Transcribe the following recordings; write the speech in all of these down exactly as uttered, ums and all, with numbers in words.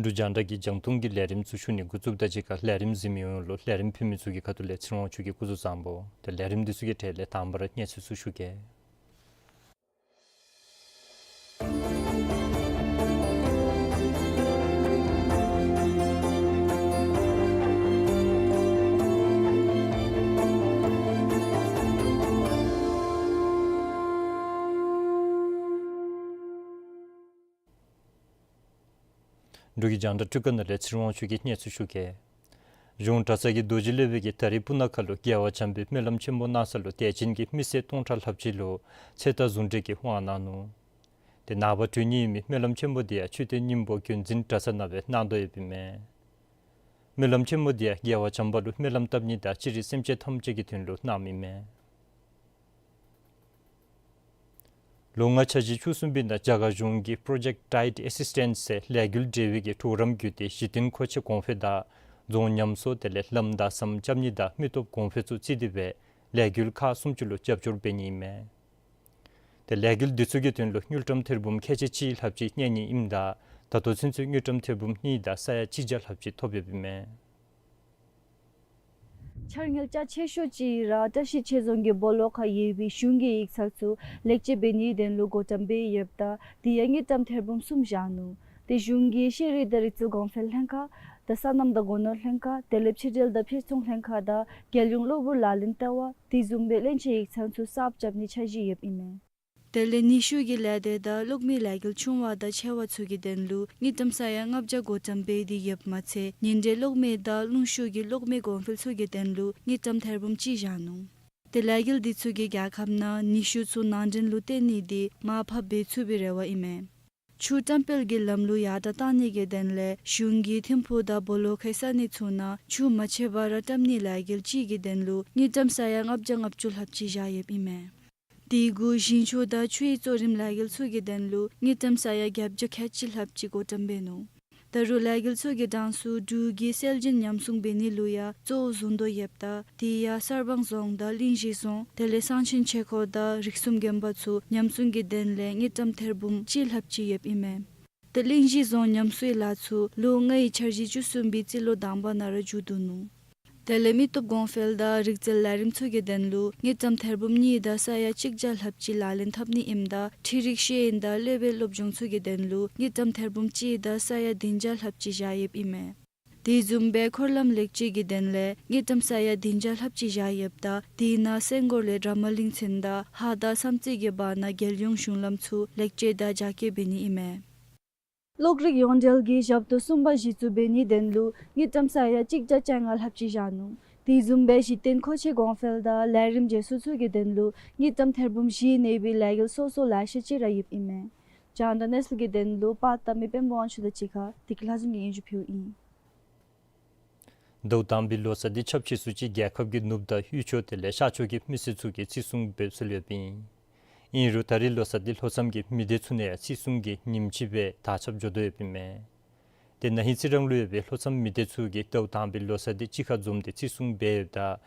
འབྲུག་རྒྱང་བསྒྲགས་ཀྱི་རྒྱང་མཐོང་གི་ལས་རིམ་ཚུ་ཞུ་ནི་འགོ་བཙུགསཔ་དང་གཅིག་ཁར་ལས་རིམ་གཟིགས་མི་ཡོངས་ལུ་ལས་རིམ་ཕུལ་མི་ཚུ་གི་ཁ་ཐུག་ལས་ཚེ་རིང་དབང་ཕྱུག་གིས་སྐུ་གཟུགས་བཟང་པོ། ཏེ་ལས་རིམ་འདི་ཚུ་གི་གྲས་ལས་དང་པ་ར་གནས་ཚུལ་ཚུ་ཞུ་གེ། འབྲུག་གི་རྒྱང་བསྒྲགས་སྒྲིག་ཁང་ནང་ལས་ཚེ་རིང་དབང་ཕྱུག་གིས་གནས་ཚུལ་ཞུ་གེ། གཞུང་གྲྭ་ཚང་གི་རྡོ་རྗེ་སློབ་དཔོན་གྱིས་ད་རིས་སྤུ་ན་ཁ་ལུ་རྒྱལ་བ་བྱམས་པའི་སྨོན་ལམ་ཆེན་པོ་གནང་ས་ལུ་དད་ཅན་གྱི་མི་སེར་སྟོང་ཕྲག་ལྷགཔ་ཅིག་ལུ་ཚེ་ཐར་ཟུང་འབྲེལ་གྱི་དབང་གནང་ནུག། ཏེ་ནངས་པ་དྲོ་ནི་ཨིན་མི་སྨོན་ལམ་ཆེན་པོ་འདི་ཡང་མཆོད་རྟེན་སྙིང་པོ་རྒྱུན་འཛིན་གྲྭ་ཚང་ནང་སྦེ་གནང་དོ་ཡོདཔ་ཨིན་མས། སྨོན་ལམ་ཆེན་མོ་འདི་ཡང་རྒྱལ་བ་བྱམས་པ་ལུ་སྨོན་ལམ་བཏབ་ནི་དང་སྤྱིར་སེམས་ཅན་ཐམས་ཅད་ཀྱི་དོན་ལུ་གནངམ་ཨིན་མས། ལོ་ལྔ་འཆར་གཞི་བཅུ་གསུམ་པའི་ནང་རྒྱ་གར་གཞུང་གིས་Project Tide Assistance ཟེར་ལས་འགུལ་འབྲེལ་བའི་གི་གྲོགས་རམ་བརྒྱུད་དེ་གཞི་རྟེན་མཁོ་ཆས་གོང་འཕེལ་དང་རྫོང་ཉམས་གསོ་དེ་ལས་ལམ་དང་ཟམ་རྐྱབ་ནི་དང་མི་སྟོབས་གོང་འཕེལ་ཚུ་བརྩིས་ཏེ་སྦེ་ལས་འགུལ་ཁག་སུམ་ཅུ་ལུ་རྒྱབ་སྐྱོར་འབད་ནི་ཨིན་མས། ཏེ་ལས་འགུལ་འདི་ཚུ་གི་དོན་ལུ་དངུལ་ཀྲམ་ཐེར་འབུམ་ཁལ་གཅིག་གཅིག་ལྷགཔ་ཅིག་གནས་ནི་ཨིནམ་ད་ད་ལྟོ་ཚུན་ཚོད་དངུལ་ཀྲམ་ཐེར་འབུམ་གཉིས་དང་ས་ཡ་གཅིག་བརྒྱ་ལྷགཔ་ཅིག་ཐོབ་ཡོདཔ་ཨིན་མས། འཆར་དངུལ་རྒྱ་ཆེ་ཤོས་ཅིག་ར་བཀྲ་ཤིས་ཆོས་རྫོང་གི་སྦོ་ལོགས་ཁར་ཡོད་པའི་གཞུང་གི་ཡིག་ཚང་ཚུ་ལེགས་བཅོས་འབད་ནིའི་དོན་ལུ་བགོ་བཀྲམ་འབད་ཡོདཔ་ད་དེ་ཡང་དངུལ་ཀྲམ་ཐེར་འབུམ་གསུམ་བཞག་ནུག། ཏེ་གཞུང་གི་ཤེས་རིག་དང་རིག་རྩལ་གོང་འཕེལ་ལྷན་ཁག་དང་སོ་ནམ་དང་སྒོ་ནོར་ལྷན་ཁག་དེ་ལས་ཕྱི་འབྲེལ་དང་ཕྱིར་ཚོང་ལྷན་ཁག་དང་རྒྱལ་ཡོངས་གློ་བུར་ལག་ལེན་ལྟེ་བ་དེ་བཟུམ་སྦེ་བློན་ཆེན་ཡིག་ཚང་ཚུ་གསརཔ་རྐྱབ་ནིའི་འཆར་གཞི་ཡོདཔ་ཨིན་མས། དེ་ལས་ནུས་ཤུགས་ཀྱི་ལས་སྡེ་དང་གློག་མེའི་ལས་འགུལ་ཆུང་བ་དང་ཆེ་བ་ཚུ་གི་དོན་ལུ་དངུལ་ཀྲམ་ས་ཡ་ལྔ་བརྒྱ་བགོ་བཀྲམ་འབད་དེ་ཡོདཔ་མ་ཚད་ཉིན་དྲོད་གློག་མེ་དང་རླུང་ཤུགས་ཀྱི་གློག་མེ་གོང་འཕེལ་ཚུ་གི་དོན་ལུ་དངུལ་ཀྲམ་ཐེར་འབུམ་གཅིག་བཞག་ནུག། ཏེ་ལས་འགུལ་འདི་ཚུ་གིས་རྒྱལ་ཁབ་ནང་ནུས་ཤུགས་ཚུ་ནང་འདྲེན་ལུ་བརྟེན་ནི་འདི་མར་ཕབ་འབད་ཚུགས་པའི་རེ་བ་ཨིན་མས། ཆུ་བཀྲམ་སྤེལ་གྱི་ལམ་ལུགས་ཡར་དྲགས་གཏང་ནི་གི་དོན་ལས་གཞུང་གིས་ཐིམ་ཕུག་དང་སྦོ་ལོགས་ཁའི་ས་གནས་ཚུ་ནང་ཆུ་མ་ཆད་པར་བཀྲམ་ནིའི་ལས་འགུལ་གཅིག་གི་དོན་ལུ་དངུལ་ཀྲམ་ས་ཡ་ལྔ་བརྒྱ་ལྔ་བཅུ་ལྷགཔ་ཅིག་བཞག་ཡོདཔ་ཨིན་མས། དེ་གུ་ཞིང་ཆུ་དང་ཆུའི་གཙོ་རིམ་ལས་འགུལ་ཚུ་གི་དོན་ལུ་དངུལ་ཀྲམ་ས་ཡ་བརྒྱད་བརྒྱ་ཁལ་གཅིག་ལྷགཔ་ཅིག་བགོ་བཀྲམ་འབད་ནུག། ད་རུང་ལས་འགུལ་ཚུ་གི་གྲངས་སུ་འབྲུག་གི་སྲོལ་རྒྱུན་ཉམས་སྲུང་འབད་ནི་ལུ་ཡང་གཙོ་བོ་བཟུང་དོ་ཡོདཔ་ད་དེ་ཡང་གསར་སྤང་རྫོང་དང་གླིང་བཞི་རྫོང་དེ་ལས་གསང་ཆེན་ཆོས་འཁོར་དང་རིགས་གསུམ་དགོན་པ་ཚུ་ཉམས་སྲུང་གི་དོན་ལས་དངུལ་ཀྲམ་ཐེར་འབུམ་གཅིག་ལྷགཔ་ཅིག་ཡོདཔ་ཨིན་མས། ཏེ་གླིང་བཞི་རྫོང་ཉམས་གསོའི་ལཱ་ཚུ་ལོ་ལྔའི་འཆར་གཞི་བཅུ་གསུམ་པའི་རྩིས་ལོ་དང་པ་ནང་ར་མཇུག་བསྡུ་ནུག། དེ་ལས་མི་སྟོབས་གོང་འཕེལ་དང་རིག་རྩལ་ལས་རིམ་ཚུ་གི་དོན་ལུ་དངུལ་ཀྲམ་ཐེར་འབུམ་གཉིས་དང་ས་ཡ་གཅིག་བརྒྱ་ལྷགཔ་ཅིག་ལག་ལེན་འཐབ་ནི་ཨིནམ་ད་འཕྲུལ་རིག་ཤེས་ཡོན་དང་སློབ་དཔོན་སློབ་སྦྱོང་ཚུ་གི་དོན་ལུ་དངུལ་ཀྲམ་ཐེར་འབུམ་གཅིག་དང་ས་ཡ་བདུན་བརྒྱ་ལྷགཔ་ཅིག་བཞག་ཡོདཔ་ཨིན་མས། དེ་བཟུམ་སྦེ་འཁོར་ལམ་ལེགས་བཅོས་ཀྱི་དོན་ལས་དངུལ་ཀྲམ་ས་ཡ་བདུན་བརྒྱ་ལྷགཔ་ཅིག་བཞག་ཡོདཔ་ད་དེ་ནང་སེང་སྒོར་ལས་དྲ་མ་གླིང་ཚན་དང་ཧཱ་དང་བསམ་རྩེ་གི་བར་ན་རྒྱལ་ཡོངས་གཞུང་ལམ་ཚུ་ལེགས་བཅོས་དང་རྒྱ་སྐྱེད་འབད་ནི་ཨིན་མས། གློག་རིག་ཡོངས་འབྲེལ་གྱི་ཞབས་ཏོག་གསུམ་པ་གཞི་བཙུགས་འབད་ནིའི་དོན་ལུ་དངུལ་ཀྲམ་ས་ཡ་གཅིག་བརྒྱ་བཅོ་ལྔ་ལྷགཔ་ཅིག་བཞག་ནུག། དེ་བཟུམ་སྦེ་གཞི་རྟེན་མཁོ་ཆས་གོང་འཕེལ་དང་ལས་རིམ་བརྗེ་སོར་ཚུ་གི་དོན་ལུ་དངུལ་ཀྲམ་ཐེར་འབུམ་བཞི་གནས་པའི་ལས་འགུལ་སོ་སོ་ལེ་ཤ་ཅིག་ར་ཡོདཔ་ཨིན་མས། རྒྱང་བསྒྲགས་གནས་ཚུལ་གྱི་དོན་ལུ་པར་བཏབ་མི་དཔོན་པོ་དབང་ཕྱུག་དང་གཅིག་ཁར་བདེ་སྐྱིད་ལྷ་འཛོམས་ཀྱིས་སྙན་ཞུ་ཕུལཝ་ཨིན། ཟླཝ་དང་པའི་ལོ་གསར་འདི་ཆབས་ཅིག་སུ་ཅིག་རྒྱལ་ཁབ་ཀྱི་ནུབ་དང་དབུས་ཕྱོགས་དེ་ལས་ཤར་ཕྱོགས་ཀྱི་མི་སེར་ཚུ་གིས་བརྩི་སྲུང་འབད་སྲོལ་ཡོདཔ་ཨིན། ཨིན་རུང་ད་རེས་ལོ་གསར་འདི་ལྷོ་མཚམས་ཀྱི་མི་སྡེ་ཚུ་ནང་ཡང་བརྩི་སྲུང་གི་ཉིནམ་ཅིག་སྦེ་དར་ཁྱབ་འགྱོ་དོ་ཡོདཔ་ཨིན་མས། ཏེ་ན་ཧིང་རྩི་རང་ལུ་ཡོད་པའི་ལྷོ་མཚམས་མི་སྡེ་ཚུ་གིས་ཟླཝ་དང་པའི་ལོ་གསར་འདི་གཅིག་ཁར་འཛོམས་ཏེ་བརྩི་སྲུང་འབད་ཡོདཔ་ད་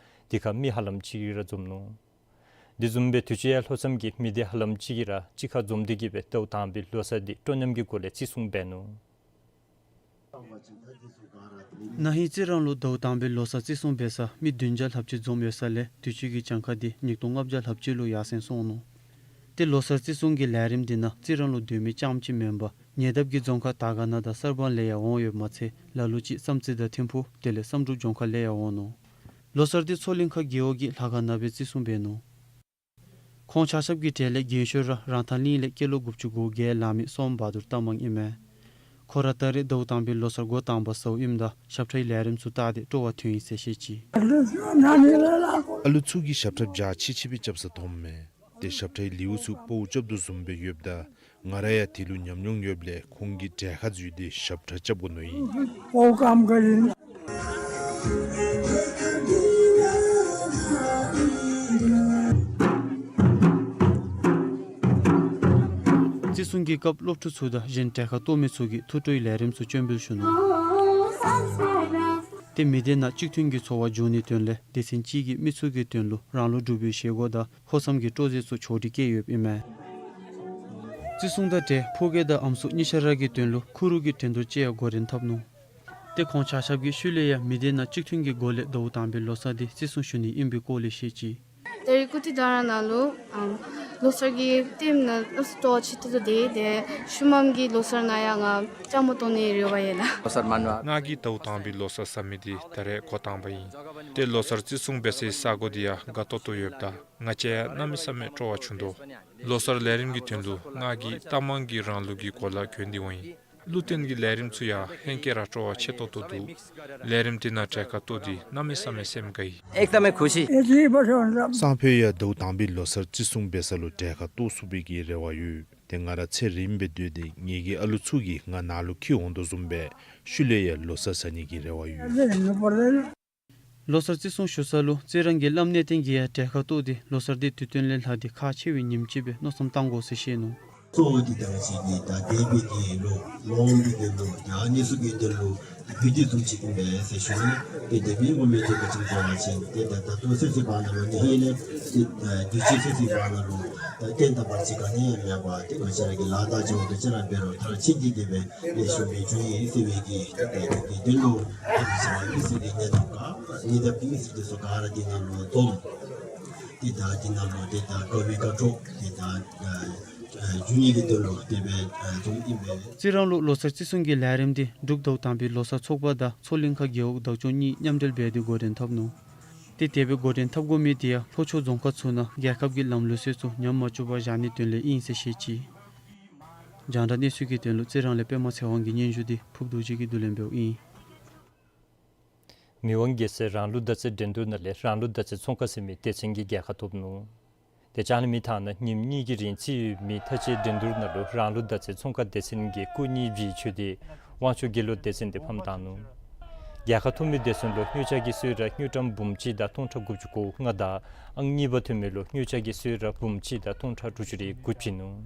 དེ་ཁར་མི་ཧ་ལམ་ཅིག་ར་འཛོམས་ནུག། དེ་བཟུམ་སྦེ་དུས་ཅི་ཡང་ལྷོ་མཚམས་ཀྱི་མི་སྡེ་ཧ་ལམ་ཅིག་གིས་ར་གཅིག་ཁར་འཛོམས་ཏེ་གི་སྦེ་ཟླཝ་དང་པའི་ལོ་གསར་འདི་སྤྲོ་ཉམས་ཀྱི་སྒོ་ལས་བརྩི་སྲུང་འབད་ནུག། ན་ཧིང་རྩི་རང་ལུ་ཟླཝ་དང་པའི་ལོ་གསར་བརྩི་སྲུང་འབད་ས་མི་བདུན་བརྒྱ་ལྷགཔ་ཅིག་འཛོམས་ཡོད་ས་ལས་དུས་ཅི་གི་གྱངས་ཁ་འདི་ཉིས་སྟོང་ལྔ་བརྒྱ་ལྷགཔ་ཅིག་ལུ་ཡར་སེང་སོང་ནུག། ཏེ་ལོ་གསར་བརྩི་སྲུང་གི་ལས་རིམ་འདི་ནང་རྩི་རང་ལུ་སྡོད་མི་རྐྱངམ་ཅིག་མེན་པར་ཉེ་འདབས་ཀྱི་རྫོང་ཁག་དར་དཀར་ན་དང་གསར་སྤང་ལས་ཡང་འོང་ཡོདཔ་མ་ཚད་ལ་ལུ་ཅིག་བསམ་རྩེ་དང་ཐིམ་ཕུག་དེ་ལས་བསམ་གྲུབ་ལྗོངས་མཁར་ལས་ཡང་འོང་ནུག། ལོ་གསར་འདི་མཚོ་གླིང་ཁ་རྒེད་འོག་གི་ལྷ་ཁང་ནང་སྦེ་བརྩི་སྲུང་འབད་ནུག། ཁོང་ཆ་ཁྱབ་ཀྱི་གྲས་ལས་རྒན་ཤོས་ར་རང་ཐང་གླིང་ལས་སྐྱེས་ལོ་དགུ་བཅུ་གོ་བརྒྱད་ལང་མི་སོམ་བ་དུར་རྟ་མང་ཨིན་མས། ཁོ་ར་ད་རེས་ཟླཝ་དང་པའི་ལོ་གསར་འགོ་དང་པ་ཟཝ་ཨིནམ་ད་ཞབས་ཁྲའི་ལས་རིམ་ཚུ་བལྟ་སྟེ་སྤྲོ་བ་ཐོན་ཡི་ཟེར་བཤད་ཅི། ཨ་ལུ་ཚུ་གིས་ཞབས་ཁྲ་འཇའ་ཆི་ཆི་སྦེ་རྐྱབ་ས་མཐོངམ་མས། ཏེ་ཞབས་ཁྲའི་ལེའུ་ཚུ་སྤོཝ་རྐྱབ་དོ་བཟུམ་སྦེ་ཡོདཔ་ད་ང་ར་ཡང་དེ་ལུ་ཉམས་མྱོང་ཡོདཔ་ལས་ཁོང་གི་གྲལ་ཁར་འཛུལ་ཏེ་ཞབས་ཁྲ་རྐྱབ་དགོ་མནོ་ཡི། བརྩི་སྲུང་གི་སྐབས་སློབ་ཕྲུག་ཚུ་དང་གཞན་གྲལ་ཁར་གཏོགས་མི་ཚུ་གིས་ཐུགས་སྤྲོའི་ལས་རིམ་ཚུ་སྤྱན་འབུལ་ཞུ་ནུག། ཏེ་མི་སྡེ་ནང་གཅིག་མཐུན་གྱི་འཚོ་བ་འབྱུང་ནིའི་དོན་ལས་སྡེ་ཚན་གཅིག་གིས་མི་ཚུ་གི་དོན་ལུ་རང་ལུ་འབྲུག་པའི་བཞེས་སྒོ་དང་ལྷོ་མཚམས་ཀྱི་སྤྲོ་རྩེད་ཚུ་ཕྱོགས་སྒྲིག་བཀལ་ཡོདཔ་ཨིན་མས། བརྩི་སྲུང་དང་འབྲེལ་ཕོ་སྐྱེས་དང་ཨམ་སྲུ་གཉིས་ཆ་ར་གི་དོན་ལུ་ཁུ་རུ་གི་འགྲན་བསྡུར་ཅིག་ཡང་འགོ་འདྲེན་འཐབ་ནུག། ཏེ་ཁོང་ཆ་ཁྱབ་ཀྱིས་ཤུལ་ལས་ཡང་མི་སྡེ་ནང་གཅིག་མཐུན་གྱི་སྒོ་ལས་ཟླཝ་དང་པའི་ལོ་གསར་འདི་བརྩི་སྲུང་ཞུ་ནི་ཨིན་པའི་སྐོར་ལས་བཤད་ཅི། ད་རེས་ཀུ་ཏི་དྷ་ར་ནང་ལུ་ཨམ་ལོ་གསར་གྱི་ལྟདམོ་ནང་ཨ་སྤྲོ་བ་ཆེ་ཏོག་ཏོ་སྦེ་ཏེ་ཤུལ་མམ་གྱི་ལོ་གསར་ནང་ཡང་ང་བཅའ་མར་གཏོགས་ནིའི་རེ་བ་ཡོད་ལགས། ང་གིས་ཟླཝ་དང་པའི་ལོ་གསར་ཟ་མི་འདི་ད་རེས་འགོ་དང་པ་ཨིན། ཏེ་ལོ་གསར་བརྩི་སྲུང་འབད་སའི་ས་སྒོ་འདི་ཡང་དགའ་ཏོག་ཏོ་ཡོདཔ་ད་ང་བཅས་ཡང་གནམ་མེད་ས་མེད་སྤྲོ་བ་བྱུང་དོ། ལོ་གསར་ལས་རིམ་གྱི་དོན་ལུ་ང་གིས་རྟ་མང་གི་རང་ལུགས་ཀྱི་གོ་ལ་གྱོན་ཏེ་འོང་ཡི། བླུ་བརྟེན་གྱི་ལས་རིམ་ཚུ་ཡང་ཧེང་སྐལ་ར་སྤྲོ་བ་ཆེ་ཏོག་ཏོ་འདུག། ལས་རིམ་འདི་ནང་གྲལ་ཁར་གཏོགས་ཏེ་གནམ་མེད་ས་མེད་སེམས་དགའ་ཡི། एकदमै खुसी। སང་ཕོད་ཡང་ཟླཝ་དང་པའི་ལོ་གསར་བརྩི་སྲུང་འབད་ས་ལུ་གྲལ་ཁར་གཏོགས་ཚུགས་པའི་གི་རེ་བ་ཡོད། ཏེ་ང་ར་ཚེ་རིངམོ་སྦེ་སྡོད་དེ་ངེ་གི་ཨ་ལུ་ཚུ་གིས་ང་ནཱ་ལུ་འཁྱིད་འོང་དོ་བཟུམ་སྦེ་ཤུལ་ལས་ཡང་ལོ་གསར་ཟ་ནི་གི་རེ་བ་ཡོད། ལོ་གསར་བརྩི་སྲུང་ཞུ་ས་ལུ་རྩི་རང་གི་བླམ་གནས་བརྟན་གྱིས་ཡང་གྲལ་ཁར་གཏོགས་ཏེ་ལོ་གསར་འདི་དུས་སྟོན་ལས་ལྷག་སྟེ་ཁག་ཆེ་བའི་ཉིནམ་ཅིག་སྦེ་མནོ་བསམ་བཏང་དགོ་ཟེར་བཤད་ནུག། གཙོ་བོ་འདི་ད་ཅི་གི་ད་འདས་པའི་གི་ལོ་སྨོན་ལམ་འདི་གི་ལོ་ད་ཨ་ནི་ཚུ་གི་དོན་ལུ་རྒྱུད་སྡེ་ཚུ་ཅིག་ཨིན་པས་ཟེར་ཞུ་ནི། ཏེ་འདས་པའི་འོ་མའི་དུས་ཀྱི་ཅིག་འབད་བ་ཅིན་ཏེ་ད་ད་ལྟོ་ཚེས་ཚེས་བར་ན་ལུ་ནི་ཧེ་ལས་ཏེ་དུས་ཅི་ཚེས་ཚེས་བར་ན་ལུ་ད་རྟེན་དང་བར་ཆད་ག་ནི་ཡང་མེད་པར་ཏེ་ང་བཅས་ར་གི་ལཱ་དང་བྱ་བ་དུས་ཅི་ར་འབད་རུང་མཐར་ཕྱིན་ཏེ་གི་སྦེ་ལེགས་ཤོམ་སྦེ་འགྱོ་ནི་ཟེར་བའི་གི་ཏེ་ད་གི་དོན་ལུ་ཏེ་ང་བཅས་ར་མི་སེར་གྱི་གནས་སྟངས་ག་ཉེ་འདབས་ཀྱི་མི་སེར་འདི་ཚུ་ག་ར་འདི་ནང་ལུ་འཛོམས། ཏེ་ད་འདི་ནང་ལུ་ཏེ་ད་དགའ་བའི་དགའ་སྤྲོ་ཏེ་ད་ཨ་འབྱུང་ནི་གི་དོན་ལུ་དེ་སྦེ་ཨ་འཛོམས་ཨིན་པས། རྩི་རང་ལུ་ལོ་གསར་བརྩི་སྲུང་གི་ལས་རིམ་འདི་འབྲུག་ཟླཝ་དང་པའི་ལོ་གསར་ཚོགས་པ་དང་མཚོ་གླིང་ཁ་རྒེད་འོག་བདག་སྐྱོང་གཉིས་མཉམ་འབྲེལ་འབད་དེ་འགོ་འདྲེན་འཐབ་ནུག། ཏེ་དེ་སྦེ་འགོ་འདྲེན་འཐབ་དགོ་མི་འདི་ཡང་ལྷོ་ཕྱོགས་རྫོང་ཁག་ཚུ་ནང་རྒྱལ་ཁབ་ཀྱི་ལམ་ལུགས་སྲོལ་ཚུ་ཉམས་མ་བཅུག་པར་བཞག་ནིའི་དོན་ལས་ཨིན་ཟེར་བཤད་ཅི། རྒྱང་བསྒྲགས་གནས་ཚུལ་གྱི་དོན་ལུ་རྩི་རང་ལས་པདྨ་ཚེ་དབང་གི་སྙན་ཞུ་འདི་ཕུརབ་རྡོ་རྗེ་གིས་བསྡུ་ལེན་འབདཝ་ཨིན། མི་དབང་རྒྱལ་སྲས་རང་ལུགས་མདའ་རྩེད་འགྲན་བསྡུར་ནང་ལས་རང་ལུགས་མདའ་རྩེད་ཚོང་ཁང་ཟེར་མི་སྡེ་ཚན་གྱིས་རྒྱལ་ཁ་ཐོབ་ནུག། དེ་ཅ་ལ་མི་ཐང་ནང་ཉིནམ་གཉིས་ཀྱི་རིང་རྩེ་ཡོད་མི་མཐའ་དཔྱད་འགྲན་བསྡུར་ནང་ལུ་རང་ལུགས་མདའ་རྩེད་ཚོང་ཁང་སྡེ་ཚན་གྱིས་སྐུ་གཉིས་བཞེས་ཆོད་དེ་དབང་ཕྱུག་དགེ་ལུགས་སྡེ་ཚན་དེ་ཕམ་བཏང་ནུག། རྒྱལ་ཁ་ཐོབ་མི་སྡེ་ཚན་ལུ་དངུལ་ཆས་ཀྱི་གསོལ་རས་དངུལ་ཀྲམ་འབུམ་གཅིག་དང་སྟོང་ཕྲག་དགུ་བཅུ་གོ་ལྔ་དང་ཨང་གཉིས་པ་ཐོབ་མི་ལུ་དངུལ་ཆས་ཀྱི་གསོལ་རས་འབུམ་གཅིག་དང་སྟོང་ཕྲག་དྲུག་ཅུ་རེ་དགུ་བྱིན་ནུག།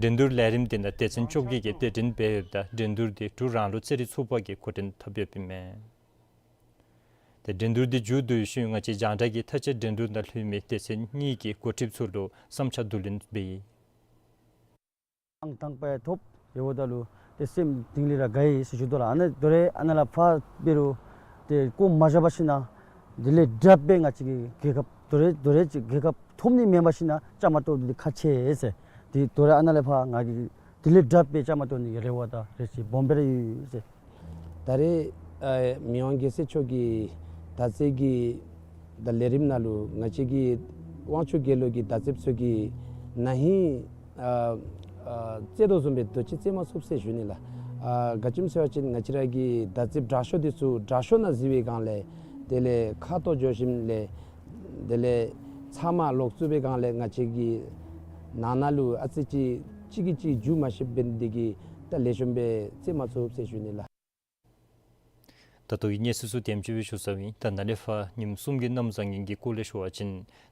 འགྲན་བསྡུར་ལས་རིམ་དེ་ནང་སྡེ་ཚན་བཅོ་བརྒྱད་ཀྱིས་གདན་འདྲེན་འབད་ཡོདཔ་ད་འགྲན་བསྡུར་དེ་འབྲུག་རང་ལུགས་རྩེད་རིགས་ཚོགས་པ་གིས་འགོ་འདྲེན་འཐབ་ཡོདཔ་ཨིན་མས། ཏེ་འགྲན་བསྡུར་འདི་མཇུག་བསྡུ་བའི་ཤུལ་ང་བཅས་རྒྱང་བསྒྲགས་ཀྱིས་མཐའ་དཔྱད་འགྲན་བསྡུར་ནང་ལྷོད་མི་སྡེ་ཚན་གཉིས་ཀྱི་འགོ་ཁྲིདཔ་ཚུ་ལུ་བསམ་འཆར་བསྡུ་ལེན་འབད་ཡི། ཨང་དང་པ་ཐོབ་ཡོདཔ་ད་ལུ་ཏེ་སེམས་གཏིང་ལས་ར་དགའ་ཡི་ཟེར་ཞུ་དོ་ལགས། ཨ་ནཱ་དོ་རུང་ཨ་ནཱ་ལས་ཕར་འབད་རུང་ཏེ་བཀོ་མ་བཞག་པར་ཞིན་ན་དེ་ལས་དྲགཔ་སྦེ་ང་བཅས་ཀྱི་རྒྱལ་ཁ་དོ་རུང་དོ་རུང་ཅིག་རྒྱལ་ཁ་ཐོབ་ནི་མེན་པར་ཞིན་ན་བཅའ་མར་གཏོགས་ཏེ་ཁག་ཆེ་ཟེར། ཏེ་དོ་རུང་ཨ་ནཱ་ལས་ཕར་ང་གིས་དེ་ལས་དྲགཔ་སྦེ་བཅའ་མར་གཏོགས་ནི་གི་རེ་བ་དང་རེ་ཆེ་སྦོམ་སྦེ་ར་ཡོད་ཟེར། ད་རེས་ཨ་མི་དབང་རྒྱལ་སྲས་མཆོག་གི་མདའ་རྩེད་ཀྱི་ད་ལས་རིམ་ནང་ལུ་ང་བཅས་ཀྱི་དབང་ཕྱུག་དགེ་ལུགས་ཀྱི་མདའ་རྩེདཔ་ཚུ་གིས་ན་ཧིང་ཨ་ཨ་རྩེད་དོ་བཟུམ་སྦེ་དུས་ཅི་རྩེད་མ་ཚུགས་ཟེར་ཞུ་ནི་ལགས། ཨ་ག་ཅི་སྨོ་ཟེར་བ་ཅིན་ང་བཅས་ར་གི་མདའ་རྩེདཔ་དྲག་ཤོས་འདི་ཚུ་དྲག་ཤོས་ནང་འཛུལ་བའི་སྒང་ལས་དེ་ལས་ཁ་ཐོག་འགྱོ་ཞིནམ་ལས་དེ་ལས་ཚབ་མ་ལོག་བཙུགས་པའི་སྒང་ལས་ང་བཅས་ཀྱི་ནང་ན་ལུ་ཨ་ཙི་ཅིག་གཅིག་གིས་གཅིག་འཇུ་མ་ཤེསཔ་འབད་ནི་དེ་གིས་ད་ལེགས་ཤོམ་སྦེ་རྩེད་མ་ཚུགས་ཟེར་ཞུ་ནི་ལགས། ད་ལྟོ་གི་གནས་ཚུལ་ཚུ་དེམ་ཅིག་སྦེ་ཞུ་ཚརཝ་ཨིན། ད་ནཱ་ལས་ཕར་ཉིནམ་གསུམ་གྱི་གནམ་བཟང་ངན་གྱི་སྐོར་ལས་ཞུ་བ་ཅིན་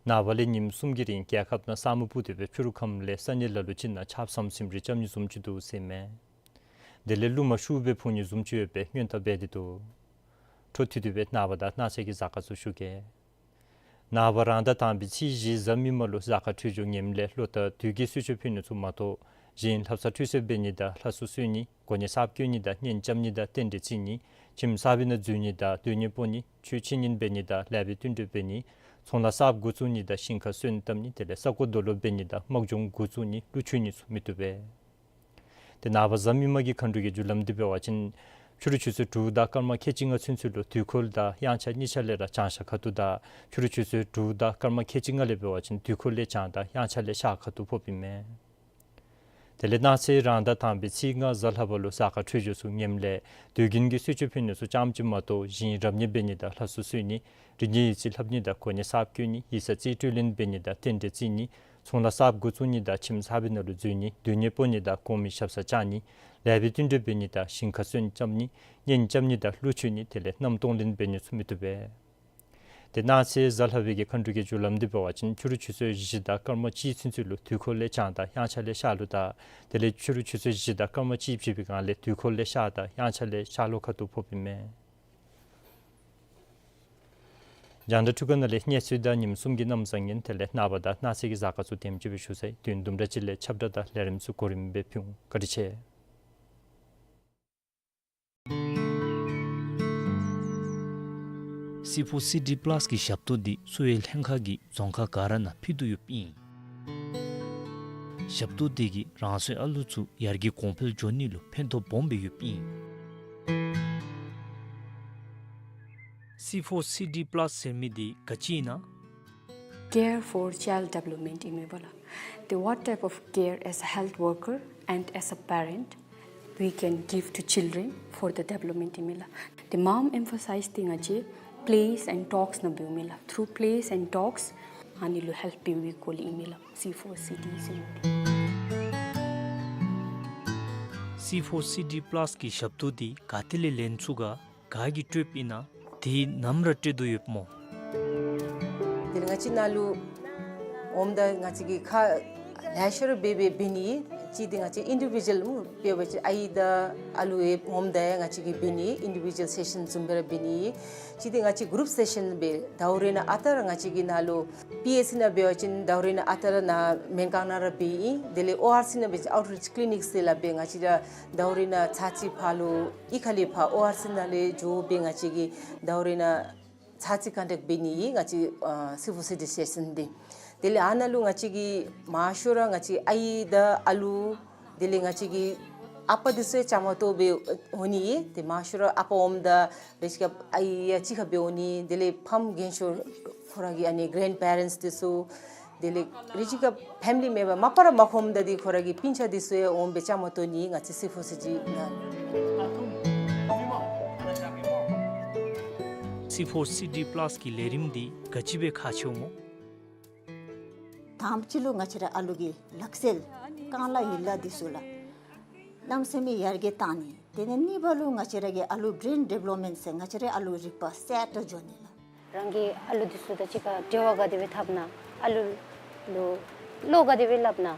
ནངས་པ་ལས་ཉིནམ་གསུམ་གྱི་རིང་རྒྱལ་ཁབ་ནང་ས་སྨུག་སྤུབས་ཏེ་སྦེ་ཕྱི་རུ་ཁམས་ལས་ས་གནས་ལ་ལུ་ཅིག་ནང་ཆརཔ་ཟམ་ཟིམ་རི་རྐྱབ་ནི་བཟུམ་ཅིག་འདུག་ཟེར་མས། དེ་ལས་རླུང་མ་ཤུགས་སྦེ་འཕུ་ནི་བཟུམ་ཅིག་ཡོད་པའི་སྔོན་བརྡ་འབད་དེ་འདུག། འཕྲོ་མཐུད་དེ་སྦེ་ནངས་པ་དང་གནངས་ཚེ་གི་གཟའ་སྐར་ཚུ་ཞུ་གེ། ནངས་པ་རང་ཟླ་དང་པའི་ཚེས་བཞི་གཟའ་མིག་དམར་ལུ་གཟའ་སྐར་འཕྲོད་སྦྱོར་ངནམ་ལས་ལོ་ཟླ་དུས་ཀྱི་གསོལ་མཆོད་ཕུལ་ནི་ཚུ་མ་གཏོགས་གཞན་ལྷ་བསངས་ཁྲུས་གསོལ་འབད་ནི་དང་ལྷ་གསོལ་གསོལ་ནི་གོ་གནས་གསརཔ་བསྐོ་ནི་དང་གཉེན་རྐྱབ་ནི་དང་རྟེན་འབྲེལ་བརྩི་ནི་ཁྱིམ་གསར་པའི་ནང་འཛུལ་ནི་དང་སྡོད་གནས་སྤོ་ནི་ཆོས་འཆད་ཉན་འབད་ནི་དང་ལེགས་པའི་བསྟུན་གྲོས་འབད་ནི་ཚོང་ལཱ་གསརཔ་འགོ་བཙུགས་ནི་དང་ཞིང་ཁ་སོན་བཏབ་ནི་དེ་ལས་ས་རྐོ་རྡོ་སློག་འབད་ནི་དང་དམག་སྦྱོང་འགོ་བཙུགས་ནི་གླུ་མཆོད་ནི་ཚུ་མི་བཏུབ་པས། ཏེ་ནངས་པ་གཟའ་མིག་དམར་གྱི་མཁའ་འགྲོ་གི་རྒྱུ་ལམ་འདི་འབད་བ་ཅིན་ཕྱི་རུ་ཆུ་ཚོད་དྲུག་དང་སྐར་མ་ཁལ་གཅིག་ལྔ་ཚུན་ཚོད་ལུ་དུས་འཁོར་དང་དབྱངས་འཆར་གཉིས་ཆ་ལས་ར་བྱང་ཤར་ཁ་ཐུག་དང་ཕྱི་རུ་ཆུ་ཚོད་དྲུག་དང་སྐར་མ་ཁལ་གཅིག་ལྔ་ལས་འབད་བ་ཅིན་དུས་འཁོར་ལས་བྱང་དང་དབྱངས་འཆར་ལས་ཤར་ཁ་ཐུག་ཕོགཔ་ཨིན་མས། དེ་ལས་གནངས་ཚེ་རང་ཟླ་དང་པའི་ཚེས་ལྔ་གཟའ་ལྷག་པ་ལུ་གཟའ་སྐར་འཕྲོད་སྦྱོར་ཚུ་ངནམ་ལས་དུས་རྒྱུན་གྱི་གསོལ་མཆོད་ཕུལ་ནི་ཚུ་རྐྱངམ་ཅིག་མ་གཏོགས་གཞན་རབ་གནས་འབད་ནི་དང་ལྷ་གསོལ་གསོལ་ནི་རིག་གནས་ཡིག་རྩིས་ལྷབ་ནི་དང་གོ་གནས་གསརཔ་བསྐོ་ནི་ཡིག་ཚང་རྩིས་སྤྲོད་ལེན་འབད་ནི་དང་རྟེན་འབྲེལ་བརྩི་ནི་ཚོང་ལཱ་གསརཔ་འགོ་བཙུགས་ནི་དང་ཁྱིམ་གསར་པའི་ནང་ལུ་འཛུལ་ནི་སྡོད་གནས་སྤོ་ནི་དང་གོང་མའི་ཞབས་སར་བཅར་ནི་ལེགས་པའི་བསྟུན་གྲོས་འབད་ནི་དང་ཞིང་ཁ་སོན་རྐྱབ་ནི་གཉེན་རྐྱབ་ནི་དང་གླུ་མཆོད་ནི་དེ་ལས་མནའམ་གཏོང་ལེན་འབད་ནི་ཚུ་མི་བཏུབ་པས། ཏེ་གནངས་ཚེ་གཟའ་ལྷག་པའི་གི་མཁའ་འགྲོ་གི་རྒྱུ་ལམ་འདི་འབད་བ་ཅིན་ཕྱི་རུ་ཆུ་ཚོད་བཞི་དང་སྐར་མ་གཅིག་ཚུན་ཚོད་ལུ་དུས་འཁོར་ལས་བྱང་དང་དབྱངས་འཆར་ལས་ཤར་ལུ་དང་དེ་ལས་ཕྱི་རུ་ཆུ་ཚོད་བཞི་དང་སྐར་མ་གཅིག་བཞི་པའི་སྒང་ལས་དུས་འཁོར་ལས་ཤར་དང་དབྱངས་འཆར་ལས་ཤར་ལྷོ་ཁ་ཐུག་ཕོགཔ་ཨིན་མས། རྒྱང་བསྒྲགས་འཕྲུལ་ཁང་ནང་ལས་གནས་ཚུལ་དང་ཉིནམ་གསུམ་གྱི་གནམ་བཟང་ངན་དེ་ལས་ནངས་པ་དང་གནངས་ཚེ་གི་གཟའ་སྐར་ཚུ་དེམ་ཅིག་སྦེ་ཞུ་ཚར་ཡི། དུས་ཡུན་དུམ་གྲ་ཅིག་ལས་ཁྱབ་བསྒྲགས་དང་ལས་རིམ་ཚུ་གོ་རིམ་སྦེ་ཕུལ་འོང་། བཀའ་དྲིན་ཆེ། སི་ཕོར་སི་ཌི་པ་ལཱསི་གི་ཞབས་ཏོག་འདི་གསོ་བའི་ལྷན་ཁག་གིས་རྫོང་ཁག་ག་ར་ནང་ཕུལ་དོ་ཡོདཔ་ཨིན། ཞབས་ཏོག་འདི་གིས་རང་སོའི་ཨ་ལུ་ཚུ་ཡར་རྒྱས་གོང་འཕེལ་འགྱོ་ནི་ལུ་ཕན་ཐོགས་སྦོམ་སྦེ་ཡོདཔ་ཨིན། སི་ཕོར་སི་ཌི་པ་ལཱསི་ཟེར་མི་འདི་ག་ཅི་ཨིན་ན། Care for child development ཨིན་མས་པ་ལགས། The what type of care as a health worker and as a parent we can give to children for the development ཨིན་མས་ལགས། The མངམ་emphasize འདི་ང་བཅས་plays and talks ནང་འབདཝ་མས་ལགས། Through plays and talks ཨ་ནི་ལུ་ཧེལཔ་འབདཝ་གི་སྐོར་ལས་ཨིན་མས་ལགས། སི་ཕོར་སི་ཌི་ཟེར་མི་འདི། སི་ཕོར་སི་ཌི་པ་ལཱསི་གི་ཞབས་ཏོག་འདི་ག་ཏེ་ལས་ལེན་ཚུགས་ག། ག་གིས་སྤྲོདཔ་ཨིན་ན། དེ་ནམ་ར་སྤྲོད་དོ་ཡོདཔ་སྨོ། དེ་ལས་ང་བཅས་ནཱ་ལུ་འོངམ་ད་ང་བཅས་ཀྱིས་ཁག་ལེ་ཤ་ར་འབད་འབད་འབད་ནི། གཅིག་འདི་ང་བཅས་ཨིན་ཌི་བི་ཌུ་ཨལ་སྨོ། དཔེ་འབད་བ་ཅིན་ཨའི་དང་ཨ་ལུ་ཡང་འོངམ་ད་ཡང་ང་བཅས་ཀྱིས་འབད་ནི་ཨིན་ཌི་བི་ཌུ་ཨལ་སེ་ཤཱན་བཟུམ་སྦེ་ར་འབད་ནི། གཅིག་འདི་ང་བཅས་གུ་རུབ་སེ་ཤཱན་སྦེ་ཟླཝ་རེ་ནང་ཨ་རྟག་ར་ང་བཅས་ཀྱིས་ནཱ་ལུ་པི་ཨེཆ་སི་ནང་འབད་བ་ཅིན་ཟླཝ་རེ་ནང་ཨ་རྟག་ར་ནཱ་སྨན་ཁང་ནང་ར་འབད་ཨིན། དེ་ལས་ཨོ་ཨར་སི་ནང་འབད་བ་ཅིན་outreach clinics དེ་ལས་འབད་ང་བཅས་ར་ཟླཝ་རེ་ནང་ཚར་གཅིག་ཕར་ལུ་གཡུས་ཁ་ལས་ཕར་ཨོ་ཨར་སི་ནང་ལས་འགྱོ་སྦེ་ང་བཅས་ཀྱིས་ཟླཝ་རེ་ནང་ཚར་གཅིག་ཀོན་ཊེཀཊ་འབད་ནི་ཨིན་ང་བཅས་ཨ་སི་ཕོར་སི་ཌི་སེ་ཤཱན་འདི། དེ་ལས་ཨ་ནཱ་ལུ་ང་བཅས་ཀྱིས་མང་ཤོས་ར་ང་བཅས་ཨའི་དང་ཨ་ལུ་དེ་ལས་ང་བཅས་ཀྱི་ཨ་པ་འདི་ཚུ་ཡང་བཅའ་མར་གཏོགས་སྦེ་འོང་ནི་ཨིན། ཏེ་མང་ཤོས་ར་ཨ་པ་འོངམ་ད་རེ་ཅིག་ཁར་ཨའི་ཡང་གཅིག་ཁར་སྦེ་འོང་ནི། དེ་ལས་ཕམ་རྒན་ཤོས་ཁོ་ར་གི་ཨ་ནི་གེ་རེནཌ་པེ་རེནཊསི་འདི་ཚུ་དེ་ལས་རེ་ཅིག་ཁར་ཕེ་མི་ལི་མེམ་བར་མ་པ་ར་མ་ཁོམ་ད་འདི་ཁོ་ར་གི་སྤུན་ཆ་འདི་ཚུ་ཡང་འོང་སྦེ་བཅའ་མར་གཏོགས་ནི་ང་བཅས་སི་ཕོར་སི་ཌི་ནང་། སི་ཕོར་སི་ཌི་པ་ལཱསི་གི་ལས་རིམ་འདི་ག་ཅི་སྦེ་ཁག་ཆེཝ་སྨོ། དང་པ་ཅིག་ལུ་ང་བཅས་ར་ཨ་ལུ་གི་ལག་རྩལ་རྐང་ལག་ཡན་ལག་འདི་ཚུ་ལགས་གནམ་མེད་ས་མེད་ཡར་རྒྱས་གཏང་ནི། དེ་ལས་གཉིས་པ་ལུ་ང་བཅས་ར་གི་ཨ་ལུ་བེརེན་ཌི་བེ་ལོབ་མེནཊ་ཟེར་ང་བཅས་ར་ཨ་ལུ་རིག་པ་གསལ་དྲགས་འགྱོ་ནི་ལགས། རང་གི་ཨ་ལུ་འདི་ཚུ་དང་གཅིག་ཁར་འབྲེལ་བ་ག་དེ་སྦེ་འཐབ་ན། ཨ་ལུ་ལུ་བློ་ག་དེ་སྦེ་སླབ་ན།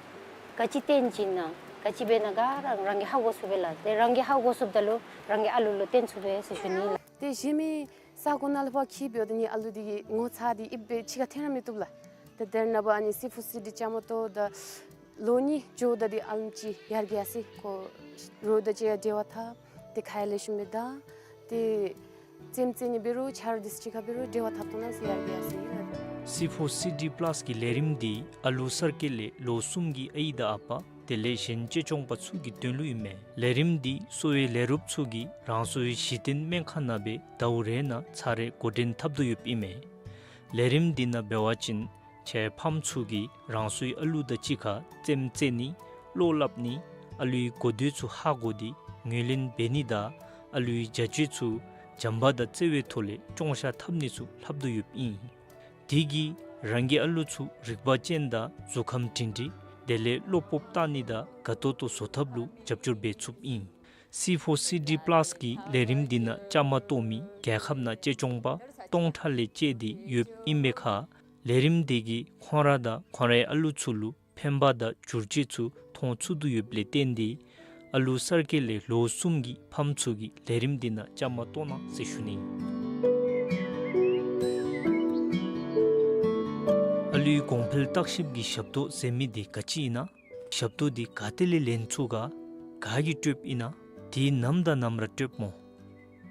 ག་ཅི་སྟོན་བྱིན་ན། ག་ཅི་འབད་ན་ག་ར་རང་གིས་ཧ་གོ་ཚུགས་པས་ལགས། དེ་རང་གིས་ཧ་གོ་ཚུགསཔ་ད་ལུ་རང་གི་ཨ་ལུ་ལུ་སྟོན་ཚུགས་པས་ཟེར་ཞུ་ནི་ལགས། དེ་གཞན་མི་ས་གོ་ནང་ལུ་ཕར་འཁྱིད་འབདཝ་ད་ནི་ཨ་ལུ་འདི་གི་ངོ་ཚ་འདི་ཨིབ་སྦེ་གཅིག་ཁར་འཐོན་ར་མི་བཏུབ་ལགས། ཏེ་དེ་ནངས་པ་ཨ་ནི་སི་ཕོར་སི་ཌི་བཅའ་མར་གཏོགས་ད་ལོ་གཉིས་འགྱོཝ་ད་འདི་ཨ་ལུ་ཅིག་ཡར་རྒྱས་ཡར་སོ་ཡི། ཁོ་རོགས་དང་གཅིག་ཁར་འབྲེལ་བ་འཐབ། ཏེ་ཁ་ཡར་ལེགས་ཤོམ་སྦེ་བརྡ། ཏེ་རྩེདམོ་རྩེ་ནི་འབད་རུང་ཆ་རོགས་འདི་ཚུ་གཅིག་ཁར་འབད་རུང་འབྲེལ་བ་འཐབ་ཐོག་ནང་ལས་ཡར་རྒྱས་ཡར་སོ་ཡི་ལགས། སི་ཕོར་སི་ཌི་པ་ལཱསི་གི་ལས་རིམ་འདི་ཨ་ལུ་གསར་སྐྱེས་ལས་ལོ་གསུམ་གྱི་ཨའི་དང་ཨ་པ་དེ་ལས་གཞན་གཅེས་སྐྱོང་པ་ཚུ་གི་དོན་ལུ་ཨིན་མས། ལས་རིམ་འདི་གསོ་བའི་ལས་རོགསཔ་ཚུ་གིས་རང་སོའི་གཞི་རྟེན་སྨན་ཁང་ནང་སྦེ་ཟླཝ་རེ་ནང་ཚར་རེ་འགོ་འདྲེན་འཐབ་དོ་ཡོདཔ་ཨིན་མས། ལས་རིམ་འདི་ནང་འབད་བ་ཅིན་ཁྱེད་ཕམ་ཚུ་གིས་རང་སོའི་ཨ་ལུ་དང་གཅིག་ཁར་རྩེདམོ་རྩེ་ནི་བློ་སླབ་ནི་ཨ་ལུའི་གོ་ཐོས་ཚུ་ཧ་གོ་སྟེ་ངོས་ལེན་འབད་ནི་དང་ཨ་ལུའི་བྱ་སྤྱོད་ཚུ་བྱམས་པ་དང་བརྩེ་བའི་ཐོག་ལས་སྐྱོང་བཤགས་འཐབ་ནི་ཚུ་ལྷབ་དོ་ཡོདཔ་ཨིན། དེ་གིས་རང་གི་ཨ་ལུ་ཚུ་རིག་པ་ཅན་དང་གཟུགས་ཁམས་སྒྲིང་སྒྲིང་དེ་ལས་བློ་སྤོབས་བཏང་ནི་དང་དགའ་ཏོག་ཏོ་བཟོ་ཐབས་ལུ་རྒྱབ་སྐྱོར་འབད་ཚུགསཔ་ཨིན། སི་ཕོར་སི་ཌི་པ་ལཱསི་གི་ལས་རིམ་འདི་ནང་བཅའ་མར་གཏོགས་མི་རྒྱལ་ཁབ་ནང་གཅེས་སྐྱོང་པ་སྟོང་ཕྲག་ལས་བཅད་དེ་ཡོདཔ་ཨིན་པའི་ཁར་ལས་རིམ་འདི་གིས་ཁོང་ར་དང་ཁོང་རའི་ཨ་ལུ་ཚུ་ལུ་ཕན་པ་དང་བསྒྱུར་བཅོས་ཚུ་མཐོང་ཚུགས་དོ་ཡོདཔ་ལས་བརྟེན་ཏེ་ཨ་ལུ་གསར་སྐྱེས་ལས་ལོ་གསུམ་གྱི་ཕམ་ཚུ་གིས་ལས་རིམ་འདི་ནང་བཅའ་མར་གཏོགས་གནང་ཟེར་ཞུ་ནི། ཨ་ལུའི་གོང་འཕེལ་བརྟག་ཞིབ་ཀྱི་ཞབས་ཏོག་ཟེར་མི་འདི་ག་ཅི་ཨིན་ན། ཞབས་ཏོག་འདི་ག་ཏེ་ལས་ལེན་ཚུགས་ག། ག་གིས་སྤྲོདཔ་ཨིན་ན། དེ་ནམ་དང་ནམ་ར་སྤྲོདཔ་སྨོ།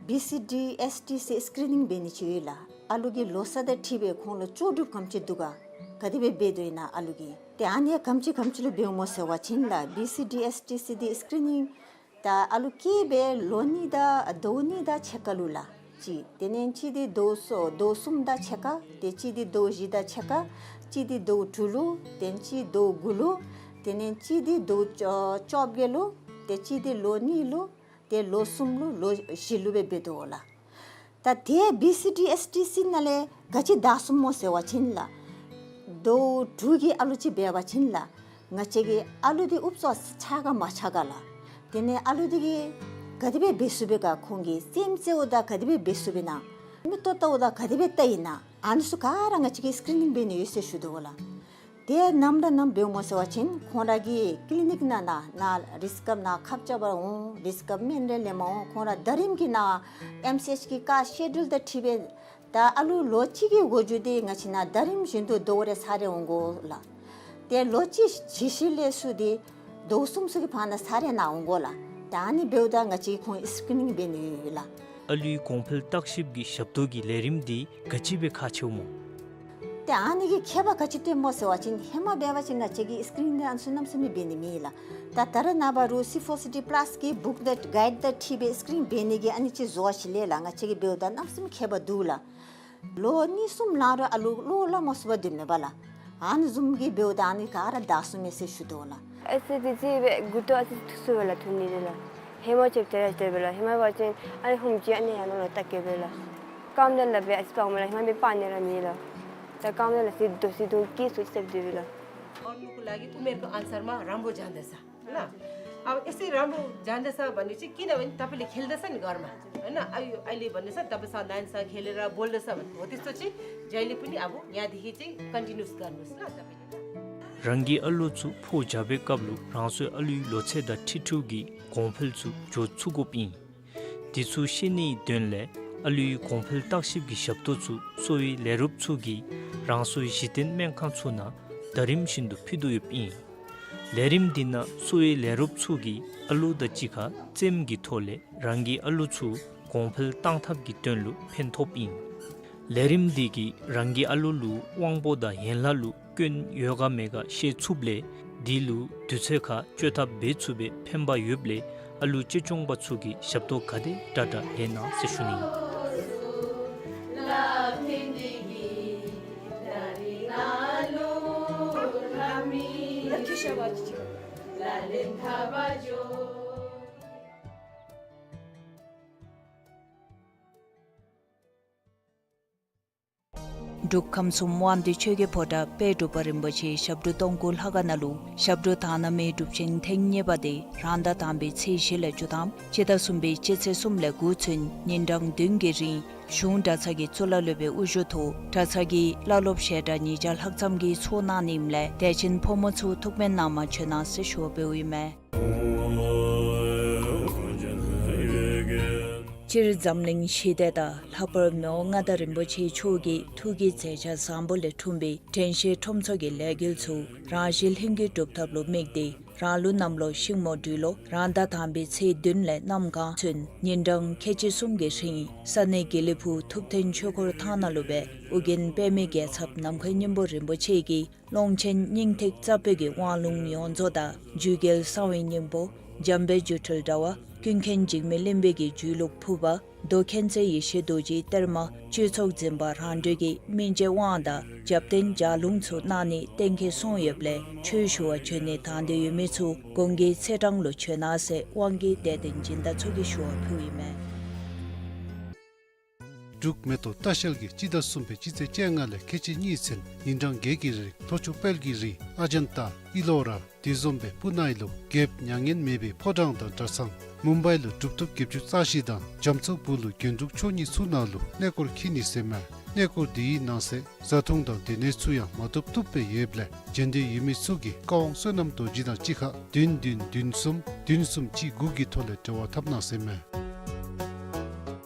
བི་སི་ཌི་ཨེསི་ཊི་སི་སི་ཀི་རི་ནིང་འབད་ནི་ཅིག་ཡོད་ལགས། ཨ་ལུ་གི་ལོ་ས་དང་འཁྲིལ་སྦེ་ཁོང་ལུ་ལྕོགས་གྲུབ་ག་དེམ་ཅིག་འདུག་ག། ག་དེ་སྦེ་འབད་དོ་ཨིན་ན་ཨ་ལུ་གི། ཏེ་ཨ་ནི་ག་དེམ་ཅིག་ག་དེམ་ཅིག་ལུ་འབདཝ་སྨོ་ཟེར་བ་ཅིན་ལགས། བི་སི་ཌི་ཨེསི་ཊི་སི་འདི་སི་ཀི་རི་ནིང་ད་ཨ་ལུ་སྐྱེས་སྦེ་ལོ་གཉིས་དང་ཟླཝ་གཉིས་དང་ཕྱེད་ཀ་ལུ་ལགས། གཅིག། དེ་ལས་གཅིག་འདི་ཟླཝ་གསུམ་ཟླཝ་གསུམ་དང་ཕྱེད་ཀ། ཏེ་གཅིག་འདི་ཟླཝ་བཞི་དང་ཕྱེད་ཀ། གཅིག་འདི་ཟླཝ་དྲུག་ལུ། ཏེ་གཅིག་ཟླཝ་དགུ་ལུ། དེ་ལས་གཅིག་འདི་ཟླཝ་བཅོ་བཅོ་བརྒྱད་ལུ། ཏེ་གཅིག་འདི་ལོ་གཉིས་ལུ། ཏེ་ལོ་གསུམ་ལུ་ལོ་བཞི་ལུ་སྦེ་འབད་དོ་ལགས། ད་དེ་བི་སི་ཌི་ཨེསི་ཊི་སི་ནང་ལས་ག་ཅི་བདའ་ཚུགསཔ་སྨོ་ཟེར་བ་ཅིན་ལགས། ཟླཝ་དྲུག་གི་ཨ་ལུ་ཅིག་འབད་བ་ཅིན་ལགས། ང་བཅས་ཀྱི་ཨ་ལུ་འདི་ཨུབ་ཙམ་ཆགས་ག་མ་ཆགས་ག་ལགས། དེ་ལས་ཨ་ལུ་འདི་གིས་ག་དེ་སྦེ་འབད་ཚུགས་པས་ག། ཁོང་གི་སེམས་རྩ་བ་དང་ག་དེ་སྦེ་འབད་ཚུགས་པས་ན། མིག་ཏོ་ལྟ་བ་དང་ག་དེ་སྦེ་ལྟ་ཡི་ན། ཨ་ནི་ཚུ་ག་ར་ང་བཅས་ཀྱིས་སི་ཀི་རི་ནིང་འབད་ནི་ཡོད་ཟེར་ཞུ་དོ་ལགས། དེ་ནམ་ར་ནམ་འབདཝ་སྨོ་ཟེར་བ་ཅིན་ཁོང་ར་གི་ཀི་ལི་ནིག་ནང་ན་ན་རིསི་ཀམ་ནང་ཁབ་རྐྱབ་པར་འོང་། རིསི་ཀམ་སྨན་རེ་ལེནམ་འོང་། ཁོང་ར་ཟླ་རིམ་གྱི་ནང་ཨེམ་སི་ཨེཆ་གི་ཀ་སི་ཀེ་ཌུལ་དང་འཁྲིལ་སྦེ་ད་ཨ་ལུ་ལོ་གཅིག་གི་འགོ་འགྱོ་སྟེ་ང་བཅས་ནཱ་ཟླ་རིམ་བཞིན་དུ་ཟླཝ་རེ་ཚར་རེ་འོང་དགོ་ལགས། ཏེ་ལོ་གཅིག་གི་ཤུལ་ལས་ཚུར་ཏེ་ཟླཝ་གསུམ་ཚུ་གི་བར་ན་ཚར་རེ་ནཱ་འོང་དགོ་ལགས། ད་ཨ་ནི་འབདཝ་ད་ང་བཅས་ཁོང་སི་ཀི་རི་ནིང་འབད་ནི་ཡོད་ལགས། ཨ་ལུའི་གོང་འཕེལ་བརྟག་ཞིབ་ཀྱི་ཞབས་ཏོག་གི་ལས་རིམ་འདི་ག་ཅི་སྦེ་ཁག་ཆེཝ་སྨོ། ཏེ་ཨ་ནི་གི་ཁྱད་པར་ག་ཅི་སྟོནམ་སྨོ་ཟེར་བ་ཅིན་ཧེ་མ་འབད་བ་ཅིན་ང་བཅས་ཀྱིས་སི་ཀི་རི་ནིང་འདི་ཨ་ནི་ཚུ་གནམ་མེད་ས་མེད་འབད་ནི་མེད་ལགས། ད་ད་རེས་ནངས་པ་རུང་སི་ཕོར་སི་ཌི་པ་ལཱསི་གི་བུཀ་དང་གའིཌ་དང་འཁྲིལ་སྦེ་སི་ཀི་རི་ནིང་འབད་ནི་གི་ཨ་ནི་ཅིག་བཟོ་བ་ཅིག་ལས་ལགས། ང་བཅས་ཀྱིས་འབདཝ་ད་གནམ་མེད་ས་མེད་ཁྱད་པར་འདུག་ལགས། ལོ་གཉིས་གསུམ་ལང་རུང་ཨ་ལུ་བློ་སླབ་མ་ཚུགས་པར་སྡོདཔ་མས་པ་ལགས། ཨ་ནི་བཟུམ་གྱི་འབདཝ་ད་ཨ་ནི་ག་ར་བདའ་ཚུགས་མས་ཟེར་ཞུ་དོ་ལགས། ཨ་ཙི་ཙི་ཅིག་སྦེ་མགུ་ཏོ་ཨ་ཙི་ཐུག་སོང་པས་ལགས། ཐུག་ནི་རེ་ལགས། ཧེ་མ་ཅིག་དེ་ར་དེ་སྦེ་ལགས། ཧེ་མ་འབད་བ་ཅིན་ཨ་ནི་ཧུམ་ཅིག་ཨ་ནི་ཡར་ལོང་ལོང་བལྟ་གེ་པས་ལགས། རྐངམ་དེ་ལགས་སྦེ་ཨ་ཙི་སྤང་མས་ལགས། ཧེ་མ་སྦེ་སྤང་ནི་ར་མེད་ལགས། ད་རྐངམ་དེ་ལགས་སི་དོ་སི་དོ་ཀི་སུ་ཅིག་སྦེ་སྡོད་པས་ལགས། और उनको लागि उमेरको अनुसारमा राम्रो जाँदैछ। ल। अब यसै राम्रो जाँदैछ भन्ने चाहिँ किनभने तपाईँले खेल्दैछ नि घरमा, होइन? अब यो अहिले भन्दैछ, तपाईँसँग नानीसँग खेलेर बोल्दैछ भने हो, त्यस्तो चाहिँ जहिले पनि अब यहाँदेखि चाहिँ कन्टिन्युस गर्नुहोस् ल तपाईँले। རང་གི་ཨ་ལུ་ཚུ་ཕོ་རྒྱས་པའི་སྐབས་ལུ་རང་སོའི་ཨ་ལུའི་ལོ་ཚད་དང་འཁྲིལ་འཁྲིལཝ་གི་གོང་འཕེལ་ཚུ་འགྱོ་ཚུགས་དགོཔ་ཨིན། དེ་ཚུ་ཤེས་ནིའི་དོན་ལས་ཨ་ལུའི་གོང་འཕེལ་བརྟག་ཞིབ་ཀྱི་ཞབས་ཏོག་ཚུ་གསོ་བའི་ལས་རོགསཔ་ཚུ་གིས་རང་སོའི་གཞི་རྟེན་སྨན་ཁང་ཚུ་ནང་ཟླ་རིམ་བཞིན་དུ་ཕུལ་དོ་ཡོདཔ་ཨིན། ལས་རིམ་འདི་ནང་གསོ་བའི་ལས་རོགསཔ་ཚུ་གིས་ཨ་ལུ་དང་གཅིག་ཁར་རྩེདམོ་གི་ཐོག་ལས་རང་གི་ཨ་ལུ་ཚུ་གོང་འཕེལ་གཏང་ཐབས་ཀྱི་དོན་ལུ་ཕན་ཐོགསཔ་ཨིན། ལས་རིམ་འདི་གིས་རང་གི་ཨ་ལུ་ལུ་དབང་པོ་དང་ཡན་ལག་ལུ་སྐྱོན་ཡོད་ག་མེད་ག་ཤེས་ཚུགསཔ་ལས་དེ་ལུ་དུས་ཚོད་ཁར་བཅོས་ཐབས་འབད་ཚུགས་པའི་ཕན་པ་ཡོདཔ་ལས་ཨ་ལུ་གཅེས་སྐྱོང་པ་ཚུ་གིས་ཞབས་ཏོག་ག་དེ་དྲག་དྲག་ལེན་གནང་ཟེར་ཞུ་ནི། འབྲུག་ཁམས་གསུམ་དབང་འདུས་ཆོས་ཀྱི་ཕོ་བྲང་དཔལ་འབྲུག་པ་རིན་པོ་ཆེའི་ཞབས་དྲུང་སྟོང་སྐུ་ལྷ་ཁང་ནང་ལུ་ཞབས་དྲུང་དར་ནག་མའི་སྒྲུབ་ཆེན་ཐེངས་གཉིས་པ་དེ་རང་ཟླ་དང་པའི་ཚེས་བཞི་ལས་བཅུ་ཐམ་སྤྱི་ཟླ་གསུམ་པའི་སྤྱི་ཚེས་གསུམ་ལས་དགུ་ཚུན་ཉིན་གྲངས་བདུན་གྱི་རིང་གཞུང་གྲྭ་ཚང་གི་གཙུག་ལག་སློབ་དཔོན་དབུ་བཞུགས་ཐོག་གྲྭ་ཚང་གི་བླ་སློབ་ཞལ་གྲངས་ཉིས་བརྒྱ་ལྷག་ཙམ་གྱིས་ཚོགས་གནང་ནི་ཨིནམ་ལས་དད་ཅན་ཕོ་མོ་ཚུ་ཐུགས་སྨོན་གནང་མ་བྱོན་གནང་ཟེར་ཞུ་བ་འབདཝ་ཨིན་མས། སྤྱིར་འཛམ་གླིང་ཞི་བདེ་དང་ལྷག་པར་མི་དབང་མངའ་བདག་རིན་པོ་ཆེ་མཆོག་གི་ཐུགས་ཀྱི་མཛད་འཆར་བཟང་པོ་ལས་འཁྲུངས་པའི་དྲན་ཤེས་ཁྲོམ་ཚོགས་ཀྱི་ལས་འགུལ་ཚུ་རང་གཞན་ལྷན་སྐྱེས་སྒྲུབ་ཐབས་ལུ་དམིགས་ཏེ་རང་ལུགས་གནམ་ལོ་ཤིང་མོ་སྦྲུལ་ལོ་རང་ཟླ་དང་པའི་ཚེས་བདུན་ལས་གནམ་གང་ཚུན་ཉིན་གྲངས་ཁལ་གཅིག་གསུམ་གྱི་རིང་ས་གནས་དགེ་ལེགས་ཕུག་ཐུབ་བསྟན་ཆོས་འཁོར་ཐང་ནང་ལུ་སྦེ་ཨོ་རྒྱན་པདྨའི་རྒྱལ་ཚབ་ནམ་མཁའི་སྙིང་པོ་རིན་པོ་ཆེ་གིས་ཀློང་ཆེན་སྙིང་ཐིག་རྩ་བརྒྱད་ཀྱི་དབང་ལུང་ཡོངས་རྫོགས་དང་རྒྱུད་རྒྱལ་གསང་བའི་སྙིང་པོ་འཇམ་དཔལ་སྒྱུ་འཕྲུལ་དྲྭ་བ་ཀུན་མཁྱེན་འཇིགས་མེད་གླིང་པའི་གི་རྒྱུད་ལུགས་ཕུར་པ་མདོ་མཁྱེན་བརྩེ་ཡེ་ཤེས་རྡོ་རྗེའི་གཏེར་མ་བཅུད་ཚོགས་འཛིན་པ་རང་གྲོལ་གྱི་སྨིན་བྱེད་དབང་དང་རྒྱབ་རྟེན་ལྗགས་ལུང་ཚུ་གནང་ནི་གཏན་འཁེལ་སོང་ཡོདཔ་ལས་ཆོས་ཞུ་བར་བྱོན་ནི་དང་འདོད་ཡོད་མི་ཚུ་གོང་གི་ཚེས་གྲངས་ལུ་བྱོན་གནང་ཟེར་དབང་གི་གཏེར་སྟོན་སྦྱིན་བདག་ཚུ་གིས་ཞུ་བ་ཕུལཝ་ཨིན་མས། འབྲུག་མེ་ཏོག་ལྟ་བཤལ་གྱིས་སྤྱི་ཟླ་གསུམ་པའི་སྤྱི་ཚེས་བཅོ་ལྔ་ལས་ཁལ་གཅིག་གཉིས་ཚུན་ཉིན་གྲངས་བརྒྱད་ཀྱི་རིང་ལྷོ་ཕྱོགས་དཔལ་གྱི་རི་ཨ་ཇན་ཏ་ཨི་ལོ་ར་དེ་བཟུམ་སྦེ་སྤུ་ན་ཨི་ལོ་རྒྱལཔོ་མྱ་ངན་མེད་པའི་ཕོ་བྲང་དང་གྲྭ་ཚང་མུམ་བའི་ལུ་གྲུབ་ཐོབ་བརྒྱད་ཅུ་རྩ་བཞི་དང་རྒྱ་མཚོ་སྦུག་ལུ་རྒྱན་དྲུག་མཆོག་གཉིས་ཚུ་ནང་ལུ་གནས་སྐོར་འཁྱིད་ནི་ཟེར་མས། གནས་སྐོར་དེའི་ནང་གསེས་བཟའ་འཐུང་དང་སྡོད་གནས་ཚུ་ཡང་མ་བཏུབ་བཏུབ་སྦེ་ཡོདཔ་ལས་འབྱོན་འདོད་ཡོད་མི་ཚུ་གིས་བཀའ་དབང་བསོད་ནམས་རྡོ་རྗེ་དང་གཅིག་ཁར་བདུན་བདུན་བདུན་གསུམ་བདུན་གསུམ་གཅིག་དགུ་གི་ཐོག་ལས་འབྲེལ་བ་འཐབ་གནང་ཟེར་མས།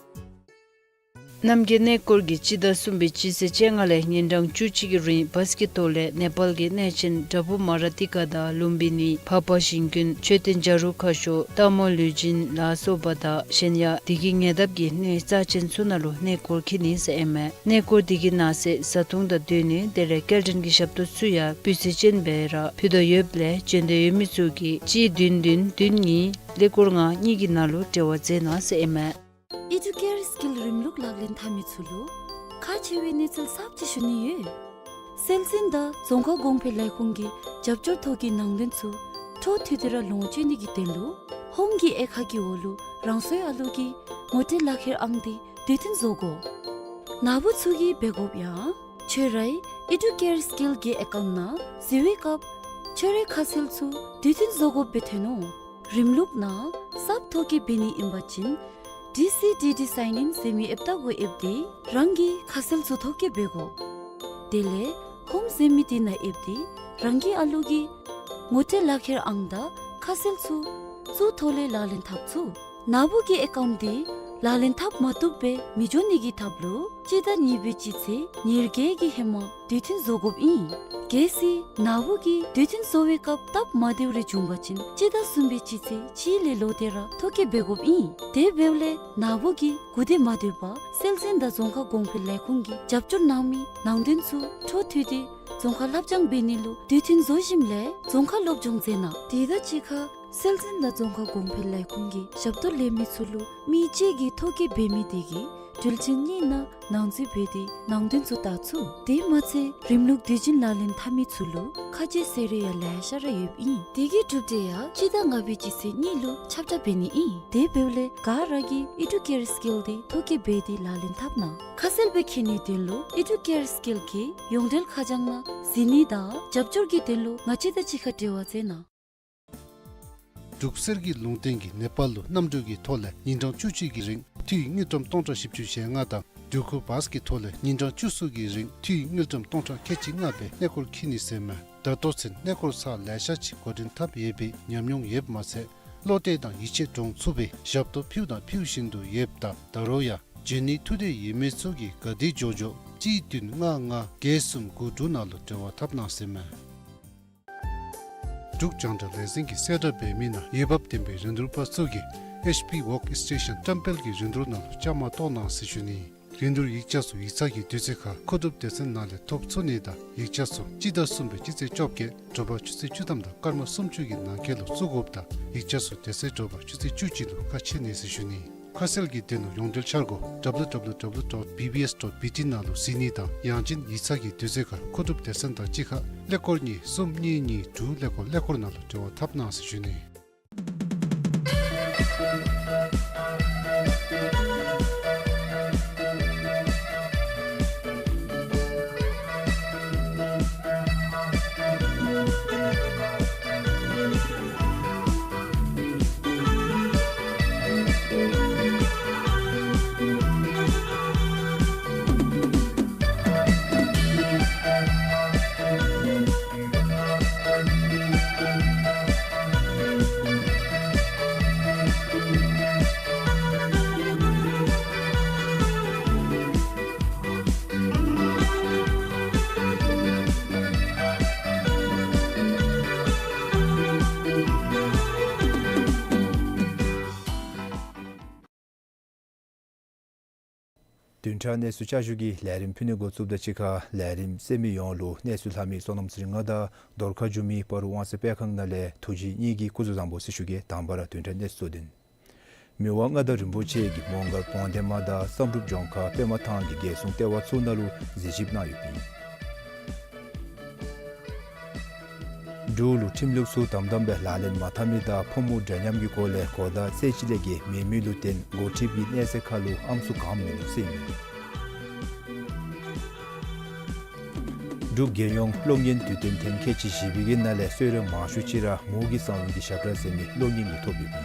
རྣམ་རྒྱལ་གནས་སྐོར་གྱིས་སྤྱི་ཟླ་གསུམ་པའི་སྤྱི་ཚེས་བཅོ་ལྔ་ལས་ཉིན་གྲངས་བཅུ་གཅིག་གི་རིང་བཱས་ཀྱི་ཐོག་ལས་ནེ་པཱལ་གྱི་གནས་ཆེན་དྲ་འབུ་མ་ར་ཏི་ཀ་དང་ལུམ་བི་ནི་འཕགས་པ་ཞིང་ཀུན་མཆོད་རྟེན་བྱ་རུང་ཁ་ཤོར་སྟག་མོ་ལུས་སྦྱིན་ལ་སོགས་པ་དང་གཞན་ཡང་དེ་གི་ཉེ་འདབས་ཀྱི་གནས་རྩ་ཆེན་ཚུ་ནང་ལུ་གནས་སྐོར་འཁྱིད་ནི་ཟེར་ཨིན་མས། གནས་སྐོར་དེ་གི་ནང་གསེས་བཟའ་འཐུང་དང་སྡོད་གནས་དེ་ལས་སྐྱེལ་འདྲེན་གྱི་ཞབས་ཏོག་ཚུ་ཡང་སྤུས་ཚད་ཅན་སྦེ་ར་ཕུལ་དོ་ཡོདཔ་ལས་འབྱོན་འདོད་ཡོད་མི་ཚུ་གིས་གཅིག་བདུན་བདུན་བདུན་གཉིས་ཀླད་ཀོར་ལྔ་གཉིས་ཀྱི་ནང་ལུ་འབྲེལ་བ་མཛད་གནང་ཟེར་ཨིན་མས། ཨི་ཌུ་ཀེར་སི་ཀིལ་རིམ་ལུགས་ལག་ལེན་འཐབ་མི་ཚུ་ལུ་ཁག་ཆེ་བའི་གནས་ཚུལ་གསརཔ་ཅིག་ཞུ་ནི་ཡོད། སྲོལ་འཛིན་དང་རྫོང་ཁ་གོང་འཕེལ་ལས་ཁུངས་ཀྱི་རྒྱབ་སྐྱོར་ཐོག་གི་ནང་དོན་ཚུ་འཕྲོ་མཐུད་དེ་ར་ལོངས་སྤྱོད་ནི་གི་དོན་ལུ་ཧོམ་གྱི་དབྱེ་ཁག་གི་འོག་ལུ་རང་སོའི་ཨ་ལུ་གིས་ངོ་སྤྲོད་ལག་ཁྱེར་ཨང་དེ་དུས་མཐུན་བཟོ་དགོ། ནཱ་བུ་ཚུ་གིས་འབད་དགོཔ་ཡང་ཁྱོད་རའི་ཨི་ཌུ་ཀེར་སི་ཀིལ་གྱི་ཨེ་ཀའུནཊ་ནང་གཟིགས་པའི་སྐབས་ཁྱོད་རའི་ཁ་གསལ་ཚུ་དུས་མཐུན་བཟོ་དགོཔ་སྦེ་ཐོན་ནུག། རིམ་ལུགས་ནང་གསརཔ་ཐོ་བཀོད་འབད་ནི་ཨིན་པ་ཅིན་ཌི་སི་ཌི་ཌི་སའིན་ཨིན་ཟེར་མི་ཨེཔ་བརྡ་གུ་ཨེབ་སྟེ་རང་གི་ཁ་གསལ་ཚུ་ཐོ་བཀོད་འབད་དགོ། དེ་ལས་ཧོམ་ཟེར་མི་དེ་ནང་ཨེབ་སྟེ་རང་གི་ཨ་ལུ་གི་ངོ་སྤྲོད་ལག་ཁྱེར་ཨང་དང་ཁ་གསལ་ཚུ་ཚུ་ཐོག་ལས་ལག་ལེན་འཐབ་ཚུགས། ནཱ་བུ་གི་ཨེ་ཀའུནཊ་དེ་ལག་ལེན་འཐབ་མ་བཏུབ་སྦེ་མི་འགྱོ་ནི་གི་ཐབས་ལུ་སྤྱི་ཟླ་གཉིས་པའི་སྤྱི་ཚེས་ཉེར་བརྒྱད་ཀྱི་ཧེ་མ་དུས་མཐུན་བཟོ་དགོཔ་ཨིན། གལ་སྲིད་ནཱ་བུ་གིས་དུས་མཐུན་བཟོ་བའི་སྐབས་སྟབས་མ་བདེཝ་རེ་བྱུང་པ་ཅིན་སྤྱི་ཟླ་གསུམ་པའི་སྤྱི་ཚེས་གཅིག་ལས་ལོག་སྟེ་ར་ཐོ་བཀོད་འབད་དགོཔ་ཨིན། དེ་འབདཝ་ལས་ནཱ་བུ་གིས་གུ་དེ་མ་སྡོད་པར་སྲོལ་འཛིན་དང་རྫོང་ཁ་གོང་འཕེལ་ལས་ཁུངས་ཀྱིས་རྒྱབ་སྐྱོར་གནང་མི་ནང་དོན་ཚུ་འཕྲོ་མཐུད་དེ་རྫོང་ཁ་བསླབ་སྦྱང་འབད་ནི་ལུ་དུས་མཐུན་བཟོ་ཞིནམ་ལས་རྫོང་ཁ་སློབ་སྦྱོང་མཛད་གནང་། དེ་དང་གཅིག་ཁར་སྲོལ་འཛིན་དང་རྫོང་ཁ་གོང་འཕེལ་ལས་ཁུངས་ཀྱི་ཞབས་ཏོག་ལེན་མི་ཚུ་ལུ་མི་གཅིག་གིས་ཐོ་བཀོད་འབད་མི་དེ་གི་དུས་ཆེན་གཉིས་ནང་ནང་འཛུལ་འབད་དེ་ནང་དོན་ཚུ་བལྟ་ཚུགས། དེ་མ་ཚད་རིམ་ལུགས་དུས་ཆེན་ལག་ལེན་འཐབ་མི་ཚུ་ལུ་ཁ་རྗེ་ཟེར་རུང་ཡང་ལེ་ཤ་ར་ཡོདཔ་ཨིན། དེ་གི་གྲུབ་འབྲས་ཡང་སྤྱི་ཟླ་ལྔ་པའི་སྤྱི་ཚེས་གཉིས་ལུ་ཁྱབ་བསྒྲགས་འབད་ནི་ཨིན། དེ་འབདཝ་ལས་ག་ར་གིས་ཨི་ཌུ་ཀེར་སི་ཀིལ་དེ་ཐོ་བཀོད་འབད་དེ་ལག་ལེན་འཐབ་གནང་། ཁ་གསལ་སྦེ་མཁྱེན་ནིའི་དོན་ལུ་ཨི་ཌུ་ཀེར་སི་ཀིལ་གྱི་ཡོངས་འབྲེལ་ཁ་བྱང་ནང་གཟིགས་ནི་དང་རྒྱབ་སྐྱོར་གྱི་དོན་ལུ་ང་བཅས་དང་གཅིག་ཁར་འབྲེལ་བ་མཛད་གནང་། འབྲུག་གསེར་གྱི་ལུང་བསྟན་གྱིས་ནེ་པཱལ་ལུ་གནམ་གྲུ་གི་ཐོག་ལས་ཉིན་གྲངས་བཅུ་གཅིག་གི་རིང་འཐུས་དངུལ་ཀྲམ་སྟོང་ཕྲག་བཞི་བཅུ་ཞེ་ལྔ་དང་འགྲུལ་འཁོར་བཱས་ཀྱི་ཐོག་ལས་ཉིན་གྲངས་བཅུ་གསུམ་གྱི་རིང་འཐུས་དངུལ་ཀྲམ་སྟོང་ཕྲག་ཁལ་གཅིག་ལྔ་སྦེ་གནས་སྐོར་འཁྱིད་ནི་ཟེར་མས། ད་ལྟོ་ཚུན་གནས་སྐོར་ཚར་ལེ་ཤ་ཅིག་འགོ་འདྲེན་འཐབ་ཡོད་པའི་ཉམས་མྱོང་ཡོདཔ་མ་ཚད་བློ་གཏད་དང་ཡིད་ཆེས་འདྲོངས་ཚུགས་པའི་ཞབས་ཏོག་ཕུལཝ་དང་ཕུལ་བཞིན་དུ་ཡོདཔ་ད་ད་རུང་ཡང་འབྱོན་ནིའི་ཐུགས་འདོད་ཡོད་མི་ཚུ་གིས་ག་དེ་མགྱོགས་མགྱོགས་གཅིག་བདུན་ལྔ་ལྔ་བརྒྱད་གསུམ་དགུ་དྲུག་ནང་ལུ་འབྲེལ་བ་འཐབ་གནང་ཟེར་མས། འབྲུག་རྒྱང་བསྒྲགས་ལས་འཛིན་གྱིས་གསལ་བསྒྲགས་འབད་མི་ནང་འོས་འབབ་ལྡན་པའི་རིན་བསྡུར་པ་ཚུ་གིས་ཨེཆ་པི་ཝོརཀ་སི་ཊེ་ཤཱན་བཀྲམ་སྤེལ་གྱི་རིན་བསྡུར་ནང་ལུ་བཅའ་མར་གཏོགས་གནང་ཟེར་ཞུ་ནི། རིན་བསྡུར་ཡིག་ཆ་ཚུ་ཡིག་ཚང་གི་དུས་ཚོད་ཁར་མཁོ་སྒྲུབ་སྡེ་ཚན་ནང་ལས་ཐོབ་ཚུགས་ནི་དང་ཡིག་ཆ་ཚུ་སྤྱི་ཟླ་གསུམ་པའི་སྤྱི་ཚེས་བཅོ་བརྒྱད་དྲོ་པ་ཆུ་ཚོད་བཅུ་ཐམ་དང་སྐར་མ་སུམ་ཅུ་གི་ནང་འཁོད་ལུ་བཙུགས་དགོཔ་དང་ཡིག་ཆ་ཚུ་དེ་ཚེ་དྲོ་པ་ཆུ་ཚོད་བཅུ་གཅིག་ལུ་ཁ་ཕྱེ་ནི་ཟེར་ཞུ་ནི། ཁ་གསལ་གྱི་དོན་ལུ་ཡོངས་འབྲེལ་འཆར་སྒོ་ཌབ་ལུ་ཌབ་ལུ་ཌབ་ལུ་ཌོཊ་བི་བི་ཨེསི་ཌོཊ་བི་ཊི་ནང་ལུ་གཟིགས་ནི་དང་ཡང་ཅིན་ཡིག་ཚང་གི་དུས་ཚོད་ཁར་མཁོ་སྒྲུབ་སྡེ་ཚན་དང་གཅིག་ཁར་ཀླད་ཀོར་གཉིས་གསུམ་གཉིས་གཉིས་དྲུག་ཀླད་ཀོར་ཀླད་ཀོར་ནང་ལུ་འབྲེལ་བ་འཐབ་གནང་ཟེར་ཞུ་ནི། བདུན་ཕྲག་གནས་ཚུལ་བསྐྱར་ཞུ་གི་ལས་རིམ་ཕུལ་ནི་འགོ་བཙུགསཔ་དང་གཅིག་ཁར་ལས་རིམ་གསན་མི་ཡོངས་ལུ་གནས་ཚུལ་ལྷབ་མི་བསོད་ནམས་ཚེ་རིང་ང་དང་རྡོར་ཁ་འགྱོ་མི་སྤ་རོ་དབང་གསལ་སྤེལ་ཁང་ནང་ལས་ཐུགས་རྗེ་གཉིས་ཀྱིས་སྐུ་གཟུགས་བཟང་པོ་ཟེར་ཞུ་གེ། དང་པ་ར་བདུན་ཕྲག་གནས་ཚུལ་གཙོ་དོན། མི་དབང་མངའ་བདག་རིན་པོ་ཆེ་གིས་མོང་སྒར་བོང་སྡེ་མ་དང་བསམ་གྲུབ་ལྗོངས་མཁར་པདྨ་ཐང་གི་རྒྱལ་སྲུང་ལྟེ་བ་ཚུ་ནང་ལུ་གཟིགས་ཞིབ་གནང་ཡོདཔ་ཨིན། འབྲུག་ལུ་ཁྲིམས་ལུགས་ཚུ་དམ་དམ་སྦེ་ལག་ལེན་མ་འཐབ་མི་དང་ཕོ་མོ་འདྲ་མཉམ་གྱི་སྐོར་ལས་གོ་བརྡ་ཚད་ཅིག་ལས་བརྒལ་མེད་མི་ལུ་བརྟེན་འགོ་ཁྲིདཔ་གི་གནས་ཚད་ཁར་ལུ་ཨམ་སྲུ་གང་མིན་འདུག་ཟེར་ཨིན་མས། འབྲུག་རྒྱལ་ཡོངས་གློག་བརྙན་དུས་སྟོན་ཐེངས་ཁལ་གཅིག་བཞི་པའི་གི་ནང་ལས་གསོལ་རས་མང་ཤོས་ཅིག་ར་མུའུ་གི་གསང་བའི་གི་ཞབས་ཁྲ་ཟེར་མི་གློག་བརྙན་གྱིས་ཐོབ་ཡོདཔ་ཨིན།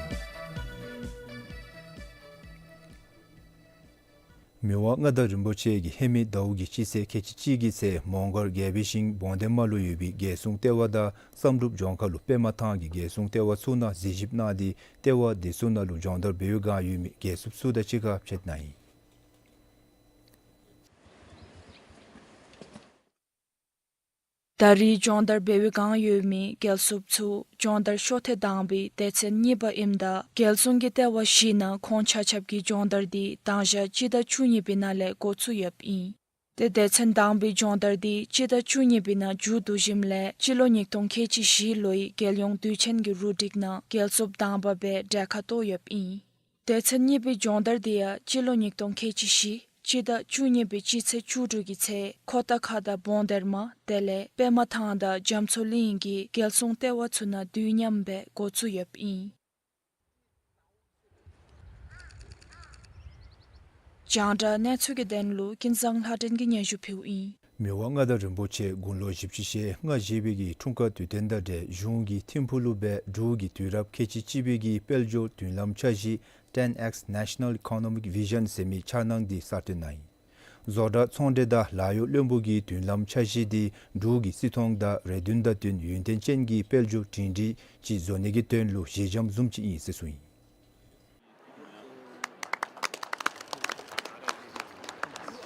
མི་དབང་མངའ་བདག་རིན་པོ་ཆེ་གིས་ཧེ་མའི་ཟླཝ་གི་སྤྱི་ཚེས་ཁལ་གཅིག་གཅིག་གི་ཚེ་མོང་སྒར་རྒྱལ་པོའི་ཞིང་བོང་སྡེ་མ་ལུ་ཡོད་པའི་རྒྱལ་སྲུང་ལྟེ་བ་དང་བསམ་གྲུབ་ལྗོངས་མཁར་ལུ་པདྨ་ཐང་གི་རྒྱལ་སྲུང་ལྟེ་བ་ཚུ་ནང་གཟིགས་ཞིབ་གནང་སྟེ་ལྟེ་བ་དེ་ཚུ་ནང་ལུ་སྦྱོང་བརྡར་འབད་བའི་བསྒང་ཡོད་མི་རྒྱལ་སྲུངཔ་ཚུ་དང་གཅིག་ཁར་ཕྱད་གནང་ཡི། ད་རེས་སྦྱོང་བརྡར་འབད་བའི་བསྒང་ཡོད་མི་རྒྱལ་སྲུངཔ་ཚུ་སྦྱོང་བརྡར་ཤོ་ཐེངས་དང་པའི་སྡེ་ཚན་གཉིས་པ་ཨིནམ་ད་རྒྱལ་སྲུང་གི་ལྟེ་བ་བཞི་ནང་ཁོང་ཆ་ཁྱབ་ཀྱིས་སྦྱོང་བརྡར་འདི་དང་ཞག་སྤྱི་ཟླ་བཅུ་གཉིས་པའི་ནང་ལས་འགོ་བཙུགས་ཡོདཔ་ཨིན། ཏེ་སྡེ་ཚན་དང་པའི་སྦྱོང་བརྡར་འདི་སྤྱི་ཟླ་བཅུ་གཉིས་པའི་ནང་མཇུག་བསྡུ་ཞིནམ་ལས་སྤྱི་ལོ་ཉིས་སྟོང་ཁལ་གཅིག་བཞི་ལོའི་རྒྱལ་ཡོངས་དུས་ཆེན་གྱི་རུ་སྒྲིག་ནང་རྒྱལ་སྲུངཔ་དང་པ་སྦེ་གྲལ་ཁར་གཏོགས་ཡོདཔ་ཨིན། སྡེ་ཚན་གཉིས་པའི་སྦྱོང་བརྡར་འདི་ཡང་སྤྱི་ལོ་ཉིས་སྟོང་ཁལ་གཅིག་བཞི་སྤྱི་ཟླ་བཅུ་གཉིས་པའི་སྤྱི་ཚེས་བཅུ་དྲུག་གི་ཚེ་ཁོ་ཏ་ཁ་དང་བོང་སྡེར་མ་དེ་ལས་པདྨ་ཐང་དང་རྒྱ་མཚོ་གླིང་གི་རྒྱལ་སྲུང་ལྟེ་བ་ཚུ་ནང་དུས་མཉམ་སྦེ་འགོ་བཙུགས་ཡོདཔ་ཨིན། རྒྱང་བསྒྲགས་གནས་ཚུལ་གྱི་དོན་ལུ་ཀུན་བཟང་ལྷ་སྒྲོན་གྱིས་སྙན་ཞུ་ཕུལཝ་ཨིན། མི་དབང་མངའ་བདག་རིན་པོ་ཆེ་དགུང་ལོ་བཞི་བཅུ་ཞེ་ལྔ་བཞེས་པའི་གི་འཁྲུངས་སྐར་དུས་སྟོན་དང་འབྲེལ་གཞུང་གིས་ཐིམ་ཕུག་ལུ་སྦེ་འབྲུག་གི་དུས་རབས་ཁལ་གཅིག་གཅིག་པའི་གི་དཔལ་འབྱོར་མདུན་ལམ་འཆར་གཞི་Ten X National Economic Vision ཟེར་མི་འཆར་སྣང་འདི་གསར་བཏོན་གནང་ཡི། བཟོ་གྲྭ་ཚོང་འབྲེལ་དང་ལཱ་གཡོག་བློན་པོ་གི་མདུན་ལམ་འཆར་གཞི་འདི་འབྲུག་གི་སྲིད་ཐོང་དང་རེ་འདུན་དང་བསྟུན་ཡུན་བརྟན་ཅན་གྱི་དཔལ་འབྱོར་སྒྲིང་སྒྲིང་ཅིག་བཟོ་ནི་གི་དོན་ལུ་ཞི་འཇམ་བཟུམ་ཅིག་ཨིན་ཟེར་གསུངས་ཡི།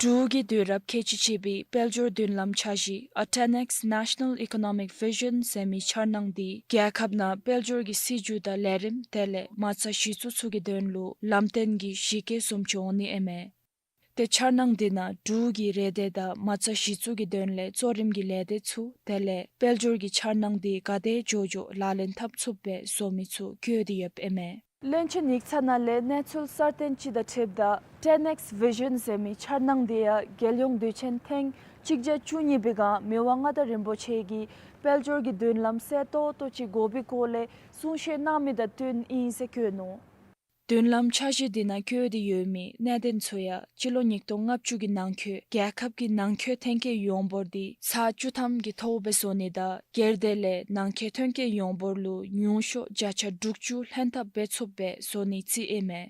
འབྲུག་གི་དུས་རབས་ཁལ་གཅིག་གཅིག་པའི་དཔལ་འབྱོར་མདུན་ལམ་འཆར་གཞི་A ten X National Economic Vision ཟེར་མི་འཆར་སྣང་འདི་རྒྱལ་ཁབ་ནང་དཔལ་འབྱོར་གྱི་སྲིད་བྱུས་དང་ལས་རིམ་དེ་ལས་མ་རྩ་གཞི་བཙུགས་ཚུ་གི་དོན་ལུ་ལམ་སྟོན་གྱི་གཞི་བཀོད་བཟུམ་ཅིག་འོང་ནི་ཨིན་མས། ཏེ་འཆར་སྣང་འདི་ནང་འབྲུག་གི་རེ་འདོད་དང་མ་རྩ་གཞི་བཙུགས་ཀྱི་དོན་ལས་གཙོ་རིམ་གྱི་ལས་སྡེ་ཚུ་དེ་ལས་དཔལ་འབྱོར་གྱི་འཆར་སྣང་འདི་ག་དེ་མགྱོགས་མགྱོགས་ལག་ལེན་འཐབ་ཚུགསཔ་སྦེ་བཟོ་མི་ཚུ་བཀོད་དེ་ཡོདཔ་ཨིན་མས། བློན་ཆེན་ཡིག་ཚང་ནང་ལས་གནས་ཚུལ་གསར་བཏོན་ཅིག་དང་འཁྲིལཝ་ད་Ten X Vision ཟེར་མི་འཆར་སྣང་འདི་ཡང་རྒྱལ་ཡོངས་དུས་ཆེན་ཐེངས་གཅིག་བརྒྱ་བཅུ་གཉིས་པའི་སྒང་མི་དབང་མངའ་བདག་རིན་པོ་ཆེ་གིས་དཔལ་འབྱོར་གྱི་མདུན་ལམ་གསལ་ཏོག་ཏོ་ཅིག་དགོ་པའི་སྐོར་ལས་གསུང་བཤད་གནང་མི་དང་བསྟུན་ཨིན་ཟེར་བཀོད་ནུག། མདུན་ལམ་འཆར་གཞི་འདི་ནང་བཀོད་དེ་ཡོད་མི་གནད་དོན་ཚུ་ཡང་སྤྱི་ལོ་ཉིས་སྟོང་ལྔ་བཅུ་གི་ནང་འཁོད་རྒྱལ་ཁབ་ཀྱི་ནང་འཁོད་ཐོན་སྐྱེད་ཡོངས་འབོར་འདི་ཚག་བཅུ་ཐམ་གྱི་ཐོག་སྦེ་བཟོ་ནི་དང་སྒེར་སྡེ་ལས་ནང་འཁོད་ཐོན་སྐྱེད་ཡོངས་འབོར་ལུ་ཉུང་ཤོས་བརྒྱ་ཆ་དྲུག་ཅུ་ལྷན་ཐབས་འབད་ཚུགསཔ་སྦེ་བཟོ་ནིའི་རྩིས་ཨིན་མས།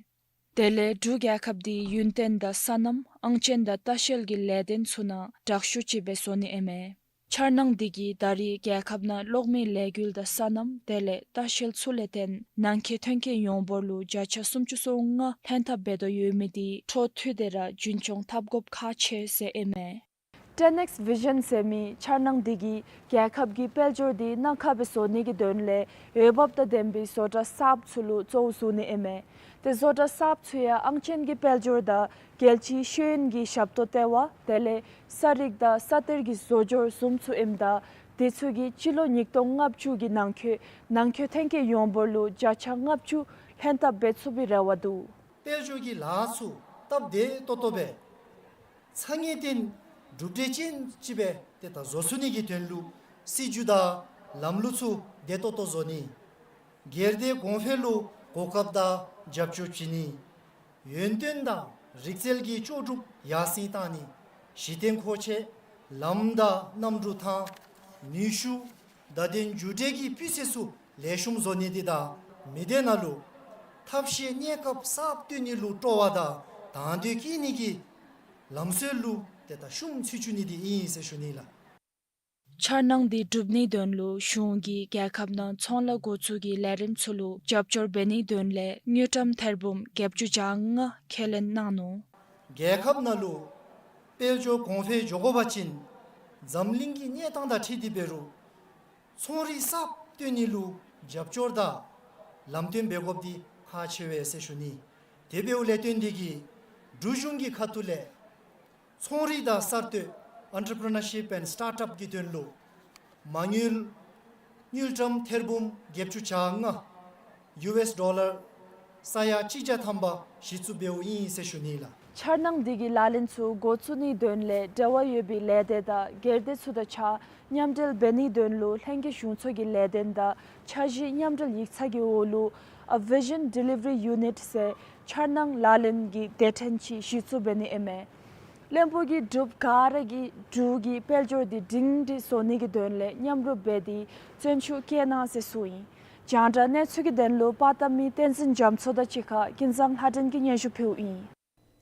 དེ་ལས་འབྲུག་རྒྱལ་ཁབ་འདི་ཡུན་བརྟན་དང་སོ་ནམ་ཨང་ཅན་དང་ལྟ་བཤལ་གྱི་ལས་དོན་ཚུ་ནང་དྲག་ཤོས་ཅིག་སྦེ་བཟོ་ནི་ཨིན་མས། འཆར་སྣང་འདི་གིས་ད་རེས་རྒྱལ་ཁབ་ནང་གློག་མེའི་ལས་འགུལ་དང་སོ་ནམ་དེ་ལས་ལྟ་བཤལ་ཚུ་ལས་བརྟེན་ནང་འཁོད་ཐོན་སྐྱེད་ཡོངས་འབོར་ལུ་བརྒྱ་ཆ་སུམ་ཅུ་སོ་ལྔ་ལྷན་ཐབས་འབད་དོ་ཡོད་མི་འདི་འཕྲོ་མཐུད་དེ་ར་རྒྱུན་སྐྱོང་འཐབ་དགོཔ་ཁག་ཆེ་ཟེར་ཨིན་མས། Ten X Vision ཟེར་མི་འཆར་སྣང་འདི་གིས་རྒྱལ་ཁབ་ཀྱི་དཔལ་འབྱོར་འདི་གནའ་ཁ་སྦེ་བཟོ་ནི་གི་དོན་ལས་འོས་འབབ་དང་ལྡན་པའི་བཟོ་གྲྭ་གསརཔ་ཚུ་ལུ་གཙོ་བོ་བཟུང་ནི་ཨིན་མས། ཏེ་བཟོ་གྲྭ་གསརཔ་ཚུ་ཡང་ཨང་ཅན་གྱི་དཔལ་འབྱོར་དང་རྒྱལ་སྤྱིའི་ཤེས་ཡོན་གྱི་ཞབས་ཏོག་ལྟེ་བ་དེ་ལས་ས་རིག་དང་ས་གཏེར་གྱི་བཟོ་སྦྱོར་བཟུམ་ཚུ་ཨིནམ་ད་དེ་ཚུ་གིས་སྤྱི་ལོ་ཉིས་སྟོང་ལྔ་བཅུ་གི་ནང་འཁོད་ནང་འཁོད་ཐོན་སྐྱེད་ཡོངས་འབོར་ལུ་བརྒྱ་ཆ་ལྔ་བཅུ་ལྷན་ཐབས་འབད་ཚུགས་པའི་རེ་བ་འདུག། དཔལ་འབྱོར་གྱི་ལཱ་ཚུ་སྟབས་བདེ་ཏོག་ཏོ་སྦེ་ཚ་ངེས་ལྡན་གྲུབ་འབྲས་ཅན་ཅིག་སྦེ་ཏེ་ད་བཟོ་ཚུགས་ནི་གི་དོན་ལུ་སྲིད་བྱུས་དང་ལམ་ལུགས་ཚུ་བདེ་ཏོག་ཏོ་བཟོ་ནི། སྒེར་སྡེ་གོང་འཕེལ་ལུ་གོ་སྐབས་དང་རྒྱབ་སྐྱོར་བྱིན་ནི། ཡུན་བརྟན་དང་རིག་རྩལ་གྱི་ལྕོགས་གྲུབ་ཡར་སེང་བཏང་ནི། གཞི་རྟེན་མཁོ་ཆས་ལམ་དང་གནམ་གྲུ་ཐང་ནུས་ཤུགས་བརྡ་དོན་མཇུག་འབྲས་ཀྱི་སྤུས་ཚད་ཚུ་ལེགས་ཤོམ་བཟོ་ནི་འདི་དང་མི་སྡེ་ནང་ལུ་ཐབས་ཤེས་གནས་སྐབས་གསརཔ་བཏོན་ནི་ལུ་སྤྲོ་བ་དང་དང་འདོད་བསྐྱེད་ནི་གི་ལམ་སྲོལ་ལུ་ཏེ་ད་ཤུགས་ཚུ་བཅུག་ནི་འདི་ཨིན་ཟེར་ཞུ་ནི་ལགས། འཆར་སྣང་འདི་སྒྲུབ་ནིའི་དོན་ལུ་གཞུང་གིས་རྒྱལ་ཁབ་ནང་ཚོང་ལཱ་འགོ་བཙུགས་ཀྱི་ལས་རིམ་ཚུ་ལུ་རྒྱབ་སྐྱོར་འབད་ནིའི་དོན་ལས་དངུལ་ཀྲམ་ཐེར་འབུམ་བརྒྱད་ཅུ་གྱ་ལྔ་ཁས་ལེན་གནང་ནུག། རྒྱལ་ཁབ་ནང་ལུ་དཔལ་འབྱོར་གོང་འཕེལ་འགྱོ་དགོ་པ་ཅིན་འཛམ་གླིང་གི་གནས་སྟངས་དང་འཁྲིལ་ཏེ་འབད་རུང་ཚོང་རིག་གསརཔ་བཏོན་ནི་ལུ་རྒྱབ་སྐྱོར་དང་ལམ་སྟོན་འབད་དགོཔ་འདི་ཁག་ཆེ་བས་ཟེར་ཞུ་ནི། དེ་འབདཝ་ལས་བརྟེན་ཏེ་གིས་འབྲུག་གཞུང་གི་ཁ་ཐུག་ལས་ཚོང་རིག་དང་གསར་གཏོད་Entrepreneurship and Startup གི་དོན་ལུ་མ་དངུལ་དངུལ་ཀྲམ་ཐེར་འབུམ་བརྒྱད་ཅུ་གྱ་ལྔ་ཡུ་ཨེསི་ཌོ་ལར་ས་ཡ་གཅིག་བརྒྱ་ཐམ་པ་གཞི་བཙུགས་འབདཝ་ཨིན་ཟེར་ཞུ་ནི་ལགས། འཆར་སྣང་འདི་གི་ལག་ལེན་ཚུ་འགོ་བཙུགས་ནིའི་དོན་ལས་འབྲེལ་བ་ཡོད་པའི་ལས་སྡེ་དང་སྒེར་སྡེ་ཚུ་དང་གཅིག་ཁར་མཉམ་འབྲེལ་འབད་ནིའི་དོན་ལུ་ལྷན་རྒྱས་གཞུང་ཚོགས་ཀྱི་ལས་དོན་དང་འཆར་གཞི་མཉམ་འབྲེལ་ཡིག་ཚང་གི་འོག་ལུ་A Vision Delivery Unit ཟེར་འཆར་སྣང་ལག་ལེན་གྱི་སྡེ་ཕྲན་ཅིག་གཞི་བཙུགས་འབད་ནི་ཨིན་མས། བློན་པོ་གིས་འབྲུགཔ་ག་ར་གིས་འབྲུག་གི་དཔལ་འབྱོར་འདི་སྒྲིང་སྒྲི་བཟོ་ནི་གི་དོན་ལས་མཉམ་རུབ་འབད་དེ་བརྩོན་ཤུགས་བསྐྱེད་གནང་ཟེར་གསུངས་ཡི། རྒྱང་བསྒྲགས་གནས་ཚུལ་གྱི་དོན་ལུ་པར་བཏབ་མི་བསྟན་འཛིན་རྒྱ་མཚོ་དང་གཅིག་ཁར་ཀུན་བཟང་ལྷ་སྒྲོན་གྱིས་སྙན་ཞུ་ཕུལཝ་ཨིན།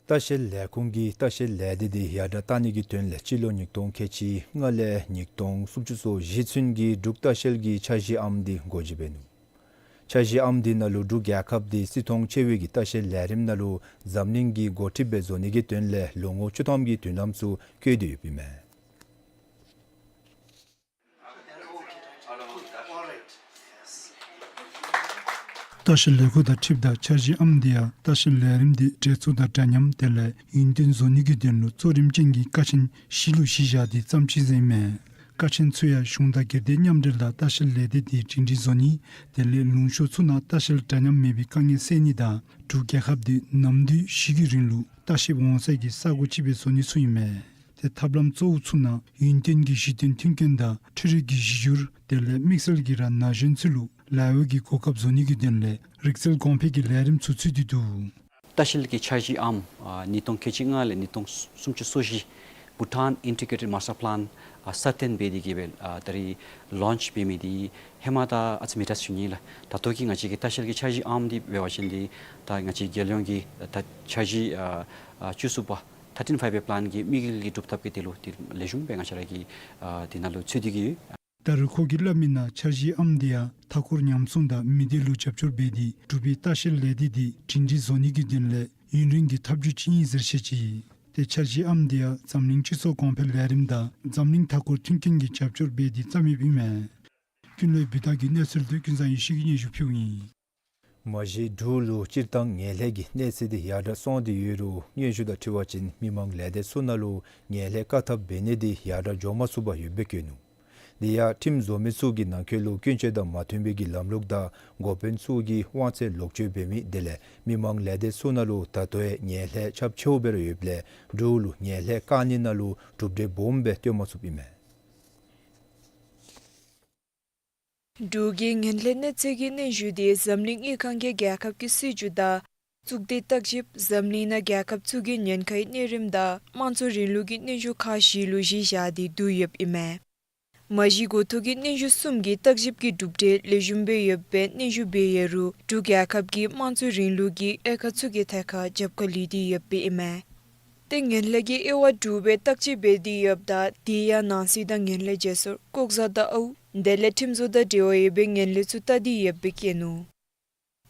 ལྟ་བཤལ་ལས་ཁུངས་ཀྱིས་ལྟ་བཤལ་ལས་སྡེ་འདི་ཡར་དྲག་གཏང་ནི་གི་དོན་ལས་སྤྱི་ལོ་ཉིས་སྟོང་ཁལ་གཅིག་ལྔ་ལས་ཉིས་སྟོང་སུམ་ཅུ་སོ་བཞི་ཚུན་གྱི་འབྲུག་ལྟ་བཤལ་གྱི་འཆར་གཞི་ཨམ་འདི་འགོ་འབྱེད་འབད་ནུག། འཆར་གཞི་ཨམ་འདི་ནང་ལུ་འབྲུག་རྒྱལ་ཁབ་འདི་བརྩི་མཐོང་ཆེ་བའི་གི་ལྟ་བཤལ་ལས་རིམ་ནང་ལུ་འཛམ་གླིང་གི་འགོ་ཁྲིདཔ་སྦེ་བཟོ་ནི་གི་དོན་ལས་ལོ་ངོ་བཅུ་ཐམ་གྱི་མདུན་ལམ་ཚུ་བཀོད་དེ་ཡོདཔ་ཨིན་མས། ལྟ་བཤལ་ལས་ཁུངས་དང་འཁྲིལཝ་ད་འཆར་གཞི་ཨམ་འདི་ཡང་ལྟ་བཤལ་ལས་རིམ་འདི་གྲོས་ཚོགས་དང་འདྲ་མཉམ་དེ་ལས་ཡུན་བརྟན་བཟོ་ནི་གི་དོན་ལུ་གཙོ་རིམ་ཅན་གྱི་ཀ་ཆེན་བཞི་ལུ་གཞི་བཞག་སྟེ་བརྩམས་ཅི་ཟེར་ཨིན་མས། ཀ་ཆེན་ཚུ་ཡང་གཞུང་དང་སྒེར་སྡེ་མཉམ་འབྲེལ་དང་ལྟ་བཤལ་ལས་སྡེ་འདི་སྒྲིང་སྒྲི་བཟོ་ནི་དེ་ལས་ལུང་ཤོར་ཚུ་ནང་ལྟ་བཤལ་འདྲ་མཉམ་མེད་པའི་དཀའ་ངལ་སེལ་ནི་དང་འབྲུག་རྒྱལ་ཁབ་འདི་ནམ་དུས་བཞི་གི་རིང་ལུ་ལྟ་བཤལཔ་འོང་སའི་གི་ས་གོ་ཅིག་སྦེ་བཟོ་ནི་ཚུ་ཨིན་མས། ཏེ་ཐབས་ལམ་གཙོ་བོ་ཚུ་ནང་ཡུན་བརྟན་གྱི་གཞི་རྟེན་མཐུན་རྐྱེན་དང་འཕྲུལ་རིག་གི་གཞི་འགྱུར་དེ་ལས་དམིགས་བསལ་གྱི་ར་ན་གཞོན་ཚུ་ལུ་ལཱ་གཡོག་གི་གོ་སྐབས་བཟོ་ནི་གི་དོན་ལས་རིག་རྩལ་གོང་འཕེལ་གྱི་ལས་རིམ་ཚུ་ཚུད་དེ་འདུག། ལྟ་བཤལ་གྱི་འཆར་གཞི་ཨམ་ཨ་ཉིས་སྟོང་ཁལ་གཅིག་ལྔ་ལས་ཉིས་སྟོང་སུམ་ཅུ་སོ་བཞི་Bhutan Integrated Master Plan ཨ་སྲ་བརྟན་འབད་དེ་གིས་སྦེ་ཨ་ད་རིས་ལོནཆ་འབད་མི་འདི་ཧེ་མ་ད་ཨ་ཙི་མི་དྲག་ཞུ་ནི་ལགས། ད་ལྟོ་གི་ང་བཅས་ཀྱི་ལྟ་བཤལ་གྱི་འཆར་གཞི་ཨམ་འདི་འབད་བ་ཅིན་འདི་ད་ང་བཅས་རྒྱལ་ཡོངས་ཀྱི་ད་འཆར་གཞི་ཨ་ཨ་བཅུ་གསུམ་པ་Thirteen Five Year Plan གི་དམིགས་ཡུལ་གྱི་སྒྲུབ་ཐབས་ཀྱི་དོན་ལུ་འདི་ལེགས་ཤོམ་སྦེ་ང་བཅས་ར་གིས་ཨ་འདི་ནང་ལུ་ཚུད་དེ་གིས་ཡོད། ད་རུང་ཁོ་གིས་སླབ་མི་ནང་འཆར་གཞི་ཨམ་འདི་ཡང་མཐའ་འཁོར་ཉམས་སྲུང་དང་མི་སྡེ་ལུ་རྒྱབ་སྐྱོར་འབད་དེ་འབྲུག་པའི་ལྟ་བཤལ་ལས་སྡེ་འདི་སྒྲིང་སྒྲི་བཟོ་ནི་གི་དོན་ལས་ཡུན་རིང་གི་ཐབས་བྱུས་ཅིག་ཨིན་ཟེར་བཤད་ཅི། ཏེ་འཆར་གཞི་ཨམ་འདི་ཡང་འཛམ་གླིང་སྤྱི་ཚོགས་གོང་འཕེལ་ལས་རིམ་དང་འཛམ་གླིང་མཐའ་འཁོར་མཐུན་རྐྱེན་གྱིས་རྒྱབ་སྐྱོར་འབད་དེ་བརྩམས་ཡོདཔ་ཨིན་མས། ཀུན་ལེགས་བུ་དར་གྱི་གནས་ཚུལ་འདི་ཀུན་བཟང་ཡེ་ཤེས་ཀྱིས་སྙན་ཞུ་ཕུལཝ་ཨིན། མ་གཞི་འབྲུག་ལུ་སྤྱིར་བཏང་ངན་ལྷད་ཀྱི་གནས་ཚད་འདི་ཡར་དྲག་སོང་སྟེ་ཡོད་རུང་སྙན་ཞུ་དང་འཁྲིལ་བ་ཅིན་མི་མང་ལས་སྡེ་ཚུ་ནང་ལུ་ངན་ལྷད་བཀག་ཐབས་འབད་ནི་འདི་ཡར་དྲག་འགྱོ་མ་ཚུགས་པར་ཡོདཔ་སྦེ་བཀོད་ནུག། དེ་ཡང་ཁྲིམས་བཟོ་མི་ཚུ་གི་ནང་འཁོད་ལུ་ཀུན་སྤྱོད་དང་མ་མཐུན་པའི་གི་ལམ་ལུགས་དང་འགོ་དཔོན་ཚུ་གིས་དབང་ཚད་ལོག་སྤྱོད་འབད་མི་དེ་ལས་མི་མང་ལས་སྡེ་ཚུ་ནང་ལུ་ད་ལྟོ་ཡང་ངན་ལྷད་ཁྱབ་ཆེཝ་སྦེ་ར་ཡོདཔ་ལས་འབྲུག་ལུ་ངན་ལྷད་བཀག་ནི་ནང་ལུ་གྲུབ་འབྲས་སྦོམ་སྦེ་སྟོན་མ་ཚུགསཔ་ཨིན་མས། འབྲུག་གི་ངན་ལྷད་གནས་ཚད་ཀྱི་སྙན་ཞུ་འདི་འཛམ་གླིང་དབུས་གང་གི་རྒྱལ་ཁབ་ཀྱི་སྲིད་བྱུས་དང་གཙུག་སྡེ་བརྟག་ཞིབ་འཛམ་གླིང་ནང་རྒྱལ་ཁབ་ཚུ་གི་ཉེན་ཁའི་གནས་རིམ་དང་དམངས་གཙོ་རིང་ལུགས་ཀྱི་སྙན་ཞུ་ཁག་བཞི་ལུ་གཞི་བཞག་སྟེ་བསྡུ་ཡོདཔ་ཨིན་མས། མ་གཞི་འགོ་ཐོག་གི་སྙན་ཞུ་གསུམ་གྱི་བརྟག་ཞིབ་ཀྱི་གྲུབ་འབྲས་ལེགས་ཤོམ་སྦེ་ཡོདཔ་སྦེ་སྙན་ཞུ་འབད་ཡོད་རུང་འབྲུག་རྒྱལ་ཁབ་ཀྱི་དམངས་གཙོ་རིང་ལུགས་ཀྱི་དབྱེ་ཁག་ཚུ་གི་ཐད་ཁར་རྒྱབ་ཁ་ལུས་ཏེ་ཡོདཔ་ཨིན་མས། ཏེ་ངན་ལྷད་ཀྱི་དབྱེ་བ་དྲུག་སྦེ་བརྟག་དཔྱད་འབད་དེ་ཡོདཔ་ད་དེ་ཡང་ནང་སྲིད་དང་ངན་ལྷད་བརྗེ་སོར་ལྐོག་ཟ་དང་ཨའུ་དེ་ལས་ཁྲིམས་བཟོ་དང་འབྲེལ་བ་ཡོད་པའི་ངན་ལྷད་ཚུ་བལྟ་སྟེ་ཡོདཔ་སྦེ་བཀོད་ནུག།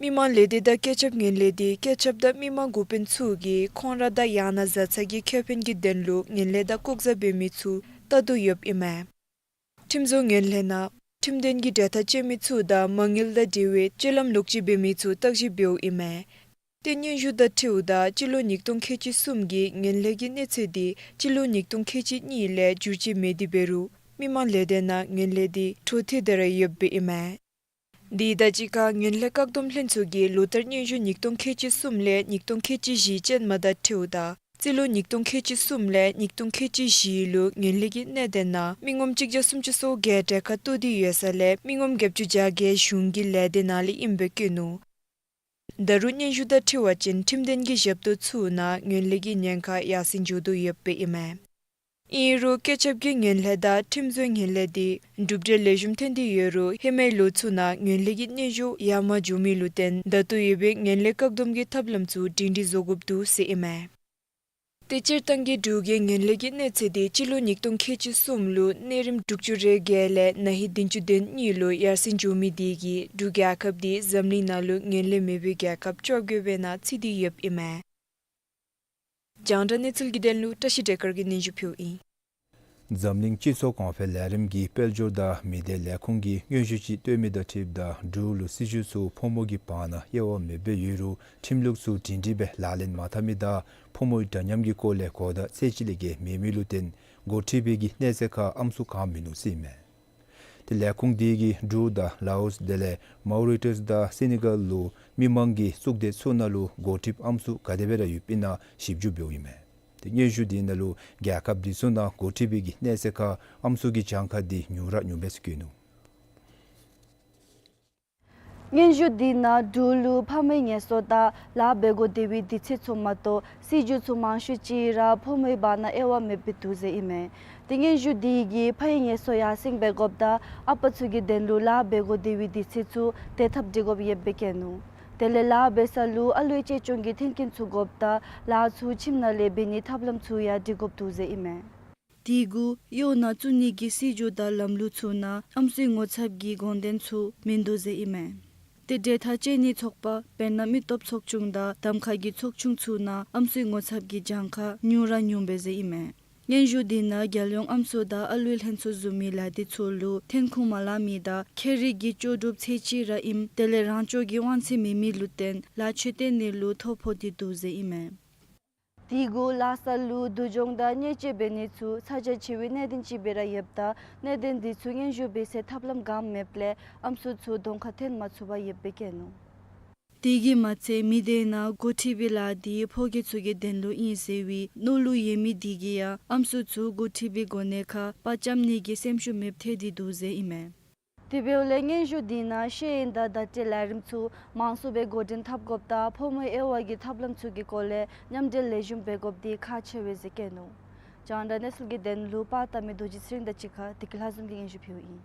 མི་མང་ལས་སྡེ་དང་སྐད་ཆབ་ངན་ལྷད་འདི་སྐད་ཆབ་དང་མི་མང་འགོ་དཔོན་ཚུ་གིས་ཁོང་ར་དང་ཡང་ན་བཟའ་ཚང་གི་ཁེ་ཕན་གྱི་དོན་ལུ་ངན་ལྷད་དང་ལྐོག་ཟ་འབད་མི་ཚུ་བལྟ་དོ་ཡོདཔ་ཨིན་མས། ཁྲིམས་བཟོ་ངན་ལྷད་ནང་ཁྲིམས་དོན་གྱི་འབྲེལ་ཐག་བཅད་མི་ཚུ་དང་མ་དངུལ་དང་འབྲེལ་བའི་སྤྱོད་ལམ་ལོག་སྤྱོད་འབད་མི་ཚུ་བརྟག་ཞིབ་འབདཝ་ཨིན་མས། ཏེ་སྙན་ཞུ་དང་འཁྲིལཝ་ད་སྤྱི་ལོ་ཉིས་སྟོང་ཁལ་གཅིག་གསུམ་གྱི་ངན་ལྷད་ཀྱི་གནས་ཚད་འདི་སྤྱི་ལོ་ཉིས་སྟོང་ཁལ་གཅིག་གཉིས་ལས་འགྱུར་བཅོས་མེད་དེ་འབད་རུང་མི་མང་ལས་སྡེ་ནང་ངན་ལྷད་འདི་འཕྲོ་མཐུད་དེ་ར་ཡོདཔ་ཨིན་མས། དེ་དང་གཅིག་ཁར་ངན་ལྷད་བཀག་སྡོམ་ལྷན་ཚོགས་ཀྱིས་ལོ་བསྟར་སྙན་ཞུ་ཉིས་སྟོང་ཁལ་གཅིག་གསུམ་ལས་ཉིས་སྟོང་ཁལ་གཅིག་བཞི་ཅན་མ་དང་འཁྲིལཝ་ད་རྩིས་ལོ་ཉིས་སྟོང་ཁལ་གཅིག་གསུམ་ལས་ཉིས་སྟོང་ཁལ་གཅིག་བཞི་ལུ་ངན་ལྷད་ཀྱི་གནད་དོན་ནང་མི་ངོམ་གཅིག་བརྒྱ་སུམ་ཅུ་སོ་བརྒྱད་གྲལ་ཁར་གཏོགས་ཏེ་ཡོད་ས་ལས་མི་ངོམ་བརྒྱད་ཅུ་གྱ་བརྒྱད་གཞུང་གི་ལས་སྡེ་ནང་ལས་ཨིནམ་སྦེ་བཀོད་ནུག། ད་རུང་སྙན་ཞུ་དང་འཁྲིལ་བ་ཅིན་ཁྲིམས་དོན་གྱི་ཞབས་ཏོག་ཚུ་ནང་ངན་ལྷད་ཀྱི་ཉེན་ཁ་ཡར་སེང་འགྱོ་དོ་ཡོདཔ་ཨིན་མས། ཨིན་རུང་སྐད་ཆབ་ཀྱི་ངན་ལྷད་དང་ཁྲིམས་བཟོའི་ངན་ལྷད་འདི་གྲུབ་འབྲས་ལེགས་ཤོམ་ཐོན་ཏེ་ཡོད་རུང་ཧེ་མའི་ལོ་ཚུ་ནང་ངན་ལྷད་ཀྱི་སྙན་ཞུ་ཡར་མར་འགྱོ་མི་ལུ་བརྟེན་ད་ལྟོ་ཡོད་པའི་ངན་ལྷད་བཀག་སྡོམ་གྱི་ཐབས་ལམ་ཚུ་སྒྲིང་སྒྲི་བཟོ་དགོཔ་འདུག་ཟེར་ཨིན་མས། ཏེ་སྤྱིར་བཏང་གི་འབྲུག་གི་ངན་ལྷད་ཀྱི་གནས་ཚད་འདི་སྤྱི་ལོ་ཉིས་སྟོང་ཁལ་གཅིག་གསུམ་ལུ་གནས་རིམ་དྲུག་ཅུ་རེ་བརྒྱད་ལས་ན་ཧིང་བདུན་ཅུ་དོན་གཉིས་ལུ་ཡར་སེང་འགྱོ་མི་དེ་གིས་འབྲུག་རྒྱལ་ཁབ་འདི་འཛམ་གླིང་ནང་ལུ་ངན་ལྷད་མེད་པའི་རྒྱལ་ཁབ་བཅོ་བརྒྱད་པའི་ནང་ཚུད་དེ་ཡོདཔ་ཨིན་མས། རྒྱང་བསྒྲགས་གནས་ཚུལ་གྱི་དོན་ལུ་བཀྲ་ཤིས་བདེ་དཀར་གྱིས་སྙན་ཞུ་ཕུལཝ་ཨིན། འཛམ་གླིང་སྤྱི་ཚོགས་གོང་འཕེལ་ལས་རིམ་གྱི་དཔལ་འབྱོར་དང་མི་སྡེ་ལས་ཁུངས་ཀྱིས་སྙན་ཞུ་ཅིག་བཏོན་མི་དང་འཁྲིལཝ་ད་འབྲུག་ལུ་སྲིད་བྱུས་ཚུ་ཕོ་མོ་གི་བར་ན་དབྱེ་བ་མེདཔ་སྦེ་ཡོད་རུང་ཁྲིམས་ལུགས་ཚུ་སྒྲིང་སྒྲི་སྦེ་ལག་ལེན་མ་འཐབ་མི་དང་ཕོ་མོ་འདྲ་མཉམ་གྱི་སྐོར་ལས་གོ་བརྡ་ཚད་ཅིག་ལས་བརྒལ་མེད་མི་ལུ་བརྟེན་འགོ་ཁྲིད་པའི་གི་གནས་ཚད་ཁར་ཨམ་སྲུ་གང་མིན་ནུག་ཟེར་ཨིན་མས། ཏེ་ལས་ཁུངས་དེ་གིས་འབྲུག་དང་ལའོསི་དེ་ལས་མའོ་རི་ཊས་དང་སེ་ནི་གཱལ་ལུ་མི་མང་གི་གཙུག་སྡེ་ཚུ་ནང་ལུ་འགོ་ཁྲིདཔ་ཨམ་སྲུ་ག་དེ་སྦེ་ར་ཡོདཔ་ཨིན་ན་ཞིབ་འཇུག་འབདཝ་ཨིན་མས། ཏེ་སྙན་ཞུ་དེ་ནང་ལུ་རྒྱལ་ཁབ་དེ་ཚུ་ནང་འགོ་ཁྲིད་པའི་གི་གནས་ཚད་ཁར་ཨམ་སྲུ་གི་གྱངས་ཁ་དེ་ཉུང་ར་ཉུངམ་སྦེ་བཀོད་ནུག། སྙན་ཞུ་འདི་ནང་འབྲུག་ལུ་ཕམ་གྱི་ངལ་གསོ་དང་ལཱ་འབད་དགོ་སྟེ་བའི་དུས་ཚོད་ཚུ་མ་གཏོགས་སྲིད་བྱུས་ཚུ་མང་ཤོས་ཅིག་ར་ཕོ་མོའི་བར་ན་དབྱེ་བ་མེདཔ་སྦེ་འདུག་ཟེར་ཨིན་མས། དེ་སྙན་ཞུ་འདི་གིས་ཕམ་གྱི་ངལ་གསོ་ཡར་སེང་འབད་དགོཔ་དང་ཨ་པ་ཚུ་གི་དོན་ལུ་ལཱ་འབད་དགོ་སྟེ་བའི་དུས་ཚོད་ཚུ་དེ་ཐབས་སྒྲིག་དགོཔ་ཡོདཔ་སྦེ་བཀོད་ནུག། དེ་ལས་ལཱ་འབད་ས་ལུ་ཨ་ལུའི་གཅེས་སྐྱོང་གི་མཐུན་རྐྱེན་ཚུ་དགོཔ་དང་ལཱ་ཚུ་ཁྱིམ་ནང་ལས་འབད་ནིའི་ཐབས་ལམ་ཚུ་ཡང་སྒྲིག་དགོཔ་འདུག་ཟེར་ཨིན་མས། དེ་གུ་གཡོག་ནང་བཙུགས་ནི་གི་སྲིད་བྱུས་དང་ལམ་ལུགས་ཚུ་ནང་ཨམ་སྲུའི་ངོ་ཚབ་ཀྱི་དགོངས་དོན་ཚུ་མིན་འདུག་ཟེར་ཨིན་མས། དེ་འབྲེལ་ཐག་བཅད་ནིའི་ཚོགས་པ་དཔེར་ན་མི་སྟོབས་ཚོགས་ཆུང་དང་གདམ་ཁ་གི་ཚོགས་ཆུང་ཚུ་ནང་ཨམ་སྲུའི་ངོ་ཚབ་ཀྱི་གྱངས་ཁ་ཉུང་ར་ཉུངམ་སྦེ་ཟེར་ཨིན་མས། སྙན་ཞུ་འདི་ནང་རྒྱལ་ཡོངས་ཨམ་སྲུ་དང་ཨ་ལུའི་ལྷན་ཚོགས་བཟུམ་མའི་ལས་སྡེ་ཚུ་ལུ་ཐོན་ཁུངས་མ་ལང་མི་དང་ཁེ་རིག་གི་ལྕོགས་གྲུབ་ཚད་ཅིག་ར་ཨིནམ་དེ་ལས་རང་སྐྱོང་གི་དབང་ཚད་མེད་མི་ལུ་བརྟེན་ལཱ་ཚུ་བཏོན་ནི་ལུ་ཐོ་ཕོག་སྟེ་འདུག་ཟེར་ཨིན་མས། དེ་གུ་ལཱ་ས་ལུ་སྡུག་སྦྱོང་དང་བརྙས་བཅོས་འབད་ནི་ཚུ་ཚ་གྱང་ཆེ་བའི་གནད་དོན་ཅིག་སྦེ་ར་ཡོདཔ་ད་གནད་དོན་འདི་ཚུ་སྙན་ཞུ་འབད་སའི་ཐབས་ལམ་གང་མེདཔ་ལས་ཨམ་སྲུ་ཚུ་གདོང་ཁར་ཐོན་མ་ཚུགསཔ་ཡོདཔ་སྦེ་བཀོད་ནུག། དེ་གིས་མ་ཚད་མི་སྡེ་ནང་འགོ་ཁྲིད་པའི་ལཱ་འདི་ཕོ་སྐྱེས་ཚུ་གི་དོན་ལུ་ཨིན་ཟེར་བའི་མནོ་ལུགས་ཡོད་མི་དེ་གིས་ཡང་ཨམ་སྲུ་ཚུ་འགོ་ཁྲིད་པའི་གོ་གནས་ཁར་པར་འཁྱམ་ནི་གི་སེམས་ཤུགས་མེདཔ་ཐལ་ཏེ་འདུག་ཟེར་ཨིན་མས། དེ་འབདཝ་ལས་སྙན་ཞུ་འདི་ནང་ཤེས་ཡོན་དང་བརྡ་སྤྲོད་ལས་རིམ་ཚུ་མང་སུ་སྦེ་འགོ་འདྲེན་འཐབ་དགོཔ་དང་ཕོ་མོའི་དབྱེ་བ་གི་ཐབས་ལམ་ཚུ་གི་སྐོར་ལས་མཉམ་འབྲེལ་ལེགས་ཤོམ་འབད་དགོཔ་འདི་ཁག་ཆེ་བས་ཟེར་བཀོད་ནུག། རྒྱང་བསྒྲགས་གནས་ཚུལ་གྱི་དོན་ལུ་པར་བཏབ་མི་རྡོ་རྗེ་ཚེ་རིང་དང་གཅིག་ཁར་བདེ་སྐྱིད་ལྷ་འཛོམས་ཀྱིས་སྙན་ཞུ་ཕུལཝ་ཨིན།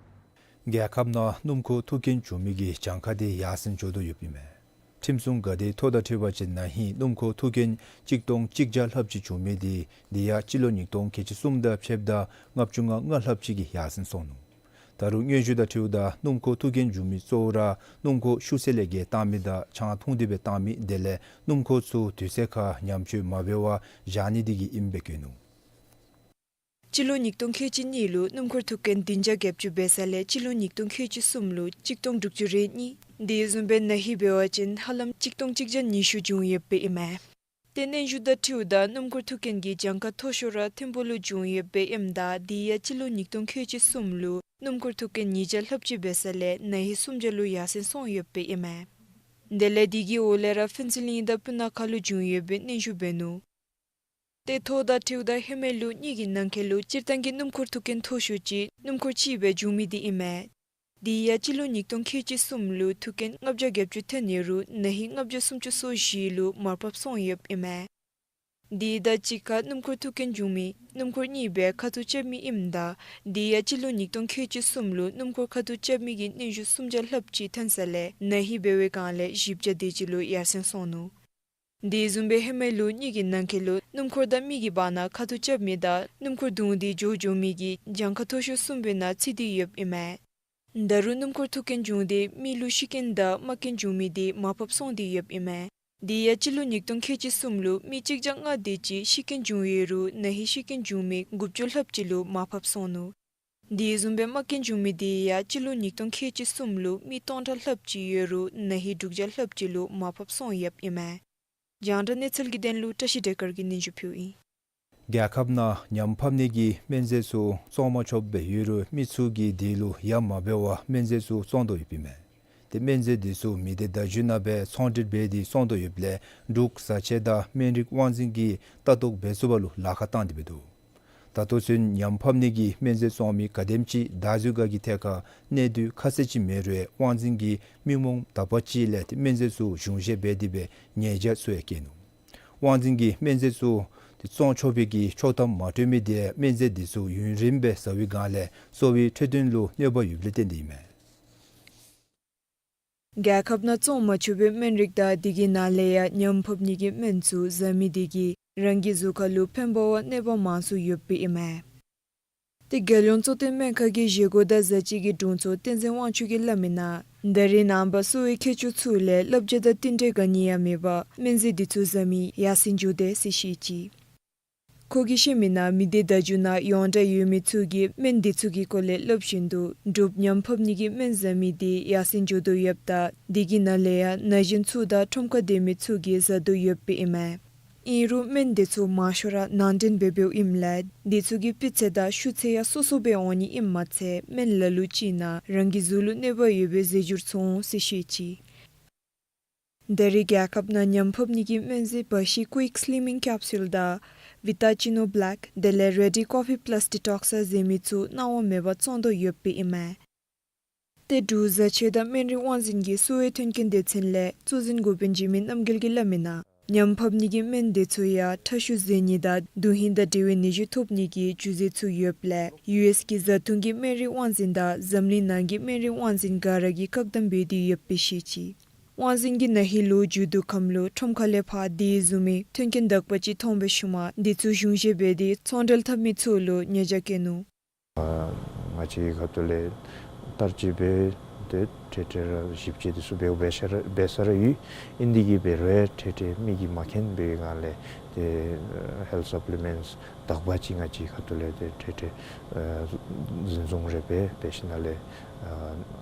རྒྱལ་ཁབ་ནང་སྣུམ་འཁོར་ཐུག་རྐྱེན་བྱུང་མི་གི་གྱངས་ཁ་དེ་ཡར་སེང་འགྱོ་དོ་ཡོདཔ་ཨིན་མས། ཁྲིམས་སྲུང་འགག་སྡེའི་ཐོ་དང་འཁྲིལ་བ་ཅིན་ན་ཧིང་སྣུམ་འཁོར་ཐུག་རྐྱེན་གཅིག་སྟོང་གཅིག་བརྒྱ་ལྷགཔ་ཅིག་བྱུང་མི་དེ་དེ་ཡང་སྤྱི་ལོ་ཉིས་སྟོང་ཁལ་གཅིག་གསུམ་དང་ཕྱདཔ་ད་ལྔ་བཅུ་ང་ལྔ་ལྷགཔ་ཅིག་གིས་ཡར་སེང་སོང་ནུག། ད་རུང་སྙན་ཞུ་དང་འཁྲིལཝ་ད་སྣུམ་འཁོར་ཐུག་རྐྱེན་བྱུང་མི་གཙོ་བོ་ར་སྣུམ་འཁོར་ཤུགས་ཚད་ལས་བརྒལ་བཏང་མི་དང་ཆང་འཐུང་སྟེ་སྦེ་བཏང་མི་དེ་ལས་སྣུམ་འཁོར་ཚུ་དུས་ཚོད་ཁར་ཉམས་བཅོས་མ་འབད་བར་བཞག་ནི་དེ་གིས་ཨིནམ་སྦེ་བཀོད་ནུག། སྤྱི་ལོ་ཉིས་སྟོང་ཁལ་གཅིག་གཉིས་ལུ་སྣུམ་འཁོར་ཐུག་རྐྱེན་བདུན་བརྒྱ་བརྒྱད་ཅུ་འབད་ས་ལས་སྤྱི་ལོ་ཉིས་སྟོང་ཁལ་གཅིག་གསུམ་ལུ་གཅིག་སྟོང་དྲུག་ཅུ་རེ་གཉིས། དེ་བཟུམ་སྦེ་ན་ཧིང་འབད་བ་ཅིན་ཧ་ལམ་གཅིག་སྟོང་གཅིག་བརྒྱ་ཉི་ཤུ་བྱུང་ཡོདཔ་ཨིན་མས། ཏེ་སྙན་ཞུ་དང་འཁྲིལཝ་ད་སྣུམ་འཁོར་ཐུག་རྐྱེན་གྱི་གྱངས་ཁ་མཐོ་ཤོས་ར་མཐོན་པོ་ལུ་བྱུང་ཡོདཔ་ཨིནམ་ད་དེ་ཡང་སྤྱི་ལོ་ཉིས་སྟོང་ཁལ་གཅིག་གསུམ་ལུ་སྣུམ་འཁོར་ཐུག་རྐྱེན་ཉིས་བརྒྱ་ལྷགཔ་ཅིག་འབད་ས་ལས་ན་ཧིང་སུམ་བརྒྱ་ལུ་ཡར་སེང་སོང་ཡོདཔ་ཨིན་མས། དེ་ལས་དེ་གི་འོག་ལས་ར་ཕུན་ཚོགས་གླིང་དང་སྤུ་ན་ཁ་ལུ་བྱུང་ཡོདཔ་སྦེ་སྙན་ཞུ་འབད་ནུག། ཏེ་ཐོ་དང་འཁྲིལཝ་ད་ཧེ་མའི་ལོ་གཉིས་ཀྱི་ནང་འཁོད་ལུ་སྤྱིར་བཏང་གི་སྣུམ་འཁོར་ཐུག་རྐྱེན་མཐོ་ཤོས་ཅིག་སྣུམ་འཁོར་གཅིག་སྦེ་བྱུང་མི་དེ་ཨིན་མས། དེ་ཡང་སྤྱི་ལོ་ཉིས་སྟོང་ཁལ་གཅིག་གསུམ་ལུ་ཐུག་རྐྱེན་ལྔ་བརྒྱ་བརྒྱད་ཅུ་ཐོན་ཡོད་རུང་ན་ཧིང་ལྔ་བརྒྱ་སུམ་ཅུ་སོ་བཞི་ལུ་མར་ཕབ་སོང་ཡོདཔ་ཨིན་མས། དེ་དང་གཅིག་ཁར་སྣུམ་འཁོར་ཐུག་རྐྱེན་བྱུང་མི་སྣུམ་འཁོར་གཉིས་སྦེ་ཁ་ཐུག་རྐྱབ་མི་ཨིནམ་ད་དེ་ཡང་སྤྱི་ལོ་ཉིས་སྟོང་ཁལ་གཅིག་གསུམ་ལུ་སྣུམ་འཁོར་ཁ་ཐུག་རྐྱབ་མི་གི་སྙན་ཞུ་སུམ་བརྒྱ་ལྷགཔ་ཅིག་ཐོན་ས་ལས་ན་ཧིང་འབད་བའི་སྒང་ལས་བཞི་བརྒྱ་དེ་ཅིག་ལུ་ཡར་སེང་སོང་ནུག། དེ་བཟུམ་སྦེ་ཧེ་མའི་ལོ་གཉིས་ཀྱི་ནང་འཁོད་ལུ་སྣུམ་འཁོར་དང་མི་གི་བར་ན་ཁ་ཐུག་རྐྱབ་མི་དང་སྣུམ་འཁོར་བརྡུངས་ཏེ་འགྱོ་འགྱོ་མི་གི་གྱངས་ཁ་མཐོ་ཤོས་གསུམ་པའི་ནང་ཚུད་དེ་ཡོདཔ་ཨིན་མས། ད་རུང་སྣུམ་འཁོར་ཐུག་རྐྱེན་བྱུང་སྟེ་མི་ལུ་ཤི་རྐྱེན་དང་རྨ་རྐྱེན་བྱུང་མི་དེ་མར་ཕབ་སོང་སྟེ་ཡོདཔ་ཨིན་མས། དེ་ཡང་སྤྱི་ལོ་ཉིས་སྟོང་ཁལ་གཅིག་གསུམ་ལུ་མི་གཅིག་བརྒྱ་ལྔ་དེ་ཅིག་ཤི་རྐྱེན་བྱུང་ཡོད་རུང་ན་ཧིང་ཤི་རྐྱེན་བྱུང་མི་དགུ་བཅུ་ལྷགཔ་ཅིག་ལུ་མར་ཕབ་སོང་ནུག། དེ་བཟུམ་སྦེ་རྨ་རྐྱེན་བྱུང་མི་དེ་ཡང་སྤྱི་ལོ་ཉིས་སྟོང་ཁལ་གཅིག་གསུམ་ལུ་མི་སྟོང་ཕྲག་ལྷགཔ་ཅིག་ཡོད་རུང་ན་ཧིང་དྲུག་བརྒྱ་ལྷགཔ་ཅིག་ལུ་མར་ཕབ་སོང་ཡོདཔ་ཨིན་མས། རྒྱང་བསྒྲགས་གནས་ཚུལ་གྱི་དོན་ལུ་བཀྲ་ཤིས་བདེ་སྐར་གྱིས་སྙན་ཞུ་ཕུལཝ་ཨིན། རྒྱལ་ཁབ་ནང་ཉམས་ཕབ་ནི་གི་སྨན་རྫས་ཚུ་བཙོང་མ་ཆོགཔ་སྦེ་ཡོད་རུང་མི་ཚུ་གིས་དེ་ལུ་ཡ་མ་བབ་པར་སྨན་རྫས་ཚུ་བཙོང་དོ་ཡོདཔ་ཨིན་མས། ཏེ་སྨན་རྫས་དེ་ཚུ་མི་སྡེ་བརྡ་བརྒྱུད་ནང་སྦེ་ཚོང་འབྲེལ་འབད་དེ་བཙོང་དོ་ཡོདཔ་ལས་འབྲུག་བཟའ་ཆས་དང་སྨན་རིགས་དབང་འཛིན་གྱིས་ལྟ་རྟོག་འབད་ཚུགསཔ་ལུ་ལཱ་ཁག་བཏང་སྟེ་འབད་དོ། ད་ལྟོ་ཚུན་ཉམས་ཕབ་ནི་གི་སྨན་རྫས་བཙོང་མི་ག་དེམ་ཅིག་བདའ་འཛུལ་དགའ་གི་ཐད་ཁར་གནས་སྡུད་ཁ་གསལ་ཅིག་མེད་རུང་དབང་འཛིན་གྱིས་མི་རྨོངས་དག་པ་ཅིག་ལས་ཏེ་སྨན་རྫས་ཚུ་གཞུང་བཞེས་འབད་དེ་སྦེ་ཉེས་བྱ་ཚུ་ཡང་བཀལ་ནུག། དབང་འཛིན་གྱིས་སྨན་རྫས་ཚུ་ཏེ་བཙོང་ཆོག་པའི་གི་ཆོག་ཐམ་མ་སྤྲོད་མི་དེ་སྨན་རྫས་དེ་ཚུ་ཡུན་རིངམོ་སྦེ་བཟའ་བའི་སྒང་ལས་གསོ་བའི་འཕྲོད་བསྟེན་ལུ་གནོད་པ་ཡོདཔ་ལས་བརྟེན་ཏེ་ཨིན་མས། རྒྱལ་ཁབ་ནང་བཙོང་མ་ཆོག་པའི་སྨན་རིགས་དང་དེ་གི་ནང་ལས་ཡང་ཉམས་ཕབ་ནི་གི་སྨན་ཚུ་བཟའ་མི་དེ་གིས་རང་གི་གཟུགས་ཁར་ལུ་ཕན་པ་བ་གནོད་པ་མང་སུ་ཡོདཔ་ཨིན་མས། ཏེ་རྒྱལ་ཡོངས་གཙོ་བསྟེན་སྨན་ཁང་གི་བཞེས་སྒོ་དང་བཟའ་བཅའ་གི་དྲུང་འཚོ་བསྟན་འཛིན་དབང་ཕྱུག་གིས་སླབ་མིའི་ནང་ད་རེས་ནངས་པ་གསོ་བའི་མཁས་མཆོག་ཚུ་ལས་བསླབ་བྱ་དང་བསྟུན་གྲོས་ག་ནི་ཡང་མེད་པར་སྨན་རྫས་དེ་ཚུ་བཟའ་མི་ཡར་སེང་འགྱོ་དོ་ཟེར་བཤད་ཅི། ཁོ་གིས་བཤད་མིའི་ནང་མི་སྡེ་བརྡ་བརྒྱུད་ནང་ཡོངས་གྲགས་ཡོད་མི་ཚུ་གིས་སྨན་དེ་ཚུ་གི་སྐོར་ལས་སླབ་བཞིན་དུ་འབྲུགཔ་ཉམས་ཕབ་ནི་གི་སྨན་བཟའ་མི་དེ་ཡར་སེང་འགྱོ་དོ་ཡོདཔ་ད་དེ་གི་ནང་ལས་ཡང་ན་གཞོན་ཚུ་དང་ཁྲོམ་ཁར་སྡོད་མི་ཚུ་གིས་བཟའ་དོ་ཡོདཔ་ཨིན་མས། ཨིན་རུང་སྨན་དེ་ཚུ་མང་ཤོས་ར་ནང་འདྲེན་འབད་འབདཝ་ཨིནམ་ལས་དེ་ཚུ་གི་སྤུས་ཚད་དང་ཤུགས་ཚད་ཡང་སོ་སོ་སྦེ་འོང་ནི་ཨིནམ་མ་ཚད་སྨན་ལ་ལུ་ཅིག་ནང་རང་གི་གཟུགས་ལུ་གནོད་པ་ཡོད་པའི་རྫས་འགྱུར་ཚུ་འོང་ཟེར་བཤད་ཅི། ད་རེས་རྒྱལ་ཁབ་ནང་ཉམས་ཕབ་ནི་གི་སྨན་རྫས་བ་ཤི་ཀུའིཀ་སི་ལིམ་མིང་ཀེཔ་སུལ་དང་བི་ཊ་ཅི་ནོ་བི་ལེཀ་དེ་ལས་རེ་ཌི་ཀོ་ཕི་པ་ལཱས་ཌི་ཊོག་སི་ཟེར་མི་ཚུ་གནང་བ་མེད་པར་བཙོང་དོ་ཡོདཔ་ཨིན་མས། ཏེ་འབྲུག་བཟའ་ཆས་དང་སྨན་རིགས་དབང་འཛིན་གྱིས་གསོ་བའི་མཐུན་རྐྱེན་སྡེ་ཚན་ལས་གཙོ་འཛིན་འགོ་དཔོན་འཇིགས་མེད་རྣམ་རྒྱལ་གྱིས་སླབ་མི་ནང་ཉམ་ཕབ་ནི་གི་སྨན་དེ་ཚུ་ཡང་ཁྲག་ཤུགས་ཟད་ནི་དང་དོན་ཧིང་དང་འབྲེལ་བའི་ནད་གཞི་ཐོབ་ནི་གི་རྒྱུ་རྫས་ཚུ་ཡོདཔ་ལས་ཡུ་ཨེསི་གི་བཟའ་འཐུང་གི་སྨན་རིགས་དབང་འཛིན་དང་འཛམ་གླིང་ནང་གི་སྨན་རིགས་དབང་འཛིན་ག་ར་གིས་བཀག་དམ་འབད་དེ་ཡོདཔ་སྦེ་བཤད་ཅི། དབང་འཛིན་གྱིས་ན་ཧིང་ལུ་མཇུག་བསྡུ་ཁམས་ལུ་ཁྲོམ་ཁ་ལས་ཕར་དེ་བཟུམ་མའི་མཐུན་རྐྱེན་དག་པ་ཅིག་མཐོང་བའི་ཤུལ་མ་དེ་ཚུ་གཞུང་བཞེས་འབད་དེ་ཚོང་འབྲེལ་འཐབ་མི་ཚུ་ལུ་ཉེས་བྱ་བཀལ་ནུག། ང་བཅས་ཀྱི་ཁ་ཐུག་ལས་བསྟར་སྤྱོད་འབད་དེ་འཕྲལ་འཕྲལ་ར་ཞིབ་དཔྱད་དེ་ཚུ་འབདཝ་འབད་ས་ར་འབད་ས་ར་ཡོད། ཨིན་དེ་གིས་འབད་རུང་འཕྲལ་འཕྲལ་མི་གིས་མ་མཁྱེན་པའི་སྒང་ལས་ཏེ་ཧེལཐ་སབ་ལི་མེནཊསི་དག་པ་ཅིག་ང་བཅས་ཁ་ཐུག་ལས་ཏེ་འཕྲལ་འཕྲལ་ཨ་འཛིན་བཟུང་རེ་འབད་འབད་ཞིནམ་ལས་ཨ་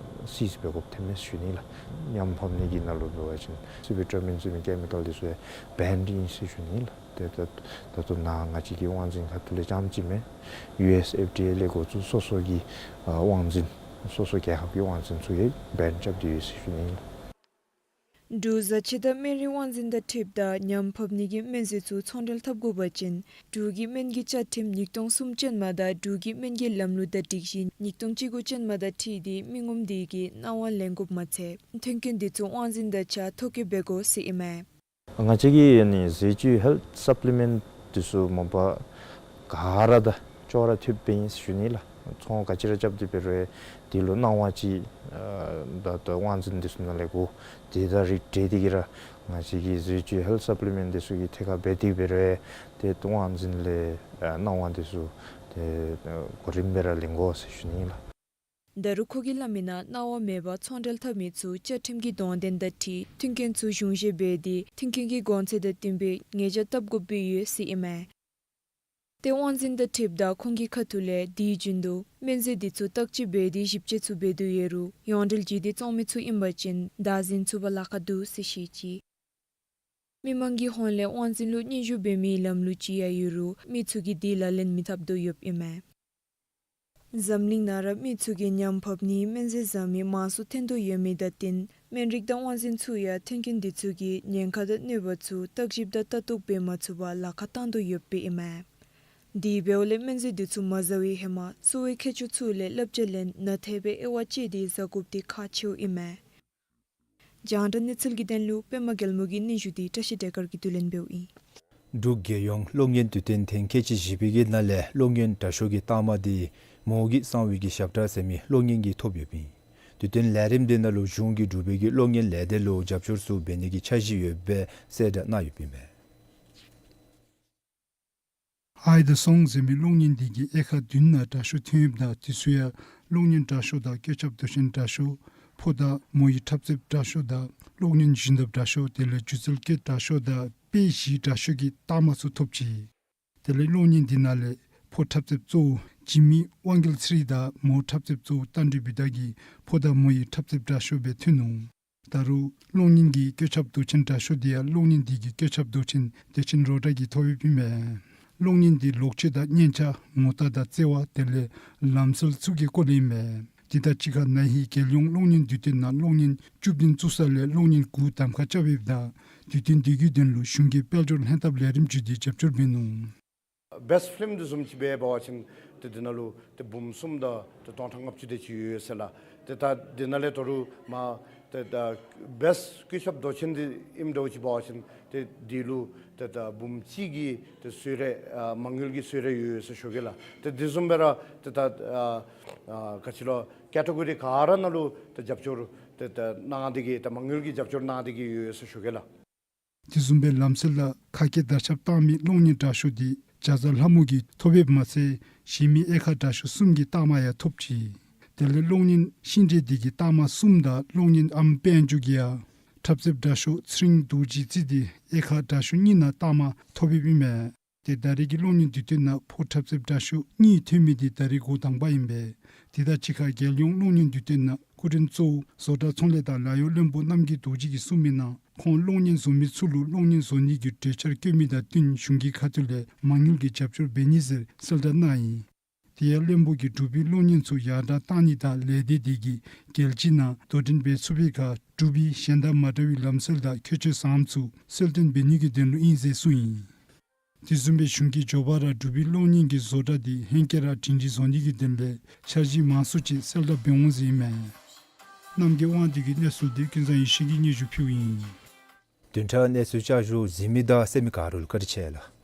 སི་ཛི་འབད་དགོཔ་ཐོནམ་མས་ཞུ་ནི་ལགས། ཉམ་ཕབ་ནི་གི་ནང་ལུ་འབད་བ་ཅིན་སི་བི་ཊ་མིན་ཟེར་མི་ཀེ་མི་ཀཱལ་དེ་ཚུ་ཡང་བེནཌ་ཨིན་ཟེར་ཞུ་ནི་ལགས། ཏེ་ད་ད་ལྟོ་ནཱ་ང་བཅས་ཀྱི་དབང་འཛིན་ཁ་ཐུག་ལས་རྐྱངམ་ཅིག་མེན། ཡུ་ཨེསི་ཨེཕ་ཌི་ཨེ་ལས་འགོ་བཙུགས་སོ་སོ་གི་ཨ་དབང་འཛིན་སོ་སོ་རྒྱལ་ཁབ་ཀྱི་དབང་འཛིན་ཚུ་གིས་བེནཌ་རྐྱབ་སྟེ་ཡོད་ཟེར་ཞུ་ནི་ཨིན། འབྲུག་བཟའ་ཆས་དང་སྨན་རིགས་དབང་འཛིན་དང་འཁྲིལཝ་ད་ཉམ་ཕབ་ནི་གི་སྨན་རྫས་ཚུ་ཚོང་འབྲེལ་འཐབ་དགོ་པ་ཅིན་འབྲུག་གི་སྨན་གྱི་བཅའ་ཁྲིམས་ཉིས་སྟོང་གསུམ་ཅན་མ་དང་འབྲུག་གི་སྨན་གྱི་ལམ་ལུགས་དང་སྒྲིག་གཞི་ཉིས་སྟོང་བཅུ་དགུ་ཅན་མ་དང་འཁྲིལ་ཏེ་མི་ངོམ་དེ་གིས་གནང་བ་ལེན་དགོཔ་མ་ཚད་མཐུན་རྐྱེན་དེ་ཚུ་དབང་འཛིན་དང་གཅིག་ཁར་ཐོ་བཀོད་འབད་དགོ་ཟེར་ཨིན་མས། ང་བཅས་ཀྱིས་ཨ་ནི་ཟས་བཅུད་ཧེལཐ་སབ་ལི་མེནཊསི་དེ་ཚུ་མ་པ་ག་ར་དང་ཅོག་ར་འཐདཔ་སྦེ་ཨིན་ཟེར་ཞུ་ནི་ལགས། ཚོང་ག་ཅི་ར་རྐྱབ་སྟེ་འབད་རུང་དེ་ལུ་གནང་བ་ཅིག་ཨ་ད་ལྟོ་དབང་འཛིན་དེ་ཚུ་ནང་ལས་དགོ། དེ་དང་རིགས་བསྒྲེས་ཏེ་གིས་ར་ང་བཅས་ཀྱི་ཟས་བཅུད་ཧེལཐ་སབ་ལི་མེནཊསི་དེ་ཚུ་གི་ཐད་ཁར་འབད་དེ་འབད་རུང་ཏེ་དབང་འཛིན་ལས་ཨ་གནང་བ་དེ་ཚུ་ཏེ་གོ་རིམ་སྦེ་ར་ལེན་དགོ་ཟེར་ཞུ་ནི་ལགས། ད་རུང་ཁོ་གིས་སླབ་མི་ནང་གནང་བ་མེད་པར་ཚོང་འབྲེལ་འཐབ་མི་ཚུ་བཅའ་ཁྲིམས་ཀྱི་དོན་ལྡན་དང་འཁྲིལ་མཐུན་རྐྱེན་ཚུ་གཞུང་བཞེས་འབད་དེ་མཐུན་རྐྱེན་གྱི་གོང་ཚད་དང་བསྟུན་པའི་ཉེས་བྱ་བཏབ་དགོཔ་སྦེ་ཡོད་ཟེར་ཨིན་མས། ཏེ་དབང་འཛིན་དང་འཁྲིལཝ་ད་ཁོང་གི་ཁ་ཐུག་ལས་དུས་རྒྱུན་དུ་སྨན་རྫས་དེ་ཚུ་བརྟག་དཔྱད་འབད་དེ་ཞིབ་དཔྱད་ཚུ་འབད་དོ་ཡོད་རུང་ཡོངས་འབྲེལ་བརྒྱུད་དེ་བཙོང་མི་ཚུ་ཨིན་པ་ཅིན་བདག་འཛིན་ཚུགས་པར་ལཱ་ཁག་འདུག་ཟེར་བཤད་ཅི། མི་མང་གི་ཧོངས་ལས་དབང་འཛིན་ལུ་སྙན་ཞུ་འབད་མིའི་ལམ་ལུགས་ཅིག་ཡང་ཡོད་རུང་མི་ཚུ་གིས་དེ་ལག་ལེན་མི་འཐབ་དོ་ཡོདཔ་ཨིན་མས། འཛམ་གླིང་ནང་ར་མི་ཚུ་གིས་ཉམ་ཕབ་ནིའི་སྨན་རྫས་བཟའ་མི་མང་སུ་ཐོན་དོ་ཡོད་མི་དང་བསྟུན་སྨན་རིགས་དང་དབང་འཛིན་ཚུ་ཡང་མཐུན་རྐྱེན་དེ་ཚུ་གི་ཉེན་ཁ་དང་གནོད་པ་ཚུ་བརྟག་ཞིབ་དང་ལྟ་རྟོག་འབད་མ་ཚུགས་པར་ལཱ་ཁག་བཏང་དོ་ཡོདཔ་ཨིན་མས། དེ་འབདཝ་ལས་སྨན་རྫས་དེ་ཚུ་མ་བཟའ་བའི་ཧེ་མ་གསོ་བའི་མཁས་མཆོག་ཚུ་ལས་བསླབ་བྱ་ལེན་ནན་ཏན་སྦེ་དབྱེ་བ་དཔྱད་དེ་བཟའ་དགོཔ་དེ་ཁག་ཆེཝ་ཨིན་མས། རྒྱང་བསྒྲགས་གནས་ཚུལ་གྱི་དོན་ལུ་པདྨ་རྒྱལ་མོ་གི་སྙན་ཞུ་དེ་བཀྲ་ཤིས་བདེ་དཀར་གྱིས་བསྡུ་ལེན་འབདཝ་ཨིན། འབྲུག་རྒྱལ་ཡོངས་གློག་བརྙན་དུས་སྟོན་ཐེངས་ཁལ་གཅིག་བཞི་པའི་གི་ནང་ལས་གློག་བརྙན་དྲག་ཤོས་ཀྱི་རྟགས་མ་དེ་མོ་གི་གསང་བའི་གི་ཞབས་ཁྲ་ཟེར་མི་གློག་བརྙན་གྱིས་ཐོབ་ཡོདཔ་ཨིན། དུས་སྟོན་ལས་རིམ་དེ་ནང་ལུ་གཞུང་གིས་འབྲུག་པའི་གི་གློག་བརྙན་ལས་སྡེ་ལུ་རྒྱབ་སྐྱོར་ཚུ་འབད་ནི་གི་འཆར་གཞི་ཡོདཔ་སྦེ་གསལ་བསྒྲགས་གནང་ཡོདཔ་ཨིན་མས། ཨའི་དང་སོང་ཟེར་མི་གློག་བརྙན་དེ་གིས་དབྱེ་ཁག་བདུན་ནང་དྲག་ཤོས་ཐོན་ཡོདཔ་ད་དེ་ཚུ་ཡང་གློག་བརྙན་དྲག་ཤོས་དང་བཀོད་ཁྱབ་མདོ་ཆེན་དྲག་ཤོས། ཕོ་དང་མོ་ཡི་འཁྲབ་རྩེདཔ་དྲག་ཤོས་དང་གློག་བརྙན་བཞིན་དབང་དྲག་ཤོས་དེ་ལས་སྒྱུ་རྩལ་སྐད་དྲག་ཤོས་དང་དཔེ་གཞི་དྲག་ཤོས་ཀྱི་རྟགས་མ་ཚུ་ཐོབ་ཅི། དེ་ལས་གློག་བརྙན་དེ་ནང་ལས་ཕོ་འཁྲབ་རྩེདཔ་གཙོ་བོ་འཇིགས་མེད་དབང་རྒྱལ་ཚེ་རིང་དང་མོ་འཁྲབ་རྩེདཔ་གཙོ་བོ་རྟ་མགྲིན་བི་དྷ་གིས་ཕོ་དང་མོ་ཡི་འཁྲབ་རྩེདཔ་དྲག་ཤོས་སྦེ་ཐོན་ནུག། ད་རུང་གློག་བརྙན་གྱི་བཀོད་ཁྱབ་མདོ་ཆེན་དྲག་ཤོས་དེ་ཡང་གློག་བརྙན་དེ་གི་བཀོད་ཁྱབ་མདོ་ཆེན་བདེ་ཆེན་རོ་བཀྲ་གིས་ཐོབ་ཡོདཔ་ཨིན་མས། གློག་བརྙན་དེ་ལོག་སྤྱོད་དང་སྙན་ཆ་ངོ་རྟགས་དང་བརྩེ་བ་དེ་ལས་ལམ་སྲོལ་ཚུ་གི་སྐོར་ལས་ཨིན་མས། དེ་དང་གཅིག་ཁར་ན་ཧིང་རྒྱལ་ཡོངས་གློག་བརྙན་དུས་སྟོན་ནང་གློག་བརྙན་བཅུ་བདུན་བཙུགས་ས་ལས་གློག་བརྙན་དགུ་གདམ་ཁ་རྐྱབ་ཡོདཔ་ད་དུས་སྟོན་དེ་གི་དོན་ལུ་གཞུང་གིས་དཔལ་འབྱོར་ལྷན་ཐབས་ལས་རིམ་བརྒྱུད་དེ་རྒྱབ་སྐྱོར་འབད་ནུག། བེསཊ་ཕིལམ་དེ་བཟུམ་ཅིག་འབད་བ་ཅིན་ཏེ་དེ་ནང་ལུ་ཏེ་འབུམ་གསུམ་དང་ཏེ་སྟོང་ཕྲག་ལྔ་བཅུ་དེ་ཅིག་ཡོད་ཟེར་ལགས། ཏེ་ད་དེ་ནང་ལས་ད་རུང་མ་ཏེ་ད་བེསཊ་བཀོད་ཁྱབ་མདོ་ཆེན་དེ་ཨིནམ་འདྲཝ་ཅིག་འབད་བ་ཅིན་ཏེ་དེ་ལུ་ཏེ་ད་འབུམ་གཅིག་གི་ཏེ་གསོལ་རས་ཨ་མ་དངུལ་གྱི་གསོལ་རས་ཡོད་ཟེར་ཞུ་གེ་ལགས། ཏེ་དེ་བཟུམ་སྦེ་ར་ཏེ་ད་ཨ་ཨ་ག་ཅི་ལོ་ཀེ་ཊ་གོ་རི་ག་ར་ནང་ལུ་ཏེ་རྒྱབ་སྐྱོར་ཏེ་ད་གནང་སྟེ་གིས་ཏེ་མ་དངུལ་གྱི་རྒྱབ་སྐྱོར་གནང་སྟེ་གིས་ཡོད་ཟེར་ཞུ་གེ་ལགས། དེ་བཟུམ་སྦེ་ལམ་སྲོལ་ལ་ཁ་སྐད་དར་ཁྱབ་བཏང་མི་གློག་བརྙན་དྲག་ཤོས་དེ་ཇ་ཚ་ལྷ་མོ་གིས་ཐོབ་ཡོདཔ་མ་ཚད་གཞན་མི་དབྱེ་ཁག་དྲག་ཤོས་གསུམ་གྱི་རྟགས་མ་ཡང་ཐོབ་ཅི། དེ་ལས་གློག་བརྙན་ཤིང་འབྲས་དེ་གི་རྟགས་མ་གསུམ་དང་གློག་བརྙན་ཨམ་དཔལ་འབྱོར་གྱི་ཡང་འཁྲབ་རྩེདཔ་དྲག་ཤོས་ཚེ་རིང་རྡོ་རྗེ་རྩེ་དེ་དབྱེ་ཁག་དྲག་ཤོས་གཉིས་ནང་རྟགས་མ་ཐོབ་ཡོདཔ་ཨིན་མས། ཏེ་ད་རེས་ཀྱི་གློག་བརྙན་དུས་སྟོན་ནང་ཕོ་འཁྲབ་རྩེདཔ་དྲག་ཤོས་གཉིས་ཐོན་མི་དེ་ད་རེས་འགོ་དང་པ་ཨིན་པས། དེ་དང་གཅིག་ཁར་རྒྱལ་ཡོངས་གློག་བརྙན་དུས་སྟོན་ནང་སྐུ་མགྲོན་གཙོ་བོ་བཟོ་གྲྭ་ཚོང་ལས་དང་ལཱ་གཡོག་བློན་པོ་རྣམ་རྒྱལ་རྡོ་རྗེ་གིས་གསུངས་མི་ནང་ཁོང་གློག་བརྙན་བཟོ་མི་ཚུ་ལུ་གློག་བརྙན་བཟོ་ནི་གི་གྲོས་འཆར་བཀོད་མི་དང་བསྟུན་གཞུང་གི་ཁ་ཐུག་ལས་མ་དངུལ་གྱི་རྒྱབ་སྐྱོར་འབད་ནི་ཟེར་གསལ་བསྒྲགས་གནང་ཡི། དེ་ཡང་བློན་པོ་གིས་འབྲུག་པའི་གློག་བརྙན་ཚུ་ཡར་དྲག་གཏང་ནི་དང་ལས་སྡེ་དེ་གིས་རྒྱལ་སྤྱི་ནང་དོ་འགྲན་འབད་ཚུགས་པའི་ཁར་འབྲུག་པའི་གཞན་དང་མ་འདྲ་བའི་ལམ་སྲོལ་དང་ཁྱད་ཆོས་བཟངམ་ཚུ་གསལ་སྟོན་འབད་ནི་གི་དོན་ལུ་ཨིན་ཟེར་གསུངས་ཡི། དེ་བཟུམ་སྦེ་གཞུང་གིས་མགྱོགས་པ་ར་འབྲུག་པའི་གློག་བརྙན་གྱི་བཟོ་གྲྭ་དེ་ཧེང་སྐལ་ར་སྒྲིང་སྒྲིང་བཟོ་ནི་གི་དོན་ལས་འཆར་གཞི་མང་སུ་ཅིག་གསལ་བསྒྲགས་འབད་འོང་ཟེར་ཨིན་མས། རྣམ་རྒྱལ་དབང་འདུས་ཀྱི་གནས་ཚུལ་འདི་ཀུན་བཟང་ཡེ་ཤེས་ཀྱིས་སྙན་ཞུ་ཕུལཝ་ཨིན། བདུན་ཕྲག་གནས་ཚུལ་བསྐྱར་ཞུ་གཟིགས་མི་དང་གསན་མི་ག་ར་ལུ་བཀའ་དྲིན་ཆེ་ལགས།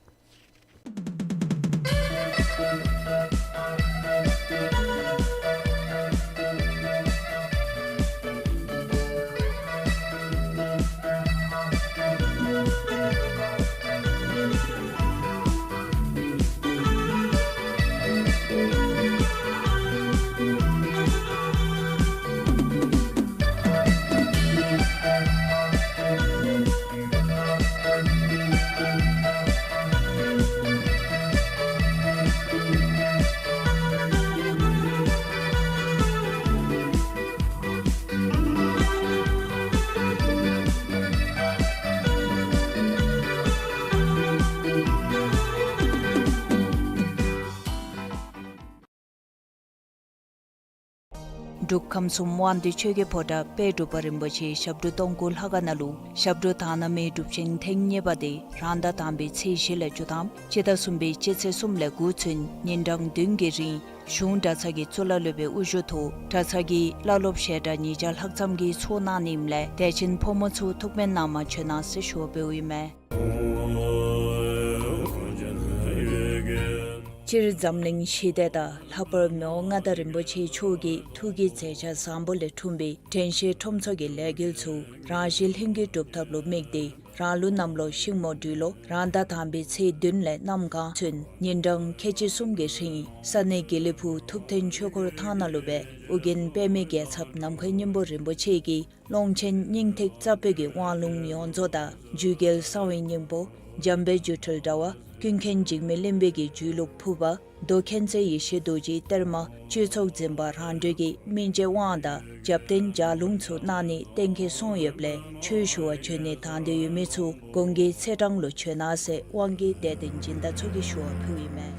འབྲུག་ཁམས་གསུམ་དབང་འདུས་ཆོས་རྒྱལ་ཕོ་བྲང་དཔལ་འབྲུག་པ་རིན་པོ་ཆེའི་ཞབས་དྲུང་སྟོང་སྐུ་ལྷ་ཁང་ནང་ལུ་ཞབས་དྲུང་དག་སྣང་མའི་སྒྲུབ་ཆེན་ཐེངས་གཉིས་པ་དེ་རང་ཟླ་དང་པའི་ཚེས་བཞི་ལས་བཅུ་ཐམ་སྤྱི་ཟླ་གསུམ་པའི་སྤྱི་ཚེས་གསུམ་ལས་འགོ་བཙུགས་ཉིན་གྲངས་བདུན་གྱི་རིང་གཞུང་གྲྭ་ཚང་གི་གཙུག་ལག་སློབ་དཔོན་དབུ་བཞུགས་ཐོག་གྲྭ་ཚང་གི་བླ་སློབ་བཤད་གྲྭ་ཉིས་བརྒྱ་ལྷག་ཙམ་གྱིས་ཚོགས་གནང་ནི་ཨིནམ་ལས་དད་ཅན་ཕོ་མོ་ཚུ་ཐུགས་ཕན་གནང་མ་བྱོན་གནང་ཟེར་ཞུ་བ་འབདཝ་ཨིན་མས། སྤྱིར་འཛམ་གླིང་ཞི་བདེ་དང་ལྷག་པར་མི་དབང་མངའ་བདག་རིན་པོ་ཆེ་མཆོག་གི་ཐུགས་ཀྱི་མཛད་འཆར་བཟང་པོ་ལས་འཁྲུངས་པའི་དྲན་ཤེས་ཁྲོམ་ཚོགས་ཀྱི་ལས་འགུལ་ཚུ་རང་བཞིན་ལྷུན་གྱིས་གྲུབ་ཐབས་ལུ་དམིགས་ཏེ་རང་ལུགས་གནམ་ལོ་ཤིང་མོ་སྦྲུལ་ལོ་རང་ཟླ་དང་པའི་ཚེས་བདུན་ལས་གནམ་གང་ཚུན་ཉིན་གྲངས་ཁལ་གཅིག་གསུམ་གྱི་རིང་ས་གནས་དགེ་ལེགས་ཕུག་ཐུབ་བསྟན་ཆོས་འཁོར་ཐང་ནང་ལུ་སྦེ་ཨོ་རྒྱན་པདྨའི་རྒྱལ་ཚབ་ནམ་མཁའི་སྙིང་པོ་རིན་པོ་ཆེ་གིས་ཀློང་ཆེན་སྙིང་ཐིག་རྩ་བོད་ཀྱི་དབང་ལུང་ཡོངས་རྫོགས་དང་རྒྱུད་རྒྱལ་གསང་བའི་སྙིང་པོ་འཇམ་དཔལ་སྒྱུ་འཕྲུལ་དྲྭ་བ་ཀུན་མཁྱེན་འཇིགས་མེད་གླིང་པའི་གི་རྒྱུད་ལུགས་ཕུར་པ་མདོ་མཁྱེན་བརྩེ་ཡེ་ཤེས་རྡོ་རྗེའི་གཏེར་མ་སྤྱོད་ཚོགས་འཛིན་པ་རང་གྲོལ་གྱི་སྨིན་བྱེད་དབང་དང་རྒྱབ་རྟེན་ལྗགས་ལུང་ཚུ་གནང་ནི་གཏན་འཁེལ་སོང་ཡོདཔ་ལས་ཆོས་ཞུ་བར་བྱོན་ནི་དང་འདོད་ཡོད་མི་ཚུ་གོང་གི་ཚེས་གྲངས་ལུ་བྱོན་གནང་ཟེར་དབང་གིས་དད་ལྡན་སྦྱིན་བདག་ཚུ་གིས་ཞུ་བ་ཕུལཝ་ཨིན་མས།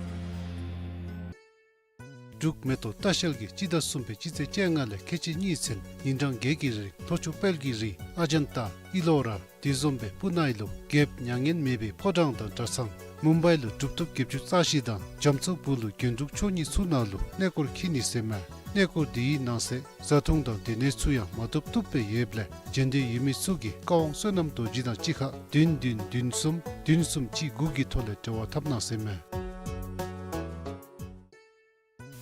འབྲུག་མེ་ཏོག་ལྟ་བཤལ་གྱིས་སྤྱི་ཟླ་གསུམ་པའི་སྤྱི་ཚེས་བཅོ་ལྔ་ལས་ཁལ་གཅིག་གཉིས་ཚུན་ཉིན་གྲངས་བརྒྱད་ཀྱི་རིང་ལྷོ་ཕྱོགས་དཔལ་གྱི་རི་ཨ་ཇན་ཏ་ཨི་ལོ་ར་དེ་བཟུམ་སྦེ་སྤུ་ན་ཨི་ལུ་རྒྱལཔོ་མྱ་ངན་མེད་པའི་ཕོ་བྲང་དང་གྲྭ་ཚང་མུམ་བའི་ལུ་གྲུབ་ཐོབ་བརྒྱད་ཅུ་རྩ་བཞི་དང་རྒྱ་མཚོ་སྦུག་ལུ་རྒྱན་དྲུག་མཆོག་གཉིས་ཚུ་ནང་ལུ་གནས་སྐོར་འཁྱིད་ནི་ཟེར་མས། གནས་སྐོར་དེའི་ནང་གསེས་བཟའ་འཐུང་དང་སྡོད་གནས་ཚུ་ཡང་མ་བཏུབ་བཏུབ་སྦེ་ཡོདཔ་ལས་བྱོན་འདོད་ཡོད་མི་ཚུ་གིས་བཀའ་དབང་བསོད་ནམས་རྡོ་རྗེ་དང་གཅིག་ཁར་བདུན་བདུན་བདུན་གསུམ་བདུན་གསུམ་གཅིག་དགུ་གི་ཐོག་ལས་འབྲེལ་བ་འཐབ་གནང་ཟེར་མས།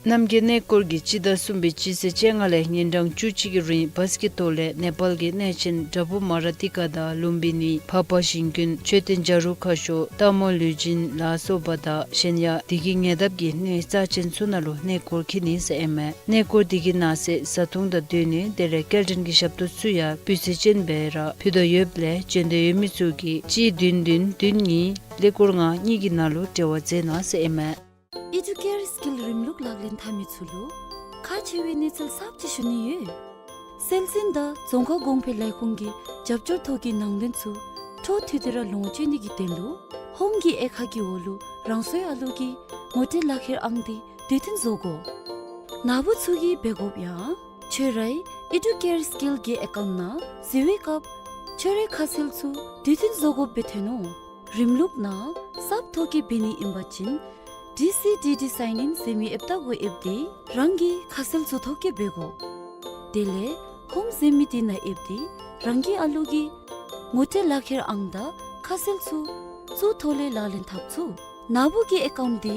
རྣམ་རྒྱལ་གནས་སྐོར་གྱིས་སྤྱི་ཟླ་གསུམ་པའི་སྤྱི་ཚེས་བཅོ་ལྔ་ལས་ཉིན་གྲངས་བཅུ་གཅིག་གི་རིང་བཱས་ཀྱི་ཐོག་ལས་ནེ་པཱལ་གྱི་གནས་ཆེན་བྲག་ཕུག་མ་ར་ཏི་ཀ་དང་ལུམ་བི་ནི་འཕགས་པ་ཞིང་ཀུན་མཆོད་རྟེན་བྱ་རུང་ཁ་ཤོར་སྟག་མོ་ལུས་སྦྱིན་ལ་སོགས་པ་དང་གཞན་ཡང་དེ་གི་ཉེ་འདབས་ཀྱི་གནས་རྩ་ཆེན་ཚུ་ནང་ལུ་གནས་སྐོར་འཁྱིད་ནི་ཟེར་ཨིན་མས། གནས་སྐོར་དེ་གི་ནང་གསེས་བཟའ་འཐུང་དང་སྡོད་གནས་དེ་ལས་སྐྱེལ་འདྲེན་གྱི་ཞབས་ཏོག་ཚུ་ཡང་སྤུས་ཚད་ཅན་སྦེ་ར་ཕུལ་དོ་ཡོདཔ་ལས་བྱོན་འདོད་ཡོད་མི་ཚུ་གིས་གཅིག་བདུན་བདུན་བདུན་གཉིས་ཀླད་ཀོར་ལྔ་གཉིས་ཀྱི་ནང་ལུ་འབྲེལ་བ་མཛད་གནང་ཟེར་ཨིན་མས། ཨི་ཌུ་ཀེར་སི་ཀིལ་རིམ་ལུགས་ལག་ལེན་འཐབ་མི་ཚུ་ལུ་ཁག་ཆེ་བའི་གནས་ཚུལ་གསརཔ་ཅིག་ཞུ་ནི་ཡོད། སྲོལ་འཛིན་དང་རྫོང་ཁ་གོང་འཕེལ་ལས་ཁུངས་ཀྱི་རྒྱབ་སྐྱོར་ཐོག་གི་ནང་དོན་ཚུ་འཕྲོ་མཐུད་དེ་ར་ལོངས་སྤྱོད་ནི་གི་དོན་ལུ་ཧོམ་གྱི་དབྱེ་ཁག་གི་འོག་ལུ་རང་སོའི་ཨ་ལུ་གིས་ངོ་སྤྲོད་ལག་ཁྱེར་ཨང་དེ་དུས་མཐུན་བཟོ་དགོ། ནཱ་བུ་ཚུ་གིས་འབད་དགོཔ་ཡང་ཁྱོད་རའི་ཨི་ཌུ་ཀེར་སི་ཀིལ་གྱི་ཨེ་ཀའུནཊ་ནང་གཟིགས་པའི་སྐབས་ཁྱོད་རའི་ཁ་གསལ་ཚུ་དུས་མཐུན་བཟོ་དགོཔ་སྦེ་ཐོན་ནུག། རིམ་ལུགས་ནང་གསརཔ་ཐོ་བཀོད་འབད་ནི་ཨིན་པ་ཅིན་ཌི་སི་ཌི་ཌི་སའིན་ཨིན་ཟེར་མི་ཨེཔ་ནང་འགོ་ཨེབ་སྟེ་རང་གི་ཁ་གསལ་ཚུ་ཐོ་བཀོད་འབད་དགོ། དེ་ལས་ཧོམ་ཟེར་མི་དེ་ནང་ཨེབ་སྟེ་རང་གི་ཨ་ལུ་གི་ངོ་སྤྲོད་ལག་ཁྱེར་ཨང་དང་ཁ་གསལ་ཚུ་ཚུར་ཐོག་ལས་ལག་ལེན་འཐབ་ཚུགས། ནཱ་བུ་གི་ཨེ་ཀའུནཊ་དེ་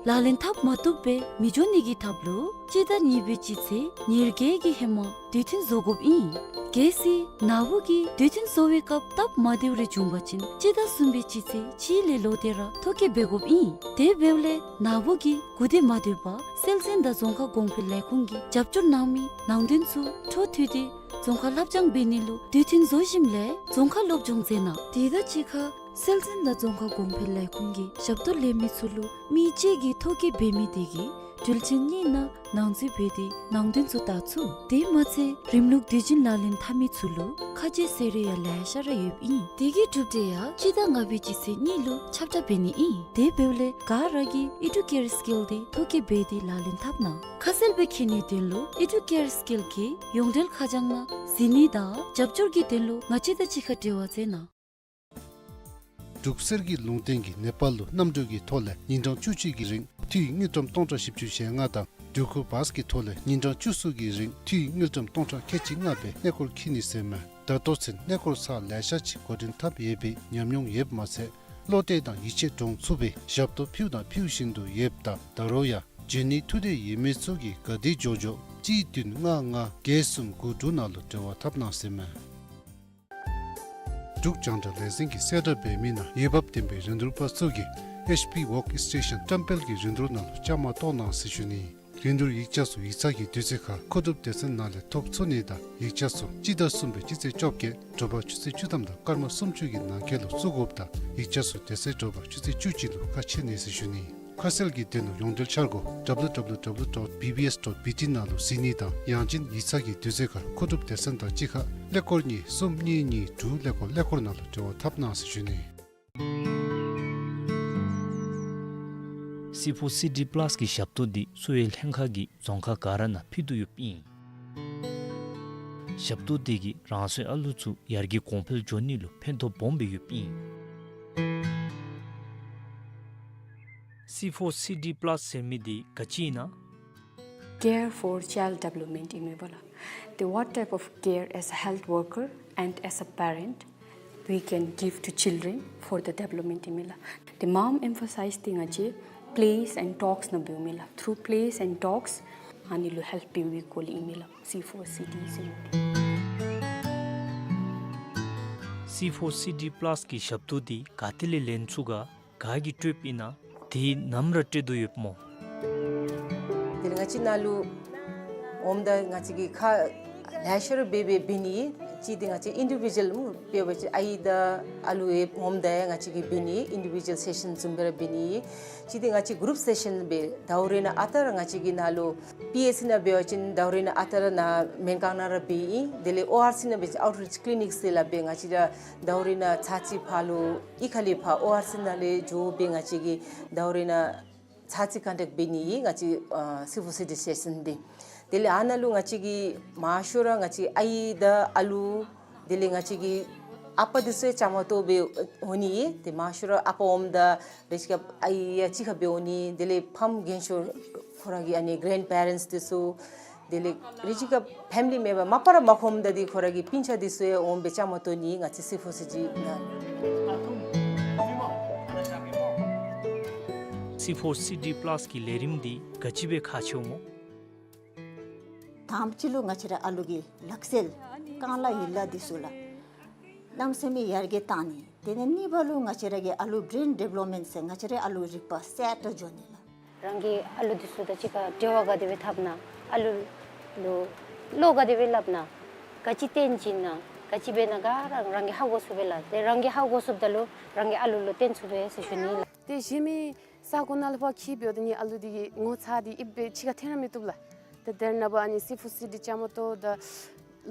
ལག་ལེན་འཐབ་མ་བཏུབ་སྦེ་མི་འགྱོ་ནི་གི་ཐབས་ལུ་སྤྱི་ཟླ་གཉིས་པའི་སྤྱི་ཚེས་ཉེར་བརྒྱད་ཀྱི་ཧེ་མ་དུས་མཐུན་བཟོ་དགོཔ་ཨིན། གལ་སྲིད་ནཱ་བུ་གིས་དུས་མཐུན་བཟོ་བའི་སྐབས་སྟབས་མ་བདེཝ་རེ་བྱུང་པ་ཅིན་སྤྱི་ཟླ་གསུམ་པའི་སྤྱི་ཚེས་གཅིག་ལས་ལོག་སྟེ་ར་ཐོ་བཀོད་འབད་དགོཔ་ཨིན། དེ་འབདཝ་ལས་ནཱ་བུ་གིས་གུ་དེ་མ་སྡོད་པར་སྲོལ་འཛིན་དང་རྫོང་ཁ་གོང་འཕེལ་ལས་ཁུངས་ཀྱིས་རྒྱབ་སྐྱོར་གནང་མི་ནང་དོན་ཚུ་འཕྲོ་མཐུད་དེ་རྫོང་ཁ་ལྷབ་སྦྱང་འབད་ནི་ལུ་དུས་མཐུན་བཟོ་ཞིནམ་ལས་རྫོང་ཁ་སློབ་སྦྱོང་མཛད་གནང་། དེ་དང་གཅིག་ཁར་སྲོལ་འཛིན་དང་རྫོང་ཁ་གོང་འཕེལ་ལས་ཁུངས་ཀྱི་ཞབས་ཏོག་ལེན་མི་ཚུ་ལུ་མི་གཅིག་གིས་ཐོ་བཀོད་འབད་མི་དེ་གིས་འགྲུལ་ཆེན་གཉིས་ནང་ནང་འཛུལ་འབད་དེ་ནང་དོན་ཚུ་བལྟ་ཚུགས། དེ་མ་ཚད་རིམ་ལུགས་དུས་རྒྱུན་ལག་ལེན་འཐབ་མི་ཚུ་ལུ་ཁ་གསལ་གསལ་རེ་ཡང་ལེ་ཤ་ར་ཡོདཔ་ཨིན། དེ་གི་གྲུབ་འབྲས་ཡང་སྤྱི་ཟླ་ལྔ་པའི་སྤྱི་ཚེས་གཉིས་ལུ་ཁྱབ་བསྒྲགས་འབད་ནི་ཨིན། དེ་འབདཝ་ལས་ག་ར་གིས་ཨི་ཌུ་ཀེར་སི་ཀིལ་དེ་ཐོ་བཀོད་འབད་དེ་ལག་ལེན་འཐབ་གནང་། ཁ་གསལ་སྦེ་མཁྱེན་ནིའི་དོན་ལུ་ཨི་ཌུ་ཀེར་སི་ཀིལ་གྱི་ཡོངས་འབྲེལ་ཁ་བྱང་ནང་གཟིགས་ནི་དང་རྒྱབ་སྐྱོར་གྱི་དོན་ལུ་ང་བཅས་དང་གཅིག་ཁར་འབྲེལ་བ་མཛད་གནང་། འབྲུག་གསེར་གྱི་ལུང་བསྟན་གྱིས་ནེ་པཱལ་ལུ་གནམ་གྲུ་གི་ཐོག་ལས་ཉིན་གྲངས་བཅུ་གཅིག་གི་རིང་འཐུས་དངུལ་ཀྲམ་སྟོང་ཕྲག་བཞི་བཅུ་ཞེ་ལྔ་དང་ འགྲུལ་འཁོར་བཱས་ཀྱི་ཐོག་ལས་ཉིན་གྲངས་བཅུ་གསུམ་གྱི་རིང་འཐུས་དངུལ་ཀྲམ་སྟོང་ཕྲག་ཁལ་གཅིག་ལྔ་སྦེ་གནས་སྐོར་འཁྱིད་ནི་ཟེར་མས། ད་ལྟོ་ཚུན་གནས་སྐོར་ཚར་ལེ་ཤ་ཅིག་འགོ་འདྲེན་འཐབ་ཡོད་པའི་ཉམས་མྱོང་ཡོདཔ་མ་ཚད་བློ་གཏད་དང་ཡིད་ཆེས་འདྲོངས་ཚུགས་པའི་ཞབས་ཏོག་ཕུལཝ་དང་ཕུལ་བཞིན་དུ་ཡོདཔ་ད་ད་རུང་ཡང་འབྱོན་ནི་ཐུགས་འདོད་ཡོད་མི་ཚུ་གིས་ག་དེ་མགྱོགས་མགྱོགས་གཅིག་བདུན་ལྔ་ལྔ་བརྒྱད་གསུམ་དགུ་དྲུག་ནང་ལུ་འབྲེལ་བ་འཐབ་གནང་ཟེར་མས། འབྲུག་རྒྱང་བསྒྲགས་ལས་འཛིན་གྱིས་གསལ་བསྒྲགས་འབད་མི་ནང་འོས་འབབ་ལྡན་པའི་རིན་བསྡུར་པ་ཚུ་གིས་ཨེཆ་པི་ཝོརཀ་སི་ཊེ་ཤཱན་བཀྲམ་སྤེལ་གྱི་རིན་བསྡུར་ནང་ལུ་བཅའ་མར་གཏོགས་གནང་ཟེར་ཞུ་ནི། རིན་བསྡུར་ཡིག་ཆ་ཚུ་ཡིག་ཚང་གི་དུས་ཚོད་ཁར་མཁོ་སྒྲུབ་སྡེ་ཚན་ནང་ལས་ཐོབ་ཚུགས་ནི་དང་ཡིག་ཆ་ཚུ་སྤྱི་ཟླ་གསུམ་པའི་སྤྱི་ཚེས་བཅོ་བརྒྱད་དྲོ་པ་ཆུ་ཚོད་བཅུ་ཐམ་དང་སྐར་མ་སུམ་ཅུ་གི་ནང་འཁོད་ལུ་བཙུགས་དགོཔ་དང་ཡིག་ཆ་ཚུ་དེ་ཚེ་དྲོ་པ་ཆུ་ཚོད་བཅུ་གཅིག་ལུ་ཁ་ཕྱེ་ནི་ཟེར་ཞུ་ནི། ཁ་གསལ་གྱི་དོན་ལུ་ཡོངས་འབྲེལ་འཆར་སྒོ་W W W dot B B S dot B T ནང་ལུ་གཟིགས་ནི་དང་ཡང་ཅིན་ཡིག་ཚང་གི་དུས་ཚོད་ཁར་མཁོ་སྒྲུབ་སྡེ་ཚན་དང་གཅིག་ཁར་ཀླད་ཀོར་གཉིས་གསུམ་གཉིས་གཉིས་དྲུག་ཀླད་ཀོར་ཀླད་ཀོར་ནང་ལུ་འབྲེལ་བ་འཐབ་གནང་ཟེར་ཞུ་ནི། སི་ཕོར་སི་ཌི་པ་ལཱས་ཀྱི་ཞབས་ཏོག་འདི་གསོ་བའི་ལྷན་ཁག་གིས་རྫོང་ཁག་ག་ར་ནང་ཕུལ་དོ་ཡོདཔ་ཨིན། ཞབས་ཏོག་འདི་གིས་རང་སོའི་ཨ་ལུ་ཚུ་ཡར་རྒྱས་གོང་འཕེལ་འགྱོ་ནི་ལུ་ཕན་ཐོགས་སྦོམ་སྦེ་ཡོདཔ་ཨིན། སི་ཕོར་སི་ཌི་པ་ལཱས་ཟེར་མི་འདི་ག་ཅི་ཨིན་ན། Care for child development ཨིན་མས་པ་ལགས། The what type of care as a health worker and as a parent we can give to children for the development ཨིན་མས་ལགས། The mom emphasize འདི་ང་བཅས་plays and talks ནང་འབདཝ་མས་ལགས། Through plays and talks ཨ་ནི་ལུ་ཧེལཔ་འབདཝ་གི་སྐོར་ལས་ཨིན་མས་ལགས། སི་ཕོར་སི་ཌི་ཟེར་མི་འདི། སི་ཕོར་སི་ཌི་པ་ལཱས་ཀྱི་ཞབས་ཏོག་འདི་ག་ཏེ་ལས་ལེན་ཚུགས་ག་ག་གིས་སྤྲོདཔ་ཨིན་ན། དེ་ནམ་ར་སྤྲོད་དོ་ཡོདཔ་སྨོ། དེ་ལས་ང་བཅས་ནཱ་ལུ་འོངམ་ད་ང་བཅས་ཀྱིས་ཁག་ལེ་ཤ་ར་འབད་འབད་འབད་ནི། གཅིག་འདི་ང་བཅས་ཨིན་ཌི་བི་ཇུ་ཨེལ་སྨོ་འབད་བ་ཅིན་ཨའི་དང་ཨ་ལུ་ཡང་འོངམ་ད་ཡང་ང་བཅས་ཀྱིས་འབད་ནི་ཨིན་ཌི་བི་ཇུ་ཨེལ་སེ་ཤཱན་བཟུམ་སྦེ་ར་འབད་ནི། གཅིག་འདི་ང་བཅས་གུ་རུབ་སེ་ཤཱན་སྦེ་ཟླཝ་རེ་ནང་ཨ་རྟག་ར་ང་བཅས་ཀྱིས་ནཱ་ལུ་པི་ཨེཆ་སི་ནང་འབད་བ་ཅིན་ཟླཝ་རེ་ནང་ཨ་རྟག་ར་ནཱ་སྨན་ཁང་ནང་ར་འབད་ཨིན། དེ་ལས་ཨོ་ཨར་སི་ནང་འབད་བ་ཅིན་ཨའུཊ་རིཆ་ཀི་ལི་ནིཀ་ཟེར་སླབ་སྦེ་ང་བཅས་ར་ཟླཝ་རེ་ནང་ཚར་གཅིག་ཕར་ལུ་གཡུས་ཁ་ལས་ཕར་ཨོ་ཨར་སི་ནང་ལས་འགྱོ་སྦེ་ང་བཅས་ཀྱིས་ཟླཝ་རེ་ནང་ཚར་གཅིག་ཀོན་ཊེཀཊ་འབད་ནི་ཨིན་ང་བཅས་ཨ་སི་ཕོར་སི་ཌི་སི་ཊེ་ཤཱན་འདི། དེ་ལས་ཨ་ནཱ་ལུ་ང་བཅས་ཀྱིས་མང་ཤོས་ར་ང་བཅས་ཨའི་དང་ཨ་ལུ་དེ་ལས་ང་བཅས་ཀྱི་ཨ་པ་འདི་ཚུ་ཡང་བཅའ་མར་གཏོགས་སྦེ་འོང་ནི་ཨིན། ཏེ་མང་ཤོས་ར་ཨ་པ་འོངམ་ད་རེ་ཅིག་ཁར་ཨའི་ཡང་གཅིག་ཁར་སྦེ་འོང་ནི། དེ་ལས་ཕམ་རྒན་ཤོས་ཁོ་ར་གི་ཨ་ནི་གེ་རེནཌ་པེ་རེནཊསི་འདི་ཚུ་དེ་ལས་རེ་ཅིག་ཁར་ཕེ་མི་ལི་མེམ་བར་མ་པ་ར་མ་ཁོམ་ད་འདི་ཁོ་ར་གི་སྤུན་ཆ་འདི་ཚུ་ཡང་འོང་སྦེ་བཅའ་མར་གཏོགས་ནི་ང་བཅས་སི་ཕོར་སི་ཌི་ནང་། སི་ཕོར་སི་ཌི་པ་ལཱས་ཀྱི་ལས་རིམ་འདི་ག་ཅི་སྦེ་ཁག་ཆེཝ་སྨོ། དང་པ་ཅིག་ལུ་ང་བཅས་ར་ཨ་ལུ་གི་ལག་རྩལ་རྐང་ལག་ཡིག་ལགས་འདི་ཚུ་ལགས་གནམ་མེད་ས་མེད་ཡར་རྒྱས་བཏང་ནི། དེ་ལས་གཉིས་པ་ལུ་ང་བཅས་ར་གི་ཨ་ལུ་བེརེན་ཌི་བེ་ལོབ་མེནཊ་ཟེར་ང་བཅས་ར་ཨ་ལུ་རིག་པ་གསལ་དྲགས་འགྱོ་ནི་ལགས། རང་གི་ཨ་ལུ་འདི་ཚུ་དང་གཅིག་ཁར་འབྲེལ་བ་ག་དེ་སྦེ་འཐབ་ན། ཨ་ལུ་ལུ་བློ་ག་དེ་སྦེ་སླབ་ན། ག་ཅི་སྟོན་བྱིན་ན། ག་ཅི་འབད་ན་ག་ར་རང་གིས་ཧ་གོ་ཚུགས་པས་ལགས། ཏེ་རང་གིས་ཧ་གོ་ཚུགསཔ་ད་ལུ་རང་གི་ཨ་ལུ་ལུ་སྟོན་ཚུགས་པས་ཟེར་ཞུ་ནི་ལགས། ཏེ་གཞན་མི་ས་གོ་ནང་ལས་ཕར་འཁྱིད་འབདཝ་ད་ནི་ཨ་ལུ་འདི་གི་ངོ་ཚ་འདི་ཨིབ་སྦེ་ཕྱི་ཁར་འཐོན་ར་མི་བཏུབ་ལགས། ཏེ་དེ་ནང་འབད་ཨ་ནི་སི་ཕོར་སི་ཌི་བཅའ་མར་གཏོགས་ད་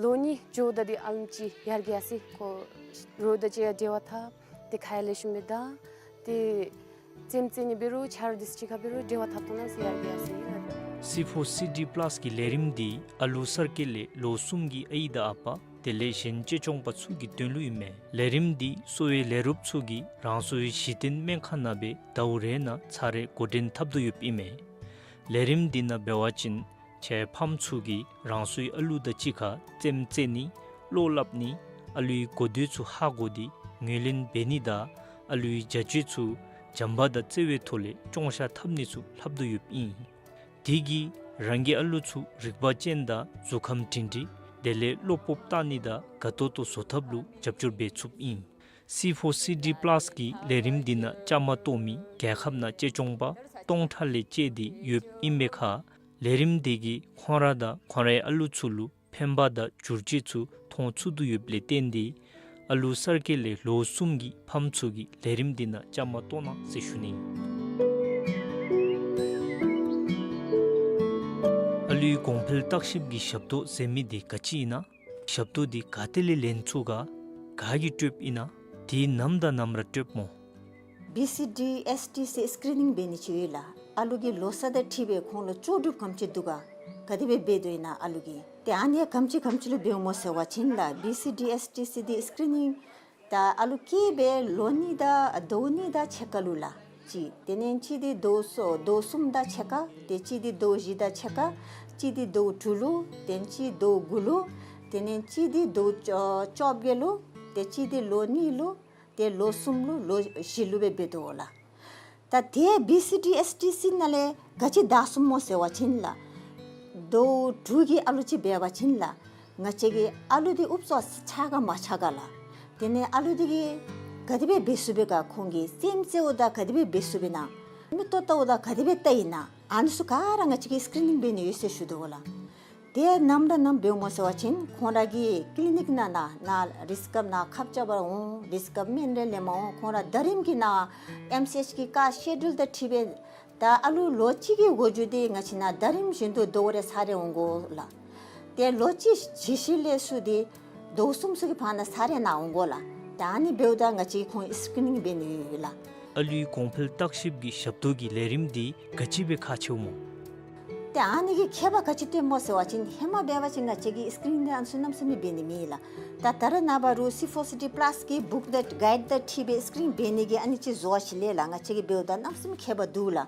ལོ་གཉིས་འགྱོཝ་ད་འདི་ཨ་ལུ་ཅིག་ཡར་རྒྱས་ཡར་སོ་ཡི། ཁོ་རོགས་དང་གཅིག་ཁར་འབྲེལ་བ་འཐབ། ཏེ་ཁ་ཡང་ལེགས་ཤོམ་སྦེ་བརྡ། ཏེ་རྩེདམོ་རྩེ་ནི་འབད་རུང་ཆ་རོགས་འདི་ཚུ་གཅིག་ཁར་འབད་རུང་འབྲེལ་བ་འཐབ་བཏང་གནང་ཟེར་ཡར་རྒྱས་ཡར་སོ་ཡི་ལགས། སི་ཕོར་སི་ཌི་པ་ལཱས་ཀྱི་ལས་རིམ་འདི་ཨ་ལུ་གསར་སྐྱེས་ལས་ལོ་གསུམ་གྱི་ཨའི་དང་ཨ་པ་དེ་ལས་གཞན་གཅེས་སྐྱོང་པ་ཚུ་གི་དོན་ལུ་ཨིན་མས། ལས་རིམ་འདི་གསོ་བའི་ལས་རོགསཔ་ཚུ་གིས་རང་སོའི་གཞི་རྟེན་སྨན་ཁང་ནང་སྦེ་ཟླཝ་རེ་ནང་ཚར་རེ་འགོ་འདྲེན་འཐབ་དོ་ཡོདཔ་ཨིན་མས། ལས་རིམ་འདི་ནང་འབད་བ་ཅིན་ཁྱེད་ཕམ་ཚུ་གིས་རང་སོའི་ཨ་ལུ་དང་གཅིག་ཁར་རྩེདམོ་རྩེ་ནི་བློ་སླབ་ནི་ཨ་ལུའི་གོ་ཐོས་ཚུ་ཧ་གོ་སྟེ་ངོས་ལེན་འབད་ནི་དང་ཨ་ལུའི་བྱ་སྤྱོད་ཚུ་བྱམས་པ་དང་བརྩེ་བའི་ཐོག་ལས་སྐྱོང་བཤགས་འཐབ་ནི་ཚུ་ལྷབ་དོ་ཡོདཔ་ཨིན། དེ་གིས་རང་གི་ཨ་ལུ་ཚུ་རིག་པ་ཅན་དང་གཟུགས་ཁམས་སྒྲིང་སྒྲིང་དེ་ལས་བློ་སྤོབས་བཏང་ནི་དང་དགའ་ཏོག་ཏོ་བཟོ་ཐབས་ལུ་རྒྱབ་སྐྱོར་འབད་ཚུགསཔ་ཨིན། སི་ཕོར་སི་ཌི་པ་ལཱས་ཀྱི་ལས་རིམ་འདི་ནང་བཅའ་མར་གཏོགས་མི་རྒྱལ་ཁབ་ནང་གཅེས་སྐྱོང་པ་སྟོང་ཕྲག་ལས་བཅད་དེ་ཡོདཔ་ཨིན་པའི་ཁར་ལས་རིམ་འདི་གིས་ཁོང་ར་དང་ཁོང་རའི་ཨ་ལུ་ཚུ་ལུ་ཕན་པ་དང་བསྒྱུར་བཅོས་ཚུ་མཐོང་ཚུགས་དོ་ཡོདཔ་ལས་བརྟེན་ཏེ་ཨ་ལུ་གསར་སྐྱེས་ལས་ལོ་གསུམ་གྱི་ཕམ་ཚུ་གིས་ལས་རིམ་འདི་ནང་བཅའ་མར་གཏོགས་གནང་ཟེར་ཞུ་ནི། ཨ་ལུའི་གོང་འཕེལ་བརྟག་ཞིབ་ཀྱི་ཞབས་ཏོག་ཟེར་མི་འདི་ག་ཅི་ཨིན་ན། ཞབས་ཏོག་འདི་ག་ཏེ་ལས་ལེན་ཚུགས་ག་ག་གིས་སྤྲོདཔ་ཨིན་ན། དེ་ནམ་དང་ནམ་ར་སྤྲོདཔ་སྨོ། བི་སི་ཌི་ཨེསི་ཊི་སི་སི་ཀི་རི་ནིང་འབད་ནི་ཅིག་ཡོད་ལགས། ཨ་ལུ་གི་ལོ་ས་དང་འཁྲིལ་སྦེ་ཁོང་ལུ་ལྕོགས་གྲུབ་ག་དེམ་ཅིག་འདུག་ག་ག་དེ་སྦེ་འབད་དོ་ཨིན་ན་ཨ་ལུ་གིས། ཏེ་ཨ་ནི་ཡང་ག་དེམ་ཅིག་ག་དེམ་ཅིག་ལུ་འབདཝ་སྨོ་ཟེར་བ་ཅིན་ལགས་བི་སི་ཌི་ཨེསི་ཊི་སི་སི་འདི་སི་ཀི་རི་ནིང་ད་ཨ་ལུ་སྐྱེས་སྦེ་ལོ་གཉིས་དང་ཟླཝ་གཉིས་དང་ཕྱེད་ཀ་ལུ་ལགས། གཅིག། དེ་ལས་གཅིག་འདི་ཟླཝ་གསུམ་ཟླཝ་གསུམ་དང་ཕྱེད་ཀ། ཏེ་གཅིག་འདི་ཟླཝ་བཞི་དང་ཕྱེད་ཀ། གཅིག་འདི་ཟླཝ་དྲུག་ལུ། དེ་ལས་གཅིག་ཟླཝ་དགུ་ལུ། དེ་ལས་གཅིག་འདི་ཟླཝ་བཅོ་བཅོ་བརྒྱད་ལུ། ཏེ་གཅིག་འདི་ལོ་གཉིས་ལུ། ཏེ་ལོ་གསུམ་ལུ། ལོ་བཞི་ལུ་སྦེ་འབད་དོ་ལགས། ད་དེ་བི་སི་ཌི་ཨེསི་ཊི་སི་ནང་ལས་ག་ཅི་བདའ་ཚུགསཔ་སྨོ་ཟེར་བ་ཅིན་ལགས། ཟླཝ་དྲུག་གི་ཨ་ལུ་ཅིག་འབད་བ་ཅིན་ལགས། ང་བཅས་ཀྱི་ཨ་ལུ་འདི་ཨུབ་ཙམ་ཆགས་ག་མ་ཆགས་ག་ལགས། དེ་ལས་ཨ་ལུ་འདི་གིས་ག་དེ་སྦེ་འབད་ཚུགས་པས་ག། ཁོང་གི་རྩེདམོ་རྩེཝ་ད་ག་དེ་སྦེ་འབད་ཚུགས་པས་ན། མིག་ཏོ་བལྟཝ་ད་ག་དེ་སྦེ་བལྟ་ཡི་ན། ཨ་ནི་ཚུ་ག་ར་ང་བཅས་ཀྱིས་སི་ཀི་རི་ནིང་འབད་ནི་ཡོད་ཟེར་ཞུ་དོ་ལགས། དེ་ནམ་ར་ནམ་འབདཝ་སྨོ་ཟེར་བ་ཅིན་ཁོང་ར་གི་ཀི་ལི་ནིཀ་ནང་ན་ནཱ་རིསི་ཀེམ་ནང་ཁབ་རྐྱབ་པར་འོང་། རིསི་ཀེམ་སྨན་རེ་ལེནམ་འོང་། ཁོང་ར་ཟླ་རིམ་གྱི་ནང་ཨེམ་སི་ཨེཆ་གི་ཀ་སི་ཀེ་ཌིའུལ་དང་འཁྲིལ་སྦེ་ད་ཨ་ལུ་ལོ་གཅིག་གི་འགོ་འགྱུར་འདི་ང་བཅས་ནཱ་ཟླ་རིམ་བཞིན་དུ་ཟླཝ་རེ་ཚར་རེ་འོང་དགོ་ལགས། ཏེ་ལོ་གཅིག་བྱི་ཤི་ལས་ཚུར་འདི་ཟླཝ་གསུམ་ཚུ་གི་བར་ན་ཚར་རེ་ནཱ་འོང་དགོ་ལགས། ད་ཨ་ནི་འབདཝ་ད་ང་བཅས་ཁོང་སི་ཀི་རི་ནིང་འབད་ནི་ཡོད་ལགས། ཨ་ལུའི་གོང་འཕེལ་བརྟག་ཞིབ་ཀྱི་ཞབས་ཏོག་གི་ལས་རིམ་འདི་ག་ཅི་སྦེ་ཁག་ཆེཝ་སྨོ། ཏེ་ཨ་ནི་གི་ཁྱད་པར་ག་ཅི་སྟོནམ་སྨོ་ཟེར་བ་ཅིན་ཧེ་མ་འབད་བ་ཅིན་ང་བཅས་ཀྱིས་སི་ཀི་རི་ནིང་འདི་ཨ་ནི་ཚུ་གནམ་མེད་ས་མེད་འབད་ནི་མེད་ལགས། ད་ད་རེས་ནངས་པ་རུང་སི་ཕོར་སི་ཌི་པ་ལཱས་ཀྱི་བུཀ་དང་གའིཌ་དང་འཁྲིལ་སྦེ་སི་ཀི་རི་ནིང་འབད་ནི་གི་ཨ་ནི་ཅིག་བཟོ་བ་ཅིག་ལས་ལགས། ང་བཅས་ཀྱིས་འབདཝ་ད་གནམ་མེད་ས་མེད་ཁྱད་པར་འདུག་ལགས།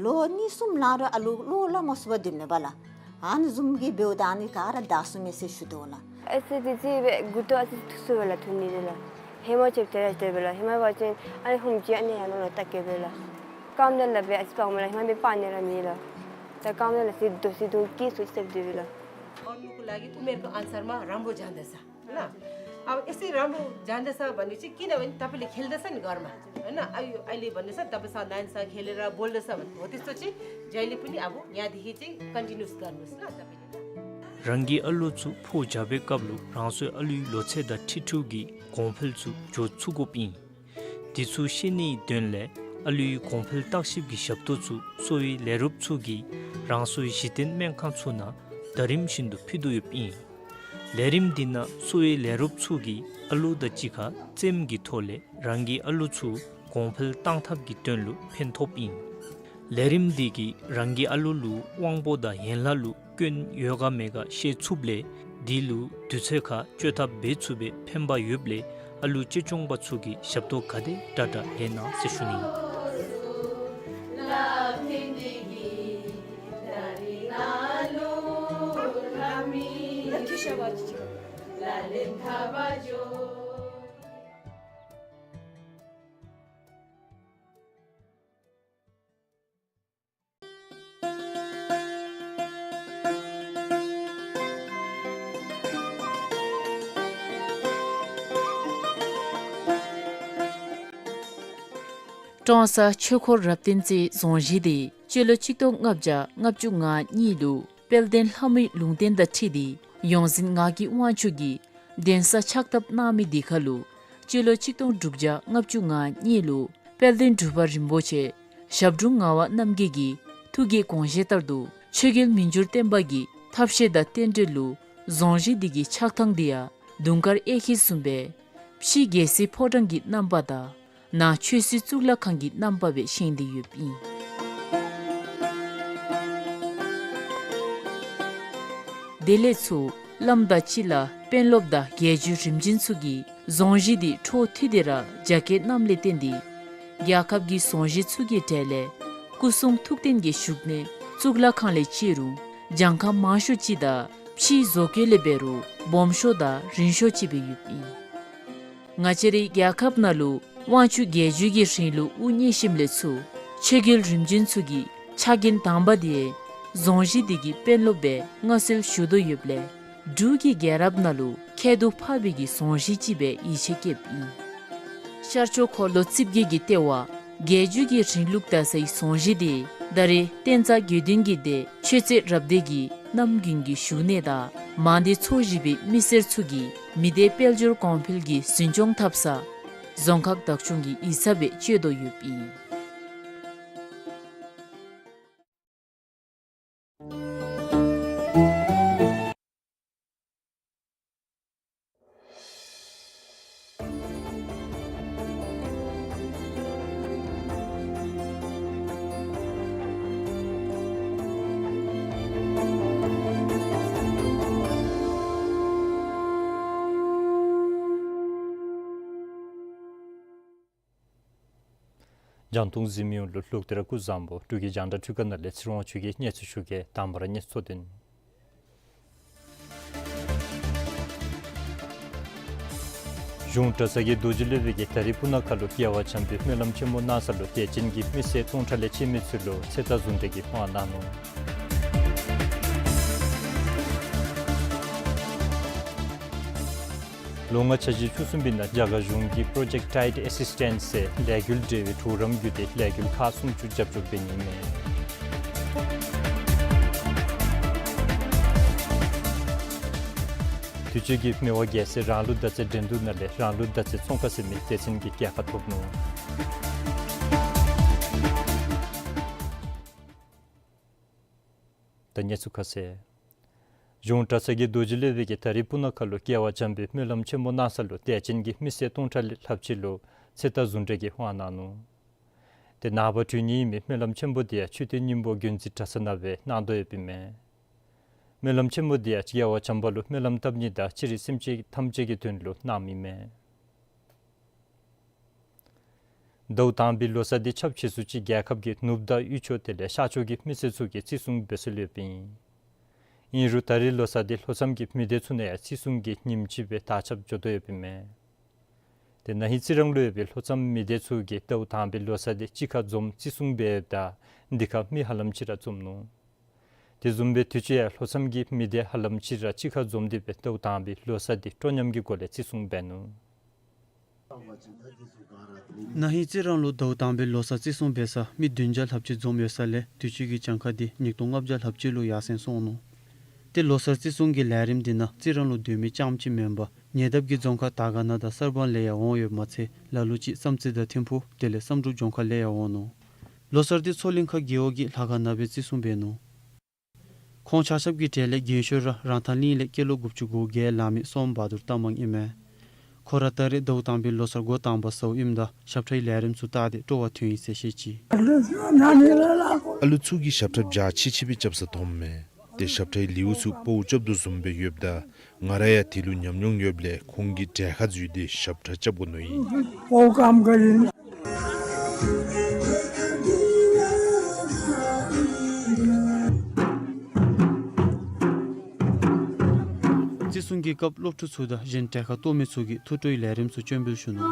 ལོ་གཉིས་གསུམ་ལང་རུང་ཨ་ལུ་བློ་སླབ་མ་ཚུགས་པར་སྡོདཔ་མས་པ་ལགས། ཨ་ནི་བཟུམ་གྱི་འབདཝ་ད་ཨ་ནི་ག་ར་བདའ་ཚུགས་མས་ཟེར་ཞུ་དོ་ལགས། ཨེ་ཙི་དེ་ཅིག་སྦེ་མགུ་ཏོ་ཨ་ཙི་ཐུག་སོང་པས་ལགས། ཐུག་ནི་དེ་ལགས། ཧེ་མ་ཅིག་དེ་ར་དེ་སྦེ་ལགས། ཧེ་མ་འབད་བ་ཅིན་ཨ་ནི་ཧུམ་ཅིག་ཨ་ནི་ཡར་ནང་ལུ་བཏགས་གེ་པས་ལགས། རྐངམ་དེ་ལགས་སྦེ་ཨ་ཙི་སྤར་མས་ལགས། ཧེ་མ་སྦེ་སྤར་ནི་ར་མེད་ལགས། ད་རྐངམ་དེ་ལགས་སི་དོ་སི་དོ་སྐྱེས་སོ་ཅིག་སྦེ་སྡོད་པས་ལགས། और नुको लागि उमेरको अनुसारमा राम्रो जाँदछ। ल, अब यसै राम्रो जाँदछ भने चाहिँ, किनभने तपाईँले खेल्दछ नि घरमा, होइन? अहिले, अहिले भन्दैछ, तपाईँ साथनानीसँग खेलेर बोल्दछ भने हो, त्यस्तो चाहिँ जहिले पनि अब यहाँदेखि चाहिँ कन्टिन्युस गर्नुहोस् ल तपाईँले, ल। རང་གི་ཨ་ལུ་ཚུ་ཕོ་རྒྱས་པའི་སྐབས་ལུ་རང་སོའི་ཨ་ལུའི་ལོ་ཚད་དང་འཁྲིལ་འཁྲིལཝ་གི་གོང་འཕེལ་ཚུ་འགྱོ་ཚུགས་དགོཔ་ཨིན། དེ་ཚུ་ཤེས་ནིའི་དོན་ལས་ཨ་ལུའི་གོང་འཕེལ་བརྟག་ཞིབ་ཀྱི་ཞབས་ཏོག་ཚུ་གསོ་བའི་ལས་རོགསཔ་ཚུ་གིས་རང་སོའི་གཞི་རྟེན་སྨན་ཁང་ཚུ་ནང་ཟླ་རིམ་བཞིན་དུ་ཕུལ་དོ་ཡོདཔ་ཨིན། ལས་རིམ་འདི་ནང་གསོ་བའི་ལས་རོགསཔ་ཚུ་གིས་ཨ་ལུ་དང་གཅིག་ཁར་རྩེདམོ་གི་ཐོག་ལས་རང་གི་ཨ་ལུ་ཚུ་གོང་འཕེལ་གཏང་ཐབས་ཀྱི་དོན་ལུ་ཕན་ཐོགསཔ་ཨིན། ལས་རིམ་འདི་གིས་རང་གི་ཨ་ལུ་ལུ་དབང་པོ་དང་ཡན་ལག་ལུ་སྐྱོན་ཡོད་ག་མེད་ག་ཤེས་ཚུགསཔ་ལས་དེ་ལུ་དུས་ཚོད་ཁར་བཅོས་ཐབས་འབད་ཚུགས་པའི་ཕན་པ་ཡོདཔ་ལས་ཨ་ལུ་གཅེས་སྐྱོང་པ་ཚུ་གིས་ཞབས་ཏོག་ག་དེ་དྲག་དྲག་ལེན་གནང་ཟེར་ཞུ་ནི། ཀྲོང་གསར་ཆོས་འཁོར་རབ་བརྟན་རྩེའི་རྫོང་གཞིས་འདི་སྤྱི་ལོ་གཅིག་སྟོང་ལྔ་བརྒྱ་ལྔ་བཅུ་ང་གཉིས་ལུ་དཔལ་ལྡན་ལྷ་མོའི་ལུང་བསྟན་དང་འཁྲིལ་ཏེ་ཡོངས་འཛིན་ངག་གི་དབང་ཕྱུག་གིས་གདན་ས་ཕྱག་བཏབ་གནང་མི་འདི་ཁར་ལུ་སྤྱི་ལོ་གཅིག་སྟོང་དྲུག་བརྒྱ་ལྔ་བཅུ་ང་གཉིས་ལུ་དཔལ་ལྡན་འབྲུག་པ་རིན་པོ་ཆེ་ཞབས་དྲུང་ངག་དབང་རྣམ་རྒྱལ་གྱི་ཐུགས་ཀྱི་དགོངས་བཞེད་ལྟར་དུ་ཆོས་རྒྱལ་མི་འགྱུར་བརྟན་པ་གི་ཐབས་ཤེས་དང་རྟེན་འབྲེལ་ལུ་རྫོང་གཞིས་འདི་གི་ཆགས་ཐངས་འདི་ཡང་དུང་དཀར་གཡས་འཁྱིལ་བཟུམ་སྦེ་ཕྱི་རྒྱལ་སྲིད་ཕོ་བྲང་གི་རྣམ་པ་དང་ནང་ཆོས་སྲིད་གཙུག་ལག་ཁང་གི་རྣམ་པ་སྦེ་བཞེངས་ཏེ་ཡོདཔ་ཨིན། དེ་ལས་ཚུར་བླམ་དང་སྤྱི་བླ་དཔོན་སློབ་དང་རྒྱལ་བརྒྱུད་རིམ་བྱོན་ཚུ་གིས་རྫོང་གཞིས་འདི་འཕྲོ་མཐུད་དེ་ར་རྒྱ་སྐྱེད་གནངམ་ལས་བརྟེན་ཏེ་རྒྱལ་ཁབ་ཀྱི་རྫོང་གཞིས་ཚུ་གི་གྲས་ལས་སྐུ་གསུང་ཐུགས་རྟེན་གྱི་བཞུགས་གནས་གཙུག་ལག་ཁང་ལས་བཅད་རུང་གྱངས་ཁ་མང་ཤོས་ཅིག་དང་ཕྱིའི་བཟོ་བཀོད་ལས་འབད་རུང་སྦོམ་ཤོས་དང་རིང་ཤོས་ཅིག་སྦེ་ཡོདཔ་ཨིན། ང་བཅས་རའི་རྒྱལ་ཁབ་ནང་ལུ་དབང་ཕྱུག་རྒྱལ་བརྒྱུད་ཀྱི་རིང་ལུགས་དབུ་བརྙེས་ཞིནམ་ལས་ཚུར་ཆོས་རྒྱལ་རིམ་བྱོན་ཚུ་གི་ཕྱག་འགན་དང་པ་འདི་རྫོང་གཞིས་འདི་གི་དཔོན་སློབ་སྦེ་མངའ་གསོལ་ཞུ་དོ་ཡོདཔ་ལས་འབྲུག་གི་རྒྱལ་རབས་ནང་ལུ་ཁྱད་དུ་འཕགས་པའི་གི་རྫོང་གཞིས་ཅིག་སྦེ་ཡིད་ཆེས་བསྐྱེདཔ་ཨིན། ཤར་ཕྱོགས་འཁོར་ལོ་རྩིབས་བརྒྱད་ཀྱི་ལྟེ་བ་རྒྱལ་བརྒྱུད་ཀྱི་རིང་ལུགས་དར་སའི་རྫོང་གཞིས་འདི་ད་རེས་བསྟན་རྩ་དགེ་འདུན་གྱི་སྡེ་ཆོས་རྩེ་རབ་སྡེ་གི་གནམ་དགུན་གྱི་བཞུགས་གནས་དང་མང་སྡེ་ཚོ་བཞི་པའི་མི་སེར་ཚུ་གིས་མི་སྡེ་དཔལ་འབྱོར་གོང་འཕེལ་གྱི་འཛིན་སྐྱོང་འཐབ་ས་རྫོང་ཁག་བདག་སྐྱོང་གི་ཡིག་ཚང་སྦེ་སྤྱོད་དོ་ཡོདཔ་ཨིན། རྒྱང་མཐོང་གཟིགས་མི་ཡོངས་ལུ་ལོག་སྟེ་ར་སྐུ་གཟུགས་བཟང་པོ། འབྲུག་གི་རྒྱང་བསྒྲགས་འཕྲུལ་ཁང་ནང་ལས་ཚེ་རིང་དབང་ཕྱུག་གིས་གནས་ཚུལ་ཞུ་གེ། དང་པ་ར་གནས་ཚུལ་དོན། གཞུང་གྲྭ་ཚང་གི་རྡོ་རྗེ་སློབ་དཔོན་གྱིས་ད་རིས་སྤུ་ན་ཁ་ལུ་རྒྱལ་བ་བྱམས་པའི་སྨོན་ལམ་ཆེན་མོ་གནང་ས་ལུ་དད་ཅན་གྱི་མི་སེར་སྟོང་ཕྲག་ལས་བཅད་མི་ཚུ་ལུ་ཚེ་རྟག་ཟུང་འབྲེལ་གྱི་དབང་གནང་ནུག། ལོ་ལྔ་འཆར་གཞི་བཅུ་གསུམ་པའི་ནང་རྒྱ་གར་གཞུང་གིས་Project Tide Assistance ཟེར་ལས་འགུལ་འབྲེལ་བའི་གྲོགས་རམ་བརྒྱུད་དེ་ལས་འགུལ་ཁག་སུམ་ཅུ་རྒྱབ་སྐྱོར་འབད་ནི་ཨིན་མས། དུས་ཅི་གི་མི་དབང་རྒྱལ་སྲས་རང་ལུགས་མདའ་རྩེད་འགྲན་བསྡུར་ནང་ལས་རང་ལུགས་མདའ་རྩེད་ཚོང་ཁང་ཟེར་མི་སྡེ་ཚན་གྱིས་རྒྱལ་ཁ་ཐོབ་ནུག། ད་གནས་ཚུལ་ཁ་གསལ། གཞུང་གྲྭ་ཚང་གི་རྡོ་རྗེ་སློབ་དཔོན་གྱིས་ད་རིས་སྤུ་ན་ཁ་ལུ་རྒྱལ་བ་བྱམས་པའི་སྨོན་ལམ་ཆེན་མོ་གནང་ས་ལུ་དད་ཅན་གྱི་མི་སེར་སྟོང་ཕྲག་ལྷགཔ་ཅིག་ལུ་ཚེ་རྟག་ཟུང་འབྲེལ་གྱི་དབང་གནང་ནུག། ཏེ་ནངས་པ་གྲོལ་ནི་ཨིན་མི་སྨོན་ལམ་ཆེན་མོ་དེ་ཡང་མཆོད་རྟེན་སྙིང་པོ་དགོན་རྩེ་གྲྭ་ཚང་ནང་སྦེ་གནང་དོ་ཡོདཔ་ཨིན་མས། སྨོན་ལམ་ཆེན་མོ་དེ་ཡང་རྒྱལ་བ་བྱམས་པ་ལུ་སྨོན་ལམ་བཏབ་ནི་དང་སྤྱིར་སེམས་ཅན་ཐམས་ཅད་ཀྱི་དོན་ལུ་གནངམ་ཨིན་མས། ཟླཝ་དང་པའི་ལོ་གསར་དེ་ཆབས་ཅིག་སུ་ཅིག་རྒྱལ་ཁབ་ཀྱི་ནུབ་དང་དབུས་ཕྱོགས་དེ་ལས་ཤར་ཕྱོགས་ཀྱི་མི་སེར་ཚུ་གིས་བརྩི་སྲུང་འབད་སྲོལ་ཡོདཔ་ཨིན། ཨིན་རུང་ད་རིས་ལོ་གསར་དེ་ལྷོ་མཚམས་ཀྱི་མི་སྡེ་ཚུ་ནང་ཡང་བརྩི་སྲུང་གི་ཉིནམ་ཅིག་སྦེ་དར་ཁྱབ་འགྱོ་དོ་ཡོདཔ་ཨིན་མས། ཏེ་ན་ཧིང་རྩི་རང་ལུ་ཡོད་པའི་ལྷོ་མཚམས་མི་སྡེ་ཚུ་གིས་ཟླཝ་དང་པའི་ལོ་གསར་དེ་གཅིག་ཁར་འཛོམས་བརྩི་སྲུང་འབད་ཡོདཔ་ད་འདི་ཁར་མི་ཧ་ལམ་ཅིག་ར་འཛོམས་ནུག། དེ་བཟུམ་སྦེ་དུས་ཅི་ཡང་ལྷོ་མཚམས་ཀྱི་མི་སྡེ་ཧ་ལམ་ཅིག་ར་གཅིག་ཁར་འཛོམས་ཏེ་སྦེ་ཟླཝ་དང་པའི་ལོ་གསར་དེ་སྤྲོ་ཉམས་ཀྱི་སྒོ་ལས་བརྩི་སྲུང་འབད་ནུག། ན་ཧིང་རྩི་རང་ལུ་ཟླཝ་དང་པའི་ལོ་གསར་བརྩི་སྲུང་འབད་ས་མི་བདུན་བརྒྱ་ལྷགཔ་ཅིག་འཛོམས་ཡོད་ས་ལས་དུས་ཅི་གི་གྱངས་ཁ་དེ་ཉིས་སྟོང་ལྔ་བརྒྱ་ལྷགཔ་ཅིག་ལུ་ཡར་སེང་སོང་ནུག། ཏེ་ལོ་གསར་བརྩི་སྲུང་གི་ལས་རིམ་དེ་ནང་རྩི་རང་ལུ་སྡོད་མི་རྐྱངམ་ཅིག་མེན་པར་ཉེ་འདབས་ཀྱི་རྫོང་ཁག་དར་དཀར་ན་དང་གསར་སྤང་ལས་ཡང་འོང་ཡོདཔ་མ་ཚད་ལ་ལུ་ཅིག་བསམ་རྩེ་དང་ཐིམ་ཕུག་དེ་ལས་བསམ་གྲུབ་ལྗོངས་མཁར་ལས་ཡང་འོང་ནུག། ལོ་གསར་དེ་མཚོ་གླིང་ཁ་རྒེད་འོག་གི་ལྷ་ཁང་ནང་སྦེ་བརྩི་སྲུང་འབད་ནུག། ཁོང་ཆ་ཁྱབ་ཀྱི་གྲས་ལས་རྒན་ཤོས་ར་རང་ཐང་གླིང་ལས་སྐྱེས་ལོ་དགུ་བཅུ་གོ་བརྒྱད་ལང་མི་སོམ་བ་དུར་རྟ་མང་ཨིན་མས། ཁོ་ར་ད་རེས་ཟླཝ་དང་པའི་ལོ་གསར་འགོ་དང་པ་ཟཝ་ཨིནམ་ད་ཞབས་ཁྲའི་ལས་རིམ་ཚུ་བལྟ་སྟེ་སྤྲོ་བ་ཐོན་ཡི་ཟེར་བཤད་ཅི། ཨ་ལུ་ཚུ་གིས་ཞབས་ཁྲ་འཇའ་ཆི་ཆི་སྦེ་རྐྱབ་ས་མཐོངམ་མས། ཏེ་ཞབས་ཁྲའི་ལེའུ་ཚུ་སྤོཝ་རྐྱབ་དོ་བཟུམ་སྦེ་ཡོདཔ་ད་ང་ར་ཡང་དེ་ལུ་ཉམས་མྱོང་ཡོདཔ་ལས་ཁོང་གི་གྲལ་ཁར་འཛུལ་ཏེ་ཞབས་ཁྲ་རྐྱབ་དགོ་མནོ་ཡི། སྤོཝ་རྐྱབ་དགོ་ཡི། བརྩི་སྲུང་གི་སྐབས་སློབ་ཕྲུག་ཚུ་དང་གཞན་གྲལ་ཁར་གཏོགས་མི་ཚུ་གིས་ཐུགས་སྤྲོའི་ལས་རིམ་ཚུ་སྤྱན་འབུལ་ཞུ་ནུག།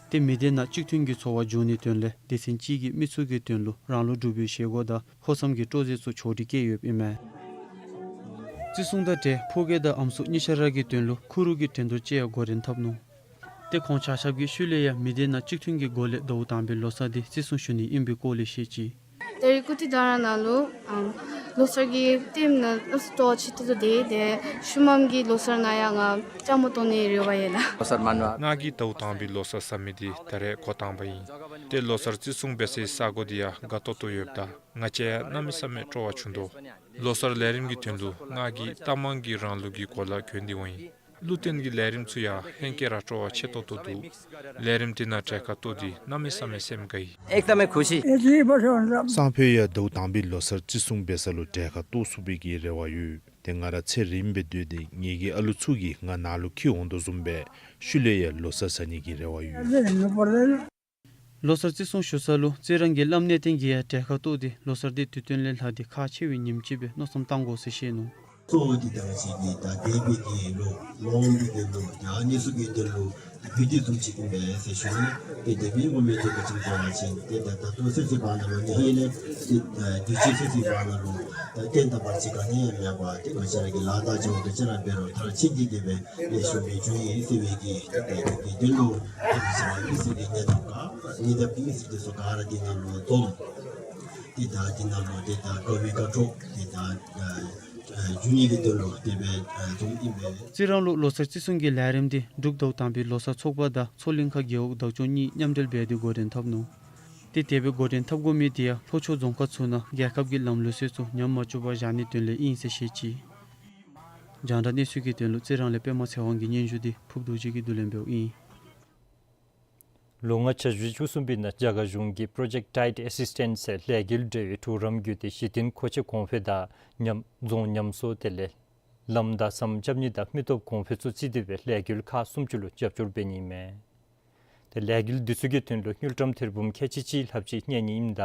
ཏེ་མི་སྡེ་ནང་གཅིག་མཐུན་གྱི་ཚོར་བ་འབྱུང་ནིའི་དོན་ལས་སྡེ་ཚན་གཅིག་གིས་མི་ཚུ་གི་དོན་ལུ་རང་ལུགས་འབྲུག་པའི་བཞེས་སྒོ་དང་ལྷོ་མཚམས་ཀྱི་སྤྲོ་རྩེད་ཚུ་ཕྱོགས་སྒྲིག་བཀལ་ཡོདཔ་ཨིན་མས། བརྩི་སྲུང་དང་འབྲེལ་ཕོ་སྐྱེས་དང་ཨམ་སྲུ་གཉིས་ཆ་ར་གི་དོན་ལུ་ཁུ་རུ་གི་འགྲན་བསྡུར་ཅིག་ཡང་འགོ་འདྲེན་འཐབ་ནུག། ཏེ་ཁོང་ཆ་ཁྱབ་ཀྱིས་ཤུལ་ལས་ཡང་མི་སྡེ་ནང་གཅིག་མཐུན་གྱི་སྒོ་ལས་ཟླཝ་དང་པའི་ལོ་གསར་དེ་བརྩི་སྲུང་ཞུ་ནི་ཨིན་པའི་སྐོར་ལས་བཤད་ཅི། ད་རེས་ཀུ་ཏི་དྷ་ར་ནང་ལུ་ཨམ་ལོ་གསར་གྱི་ལྟདམོ་ནང་ཨ་སྤྲོ་བ་ཆེ་ཏོག་ཏོ་སྦེ་ཏེ་ཤུལ་མམ་གྱི་ལོ་གསར་ནང་ཡང་ང་བཅའ་མར་གཏོགས་ནིའི་རེ་བ་ཡོད་ལགས། ང་གིས་ཟླཝ་དང་པའི་ལོ་གསར་ཟ་མི་དེ་ད་རེས་འགོ་དང་པ་ཨིན། ཏེ་ལོ་གསར་བརྩི་སྲུང་འབད་སའི་ས་སྒོ་དེ་ཡང་དགའ་ཏོག་ཏོ་ཡོདཔ་ད་ང་བཅས་ཡང་གནམ་མེད་ས་མེད་སྤྲོ་བ་བྱུང་དོ། ལོ་གསར་ལས་རིམ་གྱི་དོན་ལུ་ང་གིས་རྟ་མང་གི་རང་ལུགས་ཀྱི་གོ་ལ་གྱོན་ཏེ་འོང་ཡི། གླུ་བཏོན་གྱི་ལས་རིམ་ཚུ་ཡང་ཧེང་སྐལ་ར་སྤྲོ་བ་ཆེ་ཏོག་ཏོ་འདུག། ལས་རིམ་དེ་ནང་གྲལ་ཁར་གཏོགས་ཏེ་གནམ་མེད་ས་མེད་སེམས་དགའ་ཡི། एकदमै खुसी। སང་ཕོད་ཡང་ཟླཝ་དང་པའི་ལོ་གསར་བརྩི་སྲུང་འབད་ས་ལུ་གྲལ་ཁར་གཏོགས་ཚུགས་པའི་གི་རེ་བ་ཡོད། ཏེ་ང་ར་ཚེ་རིངམ་སྦེ་སྡོད་དེ་ངེ་གི་ཨ་ལུ་ཚུ་གིས་ང་ནཱ་ལུ་འཁྱིད་འོང་དོ་བཟུམ་སྦེ་ཤུལ་ལས་ཡང་ལོ་གསར་ཟ་ནི་གི་རེ་བ་ཡོད། ལོ་གསར་བརྩི་སྲུང་ཞུ་ས་ལུ་རྩི་རང་གི་བླམ་གནས་བརྟན་གྱིས་ཡང་གྲལ་ཁར་གཏོགས་ཏེ་ལོ་གསར་དེ་དུས་སྟོན་ལས་ལྷག་སྟེ་ཁག་ཆེ་བའི་ཉིནམ་ཅིག་སྦེ་མནོ་བསམ་བཏང་དགོ་ཟེར་བཤད་ནུག། གཙོ་བོ་འདི་ད་ཅི་གི་ད་འདས་པའི་གི་ལོ་མ་འོངས་པའི་གི་ལོ་ད་གནས་ཚུལ་གྱི་དོན་ལུ་ད་བོད་དེ་ཚུ་ཅིག་ཨིན་པས་ཟེར་ཞུ་ནི། ཏེ་འདས་པའི་འོག་མའི་དུས་ཀྱི་ཅིག་འབད་བ་ཅིན་ཏེ་ད་ད་ལྟོ་ཚེ་ཚེ་བར་ན་ལུ་ནི་ཧེ་ལས་ཏེ་ད་དུས་ཅི་ཚེ་ཚེ་བར་ན་ལུ་ད་རྟེན་དང་བར་ཅིག་ག་ནི་ཡང་མེད་པར་ཏེ་ང་བཅས་ར་གི་ལཱ་དང་བྱ་བ་དུས་ཅི་ར་འབད་རུང་མཐར་ཕྱིན་ཏེ་གི་སྦེ་ལེགས་ཤོམ་སྦེ་འགྱོ་ཡི་ཟེར་བའི་གི་ཏེ་ད་དེ་གི་དོན་ལུ་ཏེ་ང་བཅས་ར་མི་སེར་གྱི་གནས་སྟངས་ག་ཉེ་འདབས་ཀྱི་མི་སེར་དེ་ཚུ་ག་ར་འདི་ནང་ལུ་འཛོམས། ཏེ་ད་འདི་ནང་ལུ་ཏེ་ད་དགའ་བའི་དགའ་སྤྲོ་ཏེ་ད་ཨ་ཨ་འབྱུང་ནི་གི་དོན་ལུ་དེ་སྦེ་ཨ་འཛོམས་ཨིན་པས། རྩི་རང་ལུ་ལོ་གསར་བརྩི་སྲུང་གི་ལས་རིམ་དེ་འབྲུག་ཟླཝ་དང་པའི་ལོ་གསར་ཚོགས་པ་དང་མཚོ་གླིང་ཁ་རྒེད་འོག་བདག་སྐྱོང་གཉིས་མཉམ་འབྲེལ་འབད་དེ་འགོ་འདྲེན་འཐབ་ནུག། ཏེ་དེ་སྦེ་འགོ་འདྲེན་འཐབ་དགོ་མི་དེ་ཡང་ལྷོ་ཕྱོགས་རྫོང་ཁག་ཚུ་ནང་རྒྱལ་ཁབ་ཀྱི་ལམ་ལུགས་སྲོལ་ཚུ་ཉམས་མ་བཅུག་པར་བཞག་ནིའི་དོན་ལས་ཨིན་ཟེར་བཤད་ཅི། རྒྱང་བསྒྲགས་གནས་ཚུལ་གྱི་དོན་ལུ་རྩི་རང་ལས་པདྨ་ཚེ་དབང་གི་སྙན་ཞུ་དེ་ཕུབ་རྡོ་རྗེ་གིས་བསྡུ་ལེན་འབདཝ་ཨིན། ལོ་ལྔ་འཆར་གཞི་བཅུ་གསུམ་པའི་ནང་རྒྱ་གར་གཞུང་གིས་Project Tide Assistance ཟེར་ལས་འགུལ་འབྲེལ་བའི་གྲོགས་རམ་བརྒྱུད་དེ་གཞི་རྟེན་མཁོ་ཆས་གོང་འཕེལ་དང་ཉམས་རྫོང་ཉམས་གསོ་དེ་ལས་ལམ་དང་ཟམ་རྐྱབ་ནི་དང་མི་སྟོབས་གོང་འཕེལ་ཚུ་བརྩིས་ཏེ་སྦེ་ལས་འགུལ་ཁག་སུམ་ཅུ་ལུ་རྒྱབ་སྐྱོར་འབད་ནི་ཨིན་མས། ཏེ་ལས་འགུལ་འདི་ཚུ་གི་དོན་ལུ་དངུལ་ཀྲམ་ཐེར་འབུམ་ཁལ་གཅིག་གཅིག་ལྷགཔ་ཅིག་གནས་ནི་ཨིནམ་ད་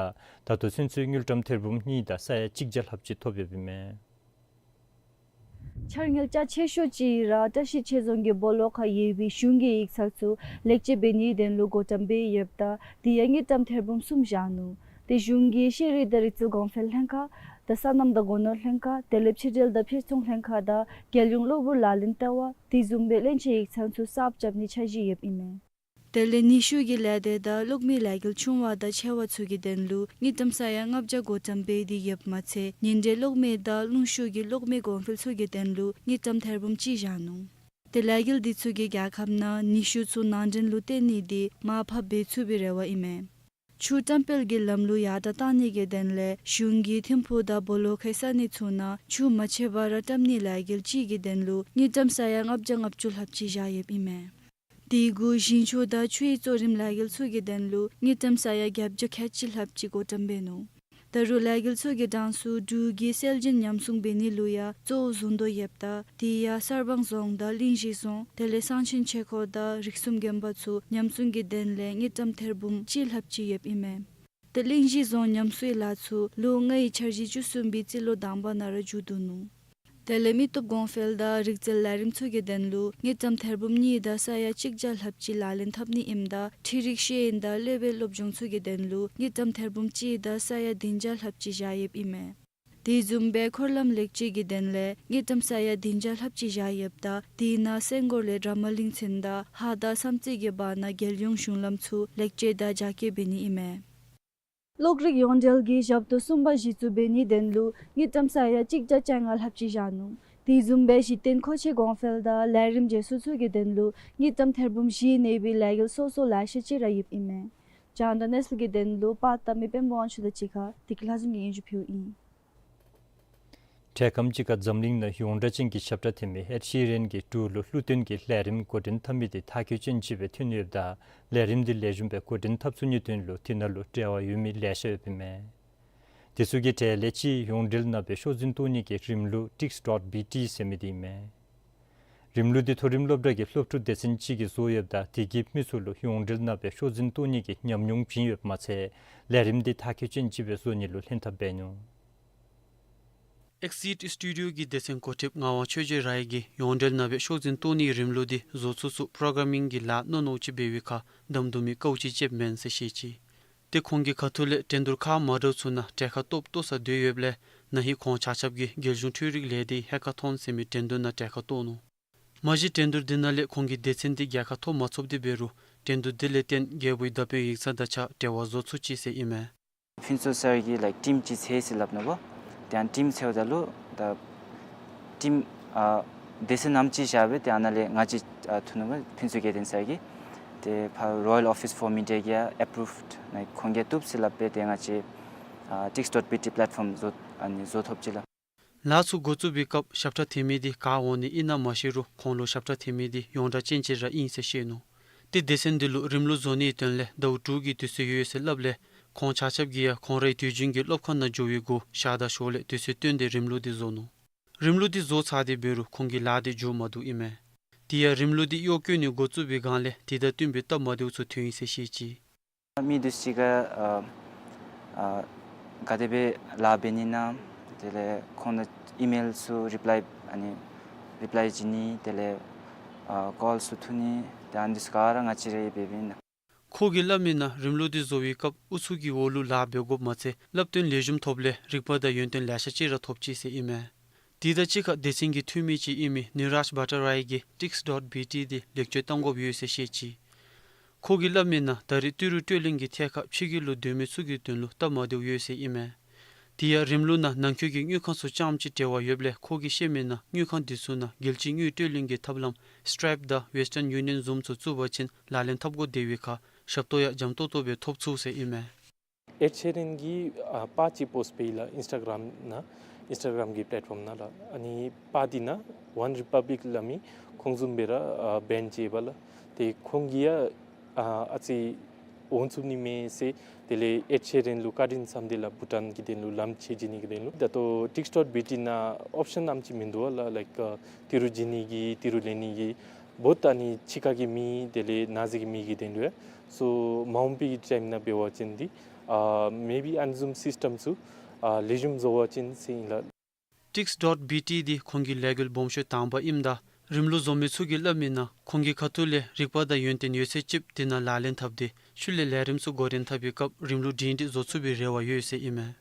ད་ལྟོ་ཚུན་ཚོད་དངུལ་ཀྲམ་ཐེར་འབུམ་གཉིས་དང་ས་ཡ་གཅིག་བརྒྱ་ལྷགཔ་ཅིག་ཐོབ་ཡོདཔ་ཨིན་མས། འཆར་དངུལ་རྒྱ་ཆེ་ཤོས་ཅིག་ར་བཀྲ་ཤིས་ཆོས་རྫོང་གི་སྦོ་ལོགས་ཁར་ཡོད་པའི་གཞུང་གི་ཡིག་ཚང་ཚུ་ལེགས་བཅོས་འབད་ནིའི་དོན་ལུ་བགོ་བཀྲམ་འབད་ཡོདཔ་ད་དེ་ཡང་དངུལ་ཀྲམ་ཐེར་འབུམ་གསུམ་བཞག་ནུག། ཏེ་གཞུང་གི་ཤེས་རིག་དང་རིག་རྩལ་གོང་འཕེལ་ལྷན་ཁག་དང་སོ་ནམ་དང་སྒོ་ནོར་ལྷན་ཁག་དེ་ལས་ཕྱི་འབྲེལ་དང་ཕྱིར་ཚོང་ལྷན་ཁག་དང་རྒྱལ་ཡོངས་གློ་བུར་ལག་ལེན་ལྟེ་བ་དེ་བཟུམ་སྦེ་བློན་ཆེན་ཡིག་ཚང་ཚུ་གསརཔ་རྐྱབ་ནི་འཆར་གཞི་ཡོདཔ་ཨིན་མས། དེ་ལས་ནུས་ཤུགས་ཀྱི་ལས་སྡེ་དང་གློག་མེའི་ལས་འགུལ་ཆུང་བ་དང་ཆེ་བ་ཚུ་གི་དོན་ལུ་དངུལ་ཀྲམ་ས་ཡ་ལྔ་བརྒྱ་བགོ་བཀྲམ་འབད་དེ་ཡོདཔ་མ་ཚད་ཉིན་དྲོད་གློག་མེ་དང་རླུང་ཤུགས་ཀྱི་གློག་མེ་གོང་འཕེལ་ཚུ་གི་དོན་ལུ་དངུལ་ཀྲམ་ཐེར་འབུམ་གཅིག་བཞག་ནུག། ཏེ་ལས་འགུལ་འདི་ཚུ་གིས་རྒྱལ་ཁབ་ནང་ནུས་ཤུགས་ཚུ་ནང་འདྲེན་ལུ་བརྟེན་ནི་དེ་མར་ཕབ་འབད་ཚུགས་པའི་རེ་བ་ཨིན་མས། ཆུ་བཀྲམ་སྤེལ་གྱི་ལམ་ལུགས་ཡར་དྲགས་གཏང་ནི་གི་དོན་ལས་གཞུང་གིས་ཐིམ་ཕུག་དང་སྦོ་ལོགས་ཁའི་ས་གནས་ཚུ་ནང་ཆུ་མ་ཆད་པར་བཀྲམ་ནིའི་ལས་འགུལ་གཅིག་གི་དོན་ལུ་དངུལ་ཀྲམ་ས་ཡ་ལྔ་བརྒྱ་ལྔ་བཅུ་ལྷགཔ་ཅིག་བཞག་ཡོདཔ་ཨིན་མས། དེ་གུ་ཞིང་ཆུ་དང་ཆུའི་གཙོ་རིམ་ལས་འགུལ་ཚུ་གི་དོན་ལུ་དངུལ་ཀྲམ་ས་ཡ་བརྒྱད་བརྒྱ་ཁལ་གཅིག་ལྷགཔ་ཅིག་བགོ་བཀྲམ་འབད་ནུག། ད་རུང་ལས་འགུལ་ཚུ་གི་གྲངས་སུ་འབྲུག་གི་སྲོལ་རྒྱུན་ཉམས་སྲུང་འབད་ནི་ལུ་ཡང་གཙོ་བོ་བཟུང་དོ་ཡོདཔ་ད་དེ་ཡང་གསར་སྤང་རྫོང་དང་གླིང་བཞི་རྫོང་དེ་ལས་གསང་ཆེན་ཆོས་འཁོར་དང་རིགས་གསུམ་དགོན་པ་ཚུ་ཉམས་སྲུང་གི་དོན་ལས་དངུལ་ཀྲམ་ཐེར་འབུམ་གཅིག་ལྷགཔ་ཅིག་ཡོདཔ་ཨིན་མས། ཏེ་གླིང་བཞི་རྫོང་ཉམས་གསོའི་ལཱ་ཚུ་ལོ་ལྔའི་འཆར་གཞི་བཅུ་གསུམ་པའི་རྩིས་ལོ་དང་པ་ནང་ར་མཇུག་བསྡུ་ནུག། དེ་ལས་མི་སྟོབས་གོང་འཕེལ་དང་རིག་རྩལ་ལས་རིམ་ཚུ་གི་དོན་ལུ་དངུལ་ཀྲམ་ཐེར་འབུམ་གཉིས་དང་ས་ཡ་གཅིག་བརྒྱ་ལྷགཔ་ཅིག་ལག་ལེན་འཐབ་ནི་ཨིནམ་ད་འཕྲུལ་རིག་ཤེས་ཡོན་དང་སློབ་དཔོན་སློབ་སྦྱོང་ཚུ་གི་དོན་ལུ་དངུལ་ཀྲམ་ཐེར་འབུམ་གཅིག་དང་ས་ཡ་བདུན་བརྒྱ་ལྷགཔ་ཅིག་བཞག་ཡོདཔ་ཨིན་མས། དེ་བཟུམ་སྦེ་འཁོར་ལམ་ལེགས་བཅོས་ཀྱི་དོན་ལས་དངུལ་ཀྲམ་ས་ཡ་བདུན་བརྒྱ་ལྷགཔ་ཅིག་བཞག་ཡོདཔ་ད་དེ་ནང་སེང་གོར་ལས་ར་མ་གླིང་ཚུན་དང་ཧཱ་དང་བསམ་རྩེ་གི་བར་ན་རྒྱལ་ཡོངས་གཞུང་ལམ་ཚུ་ལེགས་བཅོས་དང་རྒྱ་སྐྱེད་འབད་ནི་ཨིན་མས། གློག་རིག་ཡོངས་འབྲེལ་གྱི་ཞབས་ཏོག་གསུམ་པ་གཞི་བཙུགས་འབད་ནིའི་དོན་ལུ་དངུལ་ཀྲམ་ས་ཡ་གཅིག་བརྒྱ་བཅོ་ལྔ་ལྷགཔ་ཅིག་བཞག་ནུག། དེ་བཟུམ་སྦེ་གཞི་རྟེན་མཁོ་ཆས་གོང་འཕེལ་དང་ལས་རིམ་བརྗེ་སོར་ཚུ་གི་དོན་ལུ་དངུལ་ཀྲམ་ཐེར་འབུམ་བཞི་གནས་པའི་ལས་འགུལ་སོ་སོ་ལེ་ཤ་ཅིག་ར་ཡོདཔ་ཨིན་མས། རྒྱང་བསྒྲགས་གནས་ཚུལ་གྱི་དོན་ལུ་པར་བཏབ་མི་དཔོན་པོ་དབང་ཕྱུག་དང་གཅིག་ཁར་བདེ་སྐྱིད་ལྷ་འཛོམས་ཀྱིས་སྙན་ཞུ་ཕུལཝ་ཨིན། འཕྲལ་ཁམས་ཅིག་ཁར་འཛམ་གླིང་ནང་ཡོངས་གྲགས་ཅན་གྱི་ཞབས་ཁྲ་འཐེན་མི་ཨེཌ་ཤི་རན་གྱིས་འབྲུག་ལུ་གླུ་སྟོན་གྱི་ལས་རིམ་འགོ་འདྲེན་འཐབ་མི་དེ་མཐར་འཁྱོལ་ཅན་ཅིག་སྦེ་ཐོན་ཡོདཔ་ད་ལས་རིམ་དེ་ལེགས་ཤོམ་སྦེ་འགོ་འདྲེན་འཐབ་ཚུགས་ནིའི་དོན་ལུ་དེ་ནང་ལུ་འབྲེལ་བ་ཡོད་མི་ལེ་ཤ་ཡོདཔ་ཨིན་མས། དེ་ཚུ་གི་གྲས་ལས་གཅིག་ཡོངས་འབྲེལ་ནང་སྦེ་ཤོག་འཛིན་གཏོང་ནི་གི་རིམ་ལུགས་ཊིགས་ཌོཊ་བི་ཊི་ཟེར་མི་དེ་ཨིན་མས། རིམ་ལུགས་དེ་མཐོ་རིམ་སློབ་གྲྭ་གི་སློབ་ཕྲུག་སྡེ་ཚན་གཅིག་གིས་བཟོ་ཡོདཔ་ད་དེ་གིས་མི་ཚུ་ལུ་ཡོངས་འབྲེལ་ནང་སྦེ་ཤོག་འཛིན་གཏོང་ནི་གི་ཉམས་མྱོང་བྱིན་ཡོདཔ་མ་ཚད་ལས་རིམ་དེ་མཐར་འཁྱོལ་ཅན་ཅིག་སྦེ་བཟོ་ནི་ལུ་ལྷན་ཐབས་འབད་ནུག། ཨེག་སིཊ་སི་ཊུ་ཌི་ཡོ་གི་སྡེ་ཚན་འགོ་ཁྲིདཔ་ངག་དབང་ཆོས་རྒྱལ་ར་ཡིག་གིས་ཡོངས་འབྲེལ་ནང་སྦེ་ཤོག་འཛིན་གཏོང་ནིའི་རིམ་ལུགས་དེ་བཟོ་ཚུགས་ཚུགས་པོ་རོ་གྲམ་མིང་གི་ལཱ་མནོ་མནོཝ་ཅིག་འབད་བའི་ཁར་དམ་དུམ་གྱི་དཀའཝ་ཅིག་སྤྱདཔ་མེན་ཟེར་བཤད་ཅི། ཏེ་ཁོང་གིས་ཁ་ཐུག་ལས་འགྲན་བསྡུར་ཁག་མ་འདྲཝ་ཚུ་ནང་གྲལ་ཁར་གཏོགསཔ་གཏོགས་ས་སྡོད་ཡོདཔ་ལས་ན་ཧིང་ཁོང་ཆ་ཁྱབ་ཀྱིས་རྒྱལ་གཞུང་འཕྲུལ་རིག་ལས་སྡེའི་ཧེ་ཀ་ཐོན་ཟེར་མི་འགྲན་བསྡུར་ནང་གྲལ་ཁར་གཏོགས་ནུག། མ་གཞི་འགྲན་བསྡུར་དེ་ནང་ལས་ཁོང་གིས་སྡེ་ཚན་དེ་རྒྱལ་ཁ་ཐོབ་མ་ཚུགསཔ་དེ་འབད་རུང་འགྲན་བསྡུར་དེ་ལས་བརྟེན་རྒྱལ་པོའི་བརྡ་དཔེ་ཡིག་ཚང་དང་གཅིག་ཁར་འབྲེལ་བ་བཟོ་ཚུགས་ཅི་ཟེར་ཨིན་མས། ཕུན་ཚོགས་སར་གྱིས་ལའིཀ་ཊིམ་ཅིག་འཚོལ་ཟེར་སླབ་ནུག་པ། དེ་ཡང་ཊིམ་འཚོལཝ་ད་ལུ་ད་ཊིམ་ཨ་སྡེ་ཚན་ནང་ཅིག་བཞག་སྦེ་དེ་ནང་ལས་ང་བཅས་ཨ་ཐོན་ནུག་པ། ཕུན་ཚོགས་སྐལ་ལྡན་སར་གྱིས་ཏེ་ཕར་རོ་ཡལ་ཨོ་ཕིས་ཕོར་མི་ཌི་ཡ་གིས་ཡང་ཨེ་པུ་རུབ་ནཱ་ཁོང་གིས་བཏུབ་ཟེར་སླབ་སྦེ་ཏེ་ང་བཅས་ཨ་ཊིགས་ཌོཊ་བི་ཊི་པི་ལེཊ་ཕོརམ་བཟོ་ཨ་ནི་བཟོ་ཐོབ་ཅི་ལགས། ལཱ་ཚུ་འགོ་བཙུགས་པའི་སྐབས་ཞབས་ཁྲ་འཐེན་མི་དེ་ག་འོང་ནི་ཨིན་ན་མ་ཤེས་རུང་ཁོང་ལུ་ཞབས་ཁྲ་འཐེན་མི་དེ་ཡོངས་གྲགས་ཅན་ཅིག་ར་ཨིན་ཟེར་བཤད་ནུག། ཏེ་སྡེ་ཚན་དེ་ལུ་རིམ་ལུགས་བཟོ་ནིའི་དོན་ལས་ཟླཝ་དྲུག་གི་དུས་ཚོད་ཡོད་ཟེར་སླབ་ལས་ཁོང་ཆ་ཁྱབ་ཀྱིས་ཡང་ཁོང་རའི་དུས་རྒྱུན་གྱི་སློབ་ཁང་ནང་འགྱོ་བའི་གུ་ཞག་དང་ཞོགས་ལས་དུས་ཚོད་བཏོན་ཏེ་རིམ་ལུགས་དེ་བཟོ་ནུག། རིམ་ལུགས་དེ་བཟོ་ཚར་ཏེ་འབད་རུང་ཁོང་གི་ལཱ་དེ་མཇུག་མ་བསྡུཝ་ཨིན་མས། དེ་ཡང་རིམ་ལུགས་དེ་གཡོག་བཀོལ་ནི་འགོ་བཙུགས་པའི་སྒང་ལས་དེ་དང་བསྟུན་པའི་སྟབས་མ་བདེཝ་ཚུ་ཐོན་ཡི་ཟེར་བཤད་ཅི། མི་འདི་ཚུ་གིས་ཨ་ཨ་ག་དེ་སྦེ་ལཱ་འབད་ནི་ཨིན་ན་དེ་ལས་ཁོང་ལུ་ཨི་མེལ་ཚུ་རི་པ་ལའི་ཨ་ནི་རི་པ་ལའི་བྱིན་ནི་དེ་ལས་ཨ་ཀོལ་ཚུ་ཐུག་ནི་དེ་ཨ་ནི་འདི་ཚུ་ག་ར་ང་བཅས་ར་གིས་འབདཝ་ཨིན། ཁོ་གིས་སླབ་མིའི་ནང་རིམ་ལུགས་དེ་བཟོ་བའི་སྐབས་ཨུ་ཚུགས་ཀྱི་འོག་ལུ་ལཱ་འབད་དགོཔ་མ་ཚད་སློབ་སྟོན་ལེགས་ཤོམ་ཐོབ་ལས་རིག་པ་དང་ཡོན་ཏན་ལེ་ཤ་ཅིག་ར་ཐོབ་ཅི་ཟེར་ཨིན་མས། དེ་དང་གཅིག་ཁར་སྡེ་ཚན་གྱི་འཐུས་མི་ཅིག་ཨིན་མི་ནི་རཱཇ་བྷ་ཊ་རའི་གིས་ཊིགས་ཌོཊ་བི་ཊི་དེ་ལེགས་བཅོས་གཏང་དགོཔ་ཡོད་ཟེར་བཤད་ཅི། ཁོ་གིས་སླབ་མིའི་ནང་ད་རེས་ཏི་རུ་སྤྲོད་ལེན་གྱི་ཐད་ཁར་ཕྱི་རྒྱལ་ལུ་སྡོད་མི་ཚུ་གི་དོན་ལུ་སྟབས་མ་བདེཝ་ཡོད་ཟེར་ཨིན་མས། དེ་ཡང་རིམ་ལུགས་ནང་ནང་འཁོད་ཀྱི་དངུལ་ཁང་ཚུ་རྐྱངམ་གཅིག་འབྲེལ་བ་ཡོདཔ་ལས་ཁོ་གིས་བཤད་མིའི་ནང་དངུལ་ཁང་དེ་ཚུ་ནང་རྒྱལ་སྤྱིའི་དངུལ་སྤྲོད་ལེན་གྱི་ཐབས་ལམ་སི་ཊེ་རེབ་དང་ཝེསི་ཊརན་ཡུ་ནི་ཡཱན་བཟུམ་ཚུ་བཙུགས་པ་ཅིན་ལག་ལེན་འཐབ་དགོ་སྟེ་བའི་ཁར་ཞབས་ཏོག་ཡང་འཇམ་ཏོང་ཏོ་སྦེ་ཐོབ་ཚུགས་ཟེར་ཨིན་མས། ཨེཌ་ཤི་རན་གྱིས་ཨ་པར་ཅིག་པོསཊ་འབད་ཡི་ལགས། ཨིནསི་ཊ་གྲམ་ནང་ཨིནསི་ཊ་གྲམ་གྱི་པི་ལེཊ་ཕོརམ་ནང་ལགས། ཨ་ནི་པར་དེ་ནང་ཝན་རི་པབ་ལིཀ་སླབ་མི་ཁོང་བཟུམ་སྦེ་ར་ཨ་བེན་ཅིག་ཡོདཔ་ལགས། ཏེ་ཁོང་གིས་ཡང་ཨ་ཨ་ཙི་འོང་ཚུགས་ནི་མས་ཟེར་དེ་ལས་ཨེཌ་ཤི་རན་ལུ་བཀའ་དྲིན་བསམ་སྟེ་ལགས་བྷུ་ཊཱན་གྱི་དོན་ལུ་ལམ་ཁྱེར་བྱིན་ནི་གི་དོན་ལུ། ད་ལྟོ་ཊིགས་ཌོཊ་བི་ཊི་ནང་ཨོཔ་ཤཱན་ཨམ་ཅིག་མིན་འདུག་པ་ལགས། ལའིཀ་ཨ་ཏི་རུ་བྱིན་ནི་གི་ཏི་རུ་ལེན་ནི་གི་ བོད་ཨ་ནི་ཕྱི་ཁ་གི་མི་དེ་ལས་ན་ཟེར་གི་མི་གི་དོན་ལུ་ཡང་སོ་མ་འོངས་པའི་ཊའིམ་ནང་འབད་བ་ཅིན་འདི་ཨ་མེ་བི་ཨ་ནི་བཟུམ་སིསི་ཊེམ་ཚུ་ཨ་ལེགས་ཤོམ་བཟོ་བ་ཅིན་ཟེར་ཨིན་ལགས། ཊིགསི་ཌོཊ་བི་ཊི་འདི་ཁོང་གི་ལས་འགུལ་སྦོམ་ཤོས་དང་པ་ཨིནམ་ད་རིམ་ལུགས་བཟོ་མི་ཚུ་གིས་སླབ་མི་ནང་ཁོང་གི་ཁ་ཐུག་ལས་རིག་པ་དང་ཡོན་ཏན་ཡོད་ཚད་ཅིག་དེ་ནང་ལག་ལེན་འཐབ་སྟེ་ཤུལ་ལས་ལས་རིམ་ཚུ་འགོ་འདྲེན་འཐབ་པའི་སྐབས་རིམ་ལུགས་སྒྲིང་སྒྲི་བཟོ་ཚུགས་པའི་རེ་བ་ཡོད་ཟེར་ཨིན་མས།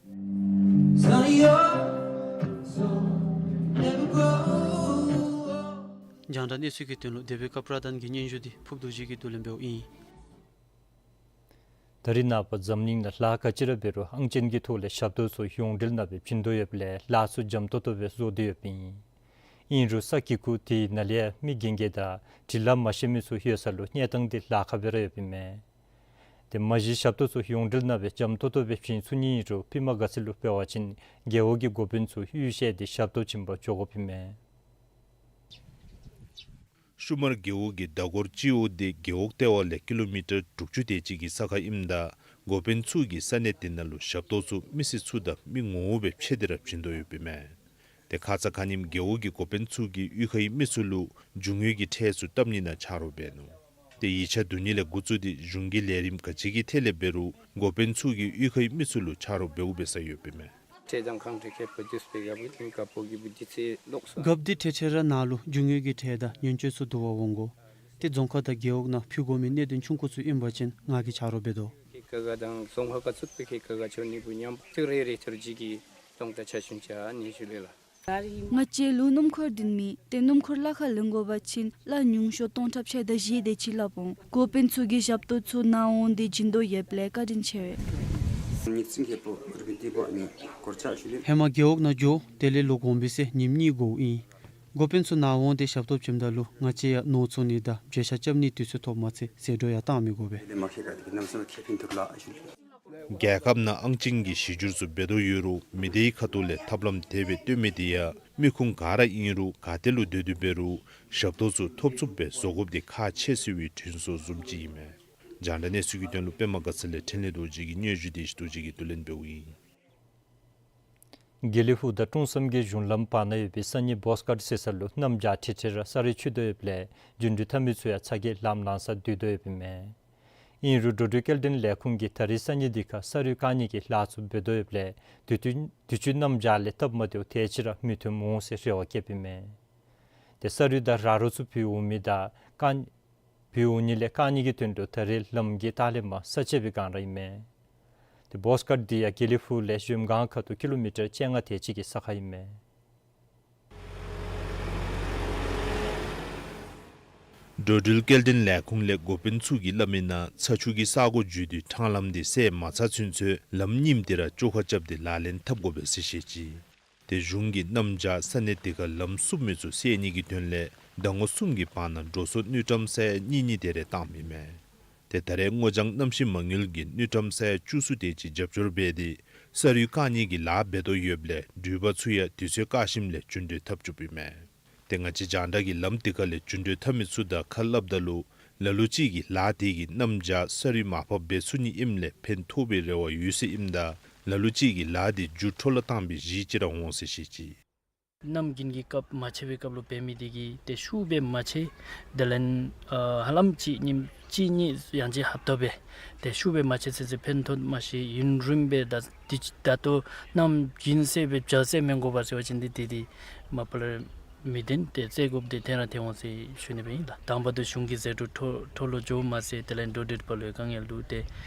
རྒྱང་བསྒྲགས་གནས་ཚུལ་གྱི་དོན་ལུ་དེ་སྦེ་ཀ་པྲ་དཱན་གྱི་སྙན་ཞུ་འདི་ཕུབ་རྡོ་རྗེ་གིས་བསྡུ་ལེན་འབདཝ་ཨིན། ད་རེས་ནངས་པ་འཛམ་གླིང་ནང་ལཱ་ག་ཅི་ར་འབད་རུང་ཨང་ཅན་གྱི་ཐོག་ལས་ཞབས་ཏོག་ཚུ་ཡོངས་འབྲེལ་ནང་སྦེ་བྱིན་དོ་ཡོདཔ་ལས་ལཱ་ཚུ་འཇམ་ཏོང་ཏོ་སྦེ་བཟོ་སྟེ་ཡོདཔ་ཨིན། ཨིན་རུང་ས་གི་གུ་དེ་ནང་ལས་ཡང་མི་རྒན་རྒས་དང་འབྲི་ལཱ་མ་ཤེས་མི་ཚུ་ཡོད་ས་ལུ་གནས་སྟངས་འདི་ལཱ་ཁག་སྦེ་ར་ཡོདཔ་ཨིན་མས། ཏེ་མ་གཞི་ཞབས་ཏོག་ཚུ་ཡོངས་འབྲེལ་ནང་སྦེ་འཇམ་ཏོང་ཏོ་སྦེ་བྱིན་ཚུགས་ནི་ཨིན་རུང་ཕྱི་མ་ག་ཅི་ལུ་འབད་བ་ཅིན་རྒེད་འོག་གི་འགོ་དཔོན་ཚུ་གཡུས་བཤལ་ཏེ་ཞབས་ཏོག་བྱིན་པར་འགྱོ་དགོཔ་ཨིན་མས། ཤུ་མར་རྒེད་འོག་གི་མདའ་སྒོར་སྤྱི་འོག་འདི་རྒེད་འོག་ལྟེ་བ་ལས་ཀི་ལོ་མི་ཊར་དྲུག་ཅུ་དེ་ཅིག་གི་ས་ཁར་ཨིནམ་ད་འགོ་དཔོན་ཚུ་གིས་ས་གནས་དེ་ནང་ལུ་ཞབས་ཏོག་ཚུ་མི་སེར་ཚུ་དང་མི་ངོ་བོ་སྦེ་ཕྱད་དེ་ར་བྱིན་དོ་ཡོདཔ་ཨིན་མས། ཏེ་ཁ་ཙ་ཁ་ཉིནམ་རྒེད་འོག་གི་འགོ་དཔོན་ཚུ་གིས་གཡུས་ཁའི་མི་ཚུ་ལུ་རྒྱུ་དངོས་ཀྱི་ཁྲལ་ཚུ་བཏབ་ནི་ནང་ཆ་རོགས་འབད་ནུག། ཏེ་ཡིག་ཆ་བསྡུ་ནི་ལས་འགོ་བཙུགས་ཏེ་གཞུང་གི་ལས་རིམ་ག་ཅི་གི་ཐད་ལས་འབད་རུང་འགོ་དཔོན་ཚུ་གིས་གཡུས་ཁའི་མི་ཚུ་ལུ་ཆ་རོགས་འབདཝ་འབད་ས་ཡོདཔ་ཨིན་མས། ཁྲལ་དང་ཁང་ཁྲལ་ཁེ་པོ་བསྡུས་པའི་སྐབས་ཀྱི་དེ་ཁ་པོ་གི་བུ་དེ་ཚེ་ལོག་སོང་། སྐབས་འདི་ཁྲལ་ཁྲལ་ར་ནང་ལུ་རྒྱུ་དངོས་ཀྱི་ཁྲལ་དང་ཉེན་བཅོལ་ཚུ་བསྡུ་བར་འོང་དགོ། ཏེ་རྫོང་ཁག་དང་རྒེད་འོག་ནང་ཕུལ་དགོ་མི་གནད་དོན་ཆུང་ཀུ་ཚུ་ཨིན་པ་ཅིན་ང་གིས་ཆ་རོགས་འབད་དོ། ཁེ་ཀ་ག་དང་རྫོང་ཁག་ག་ཚུད་པའི་ཁེ་ཀ་ག་ཆོ་ནི་བུ་ཉམ་ཚིག་རེ་རེ་ཐུར་ཇི་གི་གཏོང་ད་ཆ་ཤུན་ཆ་ནི་ཞུ་ལེ་ལགས། ང་བཅས་ལུ་སྣུམ་འཁོར་འདི་མེད། ཏེ་སྣུམ་འཁོར་གླ་ཁར་ལེན་དགོ་པ་ཅིན་གླ་ཉུང་ཤོས་སྟོང་ཕྲག་ཕྱེད་དང་བཞི་དེ་ཅིག་སླབ་འོང་། འགོ་དཔོན་ཚུ་གིས་ཞབས་ཏོག་ཚུ་ནཱ་འོང་སྟེ་བྱིན་དོ་ཡོདཔ་ལས་བཀའ་དྲིན་ཆེ་བས། ཧེ་མ་རྒེད་འོག་ནང་འགྱོ་དེ་ལས་ལོག་འོང་བའི་ཚེ་ཉིནམ་གཉིས་འགོརཝ་ཨིན། འགོ་དཔོན་ཚུ་ནཱ་འོང་སྟེ་ཞབས་ཏོག་བྱིནམ་ད་ལུ་ང་བཅས་ཡང་ནོར་བཙུགས་ནི་དང་བརྗེད་བྱ་རྐྱབ་ནི་དུས་ཚོད་ཐོབ་མ་ཚད་ཟད་འགྲོ་ཡང་བཏང་མི་དགོ་པས། རྒྱལ་ཁབ་ནང་ཨང་ཅན་གྱི་གཞི་བསྒྱུར་ཚུ་འབད་དོ་ཡོད་རུང་མི་སྡེའི་ཁ་ཐུག་ལས་ཐབས་ལམ་དེ་སྦེ་སྟོན་མི་དེ་ཡང་མི་ཁུངས་ག་ར་ཨིན་རུང་ག་ཏེ་ལུ་སྡོད་དེ་འབད་རུང་ཞབས་ཏོག་ཚུ་ཐོབ་ཚུགསཔ་སྦེ་བཟོ་དགོཔ་དེ་ཁག་ཆེ་ཟེར་བའི་དྲན་གསོ་བཟུམ་ཅིག་ཨིན་མས། རྒྱང་བསྒྲགས་གནས་ཚུལ་གྱི་དོན་ལུ་པདྨ་དགའ་ཚལ་ལས་འཕྲིན་ལས་རྡོ་རྗེ་གི་སྙན་ཞུ་དེ་ཞུ་རྡོ་རྗེ་གིས་བསྡུ་ལེན་འབདཝ་ཨིན། དགེ་ལེགས་ཕུག་དང་ཀྲོང་གསུམ་གྱི་གཞུང་ལམ་བར་ན་ཡོད་པའི་ས་གཉིས་བོགས་ཀཊ་ཟེར་ས་ལུ་གནམ་བྱཱར་ཁྲི་ཁྲི་ར་ས་རུད་ཆུ་དོ་ཡོདཔ་ལས་རྒྱུ་འགྲུལ་འཐབ་མི་ཚུ་ཡང་ཚ་གྱང་ལངམ་ལངམ་སར་སྡོད་དོ་ཡོདཔ་ཨིན་མས། ཨིན་རུང་འགྲོ་འགྲུལ་སྐྱེལ་འདྲེན་ལས་ཁུངས་ཀྱིས་ད་རེས་ས་གཉིས་འདི་ཁར་ས་རུད་བཀག་ནི་གི་ལཱ་ཚུ་འབད་དོ་ཡོདཔ་ལས་དུས་ཚོད་དུས་ཚོད་གནམ་བྱཱར་ལས་སྟབས་མ་བདེཝ་དེ་ཅིག་ར་མི་ཐོན་འོང་ཟེར་རེ་བ་བསྐྱེདཔ་ཨིན་མས། ཏེ་ས་རུད་དང་ར་རོ་ཚུ་བུད་འོང་མི་དང་བཀག་བུད་འོང་ནི་ལས་བཀག་ནི་གི་དོན་ལུ་ད་རེས་ལམ་གྱི་ལྟག་ལས་མར་ས་བཅད་པའི་སྒང་ར་ཨིན་མས། ཏེ་བོགས་ཀཊ་འདི་ཡང་དགེ་ལེགས་ཕུག་ལས་གཞལམ་སྒང་ཁ་ཐུག་ཀི་ལོ་མི་ཊར་བཅོ་ལྔ་དེ་ཅིག་གི་ས་ཁར་ཨིན་མས། འགྲོ་འགྲུལ་སྐྱེལ་འདྲེན་ལས་ཁུངས་ལས་འགོ་དཔོན་ཚུ་གིས་སླབ་མི་ནང་ཚ་ཆུ་གི་ས་གོ་བརྒྱུད་དེ་ཁྲང་ལམ་འདི་བསལ་མ་ཚར་ཚུན་ཚོད་ལམ་རྙིངམ་འདི་ར་བཅོ་ཁ་རྐྱབ་སྟེ་ལག་ལེན་འཐབ་དགོ་པས་ཟེར་བཤད་ཅི། ཏེ་གཞུང་གིས་གནམ་བྱཱར་ས་གནས་དེ་ཁར་ལམ་བསུབ་མི་ཚུ་བསལ་ནི་གི་དོན་ལས་ཟླ་ངོ་གསུམ་གྱི་བར་ན་འགྲོ་སོང་དངུལ་ཀྲམ་ས་ཡ་གཉིས་གཉིས་དེ་རེ་བཏངམ་ཨིན་མས། ཏེ་ད་རེས་སྔོ་ལྗང་གནམ་གཤིས་མ་དངུལ་གྱིས་དངུལ་ཀྲམ་ས་ཡ་བཅུ་གསུམ་དེ་ཅིག་རྒྱབ་སྐྱོར་འབད་དེ་ས་རུད་བཀག་ནི་གི་ལཱ་འབད་དོ་ཡོདཔ་ལས་འགྲུལ་པ་ཚུ་ཡང་དུས་ཚོད་བཀག་ཞིནམ་ལས་རྒྱུ་འགྲུལ་འཐབ་བཅུགཔ་ཨིན་མས། ཏེ་ང་བཅས་རྒྱང་བསྒྲགས་ཀྱིས་ལམ་དེ་ཁ་ལས་རྒྱུ་འགྲུལ་འཐབ་མི་ཚུ་དང་ཁ་སླབ་ད་ལུ་ལ་ལུ་ཅིག་གིས་ལཱ་དེ་གིས་གནམ་བྱཱར་ས་རུད་མར་ཕབ་འབད་ཚུགས་ནི་ཨིནམ་ལས་ཕན་ཐོགས་པའི་རེ་བ་ཡོད་ཟེར་ཨིནམ་ད་ལ་ལུ་ཅིག་གིས་ལཱ་དེ་མཇུག་འཕྲོ་བརླག་བཏང་བའི་གཞི་ཅིག་ར་འོང་ཟེར་བཤད་ཅི། གནམ་དགུན་གྱི་སྐབས་མ་ཆད་པའི་སྐབས་ལུ་འབད་མི་དེ་གིས་ཏེ་ཤུགས་སྦེ་མ་ཆད། དེ་ལས་ཨ་ཧ་ལམ་གཅིག་ཉིནམ་གཅིག་གཉིས་ཡང་ཅིན་ཧབ་ཏ་སྦེ་ཏེ་ཤུགས་སྦེ་མ་ཆད་ཚུན་ཚོད་ཕན་ཐོགས་མ་ཤེས། ཡུན་རིངམོ་སྦེ་ད་ད་ལྟོ་གནམ་དགུན་བསལ་སྦེ་བྱཱར་བསལ་མི་དགོ་པས་ཟེར་བ་ཅིན་འདི་དེ་དེ་མ་པ་ལས་མི་བདེན། ཏེ་བསལ་དགོཔ་དེ་དེ་ར་ཐོན་འོང་ཟེར་ཞུ་ནི་སྦེ་ཨིན་ལགས། དང་པ་དེ་གཞུང་གི་ཟད་འགྲོ་འཕྲོ་འཕྲོ་བརླག་འགྱོཝ་མ་ཚད་དེ་ལས་འགྲོ་འགྲུལ་པ་ལུ་ཡང་དཀའ་ངལ་འདུག། ཏེ་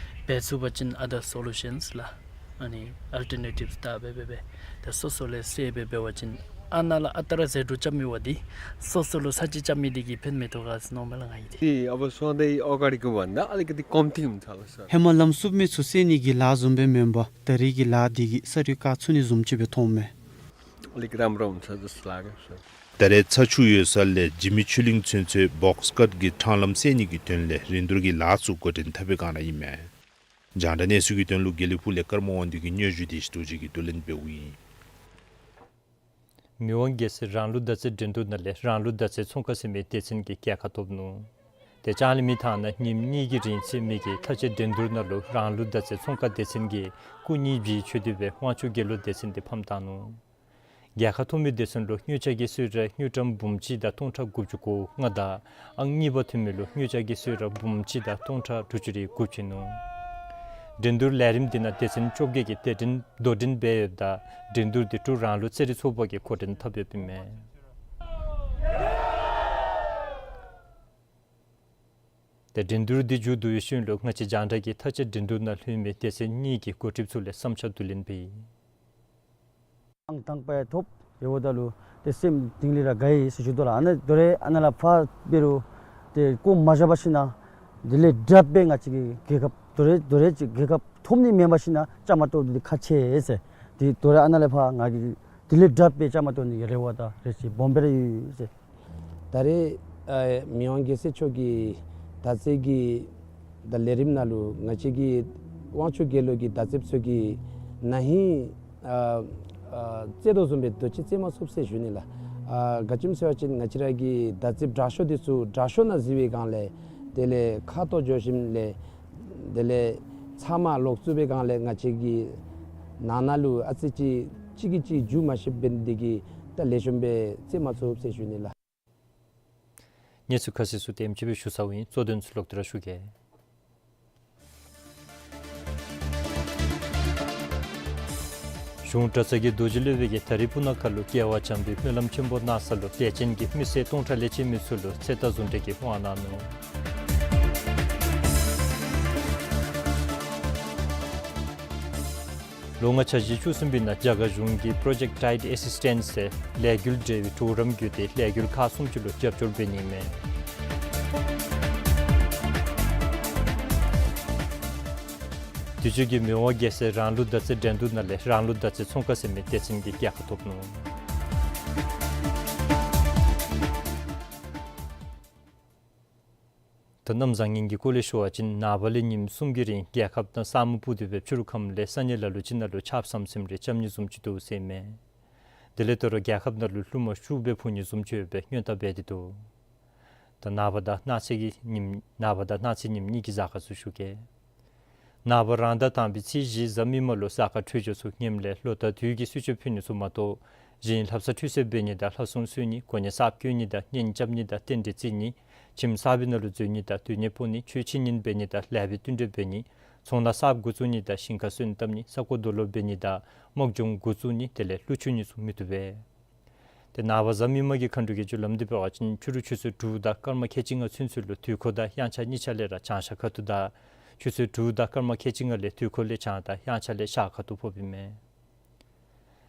འབད་ཚུགས་པ་ཅིན་other solutions ལགས། ཨ་ནི་ཨལ་ཊར་ནེ་ཊིབས་བལྟ་སྦེ་སྦེ་སྦེ་ཏེ་སོ་སོ་ལས་བསལ་སྦེ་འབད་བ་ཅིན་ཨ་ནཱ་ལས་ཨ་རྟག་ར་ཟད་འགྲོ་རྐྱབ་མི་འབདཝ་ད་སོ་སོ་ལུ་ཚ་གྱང་རྐྱབ་མི་དེ་གིས་ཕན་མི་ཐོགས་ག་ཟེར་མནོཝ་མས་ལགས་ང་གིས་ཏེ། ཏེ་अब सधैँ अगाडिको भन्दा अलिकति कम्ती हुन्छ होला सर। ཧེ་མ་ལམ་བསུབ་མི་ཚུ་བསལ་ནི་གི་ལཱ་བཟུམ་སྦེ་མེན་པར་ད་རེས་ཀྱི་ལཱ་འདི་གིས་ས་རུད་བཀག་ཚུགས་ནི་བཟུམ་ཅིག་སྦེ་མཐོངམ་མས། अलिक राम्रो हुन्छ जस्तो लाग्यो सर। ད་རེས་ཚ་ཆུ་ཡོད་ས་ལས་འཇིགས་མེད་ཆོས་གླིང་ཚུན་ཚོད་བོགས་ཀཊ་ཀྱི་ཁྲང་ལམ་བསལ་ནི་གི་དོན་ལས་རིན་བསྡུར་གྱི་ལཱ་ཚུ་འགོ་འདྲེན་འཐབ་པའི་སྒང་ར་ཨིན་མས། རྒྱང་བསྒྲགས་གནས་ཚུལ་གྱི་དོན་ལུ་དགེ་ལེགས་ཕུག་ལས་ཀརྨ་དབང་འདུས་ཀྱི་སྙན་ཞུ་དེ་ཞུ་རྡོ་རྗེ་གིས་བསྡུ་ལེན་འབདཝ་ཨིན། མི་དབང་རྒྱལ་སྲས་རང་ལུགས་བདག་འཛིན་འགྲན་བསྡུར་ནང་ལས་རང་ལུགས་བདག་འཛིན་ཚོང་ཁང་ཟེར་མི་སྡེ་ཚན་གྱིས་རྒྱལ་ཁ་ཐོབ་ནུག། དེ་ཅང་ལས་མི་ཐང་ན་ཉིནམ་གཉིས་ཀྱི་རིང་ཚེས་མི་གི་ལྷག་བཅས་འགྲན་བསྡུར་ནང་ལུ་རང་ལུགས་བདག་འཛིན་ཚོང་ཁང་སྡེ་ཚན་གྱིས་སྐུ་གཉིས་བཞིའི་ཆོས་སྡེ་བའི་དབང་ཕྱུག་དགེ་ལུགས་སྡེ་ཚན་དེ་ཕམ་བཏང་ནུག། རྒྱལ་ཁ་ཐོབ་མི་སྡེ་ཚན་ལུ་དངུལ་ཆ་གི་གསོལ་རས་དངུལ་ཀྲམ་འབུམ་གཅིག་དང་སྟོང་ཕྲག་དགུ་བཅུ་གོ་ལྔ་དང་ཨང་གཉིས་པ་ཐོན་མི་ལུ་དངུལ་ཆ་གི་གསོལ་རས་འབུམ་གཅིག་དང་སྟོང་ཕྲག་དྲུག་ཅུ་རེ་དགུ་བྱིན་ནུག། འགྲན་བསྡུར་ལས་རིམ་འདི་ནང་སྡེ་ཚན་བཅོ་བརྒྱད་ཀྱིས་དེ་འགྲན་དོ་འགྲན་འབད་ཡོདཔ་ད་འགྲན་བསྡུར་འདི་འབྲུག་རང་ལུགས་རྩེད་རིགས་ཚོགས་པ་གིས་འགོ་འདྲེན་འཐབ་ཡོདཔ་ཨིན་མས། ཏེ་འགྲན་བསྡུར་འདི་མཇུག་བསྡུ་བའི་ཤུལ་ལུ་ང་བཅས་རྒྱང་བསྒྲགས་ཀྱིས་མཐའ་དཔྱད་འགྲན་བསྡུར་ནང་ལྷོད་མི་སྡེ་ཚན་གཉིས་ཀྱི་འགོ་ཁྲིདཔ་ཚུ་ལས་བསམ་འཆར་བསྡུ་ལེན་འབད་ཡི། ཨང་དང་པ་ཐོབ་ཡོདཔ་ད་ལུ་ཏེ་སེམས་གཏིང་ལས་ར་དགའ་ཡི་ཟེར་ཞུ་དོ་ལགས། ཨ་ནཱ་དོ་རུང་ཨ་ནཱ་ལས་ཕར་འབད་རུང་ཏེ་བཀོ་མ་བཞག་པར་ཞིན་ན་དེ་ལས་དྲགཔ་སྦེ་ང་བཅས་ཀྱི་རྒྱལ་ཁབ་དོ་རུང་དོ་རུང་ཅིག་རྒྱལ་ཁབ་ཐོབ་ནི་མེན་པར་ཞིན་ན་བཅའ་མར་གཏོགས་ཏེ་ཁག་ཆེ་ཟེར། ཏེ་དོ་རུང་ཨ་ནཱ་ལས་ཕར་ང་གིས་དེ་ལས་དྲགཔ་སྦེ་བཅའ་མར་གཏོགས་ནི་གི་རེ་བ་དང་རེ་ཆེ་སྦོམ་སྦེ་ར་ཡོད་ཟེར། ད་རེས་ཨ་མི་དབང་རྒྱལ་སྲས་མཆོག་གི་མདའ་རྩེད་ཀྱི་ད་ལས་རིམ་ནང་ལུ་ང་བཅས་ཀྱི་དབང་ཕྱུག་རྒྱལ་ལོ་གི་མདའ་རྩེདཔ་ཚུ་གིས་ན་ཧིང་ཨ་ཨ་རྩེད་དོ་བཟུམ་སྦེ་དོ་ཅི་རྩེད་མ་ཚུགས་ཟེར་ཞུ་ནི་ལགས། ཨ་ག་ཅི་སྨོ་ཟེར་བ་ཅིན་ང་བཅས་ར་གི་མདའ་རྩེདཔ་དྲག་ཤོས་འདི་ཚུ་དྲག་ཤོས་ནང་གཟིགས་པའི་སྒང་ལས་དེ་ལས་ཁ་ཐོག་འགྱོ་ཞིནམ་ལས་དེ་ལས་ཚབ་མ་ལོག་ཚུགས་པའི་སྒང་ལས་ང་བཅས་ཀྱི་ནང་ན་ལུ་ཨ་ཙི་ཅིག་གཅིག་གིས་གཅིག་འཇུ་མ་ཤེསཔ་འབད་ནི་དེ་གིས་ད་ལེགས་ཤོམ་སྦེ་རྩེད་མ་ཚུགས་ཟེར་ཞུ་ནི་ལགས། གནས་ཚུལ་ཁ་གསལ་ཚུ་དེམ་ཅིག་སྦེ་ཞུ་ཚརཝ་ཨིན། གཙོ་དོན་ཚུ་ལོག་སྟེ་ར་ཞུ་གེ། གཞུང་གྲྭ་ཚང་གི་རྡོ་རྗེ་སློབ་དཔོན་གྱིས་ད་རིས་སྤུ་ན་ཁ་ལུ་རྒྱལ་བ་བྱམས་པའི་སྨོན་ལམ་ཆེན་པོ་གནང་ས་ལུ་དད་ཅན་གྱི་མི་སེར་སྟོང་ཕྲག་ལས་བཅད་མི་ཚུ་ལུ་ཚེ་རྟག་ཟུང་འབྲེལ་གྱི་དབང་གནང་ནུག། ལོ་ལྔ་འཆར་གཞི་བཅུ་གསུམ་པའི་ནང་རྒྱ་གར་གཞུང་གིས་Project Tide Assistance ཟེར་ལས་འགུལ་འབྲེལ་བའི་གྲོགས་རམ་བརྒྱུད་དེ་ལས་འགུལ་ཁག་སུམ་ཅུ་ལུ་རྒྱབ་སྐྱོར་འབད་ནི་མས། དུས་ཅི་གི་མི་དབང་རྒྱལ་སྲས་རང་ལུགས་མདའ་རྩེད་འགྲན་བསྡུར་ནང་ལས་རང་ལུགས་མདའ་རྩེད་ཚོང་ཁང་ཟེར་མི་སྡེ་ཚན་གྱིས་རྒྱལ་ཁ་ཐོབ་ནུག། ད་གནམ་བཟང་ངན་གྱི་སྐོར་ལས་ཞུ་བ་ཅིན་ནངས་པ་ལས་ཉིནམ་གསུམ་གྱི་རིང་རྒྱལ་ཁབ་ནང་ས་སྨུག་སྤུབས་ཏེ་སྦེ་ཕྱི་རུ་ཁམས་ལས་ས་གནས་ལ་ལུ་ཅིག་ནང་ལུ་ཆརཔ་ཟམ་ཟིམ་རེ་རྐྱབ་ནི་བཟུམ་ཅིག་འདུག་ཟེར་མས། དེ་ལས་ད་རུང་རྒྱལ་ཁབ་ནང་ལུ་རླུང་མ་ཤུགས་སྦེ་འཕུ་ནི་བཟུམ་ཅིག་ཡོད་པའི་སྔོན་བརྡ་འབད་དེ་འདུག། ད་ནངས་པ་དང་གནངས་ཚེ་གི་ཉིནམ་ནངས་པ་དང་གནངས་ཚེ་ཉིནམ་གཉིས་ཀྱི་གཟའ་སྐར་ཚུ་ཞུ་གེ། ནངས་པ་རང་ཟླ་དང་པའི་ཚེས་བཞི་གཟའ་མིག་དམར་ལུ་གཟའ་སྐར་འཕྲོད་སྦྱོར་ཚུ་ངནམ་ལས་ལོ་ཟླ་དུས་ཀྱི་གསོལ་མཆོད་ཕུལ་ནི་ཚུ་མ་གཏོགས་གཞན་ལྷ་བསངས་ཁྲུས་གསོལ་འབད་ནི་དང་ལྷ་སྲུང་གསོལ་ནི་གོ་གནས་གསརཔ་བསྐོ་ནི་དང་གཉེན་རྐྱབ་ནི་དང་རྟེན་འབྲེལ་བརྩི་ནི་ཁྱིམ་གསར་པའི་ནང་ལུ་འཛུལ་ནི་དང་སྡོད་གནས་སྤོ་ནི་ཆོས་འཆད་ཉན་འབད་ནི་དང་ལེགས་པའི་བསྟུན་གྲོས་འབད་ནི་ཚོང་ལཱ་གསརཔ་འགོ་བཙུགས་ནི་དང་ཞིང་ཁ་སོན་བཏབ་ནི་ས་རྐོ་རྡོ་སློག་འབད་ནི་དང་དམག་སྦྱོང་འགོ་བཙུགས་ནི་དེ་ལས་ཀླུ་མཆོད་ནི་ཚུ་མི་བཏུབ་པས། ཏེ་ནངས་པ་གཟའ་མིག་དམར་གྱི་མཁའ་འགྲོ་གི་རྒྱུ་ལམ་འདི་འབད་བ་ཅིན་ཕྱི་རུ་ཆུ་ཚོད་དྲུག་དང་སྐར་མ་ཁལ་གཅིག་ལྔ་ཚུན་ཚོད་ལུ་དུས་འཁོར་དང་དབྱངས་འཆར་གཉིས་ཆ་ལས་ར་བྱང་ཤར་ཁ་ཐུག་དང་ཆུ་ཚོད་དྲུག་དང་སྐར་མ་ཁལ་གཅིག་ལྔ་ལས་དུས་འཁོར་ལས་བྱང་དང་དབྱངས་འཆར་ལས་ཤར་ཁ་ཐུག་ཕོགཔ་ཨིན་མས།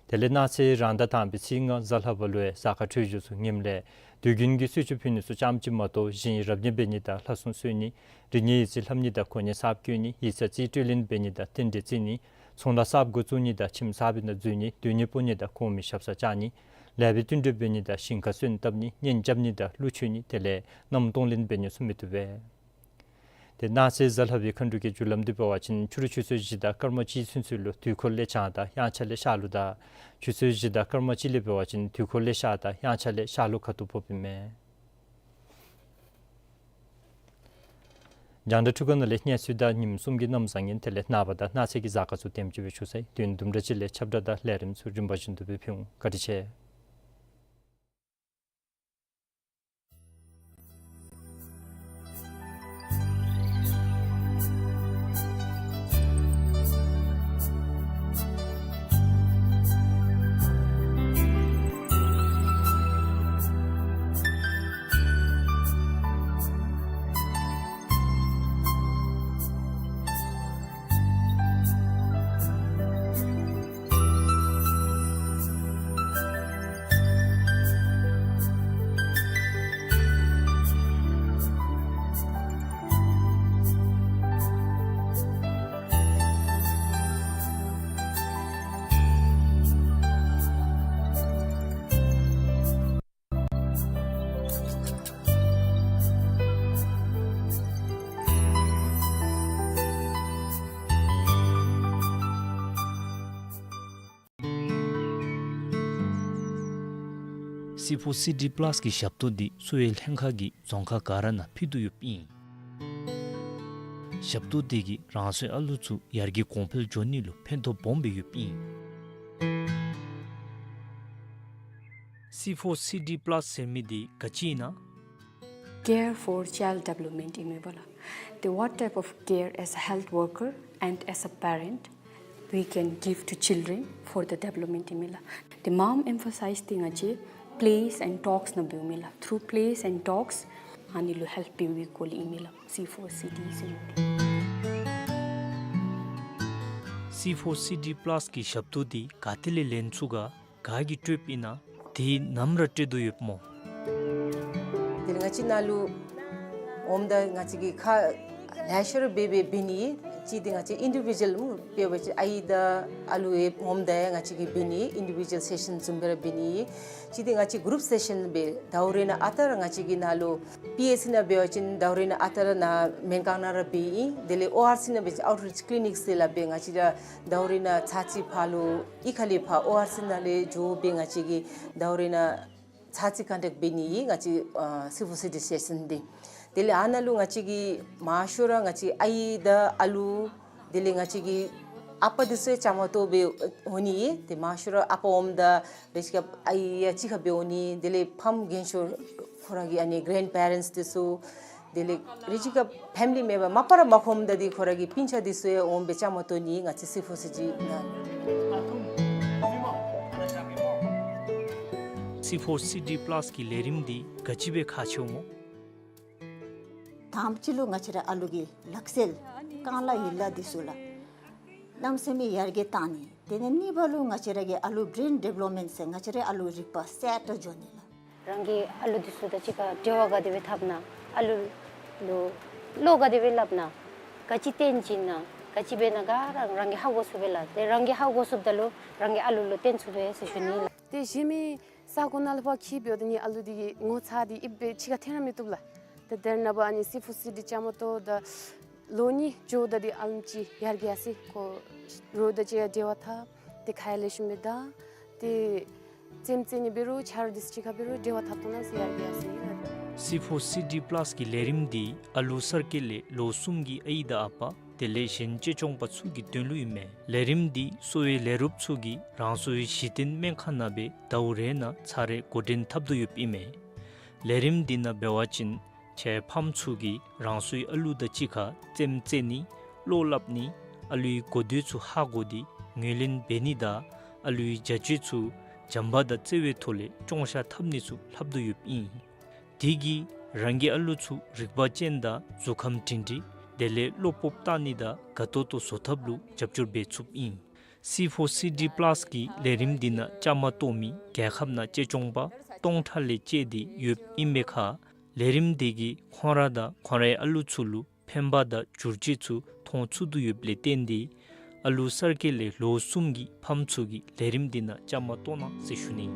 དེ་ལས་གནངས་ཚེ་རང་ཟླ་དང་པའི་ཚེས་ལྔ་གཟའ་ལྷག་པ་ལུ་ཡང་གཟའ་སྐར་འཕྲོད་སྦྱོར་ཚུ་ངནམ་ལས་དུས་རྒྱུན་གྱི་གསོལ་མཆོད་ཕུལ་ནི་ཚུ་ཙམ་ཅིག་མ་གཏོགས་གཞན་རབ་གནས་འབད་ནི་དང་ལྷ་སྲུང་གསོལ་ནི་རིག་གནས་ཡིག་རྩིས་ལྷབ་ནི་དང་གོ་གནས་གསརཔ་བསྐོ་ནི་ཡིག་ཚང་རྩིས་སྤྲོད་ལེན་འབད་ནི་དང་རྟེན་འབྲེལ་བརྩི་ནི་ཚོང་ལཱ་གསརཔ་འགོ་བཙུགས་ནི་དང་ཁྱིམ་གསར་པའི་ནང་འཛུལ་ནི་སྡོད་གནས་སྤོ་ནི་དང་གོང་མའི་ཞབས་སར་བཅར་ནི་ལེགས་པའི་བསྟུན་གྲོས་འབད་ནི་དང་ཞིང་ཁ་སོན་བཏབ་ནི་གཉེན་རྐྱབ་ནི་དང་ཀླུ་མཆོད་ནི་དེ་ལས་མནའམ་གཏོང་ལེན་འབད་ནི་ཚུ་མི་བཏུབ་པས། ཏེ་གནངས་ཚེ་གཟའ་ལྷག་པའི་མཁའ་འགྲོ་གི་རྒྱུ་ལམ་འདི་འབད་བ་ཅིན་ཕྱི་རུ་ཆུ་ཚོད་བཞི་དང་སྐར་མ་གཅིག་ཚུན་ཚོད་ལུ་དུས་འཁོར་ལས་བྱང་དང་དབྱངས་འཆར་ལས་ཤར་ལུགས་དང་ཆུ་ཚོད་བཞི་དང་སྐར་མ་གཅིག་ལས་འབད་བ་ཅིན་དུས་འཁོར་ལས་ཤར་དང་དབྱངས་འཆར་ལས་ཤར་ལུགས་ཁ་ཐུག་ཕོགཔ་ཨིན་མས། རྒྱང་བསྒྲགས་འཕྲུལ་ཁང་ནང་ལས་གནས་ཚུལ་དང་ཉིནམ་གསུམ་གྱི་གནམ་བཟང་ངན་དེ་ལས་ནངས་པ་དང་གནངས་ཚེ་གི་གཟའ་སྐར་ཚུ་དེམ་ཅིག་སྦེ་ཞུ་ཚར་ཡི། དུས་ཡུན་དུམ་གྲ་ཅིག་ལས་ཁྱབ་བསྒྲགས་དང་ལས་རིམ་ཚུ་རིམ་པ་བཞིན་དུ་སྦེ་ཕུལ་འོང་། བཀའ་དྲིན་ཆེ། སི་ཕོར་སི་ཌི་པ་ལཱས་ཀྱི་ཞབས་ཏོག་འདི་གསོ་བའི་ལྷན་ཁག་གིས་རྫོང་ཁག་ག་ར་ནང་ཕུལ་དོ་ཡོདཔ་ཨིན། ཞབས་ཏོག་འདི་གིས་རང་སོའི་ཨ་ལུ་ཚུ་ཡར་རྒྱས་གོང་འཕེལ་འགྱོ་ནི་ལུ་ཕན་ཐོགས་སྦོམ་སྦེ་ཡོདཔ་ཨིན། སི་ཕོར་སི་ཌི་པ་ལཱསི་ཟེར་མི་འདི་ག་ཅི་ཨིན་ན། Care for child development ཨིན་མས་པ་ལགས། ཏེ་what type of care as a health worker and as a parent we can give to children for the development ཨིན་མས་ལགས། ཏེ་མངམ་ཨེམ་ཕ་སའིཛ་འདི་ང་བཅས་plays and talks ནང་འབདཝ་མས་ལགས། Through plays and talks ཨ་ནི་ལུ་ཧེལཔ་འབད་བའི་སྐོར་ལས་ཨིན་མས་ལགས། སི་ཕོར་སི་ཌི་ཟེར་མི་འདི། སི་ཕོར་སི་ཌི་པ་ལཱསི་གི་ཞབས་ཏོག་འདི་ག་ཏེ་ལས་ལེན་ཚུགས་ག། ག་གིས་སྤྲོདཔ་ཨིན་ན། དེ་ནམ་ར་སྤྲོད་དོ་ཡོདཔ་སྨོ། དེ་ལས་ང་བཅས་ནཱ་ལུ་འོངམ་ད་ང་བཅས་ཀྱིས་ཁག་ལེ་ཤ་ར་འབད་འབད་འབད་ནི། གཅིག་འདི་ང་བཅས་ཨིན་ཌི་བི་ཇུ་ཝལ་སྨོ། དཔེ་འབད་བ་ཅིན་ཨའི་དང་ཨ་ལུ་ཡང་འོངམ་ད་ཡང་ང་བཅས་ཀྱིས་འབད་ནི། ཨིན་ཌི་བི་ཇུ་ཝལ་སེ་ཤཱན་བཟུམ་སྦེ་ར་འབད་ནི། གཅིག་འདི་ང་བཅས་གུ་རུབ་སེ་ཤཱན་འབད། ཟླཝ་རེ་ནང་ཨ་རྟག་ར་ང་བཅས་ཀྱིས་ནཱ་ལུ་པི་ཨེཆ་སི་ནང་འབད་བ་ཅིན་ཟླཝ་རེ་ནང་ཨ་རྟག་ར་ནཱ་མེན་ཀོང་ནང་ར་འབད་ཨིན། དེ་ལས་ཨོ་ཨར་སི་ནང་འབད་བ་ཅིན་ཨའུཊ་རིཆ་ཀི་ལི་ནིཀ་ཟེར་སླབ་སྦེ་ང་བཅས་ར་ཟླཝ་རེ་ནང་ཚར་གཅིག་ཕར་ལུ་གཡུས་ཁ་ལས་ཕར་ཨོ་ཨར་སི་ནང་ལས་འགྱོ་སྦེ་ང་བཅས་ཀྱིས་ཟླཝ་རེ་ནང་ཚར་གཅིག་ཀོན་ཊེཀཊ་འབད་ནི་ཨིན། ང་བཅས་ཨ་སི་ཕོར་སི་ཌི་སེ་ཤཱན་འདི། དེ་ལས་ཨ་ནཱ་ལུ་ང་བཅས་ཀྱིས་མང་ཤོས་ར་ང་བཅས་ཨའི་དང་ཨ་ལུ་དེ་ལས་ང་བཅས་ཀྱི་ཨ་པ་འདི་ཚུ་ཡང་བཅའ་མར་གཏོགས་སྦེ་འོང་ནི་ཨིན། ཏེ་མང་ཤོས་ར་ཨ་པ་འོངམ་ད་རེ་ཅིག་ཁར་ཨའི་ཡང་གཅིག་ཁར་སྦེ་འོང་ནི། དེ་ལས་ཕམ་རྒན་ཤོས་ཁོང་ར་གི་ཨ་ནི་གེ་རེནཌ་པེ་རེནཊསི་འདི་ཚུ་དེ་ལས་རེ་ཅིག་ཁར་ཕེ་མི་ལི་མེམ་བར་མ་པ་ར་མ་ཁོམ་ད་འདི་ཁོང་ར་གི་སྤུན་ཆ་འདི་ཚུ་ཡང་འོང་སྦེ་བཅའ་མར་གཏོགས་ནི་ང་བཅས་སི་ཕོར་སི་ཌི་ནང་། སི་ཕོར་སི་ཌི་པ་ལཱསི་གི་ལས་རིམ་འདི་ག་ཅི་སྦེ་ཁག་ཆེཝ་སྨོ། དང་པ་ཅིག་ལུ་ང་བཅས་ར་ཨ་ལུ་གི་ལག་རྩལ་རྐང་ལག་ཡན་ལག་འདི་ཚུ་ལགས། གནམ་མེད་ས་མེད་ཡར་རྒྱས་བཏང་ནི། དེ་ལས་གཉིས་པ་ལུ་ང་བཅས་ར་གི་ཨ་ལུ་བེརེན་ཌི་བེ་ལོབ་མེནཊ་ཟེར་ང་བཅས་ར་ཨ་ལུ་རིག་པ་གསལ་དྲགས་འགྱོ་ནི་ལགས། རང་གི་ཨ་ལུ་འདི་ཚུ་དང་གཅིག་ཁར་འབྲེལ་བ་ག་དེ་སྦེ་འཐབ་ན། ཨ་ལུ་ལུ་བློ་ག་དེ་སྦེ་སླབ་ན། ག་ཅི་སྟོན་བྱིན་ན། ག་ཅི་འབད་ན་ག་ར་རང་གིས་ཧ་གོ་ཚུགས་པས་ལགས། ཏེ་རང་གིས་ཧ་གོ་ཚུགསཔ་ད་ལུ་རང་གི་ཨ་ལུ་ལུ་སྟོན་ཚུགས་པས་ཟེར་ཞུ་ནི་ལགས། ཏེ་གཞན་མི་ས་གོ་ནང་ལུ་ཕར་འཁྱིད་འབདཝ་ད་ནི་ཨ་ལུ་འདི་གི་ངོ་ཚ་འདི་ཨིབ་སྦེ་ཕྱི་ཁར་འཐོན་ར་མི་བཏུབ་ལགས། ཏེ་དེ་ནང་ཕར་ཨ་ནི་སི་ཕོར་སི་ཌི་བཅའ་མར་གཏོགས་ད་ལོ་གཉིས་འགྱོཝ་ད་འདི་ཨ་ལུ་ཅིག་ཡར་རྒྱས་ཡར་སོ་ཡི། ཁོ་རོགས་དང་གཅིག་ཁར་འབྲེལ་བ་འཐབ། ཏེ་ཁ་ཡར་ལེགས་ཤོམ་སྦེ་བདའ། ཏེ་རྩེདམོ་རྩེ་ནི་འབད་རུང་ཆ་རོགས་འདི་ཚུ་གཅིག་ཁར་འབད་རུང་འབྲེལ་བ་འཐབ་བཏང་ནི་ཚུ་ཡར་རྒྱས་ཡར་སོ་ཡི་ལགས། སི་ཕོར་སི་ཌི་པ་ལཱསི་གི་ལས་རིམ་འདི་ཨ་ལུ་གསར་སྐྱེས་ལས་ལོ་གསུམ་གྱི་ཨའི་དང་ཨ་པ་དེ་ལས་གཞན་གཅེས་སྐྱོང་པ་ཚུ་གི་དོན་ལུ་ཨིན་མས། ལས་རིམ་འདི་གསོ་བའི་ལས་རོགསཔ་ཚུ་གིས་རང་སོའི་གཞི་རྟེན་སྨན་ཁང་ནང་སྦེ་ཟླཝ་རེ་ནང་ཚར་རེ་འགོ་འདྲེན་འཐབ་དོ་ཡོདཔ་ཨིན་མས། ལས་རིམ་འདི་ནང་འབད་བ་ཅིན་ཁྱེད་ཕམ་ཚུ་གིས་རང་སོའི་ཨ་ལུ་དང་གཅིག་ཁར་རྩེདམོ་རྩེ་ནི་བློ་སླབ་ནི་ཨ་ལུའི་གོ་དོན་ཚུ་ཧ་གོ་སྟེ་ངོས་ལེན་འབད་ནི་དང་ཨ་ལུའི་བྱ་སྤྱོད་ཚུ་བྱམས་པ་དང་བརྩེ་བའི་ཐོག་ལས་གཅོང་བཤའ་འཐབ་ནི་ཚུ་ལྷབ་དོ་ཡོདཔ་ཨིན། དེ་གིས་རང་གི་ཨ་ལུ་ཚུ་རིག་པ་ཅན་དང་གཟུགས་ཁམས་སྒྲིང་སྒྲིང་དེ་ལས་བློ་སྤོབས་བཏང་ནི་དང་དགའ་ཏོག་ཏོ་བཟོ་ཐབས་ལུ་རྒྱབ་སྐྱོར་འབད་ཚུགསཔ་ཨིན། སི་ཕོར་སི་ཌི་པ་ལཱསི་གི་ལས་རིམ་འདི་ནང་བཅའ་མར་གཏོགས་མི་རྒྱལ་ཁབ་ནང་གཅེས་སྐྱོང་པ་སྟོང་ཕྲག་ལས་བཅད་དེ་ཡོདཔ་ཨིན་པའི་ཁར་ལས་རིམ་འདི་གིས་ཁོང་ར་དང་ཁོང་རའི་ཨ་ལུ་ཚུ་ལུ་ཕན་པ་དང་བསྒྱུར་བཅོས་ཚུ་མཐོང་ཚུགས་དོ་ཡོདཔ་ལས་བརྟེན་ཏེ་ཨ་ལུ་གསར་སྐྱེས་ལས་ལོ་གསུམ་གྱི་ཕམ་ཚུ་གིས་ལས་རིམ་འདི་ནང་བཅའ་མར་གཏོགས་གནང་ཟེར་ཞུ་ནི།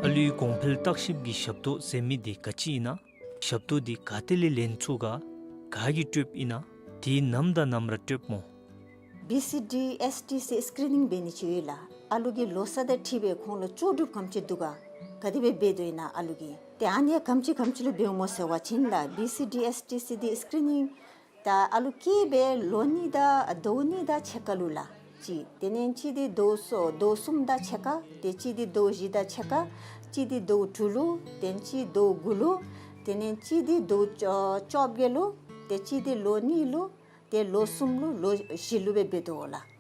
ཨ་ལུའི་གོང་འཕེལ་བརྟག་ཞིབ་ཀྱི་ཞབས་ཏོག་ཟེར་མི་འདི་ག་ཅི་ཨིན་ན། ཞབས་ཏོག་འདི་ག་ཏེ་ལས་ལེན་ཚུགས་ག། ག་གིས་སྤྲོདཔ་ཨིན་ན། དེ་ནམ་དང་ནམ་ར་སྤྲོདཔ་སྨོ། བི་སི་ཌི་ཨེསི་ཊི་སི་སི་ཀི་རི་ནིང་འབད་ནི་ཅིག་ཡོད་ལགས། ཨ་ལུ་གི་ལོ་ཚད་དང་འཁྲིལ་སྦེ་ཁོང་ལུ་ལྕོགས་གྲུབ་ག་དེམ་ཅིག་འདུག་ག། ག་དེ་སྦེ་འབད་དོ་ཨིན་ན་ཨ་ལུ་གིས། ཏེ་ཨ་ནི་ཡང་ག་དེམ་ཅིག་ག་དེམ་ཅིག་ལུ་འབདཝ་སྨོ་ཟེར་བ་ཅིན་ལགས། བི་སི་ཌི་ཨེསི་ཊི་སི་འདི་སི་ཀི་རི་ནིང་ད་ཨ་ལུ་སྐྱེས་སྦེ་ལོ་གཉིས་དང་ཟླཝ་གཉིས་དང་ཕྱེད་ཀ་ལུ་ལགས། གཅིག། དེ་ལས་གཅིག་འདི་ཟླཝ་གསུམ་ཟླཝ་གསུམ་དང་ཕྱེད་ཀ། ཏེ་གཅིག་འདི་ཟླཝ་བཞི་དང་ཕྱེད་ཀ། གཅིག་འདི་ཟླཝ་དྲུག་ལུ། ཏེ་གཅིག་ཟླཝ་དགུ་ལུ། དེ་ལས་གཅིག་འདི་ཟླཝ་བཅོ་བཅོ་བརྒྱད་ལུ། ཏེ་གཅིག་འདི་ལོ་གཉིས་ལུ། ཏེ་ལོ་གསུམ་ལུ་ལོ་བཞི་ལུ་སྦེ་འབད་དོ་ལགས།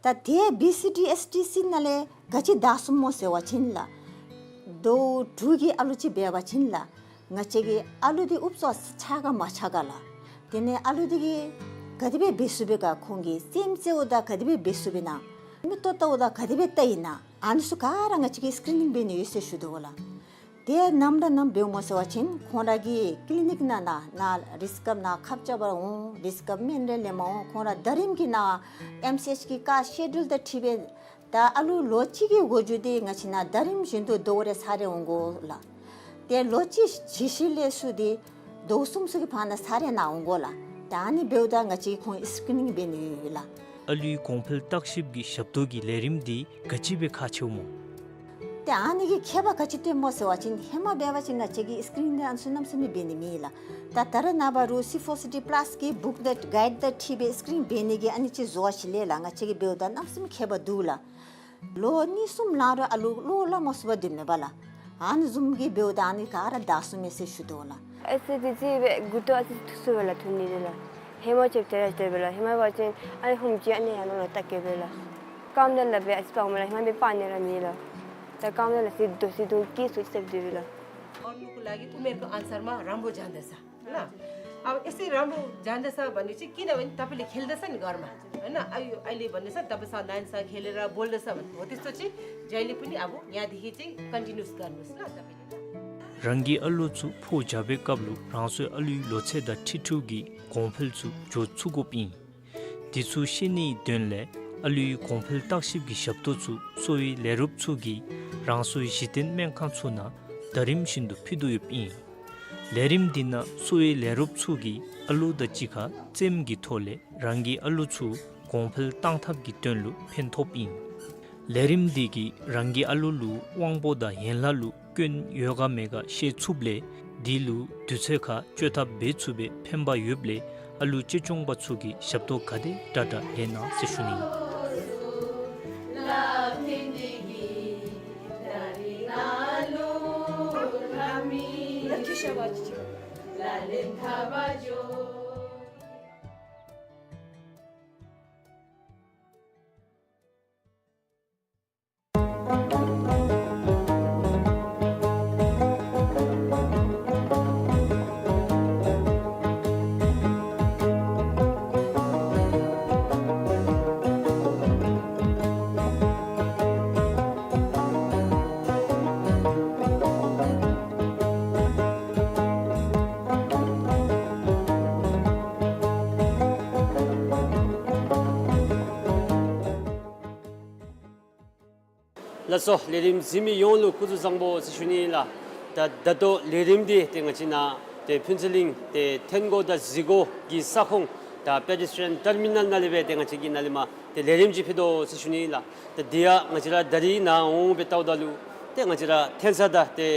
ད་དེ་བི་སི་ཌི་ཨེསི་ཊི་སི་ནང་ལས་ག་ཅི་དྲག་སོང་སྨོ་ཟེར་བ་ཅིན་ལགས། ཟླཝ་དྲུག་གི་ཨ་ལུ་ཅིག་འབད་བ་ཅིན་ལགས། ང་བཅས་ཀྱི་ཨ་ལུ་འདི་ཨུབ་སོ་ཆགས་ག་མ་ཆགས་ག་ལགས། དེ་ལས་ཨ་ལུ་འདི་གིས་ག་དེ་སྦེ་འབད་ཚུགས་པས་ག། ཁོང་གིས་རྩེདམོ་རྩེཝ་ད་ག་དེ་སྦེ་འབད་ཚུགས་པས་ན། མིག་ཏོ་བལྟཝ་ད་ག་དེ་སྦེ་བལྟ་ཡི་ན། ཨ་ནི་ཚུ་ག་ར་ང་བཅས་ཀྱིས་སི་ཀི་རི་ནིང་འབད་ནི་ཡོད་ཟེར་ཞུ་དོ་ལགས། དེ་ནམ་ར་ནམ་འབདཝ་སྨོ་ཟེར་བ་ཅིན་ཁོང་ར་གི་ཀི་ལི་ནིཀ་ནང་ན་ན་རིསི་ཀབ་ནང་ཁབ་རྐྱབ་པར་འོང་། རིསི་ཀབ་སྨན་རེ་ལེནམ་འོང་། ཁོང་ར་ཟླ་རིམ་གྱི་ནང་ཨེམ་སི་ཨེཆ་གི་ཀ་སི་ཀེ་ཇུལ་དང་འཁྲིལ་སྦེ་ད་ཨ་ལུ་ལོ་གཅིག་གི་འགོ་འགྱུར་འདི་ང་བཅས་ནང་ཟླ་རིམ་བཞིན་དུ་ཟླཝ་རེ་ཚར་རེ་འོང་དགོ་ལགས། ཏེ་ལོ་གཅིག་བཞེས་ཞིནམ་ལས་ཚུར་འདི་ཟླཝ་གསུམ་ཚུ་གི་བར་ན་ཚར་རེ་ནང་འོང་དགོ་ལགས། ད་ཨ་ནི་འབདཝ་ད་ང་བཅས་ཁོང་སི་ཀི་རི་ནིང་འབད་ནི་ཡོད་ལགས། ཨ་ལུའི་གོང་འཕེལ་བརྟག་ཞིབ་ཀྱི་ཞབས་ཏོག་གི་ལས་རིམ་འདི་ག་ཅི་སྦེ་ཁག་ཆེཝ་སྨོ། ཏེ་ཨ་ནི་གི་ཁྱད་པར་ག་ཅི་སྟོནམ་སྨོ་ཟེར་བ་ཅིན་ཧེ་མ་འབད་བ་ཅིན་ང་བཅས་ཀྱིས་སི་ཀིརིན་འདི་ཨ་ནི་ཚུ་གནམ་མེད་ས་མེད་འབད་ནི་མེད་ལགས། ད་ད་རེས་ནངས་པ་རུང་སི་ཕོར་སི་ཌི་པ་ལཱསི་གི་བུཀ་དང་གའིཌ་དང་འཁྲིལ་སྦེ་སི་ཀིརིན་འབད་ནི་གི་ཨ་ནི་ཅིག་བཟོ་བ་ཅིག་ལས་ལགས། ང་བཅས་ཀྱིས་འབདཝ་ད་གནམ་མེད་ས་མེད་ཁྱད་པར་འདུག་ལགས། ལོ་གཉིས་གསུམ་ལང་རུང་ཨ་ལུ་བློ་སླབ་མ་ཚུགས་པར་སྡོདཔ་མས་པ་ལགས། ཨ་ནི་བཟུམ་གྱི་འབདཝ་ད་ཨ་ནི་ག་ར་བདའ་ཚུགས་མས་ཟེར་ཞུ་དོ་ལགས། ཨ་ཙི་ཙི་ཅིག་སྦེ་མགུ་ཏོ་ཨ་ཙི་ཐུག་སོང་པས་ལགས། ཐུག་ནི་འདི་ལགས། ཧེ་མ་ཅིག་དེ་ར་དེ་སྦེ་ལགས། ཧེ་མ་འབད་བ་ཅིན་ཨ་ནི་ཧོམ་ཅིག་ཨ་ནི་ཡར་ནང་ལུ་བལྟ་གེ་སྦེ་ལགས། རྐངམ་དེ་ལག་པར་ཨ་ཙི་སྤརཝ་མས་ལགས། ཧེ་མ་འབད་སྤར་ནི་ར་མེད་ལགས། ད་རྐངམ་དེ་ལག་པར་ཨ་ཙི་དོ་ཨ་ཙི་དོ་སྐྱེས་སོང་ཅི་ཟེར་སྡོདཔ་མས་ལགས། और उनको लागि उमेरको अनुसारमा राम्रो जाँदछ। ल। अब यसरी राम्रो जाँदछ भनेपछि किनभने तपाईँले खेल्दछ नि घरमा, होइन? अब यो अहिले भन्दैछ, तपाईँसँग नानीसँग खेलेर बोल्दछ भने, हो त्यस्तो चाहिँ जहिले पनि अब यहाँदेखि चाहिँ कन्टिन्युस गर्नुहोस् ल तपाईँले। རང་གི་ཨ་ལུ་ཚུ་ཕོ་རྒྱག་པའི་སྐབས་ལུ་རང་སོའི་ཨ་ལུའི་ལོ་ཚད་དང་འཁྲིལ་འཁྲིལཝ་གི་གོང་འཕེལ་ཚུ་འགྱོ་ཚུགས་དགོཔ་ཨིན། དེ་ཚུ་ཤེས་ནིའི་དོན་ལས་ཨ་ལུའི་གོང་འཕེལ་བརྟག་ཞིབ་ཀྱི་ཞབས་ཏོག་ཚུ་གསོ་བའི་ལས་རོགསཔ་ཚུ་གིས་རང་སོའི་གཞི་རྟེན་སྨན་ཁང་ཚུ་ནང་ཟླ་རིམ་བཞིན་དུ་ཕུལ་དོ་ཡོདཔ་ཨིན། ལས་རིམ་འདི་ནང་གསོ་བའི་ལས་རོགསཔ་ཚུ་གིས་ཨ་ལུ་དང་གཅིག་ཁར་རྩེདམོ་གི་ཐོག་ལས་རང་གི་ཨ་ལུ་ཚུ་གོང་འཕེལ་གཏང་ཐབས་ཀྱི་དོན་ལུ་ཕན་ཐོགསཔ་ཨིན། ལས་རིམ་འདི་གིས་རང་གི་ཨ་ལུ་ལུ་དབང་པོ་དང་ཡན་ལག་ལུ་སྐྱོན་ཡོད་ག་མེད་ག་ཤེས་ཚུགསཔ་ལས་དེ་ལུ་དུས་ཚོད་ཁར་བཅོས་ཐབས་འབད་ཚུགས་པའི་ཕན་པ་ཡོདཔ་ལས་ཨ་ལུ་གཅེས་སྐྱོང་པ་ཚུ་གིས་ཞབས་ཏོག་ག་དེ་དྲག་དྲག་ལེན་གནང་ཟེར་ཞུ་ནི་ཨིན། ལགས་སོ། ལས་རིམ་གཟིགས་མི་ཡོངས་ལུ་སྐུ་གཟུགས་བཟང་པོ་ཟེར་ཞུ་ནི་ལགས། ད་ད་ལྟོ་ལས་རིམ་འདི་ཏེ་ང་བཅས་ནཱ་ཏེ་ཕུན་ཚོགས་གླིང་ཏེ་ཐོན་སྒོ་དང་གཟིགས་སྒོ་གི་ས་ཁོངས་ད་པེ་ཌེ་སི་ཊི་རི་ཡཱན་ཊར་མི་ནཱལ་ནང་ལས་སྦེ་ཏེ་ང་བཅས་ཀྱིས་ནཱ་ལས་མར་ཏེ་ལས་རིམ་ཅིག་ཕུལ་དོ་ཟེར་ཞུ་ནི་ལགས། ད་འདི་ཡང་ང་བཅས་ར་ད་རིས་ནཱ་འོང་སྦེ་བལྟཝ་ད་ལུ་ཏེ་ང་བཅས་ར་འཐོན་ས་དང་ཏེ་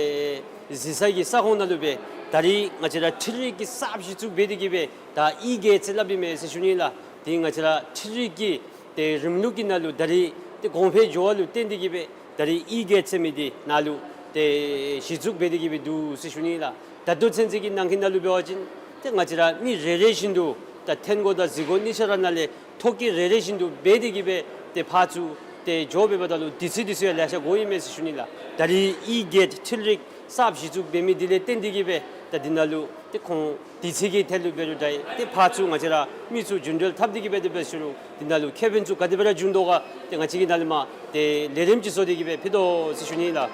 གཟིགས་ས་གི་ས་ཁོངས་ནང་ལུ་སྦེ་ད་རིས་ང་བཅས་ར་འཕྲུལ་རིག་གི་གསརཔ་གཞི་བཙུགས་འབད་དེ་གིས་སྦེ་ད་ཨི་གེཊ་ཟེར་སླབ་ཨིན་མས་ཟེར་ཞུ་ནི་ལགས། ཏེ་ང་བཅས་ར་འཕྲུལ་རིག་གི་ཏེ་རིམ་ལུགས་ཀྱི་ནང་ལུ་ད་རིས་ཏེ་གོང་འཕེལ་འགྱོ་བ་ལུ་བརྟེན་ཏེ་གིས་སྦེ་ད་རིས་ཨི་གེཊ་ཟེར་མི་འདི་ནཱ་ལུ་ཏེ་གཞི་བཙུགས་འབད་དེ་གིས་སྦེ་འདུག་ཟེར་ཞུ་ནི་ལགས། ད་ལྟོ་ཚུན་ཚོད་ཀྱི་ནང་འཁོད་ནང་ལུ་འབད་བ་ཅིན་ཏེ་ང་བཅས་ར་མི་རེ་རེ་བཞིན་དུ་ད་ཐོན་སྒོ་དང་གཟིགས་སྒོ་གཉིས་ཆ་ར་ནང་ལས་ཐོ་བཀོད་རེ་རེ་བཞིན་དུ་འབད་དེ་གིས་སྦེ་ཏེ་ཕར་ཚུར་ཏེ་འགྱོ་འབདཝ་ད་ལུ་དུས་ཚོད་འདི་ཚུ་ཡང་ལེ་ཤ་འགོརཝ་ཨིན་མས་ཟེར་ཞུ་ནི་ལགས། ད་རིས་ཨི་གེཊ་འཕྲུལ་རིག་གསརཔ་གཞི་བཙུགས་འབད་མི་འདི་ལས་བརྟེན་ཏེ་གིས་སྦེ་ད་འདི་ནང་ལུ་ཏེ་ཁོང་དུས་ཚོད་ཀྱི་ཐད་ལུ་འབད་རུང་འདྲ་ཏེ་ཕར་ཚུར་ང་བཅས་ར་མི་ཚུ་རྒྱུན་འགྲུལ་འཐབ་སྟེ་གིས་སྦེ་ཏེ་འབད་ཟེར་རུང་འདི་ནང་ལུ་ཁེ་ཕན་ཚུ་ག་དེ་སྦེ་ར་འབྱུང་དོ་ག་ཏེ་ང་བཅས་ཀྱིས་ནཱ་ལས་མར་ཏེ་ལས་རིམ་ཅིག་བཟོ་སྟེ་གིས་སྦེ་ཕུལ་དོ་ཟེར་ཞུ་ནི་ལགས།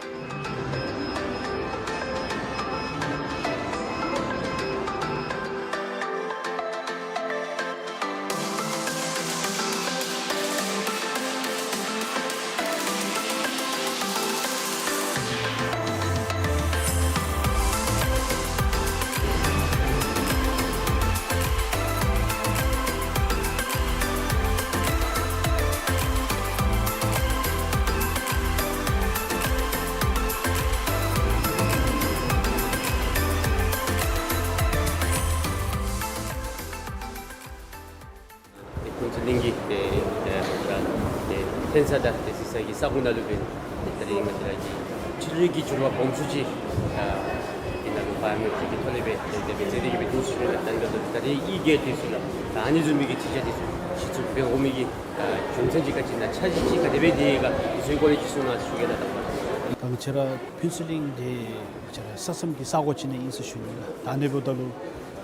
ཏེ་ཕུན་ཚོགས་གླིང་གི་ཏེ་ཏེ་ཏེ་འཐོན་ས་དང་ཏེ་གཟིགས་ས་གི་ས་ཁོངས་ནང་ལུ་སྦེ་ཏེ་ད་རིས་ང་བཅས་ར་གི་འཕྲུལ་རིག་གི་འགྱུར་བ་གོམས་སུ་ཅིག་ཨ་འདི་ནང་ལུ་བཱ་ཡོ་མེ་ཊིག་གི་ཐོག་ལས་སྦེ་ཏེ་དེ་སྦེ་མཛད་དེ་གིས་སྦེ་འདུག་ཟེར་ཞུ་ནི་ལགས། ད་ད་ད་རིས་ཨི་གེཊ་འདི་ཚུ་ལགས། ད་ཨ་ནི་བཟུམ་མའི་གི་ཅིག་ཅིག་འདི་ཚུ་གཞི་བཙུགས་འབད་དགོ་མི་གི་ཨ་རྒྱུ་མཚན་ཅིག་ག་ཅི་ཨིན་ན་འཆར་གཞི་ཅིག་ག་དེ་སྦེ་འདུག་ག་འདི་ཚུ་གི་སྐོར་ལས་ཅིག་གསུང་གནང་ཟེར་ཞུ་གེ་ལགས། ད་ང་བཅས་ར་ཕུན་ཚོགས་གླིང་འདི་ང་བཅས་ར་ས་མཚམས་ཀྱི་ས་གོ་ཅིག་ནང་ཨིན་ཟེར་ཞུ་ནི་ལགས། ད་ཨ་ནི་འབདཝ་ད་ལུ་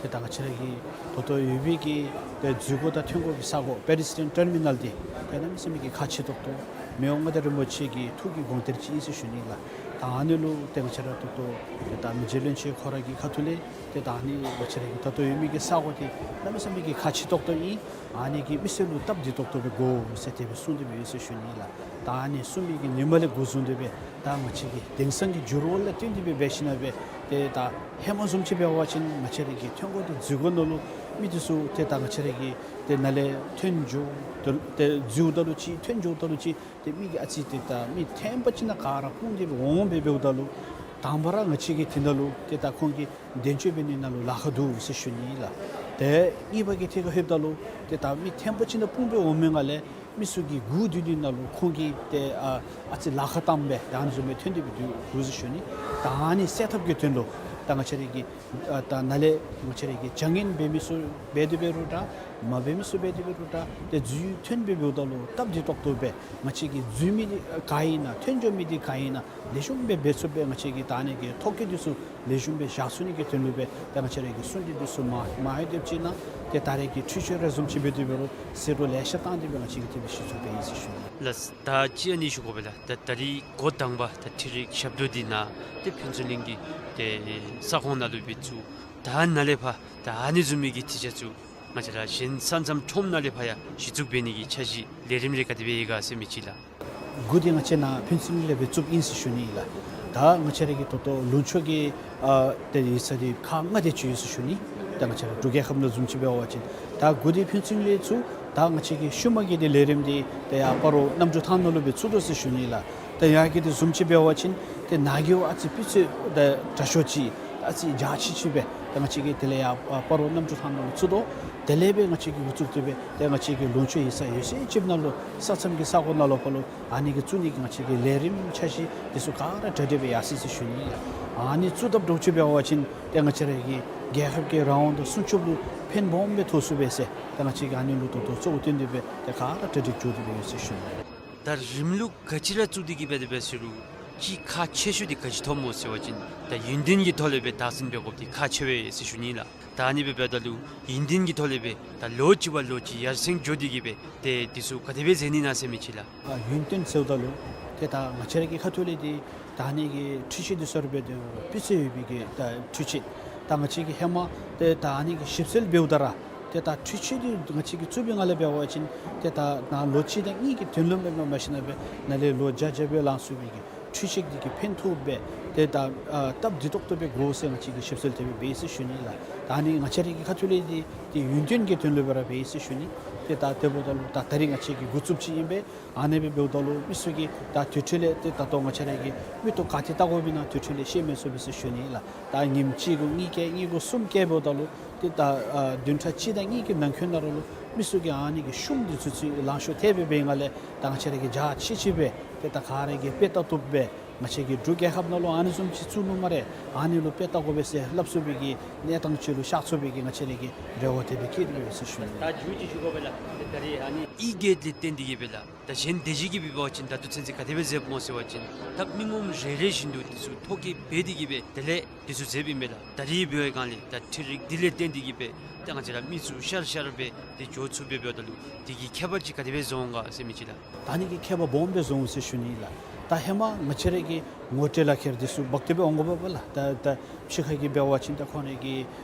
ཏེ་ད་ང་བཅས་ར་གི་ད་ལྟོ་ཡོད་པའི་གི་ཏེ་འཛུལ་སྒོ་དང་ཐོན་སྒོ་གི་ས་གོ་པེ་ཌེ་སི་ཊི་རི་ཡཱན་ཊར་མི་ནཱལ་འདི་ཏེ་གནམ་མེད་ས་མེད་ཀྱི་ཁག་ཆེ་ཏོག་ཏོ་མི་དབང་མངའ་བདག་རིན་པོ་ཆེ་གི་ཐུགས་ཀྱི་དགོངས་གཏེར་ཅིག་ཨིན་ཟེར་ཞུ་ནི་ལགས། ད་ཨ་ནི་ལུ་ཏེ་ང་བཅས་ར་ད་ལྟོ་ཏེ་ད་མི་རྗེ་བློན་ཆེན་ཁོ་ར་གི་ཁ་ཐུག་ལས་ཏེ་ད་ཨ་ནི་ང་བཅས་ར་གི་ད་ལྟོ་ཡོད་མི་གི་ས་གོ་འདི་གནམ་མེད་ས་མེད་ཀྱི་ཁག་ཆེ་ཏོག་ཏོ་ཨིན། ཨ་ནི་གི་མི་སེར་ལུ་སྟབས་བདེ་ཏོག་ཏོ་སྦེ་དགོ་ཟེར་དེ་སྦེ་གསུངས་ཏེ་སྦེ་ཡོད་ཟེར་ཞུ་ནི་ལགས། ད་ཨ་ནི་གསུངས་མི་གི་ཉིནམ་ལས་འགོ་བཟུང་སྟེ་སྦེ་ད་ང་བཅས་ཀྱི་དེང་སང་གི་འགྱུར་བ་ལུ་བསྟུན་ཏེ་སྦེ་འབད་ཞིནམ་ལས་སྦེ་ཏེ་ད་ཧེ་མ་བཟུམ་ཅིག་འབད་བ་ཅིན་ང་བཅས་ར་གི་ཐོན་སྒོ་འདི་འཛུལ་སྒོ་ནང་ལུ་ མི་འདི་ཚུ་ཏེ་ད་ང་བཅས་ར་གི་ཏེ་ནཱ་ལས་ཐོན་འགྱོ་ཏེ་འཛུལཝ་ད་ལུ་ཅིག་ཐོན་འགྱོཝ་ད་ལུ་ཅིག་ཏེ་མི་གིས་ཨ་ཙི་ཏེ་ད་མི་ཐེངས་པ་ཅིག་ནང་ག་ར་སྤུངས་ཏེ་འོང་སྦེ་འབདཝ་ད་ལུ་དང་པ་ར་ང་བཅས་ཀྱིས་དེ་ནང་ལུ་ཏེ་ད་ཁོང་གི་གདན་ཆོས་འབད་ནི་ནང་ལུ་ལཱ་ཁག་འདུག་ཟེར་ཞུ་ནི་ལགས། ཏེ་གཉིས་པ་གི་ཐད་ཁར་ལྷོདཔ་ད་ལུ་ཏེ་ད་མི་ཐེངས་པ་ཅིག་ནང་སྤུངས་སྦེ་འོང་མི་ནང་ལས་མི་ཚུ་གིས་སྒུག་སྡོད་ནི་ནང་ལུ་ཁོང་གིས་ཏེ་ཨ་ཨ་ཙི་ལཱ་ཁག་བཏངམ་སྦེ་ད་ཨ་ནི་བཟུམ་སྦེ་ཐོན་ཏེ་སྦེ་འདུག་ཟེར་ཞུ་ནི། ད་ཨ་ནི་སེལ་ཐབས་ཀྱི་དོན་ལུ་ད་ང་བཅས་ར་གི་ཨ་ད་ནཱ་ལས་ང་བཅས་ར་གི་བྱ་ངན་འབད་མི་ཚུ་འབད་དེ་འབད་རུང་འདྲ་མ་འབད་མི་ཚུ་འབད་དེ་འབད་རུང་འདྲ་ཏེ་འཛུལ་ཐོན་སྦེ་འབདཝ་ད་ལུ་སྟབས་བདེ་ཏོག་ཏོ་སྦེ་ང་བཅས་ཀྱི་འཛུལ་མི་འདི་ག་ཨིན་ན་ཐོན་འགྱོ་མི་འདི་ག་ཨིན་ན་ལེགས་ཤོམ་སྦེ་འབད་ཚུགསཔ་སྦེ་ང་བཅས་ཀྱིས་ད་ཨ་ནི་གི་ཐོ་བཀོད་འདི་ཚུ་ལེགས་ཤོམ་སྦེ་བཞག་ཚུགས་ནི་གི་དོན་ལུ་སྦེ་ད་ང་བཅས་ར་གི་གསུང་གྲོས་འདི་ཚུ་མ་མ་ཧེ་དེབ་ཅིག་ནང་ཏེ་ད་རེས་ཀྱི་འཕྲུལ་ཆས་རེ་བཟུམ་ཅིག་འབད་དེ་འབད་རུང་ཟད་འགྲོ་ལེ་ཤ་བཏང་སྟེ་སྦེ་ང་བཅས་ཀྱིས་དེ་སྦེ་ཞུ་ཚུགས་པའི་ཨིན་ཟེར་ཞུ་ནི། ལགས། ད་ཅི་ཨ་ནི་ཞུ་དགོ་པས་ལགས། ད་ད་རིས་འགོ་དང་པ་ད་འཕྲུལ་རིག་ཞབས་ཏོག་འདི་ནཱ་ཏེ་ཕུན་ཚོགས་གླིང་གི་ཏེ་ས་ཁོངས་ནང་ལུ་སྦེ་བཙུགས། ད་ནཱ་ལས་ཕར་ད་ཨ་ནི་བཟུམ་མའི་གི་འཕྲུལ་ཆས་ཚུ་ང་བཅས་ར་གཞན་ས་མཚམས་ཁྲོམ་ནང་ལས་ཕར་ཡང་གཞི་བཙུགས་འབད་ནི་གི་འཆར་གཞི་ལས་རིམ་རེ་ག་དེ་སྦེ་ཡོད་ག་ཟེར་མི་ཅིག་ལགས། འགོ་འདི་ང་བཅས་ནཱ་ཕུན་ཚོགས་གླིང་ལས་སྦེ་བཙུགསཔ་ཨིན་ཟེར་ཞུ་ནི་ཨིན་ལགས། ད་ང་བཅས་ར་གི་ད་ལྟོ་ལུང་ཕྱོགས་ཀྱི་ཨ་ཏེ་ཡིག་ཚང་འདི་ཁག་ལྔ་དེ་ཅིག་ཡོད་ཟེར་ཞུ་ནི། ད་ང་བཅས་ར་འབྲུག་རྒྱལ་ཁབ་ནང་བཟུམ་ཅིག་འབད་བ་ཅིན་ད་འགོ་འདི་ཕུན་ཚོགས་གླིང་ལས་ཚུགས། ད་ང་བཅས་ཀྱི་ཤུལ་མ་གི་ཏེ་ལས་རིམ་འདི་ཏེ་ཡར་སྤ་རོ་རྣམ་གྲོལ་ཐང་ནང་ལུ་སྦེ་བཙུགས་དོ་ཟེར་ཞུ་ནི་ཨིན་ལགས། ད་ཡར་གི་འདི་བཟུམ་ཅིག་འབད་བ་ཅིན་ཏེ་ནཱ་གི་ཨ་ཙི་སྤུས་ཚད་ད་དྲག་ཤོས་ཅིག་ཨ་ཙི་རྒྱ་ཆེ་ཅིག་སྦེ་ད་ང་བཅས་ཀྱིས་དེ་ལས་ཡར་ཨ་སྤ་རོ་རྣམ་གྲོལ་ཐང་ནང་ལུ་བཙུགས་དོ། དེ་ལས་སྦེ་ང་བཅས་ཀྱིས་འགོ་བཙུགས་ཏེ་སྦེ་ཏེ་ང་བཅས་ཀྱི་ལུང་ཕྱོགས་ཡིག་ཚང་ཡོད་ཚད་ཅིག་ནང་ལུ་ས་མཚམས་ཀྱི་ས་གོ་ནང་ལུ་ཕར་ལུ་ཨ་ནི་གི་བཙུགས་ནི་གི་ང་བཅས་ཀྱི་ལས་རིམ་འཆར་གཞི་འདི་ཚུ་ག་ར་གྲ་སྒྲིག་སྦེ་ཡར་སོ་ཡི་ཟེར་ཞུ་ནི་ཨིན་ལགས། ཨ་ནི་བཙུགས་ཐབས་འདྲཝ་ཅིག་འབད་བ་ཅིན་ཏེ་ང་བཅས་ར་གི་རྒྱལ་ཁབ་ཀྱི་རང་དབང་དང་སྲུང་སྐྱོབ་ལུ་ཕན་སྦོམ་སྦེ་ཐོགས་ཚུགས་པས་ཟེར་ཏེ་ང་བཅས་ཀྱིས་ཨ་ནི་ལུ་ད་ལྟོ་གཙོ་བོ་བཏོན་ཏེ་སྦེ་ཏེ་ག་ར་གྲ་སྒྲིག་འགྱོ་སྟེ་སྦེ་ཡོད་ཟེར་ཞུ་ནི་ཨིན་ལགས། ད་རིམ་ལུགས་ག་ཅི་ར་བཙུགས་ཏེ་གི་སྦེ་དེ་སྦེ་ཟེར་རུང་ཅིག་ཁག་ཆེ་ཤོས་འདི་ག་ཅི་མཐོངམ་སྨོ་ཟེར་བ་ཅིན་ད་ཡུན་བརྟན་གྱི་ཐོག་ལས་སྦེ་བདག་འཛིན་འབད་དགོཔ་འདི་ཁག་ཆེ་བས་ཟེར་ཞུ་ནི་ཨིན་ལགས། ད་ཨ་ནི་སྦེ་འབདཝ་ད་ལུ་ཡུན་བརྟན་གྱི་ཐོག་ལས་སྦེ་ད་ལོ་གཅིག་བ་ལོ་གཅིག་ཡར་སེང་འགྱོ་སྟེ་གི་སྦེ་ཏེ་འདི་ཚུ་ག་དེ་སྦེ་མཛད་ནི་ཨིན་ན་ཟེར་མི་ཅིག་ལགས། ཨ་ཡུན་བརྟན་ཟེརཝ་ད་ལུ་ཏེ་ད་ང་བཅས་ར་གི་ཁ་ཐུག་ལས་འདི་ད་ཨ་ནི་གི་འཕྲུལ་ཆས་འདི་ཚུ་ར་འབད་དེ་སྤུས་ཚད་ཡོད་པའི་གི་ད་འཕྲུལ་ཆས། ད་ང་བཅས་ཀྱིས་ཧེ་མ་ཏེ་ད་ཨ་ནི་གི་ཞིབ་འཚོལ་འབདཝ་ད་ར་ཏེ་ད་འཕྲུལ་ཆས་འདི་ང་བཅས་ཀྱིས་བཙུགས་པའི་སྒང་ལས་འབད་བ་ཅིན་ཏེ་ད་ནཱ་ལོ་གཅིག་དང་གཉིས་ཀྱི་དོན་ལུ་མེན་པར་མ་གཞི་ནཱ་སྦེ་ནཱ་ལས་ལོ་བརྒྱ་བརྒྱ་སྦེ་ལང་ཚུགས་པའི་གི་འཕྲུལ་ཆས་འདི་གིས་ཕན་ཐོགས་པས། ཏེ་ད་ཨ་སྟབས་བདེ་ཏོག་ཏོ་སྦེ་དགོ་ཟེར་ང་བཅས་ཀྱིས་ཞིབ་འཚོལ་དེ་སྦེ་འབད་ཡི་ཟེར་ཞུ་ནི་ཨིན་ལགས། ད་ཨ་ནི་ང་བཅས་ར་གི་ཁ་ཐུག་ལས་འདི་ཏེ་ཡུན་བརྟན་གྱི་དོན་ལུ་སྦེ་ར་འབད་ཡི་ཟེར་ཞུ་ནི། ཏེ་ད་དེ་འབདཝ་ད་ལུ་ད་ད་རིས་ང་བཅས་ཀྱིས་འགོ་བཙུགསཔ་ཅིག་ཨིན་པས། ཨ་ནི་སྦེ་འབདཝ་ད་ལུ་མི་ཚུ་གིས་ད་དུས་ཚོད་ལས་ཏེ་ད་ལྟོ་ང་བཅས་ར་གི་མིག་ཏོ་ག་ཏེ་བལྟ་དགོ་པས་ན་དུས་ཚོད་ལས་ཤེས་མི་ཚུགས་པས་ཟེར་ཞུ་ནི་ཨིན་ལགས། ད་ཉིནམ་གཅིག་གུ་གཉིས་བཀལ་གཉིས་གུ་གསུམ་བཀལ་འབདཝ་ད་ལུ་ཏེ་ད་ཨ་བདུན་ཕྲག་གཅིག་དང་གཉིས་ཀྱི་ནང་འཁོད་ནང་ར་ལུ་མི་ཚུ་གིས་ཨ་ནི་གི་ཤུགས་འདི་ཚུ་ཚུ་ལང་ཤོར་ཐལ་བའི་སྒང་ལས་ད་ང་བཅས་ར་གིས་རྒྱ་ཆེ་ཆེ་སྦེ་ཏེ་ད་ག་ར་གིས་དཔེ་བལྟ་བཏུབ་སྦེ་ང་བཅས་ཀྱི་འབྲུག་རྒྱལ་ཁབ་ནང་ལུ་ཨ་ནི་བཟུམ་ཅིག་བཙུགས་ནུག་སྨ་རེ། ཨ་ནི་ལུ་དཔེ་བལྟ་དགོ་པས་ཟེར་སླབ་ཚུགས་པའི་གི་གནས་སྟངས་ཅིག་ལུ་ཤར་ཚུགས་པའི་གི་ང་བཅས་ར་གི་རེ་བ་དེ་སྦེ་བསྐྱེད་དེ་ཡོད་ཟེར་ཞུ་ནི། ད་མཇུག་ཅིག་ཞུ་དགོ་པས་ལགས། ད་རིས་ཨ་ནི་ཨི་གེཊ་ལས་བརྟེན་ཏེ་གི་སྦེ་ལགས། ད་གཞན་དེ་ཅིག་གིས་འབད་བ་ཅིན་ད་ལྟོ་ཚུན་ཚོད་ག་དེ་སྦེ་མཛདཔ་སྨོ་ཟེར་བ་ཅིན་ད་མི་ངོམ་རེ་རེ་བཞིན་དུ་འདི་ཚུ་ཐོ་བཀོད་འབད་དེ་གི་སྦེ་དེ་ལས་འདི་ཚུ་མཛདཔ་ཨིན་པས་ལགས། ད་རིས་འབད་བའི་སྒང་ལས་ད་འཕྲུལ་རིག་འདི་ལས་བརྟེན་ཏེ་གི་སྦེ་ད་ང་བཅས་ར་མི་ཚུ་ཤར་ཤར་སྦེ་ཏེ་འགྱོ་ཚུགསཔ་སྦེ་འབདཝ་ད་ལུ་དེ་གི་ཁྱད་པར་ཅིག་ག་དེ་སྦེ་བཟོ་འོང་ག་ཟེར་མི་ཅིག་ལགས། ད་ཨ་ནི་གི་ཁྱད་པར་སྦོམ་སྦེ་བཟོ་འོང་ཟེར་ཞུ་ནི་ལགས། ད་ཧེ་མ་ང་བཅས་ར་གི་ངོ་སྤྲོད་ལག་ཁྱེར་འདི་ཚུ་འབག་སྟེ་སྦེ་འོང་དགོ་པས་ལགས། ད་ད་ཕྱི་ཁ་གི་འབད་བ་ཅིན་ད་ཁོང་ར་གི་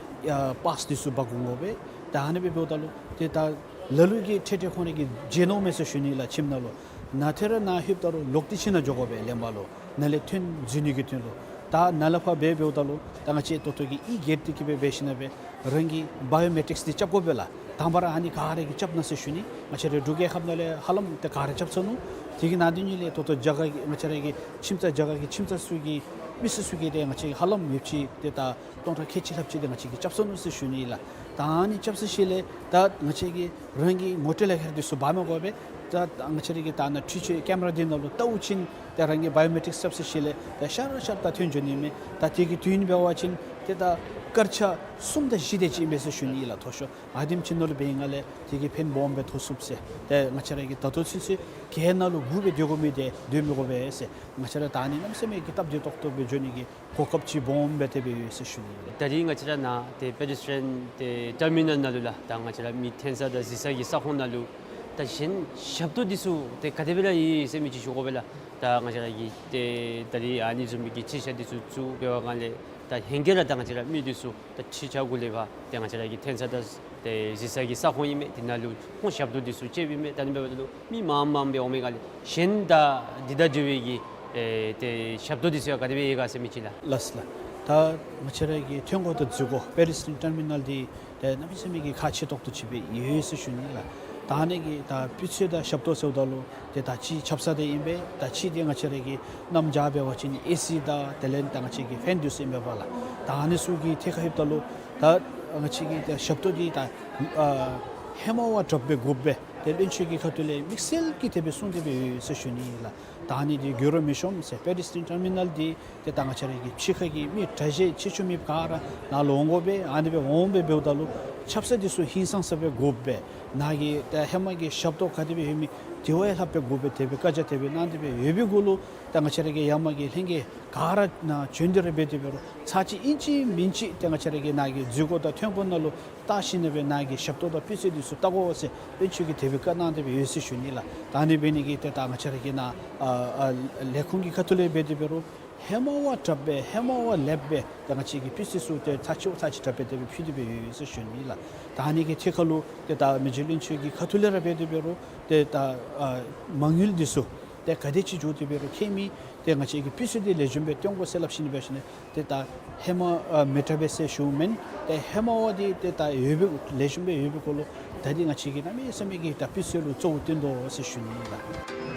ཨ་པཱསི་འདི་ཚུ་འབག་འོང་དགོ་པས། ད་ཨ་ནི་སྦེ་འབདཝ་ད་ལུ་ཏེ་ད་ལ་ལུ་གིས་འཕྲལ་འཕྲལ་ཁོང་ར་གིས་བརྗེད་ནི་མས་ཟེར་ཞུ་ནི་ལགས། ཁྱིམ་ནང་ལུ་ནཱ་ཏེ་ར་ནཱ་ལྷོདཔ་ད་ལུ་ལོག་སྟེ་ཁྱིམ་ནང་འགྱོ་དགོ་པས། ལེན་པར་ལུ་ནཱ་ལས་ཐོན་འཛུལ་ནི་གི་དོན་ལུ། ད་ནཱ་ལས་ཕར་འབད་འབདཝ་ད་ལུ་ད་ང་བཅས་ད་ལྟོ་གི་ཨི་གེཊ་འདི་གིས་སྦེ་འབད་ཞིནམ་སྦེ་རང་གི་བའི་ཡོ་མེ་ཊིཀསི་འདི་རྐྱབ་དགོ་པས་ལགས། དང་པ་ར་ཨ་ནི་ག་ར་གིས་རྐྱབ་གནང་ཟེར་ཞུ་ནི། ང་བཅས་རའི་འབྲུག་རྒྱལ་ཁབ་ནང་ལས་ཧ་ལམ་ཏེ་ག་ར་རྐྱབ་ཚར་ནུག། དེ་གི་ནང་དོན་ཉིད་ལས་ད་ལྟོ་རྒྱ་གར་གྱི་ང་བཅས་ར་གི་ཁྱིམ་ཚང་རྒྱ་གར་གྱི་ཁྱིམ་ཚང་ཚུ་གི་མི་སེར་ཚུ་གིས་ཏེ་ང་བཅས་ཀྱིས་ཧ་ལམ་ཡོདཔ་ཅིག་ཏེ་ད་སྟོང་ཕྲག་ཁལ་གཅིག་ལྷགཔ་ཅིག་ཏེ་ང་བཅས་ཀྱིས་རྐྱབ་ཚར་ནུག་ཟེར་ཞུ་ནི་ལགས། ད་ཨ་ནི་རྐྱབ་ཚར་ཞིནམ་ལས་ད་ང་བཅས་ཀྱིས་རང་གི་ངོ་སྤྲོད་ལག་ཁྱེར་འདི་ཚུ་འབག་མི་དགོ་པས། ད་ང་བཅས་ར་གི་ད་ནཱ་འཕྲུལ་ཆས་ཀེམ་ར་འདི་ནང་ལུ་བལྟཝ་ཅིག་ཏེ་རང་གི་བའི་ཡོ་མེ་ཊིཀསི་རྐྱབ་ཚར་ཞིནམ་ལས་ད་ཤར་ཤར་ད་ཐོན་འགྱོ་ནི་མས། ད་དེ་གི་དུས་ཡུན་འབད་བ་ཅིན་ཏེ་ད་སྐར་ཆ་གསུམ་དང་བཞི་དེ་ཅིག་ཨིན་པས་ཟེར་ཞུ་ནི་ལགས། མཐོ་ཤོས། ཨ་དེམ་ཅིག་ནང་ལུ་འབད་བའི་སྒང་ལས་དེ་གིས་ཕན་སྦོམ་སྦེ་ཐོགས་ཚུགས་ཟེར། ཏེ་ང་བཅས་ར་གིས་ད་ལྟོ་ཚུན་ཚོད་གྱལ་ནང་ལུ་སྒུག་སྦེ་སྡོད་དགོ་མི་དེ་སྡོད་མི་དགོ་པས་ཟེར། ང་བཅས་ར་ད་ཨ་ནི་གནམ་མེད་ས་མེད་ཀྱི་སྟབས་བདེ་ཏོག་ཏོ་སྦེ་འགྱོ་ནི་གི་གོ་སྐབས་ཅིག་སྦོམ་སྦེ་དེ་སྦེ་ཡོད་ཟེར་ཞུ་ནི། ད་རིས་ང་བཅས་ར་ནཱ་ཏེ་པེ་ཌེ་སི་ཊི་རི་ཡཱན་ཏེ་ཊར་མི་ནཱལ་ནང་ལུ་ལགས། ད་ང་བཅས་ར་མི་ཐོན་ས་དང་གཟིགས་ས་གི་ས་ཁོངས་ནང་ལུ་ད་གཞན་ཞབས་ཏོག་འདི་ཚུ་ཏེ་ག་དེ་སྦེ་ར་ཡོད་ཟེར་མི་ཅིག་ཞུ་དགོ་པས་ལགས། ད་ང་བཅས་ར་གིས་ཏེ་ད་རིས་ཨ་ནི་བཟུམ་མའི་གི་འཕྲུལ་ཆས་འདི་ཚུ་བཙུགས་འབད་བའི་སྒང་ལས་ད་ཧེང་སྐལ་ར་ད་ང་བཅས་ར་མི་འདི་ཚུ་ད་འཕྲུལ་ཆས་གུ་ལས་ཕར་ཏེ་ང་བཅས་ར་གི་ཐོན་ས་དང་ཏེ་གཟིགས་ས་གི་ས་ཁོངས་ཨིན་མས། དེ་ནང་ལུ་ཁོང་ཞབས་ཏོག་འདི་ཚུ་སྤྱོདཔ་ཨིན་མས། ད་ཨ་ནི་འབདཝ་ད་ལུ་མི་མངམ་མངམ་སྦེ་འོང་མི་སྒང་ལས་གཞན་ད་འདི་དང་འབྲེལ་བའི་གི་ཨེ་ཏེ་ཞབས་ཏོག་འདི་ཚུ་ཡང་ག་དེ་སྦེ་ཡོད་ག་ཟེར་མི་ཅིག་ལགས། ལགས་ལགས། ད་ང་བཅས་ར་གི་ཐོན་ཁུངས་དང་འཛུལ་ཁུངས་པེ་ཌེ་སི་ཊི་རི་ཡཱན་ཊར་མི་ནཱལ་འདི་ ཏེ་གནམ་མེད་ས་མེད་ཀྱི་ཁག་ཆེ་ཏོག་ཏོ་ཅིག་སྦེ་ཡོད་ཟེར་ཞུ་ནི་ལགས། ད་ཨ་ནི་གི་ད་སྤུས་ཚད་དང་ཞབས་ཏོག་ཟེརཝ་ད་ལུ་ཏེ་ད་ཅི་ཆབ་གསང་འདི་ཨིན་པས། ད་ཅི་འདི་ང་བཅས་ར་གི་གནམ་བྱཱར་འབད་བ་ཅིན་ཨེ་སི་དང་དེ་ལས་ད་ང་བཅས་ཀྱི་ཕེན་འདི་ཚུ་ཨིན་པས་ལགས། ད་ཨ་ནི་ཚུ་གི་ཐད་ཁར་ལྷོདཔ་ད་ལུ་ད་ང་བཅས་ཀྱི་ད་ཞབས་ཏོག་འདི་ད་ཨ་ཧེ་མ་བ་དྲགཔ་སྦེ་དགོ་པས། ཏེ་བློན་ཆེན་གྱི་ཁ་ཐུག་ལས་དམིགས་བསལ་གྱིས་དེ་སྦེ་གསུངས་ཏེ་སྦེ་ཡོད་ཟེར་ཞུ་ནི་ལགས། ད་ཨ་ནི་འདི་འགྱུར་བ་མི་ཤོང་ཟེར་པེ་ཌེ་སི་ཊིང་ཊར་མི་ནཱལ་འདི་ཏེ་ད་ང་བཅས་ར་གི་ཕྱི་ཁ་གི་མི་དྲག་ཞན་ཆེ་ཆུང་མེད་པར་ག་ར་ནཱ་ལུ་འོང་དགོ་པས། ཨ་ནི་སྦེ་འོང་སྦེ་འབདཝ་ད་ལུ་ཆབ་གསང་འདི་ཚུ་ཧིང་སངས་ས་སྦེ་དགོ་པས། ནཱ་གི་ད་ཧེ་མ་གི་ཞབས་ཏོག་ག་དེ་སྦེ་ཡོད་མི་དེ་བ་ཡང་ལྷགཔ་སྦེ་དགོ་པས། དེ་སྦེ་བཀའ་རྒྱ་དེ་སྦེ་གནང་སྟེ་སྦེ་ཡོད་པའི་གུ་ལུ་ད་ང་བཅས་ར་གི་ཡར་མར་གྱི་ལྷན་རྒྱས་ག་ར་ནཱ་བྱོན་ཏེ་ར་འབད་དེ་འབད་རུང་ཚར་གཅིག་ཨིན་ཅི་མིན་ཅི་ཏེ་ང་བཅས་ར་གི་ནཱ་གི་འཛུལ་སྒོ་དང་ཐོན་སྒོ་ནང་ལུ་བལྟ་ཞིནམ་ལས་ནཱ་གི་ཞབས་ཏོག་དང་སྤུས་ཚད་འདི་ཚུ་བལྟ་དགོ་ཟེར་བློན་ཆེན་གྱིས་དེ་སྦེ་བཀའ་གནང་སྟེ་སྦེ་ཡོད་ཟེར་ཞུ་ནི་ལགས། ད་ཨ་ནི་འབད་ནི་གིས་ཏེ་ད་ང་བཅས་ར་གི་ནཱ་ཨ་ཨ་ལས་ཁུངས་ཀྱི་ཁ་ཐུག་ལས་འབད་དེ་འབད་རུང་ཧེ་མ་བ་དྲགཔ་སྦེ་ཧེ་མ་བ་ལེགསཔ་སྦེ་ད་ང་བཅས་ཀྱི་སྤུས་ཚད་ཚུ་ཏེ་ཚར་གཅིག་ཚར་གཅིག་དྲགཔ་སྦེ་དེ་སྦེ་ཕུལ་ཏེ་སྦེ་ཡོད་ཟེར་ཞུ་ནི་ལགས། ད་ཨ་ནི་གི་ཐད་ཁར་ལུ་ཏེ་ད་མི་རྗེ་བློན་ཆེན་གྱི་ཁ་ཐུག་ལས་ར་འབད་དེ་འབད་རུང་ཏེ་ད་ཨ་མ་དངུལ་འདི་ཚུ་ཏེ་ག་དེ་ཅིག་འགྱོ་སྟེ་འབད་རུང་ཁྱད་མེད། ཏེ་ང་བཅས་ཀྱི་སྤུས་ཚད་འདི་ལེགས་ཤོམ་སྦེ་སྟོན་དགོ་ཟེར་སླབ་ཞིནམ་ལས་འབད་ཞིནམ་ལས་ཏེ་ད་ཧེ་མ་ཨ་མི་དྲག་པས་ཟེར་ཞུཝ་མེན། ཏེ་ཧེ་མ་བ་འདི་ཏེ་ད་ཡོད་པའི་ལེགས་ཤོམ་སྦེ་ཡོད་པའི་གུ་ལུ་ད་འདི་ང་བཅས་ཀྱིས་གནམ་མེད་ས་མེད་ཀྱི་ད་སྤུས་ཚད་ལུ་གཙོ་བོ་བཏོན་དོ་ཟེར་ཞུ་ནི་ལགས།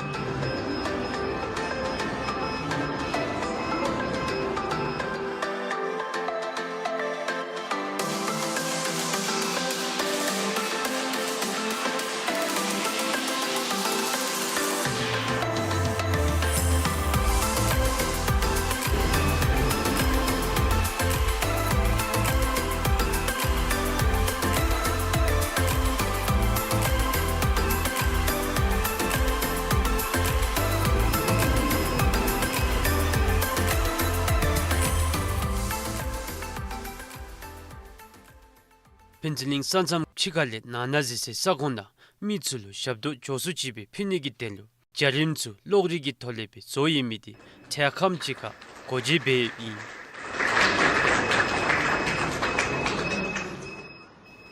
ཕུན་ཚོགས་གླིང་ས་མཚམས་ཕྱི་ཁ་ལས་ནང་ན་གཟིགས་སའི་ས་ཁོངས་ནང་མི་ཚུ་ལུ་ཞབས་ཏོག་མགྱོགས་སུ་ཅིག་སྦེ་ཕུལ་ནི་གི་དོན་ལུ་བྱ་རིམ་ཚུ་གློག་རིག་གི་ཐོག་ལས་སྦེ་བཟོ་ཡོད་མི་འདི་འཕྲལ་ཁམས་ཅིག་ཁར་སྒོ་འབྱེད་འབད་ཡོདཔ་ཨིན།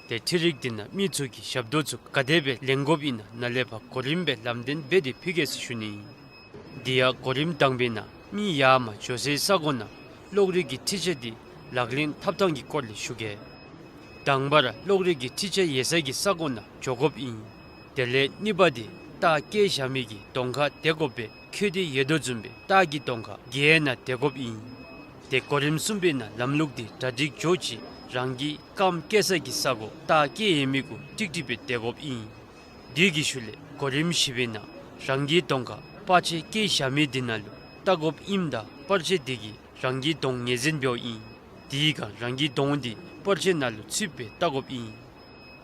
ཏེ་འཕྲུལ་རིག་འདི་ནང་མི་ཚུ་གིས་ཞབས་ཏོག་ཚུ་ག་དེ་སྦེ་ལེན་དགོཔ་ཨིན་ན་ནཱ་ལས་ཕར་གོ་རིམ་སྦེ་ལམ་སྟོན་འབད་དེ་ཕུལ་གེ་ཟེར་ཞུ་ནི་ཨིན། དེ་ཡང་གོ་རིམ་དང་པའི་ནང་མི་ཡར་མར་འགྱོ་སའི་ས་གོ་ནང་གློག་རིག་གི་འཕྲུལ་ཆས་འདི་ལག་ལེན་འཐབ་ཐངས་ཀྱི་སྐོར་ལས་ཞུ་གེ། དང་པ་ར་གློག་རིག་གི་འཕྲུལ་ཆས་ཡོད་སའི་ས་གོ་ནང་འགྱོ་དགོཔ་ཨིན། དེ་ལས་གཉིས་པ་འདི་རྟགས་བཀལ་བཞག་མི་གི་གདོང་ཁར་སྡོད་དགོ་པས། འཁོད་དེ་ཡོད་དོ་བཟུམ་སྦེ་རྟགས་ཀྱི་གདོང་ཁར་སྒོ་ནང་སྡོད་དགོཔ་ཨིན། ཏེ་གོ་རིམ་གསུམ་པའི་ནང་ལམ་ལུགས་འདི་གྲ་སྒྲིག་འགྱོ་ཅི། རང་གི་རྐངམ་བཀལ་སའི་ས་གོ་རྟགས་བཀལ་ཡོད་མི་གུ་ཀྲིག་ཀྲི་སྦེ་སྡོད་དགོཔ་ཨིན། དེ་གི་ཤུལ་ལས་གོ་རིམ་བཞི་པའི་ནང་རང་གི་གདོང་ཁར་པར་ཆས་བཀལ་བཞག་མི་འདི་ནང་ལུ་བལྟ་དགོཔ་ཨིནམ་ད་པར་ཆས་འདི་གིས་རང་གི་གདོང་ངོས་འཛིན་འབདཝ་ཨིན། དེ་སྒང་རང་གི་གདོང་འདི་པར་ཆས་ནང་ལུ་ཚུད་པའི་བལྟ་དགོཔ་ཨིན།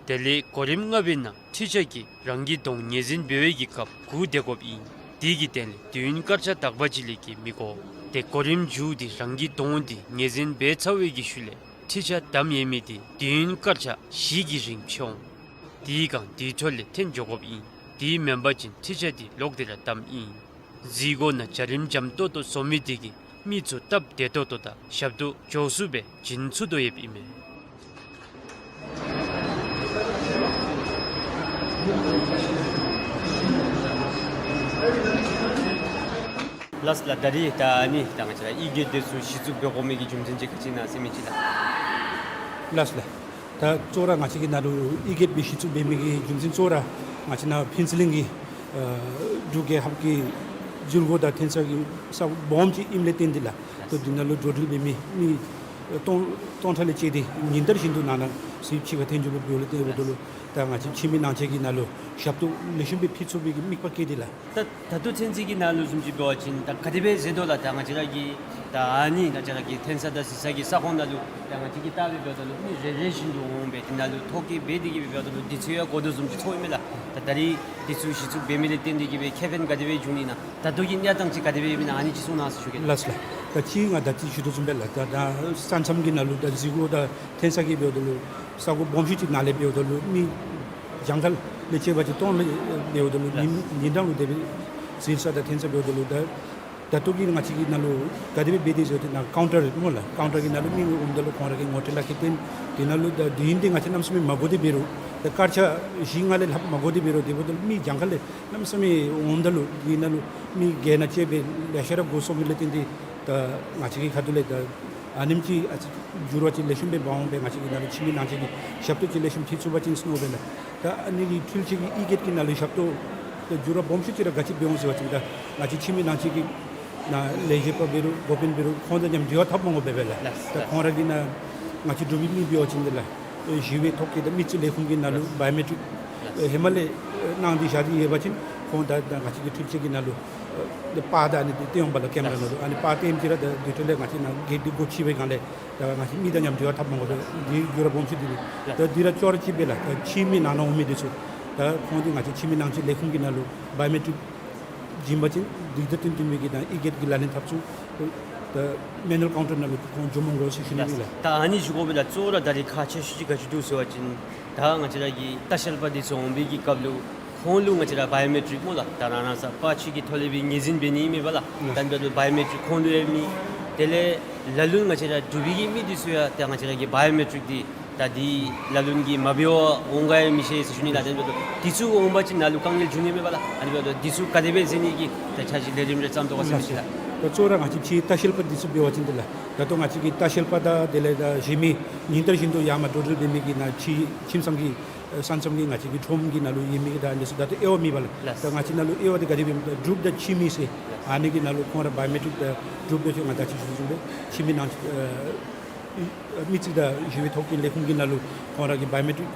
དེ་ལས་གོ་རིམ་ལྔ་པའི་ནང་འཕྲུལ་ཆས་ཀྱིས་རང་གི་གདོང་ངོས་འཛིན་འབད་བའི་གི་སྐབས་སྒུག་སྡོད་དགོཔ་ཨིན། དེ་གི་དོན་ལས་དུས་ཡུན་སྐར་ཆ་དག་པ་ཅིག་ལས་བརྒལ་མི་དགོ། ཏེ་གོ་རིམ་མཇུག་འདི་རང་གི་གདོང་འདི་ངོས་འཛིན་འབད་ཚར་བའི་གི་ཤུལ་ལས་འཕྲུལ་ཆས་བསྡམས་ཡོད་མི་འདི་དུས་ཡུན་སྐར་ཆ་བཞི་གི་རིང་ཕྱེ་འོང་། དེ་སྒང་དེའི་ཐོག་ལས་འཐོན་འགྱོ་དགོཔ་ཨིན། དེ་མེན་པ་ཅིན་འཕྲུལ་ཆས་འདི་ལོག་སྟེ་ར་བསྡམ་ཨིན། གཟིགས་སྒོ་ནང་བྱ་རིམ་འཇམ་ཏོག་ཏོ་བཟོ་མི་དེ་གིས་མི་ཚུ་སྟབས་བདེ་ཏོག་ཏོ་དང་ཞབས་ཏོག་མགྱོགས་སུ་སྦེ་བྱིན་ཚུགས་དོ་ཡོདཔ་ཨིན་མས། ལགས་ལགས། ད་རིས་ད་ཨ་ནི་ད་ང་བཅས་ར་ཨི་གེཊ་འདི་ཚུ་གཞི་བཙུགས་འབད་དགོ་མི་གི་རྒྱུ་མཚན་ཅིག་ག་ཅི་ཨིན་ན་ཟེར་མི་ཅིག་ལགས། ལགས་ལགས། ད་གཙོ་བོ་ར་ང་བཅས་ཀྱི་ནཱ་ལུ་ཨི་གེཊ་སྦེ་གཞི་བཙུགས་འབད་མི་གི་རྒྱུ་མཚན་གཙོ་བོ་ར་ང་བཅས་ནཱ་ཕུན་ཚོགས་གླིང་གི་ཨ་འབྲུག་རྒྱལ་ཁབ་ཀྱི་འཛུལ་སྒོ་དང་འཐོན་ས་གི་ས་སྦོམ་ཅིག་ཨིནམ་ལས་བརྟེན་ཏེ་ལགས། ད་འདི་ནང་ལུ་འགྲོ་འགྲུལ་འབད་མི་མི་སྟོང་སྟོང་ཕྲག་ལས་བཅད་དེ་ཉིན་ལྟར་བཞིན་དུ་ནང་ན་གཟིགས་ཕྱི་ཁར་འཐོན་འགྱོ་དགོཔ་འབདཝ་ལས་བརྟེན་འབདཝ་ད་ལུ་ད་ང་བཅས་ཕྱི་མི་ནང་ཆས་ཀྱི་ནང་ལུ་ཞབས་ཏོག་ལེགས་ཤོམ་སྦེ་ཕུལ་ཚུགས་པའི་གི་དམིགས་པ་བསྐྱེད་དེ་ལགས། ད་ད་ལྟོ་ཚུན་ཚོད་ཀྱི་ནང་ལུ་བཟུམ་ཅིག་འབད་བ་ཅིན་ད་ག་དེ་སྦེ་མཛད་དོ་ལགས། ད་ང་བཅས་ར་གི་ད་ཨ་ནི་ང་བཅས་ར་གི་འཐོན་ས་དང་གཟིགས་ས་གི་ས་ཁོངས་ནང་ལུ་ད་ང་བཅས་ཀྱིས་བལྟ་སྦེ་འབདཝ་ད་ལུ་མི་རེ་རེ་བཞིན་དུ་འོང་སྦེ་དེ་ནང་ལུ་ཐོ་བཀོད་འབད་དེ་གི་སྦེ་འབདཝ་ད་ལུ་དུས་ཚོད་ཡང་འགོར་དོ་བཟུམ་ཅིག་ཚོརཝ་ཨིན་མས་ལགས། ད་ད་རིས་དུས་ཚོད་གཞི་བཙུགས་འབད་མི་ལས་བརྟེན་ཏེ་གི་སྦེ་ཁེ་ཕན་ག་དེ་སྦེ་བྱུང་ནི་ཨིན་ན། ད་ལྟོ་གི་གནས་སྟངས་ཅིག་ག་དེ་སྦེ་ཨིན་ན་ཨ་ནི་ཅིག་གསུང་གནང་ཟེར་ཞུ་གེ་ལགས། ལགས་ལགས། ད་ཅི་ང་ད་ཅི་ཞུ་དོ་བཟུམ་སྦེ་ལགས། ད་ད་ས་མཚམས་ཀྱི་ནང་ལུ་ད་གཟིགས་སྒོ་དང་འཐོན་ས་གི་འབདཝ་ད་ལུ་ས་སྒོ་སྦོམ་ཤོས་ཅིག་ནང་ལས་འབདཝ་ད་ལུ་མི་གྱངས་ཁ་ལས་བཅད་པ་ཅིན་སྟོང་ལས་འབདཝ་ད་ལུ་ཉིན་ཉིན་གྲངས་ལུ་དེ་སྦེ་གཟིགས་ས་དང་འཐོན་ས་འབདཝ་ད་ལུ་ད་ད་ལྟོ་གི་ང་བཅས་ཀྱི་ནང་ལུ་ག་དེ་སྦེ་འབད་དེ་ཟེར་བ་ཅིན་ནཱ་ཀའུན་ཊར་སྨོ་ལགས། ཀའུན་ཊར་གྱི་ནང་ལུ་མི་འོངམ་ད་ལུ་ཁོང་ར་གི་ངོ་སྤྲོད་ལག་ཁྱེར་སྟོན། དེ་ནང་ལུ་ད་དུས་ཡུན་འདི་ང་བཅས་གནམ་མེད་ས་མེད་མ་འགོར་ཏེ་འབད་རུང་ད་སྐར་ཆ་བཞི་ལྔ་ལས་ལྷག་མ་འགོར་ཏེ་འབད་རུང་དེ་འབདཝ་ད་ལུ་མི་གྱངས་ཁ་ལས་གནམ་མེད་ས་མེད་འོངམ་ད་ལུ་དེ་ནང་ལུ་མི་སྒོ་ནང་བཅར་སྦེ་ལེ་ཤ་ར་འགོར་སོང་མི་ལས་བརྟེན་ཏེ་ད་ང་བཅས་ཀྱི་ཁ་ཐུག་ལས་ད་ ཨ་ནེམ་ཅིག་ཨ་ཙི་འགྱུར་བ་ཅིག་ལེགས་ཤོམ་སྦེ་འབག་འོང་སྦེ་ང་བཅས་ཀྱི་ནང་ལུ་ཕྱི་མི་ནང་གཅིག་གིས་ཞབས་ཏོག་ཅིག་ལེགས་ཤོམ་ཅིག་ཚུགས་པ་ཅིན་ཟེར་མནོ་སྦེ་ལགས། ད་ཨ་ནི་འཕྲུལ་ཆས་ཀྱི་ཨི་གེཊ་ཀྱི་ནང་ལུ་ཞབས་ཏོག་ད་འགྱུར་བ་སྦོམ་ཤོས་ཅིག་ར་ག་ཅི་འབད་འོང་ཟེར་བ་ཅིན་ད་ང་བཅས་ཕྱི་མི་ནང་གཅིག་གི་ནང་ལས་བྱེདཔ་འབད་རུང་འགོ་དཔོན་འབད་རུང་ཁོང་དང་མཉམ་འབྲེལ་བ་འཐབ་མ་དགོ་པས་ལགས། ལགས། ད་ཁོང་ར་གིས་ནཱ་ང་བཅས་འབྲུག་པའི་མི་འབད་བ་ཅིན་དེ་ལགས་ཞི་བའི་ཐོག་གི་ད་མི་རྩིས་ལས་ཁུངས་ཀྱི་ནང་ལུ་ལགས། བའི་ཨོ་མེ་ཊིཀ་ལགས། ཧེ་མ་ལས་གནང་སྟེ་བཞག་སྟེ་ཡོད་པ་ཅིན་ཁོང་ད་ད་ང་བཅས་ཀྱི་འཕྲུལ་ཆས་ཀྱི་ནང་ལུ་ཨ་པར་ད་ཨ་ནི་འདི་སྟོན་འོང་པ་ལགས། ཀེམ་ར་ནང་ལུ་ཨ་ནི་པར་སྟོནམ་ཅིག་ར་ད་དེ་འཕྲོ་ལས་ང་བཅས་ནཱ་གེཊ་འདི་སྒོ་ཕྱེ་བའི་སྒང་ལས་ད་ང་བཅས་མི་དང་མཉམ་འབྲེལ་བ་འཐབ་མ་དགོ་པས། འདི་འགྱུར་བ་སྦོམ་ཤོས་འདི་ཨིན། ད་འདི་ར་ཅོག་ར་གཅིག་པས་ལགས། ད་ཕྱི་མི་ནང་ན་འོང་མི་འདི་ཚུ་ད་ཁོང་འདི་ང་བཅས་ཕྱི་མི་ནང་གཅིག་ལས་ཁུངས་ཀྱི་ནང་ལུ་བའི་ཨོ་མེ་ཊིཀ་བྱིན་པ་ཅིན་འདི་དང་བསྟུན་བསྟུན་མི་གི་ད་ཨི་གེཊ་ཀྱི་ལག་ལེན་འཐབ་ཚུགས། ད་མེ་ནུ་ཨལ་ཀའུན་ཊར་ནང་ལུ་ཁོང་འཛུལ་མ་དགོ་ཟེར་ཞུ་ནི་ཨིན་ལགས། ད་ཨ་ནི་ཞུ་དགོ་པས་ལགས། གཙོ་བོ་ར་ད་རིས་ཁག་ཆེ་ཤོས་ཅིག་ག་ཅི་འདུག་ཟེར་བ་ཅིན་ད་ང་བཅས་ར་གི་ལྟ་བཤལ་པ་འདི་ཚུ་འོང་བའི་གི་སྐབས་ལུ་ཁོང་ལུ་ང་བཅས་ར་བའི་ཨོ་མེ་ཊིཀ་སྨོ་ལགས། ད་རང་རང་སོའི་པར་ཆས་ཀྱི་ཐོག་ལས་སྦེ་ངོས་འཛིན་འབད་ནི་ཨིན་མས་པ་ལགས། ད་ཨ་ནི་འབདཝ་ད་བའི་ཨོ་མེ་ཊིཀ་ཁོང་ལུ་ཡང་མེད། དེ་ལས་ལ་ལུ་ང་བཅས་ར་འབྲུག་པའི་གི་མི་འདི་ཚུ་ཡང་ད་ང་བཅས་ར་གི་བའི་ཨོ་མེ་ཊིཀ་འདི་ད་འདི་ལ་ལུ་གིས་མ་འབད་བར་འོང་ག་ཡང་མི་ཤེས་ཟེར་ཞུ་ནི་ལགས། ཨ་ནི་འབདཝ་ད་འདི་ཚུ་འོང་པ་ཅིན་ནཱ་ལུ་དཀའ་ངལ་འབྱུང་ནི་མས་པ་ལགས། ཨ་ནི་འབདཝ་ད་འདི་ཚུ་ག་དེ་སྦེ་ཟེར་ནི་གི་ད་ཆ་ཅིག་ལས་རིམ་རེ་བརྩམ་དོ་ག་ཟེར་མི་ཅིག་ལགས། ད་གཙོ་བོ་ར་ང་བཅས་ཕྱི་ལྟ་བཤལ་པ་འདི་ཚུ་འབད་བ་ཅིན་དེ་ལགས། ད་ལྟོ་ང་བཅས་ཀྱི་ལྟ་བཤལ་པ་དང་དེ་ལས་ད་གཞན་མི་ཉིན་ལྟར་བཞིན་དུ་ཡར་མར་འགྲོ་འགྲུལ་འབད་མི་གི་ནཱ་ཕྱི་ཁྱིམ་ཚང་གི་ཨ་ས་མཚམས་ཀྱི་ང་བཅས་ཀྱི་ཁྲོམ་གྱི་ནང་ལུ་ཡོད་མི་གི་ད་འདི་ཚུ་ད་ལྟོ་དབྱེ་བ་མེད་པ་ལགས། ལགས། ད་ང་བཅས་ནང་ལུ་དབྱེ་བ་འདི་ག་དེ་སྦེ་ད་འབྲུགཔ་དང་ཕྱི་མི་ཟེར། ལགས། ཨ་ནི་གི་ནང་ལུ་ཁོང་ར་བའི་ཨོ་མེ་ཊིཀ་ད་འབྲུགཔ་འདི་ཚུ་ང་ད་ཅི་ཞུ་བཟུམ་སྦེ་ཕྱི་མི་ནང་ཨ་མི་རྩིས་དང་ཞི་བའི་ཐོ་བཀོད་ལས་ཁུངས་ཀྱི་ནང་ལུ་ཁོང་ར་གི་བའི་ཨོ་མེ་ཊིཀ་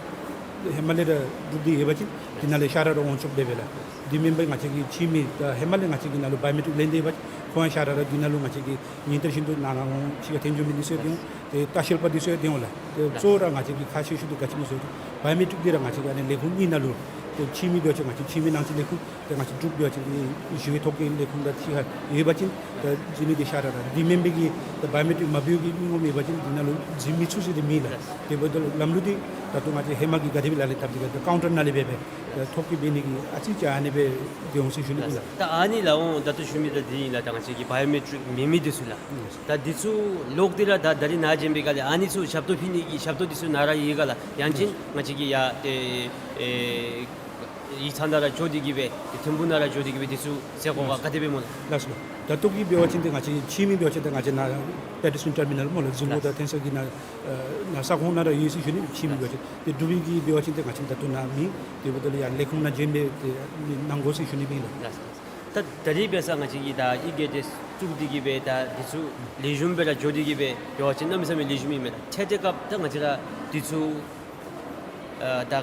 ཧེ་མ་ལས་ར་གྲུབ་སྟེ་ཡོད་པ་ཅིན་དེ་ནང་ལས་ཤར་ར་ར་འོང་ཆོགཔ་སྦེ་སྦེ་ལགས། དེ་མེན་པར་ང་བཅས་ཀྱི་ཕྱི་མི་ད་ཧེ་མ་ལས་ང་བཅས་ཀྱི་ནང་ལུ་བའི་ཨོ་མེ་ཊིཀ་ལེན་ཏེ་ཡོད་པ་ཅིན་ཁོང་ཡང་ཤར་ར་ར་དེ་ནང་ལུ་ང་བཅས་ཀྱི་ཉིན་ལྟར་བཞིན་དུ་ནང་ན་འོང་ཕྱི་ཁར་འཐོན་འགྱོ་མི་འདི་ཚུ་ཡང་འདི་འོང་ལགས། ཏེ་ལྟ་བཤལ་པ་འདི་ཚུ་ཡང་འདི་འོང་ལགས། ཏེ་གཙོ་བོ་ར་ང་བཅས་ཀྱི་ཁག་ཆེ་ཤོས་འདི་ག་ཅི་སྨོ་ཟེར་བའི་ཨོ་མེ་ཊིཀ་འདི་ར་ང་བཅས་ཀྱི་ཨ་ནི་ལས་ཁུངས་གཉིས་ནང་ལུ་ཏེ་ཕྱི་མི་འབད་བ་ཅིན་ང་བཅས་ཕྱི་མི་ནང་གཅིག་ལས་ཁུངས། ཏེ་ང་བཅས་འབྲུགཔ་འབད་བ་ཅིན་ཞི་བའི་ཐོ་བཀོད་ལས་ཁུངས་དང་གཅིག་ཁར་ཡོད་པ་ཅིན་ད་འཛོལ་ནི་འདི་ཤར་ར་ར། དེ་མེན་པའི་གི་ད་བའི་ཨོ་མེ་ཊིཀ་མ་འབད་བའི་གི་མི་ངོམ་ཡོད་པ་ཅིན་འདི་ནང་ལུ་འཛུལ་མི་ཚུགས་ཟེར་འདི་མེད་ལགས། དེ་འབདཝ་ད་ལམ་ལུགས་འདི་ད་ལྟོ་ང་བཅས་ཧེ་མ་གི་ག་དེ་སྦེ་ལག་ལེན་འཐབ་སྟེ་གི་ད་ཀའུན་ཊར་ནང་ལས་འབད་སྦེ་ད་ཐོ་བཀོད་འབད་ནི་གི་ཨ་ཙི་ཅིག་ཨ་ནི་སྦེ་འདི་འོང་ཟེར་ཞུ་ནི་ཨིན་ལགས། ད་ཨ་ནི་ལགས་འོང་ད་ལྟོ་ཞུ་མི་ད་འདི་ཨིན་ལགས། ད་ང་བཅས་ཀྱི་བའི་ཨོ་མེ་ཊིཀ་མེད་མི་འདི་ཚུ་ལགས། ད་འདི་ཚུ་ལོག་སྟེ་ར་ད་ད་རིས་ནཱ་བྱོན་པའི་སྒང་ལས་ཨ་ནི་ཚུ་ཞབས་ཏོག་ཕུལ་ནི་གི་ཞབས་ཏོག་འདི་ཚུ་ནཱ་ར་ཡོད་ག་ལགས། ཡང་ཅིན་ང་བཅས་ཀྱིས་ཡར་ཏེ་ཨེ་ཡིག་ཚང་ནང་ར་འགྱོ་སྟེ་གི་སྦེ་ཏེ་ཐིམ་ཕུག་ནང་ར་འགྱོ་སྟེ་གི་སྦེ་འདི་ཚུ་ཟེར་དགོ་ག་ག་དེ་སྦེ་སྨོ་ལགས། ལགས་སོ། ད་ལྟོ་གི་འབད་བ་ཅིན་ཏེ་ང་བཅས་ཕྱི་མི་འབད་བ་ཅིན་ཏེ་ང་བཅས་ནཱ་པེ་ཊི་སི་ཊན་ཊར་མི་ནཱལ་སྨོ་ལགས། གཟིགས་མོ་དང་ཐོན་ས་གི་ནཱ་ཨེ་ནཱ་ས་ཁོངས་ནང་ར་ཡོད་ཟེར་ཞུ་ནི། ཕྱི་མི་འབད་བ་ཅིན་ཏེ་འབྲུག་པའི་གི་འབད་བ་ཅིན་ཏེ་ང་བཅས་ད་ལྟོ་ནཱ་མེད། དེ་འབདཝ་ད་ལུ་ཡར་ལས་ཁུངས་ནང་བྱོན་སྦེ་ཏེ་གནང་དགོ་ཟེར་ཞུ་ནི་ཨིན་ལགས། ལགས། ད་ད་རིས་འབད་ས་ང་བཅས་ཀྱིས་ད་ཨི་གེཊ་འདི་བཙུགས་ཏེ་གི་སྦེ་ད་འདི་ཚུ་ལེགས་ཤོམ་སྦེ་ར་འགྱོ་སྟེ་གི་སྦེ་འབད་བ་ཅིན་གནམ་མེད་ས་མེད་ལེགས་ཤོམ་ཨིན་མས་ལགས། འཕྲལ་འཕྲལ་སྐབས་ད་ང་བཅས་ར་འདི་ཚུ་ཨ་ད་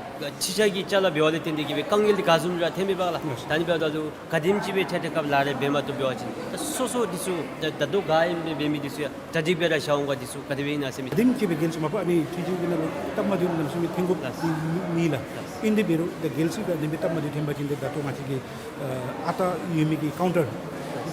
ཕྱི་ཁར་གྱི་ཅ་ལ་འབདཝ་ལས་བརྟེན་ཏེ་གི་སྦེ་དཀའ་ངལ་འདི་ག་བཟུམ་ར་ཐོན་མས་པ་ལགས། ད་ཨ་ནི་འབདཝ་ད་ལུ་ག་དེམ་ཅིག་སྦེ་འཕྲལ་འཕྲལ་སྐབས་ལག་ལེན་འབད་མ་བཏུབ་འབད་བ་ཅིན་ད་སོ་སོ་འདི་ཚུ་ད་ད་ལྟོ་ག་ཨིནམ་སྦེ་འབད་མི་འདི་ཚུ་ཡང་གྲ་སྒྲིག་སྦེ་ར་བཞག་འོང་ག། འདི་ཚུ་ག་དེ་སྦེ་ཨིན་ན་ཟེར་མི་ག་དེམ་ཅིག་སྦེ་འགལ་ཅི་མ་པ་ཨ་ནི་ཕྱི་ཁར་གྱི་ནང་ལུ་སྟབས་མ་བདེཝ་གནམ་མེད་ས་མེད་ཐོན་དགོཔ་ལགས། མེད་ལགས། ཨིན་དེ་འབད་རུང་ད་འགལ་ཅི་ག་དེ་སྦེ་སྟབས་མ་བདེཝ་ཐོན་པ་ཅིན་ཏེ་ད་ལྟོ་ང་བཅས་ཀྱི་ཨ་ཨ་རྟག་ཡོད་མི་གི་ཀའུན་ཊར་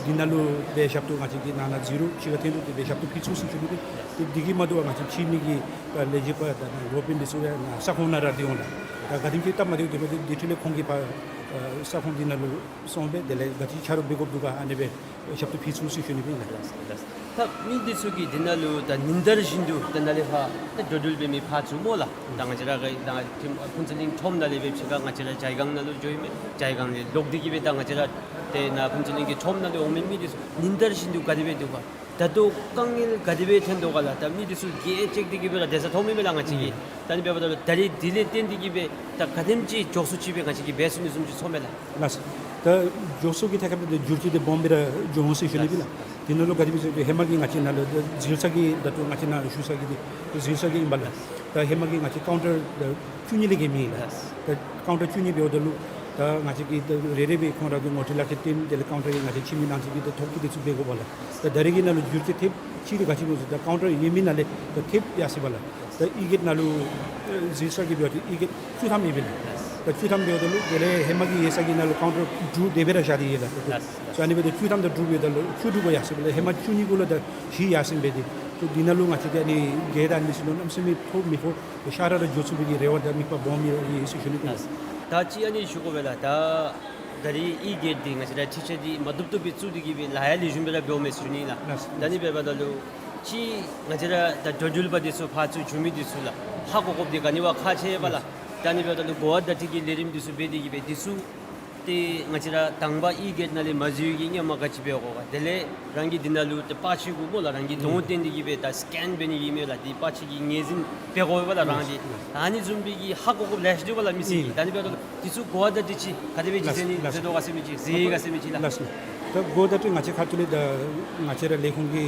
འདི་ནང་ལུ་སྦེ་ཞབས་ཏོག་ང་བཅས་ཀྱིས་ནང་ན་འཛུལ་རུང་ཕྱི་ཁར་འཐོན་རུང་དེ་སྦེ་ཞབས་ཏོག་ཕུལ་ཚུགས་ཟེར་ཞུ་ནི་ཨིན། ཏེ་འདི་གིས་མ་དོ་བར་ང་བཅས་ཕྱི་མི་གི་ད་ལས་བྱེདཔ་དང་འགོ་དཔོན་འདི་ཚུ་ཡང་ནཱ་ས་ཁོངས་ནང་ར་སྡོད་འོང་ལགས། ད་ག་དེམ་ཅིག་སྟབས་མ་བདེཝ་ཐོན་པ་ཅིན་འདི་འཕྲོ་ལས་ཁོང་གིས་ཕར་ཨ་ས་ཁོངས་འདི་ནང་ལུ་སོང་སྦེ་དེ་ལས་ག་ཅི་ཆ་རོགས་འབད་དགོཔ་འདུག་ག་ཨ་ནི་སྦེ་ཞབས་ཏོག་ཕུལ་ཚུགས་ཟེར་ཞུ་ནི་ཨིན་ལགས། ད་མི་འདི་ཚུ་གིས་འདི་ནང་ལུ་ད་ཉིན་ལྟར་བཞིན་དུ་ད་ནཱ་ལས་ཕར་ད་འགྲོ་འགྲུལ་འབད་མི་ཕར་ཚུར་སྨོ་ལགས། ད་ང་བཅས་ར་གི་ད་ཐིམ་ཕུན་ཚོགས་གླིང་ཁྲོམ་ནང་ལས་སྦེ་ཕྱི་ཁར་ང་བཅས་ར་ཇའི་སྒང་ནང་ལུ་འགྱོ་ཡི་མས། ཇའི་སྒང་ལས་ལོག་སྟེ་གི་སྦེ་ད་ང་བཅས་ར་ཏེ་ནཱ་ཕུན་ཚོགས་གླིང་གི་ཁྲོམ་ནང་ལུ་འོང་མི་མི་འདི་ཚུ་ཉིན་ལྟར་བཞིན་དུ་ག་དེ་སྦེ་འདུག་ག། ད་ལྟོ་དཀའ་ངལ་ག་དེ་སྦེ་ཐོན་དོ་ག་ལགས། ད་མི་འདི་ཚུ་གིས་ཨེ་ཅེཀ་འབད་དེ་གི་སྦེ་ར་སྡོད་ས་མཐོང་མི་མས་ལགས་ང་བཅས་ཀྱིས། ད་ཨ་ནི་འབདཝ་ད་ལུ་ད་རིས་འདི་ལས་བརྟེན་ཏེ་གི་སྦེ་ད་ག་དེམ་ཅིག་མགྱོགས་སུ་ཅིག་སྦེ་ང་བཅས་ཀྱིས་འབད་ཚུགས་ནི་བཟུམ་ཅིག་ཚོར་མས་ལགས། ལགས། ད་མགྱོགས་སུ་གི་ཐད་ཁར་ད་འགྱུར་བཅོས་འདི་སྦོམ་སྦེ་ར་འགྱོ་འོང་ཟེར་ཞུ་ནི་ཨིན་ལགས། འདི་ནང་ལུ་ག་དེ་སྦེ་ཟེར་ཏེ་ཧེ་མ་གི་ང་བཅས་ནཱ་ལུ་ད་འཛུལ་ས་གི་ད་ལྟོ་ང་བཅས་ནཱ་ཞུ་ས་གི་འདི་འཛུལ་ས་གི་ཨིན་པ་ལགས། ད་ཧེ་མ་གི་ང་བཅས་ཀའུན་ཊར་ད་བཅུ་གཉིས་ལས་བརྒལ་མེད་ལགས། ད་ཀའུན་ཊར་བཅུ་གཉིས་འབདཝ་ད་ལུ་ད་ང་བཅས་ཀྱིས་ད་རེ་རེ་སྦེ་ཁོང་ར་གི་ངོ་སྤྲོད་ལག་ཁྱེར་སྟོན། དེ་ལས་ཀའུན་ཊར་གྱི་ང་བཅས་ཕྱི་མི་ནང་གཅིག་གི་ད་ཐོ་བཀོད་འདི་ཚུ་འབད་དགོ་པ་ལགས། ད་ད་རེས་ཀྱི་ནང་ལུ་འགྱུར་བཅོས་ཐེབས་ཅིག་འདི་ག་ཅི་སྨོ་ཟེར་ད་ཀའུན་ཊར་ཡོད་མི་ནང་ལས་ད་ཐེབས་ཡར་སོང་པ་ལགས། ད་ཨི་གེཊ་ནང་ལུ་ཨེ་འཛུལ་ས་གི་འབད་བ་ཅིན་ཨི་གེཊ་བཅུ་ཐམ་ཡོད་པས་ལགས། ད་བཅུ་ཐམ་འབདཝ་ད་ལུ་དེ་ལས་ཧེ་མ་གི་ཡོད་ས་གི་ནང་ལུ་ཀའུན་ཊར་དྲུག་དེ་སྦེ་ར་བཞག་སྟེ་ཡོད་ལགས། ད་ཨ་ནི་འབདཝ་ད་བཅུ་ཐམ་དང་དྲུག་འབདཝ་ད་ལུ་བཅུ་དྲུག་པ་ཡར་སོང་པ་ལགས། ཧེ་མ་བཅུ་གཉིས་གུ་ལུ་ད་བཞི་ཡར་སོང་པས་ཏེ། ད་འདི་ནང་ལུ་ང་བཅས་ཀྱིས་ཨ་ནི་གེཊ་ཨ་ནི་ཚུ་ལུ་གནམ་མེད་ས་མེད་ཐོ་མི་ཕོག་ཤར་ར་ར་འགྱོ་ཚུགས་པའི་གི་རེ་བ་དང་དམིགས་པ་སྦོམ་ཡོད་ཟེར་ཞུ་ནི་ཨིན། ད་ཅི་ཨ་ནི་ཞུ་དགོ་པས་ལགས། ད་ད་རིས་ཨི་གེཊ་འདི་ང་བཅས་ར་འཕྲུལ་ཆས་འདི་མ་བཏུབ་བཏུབ་སྦེ་བཙུགས་ཏེ་གི་སྦེ་ལཱ་ཡང་ལེགས་ཤོམ་སྦེ་ར་འབདཝ་མས་ཟེར་ཞུ་ནི་ཨིན་ལགས། ད་ཨ་ནི་འབདཝ་ད་ལུ་ཅིག་ང་བཅས་ར་ད་འགྲོ་འགྲུལ་པ་འདི་ཚུ་ཕར་ཚུར་འགྱོ་མི་འདི་ཚུ་ལགས་ཧ་གོ་དགོཔ་འདི་ག་ནི་བ་ཁག་ཆེ་བས་ལགས། ད་ཨ་ནི་འབདཝ་ད་ལུ་གོ་བ་བརྡ་སྤྲོད་ཀྱི་ལས་རིམ་འདི་ཚུ་འབད་དེ་གི་སྦེ་འདི་ཚུ་ ཏེ་ང་བཅས་ར་དང་པ་ཨི་གེཊ་ནང་ལས་མ་འཛུལ་གྱི་སྔོན་མ་ག་ཅི་འབད་དགོ་ག། དེ་ལས་རང་གི་འདི་ནང་ལུ་ཏེ་པར་ཆས་གུ་སྨོ་ལགས་རང་གི་གདོང་སྟོན་ཏེ་གི་སྦེ་ད་སི་ཀེན་འབད་ནི་ཨིན་མས་ལགས། འདི་པར་ཆས་ཀྱི་ངོས་འཛིན་འབད་དགོ་པས་ལགས་རང་འདི། ཨ་ནི་བཟུམ་སྦེ་གི་ཧ་གོ་དགོཔ་ལེ་ཤ་འདུག་པ་ལགས་མི་སེར་གྱིས། ད་ཨ་ནི་འབདཝ་ད་ལུ་འདི་ཚུ་གོ་བ་བརྡ་སྤྲོད་ཅིག་ག་དེ་སྦེ་ཅིག་མཛད་ནི་མཛད་དོ་ག་ཟེར་མི་ཅིག་མཛད་ཡི་ག་ཟེར་མི་ཅིག་ལགས། ད་གོ་བ་བརྡ་སྤྲོད་ང་བཅས་ཁ་ཐུག་ལས་ད་ང་བཅས་ར་ལས་ཁུངས་ཀྱི་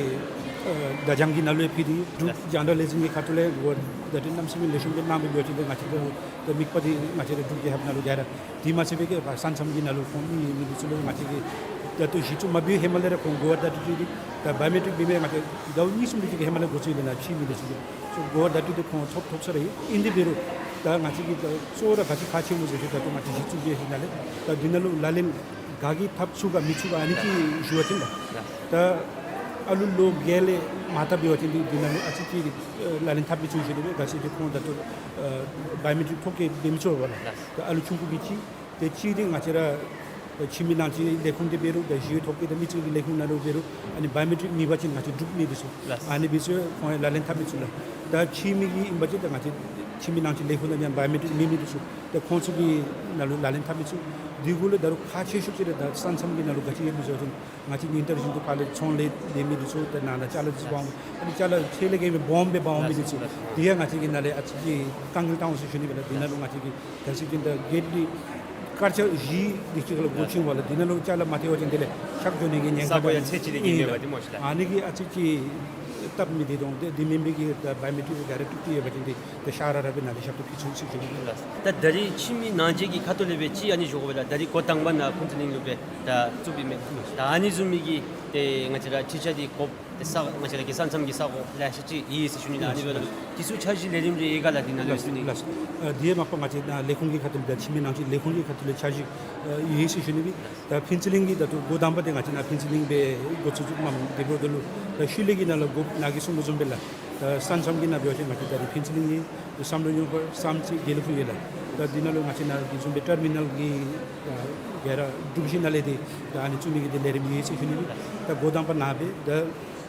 ཨ་བརྡ་བྱང་གི་ནང་ལུ་ཡང་ཕུལ་ཏེ་འདུག། རྒྱང་བསྒྲགས་ལས་འཛིན་གྱི་ཁ་ཐུག་ལས་གོ་བ་བརྡ་སྤྲོད་གནམ་མེད་ས་མེད་ལེགས་ཤོམ་སྦེ་གནང་སྦེ་འབད་བ་ཅིན་ཏེ་ང་བཅས་ར་ད་དམིགས་པ་འདི་ང་བཅས་ར་འབྲུག་རྒྱལ་ཁབ་ནང་ལུ་ག་ར་དེ་མ་ཚད་པའི་གི་ས་མཚམས་ཀྱི་ནང་ལུ་ཁོང་མི་མི་འདི་ཚུ་ལུ་ང་བཅས་ཀྱིས་ད་ལྟོ་གཞི་བཙུགས་མ་འབད་བའི་ཧེ་མ་ལས་ར་ཁོང་གོ་བ་བརྡ་སྤྲོད་ཅིག་འདི་ད་བའི་ཡོ་མེ་ཊིག་འབད་མི་ང་བཅས་ཟླཝ་གཉིས་གསུམ་དེ་ཅིག་གི་ཧེ་མ་ལས་འགོ་བཙུགས་ཡི་ལགས། ཕྱིའི་མི་འདི་ཚུ་གིས་གོ་བ་བརྡ་སྤྲོད་འདི་ཁོང་ཐོབ་ཐོབ་ས་ར་ཨིན། དེ་འབད་རུང་ད་ང་བཅས་ཀྱིས་ད་གཙོ་བོ་ར་ག་ཅི་ཁག་ཆེཝ་སྨོ་ཟེར་ཞུ་ད་ལྟོ་ང་བཅས་གཞི་བཙུགས་པའི་ནང་ལས་ད་འདི་ནང་ལུ་ལག་ལེན་ག་གིས་འཐབ་ཚུགས་ག་མི་ཚུགས་ག་ཨ་ནི་ཅིག་ཞུ་བ་ཅིན་ལགས། ད་ཨ་ལུ་ལོ་བརྒྱད་ལས་མར་འཐབ་འབད་བ་ཅིན་འདི་འདི་ནང་ལུ་ཨ་ཙི་ཅིག་ཨ་ལག་ལེན་འཐབ་མི་ཚུགས་ཞུ་ནི་སྦེ། ག་ཅི་ཅིག་ཁོང་ད་ལྟོ་ཨ་བའི་ཡོ་མེ་ཊིག་ཐོ་བཀོད་འབད་མི་ཚུགས་པས་ལགས། ད་ཨ་ལུ་ཆུང་ཀུ་གི་ཅིག་ཏེ་གཅིག་འདི་ང་བཅས་ར་ཕྱི་མི་ནང་འཁྲུག་ལས་ཁུངས་འདི་འབད་རུང་ད་གཞི་ཐོ་བཀོད་དང་མི་རྩིས་ཀྱི་ལས་ཁུངས་ནང་ལུ་འབད་རུང་ཨ་ནི་བའི་ཡོ་མེ་ཊིག་མེད་པ་ཅིན་ང་བཅས་འབྲུག་མི་འདི་ཚུ་ལགས། ཨ་ནི་འབད་ཚུགས་ཁོང་ཡང་ལག་ལེན་འཐབ་མི་ཚུགས་ལགས། ད་ཕྱི་མི་གི་ཨིན་པ་ཅིན་ད་ང་བཅས་ཕྱི་མི་ནང་འཁྲུག་ལས་ཁུངས་ནང་ཡང་བའི་ཡོ་མེ་ཊིག་མེད་མི་འདི་ཚུ་ད་ཁོང་ཚུ་གི་ནང་ལུ་ལག་ལེན་འཐབ་མི་ཚུགས། དེ་གུ་ལུ་ད་རུང་ཁག་ཆེ་ཤོས་ཅིག་ར་ད་ས་མཚམས་ཀྱི་ནང་ལུ་ག་ཅི་ཡོདཔ་སྨོ་ཟེར་བ་ཅིན་ང་བཅས་ཉིན་ལྟར་བཞིན་དུ་ཕར་ལས་ཚོང་ལས་ལས་མི་འདི་ཚུ་ད་ནང་ན་ཅ་ལ་འདི་ཚུ་འབག་འོང་། ཨ་ནི་ཅ་ལ་ཚད་ལས་བརྒལ་སྦེ་སྦོམ་སྦེ་འབག་འོང་མི་འདི་ཚུ་འདི་ཡང་ང་བཅས་ཀྱིས་ནཱ་ལས་ཨ་ཙི་ཅིག་དཀའ་ངལ་བཏང་འོང་ཟེར་ཞུ་ནི་སྦེ་ལགས། འདི་ནང་ལུ་ང་བཅས་ཀྱིས་གལ་སྲིད་ཅིག་ད་གེཊ་འདི་དཀར་ཆག་བཞི་འདི་ཅིག་ལུ་སྒོ་ཕྱེ་འོང་པ་ལགས། འདི་ནང་ལུ་ཅ་ལ་མ་ཐལ་བ་ཅིན་དེ་ལས་ཤག་འགྱོ་ནི་གི་ཉེན་ཁ་ས་གོ་ཡང་ཚད་ཅིག་ལས་བརྒལ་མེད་པ་འདི་སྨོ་ཤི་ལགས། ཨ་ནི་གིས་ཨ་ཙི་ཅིག་སྟབས་མི་བདེ་དོ་འོང་། དེ་འདི་མེན་པའི་གི་ད་བའི་ཡོ་མེ་ཊིག་ག་ར་དཀྲུགས་ཏེ་ཡོད་པ་ཅིན་འདི་ད་ཤ་ར་ར་སྦེ་ནཱ་ལས་ཞབས་ཏོག་ཕུལ་ཚུགས་ཟེར་ཞུ་ནི་ལགས། ད་ད་རིས་ཕྱི་མི་ནང་འཁྲུག་གི་ཁ་ཐུག་ལས་སྦེ་ཅིག་ཨ་ནི་ཞུ་དགོ་པས་ལགས། ད་རིས་འགོ་དང་པ་ནཱ་ཕུན་ཚོགས་གླིང་ལུ་སྦེ་ད་བཙུགས་པའི་མས། ད་ཨ་ནི་བཟུམ་མའི་གི་ཏེ་ང་བཅས་ར་འཕྲུལ་ཆས་འདི་དགོཔ་ཏེ་ས་ང་བཅས་ར་གི་ས་མཚམས་ཀྱི་ས་གོ་ལེ་ཤ་ཅིག་ཡོད་ཟེར་ཞུ་ནི་ལགས། ཨ་ནི་འབདཝ་ད་ལུ་འདི་ཚུ་འཆར་གཞི་ལས་རིམ་རེ་ཡོད་ག་ལགས། འདི་ནང་ལུ་ཞུ་ནི་ལགས། ཨ་དེ་མ་པ་ང་བཅས་ནཱ་ལས་ཁུངས་ཀྱི་ཁ་ཐུག་ལས་ད་ཕྱི་མི་ནང་འཁྲུག་ལས་ཁུངས་ཀྱི་ཁ་ཐུག་ལས་འཆར་གཞི་ཨ་ཡོད་ཟེར་ཞུ་ནི་སྦེ། ད་ཕུན་ཚོགས་གླིང་གི་ད་ལྟོ་འགོ་དང་པ་འདི་ང་བཅས་ནཱ་ཕུན་ཚོགས་གླིང་སྦེ་འགོ་བཙུགས་བཙུགསཔ་མས། དེ་འབདཝ་ད་ལུ་ད་ཤུལ་ལས་ཀྱི་ནང་ལུ་འགོ་ནཱ་གིས་གསུངས་དོ་བཟུམ་སྦེ་ལགས། ད་ས་མཚམས་ཀྱི་ནང་འབད་བ་ཅིན་ང་བཅས་ད་རིས་ཕུན་ཚོགས་གླིང་ཡོད། བསམ་གྲུབ་སྨྱོ་འཁོར་བསམ་རྩེ་དགེ་ལེགས་ཕུག་ཡོད་ལགས། ད་འདི་ནང་ལུ་ང་བཅས་ནཱ་འདི་བཟུམ་སྦེ་ཊར་མི་ནཱལ་གྱི་ད་ག་ར་སྒྲུབ་གཞི་ནང་ལས་འདི་ད་ཨ་ནི་བཙུགས་ནི་གི་འདི་ལས་རིམ་ཡོད་ཟེར་ཞུ་ནི་སྦེ། ད་འགོ་དང་པ་ནཱ་སྦེ་ད་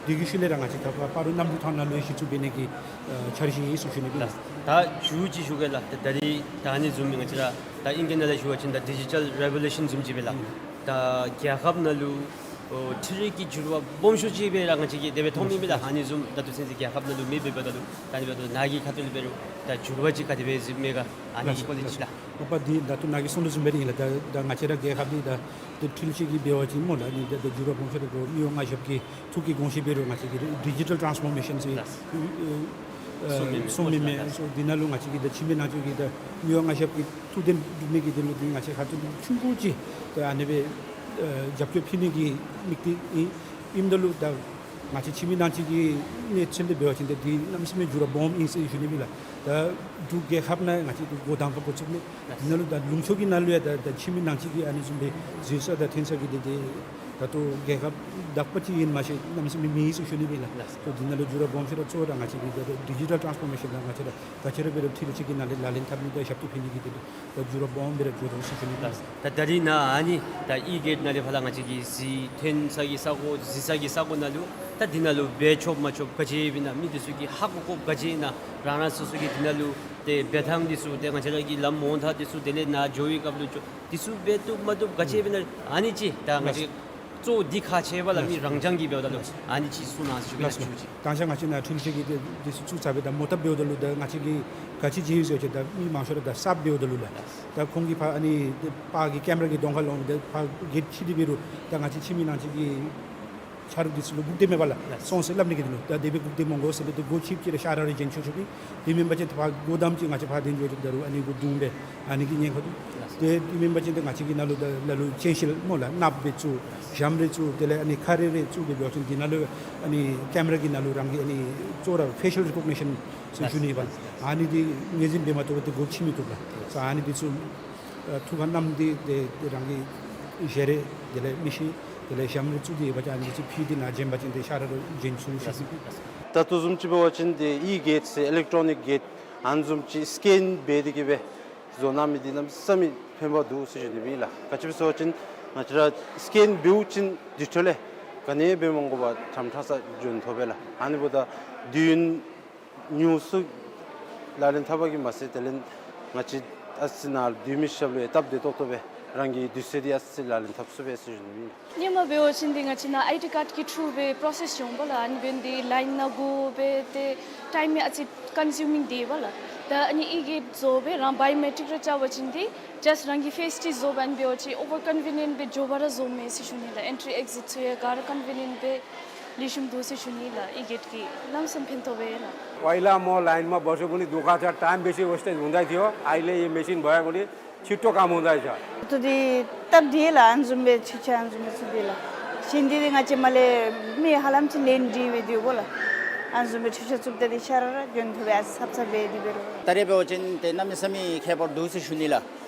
འདི་གི་ཤུལ་ལས་ར་ང་བཅས་ད་སྤ་རོ་གནམ་གྲུ་ཐང་ནང་ལུ་ཡང་གཞི་བཙུགས་འབད་ནི་གི་ཨ་འཆར་གཞི་ཡོད་ཟེར་ཞུ་ནི་སྦེ་ལགས། ད་མཇུག་ཅིག་ཞུ་གེ་ལགས། ད་ད་རིས་ད་ཨ་ནི་བཟུམ་སྦེ་ང་བཅས་ར་ད་ཨིང་སྐད་ནང་ལས་ཞུ་བ་ཅིན་ད་ཌི་ཇི་ཊལ་རེ་བོ་ལུ་ཤཱན་བཟུམ་ཅིག་སྦེ་ལགས། ད་རྒྱལ་ཁབ་ནང་ལུ་ཨོ་འཕྲུལ་རིག་གི་འགྱུར་བ་སྦོམ་ཤོས་ཅིག་སྦེ་ར་ང་བཅས་ཀྱིས་དེ་སྦེ་མཐོང་མི་མས་ལགས། ཨ་ནི་བཟུམ་ད་ལྟོ་ཚུན་ཚོད་རྒྱལ་ཁབ་ནང་ལུ་མེདཔ་འབདཝ་ད་ལུ་ད་ཨ་ནི་འབདཝ་ད་ནཱ་གི་ཁ་ཐུག་ལས་འབད་རུང་ད་འགྱུར་བ་ཅིག་ག་དེ་སྦེ་གཟིགས་མས་ག་ཨ་ནི་གི་སྐོར་ལས་ཅིག་ལགས། མ་པ་འདི་ད་ལྟོ་ནཱ་གིས་གསུངས་དོ་བཟུམ་སྦེ་ར་ཨིན་ལགས། ད་ད་ང་བཅས་ར་རྒྱལ་ཁབ་འདི་ད་ད་འཕྲུལ་ཆས་ཀྱིས་འབད་བ་ཅིན་སྨོ་ལགས། ཨ་ནི་ད་ད་འགྱུར་བ་སྦོམ་ཤོས་ར་འགོ་མི་དབང་མངའ་ཞབས་ཀྱི་ཐུགས་ཀྱི་དགོངས་བཞེད་འབད་རུང་ང་བཅས་ཀྱི་ཌི་ཇི་ཊལ་ཊཱནསི་ཕོར་མེ་ཤཱན་ཟེར་ཨ་གསུངས་མི་མས། གསུངས་མི་མས། སོ་འདི་ནང་ལུ་ང་བཅས་ཀྱིས་ད་ཕྱི་མི་ནང་འཁྲུག་གི་ད་མི་དབང་མངའ་ཞབས་ཀྱི་ཐུགས་འདུན་སྒྲུབ་ནི་གི་དོན་ལུ་འདི་ང་བཅས་ཁ་ཐུག་ཆུང་ཀུ་ཅིག་ད་ཨ་ནི་སྦེ་ཨེ་རྒྱབ་སྐྱོར་ཕུལ་ནི་གི་དམིགས་གཏད་ཨིན། ཨིནམ་ད་ལུ་ད་ང་བཅས་ཕྱི་མི་ནང་འཁྲུག་གི་གནས་ཚུལ་འདི་འབད་བ་ཅིན་ད་འདི་གནམ་མེད་ས་མེད་འགྱུར་བ་སྦོམ་ཨིན་ཟེར་ཞུ་ནི་སྦེ་ལགས། ད་འབྲུག་རྒྱལ་ཁབ་ནང་ང་བཅས་འདི་འགོ་དང་པ་འགོ་བཙུགས་མས། འདི་ནང་ལུ་ད་ལུང་ཕྱོགས་ཀྱི་ནང་ལུ་ཡང་ད་ད་ཕྱི་མི་ནང་འཁྲུག་གི་ཨ་ནི་བཟུམ་སྦེ་འཛུལ་ས་དང་ཐོན་ས་གི་འདི་འདི་ད་ལྟོ་རྒྱལ་ཁབ་དག་པ་ཅིག་ཨིན་མ་ཤེས་གནམ་མེད་ས་མེད་མེད་ཟེར་ཞུ་ནི་སྦེ་ལགས། ད་འདི་ནང་ལུ་འགྱུར་བ་སྦོམ་ཤོས་ར་གཙོ་བོ་ར་ང་བཅས་ཀྱི་ད་ད་ཌི་ཇི་ཊལ་ཊཱནསི་ཕོར་མེ་ཤཱན་ལགས། ང་བཅས་ར་ག་ཅི་ར་འབད་རུང་འཕྲུལ་ཆས་ཀྱི་ནང་ལས་ལག་ལེན་འཐབ་ནི་དང་ཞབས་ཏོག་ཕུལ་ནི་གི་དོན་ལུ་ད་འགྱུར་བ་སྦོམ་སྦེ་ར་འགྱོ་དོ་ཟེར་ཞུ་ནི་ལགས། ད་ད་རིས་ནཱ་ཨ་ནི་ད་ཨི་གེཊ་ནང་ལས་ཕར་ལས་ང་བཅས་ཀྱིས་གཟིགས་ཐོན་ས་གི་ས་གོ་གཟིགས་ས་གི་ས་གོ་ནང་ལུ་ད་འདི་ནང་ལུ་འབད་ཆོག་མ་ཆོག་ག་ཅི་འབད་ན་མི་འདི་ཚུ་གིས་ཧ་གོ་དགོཔ་ག་ཅི་ཨིན་ན་རང་རང་སོ་སོ་གིས་འདི་ནང་ལུ་ཏེ་འབད་ཐངས་འདི་ཚུ་ཏེ་ང་བཅས་ར་གི་ལམ་མོ་ཊ་འདི་ཚུ་དེ་ལས་ནཱ་འགྱོ་བའི་སྐབས་ལུ་འགྱོ་འདི་ཚུ་འབད་བཏུབ་མ་བཏུབ་ག་ཅི་འབད་ན་ཨ་ནི་ཅིག་ད་ང་བཅས་གཙོ་བོ་འདི་ཁག་ཆེ་བས་ལགས། མི་རང་རྐྱང་གིས་འབདཝ་ད་ལུ་ཨ་ནི་ཅིག་གསུང་གནང་ཟེར་ཞུ་གེ་ལགས། ཞུ་ཅིག། དང་ཤ་ང་བཅས་ནཱ་འཕྲུལ་ཆས་ཀྱི་འདི་འདི་ཚུ་བཙུགས་ཚར་བའི་ད་མོ་ཊ་འབདཝ་ད་ལུ་ད་ང་བཅས་ཀྱིས་ག་ཅི་མཇལ་ཡི་ཟེར་བ་ཅིན་ད་མི་མང་ཤོས་ར་ད་གསརཔ་འབདཝ་ད་ལུ་ལགས། ད་ཁོང་གིས་ཕར་ཨ་ནི་ཕར་གྱི་ཀེམ་ར་གི་གདོང་ཁར་ལོང་སྟེ་ཕར་གེཊ་ཕྱེ་སྟེ་འབད་རུང་ད་ང་བཅས་ཕྱི་མི་ནང་འཁྲུག་གི་ཆ་རོགས་འདི་ཚུ་ལུ་སྒུག་སྡོད་མེད་པར་ལགས། སོང་ཟེར་སླབ་ནི་གི་དོན་ལུ་ད་དེ་སྦེ་སྒུག་སྡོད་མི་དགོ་ཟེར་སྦེ་ཏེ་སྒོ་ཕྱེ་ཕྱེ་ར་ཤ་ར་ར་བྱིན་ཆོག་ཆོག་གི། དེ་མེན་པ་ཅིན་ད་ཕར་སྒོ་བསྡམས་ཅིག་ང་བཅས་ཕར་འཐོན་འགྱོ་ཅིག་ད་རུང་ཨ་ནི་གུ་རྡུང་སྦེ་ཨ་ནི་གི་ཉེན་ཁ་འདུག། ཏེ་དེ་མེན་པ་ཅིན་ཏེ་ང་བཅས་ཀྱི་ནང་ལུ་ད་ལ་ལུ་གཅན་གཟན་སྨོ་ལགས་གནགཔོ་སྦེ་བཙུགས་ཞྭམོ་རེ་བཙུགས་དེ་ལས་ཨ་ནི་ཁ་རས་རེ་བཙུགས་སྦེ་འབད་བ་ཅིན་འདི་ནང་ལུ་ཨ་ནི་ཀེམ་ར་གི་ནང་ལུ་རང་གི་ཨ་ནི་གཙོ་བོ་ར་ཕེ་ཤལ་རི་ཀོག་ནི་ཤཱན་ཟེར་ཞུ་ནི་ཨིན་པས། ཨ་ནི་འདི་ངོས་འཛིན་འབད་མ་བཏུབ་པར་ཏེ་སྒོ་ཕྱེ་མི་བཏུབ་ལགས། ཨ་ནི་འདི་ཚུ་ཨ་ཐུགས་ཁར་བསྣམས་ཏེ་ཏེ་ཏེ་རང་གི་ཞལ་རས་དེ་ལས་མིག་ཤེལ་དེ་ལས་ཞྭམོ་རེ་བཙུགས་ཏེ་ཡོད་པ་ཅིན་ཨ་ནི་ཚུ་ཕུད་དེ་ནཱ་བྱོན་པ་ཅིན་ཏེ་ཤ་ར་ར་བྱོན་ཚུགས་ཟེར་ཞུ་ནི། ད་ལྟོ་བཟུམ་ཅིག་འབད་བ་ཅིན་ཏེ་ཨི་གེཊ་ཟེར་ཨི་ལེག་ཊོ་ནིག་གེཊ་ཨ་ནི་བཟུམ་ཅིག་སི་ཀེན་འབད་དེ་གི་སྦེ་བཟོ་གནང་མི་འདི་གནམ་མེད་ས་མེད་ཕན་པ་འདུག་ཟེར་ཞུ་ནི་ཨིན་ལགས། ག་ཅི་སྦེ་ཟེར་བ་ཅིན་ང་བཅས་ར་སི་ཀེན་འབདཝ་ཅིན་ཌི་ཇི་ཊལ་ལས་ག་ནི་འབད་མ་དགོ་པར་དྲག་དྲག་ས་འབྱོན་ཐོབ་པས་ལགས། ཨ་ནི་འབདཝ་ད་དུས་ཡུན་ཉུང་སུ་ལག་ལེན་འཐབ་པ་གིས་མ་ཚད་དེ་ལས་ང་བཅས་ཨ་ཙི་ནཱ་སྡོད་མི་ཞབས་ལུ་ཡང་སྟབས་བདེ་ཏོག་ཏོ་སྦེ་ རང་གི་དུས་ཚོད་འདི་ཡར་སེང་ལག་ལེན་འཐབ་ཚུགས་པས་ཟེར་ཞུ་ནི། སྔོན་མ་འབད་བ་ཅིན་འདི་ང་བཅས་ནཱ་ཨའི་ཌི་ཀཱཌ་ཀྱི་ཐྲུ་སྦེ་པྲོ་སེསི་འགྱོཝ་ལགས། ཨ་ནི་འབདན་འདི་ལའིན་ནང་འགོར་སྦེ་ཏེ་ཊའིམ་ཡང་ཨ་ཙི་ཀོན་ཟུ་མིང་འདུག་པ་ལགས། ད་ཨ་ནི་ཨི་གེཊ་བཟོ་སྦེ་རང་བའི་ཡོ་མེ་ཊིཀ་ར་རྐྱབ་པ་ཅིན་འདི་ཇཱསཊ་རང་གི་ཕེསི་ཅིག་བཟོ་སྦེ་ཨ་ནི་འབད་བ་ཅིན་ཨོ་བར་ཀོན་བི་ནེནཊ་སྦེ་མགྱོགས་པ་ར་བཟོ་མས་ཟེར་ཞུ་ནི་ལགས། ཨེན་ཊི་རི་ཨེག་ཛིཊ་ཚུ་ཡང་ག་ར་ཀོན་བི་ནེནཊ་སྦེ་ལེགས་ཤོམ་འདུག་ཟེར་ཞུ་ནི་ལགས། ཨི་གེཊ་ཀྱིས་གནམ་མེད་ས་མེད་ཕན་ཐོགས་པས་ལགས། ཝའི་ལ་མོ་ལའིན་མ་འབད་ཞུ་བ་ལས་དུས་ཁར་ཆ་ཊའིམ་བེ་ཤི་ཝེསི་ཊེཇ་འོང་ད་ཡི་ཟེར་ཨའི་ལས་ཨི་མེ་ཤིན་འབད་ཡི་བ་ལས་ཆུ་ཊོ་ཀ་མོ་ད་ཡི་ཆ། ཏེ་འདི་སྟབས་བདེ་ལགས། ཨ་ནི་བཟུམ་སྦེ་འཕྲུལ་ཆས་ཨ་ནི་བཟུམ་སྦེ་བཙུགས་ཏེ་ལགས། གཞན་འདི་ཏེ་ང་བཅས་མར་ལས་མི་ཧ་ལམ་ཅིག་ལེན་འདི་སྦེ་འདུག་པ་ལགས། ཨ་ནི་བཟུམ་སྦེ་འཕྲུལ་ཆས་བཙུགས་ཏེ་འདི་ཤ་ར་ར་གྱོན་ཐོབ་པས། ཚབ་ཚབ་སྦེ་འདི་འབད་རུང་། ད་རེས་འབད་བ་ཅིན་ཏེ་གནམ་མེད་ས་མེད་ཁྱད་པར་འདུག་ཟེར་ཞུ་ནི་ལགས།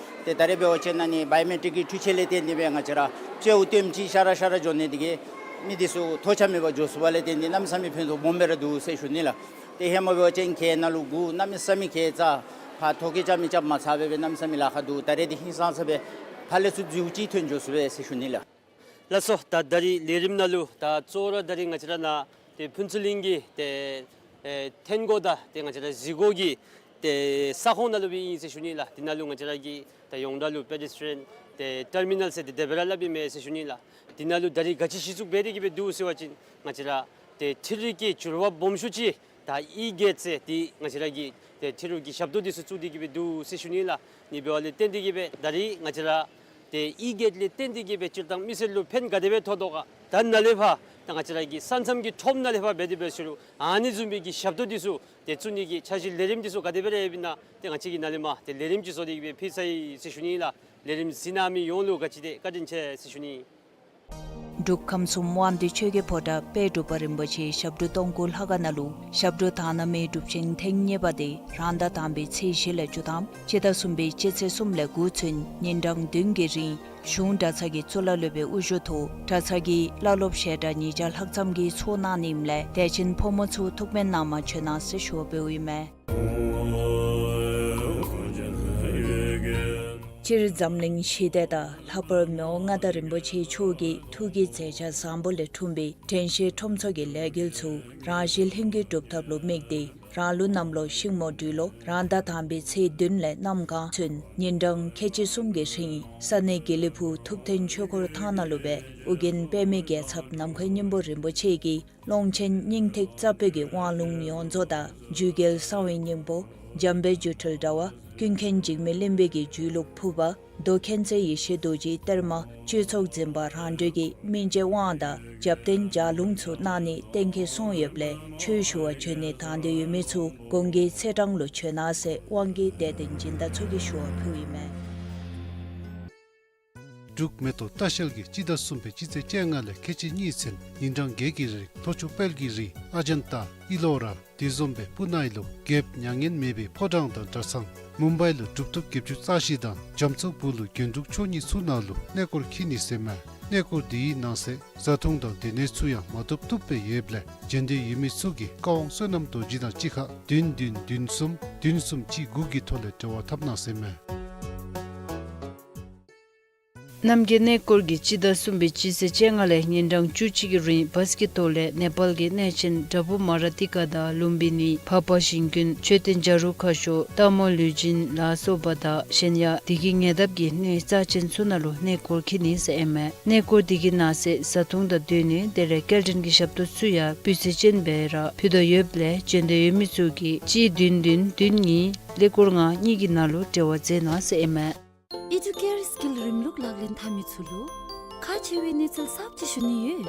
ཏེ་ད་རེས་འབད་བ་ཅིན་ཨ་ནི་བའི་ཡོ་མེ་ཊིཀ་གི་འཕྲུལ་ཆས་ལས་བརྟེན་ཏེ་སྦེ་ང་བཅས་ར་ཅིག་འུ་དེམ་ཅིག་ཤ་ར་ཤ་ར་གྱོན་ནི་འདི་གིས་མི་འདི་ཚུ་ཐོགས་ཆགས་མེད་པར་འགྱོ་ཚུགས་པ་ལས་བརྟེན་ཏེ་གནམ་མེད་ས་མེད་ཕན་ཐོགས་སྦོམ་སྦེ་ར་འདུག་ཟེར་ཞུ་ནི་ལགས། ཏེ་ཧེ་མ་འབད་བ་ཅིན་གྱལ་ནང་ལུ་སྒུག་གནམ་མེད་ས་མེད་གྱལ་རྐྱབ་ཕར་ཐོ་བཀོད་རྐྱབ་མི་རྐྱབ་མ་ཚར་བར་སྦེ་གནམ་མེད་ས་མེད་ལཱ་ཁག་འདུག། ད་རེས་འདི་ཧིང་སངས་ས་སྦེ་ཕར་ལས་ཚུར་འཛུལཝ་ཅིག་ཐོན་འགྱོ་ཚུགས་པས་ཟེར་ཞུ་ནི་ལགས། ལགས་སོ། ད་ད་རིས་ལས་རིམ་ནང་ལུ་ད་གཙོ་བོ་ར་ད་རིས་ང་བཅས་ར་ནཱ་ཏེ་ཕུན་ཚོགས་གླིང་གི་ཏེ་ཨེ་ཐོན་སྒོ་དང་ཏེ་ང་བཅས་ར་གཟིགས་སྒོ་གི་ཏེ་ས་ཁོངས་ནང་ལུ་སྦེ་ཨིན་ཟེར་ཞུ་ནི་ལགས། འདི་ནང་ལུ་ང་བཅས་ར་གི་ད་ཡོངས་གྲགས་ལུ་པེ་ཌེསི་ཊི་རི་ཡན་ཏེ་ཊར་མི་ནཱལ་ཟེར་ཏེ་དེ་སྦེ་ར་སླབ་ཨིན་མས་ཟེར་ཞུ་ནི་ལགས། འདི་ནང་ལུ་ད་རིས་ག་ཅི་གཞི་བཙུགས་འབད་དེ་གི་སྦེ་འདུག་ཟེར་བ་ཅིན་ང་བཅས་ར་ཏེ་འཕྲུལ་རིག་གི་འགྱུར་བ་སྦོམ་ཤོས་ཅིག་ད་ཨི་གེཊ་ཟེར་ཏེ་ང་བཅས་ར་གི་ཏེ་འཕྲུལ་རིག་གི་ཞབས་ཏོག་འདི་ཚུ་བཙུགས་ཏེ་གི་སྦེ་འདུག་ཟེར་ཞུ་ནི་ལགས། ཨ་ནི་འབདཝ་ལས་བརྟེན་ཏེ་གི་སྦེ་ད་རིས་ང་བཅས་ར་ཏེ་ཨི་གེཊ་ལས་བརྟེན་ཏེ་གི་སྦེ་སྤྱིར་བཏང་མི་སེར་ལུ་ཕན་ག་དེ་སྦེ་ཐོགས་དོ་ག། ད་ནཱ་ལས་ཕར་ད་ང་བཅས་ར་གི་ས་མཚམས་ཀྱི་ཁྲོམ་ནང་ལས་ཕར་འབད་དེ་འབད་ཞུ་རུང་ཨ་ནི་བཟུམ་སྦེ་གི་ཞབས་ཏོག་འདི་ཚུ་ཏེ་བཙུགས་ནི་གི་འཆར་གཞི་ལས་རིམ་འདི་ཚུ་ག་དེ་སྦེ་ར་ཡོདཔ་ཨིན་ན་ཏེ་ང་བཅས་ཀྱིས་ནཱ་ལས་མར་ཏེ་ལས་རིམ་ཅིག་བཟོ་སྟེ་གི་སྦེ་ཕུལ་ཚར་ཡི་ཟེར་ཞུ་ནི་ལགས། ལས་རིམ་གཟིགས་གནང་མི་ཡོངས་ལུ་ག་ཅི་དེ་བཀའ་དྲིན་ཆེ་ཟེར་ཞུ་ནི། འབྲུག་ཁམས་གསུམ་དབང་འདུས་ཆོས་ཀྱི་ཕོ་བྲང་དཔལ་འབྲུག་པ་རིན་པོ་ཆེའི་ཞབས་དྲུང་སྟོང་སྐུ་ལྷ་ཁང་ནང་ལུ་ཞབས་དྲུང་དག་སྣང་མའི་སྒྲུབ་ཆེན་ཐེངས་གཉིས་པ་དེ་རང་ཟླ་དང་པའི་ཚེས་བཞི་ལས་བཅུ་ཐམ་སྤྱི་ཟླ་གསུམ་པའི་སྤྱི་ཚེས་གསུམ་ལས་དགུ་ཚུན་ཉིན་གྲངས་བདུན་གྱི་རིང་གཞུང་གྲྭ་ཚང་གི་གཙུག་ལག་སློབ་དཔོན་དབུ་བཞུགས་ཐོག་གྲྭ་ཚང་གི་བླ་སློབ་ཞལ་གྲངས་ཉིས་བརྒྱ་ལྷག་ཙམ་གྱིས་ཚོགས་གནང་ནི་ཨིནམ་ལས་དད་ཅན་ཕོ་མོ་ཚུ་ཐུགས་སྨོན་གནང་མ་བྱོན་གནང་ཟེར་ཞུ་བ་འབདཝ་ཨིན་མས། སྤྱིར་འཛམ་གླིང་ཞི་བདེ་དང་ལྷག་པར་མི་དབང་མངའ་བདག་རིན་པོ་ཆེ་མཆོག་གི་ཐུགས་ཀྱི་མཛད་འཆར་བཟང་པོ་ལས་འཁྲུངས་པའི་དྲན་ཤེས་ཁྲོམ་ཚོགས་ཀྱི་ལས་འགུལ་ཚུ་རང་བཞིན་ལྷུན་གྱིས་གྲུབ་ཐབས་ལུ་དམིགས་ཏེ་རང་ལུགས་གནམ་ལོ་ཤིང་མོ་སྦྲུལ་ལོ་རང་ཟླ་དང་པའི་ཚེས་བདུན་ལས་གནམ་གང་ཚུན་ཉིན་གྲངས་ཁལ་གཅིག་གསུམ་གྱི་རིང་ས་གནས་དགེ་ལེགས་ཕུག་ཐུབ་བསྟན་ཆོས་འཁོར་ཐང་ནང་ལུ་སྦེ་ཨོ་རྒྱན་པདྨའི་རྒྱལ་ཚབ་ནམ་མཁའི་སྙིང་པོ་རིན་པོ་ཆེ་གིས་ཀློང་ཆེན་སྙིང་ཐིག་རྩ་བོད་ཀྱི་དབང་ལུང་ཡོངས་རྫོགས་དང་རྒྱུད་རྒྱལ་གསང་བའི་སྙིང་པོ་འཇམ་དཔལ་སྒྱུ་འཕྲུལ་དྲྭ་བ་ཀུན་མཁྱེན་འཇིགས་མེད་གླིང་པའི་གི་རྒྱུད་ལུགས་ཕུར་པ་མདོ་མཁྱེན་བརྩེ་ཡེ་ཤེས་རྡོ་རྗེའི་གཏེར་མ་སྤྱོད་ཚོགས་འཛིན་པ་རང་གྲོལ་གྱི་སྨིན་བྱེད་དབང་དང་རྒྱབ་རྟེན་ལྗགས་ལུང་ཚུ་གནང་ནི་གཏན་འཁེལ་སོང་ཡོདཔ་ལས་ཆོས་ཞུ་བར་བྱོན་ནི་དང་འདོད་ཡོད་མི་ཚུ་གོང་གི་ཚེས་གྲངས་ལུ་བྱོན་གནང་ཟེར་དབང་གི་དད་ལྡན་སྦྱིན་བདག་ཚུ་གིས་ཞུ་བ་ཕུལཝ་ཨིན་མས། འབྲུག་མེ་ཏོག་ལྟ་བཤལ་གྱིས་སྤྱི་ཟླ་གསུམ་པའི་སྤྱི་ཚེས་བཅོ་ལྔ་ལས་ཁལ་གཅིག་གཉིས་ཚུན་ཉིན་གྲངས་བརྒྱད་ཀྱི་རིང་ལྷོ་ཕྱོགས་དཔལ་གྱི་རི་ཨ་ཇན་ཏ་ཨི་ལོ་ར་དེ་བཟུམ་སྦེ་སྤུ་ན་ཨི་ལོ་རྒྱལཔོ་མྱ་ངན་མེད་པའི་ཕོ་བྲང་དང་གྲྭ་ཚང་མུམ་བའི་ལུ་གྲུབ་ཐོབ་བརྒྱད་ཅུ་རྩ་བཞི་དང་རྒྱ་མཚོ་བུ་ལུ་རྒྱན་དྲུག་མཆོག་གཉིས་ཚུ་ནང་ལུ་གནས་སྐོར་འཁྱིད་ནི་ཟེར་མས། གནས་སྐོར་དེའི་ནང་གསེས་བཟའ་འཐུང་དང་སྡོད་གནས་ཚུ་ཡང་མ་ཐོབ་ཐོབ་སྦེ་ཡོདཔ་ལས་བྱོན་འདོད་ཡོད་མི་ཚུ་གིས་ཀ་དབང་བསོད་ནམས་རྡོ་རྗེ་དང་གཅིག་ཁར་བདུན་བདུན་བདུན་གསུམ་བདུན་གསུམ་གཅིག་དགུ་གི་ཐོག་ལས་འབྲེལ་བ་འཐབ་གནང་ཟེར་མས། རྣམ་རྒྱལ་གནས་སྐོར་གྱིས་སྤྱི་ཟླ་གསུམ་པའི་སྤྱི་ཚེས་བཅོ་ལྔ་ལས་ཉིན་གྲངས་བཅུ་གཅིག་གི་རིང་བཱས་ཀྱི་ཐོག་ལས་ནེ་པཱལ་གྱི་གནས་ཆེན་དྭ་བུ་མ་ར་ཏི་ཀ་དང་ལུམ་བི་ནི་འཕགས་པ་ཞིང་ཀུན་མཆོད་རྟེན་བྱ་རུང་ཁ་ཤོར་སྟག་མོ་ལུས་སྦྱིན་ལ་སོགས་པ་དང་གཞན་ཡང་བདེ་སྐྱིད་ཉེ་འདབས་ཀྱི་གནས་རྩ་ཆེན་ཚུ་ནང་ལུ་གནས་སྐོར་འཁྱིད་ནི་ཟེར་ཨིན་མས། གནས་སྐོར་དེ་གི་ནང་གསེས་བཟའ་འཐུང་དང་སྡོད་གནས་དེ་ལས་སྐྱེལ་འདྲེན་གྱི་ཞབས་ཏོག་ཚུ་ཡང་སྤུས་ཚད་ཅན་སྦེ་ར་ཕུལ་དོ་ཡོདཔ་ལས་བྱོན་འདོད་ཡོད་མི་ཚུ་གིས་གཅིག་བདུན་བདུན་བདུན་གཉིས་ཀླད་ཀོར་ལྔ་གཉིས་ཀྱི་ནང་ལུ་འབྲེལ་བ་མཛད་གནང་ཟེར་ཨིན་མས། ཨི་ཌུ་ཀེར་སི་ཀིལ་རིམ་ལུགས་ལག་ལེན་འཐབ་མི་ཚུ་ལུ་ཁག་ཆེ་བའི་གནས་ཚུལ་གསརཔ་ཅིག་ཞུ་ནི་ཡོད།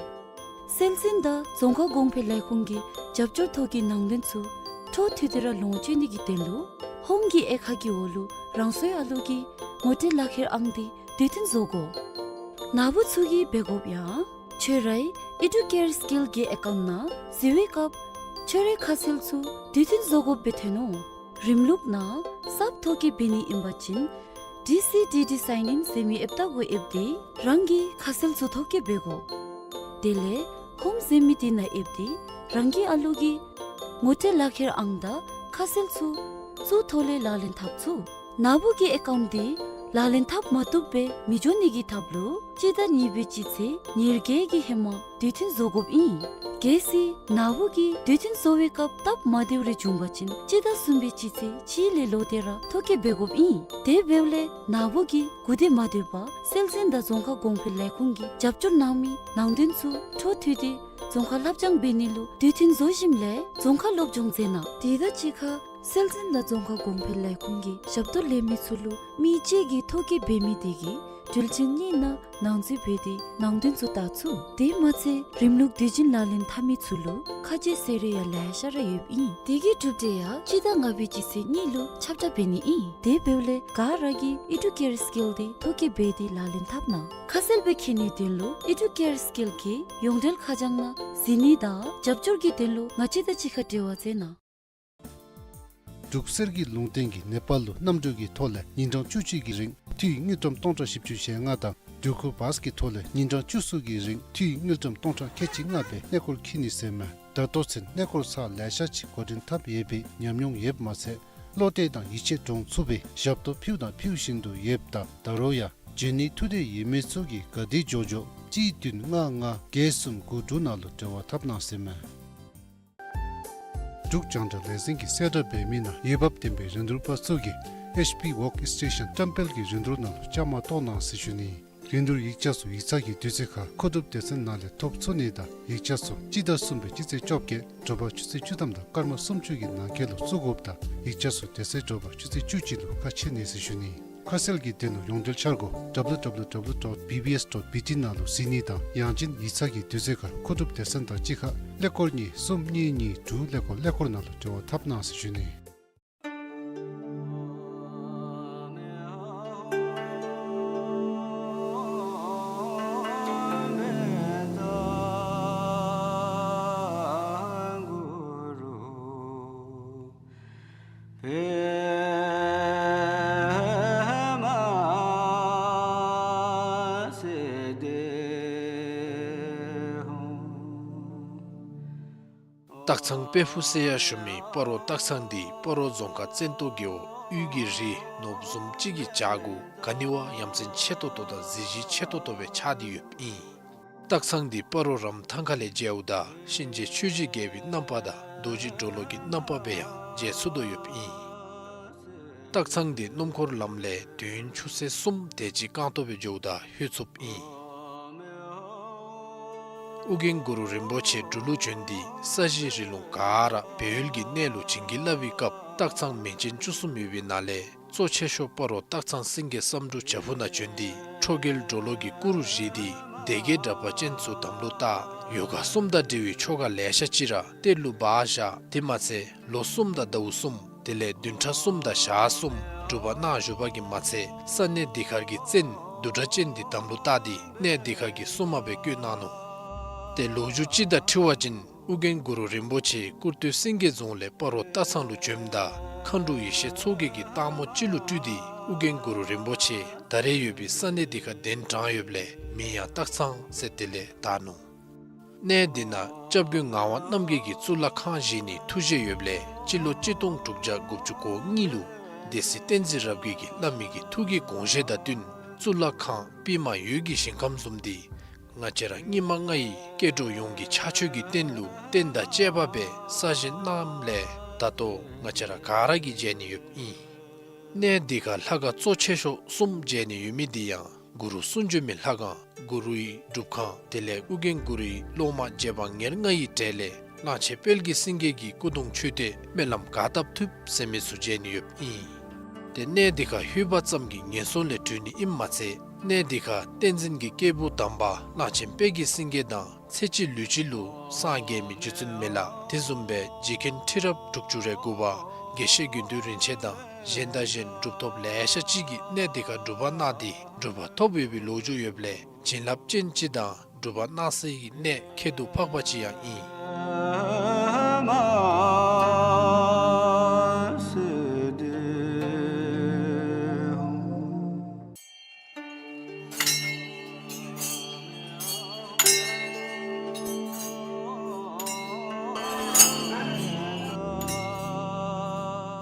སྲོལ་འཛིན་དང་རྫོང་ཁ་གོང་འཕེལ་ལས་ཁུངས་ཀྱི་རྒྱབ་སྐྱོར་ཐོག་གི་ནང་དོན་ཚུ་འཕྲོ་མཐུད་དེ་ར་ལོངས་སྤྱོད་ནི་གི་དོན་ལུ་ཧོམ་གྱི་དབྱེ་ཁག་གི་འོག་ལུ་རང་སོའི་ཨ་ལོ་གི་ངོ་སྤྲོད་ལག་ཁྱེར་ཨང་དེ་དུས་མཐུན་བཟོ་དགོ། ནཱ་བུ་ཚུ་གིས་འབད་དགོཔ་ཡང་ཁྱོད་རའི་ཨི་ཌུ་ཀེར་སི་ཀིལ་གྱི་ཨེ་ཀའུནཊ་ནང་གཟིགས་པའི་སྐབས་ཁྱོད་རའི་ཁ་གསལ་ཚུ་དུས་མཐུན་བཟོ་དགོཔ་སྦེ་ཐོན་ནུག། རིམ་ལུགས་ནང་གསརཔ་ཐོག་གི་འབད་ནི་ཨིན་པ་ཅིན་ཌི་སི་ཌི་ཌི་སའིན་ཨིན་ཟེར་མི་ཨེབ་ལྟ་བུ་ཨེབ་སྟེ་རང་གི་ཁ་གསལ་ཚུ་ཐོབ་སྐྱེལ་འབད་དགོ། དེ་ལས་ཧོམ་ཟེར་མི་དེ་ནང་ཨེབ་སྟེ་རང་གི་ཨ་ལོ་གི་ངོ་སྤྲོད་ལག་ཁྱེར་ཨང་དང་ཁ་གསལ་ཚུ་ཚུ་ཐོག་ལས་ལག་ལེན་འཐབ་ཚུགས། ནཱ་བུ་གི་ཨེ་ཀའུནཊ་དེ་ལག་ལེན་འཐབ་མ་བཏུབ་སྦེ་མི་འགྱོ་ནི་གི་ཐབས་ལུ་ སྤྱི་ཟླ་གཉིས་པའི་སྤྱི་ཚེས་ཉེར་བརྒྱད་ཀྱི་ཧེ་མ་དུས་མཐུན་བཟོ་དགོཔ་ཨིན། གལ་སྲིད་ན་བུ་གིས་དུས་མཐུན་བཟོ་བའི་སྐབས་སྟབས་མ་བདེཝ་རེ་བྱུང་པ་ཅིན་སྤྱི་ཟླ་གསུམ་པའི་སྤྱི་ཚེས་གཅིག་ལས་ལོག་སྟེ་ར་ཐོ་བཀོད་འབད་དགོཔ་ཨིན། དེ་འབདཝ་ལས་ན་བུ་གིས་གུ་དེ་མ་སྡོད་པར་སྲོལ་འཛིན་དང་རྫོང་ཁ་གོང་འཕེལ་ལས་ཁུངས་ཀྱིས་རྒྱབ་སྐྱོར་གནང་མི་ནང་དོན་ཚུ་འཕྲོ་མཐུད་དེ་རྫོང་ཁ་ལྷབ་སྦྱང་འབད་ནི་ལུ་དུས་མཐུན་བཟོ་ཞིནམ་ལས་རྫོང་ཁ་སློབ་སྦྱོང་མཛད་གནང་། དེ་དང་གཅིག་ཁར་སྲོལ་འཛིན་དང་རྫོང་ཁ་གོང་འཕེལ་ལས་ཁུངས་ཀྱི་ཞབས་ཏོག་ལེན་མི་ཚུ་ལུ་མི་གཅིག་གིས་ཐོ་བཀོད་འབད་མི་དེ་གིས་དུས་ཆེན་གཉིས་ནང་ནང་འཛུལ་འབད་དེ་ནང་དོན་ཚུ་བལྟ་ཚུགས། དེ་མ་ཚད་རིམ་ལུགས་དུས་ཆེན་ལག་ལེན་འཐབ་མི་ཚུ་ལུ་ཁ་རྗེ་ཟེར་རེ་ཡང་ལེ་ཤ་ར་ཡོདཔ་ཨིན། དེ་གི་གྲུབ་འབྲས་ཡང་སྤྱི་ཟླ་ལྔ་པའི་སྤྱི་ཚེས་གཉིས་ལུ་ཁྱབ་བསྒྲགས་འབད་ནི་ཨིན། དེ་འབདཝ་ལས་ག་ར་གིས་ཨེ་ཌུ་ཀེར་སི་ཀིལ་དེ་ཐོ་བཀོད་འབད་དེ་ལག་ལེན་འཐབ་གནང་། ཁ་གསལ་སྦེ་མཁྱེན་ནིའི་དོན་ལུ་ཨེ་ཌུ་ཀེར་སི་ཀིལ་གྱི་ཡོངས་འབྲེལ་ཁ་བྱང་ནང་གཟིགས་ནི་དང་རྒྱབ་སྐྱོར་གྱི་དོན་ལུ་ང་བཅས་དང་གཅིག་ཁར་འབྲེལ་བ་མཛད་གནང་། འབྲུག་གསེར་གྱི་ལུང་བསྟན་གྱིས་ནེ་པཱལ་ལུ་གནམ་གྲུ་གི་ཐོག་ལས་ཉིན་གྲངས་བཅུ་གཅིག་གི་རིང་འཐུས་དངུལ་ཀྲམ་སྟོང་ཕྲག་བཞི་བཅུ་ཞེ་ལྔ་དང་འགྲུལ་འཁོར་བཱས་ཀྱི་ཐོག་ལས་ཉིན་གྲངས་བཅུ་གསུམ་གྱི་རིང་འཐུས་དངུལ་ཀྲམ་སྟོང་ཕྲག་ཁལ་གཅིག་ལྔ་སྦེ་གནས་སྐོར་འཁྱིད་ནི་ཟེར་མས། ད་ལྟོ་ཚུན་གནས་སྐོར་ཚར་ལེ་ཤ་ཅིག་འགོ་འདྲེན་འཐབ་ཡོད་པའི་ཉམས་མྱོང་ཡོདཔ་མ་ཚད་བློ་གཏད་དང་ཡིད་ཆེས་འདྲོངས་ཚུགས་པའི་ཞབས་ཏོག་ཕུལཝ་དང་ཕུལ་བཞིན་དུ་ཡོདཔ་ད་ད་རུང་ཡང་འབྱོན་ནིའི་ཐུགས་འདོད་ཡོད་མི་ཚུ་གིས་ག་དེ་མགྱོགས་མགྱོགས་གཅིག་བདུན་ལྔ་ལྔ་བརྒྱད་གསུམ་དགུ་དྲུག་ནང་ལུ་འབྲེལ་བ་འཐབ་གནང་ཟེར་མས། འབྲུག་རྒྱང་བསྒྲགས་ལས་འཛིན་གྱིས་གསལ་བསྒྲགས་འབད་མི་ནང་འོས་འབབ་ལྡན་པའི་རིན་བསྡུར་པ་ཚུ་གིས་ཨེཆ་པི་ཝརཀ་སི་ཊེ་ཤཱན་བཀྲམ་སྤེལ་གྱི་རིན་བསྡུར་ནང་ལུ་བཅའ་མར་གཏོགས་གནང་ཟེར་ཞུ་ནི། རིན་བསྡུར་ཡིག་ཆ་ཚུ་ཡིག་ཚང་གི་དུས་ཚོད་ཁར་མཁོ་སྒྲུབ་སྡེ་ཚན་ནང་ལས་ཐོབ་ཚུགས་ནི་དང་ཡིག་ཆ་ཚུ་སྤྱི་ཟླ་གསུམ་པའི་སྤྱི་ཚེས་བཅོ་བརྒྱད་དྲོ་པ་ཆུ་ཚོད་བཅུ་ཐམ་དང་སྐར་མ་སུམ་ཅུ་གི་ནང་འཁོད་ལུ་བཙུགས་དགོཔ་དང་ཡིག་ཆ་ཚུ་དེ་ཚེ་དྲོ་པ་ཆུ་ཚོད་བཅུ་གཅིག་ལུ་ཁ་ཕྱེ་ནི་ཟེར་ཞུ་ནི། ཁ་གསལ་གྱི་དོན་ལུ་ཡོངས་འབྲེལ་འཆར་སྒོ་W W W dot B B S dot B T ནང་ལུ་གཟིགས་ནི་དང་ཡང་ཅིན་ཡིག་ཚང་གི་དུས་ཚོད་ཁར་མཁོ་སྒྲུབ་སྡེ་ཚན་དང་གཅིག་ཁར་ཀླད་ཀོར་གཉིས་གསུམ་གཉིས་གཉིས་དྲུག་ཀླད་ཀོར་ཀླད་ཀོར་ནང་ལུ་འབྲེལ་བ་འཐབ་གནང་ཟེར་ཞུ་ནི། སྟག་ཚང་དཔལ་ཕུག་ཟེར་ཡང་ཞུ་མི་སྤ་རོ་སྟག་ཚང་འདི་སྤ་རོ་རྫོང་ཁག་བཙན་ཏོ་རྒེད་འོག་དབུས་ཀྱི་རི་ནོར་བུ་བཟུམ་ཅིག་གི་བྱག་གུ་ག་ནི་བ་ཡ་མཚན་ཆེ་ཏོག་ཏོ་དང་གཟི་བརྗིད་ཆེ་ཏོག་ཏོ་སྦེ་ཆགས་ཏེ་ཡོདཔ་ཨིན། སྟག་ཚང་འདི་སྤ་རོ་རམ་ཐང་ཁ་ལས་མཇལཝ་ད་གཤིན་རྗེ་ཆོས་ཀྱི་རྒྱལ་པོའི་རྣམ་པ་དང་རྡོ་རྗེ་གྲོ་ལོད་ཀྱི་རྣམ་པ་སྦེ་ཡང་མཇལ་ཚུགས་དོ་ཡོདཔ་ཨིན། སྟག་ཚང་འདི་སྣུམ་འཁོར་ལམ་ལས་དུས་ཡུན་ཆུ་ཚོད་གསུམ་དེ་ཅིག་རྐང་སྟོང་སྦེ་འགྱོཝ་ད་ལྷོད་ཚུགསཔ་ཨིན། ཨོ་རྒྱན་གུ་རུ་རིན་པོ་ཆེ་འབྲུག་ལུ་བྱོན་ཏེ་ས་གཞི་རི་ལུང་ག་ར་སྦས་ཡུལ་གྱི་གནས་ལུ་བྱིན་གྱིས་བརླབས་པའི་སྐབས་སྟག་ཚང་མིང་ཅན་བཅུ་གསུམ་ཡོད་པའི་ནང་ལས་གཙོ་ཆེ་ཤོས་སྤ་རོ་སྟག་ཚང་སེང་གེ་བསམ་འགྲུབ་བྱག་ཕུག་ནང་བྱོན་ཏེ་ཁྲོ་རྒྱལ་གྲོ་ལོད་ཀྱི་སྐུ་རུ་བཞེངས་ཏེ་སྡེ་བརྒྱད་དྲེགས་པ་ཅན་ཚུ་དམ་ལུ་བཏགས། ཡོ་ག་གསུམ་དང་འབྲེལ་བའི་ཆོ་ག་ལེ་ཤ་ཅིག་ར་གཏེར་ལུ་སྦ་བཞག། དེ་མ་ཚད་ལོ་གསུམ་དང་ཟླཝ་གསུམ་དེ་ལས་བདུན་ཕྲག་གསུམ་དང་ཞག་གསུམ་སྒྲུབ་པ་གནང་བཞུགས་པ་གིས་མ་ཚད་ས་གནས་འདི་ཁར་གྱི་བཙན་བདུད་དྲེགས་ཅན་འདི་དམ་ལུ་བཏགས་ཏེ་གནས་འདི་ཁར་གྱི་སྲུང་མ་སྦེ་བསྐོས་གནང་ནུག། ཏེ་ལོ་རྒྱུས་ཅིག་དང་འཁྲིལ་བ་ཅིན་ཨོ་རྒྱན་གུ་རུ་རིན་པོ་ཆེ་སྐུར་སྟོད་སེང་གེ་རྫོང་ལས་སྤ་རོ་སྟག་ཚང་ལུ་བྱོནམ་ད་མཁའ་འགྲོ་ཡེ་ཤེས་མཚོ་རྒྱལ་གྱིས་སྟག་མོ་ཅིག་ལུ་སྤྲུལ་ཏེ་ཨོ་རྒྱན་གུ་རུ་རིན་པོ་ཆེ་ད་རེས་ཡོད་པའི་ས་གནས་འདི་ཁར་གདན་དྲངས་ཡོདཔ་ལས་མིང་ཡང་སྟག་ཚང་ཟེར་དེ་ལས་བཏགས་ནུག། གནས་འདི་ནང་སྐྱབས་མགོན་ངག་དབང་རྣམ་རྒྱལ་གྱིས་གཙུག་ལག་ཁང་བཞེངས་ནིའི་ཐུགས་བཞེད་ཡོདཔ་ལས་སྤྱི་ལོ་གཅིག་སྟོང་དྲུག་བརྒྱ་དགུ་བཅུ་གོ་གཉིས་ལུ་སྡེ་སྲིད་བསྟན་འཛིན་རབ་རྒྱས་ཀྱིས་བླ་མའི་གི་ཐུགས་ཀྱི་དགོངས་བཞེད་དང་བསྟུན་གཙུག་ལག་ཁང་པདྨ་འོད་ཀྱི་ཞིང་ཁམས་བཟུམ་འདི་ང་བཅས་ར་སྙིགས་མ་ལྔ་ཡི་སྐྱེ་འགྲོ་ཡོངས་ཀྱི་ཕྱག་མཆོད་ཀྱི་རྟེན་ལུ་རྟེན་དང་བཅས་པ་སྦེ་གསར་བཞེངས་གནངམ་ལས་ད་ལྟོ་ང་བཅས་ར་ག་ར་གིས་མཇལ་ནི་ཡོདཔ་ཨིན། གནས་འདི་ཁར་ལྷ་ཁང་གཙོ་ཆེ་ཤོས་གསུམ་མཇལ་ནི་ཡོད་མི་འདི་ཡང་གུ་རུ་གསུང་བྱོན་མའི་ལྷ་ཁང་གུ་རུའི་སྒྲུབ་ཁང་དེ་ལས་ཨོ་རྒྱན་གུ་རུའི་སློབ་མ་རྗེ་འབངས་ཉེར་ལྔ་ཡི་གྲས་ལས་གླང་ཆེན་དཔལ་གྱི་སེང་གེ་གི་སྐུ་གདུང་མཆོད་རྟེན་སྨོན་ལམ་ག་བཏབ་ཐུབ་ཟེར་མི་ཚུ་མཇལ་ནི་ཡོདཔ་ཨིན། ཏེ་གནས་འདི་ཁར་ལྷོད་པ་ཙམ་གྱིས་ངན་སོང་ལས་གྲོལ་ནི་ཨིནམ་མ་ཚད་གནས་འདི་ཁར་བསྟན་འཛིན་གྱི་སྐྱེས་བུ་དམ་པ་གླང་ཆེན་དཔལ་གྱི་སེང་གེ་དང་ཚེ་གཅིག་ལུས་གཅིག་ལུ་སངས་རྒྱས་མི་རྗེ་བཙུན་མི་ལ་དེ་བཟུམ་སྦེ་རྗེ་མཁན་ཁྲི་རབས་དྲུག་ཅུ་རེ་དགུ་པ་དགེ་བཤེས་དགེ་འདུན་རིན་ཆེན་དང་གཞན་དང་གཞན་གྲུབ་ཐོབ་ལེ་ཤ་ཅིག་གིས་གནས་འདི་ཁར་སྒྲུབ་པ་གནང་སྟེ་གྲུབ་པ་ཐོབ་ཡོད་པའི་ལོ་རྒྱུས་ཡོདཔ་ལས་བྱིན་རླབས་ཅན་ཅིག་དང་སྒྲུབ་པ་གནང་སའི་གནས་ཁྱད་དུ་འཕགས་པ་ཅིག་ཡང་ཨིན།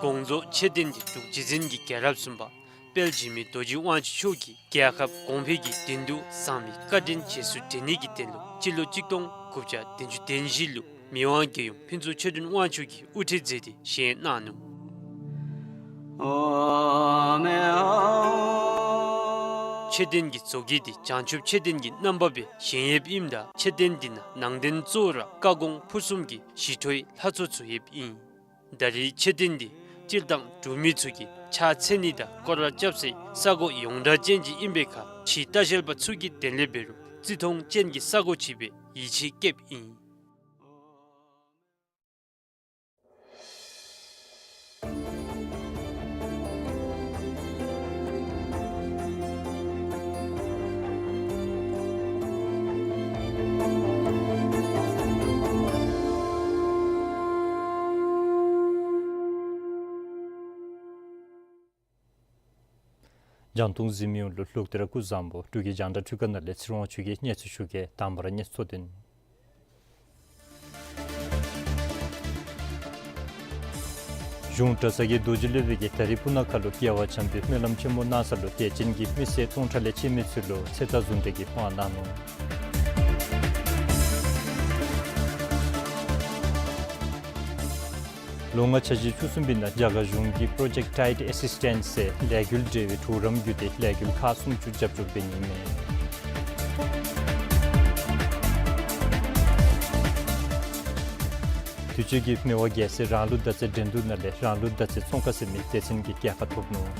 དགོངས་རྫོགས་མཆོད་རྟེན་གྱི་འབྲུག་རྗེ་བཙུན་གྱི་རྒྱལ་རབས་གསུམ་པ། དཔལ་འཇིགས་མེད་རྡོ་རྗེ་དབང་ཕྱུག་མཆོག་གིས་རྒྱལ་ཁབ་གོང་འཕེལ་གྱི་དོན་དུ་བཟང་མི་བཀའ་དྲིན་རྗེས་སུ་དྲན་ནི་གི་དོན་ལུ་སྤྱི་ལོ་གཅིག་སྟོང་དགུ་བརྒྱ་བདུན་ཅུ་དོན་བཞི་ལུ་མི་དབང་རྒྱལ་ཡུམ་ཕུན་ཚོགས་ཆོས་སྒྲོན་དབང་ཕྱུག་གིས་དབུ་ཁྲིད་མཛད་དེ་བཞེངས་གནང་ནུག། མཆོད་རྟེན་གྱི་མཛོད་དཀྱིལ་འདི་བྱང་ཆུབ་མཆོད་རྟེན་གྱི་རྣམ་པ་སྦེ་བཞེངས་ཡོདཔ་ཨིནམ་ད་མཆོད་རྟེན་འདི་ནང་ནང་རྟེན་གཙོ་བོ་ར་བཀའ་དགོངས་ཕུར་གསུམ་གྱི་ཞི་ཁྲོའི་ལྷ་ཚོགས་ཚུ་ཡོདཔ་ཨིན། ད་རེས་མཆོད་རྟེན་འདི་སྤྱིར་བཏང་འབྲུག་མི་ཚུ་གིས་ཕྱག་འཚལ་ནི་དང་སྐོར་ར་རྐྱབ་སའི་ས་གོ་ཡོངས་གྲགས་ཅན་ཅིག་ཨིན་པའི་ཁར་ཕྱི་ལྟ་བཤལ་པ་ཚུ་གི་དོན་ལས་འབད་རུང་བརྩི་མཐོང་ཅན་གྱི་ས་གོ་ཅིག་སྦེ་ཡིད་ཆེས་བསྐྱེདཔ་ཨིན། རྒྱང་མཐོང་གཟིགས་མི་ཡོངས་ལུ་ལོག་སྟེ་ར་སྐུ་གཟུགས་བཟང་པོ། འབྲུག་གི་རྒྱང་བསྒྲགས་འཕྲུལ་ཁང་ནང་ལས་ཚེ་རིང་དབང་ཕྱུག་གིས་གནས་ཚུལ་ཞུ་གེ། དང་པ་ར་གནས་ཚུལ་དོན། གཞུང་གྲྭ་ཚང་གི་རྡོ་རྗེ་སློབ་དཔོན་གྱིས་ད་རིས་སྤུ་ན་ཁ་ལུ་རྒྱལ་བ་བྱམས་པའི་སྨོན་ལམ་ཆེན་མོ་གནང་ས་ལུ་དད་ཅན་གྱི་མི་སེར་སྟོང་ཕྲག་ལས་བཅད་མི་ཚུ་ལུ་ཚེ་ཐར་ཟུང་འབྲེལ་གྱི་དབང་གནང་ནུག། ལོ་ལྔ་འཆར་གཞི་བཅུ་གསུམ་པའི་ནང་རྒྱ་གར་གཞུང་གིས་Project Tide Assistance ཟེར་ལས་འགུལ་འབྲེལ་བའི་གྲོགས་རམ་བརྒྱུད་དེ་ལས་འགུལ་ཁག་སུམ་ཅུ་རྒྱབ་སྐྱོར་འབད་ནི་ཨིན་མས། དུས་ཅི་གི་མི་དབང་རྒྱལ་སྲས་རང་ལུགས་མདའ་རྩེད་འགྲན་བསྡུར་ནང་ལས་རང་ལུགས་མདའ་རྩེད་ཚོང་ཁང་ཟེར་མི་སྡེ་ཚན་གྱིས་རྒྱལ་ཁ་ཐོབ་ནུག།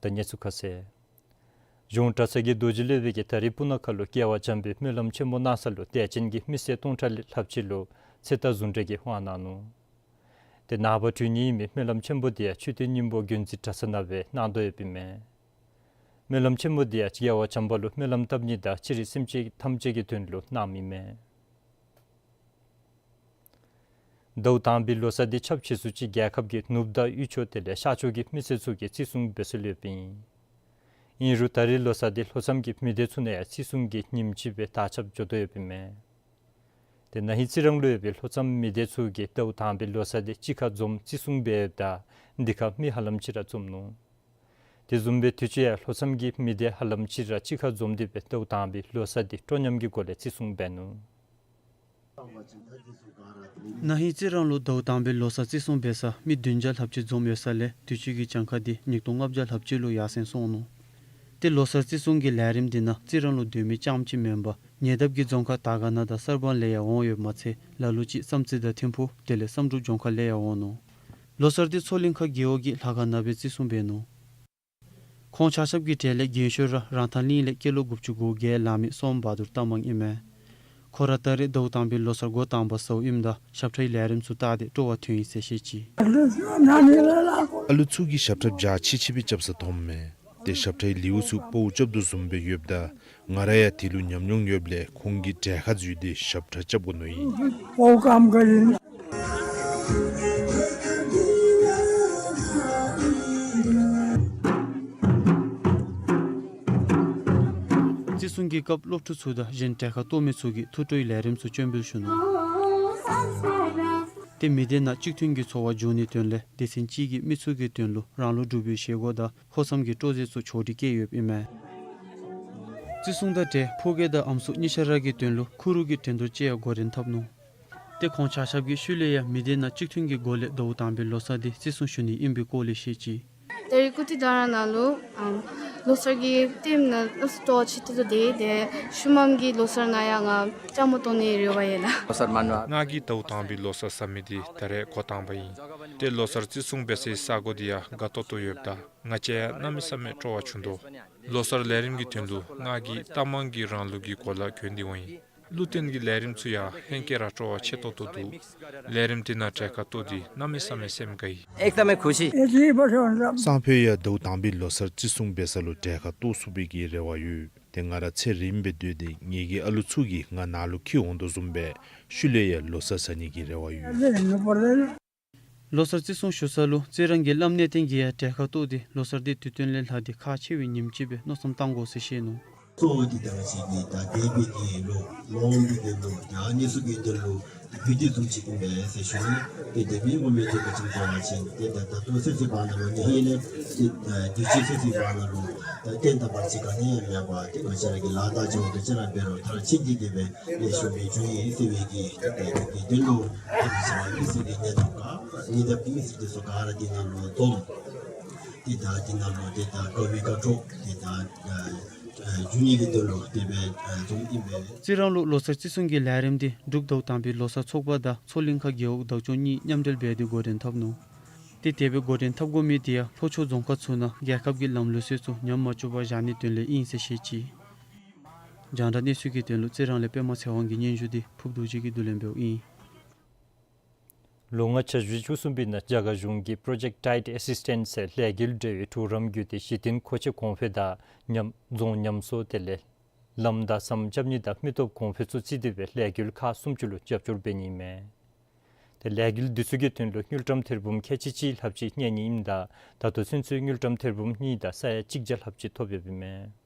ད་གནས་ཚུལ་ཁ་གསལ། གཞུང་གྲྭ་ཚང་གི་རྡོ་རྗེ་སློབ་དཔོན་གྱིས་ད་རིས་སྤུ་ན་ཁ་ལུ་རྒྱལ་བ་བྱམས་པའི་སྨོན་ལམ་ཆེན་མོ་གནང་ས་ལུ་དད་ཅན་གྱི་མི་སེར་སྟོང་ཕྲག་ལྷགཔ་ཅིག་ལུ་ཚེ་ཐར་ཟུང་འབྲེལ་གྱི་དབང་གནང་ནུག། ཏེ་ནངས་པ་གྲོལ་ནི་ཨིན་མི་སྨོན་ལམ་ཆེན་མོ་འདི་ཡང་མཆོད་རྟེན་སྙིང་པོ་དགོན་རྩེ་གྲྭ་ཚང་ནང་སྦེ་གནང་དོ་ཡོདཔ་ཨིན་མས། སྨོན་ལམ་ཆེན་མོ་འདི་ཡང་རྒྱལ་བ་བྱམས་པ་ལུ་སྨོན་ལམ་བཏབ་ནི་དང་ཕྱི་རོལ་སེམས་ཅན་ཐམས་ཅད་ཀྱི་དོན་ལུ་གནངམ་ཨིན་མས། ཟླཝ་དང་པའི་ལོ་གསར་འདི་ཁྱབ་ཆེ་སུ་ཅིག་རྒྱལ་ཁབ་ཀྱི་ནུབ་དང་དབུས་ཕྱོགས་དེ་ལས་ཤར་ཕྱོགས་ཀྱི་མི་སེར་ཚུ་གིས་བརྩི་སྲུང་འབད་སྲོལ་ཡོདཔ་ཨིན། ཨིན་རུང་ད་རེས་ལོ་གསར་འདི་ལྷོ་མཚམས་ཀྱི་མི་སྡེ་ཚུ་ནང་ཡང་བརྩི་སྲུང་གི་ཉིནམ་ཅིག་སྦེ་དར་ཁྱབ་འགྱོ་དོ་ཡོདཔ་ཨིན་མས། ཏེ་ན་ཧིང་རྩི་རང་ལུ་ཡོད་པའི་ལྷོ་མཚམས་མི་སྡེ་ཚུ་གིས་ཟླཝ་དང་པའི་ལོ་གསར་འདི་གཅིག་ཁར་འཛོམས་བརྩི་སྲུང་འབད་ཡོདཔ་ད་འདི་ཁར་མི་ཧ་ལམ་ཅིག་ར་འཛོམས་ནུག། དེ་བཟུམ་སྦེ་དུས་ཅི་ཡང་ལྷོ་མཚམས་ཀྱི་མི་སྡེ་ཧ་ལམ་ཅིག་ར་གཅིག་ཁར་འཛོམས་ཏེ་སྦེ་ཟླཝ་དང་པའི་ལོ་གསར་འདི་སྤྲོ་ཉམས་ཀྱི་སྒོ་ལས་བརྩི་སྲུང་འབད་ནུག། ན་ཧིང་རྩི་རང་ལུ་ཟླཝ་དང་པའི་ལོ་གསར་བརྩི་སྲུང་འབད་ས་མི་བདུན་བརྒྱ་ལྷགཔ་ཅིག་འཛོམས་ཡོད་ས་ལས་དུས་ཅི་གི་གྱངས་ཁ་འདི་ཉིས་སྟོང་ལྔ་བརྒྱ་ལྷགཔ་ཅིག་ལུ་ཡར་སེང་སོང་ནུག། ཏེ་ལོ་གསར་བརྩི་སྲུང་གི་ལས་རིམ་འདི་ནང་རྩི་རང་ལུ་སྡོད་མི་རྐྱངམ་ཅིག་མེན་པར་ཉེ་འདབས་ཀྱི་རྫོང་ཁག་དར་དཀར་ན་དང་གསར་སྤང་ལས་ཡང་འོང་ཡོདཔ་མ་ཚད་ལ་ལུ་ཅིག་བསམ་རྩེ་དང་ཐིམ་ཕུག་དེ་ལས་བསམ་གྲུབ་ལྗོངས་མཁར་ལས་ཡང་འོང་ནུག། ལོ་གསར་འདི་མཚོ་གླིང་ཁ་རྒེད་འོག་གི་ལྷ་ཁང་ནང་སྦེ་བརྩི་སྲུང་འབད་ནུག། ཁོང་ཆ་ཁྱབ་ཀྱི་གྲས་ལས་རྒན་ཤོས་ར་རང་ཐང་གླིང་ལས་སྐྱེས་ལོ་དགུ་བཅུ་གོ་བརྒྱད་ལང་མི་སོམ་བ་དུར་རྟ་མང་ཨིན་མས། ཁོ་ར་ད་རེས་ཟླཝ་དང་པའི་ལོ་གསར་འགོ་དང་པ་ཟཝ་ཨིནམ་ད་ཞབས་ཁྲའི་ལས་རིམ་ཚུ་བལྟ་སྟེ་སྤྲོ་བ་ཐོན་ཡི་ཟེར་བཤད་ཅི། ཨ་ལུ་ཚུ་གིས་ཞབས་ཁྲ་འཇའ་ཆི་ཆི་སྦེ་རྐྱབ་ས་མཐོངམ་མས། ཏེ་ཞབས་ཁྲའི་ལེའུ་ཚུ་སྤོཝ་རྐྱབ་དོ་བཟུམ་སྦེ་ཡོདཔ་ད་ང་ར་ཡང་དེ་ལུ་ཉམས་མྱོང་ཡོདཔ་ལས་ཁོང་གི་གྲལ་ཁར་འཛུལ་ཏེ་ཞབས་ཁྲ་རྐྱབ་དགོ་མནོ་ཡི། བརྩི་སྲུང་གི་སྐབས་སློབ་ཕྲུག་ཚུ་དང་གཞན་གྲལ་ཁར་གཏོགས་མི་ཚུ་གིས་ཐུགས་སྤྲོའི་ལས་རིམ་ཚུ་སྤྱན་འབུལ་ཞུ་ནུག། ཏེ་མི་སྡེ་ནང་གཅིག་མཐུན་གྱི་འཚོ་བ་འབྱུང་ནིའི་དོན་ལས་སྡེ་ཚན་གཅིག་གིས་མི་ཚུ་གི་དོན་ལུ་རང་ལུགས་འབྲུག་པའི་བཞེས་སྒོ་དང་ལྷོ་མཚམས་ཀྱི་སྤྲོ་རྩེད་ཚུ་ཕྱོགས་སྒྲིག་བཀལ་ཡོདཔ་ཨིན་མས། བརྩི་སྲུང་དང་འབྲེལ་ཕོ་སྐྱེས་དང་ཨམ་སྲུ་གཉིས་ཆ་ར་གི་དོན་ལུ་ཁུ་རུ་གི་འགྲན་བསྡུར་ཅིག་ཡང་འགོ་འདྲེན་འཐབ་ནུག། ཏེ་ཁོང་ཆ་ཁྱབ་ཀྱིས་ཤུལ་ལས་ཡང་མི་སྡེ་ནང་གཅིག་མཐུན་གྱི་སྒོ་ལས་ཟླཝ་དང་པའི་ལོ་གསར་འདི་བརྩི་སྲུང་ཞུ་ནི་ཨིན་པའི་སྐོར་ལས་བཤད་ཅི། ད་རེས་ཀུ་ཏི་རྡ་རམ་ནང་ལུ་ཨམ་ལོ་གསར་གྱི་ལྟདམོ་ནང་ལོགས་སུ་སྤྲོ་བ་ཆེ་ཏོག་ཏོ་དེ་ཏེ་ཤུལ་མམ་གྱི་ལོ་གསར་ནང་ཡང་ང་བཅའ་མར་གཏོགས་ནིའི་རེ་བ་ཡོད་ལགས། ལོ་གསར་མ་ནུ་ང་གིས་ཟླཝ་དང་པའི་ལོ་གསར་ཟ་མི་འདི་ད་རེས་འགོ་དང་པ་ཨིན། ཏེ་ལོ་གསར་བརྩི་སྲུང་འབད་སའི་ས་གོ་འདི་ཡང་དགའ་ཏོག་ཏོ་ཡོདཔ་ད་ང་བཅས་ཡང་གནམ་མེད་ས་མེད་སྤྲོ་བ་བྱུང་དོ། ལོ་གསར་ལས་རིམ་གྱི་དོན་ལུ་ང་གིས་རྟ་མང་གི་རང་ལུགས་ཀྱི་གོ་ལ་གྱོན་ཏེ་འོང་ཡི། གླུ་བཏོན་གྱི་ལས་རིམ་ཚུ་ཡང་ཧེང་སྐལ་ར་སྤྲོ་བ་ཆེ་ཏོག་ཏོ་འདུག། ལས་རིམ་དེ་ནང་གྲལ་ཁར་གཏོགས་ཏེ་གནམ་མེད་ས་མེད་སེམས་དགའ་ཡི། एकदमै खुसी। སང་ཕོད་ཡང་ཟླཝ་དང་པའི་ལོ་གསར་བརྩི་སྲུང་འབད་ས་ལུ་གྲལ་ཁར་གཏོགས་ཚུགས་པའི་གི་རེ་བ་ཡོད། ཏེ་ང་ར་ཚེ་རིངམ་སྦེ་སྡོད་དེ་ངེ་གི་ཨ་ལུ་ཚུ་གིས་ང་ནཱ་ལུ་འཁྱིད་འོང་དོ་བཟུམ་སྦེ་ཤུལ་ལས་ཡང་ལོ་གསར་ཟ་ནི་གི་རེ་བ་ཡོད། ལོ་གསར་བརྩི་སྲུང་ཞུ་ས་ལུ་རྩི་རང་གི་བླམ་གནས་བརྟན་གྱིས་ཡང་གྲལ་ཁར་གཏོགས་ཏེ་ལོ་གསར་འདི་དུས་སྟོན་ལས་ལྷག་སྟེ་ཁག་ཆེ་བའི་ཉིནམ་ཅིག་སྦེ་མནོ་བསམ་བཏང་དགོ་ཟེར་བཤད་ནུག། གཙོ་བོ་འདི་ད་ཅིག་གི་ད་འདས་པའི་གི་ལོ་མ་འོངས་པའི་གི་ལོ་ད་ཨ་ནི་ཚུ་གི་དོན་ལུ་བོད་འདི་བཟུམ་ཅིག་ཨིན་པས་ཟེར་ཞུ་ནི། ཏེ་འདས་པའི་ངོ་མའི་དོན་ལུ་ཅིག་འབད་བ་ཅིན་ཏེ་ད་ད་ལྟོ་ཚེ་ཚེ་བར་ན་ལུ་ནི་ཧེ་ལས་ཏེ་ད་དུས་ཅི་ཚེ་ཚེ་བར་ན་ལུ་ད་རྟེན་དང་བར་ཆད་ག་ནི་ཡང་མེད་པར་ཏེ་ང་བཅས་ར་གི་ལཱ་དང་བྱ་བ་ག་ཅི་ར་འབད་རུང་མཐར་ཕྱིན་ཏེ་གི་སྦེ་ལེགས་ཤོམ་སྦེ་འགྱོ་ནི་ཨིན་ཟེར་བའི་གི་ཏེ་དེ་གི་དོན་ལུ་ཏེ་ང་བཅས་ར་དམིགས་བསལ་གྱི་གནས་སྟངས་ག་ནི་ད་དམིགས་བསལ་འདི་ཚུ་ག་ར་འདི་ནང་ལུ་འཛོམས། ཏེ་ད་འདི་ནང་ལུ་ཏེ་ད་དགའ་བའི་དགའ་སྤྲོ་ཏེ་ད་ཨ་འབྱུང་ནི་གི་དོན་ལུ་དེ་སྦེ་ཨ་འཛོམས་ཨིན་པས། རྩི་རང་ལུ་ལོ་གསར་བརྩི་སྲུང་གི་ལས་རིམ་འདི་འབྲུག་ཟླཝ་དང་པའི་ལོ་གསར་ཚོགས་པ་དང་མཚོ་གླིང་ཁ་རྒེད་འོག་བདག་སྐྱོང་གཉིས་མཉམ་འབྲེལ་འབད་དེ་འགོ་འདྲེན་འཐབ་ནུག། ཏེ་དེ་སྦེ་འགོ་འདྲེན་འཐབ་དགོ་མི་དེ་ཡང་ལྷོ་ཕྱོགས་རྫོང་ཁག་ཚུ་ནང་རྒྱལ་ཁབ་ཀྱི་ལམ་ལུགས་སྲོལ་ཚུ་ཉམས་མ་བཅུག་པར་བཞག་ནིའི་དོན་ལས་ཨིན་ཟེར་བཤད་ཅི། རྒྱང་བསྒྲགས་གནས་ཚུལ་གྱི་དོན་ལུ་རྩི་རང་ལས་པདྨ་ཚེ་དབང་གི་སྙན་ཞུ་འདི་ཕུརབ་རྡོ་རྗེ་གིས་བསྡུ་ལེན་འབདཝ་ཨིན། ལོ་ལྔ་འཆར་གཞི་བཅུ་གསུམ་པའི་ནང་རྒྱ་གར་གཞུང་གིས་Project Tide Assistance ཟེར་ལས་འགུལ་འབྲེལ་བའི་གྲོགས་རམ་བརྒྱུད་དེ་གཞི་རྟེན་མཁོ་ཆས་གོང་འཕེལ་དང་མཉམ་རྫོང་ཉམས་གསོ་དེ་ལས་ལམ་དང་ཟམ་རྐྱབ་ནི་དང་མི་སྟོབས་གོང་འཕེལ་ཚུ་བརྩིས་ཏེ་སྦེ་ལས་འགུལ་ཁག་སུམ་ཅུ་ལུ་རྒྱབ་སྐྱོར་འབད་ནི་ཨིན་མས། ཏེ་ལས་འགུལ་འདི་ཚུ་གི་དོན་ལུ་དངུལ་ཀྲམ་ཐེར་འབུམ་ཁལ་གཅིག་གཅིག་ལྷགཔ་ཅིག་གནས་ནི་ཨིནམ་ད་ད་ལྟོ་ཚུན་ཚོད་དངུལ་ཀྲམ་ཐེར་འབུམ་གཉིས་དང་ས་ཡ་གཅིག་བརྒྱ་ལྷགཔ་ཅིག་ཐོབ་ཡོདཔ་ཨིན་མས།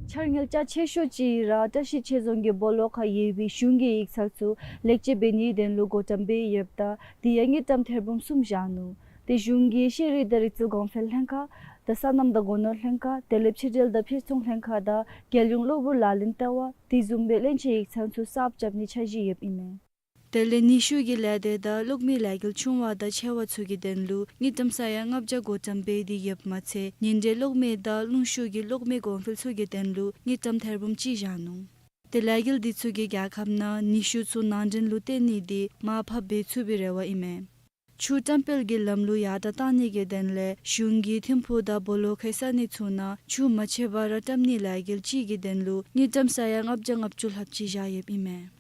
འཆར་དངུལ་རྒྱ་ཆེ་ཤོས་ཅིག་ར་བཀྲ་ཤིས་ཆོས་རྫོང་གི་སྦོ་ལོགས་ཁར་ཡོད་པའི་གཞུང་གི་ཡིག་ཚང་ཚུ་ལེགས་བཅོས་འབད་ནིའི་དོན་ལུ་བགོ་བཀྲམ་འབད་ཡོདཔ་ད་དེ་ཡང་དངུལ་ཀྲམ་ཐེར་འབུམ་གསུམ་བཞག་ནུག། ཏེ་གཞུང་གི་ཤེས་རིག་དང་རིག་རྩལ་གོང་འཕེལ་ལྷན་ཁག་དང་སོ་ནམ་དང་སྒོ་ནོར་ལྷན་ཁག་དེ་ལས་ཕྱི་འབྲེལ་དང་ཕྱིར་ཚོང་ལྷན་ཁག་དང་རྒྱལ་ཡོངས་གློ་བུར་ལག་ལེན་ལྟེ་བ་དེ་བཟུམ་སྦེ་བློན་ཆེན་ཡིག་ཚང་ཚུ་གསརཔ་རྐྱབ་ནིའི་འཆར་གཞི་ཡོདཔ་ཨིན་མས། དེ་ལས་ནུས་ཤུགས་ཀྱི་ལས་སྡེ་དང་གློག་མེའི་ལས་འགུལ་ཆུང་བ་དང་ཆེ་བ་ཚུ་གི་དོན་ལུ་དངུལ་ཀྲམ་ས་ཡ་ལྔ་བརྒྱ་བགོ་བཀྲམ་འབད་དེ་ཡོདཔ་མ་ཚད་ཉིན་དྲོད་གློག་མེ་དང་རླུང་ཤུགས་ཀྱི་གློག་མེ་གོང་འཕེལ་ཚུ་གི་དོན་ལུ་དངུལ་ཀྲམ་ཐེར་འབུམ་གཅིག་བཞག་ནུག། ཏེ་ལས་འགུལ་འདི་ཚུ་གིས་རྒྱལ་ཁབ་ནང་ནུས་ཤུགས་ཚུ་ནང་འདྲེན་ལུ་བརྟེན་ནི་དེ་མར་ཕབ་འབད་ཚུགས་པའི་རེ་བ་ཨིན་མས། ཆུ་བཀྲམ་སྤེལ་གྱི་ལམ་ལུགས་ཡར་དྲག་བཏང་ནི་གི་དོན་ལས་གཞུང་གིས་ཐིམ་ཕུག་དང་སྦོ་ལོགས་ཁའི་ས་གནས་ཚུ་ནང་ཆུ་མ་ཆད་པར་ར་བཀྲམ་ནིའི་ལས་འགུལ་གཅིག་གི་དོན་ལུ་དངུལ་ཀྲམ་ས་ཡ་ལྔ་བརྒྱ་ལྔ་བཅུ་ལྷགཔ་ཅིག་བཞག་ཡོདཔ་ཨིན་མས།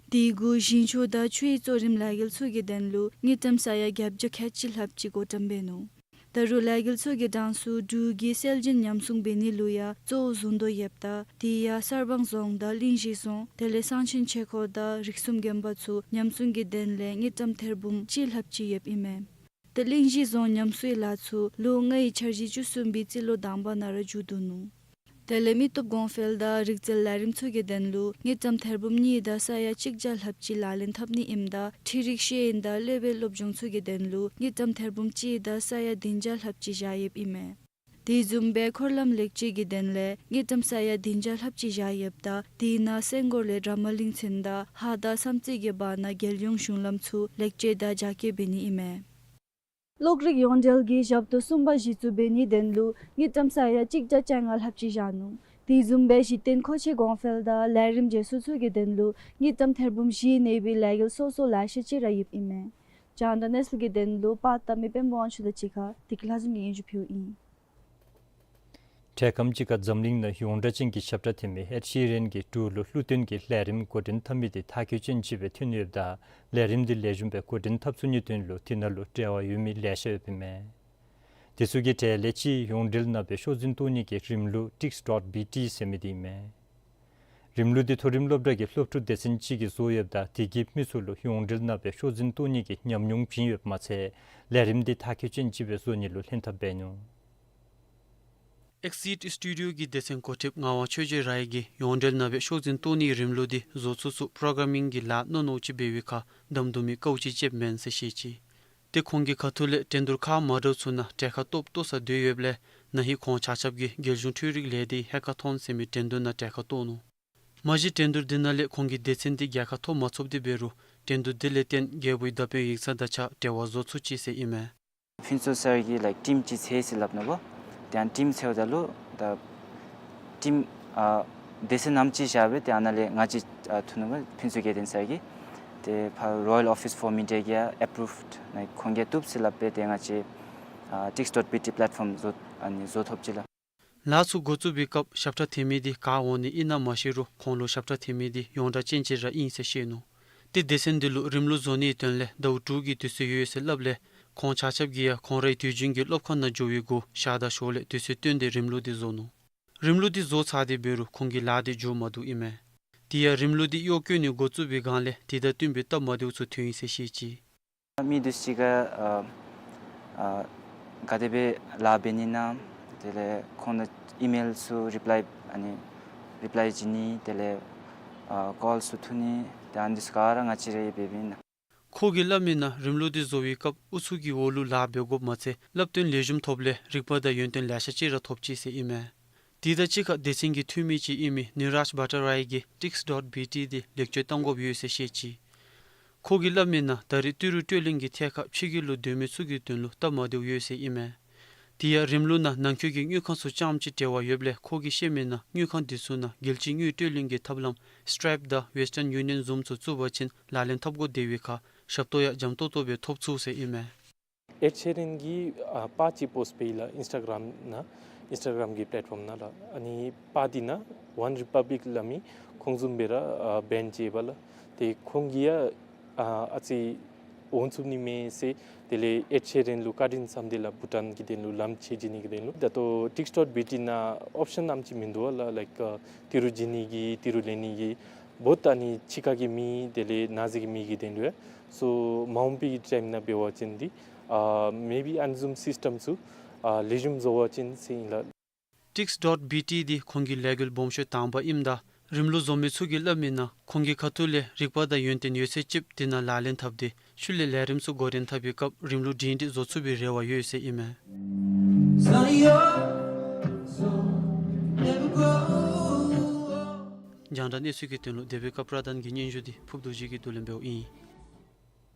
དེ་གུ་ཞིང་ཆུ་དང་ཆུའི་གཙོ་རིམ་ལས་འགུལ་ཚུ་གི་དོན་ལུ་དངུལ་ཀྲམ་ས་ཡ་བརྒྱད་བརྒྱ་ཁལ་གཅིག་ལྷགཔ་ཅིག་བགོ་བཀྲམ་འབད་ནུག། ད་རུང་ལས་འགུལ་ཚུ་གི་གྲངས་སུ་འབྲུག་གི་སྲོལ་རྒྱུན་ཉམས་སྲུང་འབད་ནི་ལུ་ཡང་གཙོ་བོ་བཟུང་དོ་ཡོདཔ་ད་དེ་ཡང་གསར་སྤང་རྫོང་དང་གླིང་བཞི་རྫོང་དེ་ལས་གསང་ཆེན་ཆོས་འཁོར་དང་རིགས་གསུམ་དགོན་པ་ཚུ་ཉམས་སྲུང་གི་དོན་ལས་དངུལ་ཀྲམ་ཐེར་འབུམ་གཅིག་ལྷགཔ་ཅིག་ཡོདཔ་ཨིན་མས། ཏེ་གླིང་བཞི་རྫོང་ཉམས་གསོའི་ལཱ་ཚུ་ལོ་ལྔའི་འཆར་གཞི་བཅུ་གསུམ་པའི་རྩིས་ལོ་དང་པ་ནང་ར་མཇུག་བསྡུ་ནུག། དེ་ལས་མི་སྟོབས་གོང་འཕེལ་དང་རིག་རྩལ་ལས་རིམ་ཚུ་གི་དོན་ལུ་དངུལ་ཀྲམ་ཐེར་འབུམ་གཉིས་དང་ས་ཡ་གཅིག་བརྒྱ་ལྷགཔ་ཅིག་ལག་ལེན་འཐབ་ནི་ཨིནམ་ད་འཕྲུལ་རིག་ཤེས་ཡོན་དང་སློབ་དཔོན་སློབ་སྦྱོང་ཚུ་གི་དོན་ལུ་དངུལ་ཀྲམ་ཐེར་འབུམ་གཅིག་དང་ས་ཡ་བདུན་བརྒྱ་ལྷགཔ་ཅིག་བཞག་ཡོདཔ་ཨིན་མས། དེ་བཟུམ་སྦེ་འཁོར་ལམ་ལེགས་བཅོས་ཀྱི་དོན་ལས་དངུལ་ཀྲམ་ས་ཡ་བདུན་བརྒྱ་ལྷགཔ་ཅིག་བཞག་ཡོདཔ་ད་དེ་ནང་སེང་གོར་ལས་དྲ་མ་གླིང་ཚུན་དང་ཧཱ་དང་བསམ་རྩེ་གི་བར་ན་རྒྱལ་ཡོངས་གཞུང་ལམ་ཚུ་ལེགས་བཅོས་དང་རྒྱ་སྐྱེད་འབད་ནི་ཨིན་མས། གློག་རིག་ཡོངས་འབྲེལ་གྱི་ཞབས་ཏོག་གསུམ་པ་གཞི་བཙུགས་འབད་ནིའི་དོན་ལུ་དངུལ་ཀྲམ་ས་ཡ་གཅིག་བརྒྱ་བཅོ་ལྔ་ལྷགཔ་ཅིག་བཞག་ནུག། དེ་བཟུམ་སྦེ་གཞི་རྟེན་མཁོ་ཆས་གོང་འཕེལ་དང་ལས་རིམ་བརྗེ་སོར་ཚུ་གི་དོན་ལུ་དངུལ་ཀྲམ་ཐེར་འབུམ་བཞི་གནས་པའི་ལས་འགུལ་སོ་སོ་ལེ་ཤ་ཅིག་ར་ཡོདཔ་ཨིན་མས། རྒྱང་བསྒྲགས་གནས་ཚུལ་གྱི་དོན་ལུ་པར་བཏབ་མི་དཔོན་པོ་དབང་ཕྱུག་དང་གཅིག་ཁར་བདེ་སྐྱིད་ལྷ་འཛོམས་ཀྱིས་སྙན་ཞུ་ཕུལཝ་ཨིན། འཕྲལ་ཁམས་ཅིག་ཁར་འཛམ་གླིང་ནང་ཡོངས་གྲགས་ཅན་གྱི་ཞབས་ཁྲ་འཐེན་མི་ཨེཌ་ཤི་རན་གྱིས་འབྲུག་ལུ་ལྷུག་སྟོན་གྱི་ལས་རིམ་འགོ་འདྲེན་འཐབ་མི་དེ་མཐར་འཁྱོལ་ཅན་ཅིག་སྦེ་ཐོན་ཡོདཔ་ད་ལས་རིམ་དེ་ལེགས་ཤོམ་སྦེ་འགོ་འདྲེན་འཐབ་ཚུགས་ནིའི་དོན་ལུ་དེ་ནང་ལུ་འབྲེལ་བ་ཡོད་མི་ལེ་ཤ་ཡོདཔ་ཨིན་མས། དེ་ཚུ་གི་གྲས་ལས་གཅིག་ཡོངས་འབྲེལ་ནང་སྦེ་ཤོག་འཛིན་གཏོང་ནི་གི་རིམ་ལུགས་ཊིཀསི་ཌོཊ་བི་ཊི་ཟེར་མི་དེ་ཨིན་མས། རིམ་ལུགས་དེ་མཐོ་རིམ་སློབ་གྲྭ་གི་སློབ་ཕྲུག་སྡེ་ཚན་གཅིག་གིས་བཟོ་ཡོདཔ་ད་དེ་གིས་མི་ཚུ་ལུ་ཡོངས་འབྲེལ་ནང་སྦེ་ཤོག་འཛིན་གཏོང་ནི་གི་ཉམས་མྱོང་བྱིན་ཡོདཔ་མ་ཚད་ལས་རིམ་དེ་མཐར་འཁྱོལ་ཅན་ཅིག་སྦེ་བཟོ་ནི་ལུ་ལྷན་ཐབས་འབད་ནུག། ཨེག་སིཌ་སི་ཊུ་ཌི་ཡོ་གི་སྡེ་ཚན་འགོ་ཁྲིདཔ་ངག་དབང་ཆོས་རྗེ་ར་ཡིས་ཡོངས་འབྲེལ་ནང་སྦེ་ཤོག་འཛིན་གཏོང་ནིའི་རིམ་ལུགས་དེ་བཟོ་ཚུགས་ཚུགས་པོ་རོ་གྲ་མིང་གི་ལཱ་མནོ་མནོཝ་ཅིག་འབད་བའི་ཁར་དམ་དུམ་གྱི་དཀའཝ་ཅིག་སྤྱདཔ་མེན་ཟེར་བཤད་ཅི། ཏེ་ཁོང་གིས་ཁ་ཐུག་ལས་འགྲན་བསྡུར་ཁག་མ་འདྲཝ་ཚུ་ནང་གྲལ་ཁར་ཐོབ་ཐོབ་ས་སྡོད་ཡོདཔ་ལས་ན་ཧིང་ཁོང་ཆ་ཁྱབ་ཀྱིས་རྒྱལ་གཞུང་འཕྲུལ་རིག་ལས་སྡེའི་ཧེ་ཀ་ཐོན་ཟེར་མི་འགྲན་བསྡུར་ནང་གྲལ་ཁར་གཏོགས་ནུག། མ་གཞི་འགྲན་བསྡུར་འདི་ནང་ལས་ཁོང་གི་སྡེ་ཚན་འདི་རྒྱལ་ཁ་ཐོབ་མ་ཚུགསཔ་དེ་འབད་རུང་འགྲན་བསྡུར་འདི་ལས་བརྟེན་རྒྱལ་པོའི་བརྡ་དཔེ་ཡིག་ཚང་དང་གཅིག་ཁར་འབྲེལ་བ་བཟོ་ཚུགས་ཅི་ཟེར་ཨིན་མས། ཕུན་ཚོགས་སར་གྱིས་ལའིཀ་ཊིམ་ཅིག་འཚོལ་ཟེར་སླབ་ནུག་པ། ཏེ་ཨ་ནི་ཊིམ་འཚོལཝ་ད་ལུ་ད་ཊིམ་ཨ་སྡེ་ཚན་རྣམ་ཅིག་བཞག་སྦེ་ཏེ་ཨ་ནཱ་ལས་ང་བཅས་ཨ་ཐོན་ནུག་པ། ཕུན་ཚོགས་སྐལ་ལྡན་སར་གྱིས་ཏེ་ཕར་Royal Office for Media གིས་ཨེ་པུ་རུབཌ་ནཱ་ཁོང་གིས་བཏུབ་ཟེར་སླབ་སྦེ་ཏེ་ང་བཅས་ཨ་ཊིཀསི་ཌོཊ་བི་ཊི་པི་ལེཊ་ཕོརམ་བཟོ་ཨ་ནི་བཟོ་ཐོབ་ཅི་ལགས། ལཱ་ཚུ་འགོ་བཙུགས་པའི་སྐབས་ཞབས་ཁྲ་འཐེན་མི་དེ་ག་འོང་ནི་ཨིན་ན་མ་ཤེས་རུང་ཁོང་ལུ་ཞབས་ཁྲ་འཐེན་མི་དེ་ཡོངས་གྲགས་ཅན་ཅིག་ར་ཨིན་ཟེར་བཤད་ནུག། ཏེ་སྡེ་ཚན་འདི་ལུ་རིམ་ལུགས་བཟོ་ནིའི་དོན་ལས་ཟླཝ་དྲུག་གི་དུས་ཚོད་ཡོད་ཟེར་སླབ་ལས་ཁོང་ཆ་ཁྱབ་ཀྱིས་ཡང་ཁོང་རའི་དུས་རྒྱུན་གྱི་སློབ་ཁང་ནང་འགྱོ་བའི་གུ་ཞག་དང་ཞོགས་ལས་དུས་ཚོད་བཏོན་ཏེ་རིམ་ལུགས་དེ་བཟོ་ནུག། རིམ་ལུགས་དེ་བཟོ་ཚར་ཏེ་འབད་རུང་ཁོང་གི་ལཱ་དེ་མཇུག་མ་བསྡུ་ཨིན་མས། དེ་ཡང་རིམ་ལུགས་དེ་གཡོག་བཀོལ་ནི་འགོ་བཙུགས་པའི་སྒང་ལས་དེ་དང་བསྟུན་པའི་སྟབས་མ་བདེཝ་ཚུ་ཐོན་ཡི་ཟེར་བཤད་ཅི། མི་འདི་ཚུ་གིས་ཨ་ཨ་ག་དེ་སྦེ་ལཱ་འབད་ནི་ཨིན་ན་ དེ་ལས་ཁོང་ལུ་ཨི་མེལ་ཚུ་རི་པ་ལའི་ཨ་ནི་རི་པ་ལའི་བྱིན་ནི། དེ་ལས་ཨ་ཀོལ་ཚུ་ཐུབ་ནི། ཏེ་ཨ་ནི་འདི་ཚུ་ག་ར་ང་བཅས་ར་གིས་འབདཝ་ཨིན། ཁོ་གིས་སླབ་མིའི་ནང་རིམ་ལུགས་འདི་བཟོ་བའི་སྐབས་ཨུ་ཚུགས་ཀྱི་འོག་ལུ་ལཱ་འབད་དགོཔ་མ་ཚད་བསླབ་སྟོན་ལེགས་ཤོམ་ཐོབ་ལས་རིག་པ་དང་ཡོན་ཏན་ལེ་ཤ་ཅིག་ར་ཐོབ་ཅི་ཟེར་ཨིན་མས། དེ་དང་གཅིག་ཁར་སྡེ་ཚན་གྱི་འཐུས་མི་ཅིག་ཨིན་མི་ནི་རཱཇ་བྷ་ཊ་རའི་གིས་ཊིཀསི་ཌོཊ་བི་ཊི་འདི་ལེགས་བཅོས་གཏང་དགོཔ་ཡོད་ཟེར་བཤད་ཅི། ཁོ་གིས་སླབ་མིའི་ནང་ད་རེས་ཏི་རུ་སྤྲོད་ལེན་གྱི་ཐད་ཁར་ཕྱི་རྒྱལ་ལུ་སྡོད་མི་ཚུ་གི་དོན་ལུ་སྟབས་མ་བདེཝ་ཡོད་ཟེར་ཨིན་མས། དེ་ཡང་རིམ་ལུགས་ནང་ནང་འཁོད་ཀྱི་དངུལ་ཁང་ཚུ་རྐྱངམ་ཅིག་འབྲེལ་བ་ཡོདཔ་ལས། ཁོ་གིས་བཤད་མིའི་ནང་དངུལ་ཁང་འདི་ཚུ་ནང་རྒྱལ་སྤྱིའི་དངུལ་སྤྲོད་ལེན་གྱི་ཐབས་ལམ་སི་ཊེམཔ་དང་ཝེསི་ཊརན་ཡུ་ནི་ཡཱན་བཟུམ་ཚུ་བཙུགས་པ་ཅིན་ལག་ལེན་འཐབ་དགོ་དེ་བའི་ཁར་ཞབས་ཏོག་ཡང་འཇམ་ཏོང་ཏོ་སྦེ་ཐོབ་ཚུགས་ཟེར་ཨིན་མས། ཨེཌ་ཤི་རན་གྱིས་ཨ་པར་ཅིག་པོསཊ་འབད་ཡི་ལགས་ཨིནསི་ཊ་གརམ་ནང་། ཨིནསི་ཊ་གརམ་གྱི་པེ་ལེཊ་ཕོམ་ནང་ལགས། ཨ་ནི་པར་འདི་ནང་ཝན་རི་པབ་ལིཀ་སླབ་མི་ཁོང་བཟུམ་སྦེ་ར་ཨ་བེནཌ་ཅིག་ཡོདཔ་ལགས། ཏེ་ཁོང་གིས་ཡང་ཨ་ཨ་ཙི་འོང་ཚུགས་ནི་མས་ཟེར། དེ་ལས་ཨེཌ་ཤི་རན་ལུ་བཀའ་དྲིན་བསམ་སྟེ་ལགས་བྷུ་ཊཱན་གྱི་དོན་ལུ་ལམ་ཕྱེ་བྱིན་ནི་གི་དོན་ལུ། ད་ལྟོ་ཊིཀསི་ཌོཊ་བི་ཊི་ནང་ཨོཔ་ཤཱན་ཨམ་ཅིག་མིན་འདུག་ལགས། ལའིཀ་ཨ་ཏི་རུ་བྱིན་ནི་གི་ཏི་རུ་ལེན་ནི་གི་བོད་ཨ་ནི་ཕྱི་ཁ་གི་མི་དེ་ལས་ནང་གསེས་ཀྱི་མི་གི་དོན་ལུ། སོ་མ་འོངས་པའི་ཊའིམ་ནང་འབད་བ་ཅིན་འདི་ཨ་མེ་བི་ཨ་ནི་བཟུམ་སིསི་ཊེམ་ཚུ་ཨ་ལེགས་ཤོམ་བཟོ་བ་ཅིན་ཟེར་ཨིན་ལགས། ཊིཀསི་ཌོཊ་བི་ཊི་འདི་ཁོང་གི་ལས་འགུལ་སྦོམ་ཤོས་དང་པ་ཨིནམ་ད་རིམ་ལུགས་བཟོ་མི་ཚུ་གིས་སླབ་མིའི་ནང་ཁོང་གི་ཁ་ཐུག་ལས་རིག་པ་དང་ཡོན་ཏན་ཡོད་ཚད་ཅིག་དེ་ནང་ལག་ལེན་འཐབ་སྟེ་ཤུལ་ལས་ལས་རིམ་ཚུ་འགོ་འདྲེན་འཐབ་པའི་སྐབས་རིམ་ལུགས་སྒྲིང་སྒྲི་བཟོ་ཚུགས་པའི་རེ་བ་ཡོད་ཟེར་ཨིན་མས། རྒྱང་བསྒྲགས་གནས་ཚུལ་གྱི་དོན་ལུ་དེ་བའི་ཁ་པར་དཱན་གྱི་སྙན་ཞུ་འདི་ཕུབ་རྡོ་རྗེ་གིས་བསྡུ་ལེན་འབདཝ་ཨིན།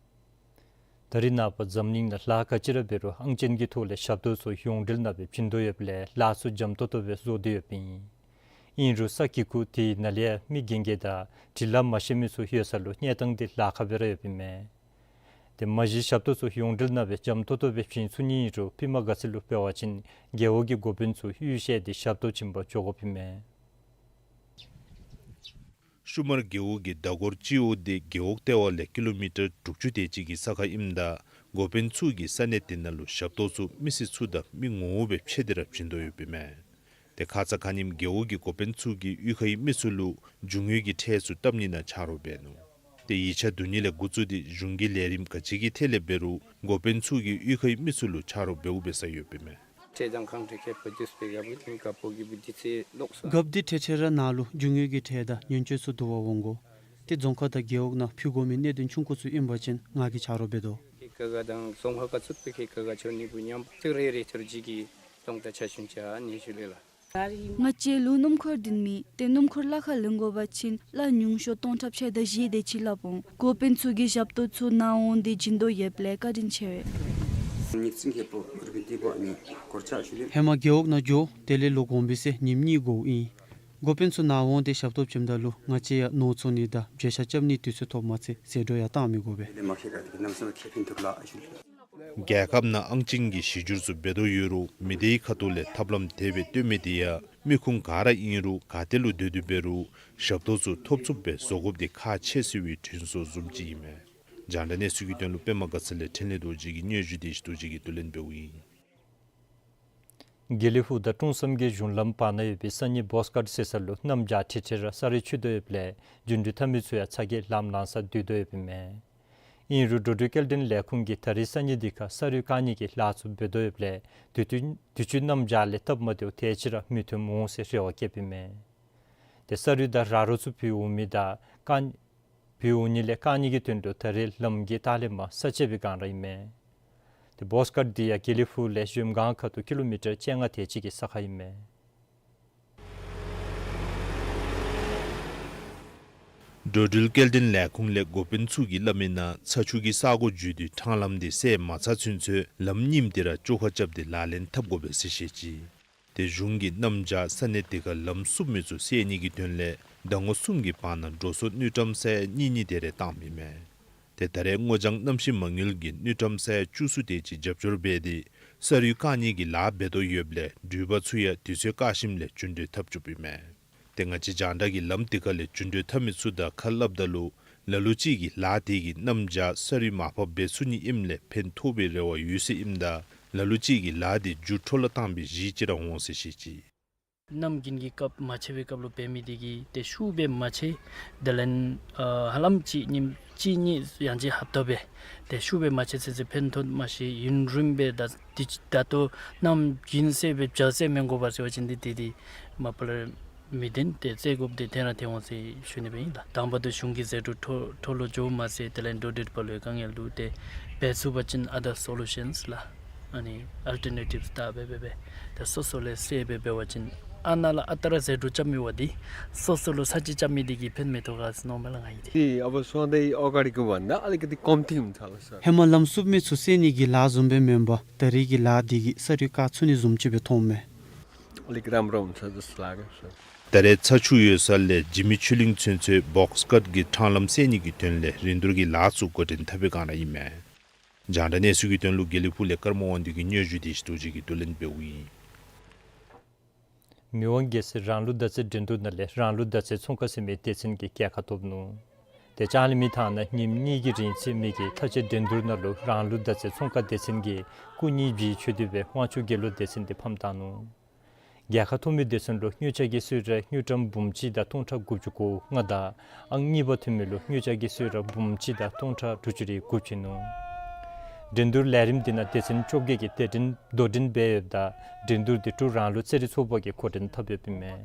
ད་རེས་ནངས་པ་འཛམ་གླིང་ནང་ལཱ་ག་ཅི་ར་འབད་རུང་ཨང་ཅན་གྱི་ཐོག་ལས་ཞབས་ཏོག་ཚུ་ཡོངས་འབྲེལ་ནང་སྦེ་བྱིན་དོ་ཡོདཔ་ལས་ལཱ་ཚུ་འཇམ་ཏོང་ཏོ་སྦེ་བཟོ་དོ་ཡོདཔ་ཨིན། ཨིན་རུང་ས་གི་གུ་དེ་ནང་ལས་ཡང་མི་རྒན་རྒས་དང་འབྲི་ལྷག་མ་ཤེས་མི་ཚུ་ཡོད་ས་ལུ་གནས་སྟངས་འདི་ལཱ་ཁག་སྦེ་ར་ཡོདཔ་ཨིན་མས། ཏེ་མ་གཞི་ཞབས་ཏོག་ཚུ་ཡོངས་འབྲེལ་ནང་སྦེ་འཇམ་ཏོང་ཏོ་སྦེ་བྱིན་ཚུགས་ནི་ཨིན་རུང་ཕྱི་མ་ག་ཅི་ལུ་འབད་བ་ཅིན་རྒེད་འོག་གི་འགོ་དཔོན་ཚུ་གཡུས་བཤལ་ཏེ་ཞབས་ཏོག་བྱིན་པར་འགྱོ་དགོཔ་ཨིན་མས། ཤུ་མར་རྒེད་འོག་གི་མདའ་སྒོར་སྤྱི་འོག་འདི་རྒེད་འོག་ལྟེ་བ་ལས་ཀི་ལོ་མི་ཊར་དྲུག་ཅུ་དེ་ཅིག་གི་ས་ཁར་ཨིནམ་ད་འགོ་དཔོན་ཚུ་གིས་ས་གནས་དེ་ནང་ལུ་ཞབས་ཏོག་ཚུ་མི་སེར་ཚུ་དང་མི་ངོ་བོ་སྦེ་ཕྱད་དེ་ར་བྱིན་དོ་ཡོདཔ་ཨིན་མས། ཏེ་ཁ་ཙ་ཁ་ཉིནམ་རྒེད་འོག་གི་འགོ་དཔོན་ཚུ་གིས་གཡུས་ཁའི་མི་ཚུ་ལུ་རྒྱུ་དངོས་ཀྱི་ཁྲལ་ཚུ་བཏབ་ནི་ནང་ཆ་རོགས་འབད་ནུག། ཏེ་ཡིག་ཆ་བསྡུ་ནི་ལས་འགོ་བཙུགས་ཏེ་གཞུང་གི་ལས་རིམ་ག་ཅི་གི་ཐད་ལས་འབད་རུང་འགོ་དཔོན་ཚུ་གིས་གཡུས་ཁའི་མི་ཚུ་ལུ་ཆ་རོགས་འབདཝ་འབད་ས་ཡོདཔ་ཨིན་མས། ཁྲལ་དང་ཁང་ཁྲལ་ཁེ་པོ་བསྡུ་སྤེ་ག་བུ་ཐིམ་ག་པོ་གི་བུ་དེ་ཚེ་ལོག་སོང་། རྒཔོ་འདི་ཐེངས་ཐེངས་ར་ནཱ་ལུ་རྒྱུ་དངོས་ཀྱི་ཁྲལ་དང་ཉེན་བཅོལ་ཚུ་བསྡུ་བར་འོང་དགོ། ཏེ་རྫོང་ཁག་དང་རྒེད་འོག་ནང་ཕུལ་དགོ་མི་གནད་དོན་ཆུང་ཀུ་ཚུ་ཨིན་པ་ཅིན་ང་གིས་ཆ་རོགས་འབད་དོ། ཁེ་ཀ་ག་དང་རྫོང་ཁག་ག་ཚུད་པའི་ཁེ་ཀ་ག་ཆོ་ནི་བུ་ཉམ་པ་ཚིག་རེ་རེ་ཐུར་ཇི་གི་གདོང་ད་ཆ་ཆུན་ཆ་ནི་ཞུ་ལེ་ལགས། ང་བཅས་ལུ་སྣུམ་འཁོར་འདི་མེད། ཏེ་སྣུམ་འཁོར་ལཱ་ཁག་ལེན་དགོ་པ་ཅིན་ལཱ་ཉུང་ཤོས་སྟོང་ཕྲག་ཕྱེད་དང་བཞི་དེ་ཅིག་སླབ་འོང་། འགོ་དཔོན་ཚུ་གིས་ཞབས་ཏོག་ཚུ་ནཱ་འོང་སྟེ་བྱིན་དོ་ཡོདཔ་ལས་བཀའ་དྲིན་ཆེ་བས། ཧེ་མ་རྒེད་འོག་ནང་འགྱོ་དེ་ལས་ལོག་འོང་བའི་ཚེ་ཉིནམ་གཉིས་འགོརཝ་ཨིན། འགོ་དཔོན་ཚུ་ནཱ་འོང་སྟེ་ཞབས་ཏོག་བྱིནམ་ད་ལུ་ང་བཅས་ཡང་ནོར་བཙོང་ནི་དང་བརྗེད་བྱ་རྐྱབ་ནིའི་དུས་ཚོད་ཐོབ་མ་ཚད་ཟད་འགྲོ་ཡང་བཏང་མི་དགོ་པས། རྒྱལ་ཁབ་ནང་ཨང་ཅན་གྱི་གཞི་བསྒྱུར་ཚུ་འབད་དོ་ཡོད་རུང་མི་སྡེའི་ཁ་ཐུག་ལས་ཐབས་ལམ་དེ་སྦེ་སྟོན་མི་དེ་ཡང་མི་ཁུངས་ག་ར་ཨིན་རུང་ག་ཏེ་ལུ་སྡོད་དེ་འབད་རུང་ཞབས་ཏོག་ཚུ་ཐོབ་ཚུགསཔ་སྦེ་བཟོ་དགོཔ་འདི་ཁག་ཆེ་ཟེར་བའི་དྲན་གསོ་བཟུམ་ཅིག་ཨིན་མས། རྒྱང་བསྒྲགས་གནས་ཚུལ་གྱི་དོན་ལུ་པདྨ་དགའ་ཚལ་ལས་འཕྲིན་ལས་རྡོ་རྗེ་གི་སྙན་ཞུ་དེ་ཞིག་རྡོ་རྗེ་གིས་བསྡུ་ལེན་འབདཝ་ཨིན། དགེ་ལེགས་ཕུག་དང་ཀྲོང་གསུམ་གྱི་གཞུང་ལམ་བར་ན་ཡོད་པའི་ས་གཉིས་བོསི་ཀཊ་ཟེར་ས་ལུ་གནམ་བྱཱར་ཁྲི་ཁྲི་ར་ས་རུད་ཆུ་དོ་ཡོདཔ་ལས་རྒྱུན་འགྲུལ་འཐབ་མི་ཚུ་ཡང་ཚ་གྱང་ལངམ་ལངམ་ས་སྡོད་དོ་ཡོདཔ་ཨིན་མས། ཨིན་རུང་འགྲོ་འགྲུལ་སྐྱེལ་འདྲེན་ལས་ཁུངས་ཀྱིས་ད་རིས་ས་གཉིས་འདི་ཁར་ས་རུད་བཀག་ནི་གི་ལཱ་ཚུ་འབད་དོ་ཡོདཔ་ལས་དུས་ཚོད་དུས་ཚོད་གནམ་བྱཱར་ལས་སྟབས་མ་བདེཝ་དེ་ཅིག་ར་མི་ཐོནམ་འོང་ཟེར་རེ་བ་བསྐྱེདཔ་ཨིན་མས། ཏེ་ས་རུད་དང་ར་རོ་ཚུ་བུད་འོང་མི་དང་བཀག་བུད་འོང་ནི་ལས་བཀག་ནི་གི་དོན་ལུ་ད་རེས་ལམ་གྱི་ལྟག་ལས་མར་ས་བཅད་པའི་སྒང་ར་ཨིན་མས། ཏེ་བོསི་ཀཊ་འདི་ཡང་དགེ་ལེགས་ཕུག་ལས་གཞལམ་སྒང་ཁ་ཐུག་ཀི་ལོ་མི་ཊར་བཅོ་ལྔ་དེ་ཅིག་གི་ས་ཁར་ཨིན་མས། འགྲོ་འགྲུལ་སྐྱེལ་འདྲེན་ལས་ཁུངས་ལས་འགོ་དཔོན་ཚུ་གིས་སླབ་མིའི་ནང་ཚ་ཆུ་གི་ས་གོ་བརྒྱུད་དེ་ཕྲང་ལམ་དེ་བསལ་མ་ཚར་ཚུན་ཚོད་ལམ་རྙིངམ་དེ་ར་བཅོ་ཁ་རྐྱབ་སྟེ་ལག་ལེན་འཐབ་དགོ་པས་ཟེར་བཤད་ཅི། ཏེ་གཞུང་གིས་གནམ་བྱཱར་ས་གནས་དེ་ཁར་ལམ་བསུབ་མི་ཚུ་བསལ་ནི་གི་དོན་ལས་ཟླ་ངོ་གསུམ་གྱི་བར་ན་འགྲོ་སོང་དངུལ་ཀྲམ་ས་ཡ་གཉིས་གཉིས་དེ་རེ་བཏངམ་ཨིན་མས། ཏེ་ད་རེས་སྔོ་ལྗང་གནམ་གཤིས་མ་དངུལ་གྱིས་དངུལ་ཀྲམ་ས་ཡ་བཅུ་གསུམ་དེ་ཅིག་རྒྱབ་སྐྱོར་འབད་དེ་ས་རུད་བཀག་ནི་གི་ལཱ་འབད་དོ་ཡོདཔ་ལས་འགྲུལ་པ་ཚུ་ཡང་དུས་ཚོད་བཀག་ཞིནམ་ལས་རྒྱུན་འགྲུལ་འཐབ་བཅུགཔ་ཨིན་མས། ཏེ་ང་བཅས་རྒྱང་བསྒྲགས་ཀྱིས་ལམ་དེ་ཁ་ལས་རྒྱུན་འགྲུལ་འཐབ་མི་ཚུ་དང་ཁ་སླབ་ད་ལུ་ལ་ལུ་ཅིག་གིས་ལཱ་དེ་གིས་གནམ་བྱཱར་ས་རུད་མར་ཕབ་འབད་ཚུགས་ནི་ཨིནམ་ལས་ཕན་ཐོགས་པའི་རེ་བ་ཡོད་ཟེར་ཨིནམ་ད་ལ་ལུ་ཅིག་གིས་ལཱ་དེ་མཇུག་འཕྲོ་བརླག་བཏང་བའི་གཞི་ཅིག་ར་འོང་ཟེར་བཤད་ཅི། གནམ་དགུན་གྱི་སྐབས་མ་ཆད་པའི་སྐབས་ལུ་འབད་མི་འདི་གིས་ཏེ་ཤུགས་སྦེ་མ་ཆད། དེ་ལས་ཨ་ཧ་ལམ་ཅིག་ཉིནམ་གཅིག་གཉིས་ཡང་ཅིན་ཧབ་ཏ་སྦེ་ཏེ་ཤུགས་སྦེ་མ་ཆད་ཟེར་ཟེར་ཕན་ཐོགས་མ་ཤེས། ཡུན་རིངམོ་སྦེ་ད་འདི་ད་ལྟོ་གནམ་དགུན་ཟེར་སྦེ་བྱཱར་ཟེར་མི་དགོ་པས་ཟེར་བ་ཅིན་འདི་འདི་འདི་མ་པ་ལས་མི་བདེན། ཏེ་རྩེ་དགོཔ་འདི་དེ་ར་ཐོན་འོང་ཟེར་ཞུ་ནི་སྦེ་ཨིན་ལགས། དང་པ་དུ་གཞུང་གི་ཟད་འགྲོ་འཕྲོ་འཕྲོ་བརླག་འགྱོཝ་མ་ཚད་དེ་ལས་འགྲོ་འགྲུལ་པ་ལུ་ཡང་དཀའ་ངལ་འདུག། ཏེ་འབད་ཚུགས་པ་ཅིན་other solutions ལགས། ཨ་ནི་ཨལ་ཊར་ནེ་ཊིབསི་བལྟ་སྦེ་འབད་འབད་ཏེ་སོ་སོ་ལས་སེལ་སྦེ་འབད་བ་ཅིན་ཨ་ནཱ་ལས་ཨ་རྟག་ར་ཟད་འགྲོ་རྐྱབ་མི་བ་འདི་སོ་སོ་ལུ་ཚར་གཅིག་རྐྱབ་མི་འདི་གིས་ཕན་མི་ཐོགས་ག་ཟེར་མནོཝ་མས་ལགས་ང་གིས་འདི། འདི་ཨ་བ་སོང་སྟེ་ཨོ་ག་རི་གུ་བ་ན་ཨ་ལི་ཀ་འདི་ཀོམ་ཐིང་ཚ་ལ་ས། ཧེ་མ་ལམ་སུབ་མི་ཚུ་སེལ་ནི་གི་ལཱ་བཟུམ་སྦེ་མེན་པར་ད་རེས་ཀྱི་ལཱ་འདི་གིས་ས་རུད་བཀག་ཚུགས་ནི་བཟུམ་ཅིག་སྦེ་མཐོངམ་མས། ཨ་ལི་ཀ་རམ་རམ་ཚ་ཟེར་ལགས་ག་ས། ད་རེས་ཚ་ཆུ་ཡོད་ས་ལས་འཇིགས་མེད་ཆོས་གླིང་ཚུན་ཚོད་བོགས་ཀཊ་ཀྱི་འཕྲང་ལམ་སེལ་ནི་གི་དོན་ལས་རིན་བསྡུར་གྱི་ལཱ་ཚུ་འགོ་འདྲེན་འཐབ་པའི་སྒང་ར་ཨིན་མས། རྒྱང་བསྒྲགས་གནས་ཚུལ་གྱི་དོན་ལུ་དགེ་ལེགས་ཕུག་ལས་ཀརྨ་དབང་འདུས་ཀྱི་སྙན་ཞུ་བདེ་སྐྱིད་རྡོ་རྗེ་གིས་བསྡུ་ལེན་འབདཝ་ཨིན། མི་དབང་རྒྱལ་སྲས་རང་ལུགས་མདའ་རྩེད་འགྲན་བསྡུར་ནང་ལས་རང་ལུགས་མདའ་རྩེད་ཚོང་ཁང་ཟེར་མི་སྡེ་ཚན་གྱིས་རྒྱལ་ཁ་ཐོབ་ནུག། ཏེ་ལྕང་གླིང་མི་ཐང་ནང་ཉིནམ་གཉིས་ཀྱི་རིང་རྩེད་མི་གི་མཐའ་དཔྱད་འགྲན་བསྡུར་ནང་ལུ་རང་ལུགས་མདའ་རྩེད་ཚོང་ཁང་སྡེ་ཚན་གྱིས་སྐུ་གཉིས་བཞིའི་ཆོས་སྡེ་བའི་དབང་ཕྱུག་དགེ་སློང་སྡེ་ཚན་འདི་ཕམ་བཏང་ནུག། རྒྱལ་ཁ་ཐོབ་མི་སྡེ་ཚན་ལུ་དངུལ་ཆ་གི་གསོལ་རས་དངུལ་ཀྲམ་འབུམ་གཅིག་དང་སྟོང་ཕྲག་དགུ་བཅུ་གོ་ལྔ་དང་ཨང་གཉིས་པ་ཐོན་མི་ལུ་དངུལ་ཆ་གི་གསོལ་རས་འབུམ་གཅིག་དང་སྟོང་ཕྲག་དྲུག་ཅུ་རེ་དགུ་བྱིན་ནུག། འགྲན་བསྡུར་ལས་རིམ་འདི་ནང་སྡེ་ཚན་བཅོ་བརྒྱད་ཀྱིས་དེ་འགྲན་དོ་འགྲན་འབད་ཡོདཔ་ད་འགྲན་བསྡུར་འདི་འབྲུག་རང་ལུགས་རྩེད་རིགས་ཚོགས་པ་གིས་འགོ་འདྲེན་འཐབ་ཡོདཔ་ཨིན་མས།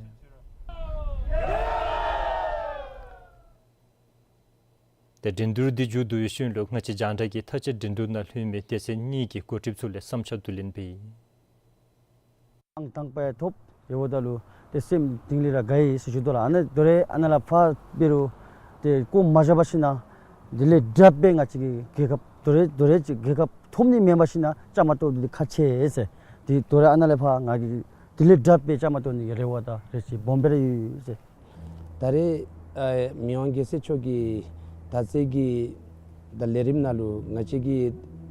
ཏེ་འགྲན་བསྡུར་འདི་མཇུག་བསྡུ་བའི་ཤུལ་ལུ་ང་བཅས་རྒྱང་བསྒྲགས་ཀྱིས་མཐའ་དཔྱད་འགྲན་བསྡུར་ནང་ལྷོད་མི་སྡེ་ཚན་གཉིས་ཀྱི་འགོ་ཁྲིདཔ་ཚུ་ལས་བསམ་འཆར་བསྡུ་ལེན་འབད་ཡི། ཨང་དང་པ་ཡང་ཐོབ་ཡོདཔ་ད་ལུ་ཏེ་སེམས་གཏིང་ལས་ར་དགའ་ཡི་ཟེར་ཞུ་དོ་ལགས། ཨ་ནི་དོ་རུང་ཨ་ནཱ་ལས་ཕར་འབད་རུང་ཏེ་བཀོ་མ་བཞག་པར་ཞིན་ན་དེ་ལས་དྲགཔ་སྦེ་ང་བཅས་ཀྱིས་རྒྱལ་ཁ་དོ་རུང་དོ་རུང་ཅིག་རྒྱལ་ཁ་ཐོབ་ནི་མེན་པར་ཞིན་ན་བཅའ་མར་གཏོགས་ཏེ་ཁག་ཆེ་ཟེར། ཏེ་དོ་རུང་ཨ་ནཱ་ལས་ཕར་ང་གིས་དེ་ལས་དྲགཔ་སྦེ་བཅའ་མར་གཏོགས་ནི་གི་རེ་བ་དང་རེ་ཆེ་སྦོམ་སྦེ་ར་ཡོད་ཟེར། ད་རེས་ཨ་མི་དབང་རྒྱལ་སྲས་མཆོག་གི་མདའ་རྩེད་ཀྱི་ད་ལས་རིམ་ནང་ལུ་ང་བཅས་ཀྱི་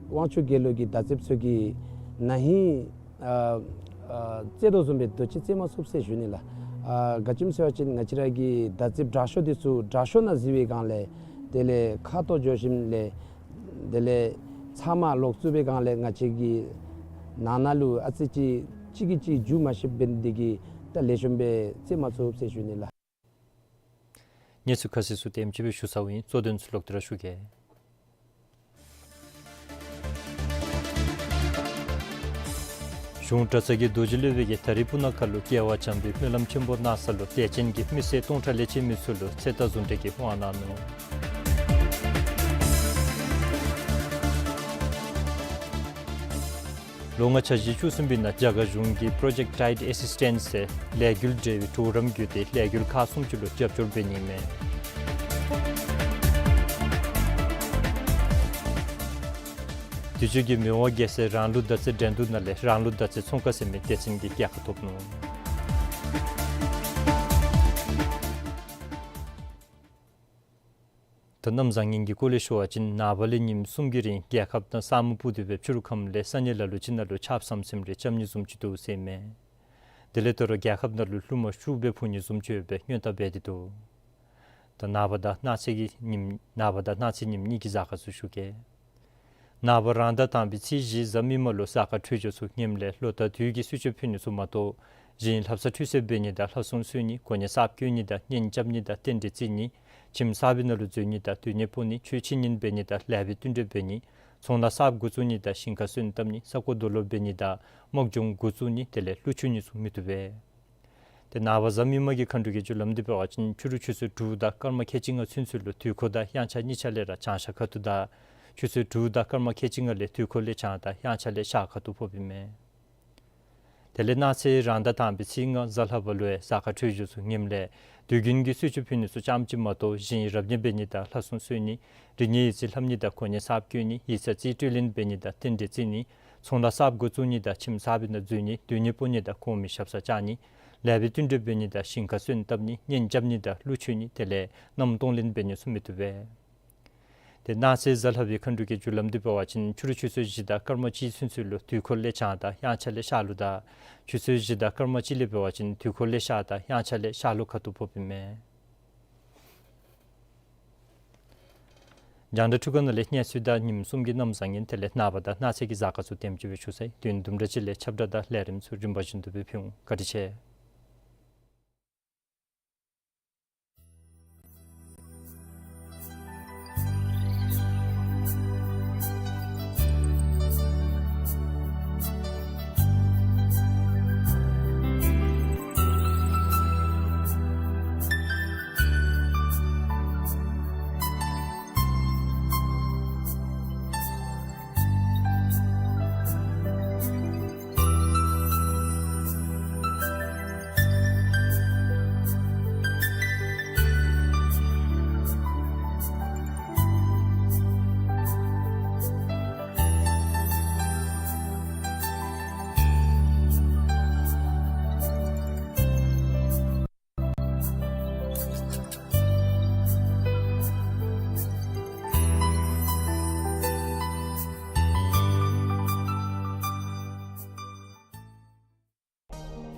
དབང་ཕྱུག་དགེ་སློང་གི་མདའ་རྩེདཔ་ཚུ་གིས་ན་ཧིང་ཨ་ཨ་རྩེད་དོ་བཟུམ་སྦེ་དུས་ཅི་རྩེད་མ་ཚུགས་ཟེར་ཞུ་ནི་ལགས། ཨ་ག་ཅི་སྨོ་ཟེར་བ་ཅིན་ང་བཅས་ར་གི་མདའ་རྩེདཔ་དྲག་ཤོས་འདི་ཚུ་དྲག་ཤོས་ནང་གཟིགས་པའི་སྒང་ལས་དེ་ལས་ཁ་ཐོག་འགྱོ་ཞིནམ་ལས་དེ་ལས་ཚབ་མ་ལོག་བཙུགས་པའི་སྒང་ལས་ང་བཅས་ཀྱི་ནང་ན་ལུ་ཨ་ཙི་ཅིག་གཅིག་གིས་གཅིག་འཇུ་མ་ཤེསཔ་འབད་ནི་འདི་གིས་ད་ལེགས་ཤོམ་སྦེ་རྩེད་མ་ཚུགས་ཟེར་ཞུ་ནི་ལགས། གནས་ཚུལ་ཁ་གསལ་ཚུ་དེམ་ཅིག་སྦེ་ཞུ་ཚརཝ་ཨིན། གཙོ་དོན་ཚུ་ལོག་སྟེ་ར་ཞུ་གེ། གཞུང་གྲྭ་ཚང་གི་རྡོ་རྗེ་སློབ་དཔོན་གྱིས་ད་རིས་སྤུ་ན་ཁ་ལུ་རྒྱལ་བ་བྱམས་པའི་སྨོན་ལམ་ཆེན་པོ་གནང་ས་ལུ་དད་ཅན་གྱི་མི་སེར་སྟོང་ཕྲག་ལས་བཅད་མི་ཚུ་ལུ་ཚེ་རྟག་ཟུང་འབྲེལ་གྱི་དབང་གནང་ནུག། ལོ་ལྔ་འཆར་གཞི་བཅུ་གསུམ་པའི་ནང་རྒྱ་གར་གཞུང་གིས་Project Tide Assistance ཟེར་ལས་འགུལ་འབྲེལ་བའི་གྲོགས་རམ་བརྒྱུད་དེ་ལས་འགུལ་ཁག་སུམ་ཅུ་ལུ་རྒྱབ་སྐྱོར་འབད་ནི་མས། དུས་ཅི་གི་མི་དབང་རྒྱལ་སྲས་རང་ལུགས་མདའ་རྩེད་འགྲན་བསྡུར་ནང་ལས་རང་ལུགས་མདའ་རྩེད་ཚོང་ཁང་ཟེར་མི་སྡེ་ཚན་གྱིས་རྒྱལ་ཁ་ཐོབ་ནུག། ད་གནམ་བཟང་ངན་གྱི་སྐོར་ལས་ཞུ་བ་ཅིན་ནངས་པ་ལས་ཉིནམ་གསུམ་གྱི་རིང་རྒྱལ་ཁབ་ནང་ས་སྨུག་སྤུབས་ཏེ་སྦེ་ཕྱི་རུ་ཁམས་ལས་ས་གནས་ལ་ལུ་ཅིག་ནང་ལུ་ཆརཔ་ཟམ་ཟིམ་རེ་རྐྱབ་ནི་བཟུམ་ཅིག་འདུག་ཟེར་མས། དེ་ལས་ད་རུང་རྒྱལ་ཁབ་ནང་ལུ་རླུང་མ་ཤུགས་སྦེ་འཕུ་ནི་བཟུམ་ཅིག་ཡོད་པའི་སྔོན་བརྡ་འབད་དེ་འདུག། ད་ནངས་པ་དང་གནངས་ཚེ་གི་ཉིནམ་ནངས་པ་དང་གནངས་ཚེ་ཉིནམ་གཉིས་ཀྱི་གཟའ་སྐར་ཚུ་ཞུ་གེ། ནངས་པ་རང་ཟླ་དང་པའི་ཚེས་བཞི་གཟའ་མིག་དམར་ལུ་གཟའ་སྐར་འཕྲོད་སྦྱོར་ཚུ་ངནམ་ལས་ལོ་ཟླ་དུས་ཀྱི་གསོལ་མཆོད་ཕུལ་ནི་ཚུ་མ་གཏོགས་གཞན་ལྷ་བསངས་ཁྲུས་གསོལ་འབད་ནི་དང་ལྷ་སྲུང་གསོལ་ནི་གོ་གནས་གསརཔ་བསྐོ་ནི་དང་གཉེན་རྐྱབ་ནི་དང་རྟེན་འབྲེལ་བརྩི་ནི་ཁྱིམ་གསར་པའི་ནང་ལུ་འཛུལ་ནི་དང་སྡོད་གནས་སྤོ་ནི་ཆོས་འཆད་ཉན་འབད་ནི་དང་ལེགས་པའི་བསྟུན་གྲོས་འབད་ནི་ཚོང་ལཱ་གསརཔ་འགོ་བཙུགས་ནི་དང་ཞིང་ཁ་སོན་བཏབ་ནི་ས་རྐོ་རྡོ་སློག་འབད་ནི་དང་དམག་སྦྱོང་འགོ་བཙུགས་ནི་དེ་ལས་གླུ་མཆོད་ནི་ཚུ་མི་བཏུབ་པས། ཏེ་ནངས་པ་གཟའ་མིག་དམར་གྱི་མཁའ་འགྲོ་གི་རྒྱུ་ལམ་འདི་འབད་བ་ཅིན་ཕྱི་རུ་ཆུ་ཚོད་དྲུག་དང་སྐར་མ་ཁལ་གཅིག་ལྔ་ཚུན་ཚོད་ལུ་དུས་འཁོར་དང་དབྱངས་འཆར་གཉིས་ཆ་ལས་ར་བྱང་ཤར་ཁ་ཐུག་དང་ཆུ་ཚོད་དྲུག་དང་སྐར་མ་ཁལ་གཅིག་ལྔ་ལས་དུས་འཁོར་ལས་བྱང་དང་དབྱངས་འཆར་ལས་ཤར་ཁ་ཐུག་ཕོགཔ་ཨིན་མས། དེ་ལས་གནངས་ཚེ་རང་ཟླ་དང་པའི་ཚེས་ལྔ་གཟའ་ལྷག་པ་ལུ་ཡང་གཟའ་སྐར་འཕྲོད་སྦྱོར་ཚུ་ངནམ་ལས་དུས་རྒྱུན་གྱི་གསོལ་མཆོད་ཕུལ་ནི་ཚུ་རྐྱངམ་ཅིག་མ་གཏོགས་གཞན་རབ་གནས་འབད་ནི་དང་ལྷ་སྲུང་གསོལ་ནི་རིག་གནས་ཡིག་རྩིས་ལྷབ་ནི་དང་གོ་གནས་གསརཔ་བསྐོ་ནི་ཡིག་ཚང་རྩིས་སྤྲོད་ལེན་འབད་ནི་དང་རྟེན་འབྲེལ་བརྩི་ནི་ཚོང་ལཱ་གསརཔ་འགོ་བཙུགས་ནི་དང་ཁྱིམ་གསར་པའི་ནང་འཛུལ་ནི་སྡོད་གནས་སྤོ་ནི་དང་གོང་མའི་ཞབས་སར་བཅར་ནི་ལེགས་པའི་བསྟུན་གྲོས་འབད་ནི་དང་ཞིང་ཁ་སོན་བཏབ་ནི་གཉེན་རྐྱབ་ནི་དང་གླུ་མཆོད་ནི་དེ་ལས་མནའམ་གཏོང་ལེན་འབད་ནི་ཚུ་མི་བཏུབ་པས། ཏེ་གནངས་ཚེ་གཟའ་ལྷག་པའི་མཁའ་འགྲོ་གི་རྒྱུ་ལམ་འདི་འབད་བ་ཅིན་ཕྱི་རུ་ཆུ་ཚོད་བཞི་དང་སྐར་མ་གཅིག་ཚུན་ཚོད་ལུ་དུས་འཁོར་ལས་བྱང་དང་དབྱངས་འཆར་ལས་ཤར་ལུ་དང་ཆུ་ཚོད་བཞི་དང་སྐར་མ་གཅིག་ལས་འབད་བ་ཅིན་དུས་འཁོར་ལས་ཤར་དང་དབྱངས་འཆར་ལས་ཤར་ལུ་ཁ་ཐུག་ཕོགཔ་ཨིན་མས། རྒྱང་བསྒྲགས་འཕྲུལ་ཁང་ནང་ལས་གནས་ཚུལ་དང་ཉིནམ་གསུམ་གྱི་གནམ་བཟང་ངན་དེ་ལས་ནངས་པ་དང་གནངས་ཚེ་གི་གཟའ་སྐར་ཚུ་དེམ་ཅིག་སྦེ་ཞུ་ཚར་ཡི། དུས་ཡུན་དུམ་གྲ་ཅིག་ལས་ཁྱབ་བསྒྲགས་དང་ལས་རིམ་ཚུ་རིམ་པ་བཞིན་དུ་སྦེ་ཕུལ་འོང་། བཀའ་དྲིན་ཆེ།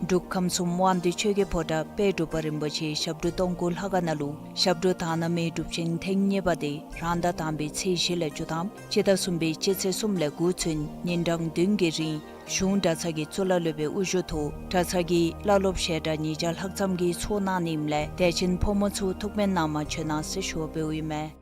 འབྲུག་ཁམས་གསུམ་དབང་འདུས་ཆོས་ཀྱི་ཕོ་བྲང་དཔལ་འབྲུག་པ་རིན་པོ་ཆེའི་ཞབས་དྲུང་སྟོང་སྐུ་ལྷ་ཁང་ནང་ལུ་ཞབས་དྲུང་དག་སྣང་མའི་སྒྲུབ་ཆེན་ཐེངས་གཉིས་པ་དེ་རང་ཟླ་དང་པའི་ཚེས་བཞི་ལས་བཅུ་ཐམ་སྤྱི་ཟླ་གསུམ་པའི་སྤྱི་ཚེས་གསུམ་ལས་འགོ་བཙུགས་ཉིན་གྲངས་བདུན་གྱི་རིང་གཞུང་གྲྭ་ཚང་གི་གཙུག་ལག་སློབ་དཔོན་དབུ་བཞུགས་ཐོག་གྲྭ་ཚང་གི་བླ་སློབ་ཞལ་གྲངས་ཉིས་བརྒྱ་ལྷག་ཙམ་གྱིས་ཚོགས་གནང་ནི་ཨིནམ་ལས་དད་ཅན་ཕོ་མོ་ཚུ་ཐུགས་སྨོན་གནང་མ་བྱོན་གནང་ཟེར་ཞུ་བ་འབདཝ་ཨིན་མས།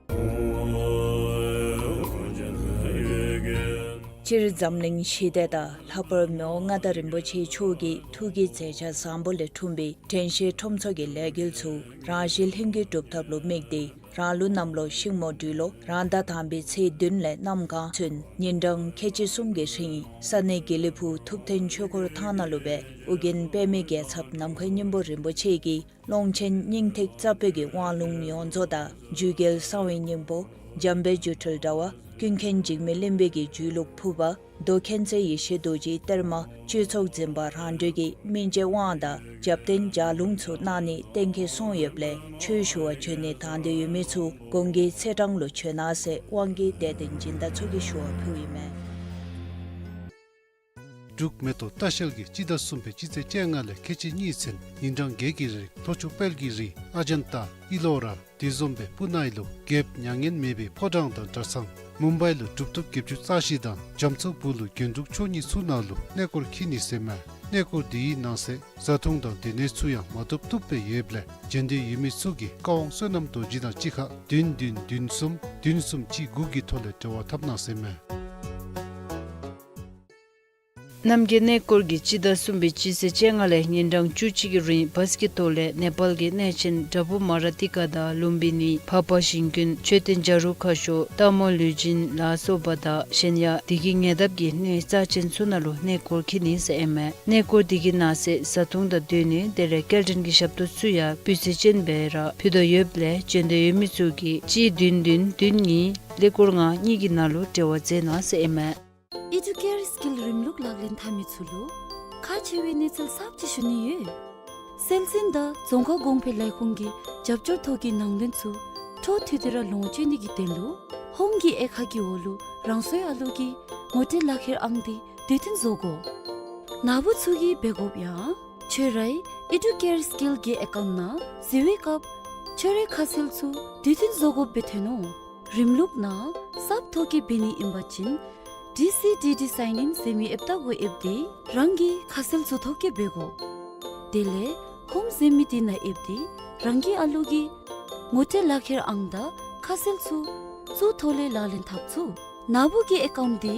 སྤྱིར་འཛམ་གླིང་ཞི་བདེ་དང་ལྷག་པར་མི་དབང་མངའ་བདག་རིན་པོ་ཆེ་མཆོག་གི་ཐུགས་ཀྱི་མཛད་འཆར་བཟང་པོ་ལས་འཁྲུངས་པའི་དྲན་ཤེས་ཁྲོམ་ཚོགས་ཀྱི་ལས་འགུལ་ཚུ་རང་བཞིན་ལྷུན་གྱིས་གྲུབ་ཐབས་ལུ་དམིགས་ཏེ་རང་ལུགས་གནམ་ལོ་ཤིང་མོ་སྦྲུལ་ལོ་རང་ཟླ་དང་པའི་ཚེས་བདུན་ལས་གནམ་གང་ཚུན་ཉིན་གྲངས་ཁལ་གཅིག་གསུམ་གྱི་རིང་ས་གནས་དགེ་ལེགས་ཕུག་ཐུབ་བསྟན་ཆོས་འཁོར་ཐང་ནང་ལུ་སྦེ་ཨོ་རྒྱན་པདྨའི་རྒྱལ་ཚབ་ནམ་མཁའི་སྙིང་པོ་རིན་པོ་ཆེ་གིས་ཀློང་ཆེན་སྙིང་ཐིག་རྩ་བོད་ཀྱི་དབང་ལུང་ཡོངས་རྫོགས་དང་རྒྱུད་རྒྱལ་གསང་བའི་སྙིང་པོ་འཇམ་དཔལ་སྒྱུ་འཕྲུལ་དྲྭ་བ་ཀུན་མཁྱེན་འཇིགས་མེད་གླིང་པའི་གི་རྒྱུད་ལུགས་ཕུར་པ་མདོ་མཁྱེན་བརྩེ་ཡེ་ཤེས་རྡོ་རྗེའི་གཏེར་མ་སྤྱོད་ཚོགས་འཛིན་པ་རང་གྲོལ་གྱི་སྨིན་བྱེད་དབང་དང་རྒྱབ་རྟེན་ལྗགས་ལུང་ཚུ་གནང་ནི་གཏན་འཁེལ་སོང་ཡོདཔ་ལས་ཆོས་ཞུ་བར་བྱོན་ནི་དང་འདོད་ཡོད་མི་ཚུ་གོང་གི་ཚེས་གྲངས་ལུ་བྱོན་གནང་ཟེར་དབང་གིས་དད་ལྡན་སྦྱིན་བདག་ཚུ་གིས་ཞུ་བ་ཕུལཝ་ཨིན་མས། འབྲུག་མེ་ཏོག་ལྟ་བཤལ་གྱིས་སྤྱི་ཟླ་གསུམ་པའི་སྤྱི་ཚེས་བཅོ་ལྔ་ལས་ཁལ་གཅིག་གཉིས་ཚུན་ཉིན་གྲངས་བརྒྱད་ཀྱི་རིང་ལྷོ་ཕྱོགས་དཔལ་གྱི་རི་ཨ་ཇན་ཏ་ཨི་ལོ་ར་དེ་བཟུམ་སྦེ་སྤུ་ན་ཨི་ལུ་རྒྱལཔོ་མྱ་ངན་མེད་པའི་ཕོ་བྲང་དང་གྲྭ་ཚང་མུམ་བའི་ལུ་གྲུབ་ཐོབ་བརྒྱད་ཅུ་རྩ་བཞི་དང་རྒྱ་མཚོ་སྦུག་ལུ་རྒྱན་དྲུག་མཆོག་གཉིས་ཚུ་ནང་ལུ་གནས་སྐོར་འཁྱིད་ནི་ཟེར་མས། གནས་སྐོར་དེའི་ནང་གསེས་བཟའ་འཐུང་དང་སྡོད་གནས་ཚུ་ཡང་མ་ཐུབ་ཐུབ་སྦེ་ཡོདཔ་ལས་བྱོན་འདོད་ཡོད་མི་ཚུ་གིས་ཀ་ཝང་བསོད་ནམས་རྡོ་རྗེ་དང་གཅིག་ཁར་བདུན་བདུན་བདུན་གསུམ་བདུན་གསུམ་གཅིག་དགུ་གི་ཐོག་ལས་འབྲེལ་བ་འཐབ་གནང་ཟེར་མས། རྣམ་རྒྱལ་གནས་སྐོར་གྱིས་སྤྱི་ཟླ་གསུམ་པའི་སྤྱི་ཚེས་བཅོ་ལྔ་ལས་ཉིན་གྲངས་བཅུ་གཅིག་གི་རིང་བཱས་ཀྱི་ཐོག་ལས་ནེ་པཱལ་གྱི་གནས་ཆེན་དྲ་བུ་མ་ར་ཏི་ཀ་དང་ལུམ་བི་ནི་འཕགས་པ་ཞིང་ཀུན་མཆོད་རྟེན་བྱ་རུང་ཁ་ཤོར་སྟག་མོ་ལུས་སྦྱིན་ལ་སོགས་པ་དང་གཞན་ཡང་དེ་གི་ཉེ་འདབས་ཀྱི་གནས་རྩ་ཆེན་ཚུ་ནང་ལུ་གནས་སྐོར་འཁྱིད་ནི་ཟེར་ཨིན་མས། གནས་སྐོར་དེ་གི་ནང་གསེས་བཟའ་འཐུང་དང་སྡོད་གནས་དེ་ལས་སྐྱེལ་འདྲེན་གྱི་ཞབས་ཏོག་ཚུ་ཡང་སྤུས་ཚད་ཅན་སྦེ་ར་ཕུལ་དོ་ཡོདཔ་ལས་བྱོན་འདོད་ཡོད་མི་ཚུ་གིས་གཅིག་བདུན་བདུན་བདུན་གཉིས་ཀླད་ཀོར་ལྔ་གཉིས་ཀྱི་ནང་ལུ་འབྲེལ་བ་མཛད་གནང་ཟེར་ཨིན་མས། ཨི་ཌུ་ཀེར་སི་ཀིལ་རིམ་ལུགས་ལག་ལེན་འཐབ་མི་ཚུ་ལུ་ཁག་ཆེ་བའི་གནས་ཚུལ་གསརཔ་ཅིག་ཞུ་ནི་ཡོད། སྲོལ་འཛིན་དང་རྫོང་ཁ་གོང་འཕེལ་ལས་ཁུངས་ཀྱི་རྒྱབ་སྐྱོར་ཐོག་གི་ནང་དོན་ཚུ་འཕྲོ་མཐུད་དེ་ར་ལོངས་སྤྱོད་ནི་གི་དོན་ལུ་ཧོམ་གྱི་དབྱེ་ཁག་གི་འོག་ལུ་རང་སོའི་ཨ་ལོ་གི་ངོ་སྤྲོད་ལག་ཁྱེར་ཨང་དེ་དུས་མཐུན་བཟོ་དགོ། ནཱ་བུ་ཚུ་གིས་འབད་དགོཔ་ཡང་ཁྱོད་རའི་ཨི་ཌུ་ཀེར་སི་ཀིལ་གྱི་ཨེ་ཀའུནཊ་ནང་གཟིགས་པའི་སྐབས་ཁྱོད་རའི་ཁ་གསལ་ཚུ་དུས་མཐུན་བཟོ་དགོཔ་སྦེ་ཐོན་ནུག། རིམ་ལུགས་ནང་གསརཔ་ཐོ་བཀོད་འབད་ནི་ཨིན་པ་ཅིན་ཌི་སི་ཌི་ཌི་སའིན་ཨིན་ཟེར་མི་ཨེཔ་བལྟ་དགོ། ཨེཔ་དེ་རང་གི་ཁ་གསལ་ཚུ་ཐོ་བཀོད་འབད་དགོ། དེ་ལས་ཧོམ་ཟེར་མི་དེ་ནང་ཨེཔ་དེ་རང་གི་ཨ་ལོ་གི་ངོ་སྤྲོད་ལག་ཁྱེར་ཨང་དང་ཁ་གསལ་ཚུ་ཚུ་ཐོག་ལས་ལག་ལེན་འཐབ་ཚུགས། ནཱ་བུ་གི་ཨེ་ཀའུནཊ་དེ་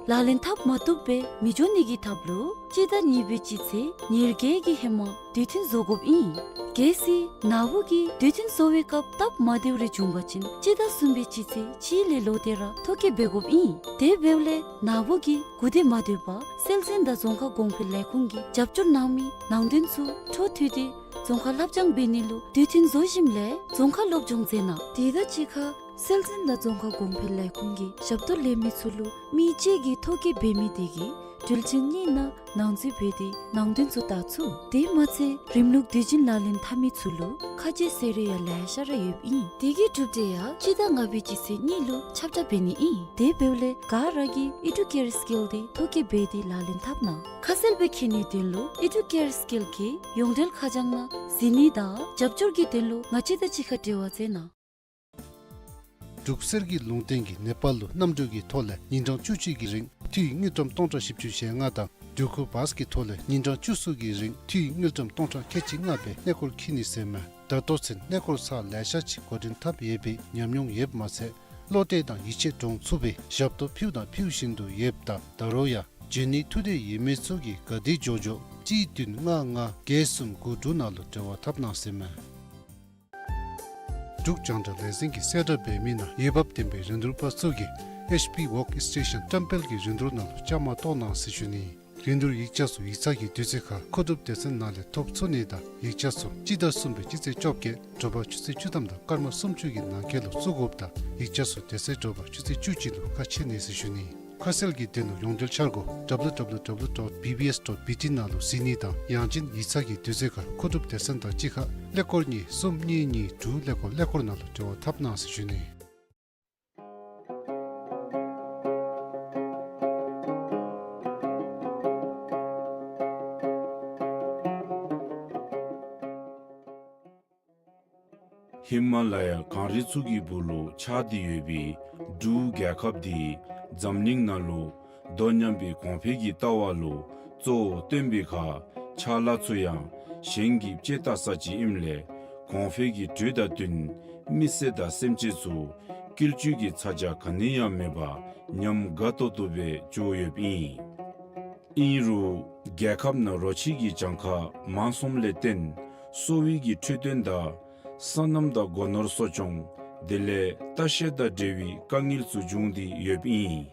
ལག་ལེན་འཐབ་མ་བཏུབ་སྦེ་མི་འགྱོ་ནི་གི་ཐབས་ལུ་སྤྱི་ཟླ་གཉིས་པའི་སྤྱི་ཚེས་ཉེར་བརྒྱད་ཀྱི་ཧེ་མ་དུས་མཐུན་བཟོ་དགོཔ་ཨིན། གལ་སྲིད་ནཱ་བུ་གིས་དུས་མཐུན་བཟོ་བའི་སྐབས་སྟབས་མ་བདེཝ་རེ་བྱུང་པ་ཅིན་སྤྱི་ཟླ་གསུམ་པའི་སྤྱི་ཚེས་གཅིག་ལས་ལོག་སྟེ་ར་ཐོ་བཀོད་འབད་དགོཔ་ཨིན། དེ་འབདཝ་ལས་ནཱ་བུ་གིས་གུ་དེ་མ་སྡོད་པར་སྲོལ་འཛིན་དང་རྫོང་ཁ་གོང་འཕེལ་ལས་ཁུངས་ཀྱིས་རྒྱབ་སྐྱོར་གནང་མི་ནང་དོན་ཚུ་འཕྲོ་མཐུད་དེ་རྫོང་ཁ་ལྷབ་སྦྱང་འབད་ནི་ལུ་དུས་མཐུན་བཟོ་ཞིནམ་ལས་རྫོང་ཁ་སློབ་སྦྱོང་མཛད་གནང་། དེ་དང་གཅིག་ཁར་སྲོལ་འཛིན་དང་རྫོང་ཁ་གོང་འཕེལ་ལས་ཁུངས་ཀྱི་ཞབས་ཏོག་ལེན་མི་ཚུ་ལུ་མི་གཅིག་གིས་ཐོ་བཀོད་འབད་མི་དེ་གིས་འགྲུལ་ཆེན་གཉིས་ནང་ནང་འཛུལ་འབད་དེ་ནང་དོན་ཚུ་བལྟ་ཚུགས། དེ་མ་ཚད་རིམ་ལུགས་དུས་རྒྱུན་ལག་ལེན་འཐབ་མི་ཚུ་ལུ་ཁ་རྗེ་ཟེར་རེ་ཡང་ལེ་ཤ་ར་ཡོདཔ་ཨིན། དེ་གི་གྲུབ་འབྲས་ཡང་སྤྱི་ཟླ་ལྔ་པའི་སྤྱི་ཚེས་གཉིས་ལུ་ཁྱབ་བསྒྲགས་འབད་ནི་ཨིན། དེ་འབདཝ་ལས་ག་ར་གིས་ཨི་ཌུ་ཀེར་སི་ཀིལ་དེ་ཐོ་བཀོད་འབད་དེ་ལག་ལེན་འཐབ་གནང་། ཁ་གསལ་སྦེ་མཁྱེན་ནིའི་དོན་ལུ་ཨི་ཌུ་ཀེར་སི་ཀིལ་གྱི་ཡོངས་འབྲེལ་ཁ་བྱང་ནང་གཟིགས་ནི་དང་རྒྱབ་སྐྱོར་གྱི་དོན་ལུ་ང་བཅས་དང་གཅིག་ཁར་འབྲེལ་བ་མཛད་གནང་། འབྲུག་གསེར་གྱི་ལུང་བསྟན་གྱིས་ནེ་པཱལ་ལུ་གནམ་གྲུ་གི་ཐོག་ལས་ཉིན་གྲངས་བཅུ་གཅིག་གི་རིང་འཐུས་དངུལ་ཀྲམ་སྟོང་ཕྲག་བཞི་བཅུ་ཞེ་ལྔ་དང་འགྲུལ་འཁོར་བཱས་ཀྱི་ཐོག་ལས་ཉིན་གྲངས་བཅུ་གསུམ་གྱི་རིང་འཐུས་དངུལ་ཀྲམ་སྟོང་ཕྲག་ཁལ་གཅིག་ལྔ་སྦེ་གནས་སྐོར་འཁྱིད་ནི་ཟེར་མས། ད་ལྟོ་ཚུན་གནས་སྐོར་ཚར་ལེ་ཤ་ཅིག་འགོ་འདྲེན་འཐབ་ཡོད་པའི་ཉམས་མྱོང་ཡོདཔ་མ་ཚད་བློ་གཏད་དང་ཡིད་ཆེས་འདྲོངས་ཚུགས་པའི་ཞབས་ཏོག་ཕུལཝ་དང་ཕུལ་བཞིན་དུ་ཡོདཔ་ད་ད་རུང་ཡང་འབྱོན་ནིའི་ཐུགས་འདོད་ཡོད་མི་ཚུ་གིས་ག་དེ་མགྱོགས་མགྱོགས་གཅིག་བདུན་ལྔ་ལྔ་བརྒྱད་གསུམ་དགུ་དྲུག་ནང་ལུ་འབྲེལ་བ་འཐབ་གནང་ཟེར་མས། འབྲུག་རྒྱང་བསྒྲགས་ལས་འཛིན་གྱིས་གསལ་བསྒྲགས་འབད་མི་ནང་འོས་འབབ་ལྡན་པའི་རིན་བསྡུར་པ་ཚུ་གིས་ཨེཆ་པི་ཝོརཀ་སི་ཊེ་ཤཱན་བཀྲམ་སྤེལ་གྱི་རིན་བསྡུར་ནང་ལུ་བཅའ་མར་གཏོགས་གནང་ཟེར་ཞུ་ནི། རིན་བསྡུར་ཡིག་ཆ་ཚུ་ཡིག་ཚང་གི་དུས་ཚོད་ཁར་མཁོ་སྒྲུབ་སྡེ་ཚན་ནང་ལས་ཐོབ་ཚུགས་ནི་དང་ཡིག་ཆ་ཚུ་སྤྱི་ཟླ་གསུམ་པའི་སྤྱི་ཚེས་བཅོ་བརྒྱད་དྲོ་པ་ཆུ་ཚོད་བཅུ་ཐམ་དང་སྐར་མ་སུམ་ཅུ་གི་ནང་འཁོད་ལུ་བཙུགས་དགོཔ་དང་ཡིག་ཆ་ཚུ་དེ་ཚེ་དྲོ་པ་ཆུ་ཚོད་བཅུ་གཅིག་ལུ་ཁ་ཕྱེ་ནི་ཟེར་ཞུ་ནི། ཁ་གསལ་གྱི་དོན་ལུ་ཡོངས་འབྲེལ་འཆར་སྒོ་ཌབ་ལུ་ཌབ་ལུ་ཌབ་ལུ་ཌོཊ་བི་བི་ཨེསི་ཌོཊ་བི་ཊི་ནང་ལུ་གཟིགས་ནི་དང་ཡང་ཅིན་ཡིག་ཚང་གི་དུས་ཚོད་ཁར་མཁོ་སྒྲུབ་སྡེ་ཚན་དང་གཅིག་ཁར་ཀླད་ཀོར་གཉིས་གསུམ་གཉིས་གཉིས་དྲུག་ཀླད་ཀོར་ཀླད་ཀོར་ནང་ལུ་འབྲེལ་བ་འཐབ་གནང་ཟེར་ཞུ་ནི། ཧི་མ་ལ་ཡ་གངས་རི་ཚུ་གི་སྦུག་ལུ་ཆགས་ཏེ་ཡོད་པའི་འབྲུག་རྒྱལ་ཁབ་འདི་འཛམ་གླིང་ནང་ལུ་དོ་མཉམ་པའི་གོང་འཕེལ་གྱི་ལྟ་བ་ལུ་གཙོ་བོ་བཏོན་པའི་ཁར་ཕྱག་ལཱ་ཚུ་ཡང་གཞན་གྱིས་དཔྱད་བལྟ་ས་ཅིག་ཨིནམ་ལས་གོང་འཕེལ་གྱི་དུས་དང་བསྟུན་མི་སེར་དང་སེམས་ཅན་ཚུ་བསྐྱིལ་བཅོས་ཀྱི་ཚ་གྱང་ག་ནི་ཡང་མེད་པར་ཉམས་དགའ་ཏོག་ཏོ་སྦེ་འགྱོ་ཡོདཔ་ཨིན། ཨིན་རུང་རྒྱལ་ཁབ་ནང་རོ་ཁྱི་གི་གྱངས་ཁ་མང་སོངམ་ལས་བརྟེན་གསོ་བའི་གི་འཕྲོད་བསྟེན་དང་སོ་ནམ་དང་སྒོ་ནོར་གསོ་སྐྱོང་དེ་ལས་ལྟ་བཤལ་དང་འབྲེལ་བའི་དཀའ་ངལ་ཚུ་འབྱུང་སྟེ་ཡོདཔ་ཨིན།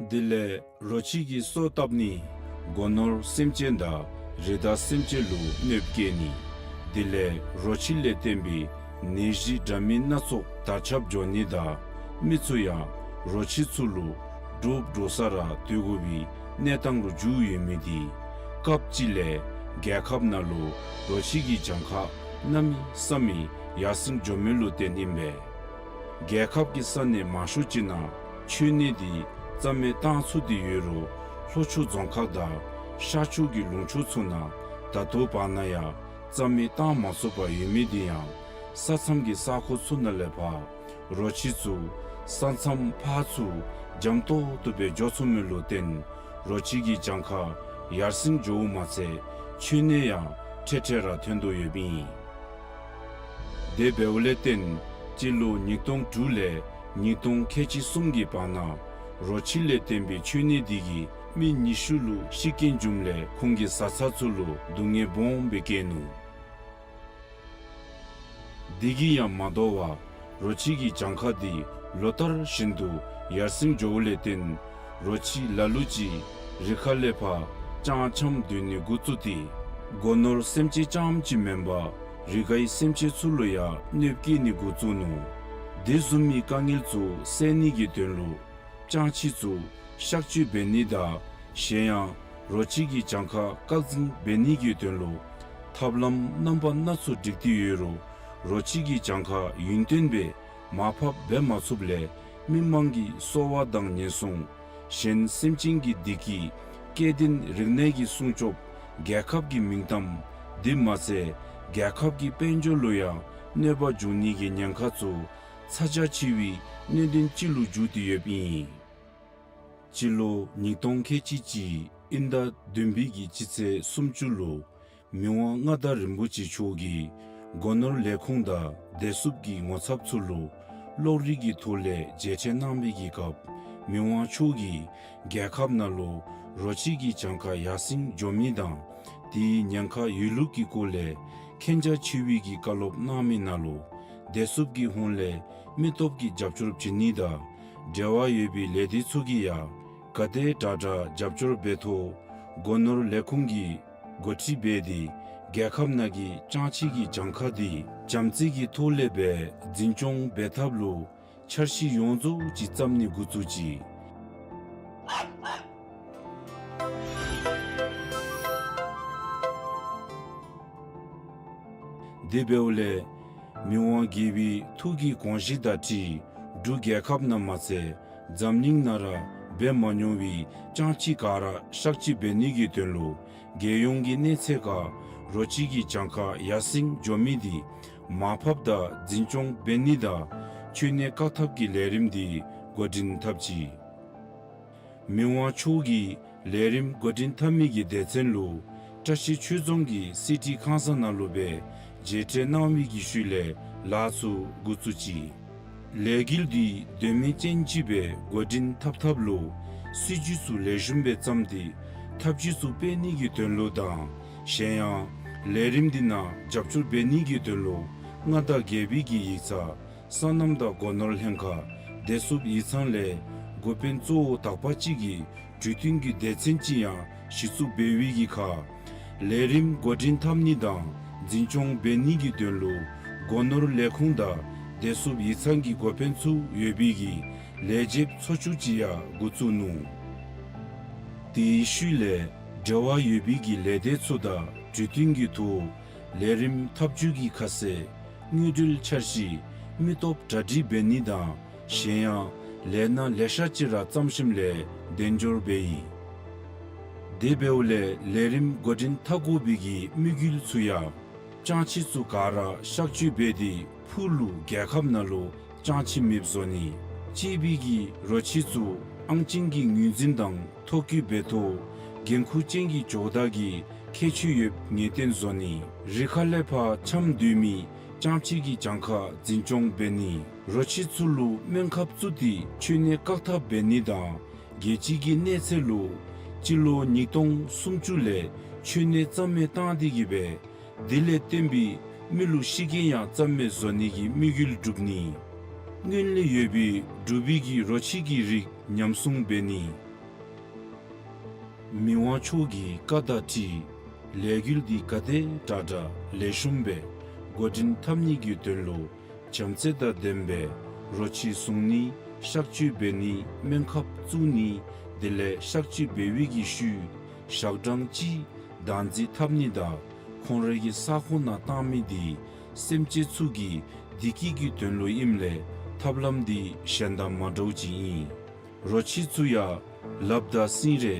དེ་ལས་རོ་ཁྱི་གི་སོ་བཏབ་ནི་སྒོ་ནོར་སེམས་ཅན་དང་རི་དྭགས་སེམས་ཅན་ལུ་གནོདཔ་བསྐྱལ་ནི། དེ་ལས་རོ་ཁྱི་ལས་བརྟེན་པའི་ནད་གཞི་འདྲ་མིན་སྣ་ཚོགས་དར་ཁྱབ་འགྱོ་ནི་དང་མི་ཚུ་ཡང་རོ་ཁྱི་ཚུ་ལུ་འདྲོག་འདྲོག་ས་ར་སྡོད་དགོ་པའི་གནས་སྟངས་ལུ་འགྱུར་ཡོད་མི་འདི་སྐབས་ཅིག་ལས་རྒྱལ་ཁབ་ནང་ལུ་རོ་ཁྱི་གི་གྱངས་ཁ་གནམ་མེད་ས་མེད་ཡར་སེང་འགྱོ་མི་ལུ་བརྟེན་ཨིན་པས། རྒྱལ་ཁབ་ཀྱི་ས་གནས་མང་ཤོས་ཅིག་ནང་ཆོས་གནས་འདི་རྩ་མེད་བཏང་ཚུགས་ཏེ་ཡོད་རུང་ལྷོ་ཕྱོགས་རྫོང་ཁག་དང་ཤར་ཕྱོགས་ཀྱི་ལུང་ཕྱོགས་ཚུ་ནང་ད་ལྟོ་བར་ན་ཡང་རྩ་མེད་བཏང་མ་ཚུགས་པར་ཡོད་མི་འདི་ཡང་ས་མཚམས་ཀྱི་ས་ཁོངས་ཚུ་ནང་ལས་ཕར་རོ་ཁྱི་ཚུ་ས་མཚམས་ཕར་ཚུར་འཇམ་ཏོག་ཏོ་སྦེ་འགྱོ་ཚུགས་མི་ལུ་བརྟེན་རོ་ཁྱི་གི་གྱངས་ཁ་ཡར་སེང་འགྱོཝ་མ་ཚད་ཆོས་གནས་ཡང་ཁྲེ་ཁྲེ་ར་ཐོན་དོ་ཡོདཔ་ཨིན། དེ་འབདཝ་ལས་བརྟེན་སྤྱི་ལོ་ཉིས་སྟོང་དྲུག་ལས་ཉིས་སྟོང་ཁལ་གཅིག་གསུམ་གྱི་བར་ན་རོ་ཁྱི་ལས་བརྟེན་པའི་ཆོས་གནས་འདི་གིས་མི་ཉི་ཤུ་ལུ་ཤི་རྐྱེན་བྱུངམ་ལས་ཁོང་གི་བཟའ་ཚང་ཚུ་ལུ་སྡུག་བསྔལ་སྦོམ་སྦེ་བཀལ་ནུག། དེ་གིས་ཡང་མ་དོ་བར་རོ་ཁྱི་གི་གྱངས་ཁ་འདི་ལོ་ལྟར་བཞིན་དུ་ཡར་སེང་འགྱོཝ་ལས་བརྟེན་རོ་ཁྱི་ལ་ལུ་ཅིག་རི་ཁ་ལས་ཕར་སྤྱང་འཁྱམས་སྡོད་ནི་འགོ་བཙུགས་ཏེ་སྒོ་ནོར་སེམས་ཅན་རྐྱངམ་ཅིག་མེན་པར་རི་ཁའི་སེམས་ཅན་ཚུ་ལུ་ཡང་གནོདཔ་བཀལ་ནི་འགོ་བཙུགས་ནུག། དེ་བཟུམ་མའི་དཀའ་ངལ་ཚུ་སེལ་ནི་གི་དོན་ལུ་སྤྱང་ཁྱི་ཚུ་གཤག་བཅོས་འབད་ནི་དང་གཞན་ཡང་རོ་ཁྱི་གི་གྱངས་ཁ་བཀག་འཛིན་འབད་ནི་གི་དོན་ལུ་ཐབས་ལམ་རྣམ་པ་སྣ་ཚོགས་བསྒྲིགས་ཏེ་ཡོད་རུང་རོ་ཁྱི་གི་གྱངས་ཁ་ཡུན་བརྟན་སྦེ་མར་ཕབ་འབད་མ་ཚུགསཔ་ལས་མི་མང་གི་གསོ་བ་དང་ཉེན་སྲུང་གཞན་སེམས་ཅན་གྱི་བདེ་སྐྱིད་སྐྱེ་ལྡན་རིག་གནས་ཀྱི་སྲུང་སྐྱོབ་རྒྱལ་ཁབ་ཀྱི་མིང་གཏམ་དེ་མ་ཚད་རྒྱལ་ཁབ་ཀྱི་དཔལ་འབྱོར་ལུ་ཡང་གནོད་པ་འབྱུང་ནི་གི་ཉེན་ཁ་ཚུ་ཚ་གྱང་ཆེ་བའི་གནད་དོན་ཅིག་ལུ་འགྱུར་ཏེ་ཡོདཔ་ཨིན། སྤྱི་ལོ་ཉིས་སྟོང་ཁལ་གཅིག་གཅིག་དབྱིན་ཟླ་བདུན་པའི་གི་སྤྱི་ཚེས་སུམ་ཅུ་ལུ་མི་དབང་མངའ་བདག་རིན་པོ་ཆེ་མཆོག་གིས་སྒོ་ནོར་ལས་ཁུངས་དང་བདེ་སྲུངཔ་གི་ངོ་ཚབ་ཚུ་ལུ་གློག་རིག་གི་ཐོག་ལས་མཇལ་འཕྲད་གནང་བའི་གི་སྐབས་མི་དབང་མཆོག་གིས་རྒྱལ་ཁབ་ནང་ལུ་རོ་ཁྱི་གི་གྱངས་ཁ་ཡར་སེང་འགྱོ་མི་དང་དེའི་ཉེན་ཁ་ཡོད་ལུགས་ཀྱི་སྐོར་ལས་མཁྱེན་རྒྱ་ཆེ་བའི་གི་བཀའ་སློབ་གནང་མི་ནང་ལུ་བདེ་སྲུངཔ་གི་ཧོངས་ལས་མི་སྟོབས་ཀྱིས་རྒྱབ་སྐྱོར་བྱིན་ནི་དང་འབྲེལ་བ་ཡོད་པའི་ལས་སྡེ་ཚུ་གིས་ཡང་ག་དེ་དྲག་དྲག་རྒྱབ་སྐྱོར་འབད་ཐོག་སྒོ་ནོར་ལས་ཁུངས་ཀྱིས་འགོ་ཁྲིད་འབད་དེ་རྒྱལ་ཁབ་ནང་གི་སྤྱང་ཁྱི་གི་གྱངས་ཁ་དེ་བྱམས་བརྩེ་གི་ཐོག་ལས་སྦེ་འཛིན་སྐྱོང་འབད་ཐབས་ལུ་འཆར་གཞི་ཡོངས་རྫོགས་ཅིག་བརྩམ་ནི་འགོ་བཙུགས་ཅི། དེ་འབདཝ་ལས་མི་དབང་རྒྱལ་པོའི་ཐུགས་ཀྱི་དགོངས་གཞི་དང་འཁྲིལ་འབྲུག་རྒྱལ་ཁབ་ནང་མ་ཚད་འཛམ་གླིང་ནང་ར་འབད་མ་མྱོང་བའི་སྤྱང་ཁྱི་ག་ར་གཤག་བཅོས་འབད་ནི་གི་དོན་ལུ་རྒྱལ་ཡོངས་ཀྱི་གནས་ཚད་ཁར་རོ་ཁྱི་གི་གྱངས་ཁ་ཡར་སེང་འགྱོ་མི་དེ་མར་ཕབ་དང་འཛིན་སྐྱོང་འབད་ནི་དང་ཆོས་གནས་བཀག་ཐབས་ཀྱི་ལས་རིམ་དེ་འགོ་འདྲེན་འཐབ་ཅི། མི་དབང་མཆོག་གིས་ལས་རིམ་འགོ་འདྲེན་འཐབ་མི་གི་སྡེ་ཚན་ལུ་བཀྲ་ཤིས་ཆོས་རྫོང་གི་སི་ཊི་ཁང་གསར་ནང་ལུ་སྦེ་མཇལ་འཕྲད་གནང་བའི་གི་ཤུལ་ལས་ལཱ་ཚུ་འགོ་བཙུགས་ཅི། ལས་འགུལ་འདི་དོན་སྨིན་ཅན་ཅིག་སྦེ་འགོ་འདྲེན་འཐབ་ཐབས་ལུ་སྲིད་ཇུས་ཚུ་ལེགས་ཤོམ་སྦེ་བརྩམས་ཏེ་ཐབས་ཇུས་ཚུ་སྤེལ་ནི་གི་དོན་ལུ་དང་གཞན་ཡང་ལས་རིམ་འདི་ནང་རྒྱབ་སྐྱོར་འབད་ནི་གི་དོན་ལུ་མངའ་བདག་རྒྱལ་པོའི་གི་ཡིག་ཚང་སོ་ནམ་དང་སྒོ་ནོར་ལྷན་ཁག་བདེ་སྲུངཔ་ཡིག་ཚང་ལས་འགོ་དཔོན་གཙོ་བོ་དག་པ་ཅིག་གི་གྲོས་བསྟུན་གྱི་སྡེ་ཚན་ཅིག་ཡང་གཞི་བཙུགས་འབད་བའི་གི་ཁར་ལས་རིམ་འགོ་འདྲེན་འཐབ་ནི་དང་འཛིན་སྐྱོང་འབད་ནི་གི་དོན་ལུ་སྒོ་ནོར་ལས་ཁུངས་དང་བདེ་སྲུངཔ་ཡིག་ཚང་གི་འགོ་དཔོན་ཚུ་ཡོད་པའི་གི་ལས་བྱེདཔ་ཚོགས་ཆུང་ཅིག་ཡང་འགོ་བཙུགས་ནུག། དེའི་ཤུལ་ལས་འབྲེལ་བ་ཡོད་པའི་གི་ལས་སྡེ་ཚུ་དང་གྲོས་བསྟུན་གྱི་ཐོག་ལས་རིམ་འཐབ་ཇུས་ཀྱི་ཁ་གསལ་དངུལ་འབྲེལ་འཆར་གཞི་མི་སྟོབས་གྲ་སྒྲིག་འབད་ནི་དང་གཞན་ཡང་ལས་སྣ་ལེ་ཤ་ཅིག་ར་བརྩམས་ཞིནམ་ལས་གདན་འབྱོར་འབད་ཡི། དེ་འབདཝ་ལས་ལས་རིམ་འགོ་འདྲེན་འཐབ་དགོ་པའི་གི་དམིགས་ཡུལ་ཚུ་ཡང་སྤྱང་ཁྱི་ཚུ་ག་ར་གཤག་བཅོས་འབད་དེ་ ཕུག་ལུ་རྒྱལ་ཁབ་ནང་ལུ་ཅང་ཅི་མེདཔ་བཟོ་ནི། གཅིག་པའི་གི་རོ་ཁྱི་ཚུ་ཨང་ཅན་གྱི་ངོས་འཛིན་དང་ཐོ་བཀོད་འབད་ཐོག་འགན་ཁུར་ཅན་གྱི་ཇོ་བདག་གི་ཁྱད་ཆོས་ཡོདཔ་ངེས་གཏན་བཟོ་ནི། རི་ཁ་ལས་ཕར་འཁྱམས་སྡོད་མི་ཅང་ཅི་གི་གྱངས་ཁ་འཛིན་སྐྱོང་འབད་ནི། རོ་ཁྱི་ཚུ་ལུ་སྨན་ཁབ་བཙུགས་ཏེ་འཆོལ་ནད་བཀག་ཐབས་འབད་ནི་དང་རྒྱལ་སྤྱི་གི་གནས་ཚད་ལུ་སྤྱི་ལོ་ཉིས་སྟོང་སུམ་ཅུ་ལས་འཆོལ་ནད་རྩ་མེད་བཏང་སྟེ་གི་སྦེ་དེ་ལས་བརྟེན་པའི་མི་ལུ་ཤི་རྐྱེན་ཡང་རྩ་མེད་བཟོ་ནི་གི་དམིགས་ཡུལ་བསྒྲུབ་ནི། སྔོན་ལས་ཡོད་པའི་འབྲུག་པའི་གི་རོ་ཁྱི་གི་རིགས་ཉམས་སྲུང་འབད་ནི། མི་དབང་མཆོག་གི་བཀའ་དང་འཁྲིལ་ལས་འགུལ་འདི་ག་དེ་དྲག་དྲག་ལེགས་ཤོམ་སྦེ་འགོ་འདྲེན་འཐབ་ནི་གི་དོན་ལུ་བྱམས་བརྩེ་དང་ལྡན་པའི་རོ་ཁྱི་བཟུང་ནི་གཤག་བཅོས་འབད་ནི་སྨན་ཁབ་བཙུགས་ནི་དེ་ལས་གཤག་བཅོས་འབད་བའི་གི་ཤུལ་ཞག་གྲངས་གཅིག་བདག་འཛིན་འཐབ་ནི་དང་ཁོང་རའི་གི་ས་ཁོངས་ནང་བཏང་མི་འདི་སེམས་ཅན་ཚུ་གི་བདེ་སྐྱིད་ཀྱི་དོན་ལུ་ཨིནམ་ལས་ཐབས་ལམ་འདི་གཞན་དང་མ་འདྲཝ་ཅིག་ཨིན། རོ་ཁྱི་ཚུ་ཡང་ལགཔ་དང་སིང་རེ་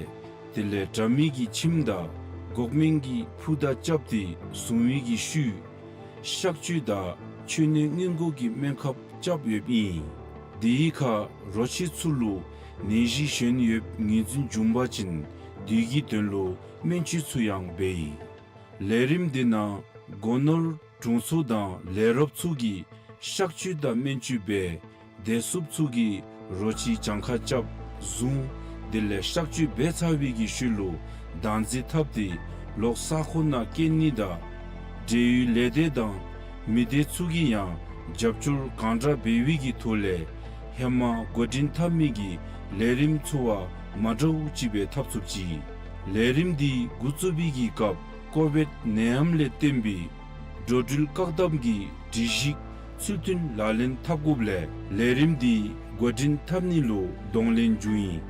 དེ་ལས་དྲ་མིག་གི་ཁྱིམ་དང་འགོག་སྨན་གྱི་ཕུར་དང་རྐྱབ་སྟེ་བཟུང་བའི་གི་ཤུལ་གཤག་བཅོས་དང་འཆོལ་ནད་སྔོན་འགོག་གི་སྨན་ཁབ་རྐྱབ་ཡོདཔ་ཨིན། དེའི་ཁར་རོ་ཁྱི་ཚུ་ལུ་ནད་གཞི་གཞན་ཡོདཔ་ངོས་འཛིན་བྱུང་པ་ཅིན་དེ་གི་དོན་ལུ་སྨན་བཅོས་ཚུ་ཡང་འབད་ཡི། ལས་རིམ་འདི་ནང་སྒོ་ནོར་དྲུང་འཚོ་དང་ལས་རོགསཔ་ཚུ་གིས་གཤག་བཅོས་དང་སྨན་བཅོས་འབད། བདེ་སྲུངཔ་ཚུ་གིས་རོ་ཁྱི་གྱངས་ཁ་རྐྱབ་བཟུང་དེ་ལས་གཤག་བཅོས་འབད་ཚར་བའི་གི་ཤུལ་ལུ་བདག་འཛིན་འཐབ་སྟེ་ལོག་ས་ཁོངས་ནང་བསྐྱལ་ནི་དང་འབྲེལ་ཡོད་ལས་སྡེ་དང་མི་སྡེ་ཚུ་གིས་ཡང་རྒྱབ་སྐྱོར་གང་དྲག་འབད་བའི་གི་ཐོག་ལས་ཧེ་མ་འགོ་འདྲེན་འཐབ་མི་གི་ལས་རིམ་ཚུ་བ་མ་འདྲཝ་ཅིག་སྦེ་འཐབ་ཚུགསཔ་ཅིག། ལས་རིམ་འདི་འགོ་བཙུགས་པའི་གི་སྐབས་ཀོ་བིཌ་ནད་ཡམས་ལས་བརྟེན་པའི་འགྲོ་འགྲུལ་བཀག་དམ་གྱི་སྒྲིག་གཞི་ཚུལ་མཐུན་ལག་ལེན་འཐབ་དགོཔ་ལས་ལས་རིམ་འདི་འགོ་འདྲེན་འཐབ་ནི་ལུ་གདོང་ལེན་བྱུང་ཡི།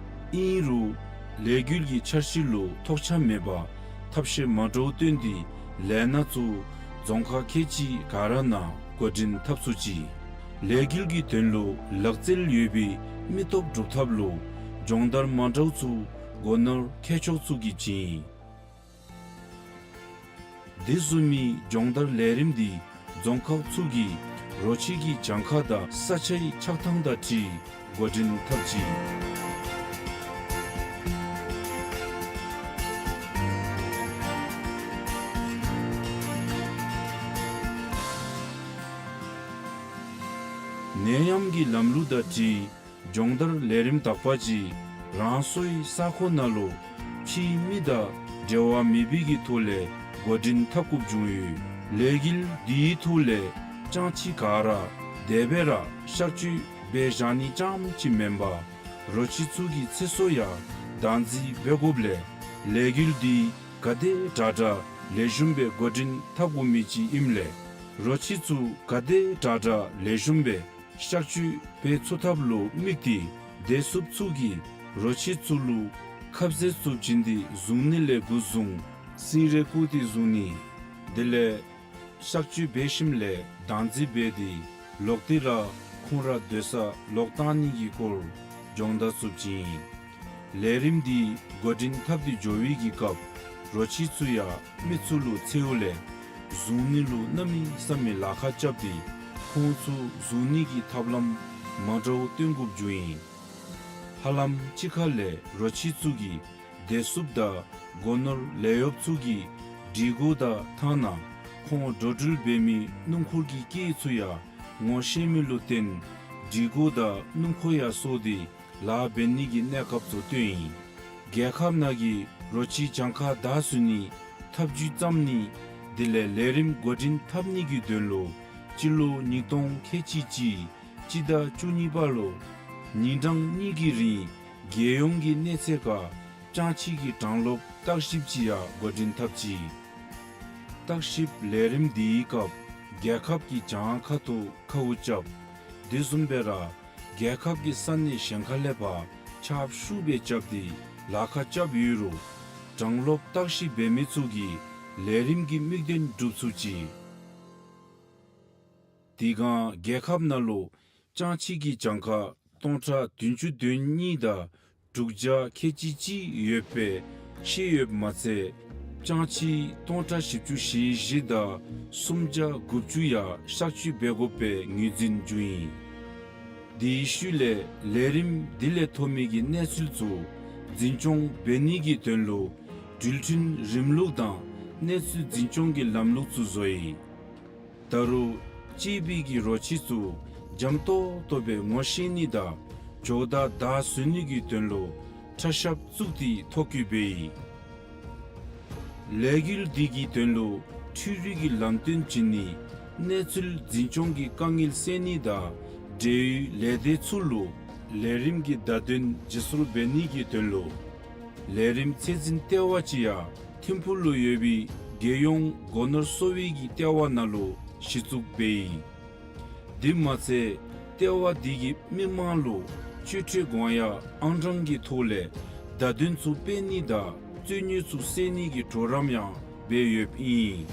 ཨིན་རུང་ལས་འགུལ་གྱི་འཆར་གཞི་ལུ་ཐོགས་ཆགས་མེད་པར་ཐབས་ཤེས་མ་འདྲཝ་བཏོན་ཏེ་ལས་སྣ་ཚུ་རྫོང་ཁག་ཁལ་གཅིག་ག་ར་ནང་འགོ་འདྲེན་འཐབ་ཚུགས་ཅི། ལས་འགུལ་གྱི་དོན་ལུ་ལག་རྩལ་ཡོད་པའི་མི་སྟོབས་སྒྲུབ་ཐབས་ལུ་སྦྱོང་བརྡར་མ་འདྲཝ་ཚུ་སྒོ་ནོར་མཁས་མཆོག་ཚུ་གིས་བྱིན། དེ་བཟུམ་མའི་སྦྱོང་བརྡར་ལས་རིམ་འདི་རྫོང་ཁག་ཚུ་གི་རོ་ཁྱི་གི་གྱངས་ཁ་དང་ས་ཆའི་ཆགས་ཐངས་དང་འཁྲིལ་འགོ་འདྲེན་འཐབ་ཅི། ནད་ཡམས་ཀྱི་ལམ་ལུགས་དང་འཁྲིལ་སྦྱོང་བརྡར་ལས་རིམ་དག་པ་ཅིག་རང་སོའི་ས་ཁོངས་ནང་ལུ་ཕྱིའི་མི་དང་འབྲེལ་བ་མེད་པའི་གི་ཐོག་ལས་འགོ་འདྲེན་འཐབ་དགོཔ་བྱུང་ཡོད། ལས་འགུལ་འདིའི་ཐོག་ལས་ཅང་ཅི་ག་ར་དེ་སྦེ་ར་གཤག་བཅོས་འབད་བཞག་ནི་རྐྱངམ་ཅིག་མེན་པར་རོ་ཁྱི་ཚུ་གི་ཚེ་སྲོག་ཡང་བདག་འཛིན་འབད་དགོཔ་ལས་ལས་འགུལ་འདི་ག་དེ་དྲག་དྲག་ལེགས་ཤོམ་སྦེ་འགོ་འདྲེན་འཐབ་དགོ་མི་ཅིག་ཨིནམ་ལས་རོ་ཁྱི་ཚུ་ག་དེ་དྲག་དྲག་ལེགས་ཤོམ་སྦེ་གཤག་བཅོས་འབད་ཚུགས་ཐབས་ལུ་དམིགས་ཏེ་བདེ་སྲུངཔ་ཚུ་གིས་རོ་ཁྱི་ཚུ་ལུ་ཁབ་ཟས་ཚུ་བྱིན་ཏེ་བཟུང་ནི་ལས་འགོ་བཟུང་སིང་རེ་བཀུག་སྟེ་བཟུང་ནི། དེ་ལས་གཤག་བཅོས་འབད་ཞིནམ་ལས་བདག་འཛིན་འབད་དེ་ལོག་སྟེ་ར་ཁོང་ར་སྡོད་ས་ལོག་བཏང་ནི་གི་སྐོར་སྦྱོང་བརྡར་ཚུ་བྱིན། ལས་རིམ་འདི་འགོ་འདྲེན་འཐབ་སྟེ་འགྱོ་བའི་གི་སྐབས་རོ་ཁྱི་ཚུ་ཡང་མི་ཚུ་ལུ་འཚེརཝ་ལས་བཟུང་ནི་ལུ་གནམ་མེད་ས་མེད་ལཱ་ཁག་རྐྱབ་སྟེ་ཁོང་ཚུ་བཟུང་ནི་གི་ཐབས་ལམ་མ་འདྲཝ་སྟོན་དགོཔ་བྱུང་ཡི། ཧ་ལམ་གཅིག་ཁར་ལས་རོ་ཁྱི་ཚུ་གིས་བདེ་སྲུངཔ་དང་སྒོ་ནོར་ལས་གཡོགཔ་ཚུ་གི་སྒྲིག་གོ་དང་ཐ་ན་ཁོང་འགྲོ་འགྲུལ་འབད་མི་སྣུམ་འཁོར་གྱི་སྐེད་ཚུ་ཡང་ངོ་ཤེས་མི་ལུ་བརྟེན་སྒྲིག་གོ་དང་སྣུམ་འཁོར་ཡང་སོར་ཏེ་ལཱ་འབད་ནི་གི་གནས་སྐབས་ཚུ་བཏོན་ཡི། རྒྱལ་ཁབ་ནང་གི་རོ་ཁྱི་གྱངས་ཁ་དྲག་སུ་ནི་ཐབས་ཇུས་བརྩམ་ནི་དེ་ལས་ལས་རིམ་འགོ་འདྲེན་འཐབ་ནི་གི་དོན་ལུ་སྤྱི་ལོ་ཉིས་སྟོང་ཁལ་གཅིག་གཅིག་སྤྱི་ཟླ་བཅུ་གཉིས་པ་ལུ་ཉིན་གྲངས་གཉིས་ཀྱི་རིང་རྒྱལ་ཡོངས་ཀྱི་གནས་ཚད་ཁར་ཅང་ཅི་གི་གྲངས་ལོབ་བརྟག་ཞིབ་ཅིག་ཡང་འགོ་འདྲེན་འཐབ་ཅི། བརྟག་ཞིབ་ལས་རིམ་འདིའི་སྐབས་རྒྱལ་ཁབ་ཀྱི་གྱངས་ཁ་ཐུག་ཁཝ་རྐྱབ། དེ་བཟུམ་སྦེ་ར་རྒྱལ་ཁབ་ཀྱི་ས་གནས་གཞན་ཁ་ལས་ཕར་ཁྱབ་ཤུགས་སྦེ་རྐྱབ་སྟེ་ལཱ་ཁག་རྐྱབ་ཡོད་རུང་གྲངས་ལོབ་བརྟག་ཞིབ་འབད་མི་ཚུ་གིས་ལས་རིམ་གྱི་དམིགས་དོན་འགྲུབ་ཚུགས་ཅི། དེ་སྒང་རྒྱལ་ཁབ་ནང་ལུ་ཅང་ཅི་གི་གྱངས་ཁ་སྟོང་ཕྲག་བདུན་ཅུ་དོན་གཉིས་དང་དྲུག་བརྒྱ་ཁལ་གཅིག་གཅིག་ཡོད་པའི་ཤེས་ཡོདཔ་མ་ཚད་ ལྕང་ཁྱི་སྟོང་ཕྲག་བཞི་བཅུ་ཞེ་བཞི་དང་སུམ་བརྒྱ་དགུ་བཅུ་ཡང་གཤག་བཅོས་འབད་དགོ་པའི་ངོས་འཛིན་བྱུང་ཡི། དེའི་ཤུལ་ལས་ལས་རིམ་དེ་ལས་ཐོབ་མི་གི་གནས་ཚུལ་ཚུ་འཛིན་སྐྱོང་འབད་ནི་གི་དོན་ལུ་འགྲུལ་འཕྲིན་རིམ་ལུགས་དང་གནས་ཚུལ་འཛིན་སྐྱོང་གི་ལམ་ལུགས་ཚུ་བཟོ་ཡི། ད་རུང་གཅེས་པའི་གི་རོ་ཁྱི་ཚུ་འཇམ་ཏོག་ཏོ་སྦེ་ངོ་ཤེས་ནི་དང་ཇོ་བདག་བདའ་ཟུན་ནི་གི་དོན་ལུ་ཁྲ་ཤབ་བཙུགས་ཏེ་ཐོ་བཀོད་འབད་ཡི། ལས་འགུལ་འདི་གི་དོན་ལུ་འཕྲུལ་རིག་གི་ལམ་སྟོན་བྱིན་ནི་གནས་ཚུལ་འཛིན་སྐྱོང་གི་དཀའ་ངལ་སེལ་ནི་དང་འབྲེལ་ཡོད་ལས་སྡེ་ཚུ་ལུ་ལས་རིམ་གྱི་བརྡ་དོན་བརྗེ་སོར་འབད་ནི་གི་དོན་ལུ་ལས་རིམ་ཚད་འཛིན་ལྟེ་བ་ཅིག་ཡང་ཐིམ་ཕུག་ལུ་ཡོད་པའི་རྒྱལ་ཡོངས་སྒོ་ནོར་གསོ་བའི་གི་ལྟེ་བ་ནང་ལུ་གཞི་བཙུགས་འབད་ཡི། དེ་མ་ཚད་ལྟེ་བ་འདི་གིས་མི་མང་ལུ་སྤྱོད་ཁྲལ་དགོངས་ཡངས་ཨང་གྲངས་ཀྱི་ཐོག་ལས་བརྡ་དོན་ཚུ་སྤེལ་ནི་དང་རྩོད་རྙོག་ཚུ་སེལ་ནི་གི་གྲོགས་རམ་ཡང་འབད་ཡོདཔ་ཨིན།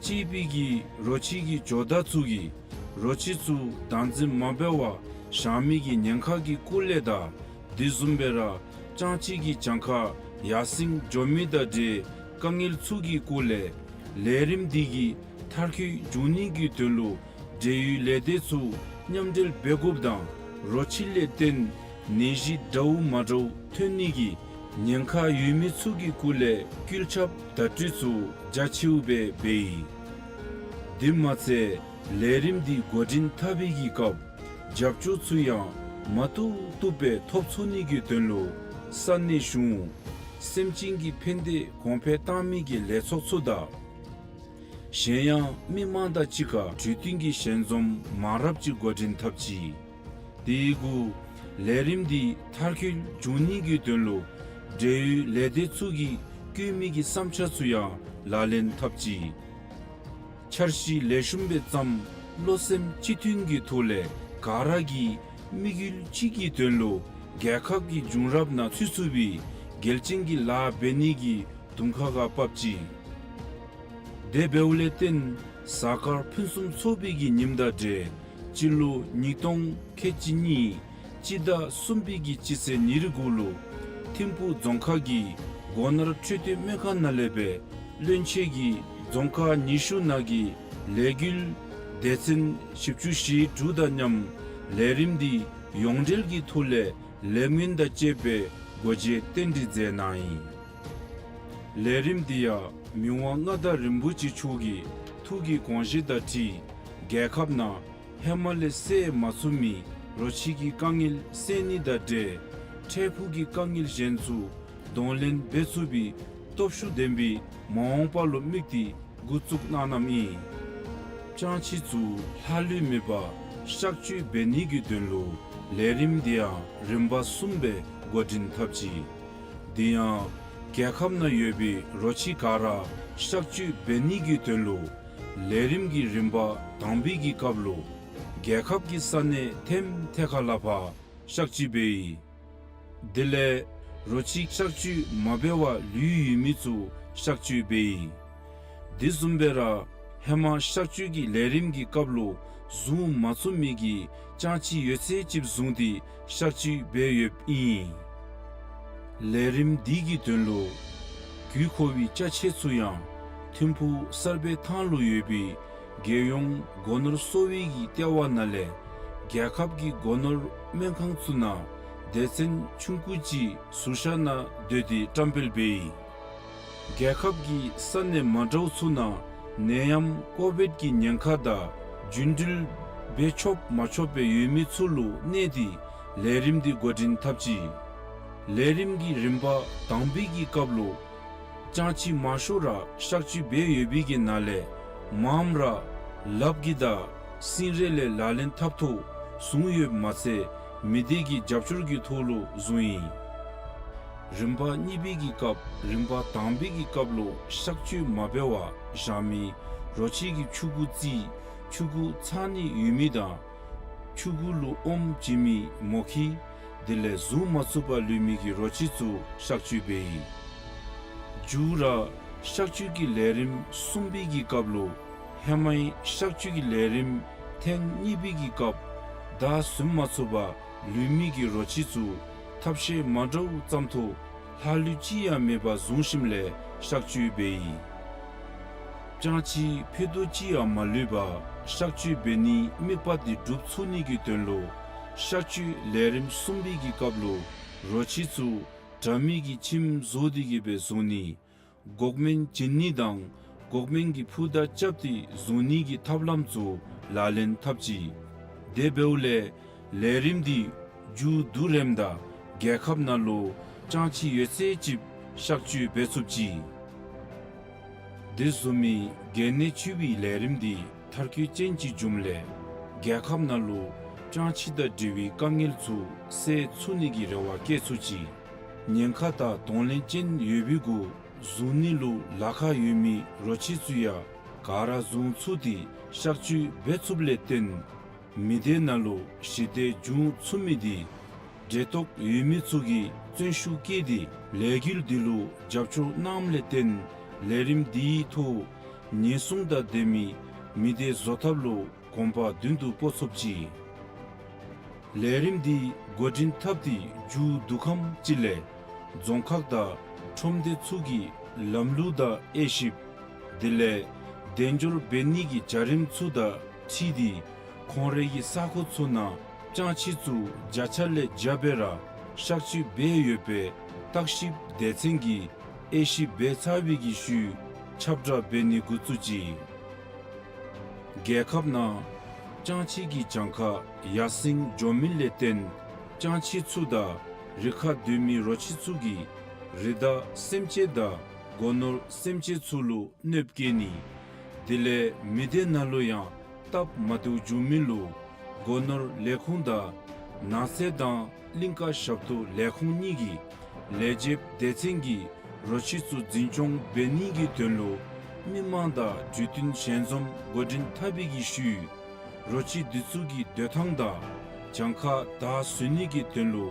གཅེས་པའི་གི་རོ་ཁྱི་གི་ཇོ་བདག་ཚུ་གིས་རོ་ཁྱི་ཚུ་བདག་འཛིན་མ་འབད་བར་བཞག་མི་གི་ཉེན་ཁ་གི་སྐོར་ལས་དང་དེ་བཟུམ་སྦེ་ར་ལྕང་ཁྱི་གི་གྱངས་ཁ་ཡར་སེང་འགྱོ་མི་དང་འབྲེལ་དཀའ་ངལ་ཚུ་གི་སྐོར་ལས་ལས་རིམ་འདི་གིས་མཐར་འཁྱོལ་འབྱུང་ནི་གི་དོན་ལུ་འབྲེལ་ཡོད་ལས་སྡེ་ཚུ་མཉམ་འབྲེལ་འབད་དགོཔ་དང་རོ་ཁྱི་ལས་བརྟེན་ནད་གཞི་འདྲཝ་མ་འདྲཝ་ཐོན་ནི་གི་ཉེན་ཁ་ཡོད་མི་ཚུ་གི་སྐོར་ལས་བཀོད་ཁྱབ་བརྡ་སྤྲོད་ཚུ་རྒྱ་ཆེཝ་སྦེ་འབད་ཡི། དེ་མ་ཚད་ལས་རིམ་འདི་འགོ་འདྲེན་འཐབ་པའི་གི་སྐབས་རྒྱབ་སྐྱོར་ཚུ་ཡང་མ་བཏུབ་བཏུབ་སྦེ་ཐོབ་ཚུགས་ནི་གི་དོན་ལུ་ས་གནས་གཞུང་སེམས་ཅན་གྱི་ཕན་བདེ་གོང་འཕེལ་བཏང་མི་གི་ལས་ཚོགས་ཚུ་དང་གཞན་ཡང་མི་མང་དང་གཅིག་ཁར་གྲོས་བསྟུན་གྱི་ཞལ་འཛོམས་མང་རབས་ཅིག་འགོ་འདྲེན་འཐབ་ཅི། དེ་གུ་ལས་རིམ་འདི་མཐར་འཁྱོལ་འབྱུང་ནི་གི་དོན་ལུ་འབྲེལ་ཡོད་ལས་སྡེ་ཚུ་གིས་བཀོད་མི་གི་བསམ་འཆར་ཚུ་ཡང་ལག་ལེན་འཐབ་ཅི། འཆར་གཞི་ལེགས་ཤོམ་སྦེ་བརྩམས་བློ་སེམས་གཅིག་མཐུན་གྱི་ཐོག་ལས་ག་ར་གིས་དམིགས་ཡུལ་གཅིག་གི་དོན་ལུ་རྒྱལ་ཁབ་ཀྱི་བྱུང་རབས་ནང་ཚུད་ཚུགས་པའི་གལ་ཅན་གྱི་ལཱ་འབད་ནི་གི་དུང་ཁ་ཁར་བབས་ཅི། དེ་འབདཝ་ལས་བརྟེན་གཟའ་སྐར་ཕུན་སུམ་ཚོགས་པའི་གི་ཉིནམ་དང་འབྲེལ་སྤྱི་ལོ་ཉིས་སྟོང་ཁལ་གཅིག་གཉིས་སྤྱི་ཟླ་གསུམ་པའི་གི་སྤྱི་ཚེས་ཉེར་དགུ་ལུ་ཐིམ་ཕུག་རྫོང་ཁག་གི་སྒོ་ནོར་འཕྲོད་བསྟེན་སྨན་ཁང་ནང་ལས་སྦེ་བློན་ཆེན་གྱིས་རྫོང་ཁག་ཉི་ཤུ་ནང་གི་ལས་འགུལ་སྡེ་ཚན་བཞི་བཅུ་ཞེ་དྲུག་དང་མཉམ་ལས་རིམ་འདི་ཡོངས་འབྲེལ་གྱི་ཐོག་ལས་ལས་སྨོན་དང་བཅས་པའི་སྒོ་འབྱེད་རྟེན་འབྲེལ་མཛད་གནང་ཡི། ལས་རིམ་འདི་ཡང་མི་དབང་མངའ་བདག་རིན་པོ་ཆེ་མཆོག་གི་ཐུགས་ཀྱི་དགོངས་བཞེད་དང་འཁྲིལ་རྒྱལ་ཁབ་ནང་ཧེ་མ་ལས་སེལ་མ་ཚུགས་མི་རོ་ཁྱི་གི་དཀའ་ངལ་སེལ་ནི་དང་འབྲེལ་འཕྲལ་ཕུགས་ཀྱི་དཀའ་ངལ་གཞན་ཚུ་གདོང་ལེན་འབད་ཚུགས་པའི་སྟོབས་ཤུགས་ལྡན་པའི་མ་འོངས་པ་ལུ་དམིགས་ཏེ་འགོ་བཙུགས་གནང་གནངམ་ཨིན། ལྕང་ཁྱི་ཚུ་ལྷག་ལུས་མེད་པར་གཤག་བཅོས་འབད་ནི་གི་དོན་ལུ་ལས་རིམ་འདི་ཡང་རིམ་པ་གསུམ་སྦེ་འགོ་འདྲེན་འཐབ་ཅི། དེ་ཡང་རྒྱལ་ཁབ་ནང་ཡོད་པའི་རོ་ཁྱི་ག་ར་གཤག་བཅོས་འབད་ནི་གི་དོན་ལུ་ལས་རིམ་གྱི་རིམ་པ་དང་པའི་གི་སྐབས་ལུ་རྒྱལ་ཁབ་ཀྱི་ས་གནས་ཐེམ་ཐེ་ཁ་ལ་ཕར་གཤག་བཅོས་འབད་ཡི། དེ་ལས་རོ་ཁྱི་གཤག་བཅོས་མ་འབད་བར་ལུས་ཡོད་མི་ཚུ་གཤག་བཅོས་འབད་ཡི། དེ་བཟུམ་སྦེ་ར་ཧེ་མ་གཤག་བཅོས་ཀྱི་ལས་རིམ་གྱི་སྐབས་ལུ་བཟུང་མ་ཚུགས་མི་གི་ལྕང་ཁྱི་ཡོད་ཚད་ཅིག་བཟུང་སྟེ་གཤག་བཅོས་འབད་ཡོདཔ་ཨིན། ལས་རིམ་འདི་གི་དོན་ལུ་དགོས་མཁོ་བའི་ཅ་ཆས་ཚུ་ཡང་ཐིམ་ཕུག་གསར་སྤེལ་ཐང་ལུ་ཡོད་པའི་རྒྱལ་ཡོངས་སྒོ་ནོར་གསོ་བའི་གི་ལྟེ་བ་ནང་ལས་རྒྱལ་ཁབ་ཀྱི་སྒོ་ནོར་སྨན་ཁང་ཚུ་ནང་སྡེ་ཚན་ཆུང་ཀུ་ཅིག་ཟུར་བཞག་ནང་སྡོད་དེ་བཀྲམ་སྤེལ་འབད་ཡི། རྒྱལ་ཁབ་ཀྱི་ས་གནས་མ་འདྲཝ་ཚུ་ནང་ནད་ཡམས་ཀོ་བིཌ་ཀྱི་ཉེན་ཁ་དང་རྒྱུན་འགྲུལ་འབད་ཆོགཔ་མ་ཆོགཔ་སྦེ་ཡོད་མི་ཚུ་ལུ་གནས་ཏེ་ལས་རིམ་འདི་འགོ་འདྲེན་འཐབ་ཅི། ལས་རིམ་གྱི་རིམ་པ་དང་པའི་གི་སྐབས་ལུ་ལྕང་ཁྱི་མང་ཤོས་ར་གཤག་བཅོས་འབད་ཡོད་པའི་གི་ནང་ལས་མངམ་ར་ལགཔ་གིས་དང་སིང་རེ་ལས་ལག་ལེན་འཐབ་ཐོག་བཟུང་ཡོདཔ་མ་ཚད་མི་སྡེ་གི་རྒྱབ་སྐྱོར་གྱི་ཐོག་ལུ་བཟུང་ཡི། རིམ་པ་གཉིས་པའི་གི་སྐབས་རིམ་པ་དང་པའི་གི་སྐབས་ལུ་གཤག་བཅོས་མ་འབད་བར་བཞག་མི་རོ་ཁྱི་གི་ཆུང་ཀུ་རྩིས་ཆུང་ཀུ་ཚང་ནི་ཡོད་མི་དང་ཆུང་ཀུ་ལུ་ཨོམ་བྱིན་མི་མོ་ཁྱི་དེ་ལས་བཟུང་མ་ཚུགས་པར་ལུས་མི་གི་རོ་ཁྱི་ཚུ་གཤག་བཅོས་འབད་ཡི། མཇུག་ར་གཤག་བཅོས་ཀྱི་ལས་རིམ་གསུམ་པའི་གི་སྐབས་ལུ་ཧེ་མའི་གཤག་བཅོས་ཀྱི་ལས་རིམ་ཐེངས་གཉིས་པའི་གི་སྐབས་བདའ་ཟུན་མ་ཚུགས་པར་ལུས་མི་གི་རོ་ཁྱི་ཚུ་ཐབས་ཤེས་མ་འདྲཝ་བརྩམ་ཐོག་ ལྷག་ལུས་ཅི་ཡང་མེད་པར་བཟུང་ཞིནམ་ལས་གཤག་བཅོས་འབད་ཡི། ཅང་ཆི་ཕུད་རྡོག་ཅིག་ཡང་མ་ལུས་པར་གཤག་བཅོས་འབད་ནིའི་དམིགས་པ་དེ་འགྲུབ་ཚུགས་ནི་གི་དོན་ལུ་གཤག་བཅོས་ལས་རིམ་གསུམ་པའི་གི་སྐབས་ལུ་རོ་ཁྱི་ཚུ་དྲ་མིག་གི་ཁྱིམ་བཟོ་སྟེ་གི་སྦེ་བཟུང་ནི། འགོག་སྨན་བྱིན་ནི་དང་འགོག་སྨན་གྱི་ཕུད་ད་རྐྱབ་སྟེ་བཟུང་ནི་གི་ཐབས་ལམ་ཚུ་ལག་ལེན་འཐབ་ཅི། དེ་འབདཝ་ལས་ལས་རིམ་འདི་མཇུག་བསྡུ་རནམ་ད་རྒྱལ་ཁབ་ནང་ལུ་ཅང་ཆི་ཡོད་ཚད་ཅིག་གཤག་བཅོས་འབད་ཚུགས་ཅི། དེ་བཟུམ་མའི་གལ་གནད་ཆེ་བའི་ལས་རིམ་འདི་མཐར་འཁྱོལ་ཅན་ཅིག་བྱུངམ་ལས་རྒྱལ་ཁབ་ནང་ལུ་ཅང་ཆི་དང་འབྲེལ་བའི་དཀའ་ངལ་ཚུ་སེལ་ཚུགས་ནི་གི་རེ་བ་བསྐྱེད་ཚུགས་ཅི། ཉེན་ཁ་དང་གདོང་ལེན་ཅན་ཡོད་པའི་གུ་བཟུང་ནི་ལུ་ལཱ་ཁག་ཡོད་མི་རོ་ཁྱི་ཚུ་ཡང་ག་ར་བཟུང་ཚུགས་ཏེ་གཤག་བཅོས་འབད་ཚུགསཔ་ལས་བརྟེན་མི་སྡེ་ནང་ལུ་ཞི་བདེ་འབྱུང་ཚུགས་མི་འདི་འབྲེལ་གཏོགས་ཡོད་མི་ཚུ་གིས་བརྩོན་ཤུགས་བསྐྱེད་དེ་ལས་འགུལ་འདི་ལུ་རྒྱབ་སྐྱོར་གནངམ་ལས་བརྟེན་ལས་རིམ་འདིའི་ཐོག་ཉེན་སྲུང་དང་ལྡན་མི་མི་སྡེ་བཟོ་ཐབས་ལུ་གོམ་པ་མདུན་དུ་སྤོ་ཚུགས་ཅི། ལས་རིམ་འདི་འགོ་འདྲེན་འཐབ་སྟེ་མཇུག་བསྡུ་ཁམས་ཅིག་ལས་རྫོང་ཁག་དང་ཁྲོམ་སྡེ་ཚུ་གིས་ལམ་ལུགས་དང་དབྱེ་ཞིབ་དེ་ལས་དལ་འབྱོར་འབད་ནི་གི་བྱ་རིམ་ཚུ་དང་འཁྲིལ་ཏེ་ཁོང་རའི་གི་ས་ཁོངས་ཚུ་ནང་ཅང་ཆི་ཚུ་བརྒྱ་ཆ་ལས་བརྒྱ་སྦེ་ར་གཤག་བཅོས་འབད་ཡོདཔ་སྦེ་བརྟག་ཞིབ་སྡེ་ཚན་གྱིས་དབྱེ་ཞིབ་འབད་ཚར་བའི་གི་ཤུལ་ཁྱབ་བསྒྲགས་འབད་ནི་འགོ་བཙུགས་ཅི། རྒྱལ་ཁབ་ནང་ཅང་ཆི་གི་གྱངས་ཁ་ཡར་སེང་འགྱོ་མི་ལས་བརྟེན་ཅང་ཆི་ཚུ་དང་རི་ཁར་སྡོད་མི་རོ་ཁྱི་ཚུ་གིས་རི་དྭགས་སེམས་ཅན་དང་སྒོ་ནོར་སེམས་ཅན་ཚུ་ལུ་གནོདཔ་བཀལ་ནི། དེ་ལས་མི་སྡེ་ནང་ལུ་ཡང་སྟབས་མ་བདེཝ་བྱུང་མི་ལུ་སྒོ་ནོར་ལས་ཁུངས་དང་ནགས་ཚལ་དང་གླིང་ཀ་ཞབས་ཏོག་ལས་ཁུངས་གཉིས་ཀྱི་ལས་བྱེདཔ་སྡེ་ཚན་གྱིས་རོ་ཁྱི་ཚུ་འཛིན་སྐྱོང་འབད་ནི་གི་དོན་ལུ་མི་མང་དང་གྲོས་བསྟུན་ཞལ་འཛོམས་འགོ་འདྲེན་འཐབ་པའི་གི་ཤུལ་རོ་ཁྱི་འདི་ཚུ་གི་སྡོད་ཐངས་དང་གྱངས་ཁ་དག་བཟོ་ནི་གི་དོན་ལུ་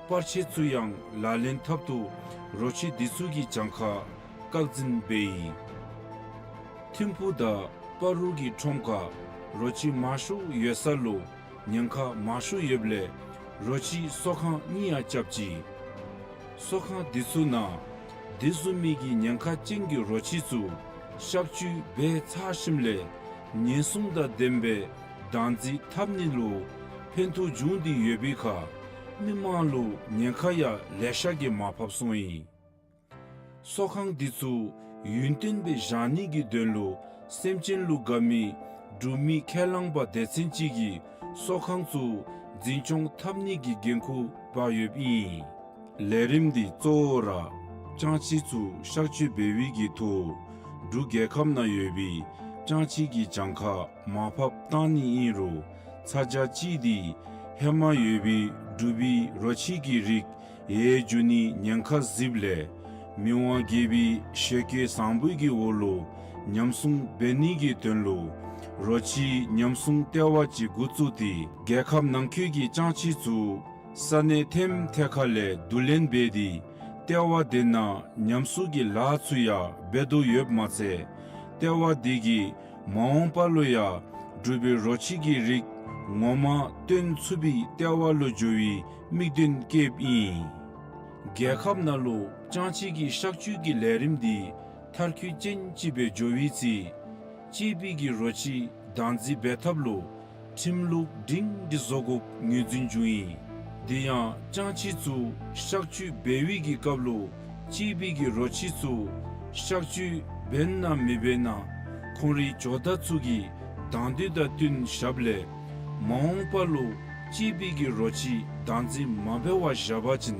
པར་ཆས་ཚུ་ཡང་ལག་ལེན་འཐབ་ཐོག་རོ་ཁྱི་འདི་ཚུ་གི་གྱངས་ཁ་བཀག་འཛིན་འབད་ཡི། ཐིམ་ཕུག་དང་སྤ་རོ་གི་ཁྲོམ་ཁར་རོ་ཁྱི་མང་ཤོས་ཡོད་ས་ལུ་ཉེན་ཁ་མང་ཤོས་ཡོདཔ་ལས་རོ་ཁྱི་གསོ་ཁང་གཉིས་ཡང་རྐྱབ་ཅི། གསོ་ཁང་འདི་ཚུ་ནང་དེ་བཟུམ་མའི་གི་ཉེན་ཁ་ཅན་གྱི་རོ་ཁྱི་ཚུ་གཤག་བཅོས་འབད་ཚར་ཞིནམ་ལས་ཉེན་སྲུང་དང་ལྡནམ་སྦེ་བདག་འཛིན་འཐབ་ནི་ལུ་ཕན་ཐོགས་བྱུང་སྟེ་ཡོད་པའི་ཁར་མི་མང་ལུ་ཉེན་ཁ་ཡང་ལེ་ཤ་གིས་མར་ཕབ་སོང་ཡི། གསོ་ཁང་འདི་ཚུ་ཡུན་བརྟན་སྦེ་བཞག་ནི་གི་དོན་ལུ་སེམས་ཅན་ལུ་དགའ་མི་འབྲུག་མི་ཁས་བླངས་པ་སྡེ་ཚན་ཅིག་གིས་གསོ་ཁང་ཚུ་འཛིན་སྐྱོང་འཐབ་ནི་གི་འགན་ཁུར་འབག་ཡོདཔ་ཨིན། ལས་རིམ་འདི་གཙོ་བོ་ར་ཅང་ཆི་ཚུ་གཤག་བཅོས་འབད་བའི་གི་ཐོག་འབྲུག་རྒྱལ་ཁབ་ནང་ཡོད་པའི་ཅང་ཆི་གི་གྱངས་ཁ་མར་ཕབ་བཏང་ནི་ཨིན་རུང་ཚ་གྱང་ཅིག་འདི་ཧེ་མ་ཡོད་པའི་འབྲུག་པའི་རོ་ཁྱི་གི་རིགས་ཡལ་འགྱོ་ནི་ཉེན་ཁ་གཟིགསཔ་ལས་མི་དབང་རྒྱལ་པོའི་ཞལ་བཀོད་བཟང་པོའི་གི་འོག་ལུ་ཉམས་སྲུང་འབད་ནི་གི་དོན་ལུ་རོ་ཁྱི་ཉམས་སྲུང་ལྟེ་བ་ཅིག་འགོ་བཙུགས་ཏེ་རྒྱལ་ཁབ་ནང་འཁོད་ཀྱི་ཅང་ཆི་ཚུ་ས་གནས་ཐེམ་ཐེ་ཁ་ལས་བསྡུ་ལེན་འབད་དེ་ལྟེ་བ་དེ་ནང་ཉམས་གསོ་གི་ལཱ་ཚུ་ཡང་འབད་དོ་ཡོདཔ་མ་ཚད་ལྟེ་བ་དེ་གིས་མ་འོངས་པ་ལུ་ཡང་འབྲུག་པའི་རོ་ཁྱི་གི་རིགས་ངོ་མ་བཏོན་ཚུགས་པའི་ལྟེ་བ་ལུ་འགྱུར་བའི་དམིགས་དོན་བསྐྱེདཔ་ཨིན། རྒྱལ་ཁབ་ནང་ལུ་ཅང་ཆི་གི་གཤག་བཅོས་ཀྱི་ལས་རིམ་འདི་མཐར་འཁྱོལ་ཅན་ཅིག་སྦེ་འགྱོ་བའི་ཚེ་གཅེས་པའི་གི་རོ་ཁྱི་བདག་འཛིན་འབད་ཐབས་ལུ་ཁྲིམས་ལུགས་སྒྲིང་སྒྲི་བཟོ་དགོཔ་ངོས་འཛིན་བྱུང་ཡི། དེ་ཡང་ཅང་ཆི་ཚུ་གཤག་བཅོས་འབད་བའི་གི་སྐབས་ལུ་གཅེས་པའི་གི་རོ་ཁྱི་ཚུ་གཤག་བཅོས་འབད་ན་མི་འབད་ན་ཁོང་རའི་ཇོ་བདག་ཚུ་གིས་དང་འདོད་དང་བསྟུན་བཞགཔ་ལས་མ་འོངས་པ་ལུ་གཅེས་པའི་གི་རོ་ཁྱི་བདག་འཛིན་མ་འབད་བར་བཞག་པ་ཅིན་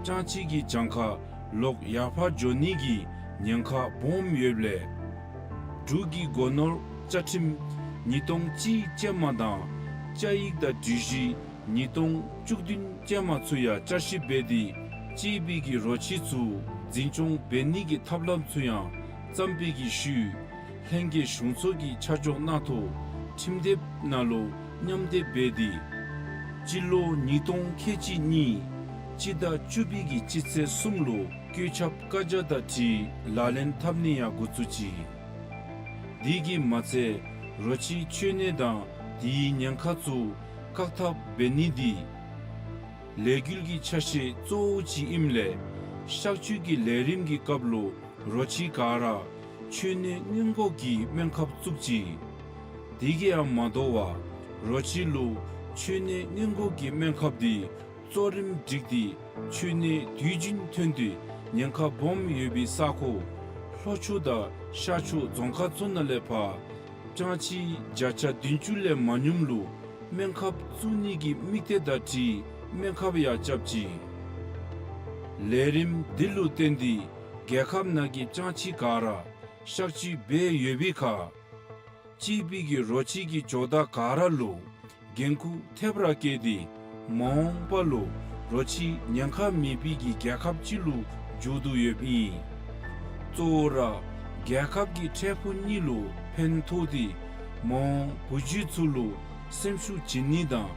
ཅང་ཆི་གི་གྱངས་ཁ་ལོག་ཡར་འཕར་འགྱོ་ནི་གི་ཉེན་ཁ་སྦོམ་ཡོདཔ་ལས་འབྲུག་གི་སྒོ་ནོར་བཅའ་ཁྲིམས་ཉིས་སྟོང་གཅིག་ཅན་མ་དང་བཅའ་ཡིག་དང་སྒྲིག་གཞི་ཉིས་སྟོང་བཅུ་བདུན་ཅན་མ་ཚུ་ཡང་བསྐྱར་ཞིབ་འབད་དེ་གཅེས་པའི་གི་རོ་ཁྱི་ཚུ་འཛིན་སྐྱོང་འབད་ནི་གི་ཐབས་ལམ་ཚུ་ཡང་བརྩམས་པའི་གི་ཤུལ་ལྷན་རྒྱས་གཞུང་ཚོགས་ཀྱི་ཆ་འཇོག་གནང་ཐོག་ཁྲིམས་དེབ་ནང་ལུ་མཉམ་འདེབས་འབད་དེ་སྤྱི་ལོ་ཉིས་སྟོང་ཁལ་གཅིག་གཉིས་སྤྱི་ཟླ་བཅུ་པའི་གི་སྤྱི་ཚེས་གསུམ་ལུ་བཀོད་ཁྱབ་བཀའ་རྒྱ་དང་འཁྲིལ་ལག་ལེན་འཐབ་ནི་ཡང་འགོ་བཙུགས་ཅི། དེ་གིས་མ་ཚད་རོ་ཁྱི་འཆོལ་ནད་དང་དེའི་ཉེན་ཁ་ཚུ་བཀག་ཐབས་འབད་ནི་འདི་ལས་འགུལ་གྱི་ཆ་ཤས་གཙོ་བོ་ཅིག་ཨིནམ་ལས་ གཤག་བཅོས་ཀྱི་ལས་རིམ་གྱི་སྐབས་ལུ་རོ་ཁྱི་ག་ར་འཕྱོན་གནས་སྔོན་འགོག་གི་སྨན་ཁབ་བཙུགས་ཅི། དེ་གིས་ཡང་མ་དོ་བར་རོ་ཁྱི་ལུ་འཕྱོན་གནས་སྔོན་འགོག་གི་སྨན་ཁབ་དེ་གཙོ་རིམ་བསྒྲིགས་ཏེ་འཕྱོན་གནས་དུས་རྒྱུན་ཐོན་ཏེ་ཉེན་ཁ་སྦོམ་ཡོད་པའི་ས་ཁོངས་ལྷོ་ཕྱོགས་དང་ཤར་ཕྱོགས་རྫོང་ཁག་ཚུ་ནང་ལས་ཕར་སྤྱང་ཁྱི་བརྒྱ་ཆ་བདུན་ཅུ་ལས་མ་ཉུངམ་ལུ་སྨན་ཁབ་བཙུགས་ནི་གི་དམིགས་གཏད་དང་འཁྲིལ་སྨན་ཁབ་ཡང་རྐྱབ་ཅི། ལས་རིམ་འདི་ལུ་བརྟེན་ཏེ་རྒྱལ་ཁབ་ནང་གི་སྤྱང་ཁྱི་ག་ར་གཤག་བཅོས་འབད་ཡོད་པའི་ཁར་གཅེས་པའི་གི་རོ་ཁྱི་གི་ཇོ་བདག་ག་ར་ལུ་འགན་ཁུར་ཐེབས་ར་བཀལ་ཏེ་མ་འོངས་པ་ལུ་རོ་ཁྱི་ཉེན་ཁ་མེད་པའི་གི་རྒྱལ་ཁབ་ཅིག་ལུ་འགྱུར་དོ་ཡོདཔ་ཨིན། གཙོ་བོ་ར་རྒྱལ་ཁབ་ཀྱི་འཕྲལ་ཕུགས་གཉིས་ལུ་ཕན་ཐོགས་ཏེ་མ་འོངས་བུ་རྒྱུད་ཚུ་ལུ་སེམས་ཤུགས་བྱིན་ནི་དང་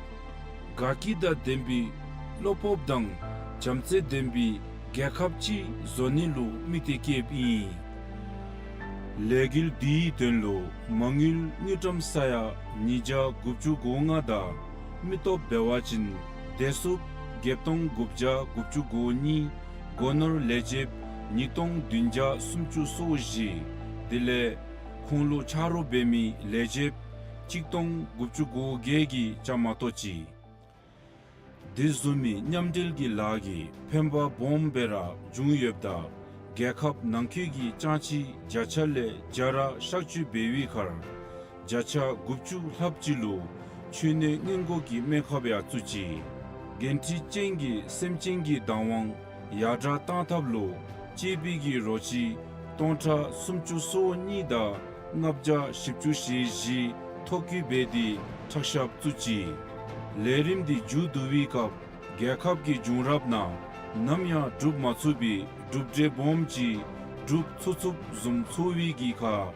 དགའ་སྐྱིད་དང་ལྡན་པའི་བློ་སྤོབས་དང་བྱམས་བརྩེ་ལྡན་པའི་རྒྱལ་ཁབ་ཅིག་བཟོ་ནི་ལུ་དམིགས་ཏེ་བསྐྱེདཔ་ཨིན། ལས་འགུལ་འདིའི་དོན་ལུ་མ་དངུལ་དངུལ་ཀྲམ་ས་ཡ་ཉིས་བརྒྱ་དགུ་བཅུ་གོ་ལྔ་དང་མི་སྟོབས་འབད་བ་ཅིན་བདེ་སྲུངཔ་བརྒྱད་སྟོང་དགུ་བརྒྱ་དགུ་བཅུ་གོ་གཉིས། སྒོ་ནོར་ལས་བྱེདཔ་ཉིས་སྟོང་བདུན་བརྒྱ་སུམ་ཅུ་སོ་བཞི། དེ་ལས་ཁོང་ལུ་ཆ་རོགས་འབད་མི་ལས་བྱེདཔ་གཅིག་སྟོང་དགུ་བཅུ་གོ་བརྒྱད་ཀྱིས་བཅའ་མར་གཏོགས་ཅི། དེ་བཟུམ་མའི་མཉམ་འབྲེལ་གྱི་ལཱ་གིས་ཕན་པ་སྦོམ་སྦེ་ར་བྱུང་ཡོདཔ་ད་རྒྱལ་ཁབ་ནང་འཁོད་ཀྱི་སྤྱང་ཁྱི་བརྒྱ་ཆ་ལས་བརྒྱ་ར་གཤག་བཅོས་འབད་བའི་ཁར་བརྒྱ་ཆ་དགུ་བཅུ་ལྷགཔ་ཅིག་ལུ་འཕྱོན་གནས་སྔོན་འགོག་གི་སྨན་ཁབ་ཡང་བཙུགས་ཅི། འགན་འཁྲི་ཅན་གྱི་སེམས་ཅན་གྱི་བདག་དབང་ཡར་དྲག་གཏང་ཐབས་ལུ་གཅེས་པའི་གི་རོ་ཁྱི་སྟོང་ཕྲག་སུམ་ཅུ་སོ་གཉིས་དང་ལྔ་བརྒྱ་བཞི་བཅུ་ཞེ་བཞི་ཐོ་བཀོད་འབད་དེ་ཁྲག་ཞབས་བཙུགས་ཅི། ལས་རིམ་འདི་མཇུག་བསྡུ་བའི་སྐབས་རྒྱལ་ཁབ་ཀྱི་བྱུང་རབས་ནང་ནམ་ཡང་གྲུབ་མ་ཚུགས་པའི་གྲུབ་འབྲས་སྦོམ་ཅིག་གྲུབ་ཚུགས་ཚུགསཔ་བཟུམ་ཚོར་བའི་གི་ཁར་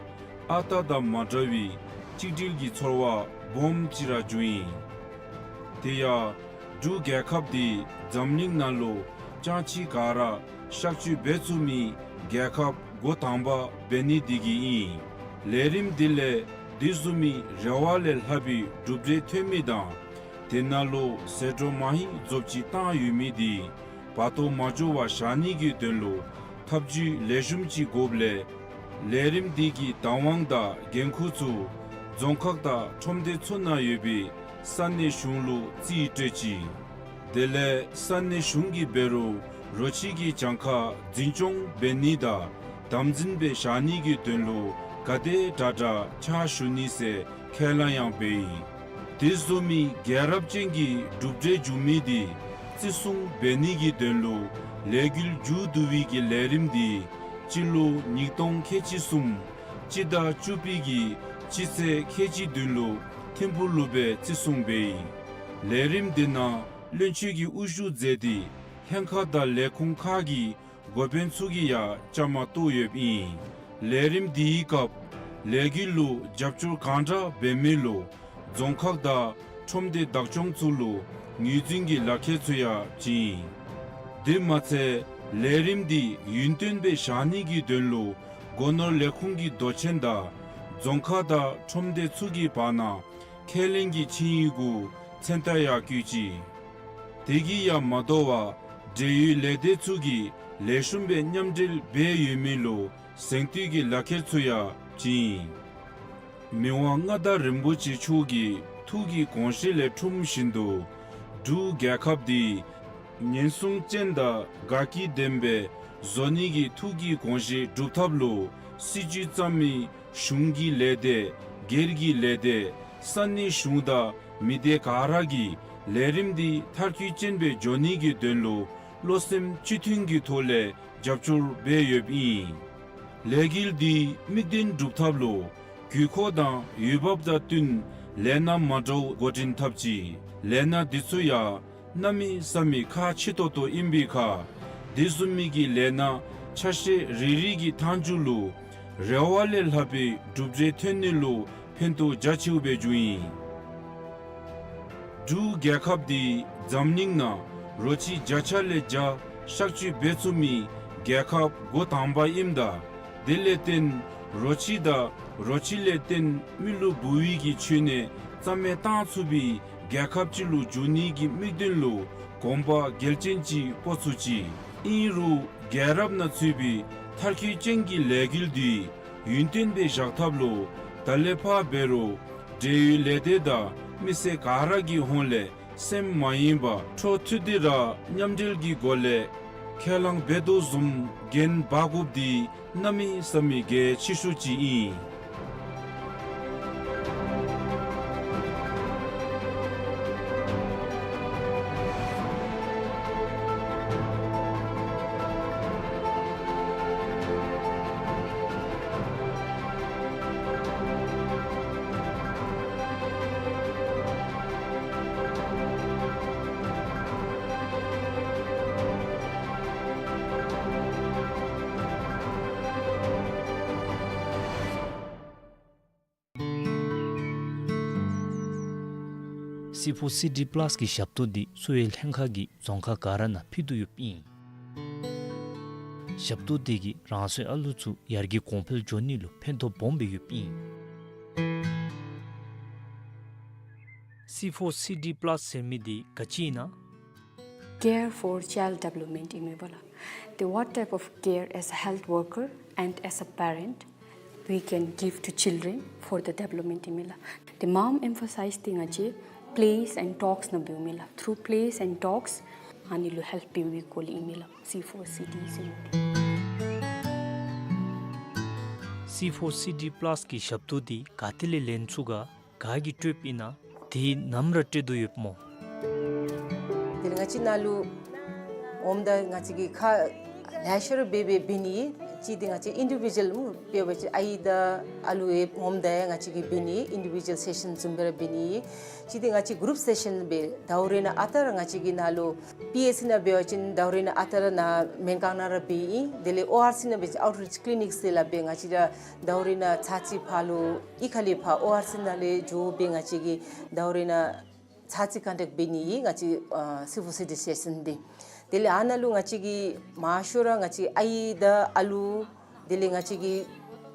ཨ་རྟག་དང་མ་འདྲ་བའི་གཅིག་སྒྲིལ་གྱི་ཚོར་བ་སྦོམ་ཅིག་ར་བྱུང་ཡི། དེ་ཡང་འབྲུག་རྒྱལ་ཁབ་འདི་འཛམ་གླིང་ནང་ལུ་སྤྱང་ཁྱི་ག་ར་གཤག་བཅོས་འབད་ཚུགས་མི་རྒྱལ་ཁབ་འགོ་དང་པ་འབད་ནི་དེ་གིས་ཨིན། ལས་རིམ་འདི་ལས་དེ་བཟུམ་མའི་རེ་བ་ལས་ལྷག་པའི་གྲུབ་འབྲས་ཐོན་མི་དང་དེ་ནང་ལུ་ཟད་འགྲོ་མ་ཧེ་རྫོབ་ཅིག་བཏང་ཡོད་མི་དེ་བར་དོ་མ་འགྱོ་བར་བཞག་ནི་གི་དོན་ལུ་ཐབས་བྱུས་ལེགས་ཤོམ་ཅིག་དགོཔ་ལས་ལས་རིམ་འདི་གི་བདག་དབང་དང་འགན་ཁུར་ཚུ་རྫོང་ཁག་དང་ཁྲོམ་སྡེ་ཚུ་ནང་ཡོད་པའི་ས་གནས་གཞུང་ལུ་རྩིས་སྤྲོད་ཅི། དེ་ལས་ས་གནས་གཞུང་གིས་འབད་རུང་རོ་ཁྱི་གི་གྱངས་ཁ་འཛིན་སྐྱོང་འབད་ནི་དང་དམ་འཛིན་སྦེ་བཞག་ནི་གི་དོན་ལུ་ག་དེ་དྲག་དྲག་ཕྱག་ཞུ་ནི་ཟེར་ཁས་བླངས་ཡང་འབད་ཡི། དེ་བཟུམ་མའི་རྒྱལ་རབས་ཅན་གྱི་གྲུབ་འབྲས་བྱུང་མི་དེ་བརྩི་སྲུང་འབད་ནི་གི་དོན་ལུ་ལས་འགུལ་མཇུག་བསྡུ་བའི་གི་ལས་རིམ་དེ་སྤྱི་ལོ་ཉིས་སྟོང་ཁལ་གཅིག་གསུམ་སྤྱི་ཟླ་བཅུ་པའི་གི་སྤྱི་ཚེས་ཁལ་གཅིག་བདུན་ལུ་ཐིམ་ཕུག་ལུ་སྦེ་བརྩི་སྲུང་འབད་ཡི། ལས་རིམ་དེ་ནང་བློན་ཆེན་གྱིས་དབུ་བཞུགས་མཛད་དེ་ལྷན་ཁག་དང་ལས་ཁུངས་ཁག་གི་འགོ་དཔོན་ཚུ་གིས་ཡང་བཅའ་མར་གཏོགས་ཡོདཔ་ཨིན། ལས་རིམ་དེའི་སྐབས་ལས་འགུལ་ལུ་རྒྱབ་སྐྱོར་གང་དྲག་འབད་མི་ལུ་རྫོང་ཁག་དང་ཁྲོམ་སྡེ་བདག་སྐྱོང་ཚུ་ལུ་ངོས་འཛིན་གྱི་ལག་ཁྱེར་ཚུ་ཡང་བྱིན་ཡི། དེ་མ་ཚད་ལས་རིམ་འདི་ཡུན་བརྟན་སྦེ་བཞག་ནི་གི་དོན་ལུ་སྒོ་ནོར་ལས་ཁུངས་ཀྱི་མདོ་ཆེན་དང་རྫོང་ཁག་དང་ཁྲོམ་སྡེ་ཚུ་གི་བར་ན་ཁས་ལེན་གྱི་ཆིངས་ཡིག་གུ་མཚན་རྟགས་ཡང་བཀོད་ཅི། དེ་གིས་ཡང་མ་དོ་བར་འབྲེལ་ཡོད་ལས་སྡེ་ཚུ་གིས་ལེགས་ཤོམ་སྦེ་མཉམ་འབྲེལ་འབད་ཡོད་མི་ལུ་གཟེངས་བསྟོད་ཀྱི་ལག་ཁྱེར་ཚུ་ཡང་བྱིན་ཡི། མི་དབང་མངའ་བདག་རིན་པོ་ཆེ་མཆོག་གི་ཐུགས་ཀྱི་དགོངས་བཞེད་ལས་འཁྲུངས་བཞིན་དུ་འབྲུག་རྒྱལ་ཁབ་འདི་ཉེན་སྲུང་ཅན་དང་དགའ་སྐྱིད་ལྡན་པའི་བཟོ་ནི་གི་ཐུགས་ཀྱི་དགོངས་བཞེད་སྒྲུབ་ཐབས་ལུ་སྲིད་བྱུས་བརྩམ་མི་གཞུང་གི་ལས་སྡེ་སྒེར་གྱི་ལས་སྡེ་ས་གནས་གཞུང་དང་མི་སྡེ་ག་ར་གིས་ལས་རིམ་འདི་མཐར་འཁྱོལ་ཅན་སྦེ་འགྱོ་ནི་གི་དོན་ལུ་བློ་སེམས་གཅིག་མཐུན་གྱི་ཐོག་ལས་རྒྱབ་སྐྱོར་འབད་ཡོདཔ་ཨིན། ལས་འགུལ་འདི་དམིགས་དོན་སྒྲུབ་ཐབས་ལུ་དགོས་མཁོ་དང་འོས་འབབ་དང་བསྟུན་ལས་སྣ་མ་འདྲཝ་འགོ་འདྲེན་འཐབ་ཅི། ལས་སྣ་འདི་ཚུ་ཡང་གནམ་མེད་ས་མེད་ཁག་ཆེ་ཏོག་ཏོ་ཨིན་པའི་ཁར་དེ་བཟུམ་མའི་གི་ལས་སྣ་ཆ་ཤས་རེ་རེ་གི་མཐའ་མཇུག་ལུ་རེ་བ་ལས་ལྷག་པའི་གྲུབ་འབྲས་ཐོན་ནི་ལུ་ཕན་ཐོགས་རྒྱ་ཆེཝ་སྦེ་བྱུང་ཡི། འབྲུག་རྒྱལ་ཁབ་འདི་འཛམ་གླིང་ནང་རོ་ཁྱི་བརྒྱ་ཆ་ལས་བརྒྱ་གཤག་བཅོས་འབད་ཚུགས་མི་རྒྱལ་ཁབ་འགོ་དང་པ་ཨིནམ་ད་དེ་ལས་བརྟེན་རོ་ཁྱི་དང་རོ་ཁྱི་ལས་བརྟེན་མི་ལུ་འབུ་བའི་གི་འཕྱོན་གནས་རྩ་མེད་བཏང་ཚུགས་པའི་རྒྱལ་ཁབ་ཅིག་ལུ་འགྱུར་ནི་གི་དམིགས་དོན་ལུ་གོམ་པ་འགལ་ཅན་ཅིག་སྤོ་ཚུགས་ཅི། ཨིན་རུང་ རྒྱལ་རབས་ནང་ཚུད་པའི་མཐར་འཁྱོལ་ཅན་གྱི་ལས་འགུལ་འདི་ཡུན་བརྟན་སྦེ་བཞག་ཐབས་ལུ་ད་ལས་ཕར་འབད་རུང་འབྲེལ་ཡོད་ལས་སྡེ་དང་མི་སེར་ག་ར་གི་ཧོངས་ལས་སེམས་མ་ཡེངས་པར་འཕྲོ་མཐུད་དེ་ར་མཉམ་འབྲེལ་གྱི་སྒོ་ལས་ཁས་བླངས་འབད་དོ་བཟུམ་འགན་འབག་དགོཔ་འདི་གནམ་མེད་ས་མེད་གལ་ཆེ་ཤོས་ཅིག་ཨིན། སི་ཕོར་སི་ཌི་པ་ལཱས་ཀྱི་ཞབས་ཏོག་འདི་གསོ་བའི་ལྷན་ཁག་གིས་རྫོང་ཁག་ག་ར་ནང་ཕུལ་དོ་ཡོདཔ་ཨིན། ཞབས་ཏོག་འདི་གིས་རང་སོའི་ཨ་ལུ་ཚུ་ཡར་རྒྱས་གོང་འཕེལ་འགྱོ་ནི་ལུ་ཕན་ཐོགས་སྦོམ་སྦེ་ཡོདཔ་ཨིན། སི་ཕོར་སི་ཌི་པ་ལཱས་ཟེར་མི་འདི་ག་ཅི་ཨིན་ན། Care for child development ཨིན་མས་པ་ལགས། The what type of care as a health worker and as a parent we can give to children for the development ཨིན་མས་ལགས། The mom emphasize འདི་ང་བཅས་plays and talks ནང་འབདཝ་མས་ལགས། Through plays and talks ཨ་ནི་ལུ་ཧེལཔ་འབད་བའི་སྐོར་ལས་ཨིན་མས་ལགས། སི་ཕོར་སི་ཌི་ཟེར་མི་འདི། སི་ཕོར་སི་ཌི་པ་ལཱས་ཀྱི་ཞབས་ཏོག་འདི་ག་ཏེ་ལས་ལེན་ཚུགས་ག། ག་གིས་སྤྲོདཔ་ཨིན་ན། དེ་ནམ་ར་སྤྲོད་དོ་ཡོདཔ་སྨོ། དེ་ལས་ང་བཅས་ནཱ་ལུ་འོངམ་ད་ང་བཅས་ཀྱིས་ཁག་ལེ་ཤ་ར་འབད་འབད་འབད་ནི། གཅིག་འདི་ང་བཅས་ཨིན་ཌི་བི་ཇུ་ཝལ་སྨོ། དཔེར་ན་ང་བཅས་ཨའི་དང་ཨ་ལུ་ཡང་འོངམ་ད་ཡང་ང་བཅས་ཀྱིས་འབད་ནི། ཨིན་ཌི་བི་ཇུ་ཝལ་སེ་ཤཱན་བཟུམ་སྦེ་ར་འབད་ནི། གཅིག་འདི་ང་བཅས་གུ་རུབ་སེ་ཤཱན་སྦེ་ཟླཝ་རེ་ནང་ཨ་རྟག་ར་ང་བཅས་ཀྱིས་ནཱ་ལུ་པི་ཨེཆ་སི་ནང་འབད་བ་ཅིན་ཟླཝ་རེ་ནང་ཨ་རྟག་ར་ནཱ་སྨན་ཁང་ནང་ར་འབད་ཨིན། དེ་ལས་ཨོ་ཨར་སི་ནང་འབད་བ་ཅིན་ཨའུཊ་རིཆ་ཀི་ལི་ནིཀ་ཟེར་སླབ་སྦེ་ང་བཅས་ར་ཟླཝ་རེ་ནང་ཚར་གཅིག་ཕར་ལུ་གཡུས་ཁ་ལས་ཕར་ཨོ་ཨར་སི་ནང་ལས་འགྱོ་སྦེ་ང་བཅས་ཀྱིས་ཟླཝ་རེ་ནང་ཚར་གཅིག་ཀོན་ཊེཀཊ་འབད་ནི་ཨིན། ང་བཅས་ཨ་སི་ཕོར་སི་ཌི་སེ་ཤཱན་འདི། དེ་ལས་ཨ་ནཱ་ལུ་ང་བཅས་ཀྱིས་མང་ཤོས་ར་ང་བཅས་ཨའི་དང་ཨ་ལུ་དེ་ལས་ང་བཅས་ཀྱི་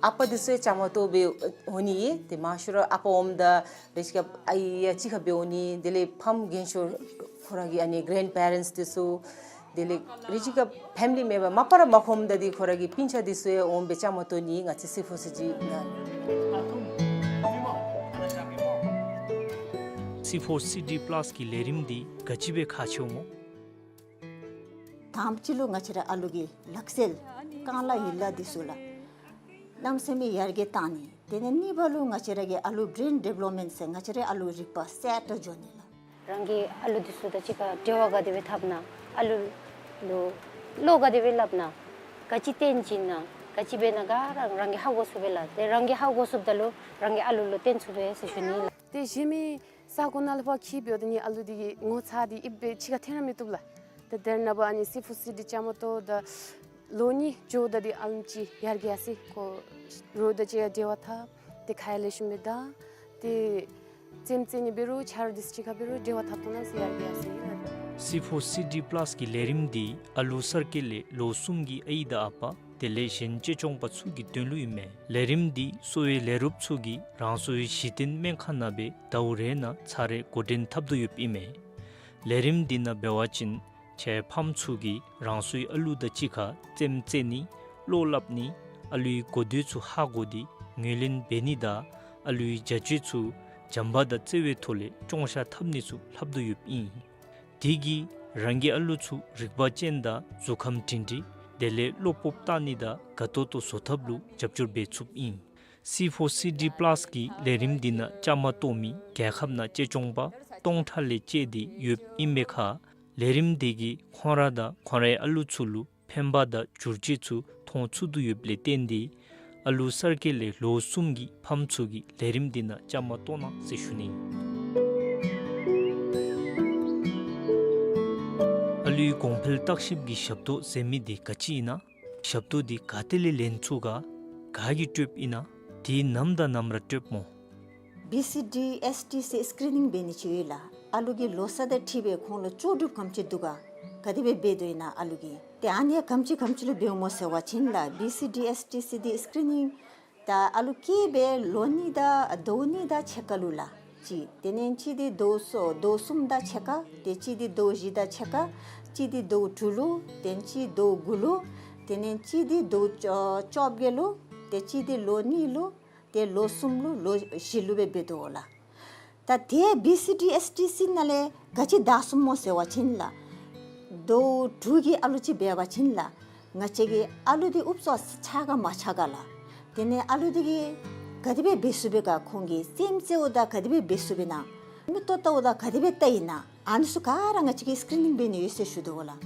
ཨ་པ་འདི་ཚུ་ཡང་བཅའ་མར་གཏོགས་སྦེ་འོང་ནི་ཨིན། ཏེ་མང་ཤོས་ར་ཨ་པ་འོངམ་ད་རེ་ཅིག་ཁར་ཨའི་ཡང་གཅིག་ཁར་སྦེ་འོང་ནི། དེ་ལས་ཕམ་རྒན་ཤོས་ཁོ་ར་གི་ཨ་ནི་གེ་རེནཌ་པེ་རེནཊསི་འདི་ཚུ་དེ་ལས་རེ་ཅིག་ཁར་ཕེ་མི་ལི་མེམ་བར་མ་པ་ར་མ་ཁོམ་ད་འདི་ཁོ་ར་གི་སྤུན་ཆ་འདི་ཚུ་ཡང་འོང་སྦེ་བཅའ་མར་གཏོགས་ནི་ཨིན་ང་བཅས་སི་ཕོར་སི་ཌི་ནང་ལུ། སི་ཕོར་སི་ཌི་པ་ལཱས་ཀྱི་ལས་རིམ་འདི་ག་ཅི་སྦེ་ཁག་ཆེཝ་སྨོ། དང་པ་ཅིག་ལུ་ང་བཅས་ར་ཨ་ལུ་གི་ལག་རྩལ་རྐང་ལག་ཡན་ལག་འདི་ཚུ་ལགས་གནམ་མེད་ས་མེད་ཡར་རྒྱས་བཏང་ནི། དེ་ལས་གཉིས་པ་ལུ་ང་བཅས་ར་གི་ཨ་ལུ་བེརེན་ཌི་བེ་ལོབ་མེནཊ་ཟེར་ང་བཅས་རའི་ཨ་ལུ་རིག་པ་གསལ་དྲགས་འགྱོ་ནི་ལགས། རང་གི་ཨ་ལུ་འདི་ཚུ་དང་གཅིག་ཁར་འབྲེལ་བ་ག་དེ་སྦེ་འཐབ་ན། ཨ་ལུ་ལུ་བློ་ག་དེ་སྦེ་སླབ་ན། ག་ཅི་སྟོན་བྱིན་ན། ག་ཅི་འབད་ན་ག་ར་རང་གིས་ཧ་གོ་ཚུགས་པས་ལགས། དེ་རང་གིས་ཧ་གོ་ཚུགསཔ་ད་ལུ་རང་གིས་ཨ་ལུ་ལུ་སྟོན་ཚུགས་པས་ཟེར་ཞུ་ནི་ལགས། ཏེ་གཞན་མི་ས་གོ་ནང་ལས་ཕར་འཁྱིད་འབདཝ་ད་ནི་ཨ་ལུ་འདི་གི་ངོ་ཚ་འདི་ཨིན་པས་ཕྱི་ཁར་འཐོན་ར་མི་བཏུབ་ལགས། ཏེ་དེ་ནང་ཕར་ཨ་ནི་སི་ཕོར་སི་ཌི་བཅའ་མར་གཏོགས་ད་ལོ་གཉིས་འགྱོཝ་ད་འདི་ཨ་ལུ་ཅིག་ཡར་རྒྱས་ཡར་སོ་ཡི། ཁོ་རོགས་དང་གཅིག་ཁར་འབྲེལ་བ་འཐབ། ཏེ་ཁ་ཡང་ལེགས་ཤོམ་སྦེ་བརྡ། ཏེ་རྩེདམོ་རྩེ་ནི་འབད་རུང་ཆ་རོགས་འདི་ཚུ་གཅིག་ཁར་འབད་རུང་འབྲེལ་བ་འཐབ་ཐོག་ནང་ཡར་རྒྱས་ཡར་སོ་ཡི་ལགས། སི་ཕོར་སི་ཌི་པ་ལཱས་ཀྱི་ལས་རིམ་འདི་ཨ་ལུ་གསར་སྐྱེས་ལས་ལོ་གསུམ་གྱི་ཨའི་དང་ཨ་པ་དེ་ལས་གཞན་གཅེས་སྐྱོང་པ་ཚུ་གི་དོན་ལུ་ཨིན་མས། ལས་རིམ་འདི་གསོ་བའི་ལས་རོགསཔ་ཚུ་གིས་རང་སོའི་གཞི་རྟེན་སྨན་ཁང་ནང་སྦེ་ཟླཝ་རེ་ནང་ཚར་རེ་འགོ་འདྲེན་འཐབ་དོ་ཡོདཔ་ཨིན་མས། ལས་རིམ་འདི་ནང་འབད་བ་ཅིན་ཁྱེད་ཕམ་ཚུ་གིས་རང་སོའི་ཨ་ལུ་དང་གཅིག་ཁར་རྩེདམོ་རྩེ་ནི་བློ་སླབ་ནི་ཨ་ལུའི་གོ་དོན་ཚུ་ཧ་གོ་སྟེ་ངོས་ལེན་འབད་ནི་དང་ཨ་ལུའི་བྱ་སྤྱོད་ཚུ་བྱམས་པ་དང་བརྩེ་བའི་ཐོག་ལས་སྐྱོང་བཞག་འཐབ་ནི་ཚུ་ལྷབ་དོ་ཡོདཔ་ཨིན། དེ་གིས་རང་གི་ཨ་ལུ་ཚུ་རིག་པ་ཅན་དང་གཟུགས་ཁམས་སྒྲིང་སྒྲིང་དེ་ལས་བློ་སྤོབས་བཏང་ནི་དང་དགའ་ཏོག་ཏོ་བཟོ་ཐབས་ལུ་རྒྱབ་སྐྱོར་འབད་ཚུགསཔ་ཨིན། སི་ཕོར་སི་ཌི་པ་ལཱས་ཀྱི་ལས་རིམ་འདི་ནང་བཅའ་མར་གཏོགས་མི་རྒྱལ་ཁབ་ནང་གཅེས་སྐྱོང་པ་སྟོང་ཕྲག་ལས་བཅད་དེ་ཡོདཔ་ཨིན་པའི་ཁར་ལས་རིམ་འདི་གིས་ཁོང་ར་དང་ཁོང་རའི་ཨ་ལུ་ཚུ་ལུ་ཕན་པ་དང་བསྒྱུར་བཅོས་ཚུ་མཐོང་ཚུགས་དོ་ཡོདཔ་ལས་བརྟེན་ཏེ་ཨ་ལུ་གསར་སྐྱེས་ལས་ལོ་གསུམ་གྱི་ཕམ་ཚུ་གིས་ལས་རིམ་འདི་ནང་བཅའ་མར་གཏོགས་གནང་ཟེར་ཞུ་ནི། ཨ་ལུའི་གོང་འཕེལ་བརྟག་ཞིབ་ཀྱི་ཞབས་ཏོག་ཟེར་མི་འདི་ག་ཅི་ཨིན་ན། ཞབས་ཏོག་འདི་ག་ཏེ་ལས་ལེན་ཚུགས་ག། ག་གིས་སྤྲོདཔ་ཨིན་ན། དེ་ནམ་དང་ནམ་ར་སྤྲོདཔ་སྨོ། བི་སི་ཌི་ཨེསི་ཊི་ཟེར་སི་ཀི་རི་ནིང་འབད་ནི་ཅིག་ཡོད་ལགས། ཨ་ལུ་གི་ལོ་ས་དང་འཁྲིལ་སྦེ་ཁོང་ལུ་ལྕོགས་གྲུབ་ག་དེམ་ཅིག་འདུག་ག། ག་དེ་སྦེ་འབད་དོ་ཨིན་ན་ཨ་ལུ་གིས། ཏེ་ཨ་ནི་ཡང་ག་དེམ་ཅིག་ག་དེམ་ཅིག་ལུ་འབདཝ་སྨོ་ཟེར་བ་ཅིན་ལགས་བི་སི་ཌི་ཨེསི་ཊི་ཟེར་འདི་སི་ཀི་རི་ནིང་ད་ཨ་ལུ་སྐྱེས་སྦེ་ལོ་གཉིས་དང་ཟླཝ་གཉིས་དང་ཕྱེད་ཀ་ལུ་ལགས། གཅིག། དེ་ལས་གཅིག་འདི་ཟླཝ་གསུམ་ཟླཝ་གསུམ་དང་ཕྱེད་ཀ། ཏེ་གཅིག་འདི་ཟླཝ་བཞི་དང་ཕྱེད་ཀ། གཅིག་འདི་ཟླཝ་དྲུག་ལུ། ཏེ་གཅིག་ཟླཝ་དགུ་ལུ། དེ་ལས་གཅིག་འདི་ཟླཝ་བཅོ་བརྒྱད་ལུ། ཏེ་གཅིག་འདི་ལོ་གཉིས་ལུ། ཏེ་ལོ་གསུམ་ལུ། ལོ་བཞི་ལུ་སྦེ་འབད་དོ་ལགས། ད་དེ་བི་སི་ཌི་ཨེསི་ཊི་སི་ནང་ལས་ག་ཅི་བདའ་ཚུགས་སྨོ་ཟེར་བ་ཅིན་ལགས། ཟླཝ་དྲུག་གི་ཨ་ལུ་ཅིག་འབད་བ་ཅིན་ལགས། ང་བཅས་ཀྱི་ཨ་ལུ་འདི་ཨུབ་ཙམ་ཆགས་ག་མ་ཆགས་ག་ལགས། དེ་ལས་ཨ་ལུ་འདི་གིས་ག་དེ་སྦེ་འབད་ཚུགས་པས་ག། ཁོང་གི་རྩེདམོ་རྩེཝ་ད་ག་དེ་སྦེ་འབད་ཚུགས་པས་ན། མིག་ཏོ་བལྟཝ་ད་ག་དེ་སྦེ་བལྟ་ཡི་ན། ཨ་ནི་ཚུ་ག་ར་ང་བཅས་ཀྱིས་སི་ཀི་རི་ནིང་འབད་ནི་ཡོད་ཟེར་ཞུ་དོ་ལགས།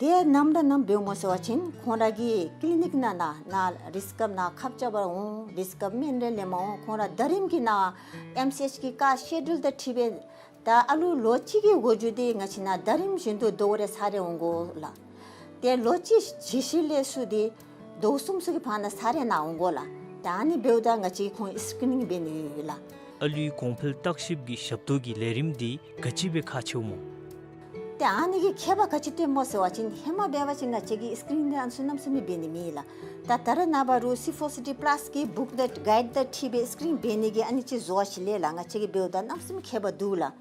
དེ་ནམ་ར་ནམ་འབདཝ་སྨོ་ཟེར་བ་ཅིན་ཁོང་ར་གི་ཀི་ལི་ནིཀ་ནང་ན་ན་རིགས་སྐབས་ནང་ཁབ་རྐྱབ་པར་འོང་། རིགས་སྐབས་སྨན་རེ་ལེནམ་འོང་། ཁོང་ར་ཟླ་རིམ་གྱི་ནང་ཨེམ་སི་ཨེཆ་གི་ཀ་སི་ཀེ་ཇུལ་དང་འཁྲིལ་སྦེ་ད་ཨ་ལུ་ལོ་གཅིག་གི་འགོ་འགྱུར་འདི་ང་བཅས་ནང་ཟླ་རིམ་བཞིན་དུ་ཟླཝ་རེ་ཚར་རེ་འོང་དགོ་ལགས། ཏེ་ལོ་གཅིག་བྱི་ཤི་ལས་ཚུར་འདི་ཟླཝ་གསུམ་ཚུ་གི་བར་ན་ཚར་རེ་ནང་འོང་དགོ་ལགས། ད་ཨ་ནི་འབདཝ་ད་ང་བཅས་ཁོང་སི་ཀི་རི་ནིང་འབད་ནི་ཡོད་ལགས། ཨ་ལུའི་གོང་འཕེལ་བརྟག་ཞིབ་ཀྱི་ཞབས་ཏོག་གི་ལས་རིམ་འདི་ག་ཅི་སྦེ་ཁག་ཆེཝ་སྨོ། ཏེ་ཨ་ནི་གི་ཁྱད་པར་ག་ཅི་སྟོནམ་སྨོ་ཟེར་བ་ཅིན་ཧེ་མ་འབད་བ་ཅིན་ང་བཅས་ཀྱིས་སི་ཀི་རི་ནིང་འདི་ཨ་ནི་ཚུ་གནམ་མེད་ས་མེད་འབད་ནི་མེད་ལགས། ད་ད་རེས་ནངས་པ་རུང་སི་ཕོར་སི་ཌི་པ་ལཱས་ཀྱི་བུཀ་དང་གའིཌ་དང་འཁྲིལ་སྦེ་སི་ཀི་རི་ནིང་འབད་ནི་གི་ཨ་ནི་ཅིག་བཟོ་བ་ཅིག་ལས་ལགས། ང་བཅས་ཀྱིས་འབདཝ་ད་གནམ་མེད་ས་མེད་ཁྱད་པར་འདུག་ལགས།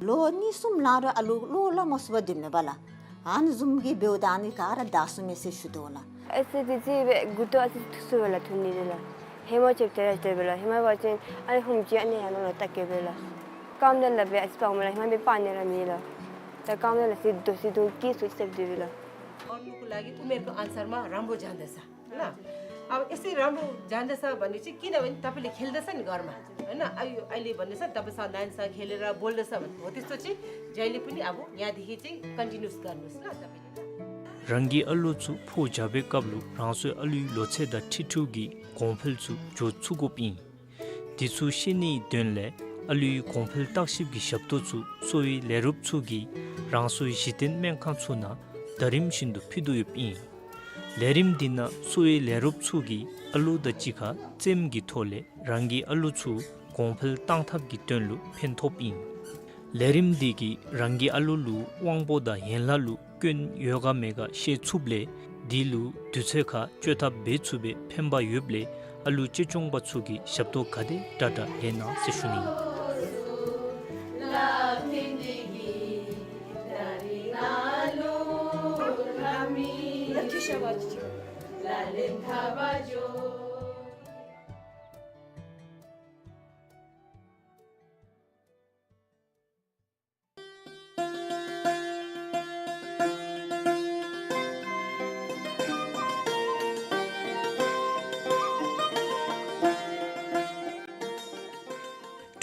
ལོ་གཉིས་གསུམ་ལང་རུང་ཨ་ལུ་བློ་སླབ་མ་ཚུགས་པར་སྡོདཔ་མས་པ་ལགས། ཨ་ནི་བཟུམ་གྱི་འབདཝ་ད་ཨ་ནི་ག་ར་བདའ་ཚུགས་མས་ཟེར་ཞུ་དོ་ལགས། ཨེ་སི་ཊི་སི་སྦེ་མགུ་ཏོ་ཨ་ཙི་ཐུག་སོང་པས་ལགས། ཐུག་ནི་རེ་ལགས། ཧེ་མ་ཅིག་དེ་ར་དེ་སྦེ་ལགས། ཧེ་མ་འབད་བ་ཅིན་ཨ་ནི་ཧོམ་ཅིག་ཨ་ནི་ཡར་ནང་ལུ་བལྟ་གེ་སྦེ་ལགས། རྐངམ་དེ་ལག་པས་ཨ་ཙི་སྤརཝ་མས་ལགས། ཧེ་མ་འབད་སྤར་ནི་ར་མེད་ལགས། ད་རྐངམ་དེ་ལགས་ཟེར་དོ་ཟེར་དོ་གི་སུ་ཅིག་ཟེར་དེ་སྦེ་ལགས། और उनको लागि उमेरको अनुसारमा राम्रो जाँदैछ। ल, अब यसरी राम्रो जाँदैछ भने चाहिँ किनभने तपाईँले खेल्दैछ नि घरमा, होइन? अहिले, अहिले भन्दैछ, तपाईँ स-, नानीसँग खेलेर बोल्दैछ भने हो त्यस्तो चाहिँ जहिले पनि अब यहाँदेखि चाहिँ कन्टिन्युस गर्नुहोस् ल तपाईँले ल। རང་གི་ཨ་ལུ་ཚུ་ཕོ་རྒྱས་པའི་སྐབས་ལུ་རང་སོའི་ཨ་ལུའི་ལོ་ཚད་དང་འཁྲིལ་འཁྲིལཝ་གི་གོང་འཕེལ་ཚུ་འགྱོ་ཚུགས་དགོཔ་ཨིན། དེ་ཚུ་ཤེས་ནིའི་དོན་ལས་ཨ་ལུའི་གོང་འཕེལ་བརྟག་ཞིབ་ཀྱི་ཞབས་ཏོག་ཚུ་གསོ་བའི་ལས་རོགསཔ་ཚུ་གིས་རང་སོའི་གཞི་རྟེན་སྨན་ཁང་ཚུ་ནང་ཟླ་རིམ་བཞིན་དུ་ཕུལ་དོ་ཡོདཔ་ཨིན། ལས་རིམ་འདི་ནང་གསོ་བའི་ལས་རོགསཔ་ཚུ་གིས་ཨ་ལུ་དང་གཅིག་ཁར་རྩེདམོ་གི་ཐོག་ལས་རང་གི་ཨ་ལུ་ཚུ་གོང་འཕེལ་གཏང་ཐབས་ཀྱི་དོན་ལུ་ཕན་ཐོགསཔ་ཨིན། ལས་རིམ་འདི་གིས་རང་གི་ཨ་ལུ་ལུ་དབང་པོ་དང་ཡན་ལག་ལུ་སྐྱོན་ཡོད་ག་མེད་ག་ཤེས་ཚུགསཔ་ལས་དེ་ལུ་དུས་ཚོད་ཁར་བཅོས་ཐབས་འབད་ཚུགས་པའི་ཕན་པ་ཡོདཔ་ལས་ཨ་ལུ་གཅེས་སྐྱོང་པ་ཚུ་གིས་ཞབས་ཏོག་ག་དེ་དྲག་དྲག་ལེན་གནང་ཟེར་ཞུ་ནི།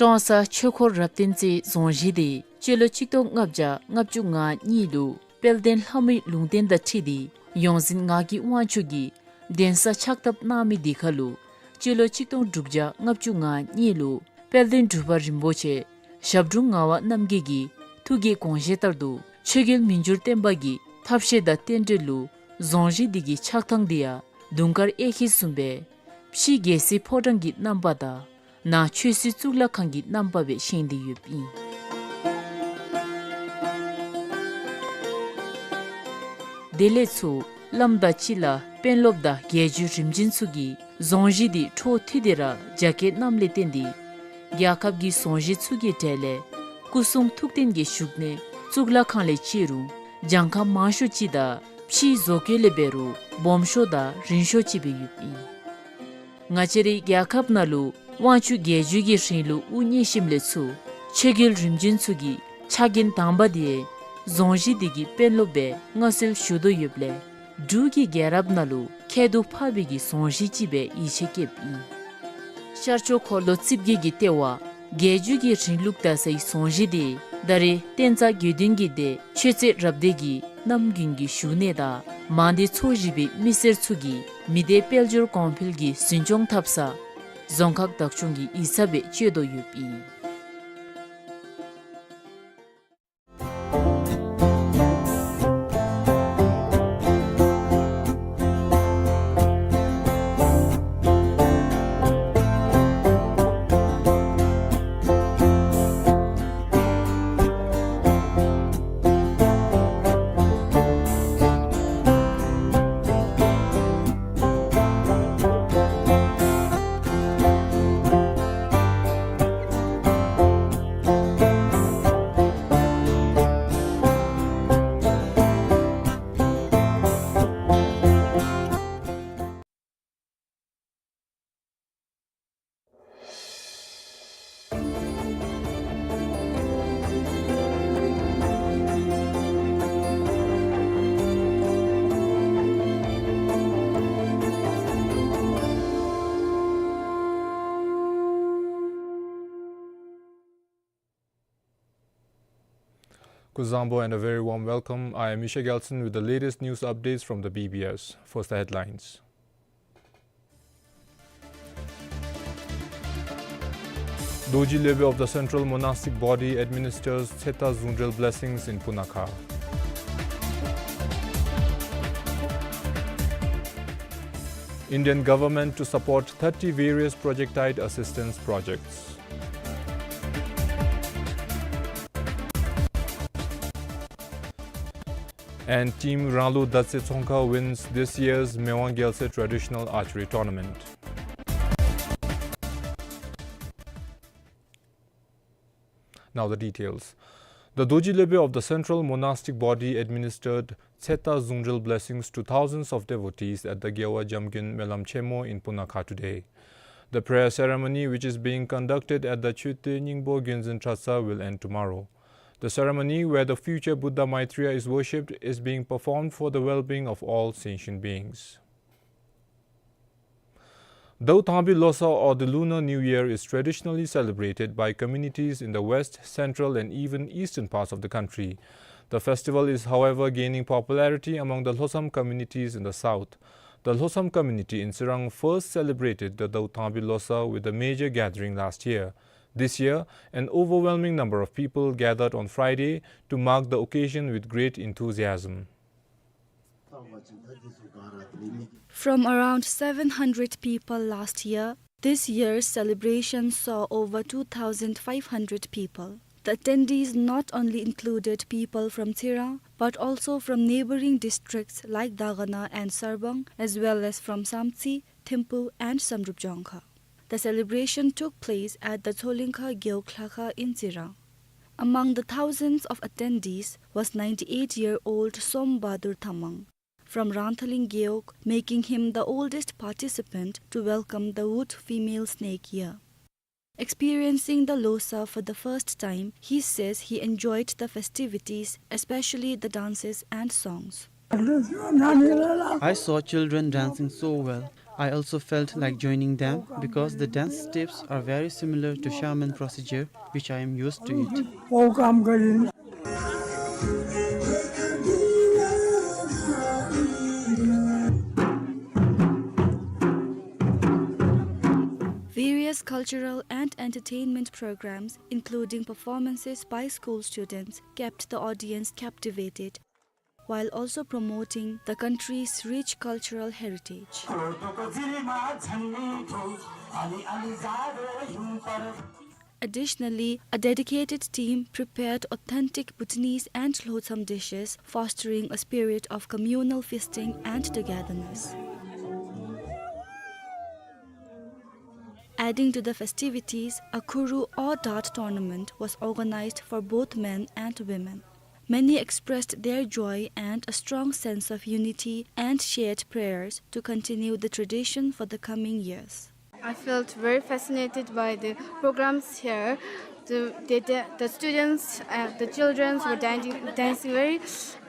ཀྲོང་གསར་ཆོས་འཁོར་རབ་བརྟན་རྩེའི་རྫོང་གཞིས་འདི་སྤྱི་ལོ་གཅིག་སྟོང་ལྔ་བརྒྱ་ལྔ་བཅུ་ང་གཉིས་ལུ་དཔལ་ལྡན་ལྷ་མོའི་ལུང་བསྟན་དང་འཁྲིལ་ཏེ་ཡོངས་འཛིན་ངག་གི་དབང་ཕྱུག་གིས་གདན་ས་ཕྱག་བཏབ་གནང་མི་འདི་ཁར་ལུ་སྤྱི་ལོ་གཅིག་སྟོང་དྲུག་བརྒྱ་ལྔ་བཅུ་ང་གཉིས་ལུ་དཔལ་ལྡན་འབྲུག་པ་རིན་པོ་ཆེ་ཞབས་དྲུང་ངག་དབང་རྣམ་རྒྱལ་གྱི་ཐུགས་ཀྱི་དགོངས་བཞེད་ལྟར་དུ་ཆོས་རྒྱལ་མི་འགྱུར་བརྟན་པ་གི་ཐབས་ཤེས་དང་རྟེན་འབྲེལ་ལུ་རྫོང་གཞིས་འདི་གི་ཆགས་ཐངས་འདི་ཡང་དུང་དཀར་གཡས་འཁྱིལ་བཟུམ་སྦེ་ཕྱི་རྒྱལ་སྲིད་ཕོ་བྲང་གི་རྣམ་པ་དང་ནང་ཆོས་སྲིད་གཙུག་ལག་ཁང་གི་རྣམ་པ་སྦེ་བཞེངས་ཏེ་ཡོདཔ་ཨིན། དེ་ལས་ཚུར་བླམ་དང་སྤྱི་བླ་དཔོན་སློབ་དང་རྒྱལ་བརྒྱུད་རིམ་བྱོན་ཚུ་གིས་རྫོང་གཞིས་འདི་འཕྲོ་མཐུད་དེ་ར་རྒྱ་སྐྱེད་གནངམ་ལས་བརྟེན་ཏེ་རྒྱལ་ཁབ་ཀྱི་རྫོང་གཞིས་ཚུ་གི་གྲས་ལས་སྐུ་གསུང་ཐུགས་རྟེན་གྱི་བཞུགས་གནས་གཙུག་ལག་ཁང་ལས་བརྩིས་རུང་གྱངས་ཁ་མང་ཤོས་ཅིག་དང་ཕྱིའི་བཟོ་བཀོད་ལས་འབད་རུང་སྦོམ་ཤོས་དང་རིང་ཤོས་ཅིག་སྦེ་ཡོདཔ་ཨིན། ང་བཅས་རའི་རྒྱལ་ཁབ་ནང་ལུ་དབང་ཕྱུག་རྒྱལ་བརྒྱུད་ཀྱི་རིང་ལུགས་དབུ་བརྙེས་ཞིནམ་ལས་ཚུར་ཆོས་རྒྱལ་རིམ་བྱོན་ཚུ་གི་ཕྱག་འགན་དང་པ་འདི་རྫོང་གཞིས་འདི་གི་དཔོན་སློབ་སྦེ་མངའ་གསོལ་ཞུ་དོ་ཡོདཔ་ལས་འབྲུག་གི་རྒྱལ་རབས་ནང་ལུ་ཁྱད་དུ་འཕགས་པའི་གི་རྫོང་གཞིས་ཅིག་སྦེ་ཡིད་ཆེས་བསྐྱེདཔ་ཨིན། ཤར་ཕྱོགས་འཁོར་ལོ་རྩིབས་བརྒྱད་ཀྱི་ལྟེ་བ་རྒྱལ་བརྒྱུད་ཀྱི་རིང་ལུགས་དར་སའི་རྫོང་གཞིས་འདི་ད་རེས་བསྟན་རྩ་དགེ་འདུན་གྱི་སྡེ་ཆོས་རྩེ་རབ་སྡེ་གི་རྣམ་རྒྱུན་གྱི་བཞུགས་གནས་དང་མང་སྡེ་ཚོ་བཞི་པའི་མི་སེར་ཚུ་གི་མི་སྡེ་དཔལ་འབྱོར་གོང་འཕེལ་གྱི་འཛིན་སྐྱོང་འཐབ་ས་རྫོང་ཁག་བདག་སྐྱོང་གི་ཡིག་ཚང་སྦེ་སྤྱོད་དོ་ཡོདཔ་ཨིན། Kuzuzangpo and a very warm welcome. I am Misha Gelson with the latest news updates from the B B S. First, the headlines. Dorji Lobey of the Central Monastic Body administers Tseta Zungdrel blessings in Punakha. Indian government to support thirty various project-aid assistance projects. And Team Ranglo Datse Tsongkha wins this year's Mewang Gyalse traditional archery tournament. Now the details. The Dorji Lobey of the Central Monastic Body administered Tseta Zungdrel blessings to thousands of devotees at the Gewha Jamgyun Melam Chemo in Punakha today. The prayer ceremony, which is being conducted at the Choeten Nyingpo Gyunzin Tratsar, will end tomorrow. The ceremony, where the future Buddha Maitreya is worshipped, is being performed for the well-being of all sentient beings. Daothanbi Losar, or the Lunar New Year, is traditionally celebrated by communities in the west, central, and even eastern parts of the country. The festival is, however, gaining popularity among the Lhotsam communities in the south. The Lhotsam community in Tsirang first celebrated the Daothanbi Losar with a major gathering last year. This year, an overwhelming number of people gathered on Friday to mark the occasion with great enthusiasm. From around seven hundred people last year, this year's celebration saw over two thousand five hundred people. The attendees not only included people from Tsirang, but also from neighboring districts like Dagana and Sarbang, as well as from Samtse, Thimphu, and Samdrup Jongkha. The celebration took place at the Tsolingkha Gewog Lhakha in Tsirang. Among the thousands of attendees was ninety-eight-year-old Som Bahadur Tamang from Rangthaling Gewog, making him the oldest participant to welcome the Wood Female Snake Year. Experiencing the Losar for the first time, he says he enjoyed the festivities, especially the dances and songs. I saw children dancing so well. I also felt like joining them because the dance steps are very similar to shaman procedure, which I am used to it. Various cultural and entertainment programs, including performances by school students, kept the audience captivated, while also promoting the country's rich cultural heritage. Additionally, a dedicated team prepared authentic Bhutanese and Lhotsam dishes, fostering a spirit of communal feasting and togetherness. Adding to the festivities, a Khuru or dart tournament was organized for both men and women. Many expressed their joy and a strong sense of unity and shared prayers to continue the tradition for the coming years. I felt very fascinated by the programs here. The, the, the, the students, uh, the children were dancing, dancing very,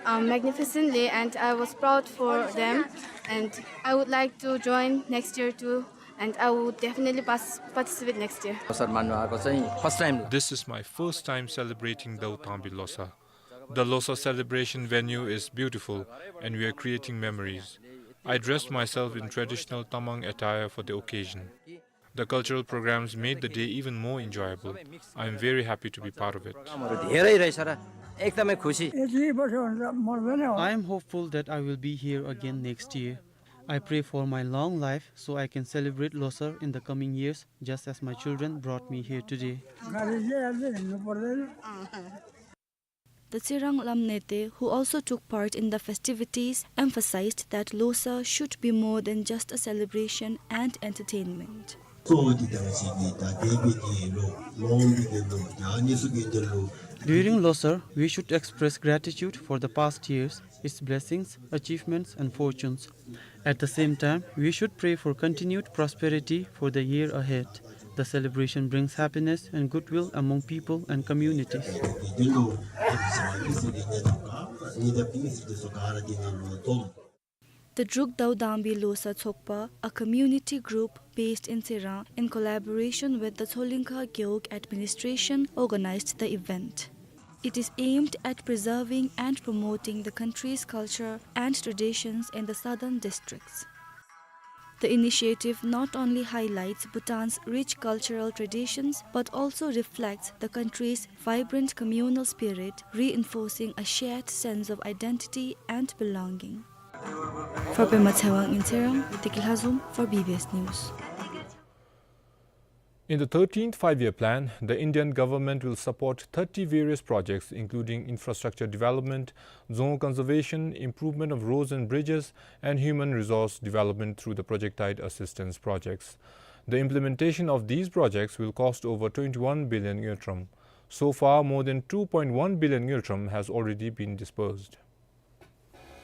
um, magnificently, and I was proud for them. And I would like to join next year too, and I would definitely pas-, participate next year. Losar मान्नु आएको चाहिँ first time। This is my first time celebrating Daothanbi Losar. The Losar celebration venue is beautiful and we are creating memories. I dressed myself in traditional Tamang attire for the occasion. The cultural programs made the day even more enjoyable. I am very happy to be part of it. प्रोग्रामहरू धेरै रहेछ र एकदमै खुसी। I am hopeful that I will be here again next year. I pray for my long life so I can celebrate Losar in the coming years, just as my children brought me here today. The Tsirang Lamnete, who also took part in the festivities, emphasized that Losar should be more than just a celebration and entertainment. During Losar, we should express gratitude for the past years, its blessings, achievements, and fortunes. At the same time, we should pray for continued prosperity for the year ahead. The celebration brings happiness and goodwill among people and communities. The Druk Daothanbi Losar Tshokpa, a community group based in Tsirang, in collaboration with the Tsolingkha Gewog administration, organized the event. It is aimed at preserving and promoting the country's culture and traditions in the southern districts. The initiative not only highlights Bhutan's rich cultural traditions but also reflects the country's vibrant communal spirit, reinforcing a shared sense of identity and belonging. For Pema Tshewang in Tshering, Tiki Lhazom for B B S News. In the thirteenth Five-Year Plan, the Indian government will support thirty various projects, including infrastructure development, dzong conservation, improvement of roads and bridges, and human resource development through the project-tied assistance projects. The implementation of these projects will cost over twenty-one billion ngultrum. So far, more than two point one billion ngultrum has already been disbursed.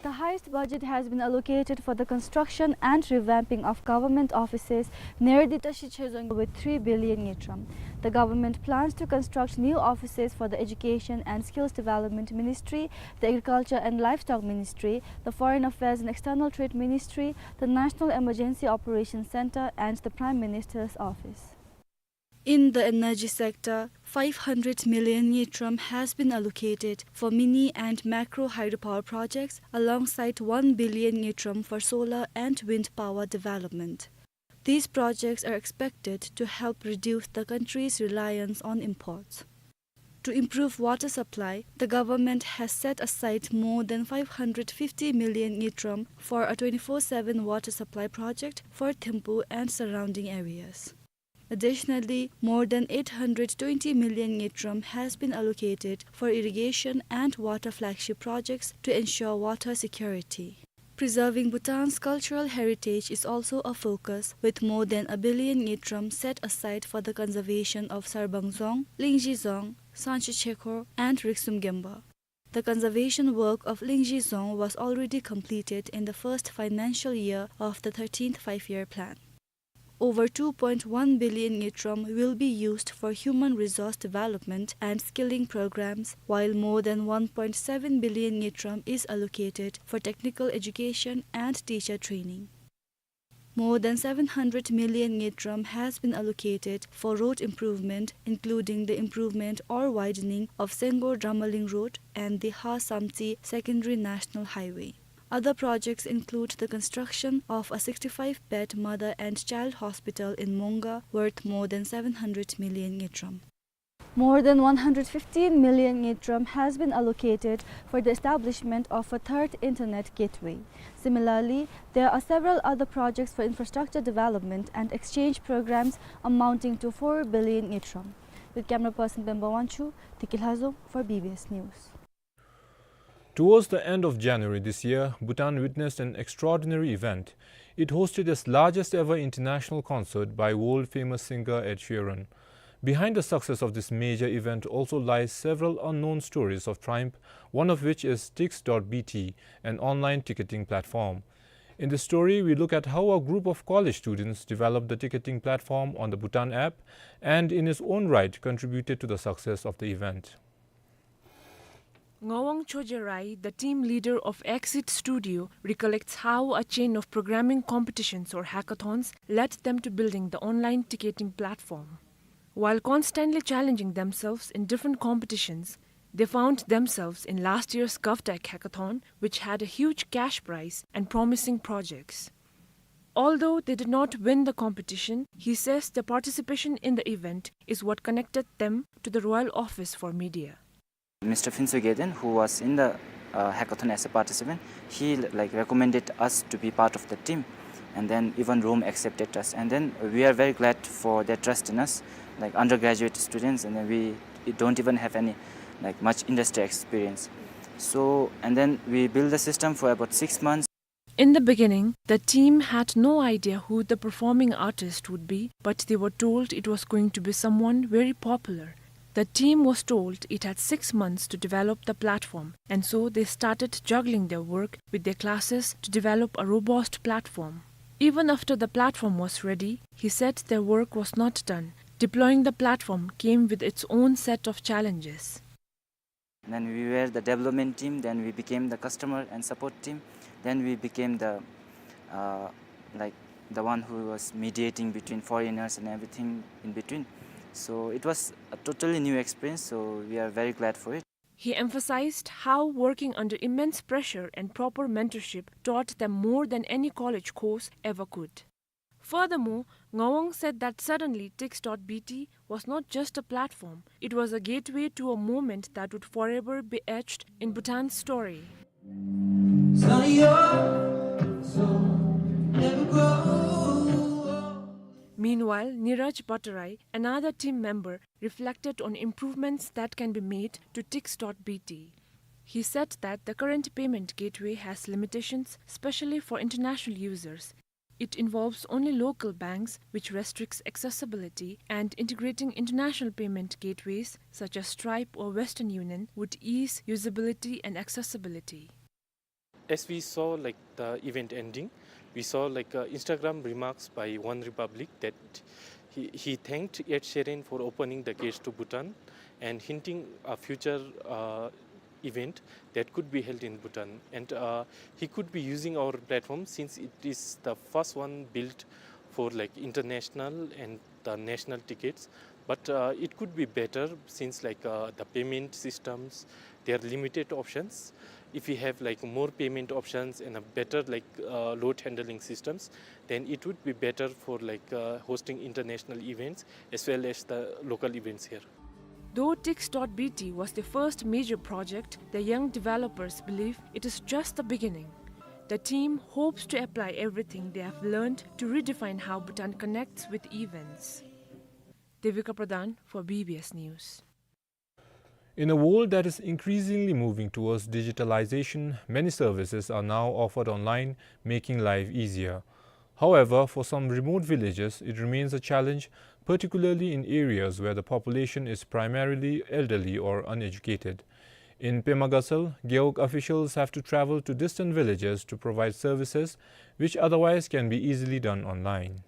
The highest budget has been allocated for the construction and revamping of government offices near the Tashi Chhedzong with three billion ngultrum. The government plans to construct new offices for the Education and Skills Development Ministry, the Agriculture and Livestock Ministry, the Foreign Affairs and External Trade Ministry, the National Emergency Operations Center, and the Prime Minister's office. In the energy sector, five hundred million ngultrum has been allocated for mini and macro hydropower projects, alongside one billion ngultrum for solar and wind power development. These projects are expected to help reduce the country's reliance on imports. To improve water supply, the government has set aside more than five hundred fifty million ngultrum for a twenty-four seven water supply project for Thimphu and surrounding areas. Additionally, more than eight hundred twenty million ngultrum has been allocated for irrigation and water flagship projects to ensure water security. Preserving Bhutan's cultural heritage is also a focus, with more than a billion ngultrum set aside for the conservation of Sarbang Dzong, Lingzhi Dzong, Sangchi Chekhor, and Riksum Gemba. The conservation work of Lingzhi Dzong was already completed in the first financial year of the thirteenth Five-Year Plan. Over two point one billion ngultrum will be used for human resource development and skilling programs, while more than one point seven billion ngultrum is allocated for technical education and teacher training. More than seven hundred million ngultrum has been allocated for road improvement, including the improvement or widening of Sengor Dramaling Road and the Ha Samtse Secondary National Highway. Other projects include the construction of a sixty-five bed mother and child hospital in Monga, worth more than seven hundred million ngultrum. More than one hundred fifteen million ngultrum has been allocated for the establishment of a third internet gateway. Similarly, there are several other projects for infrastructure development and exchange programs amounting to four billion ngultrum. With camera person Pemba Wangchuk, Tiki Lhazom for B B S News. Towards the end of January this year, Bhutan witnessed an extraordinary event. It hosted its largest ever international concert by world-famous singer Ed Sheeran. Behind the success of this major event also lies several unknown stories of triumph, one of which is Tix dot B T, an online ticketing platform. In this story, we look at how a group of college students developed the ticketing platform on the Bhutan app and in its own right contributed to the success of the event. Ngawang Chojerai, the team leader of Exit Studio, recollects how a chain of programming competitions or hackathons led them to building the online ticketing platform. While constantly challenging themselves in different competitions, they found themselves in last year's GovTech hackathon, which had a huge cash prize and promising projects. Although they did not win the competition, he says their participation in the event is what connected them to the Royal Office for Media. Mister Phuntsho Gyaltsen, who was in the, uh, hackathon as a participant, he, like, recommended us to be part of the team, and then even Rome accepted us, and then we are very glad for their trust in us, like, undergraduate students, and then we don't even have any, like, much industry experience. So, and then we build the system for about six months. In the beginning, the team had no idea who the performing artist would be, but they were told it was going to be someone very popular. The team was told it had six months to develop the platform, and so they started juggling their work with their classes to develop a robust platform. Even after the platform was ready, he said their work was not done. Deploying the platform came with its own set of challenges. Then we were the development team, then we became the customer and support team, then we became the, uh, like, the one who was mediating between foreigners and everything in between. So it was a totally new experience, so we are very glad for it. He emphasized how working under immense pressure and proper mentorship taught them more than any college course ever could. Furthermore, Ngawang said that suddenly Tix dot B T was not just a platform, it was a gateway to a moment that would forever be etched in Bhutan's story. Meanwhile, Niraj Bhattarai, another team member, reflected on improvements that can be made to Tix dot B T. He said that the current payment gateway has limitations, especially for international users. It involves only local banks, which restricts accessibility, and integrating international payment gateways such as Stripe or Western Union would ease usability and accessibility. As we saw, like, the event ending, we saw, like, uh, Instagram remarks by One Republic that he, he thanked Ed Sheeran for opening the gates to Bhutan and hinting a future, uh, event that could be held in Bhutan. And, uh, he could be using our platform since it is the first one built for, like, international and the national tickets. But, uh, it could be better since, like, uh, the payment systems, there are limited options. If we have, like, more payment options and a better, like, uh, load handling systems, then it would be better for, like, uh, hosting international events as well as the local events here. Though Tix dot B T was the first major project, the young developers believe it is just the beginning. The team hopes to apply everything they have learned to redefine how Bhutan connects with events. Devika Pradhan for B B S News. In a world that is increasingly moving towards digitalization, many services are now offered online, making life easier. However, for some remote villages, it remains a challenge, particularly in areas where the population is primarily elderly or uneducated. In Pema Gatshel, Gewog officials have to travel to distant villages to provide services which otherwise can be easily done online.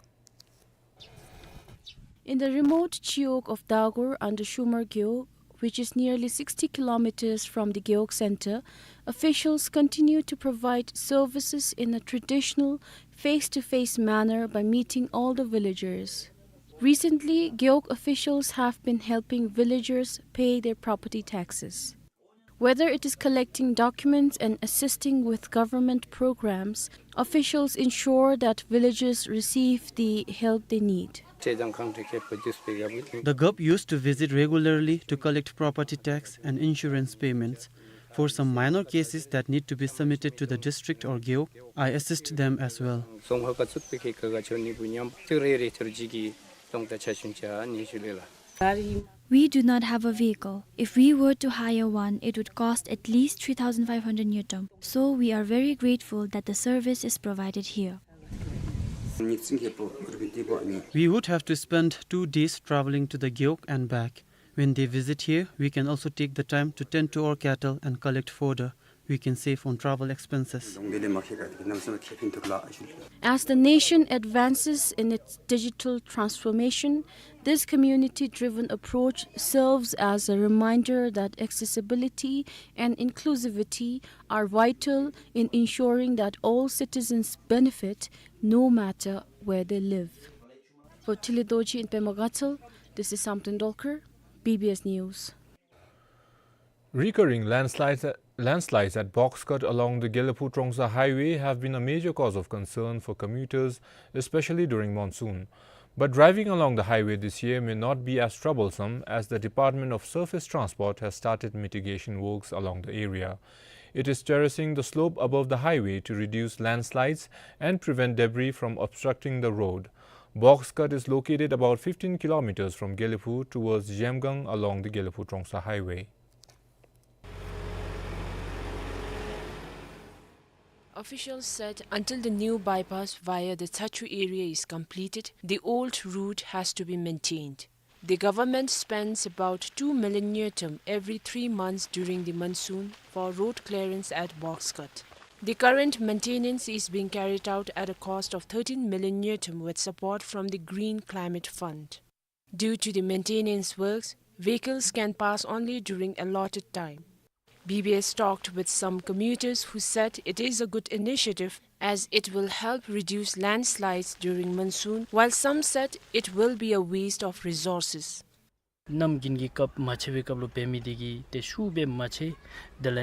In the remote Chiwog of Dagur under Shumar Gewog, which is nearly sixty kilometers from the Gewog center, officials continue to provide services in a traditional, face-to-face manner by meeting all the villagers. Recently, Gewog officials have been helping villagers pay their property taxes. Whether it is collecting documents and assisting with government programs, officials ensure that villagers receive the help they need. The Gewog used to visit regularly to collect property tax and insurance payments. For some minor cases that need to be submitted to the district or Gewog, I assist them as well. We do not have a vehicle. If we were to hire one, it would cost at least three thousand five hundred ngultrum. So we are very grateful that the service is provided here. We would have to spend two days traveling to the Gewog and back. When they visit here, we can also take the time to tend to our cattle and collect fodder. We can save on travel expenses. As the nation advances in its digital transformation, this community-driven approach serves as a reminder that accessibility and inclusivity are vital in ensuring that all citizens benefit, no matter where they live. For Tili Dorji in Pema Gatshel, this is Samten Dolkar, B B S News. Recurring landslides, landslides at Box Cut along the Gelephu-Trongsa highway have been a major cause of concern for commuters, especially during monsoon. But driving along the highway this year may not be as troublesome, as the Department of Surface Transport has started mitigation works along the area. It is terracing the slope above the highway to reduce landslides and prevent debris from obstructing the road. Box Cut is located about fifteen kilometers from Gelephu towards Zhemgang along the Gelephu-Trongsa highway. Officials said until the new bypass via the Tsachu area is completed, the old route has to be maintained. The government spends about two million ngultrum every three months during the monsoon for road clearance at Box Cut. The current maintenance is being carried out at a cost of thirteen million ngultrum with support from the Green Climate Fund. Due to the maintenance works, vehicles can pass only during allotted time. B B S talked with some commuters who said it is a good initiative as it will help reduce landslides during monsoon, while some said it will be a waste of resources. གནམ་དགུན་གྱི་སྐབས་མ་ཆད་པའི་སྐབས་ལུ་འབད་མི་འདི་གིས་ཏེ་ཤུགས་སྦེ་མ་ཆད། དེ་ལས་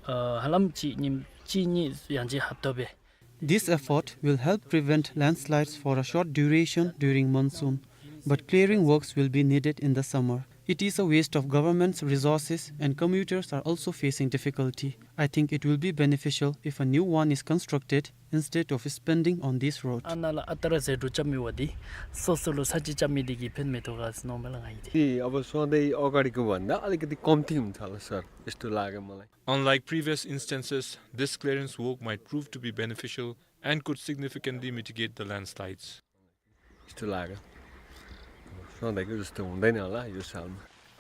ཨ་ཧ་ལམ་གཅིག་ཉིནམ་གཅིག་གཉིས་ཡང་ཅིན་ཧབ་ཏོག་སྦེ། This effort will help prevent landslides for a short duration during monsoon, but clearing works will be needed in the summer. It is a waste of government's resources and commuters are also facing difficulty. I think it will be beneficial if a new one is constructed instead of spending on this road. ཨ་ནཱ་ལས་ཨ་རྟག་ར་ཟད་འགྲོ་རྐྱབ་མི་འབདཝ་ད་སོ་སོ་ལུ་ས་ཅིག་རྐྱབ་མི་འདི་གིས་ཕན་མི་ཐོགས་ག་ཟེར་མནོཝ་མས་ལགས་ང་གིས་འདི། དེ་ཨ་བ་སོང་སྟེ་ཨོ་ག་རི་གུ་བ་ན་ཨ་ལི་ཀ་དེ་གོམ་ཐིམ་ཚར་ལགས་སར་ཨིས་ཏུ་ལ་ག་མ་ལ། Unlike previous instances, this clearance work might prove to be beneficial and could significantly mitigate the landslides.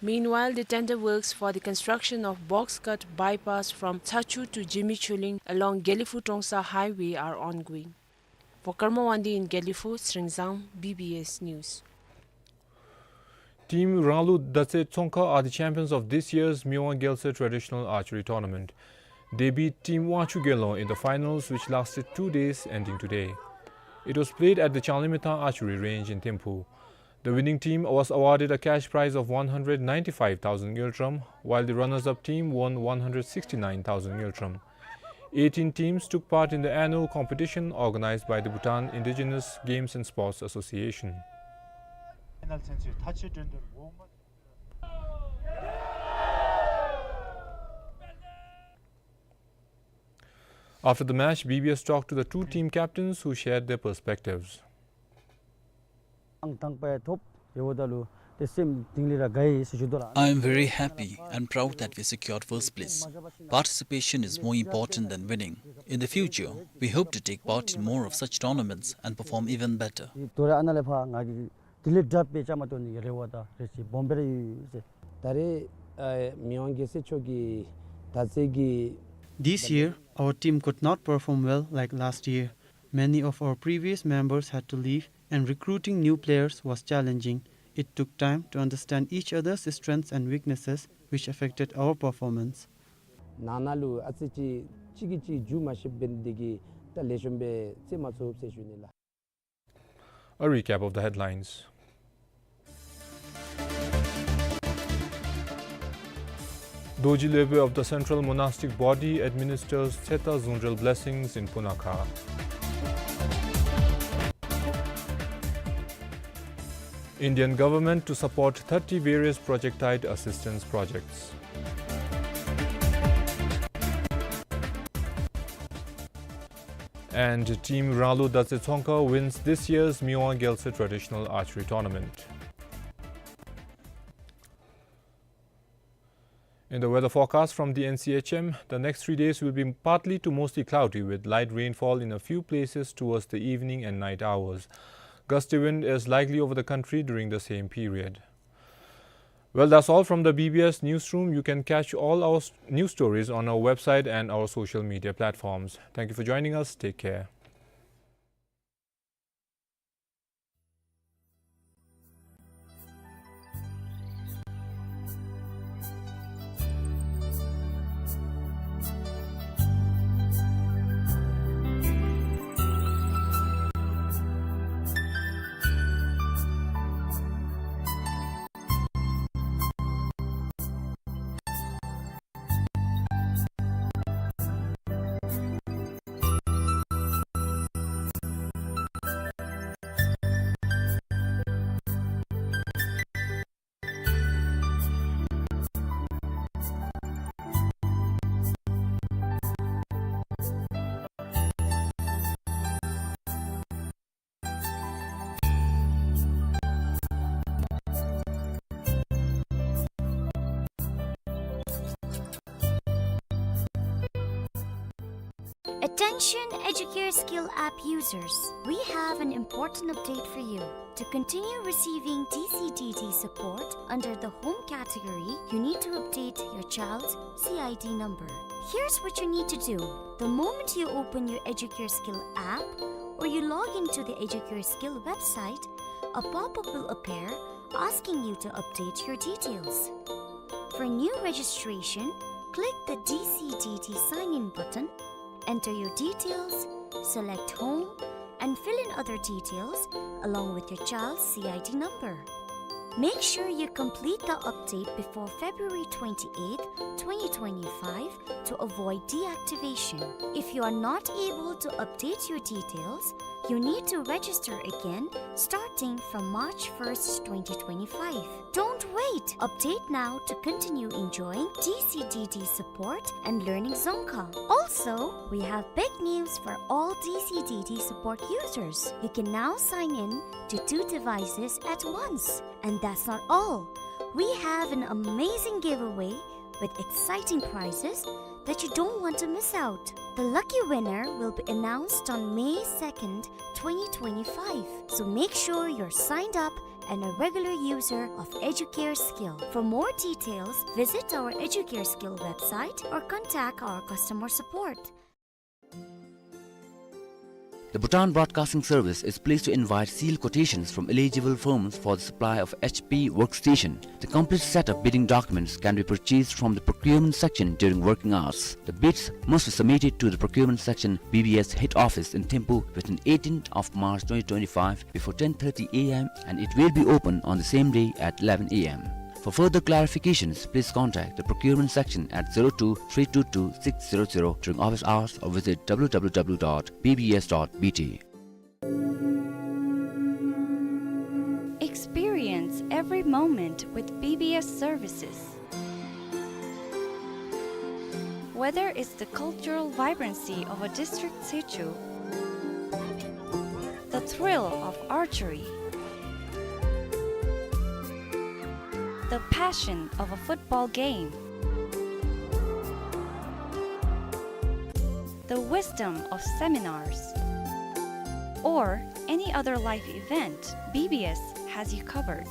Meanwhile, the tender works for the construction of box cut bypass from Tsatsu to Zhimichhuling along Gelephu-Trongsa highway are ongoing. For Karma Wangdi in Gelephu, Sringzang, B B S News. Team Ranglu Datse Tsongkha are the champions of this year's Miwang Gyalse Traditional Archery Tournament. They beat Team Wangchu Gelong in the finals, which lasted two days, ending today. It was played at the Changlimithang Archery Range in Thimphu. The winning team was awarded a cash prize of one hundred ninety-five thousand ngultrum, while the runners-up team won one hundred sixty-nine thousand ngultrum. Eighteen teams took part in the annual competition organized by the Bhutan Indigenous Games and Sports Association. After the match, B B S talked to the two team captains who shared their perspectives. I am very happy and proud that we secured first place. Participation is more important than winning. In the future, we hope to take part in more of such tournaments and perform even better. དེ་ལས་དྲག་སྦེ་བཅའ་མར་གཏོགས་ནི་གི་རེ་བ་དང་རེ་ཆེ་སྦོམ་སྦེ་ར་ཡོད་ཟེར། ད་རེས་ཨ་མི་དབང་རྒྱལ་སྲས་མཆོག་གི་དར་རྩེ་གི། This year, our team could not perform well like last year. Many of our previous members had to leave, and recruiting new players was challenging. It took time to understand each other's strengths and weaknesses, which affected our performance. ནང་ན་ལུ་ཨ་ཙི་ཅིག་གཅིག་གིས་གཅིག་འཇུ་མ་ཤེས་པའི་འདི་གིས་ད་ལེགས་ཤོམ་སྦེ་རྩེད་མ་ཚུགས་ཟེར་ཞུ་ནི་ལགས། A recap of the headlines. Dorji Lhebwe of the Central Monastic Body administers Tseta Zungdrel blessings in Punakha. Indian government to support thirty various project-tied assistance projects. And Team Ranglu Datse Tsongkha wins this year's Miwang Gyalse Traditional Archery Tournament. In the weather forecast from the N C H M, the next three days will be partly to mostly cloudy with light rainfall in a few places towards the evening and night hours. Gusty wind is likely over the country during the same period. Well, that's all from the B B S newsroom. You can catch all our s-, news stories on our website and our social media platforms. Thank you for joining us. Take care. Attention Educare Skill app users, we have an important update for you. To continue receiving D C D D support under the home category, you need to update your child's C I D number. Here's what you need to do. The moment you open your Educare Skill app or you log into the Educare Skill website, a pop-up will appear asking you to update your details. For new registration, click the D C D D sign-in button, enter your details, select Home, and fill in other details along with your child's C I D number. Make sure you complete the update before February twenty-eighth, twenty twenty-five to avoid deactivation. If you are not able to update your details, you need to register again starting from March first, twenty twenty-five. Don't wait! Update now to continue enjoying D C D D support and learning Dzongkha. Also, we have big news for all D C D D support users. You can now sign in to two devices at once. And that's not all. We have an amazing giveaway with exciting prizes that you don't want to miss out. The lucky winner will be announced on May second, twenty twenty-five. So make sure you're signed up and a regular user of Educare Skill. For more details, visit our Educare Skill website or contact our customer support. The Bhutan Broadcasting Service is pleased to invite sealed quotations from eligible firms for the supply of H P workstation. The complete set of bidding documents can be purchased from the procurement section during working hours. The bids must be submitted to the procurement section, B B S head office in Thimphu, within eighteenth of March twenty twenty-five before ten thirty A M, and it will be open on the same day at eleven A M. For further clarifications, please contact the procurement section at zero two three two two six zero zero during office hours or visit W W W dot B B S dot B T. Experience every moment with B B S services. Whether it's the cultural vibrancy of a district situ, the thrill of archery, the passion of a football game, the wisdom of seminars, or any other life event, B B S has you covered.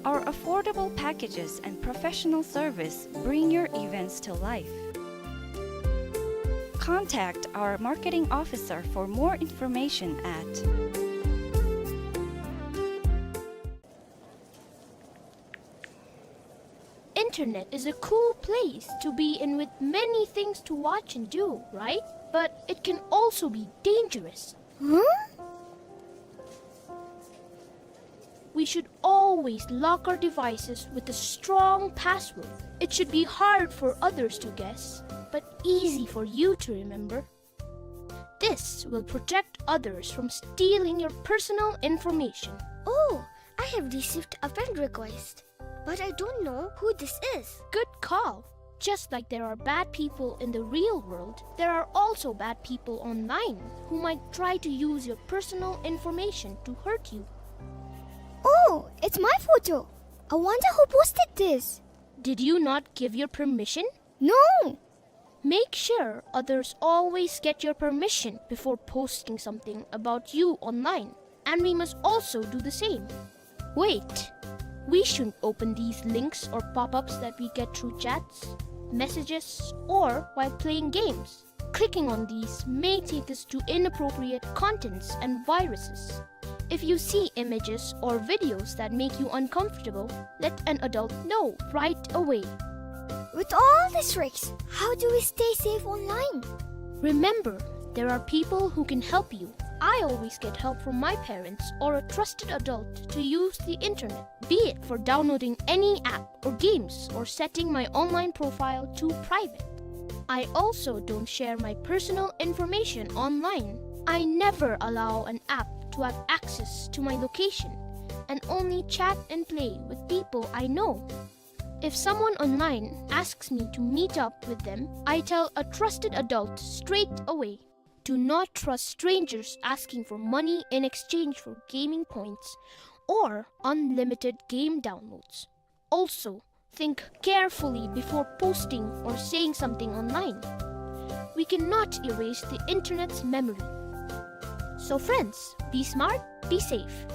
Our affordable packages and professional service bring your events to life. Contact our marketing officer for more information at Internet is a cool place to be in with many things to watch and do, right? But it can also be dangerous. Huh? We should always lock our devices with a strong password. It should be hard for others to guess, but easy for you to remember. This will protect others from stealing your personal information. Oh, I have received a friend request, but I don't know who this is. Good call. Just like there are bad people in the real world, there are also bad people online who might try to use your personal information to hurt you. Oh, it's my photo. I wonder who posted this. Did you not give your permission? No. Make sure others always get your permission before posting something about you online, and we must also do the same. Wait, we shouldn't open these links or pop-ups that we get through chats, messages, or while playing games. Clicking on these may take us to inappropriate contents and viruses. If you see images or videos that make you uncomfortable, let an adult know right away. With all these risks, how do we stay safe online? Remember, there are people who can help you. I always get help from my parents or a trusted adult to use the internet, be it for downloading any app or games or setting my online profile to private. I also don't share my personal information online. I never allow an app to have access to my location and only chat and play with people I know. If someone online asks me to meet up with them, I tell a trusted adult straight away. Do not trust strangers asking for money in exchange for gaming points or unlimited game downloads. Also, think carefully before posting or saying something online. We cannot erase the internet's memory. So friends, be smart, be safe.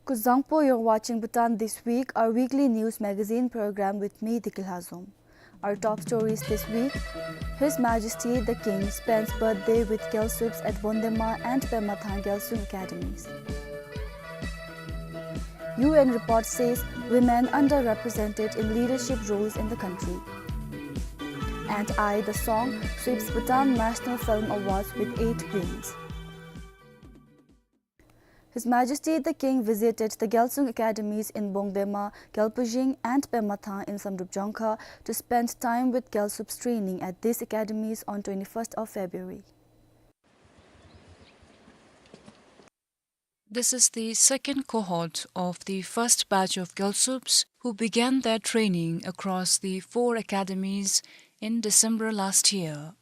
Kuzuzangpo, you're watching Bhutan This Week, our weekly news magazine program with me, Diki Lhazom. Our top stories this week: His Majesty the King spends birthday with Gyalsups at Bondema and Pemathang Gyalsung Academies. U N report says women underrepresented in leadership roles in the country. And I, the Song sweeps Bhutan National Film Awards with eight wins. His Majesty the King visited the Gyalsung Academies in Bongdema, Gyalpujing and Pemathang in Samdrup Jongkha to spend time with Gyalsups training at these academies on twenty-first of February. This is the second cohort of the first batch of Gyalsups who began their training across the four academies in December last year.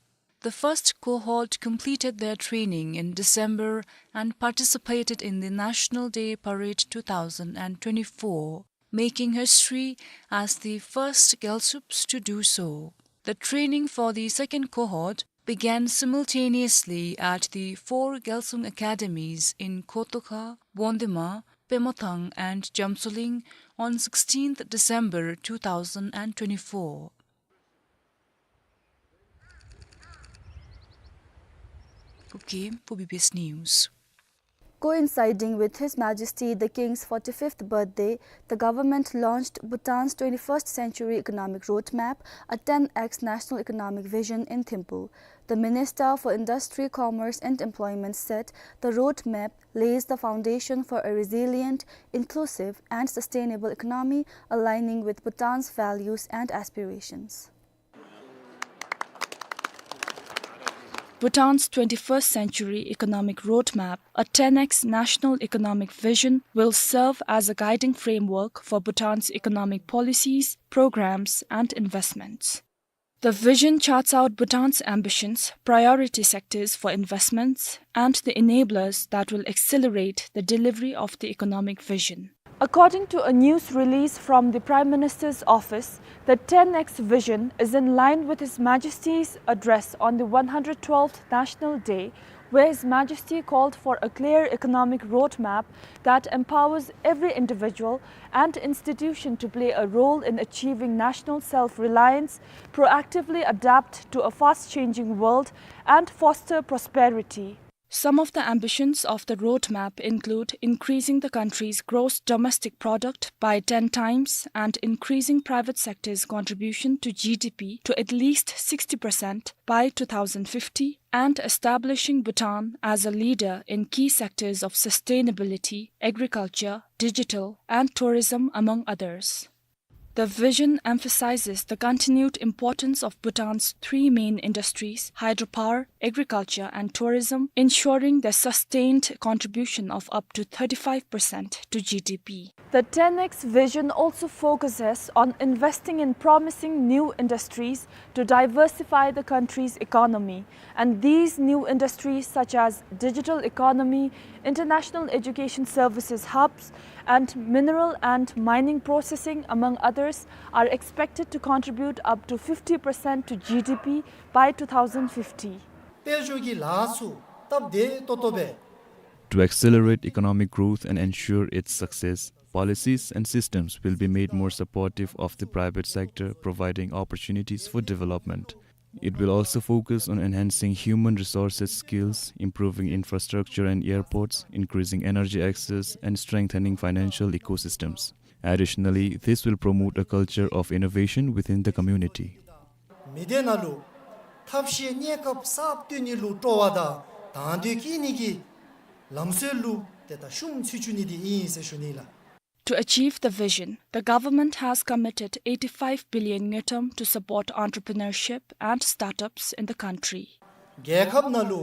The first cohort completed their training in December and participated in the National Day Parade two thousand and twenty-four, making history as the first Gyalsups to do so. The training for the second cohort began simultaneously at the four Gyalsung academies in Khotokha, Bondema, Pemathang and Jamsoling on sixteenth December two thousand and twenty-four. Kuki, for B B S News. Coinciding with His Majesty the King's forty-fifth birthday, the government launched Bhutan's twenty-first Century Economic Roadmap, a ten X National Economic Vision in Thimphu. The Minister for Industry, Commerce and Employment said the roadmap lays the foundation for a resilient, inclusive and sustainable economy aligning with Bhutan's values and aspirations. Bhutan's twenty-first Century Economic Roadmap, a ten X National Economic Vision, will serve as a guiding framework for Bhutan's economic policies, programs, and investments. The vision charts out Bhutan's ambitions, priority sectors for investments, and the enablers that will accelerate the delivery of the economic vision. According to a news release from the Prime Minister's office, the ten X vision is in line with His Majesty's address on the one hundred twelfth National Day, where His Majesty called for a clear economic roadmap that empowers every individual and institution to play a role in achieving national self-reliance, proactively adapt to a fast-changing world, and foster prosperity. Some of the ambitions of the roadmap include increasing the country's gross domestic product by ten times and increasing private sector's contribution to G D P to at least sixty percent by two thousand fifty and establishing Bhutan as a leader in key sectors of sustainability, agriculture, digital, and tourism, among others. The vision emphasizes the continued importance of Bhutan's three main industries, hydropower, agriculture, and tourism, ensuring their sustained contribution of up to thirty-five percent to G D P. The ten X vision also focuses on investing in promising new industries to diversify the country's economy. And these new industries, such as digital economy, international education services hubs, and mineral and mining processing, among others, are expected to contribute up to fifty percent to G D P by two thousand fifty. དཔལ་འབྱོར་གྱི་ལཱ་ཚུ་སྟབས་བདེ་ཏོག་ཏོ་སྦེ། To accelerate economic growth and ensure its success, policies and systems will be made more supportive of the private sector, providing opportunities for development. It will also focus on enhancing human resources skills, improving infrastructure and airports, increasing energy access, and strengthening financial ecosystems. Additionally, this will promote a culture of innovation within the community. མི་སྡེ་ནང་ལུ་ཐབས་ཤེས་གནས་སྐབས་གསརཔ་བཏོན་ནི་ལུ་སྤྲོ་བ་དང་དང་འདོད་བསྐྱེད་ནི་གི་ལམ་སྲོལ་ལུ་ཏེ་ད་ཤུགས་ཚུ་བཅུག་ནི་འདི་ཨིན་ཟེར་ཞུ་ནི་ལགས། To achieve the vision, the government has committed eighty-five billion ngultrum to support entrepreneurship and startups in the country. རྒྱལ་ཁབ་ནང་ལུ་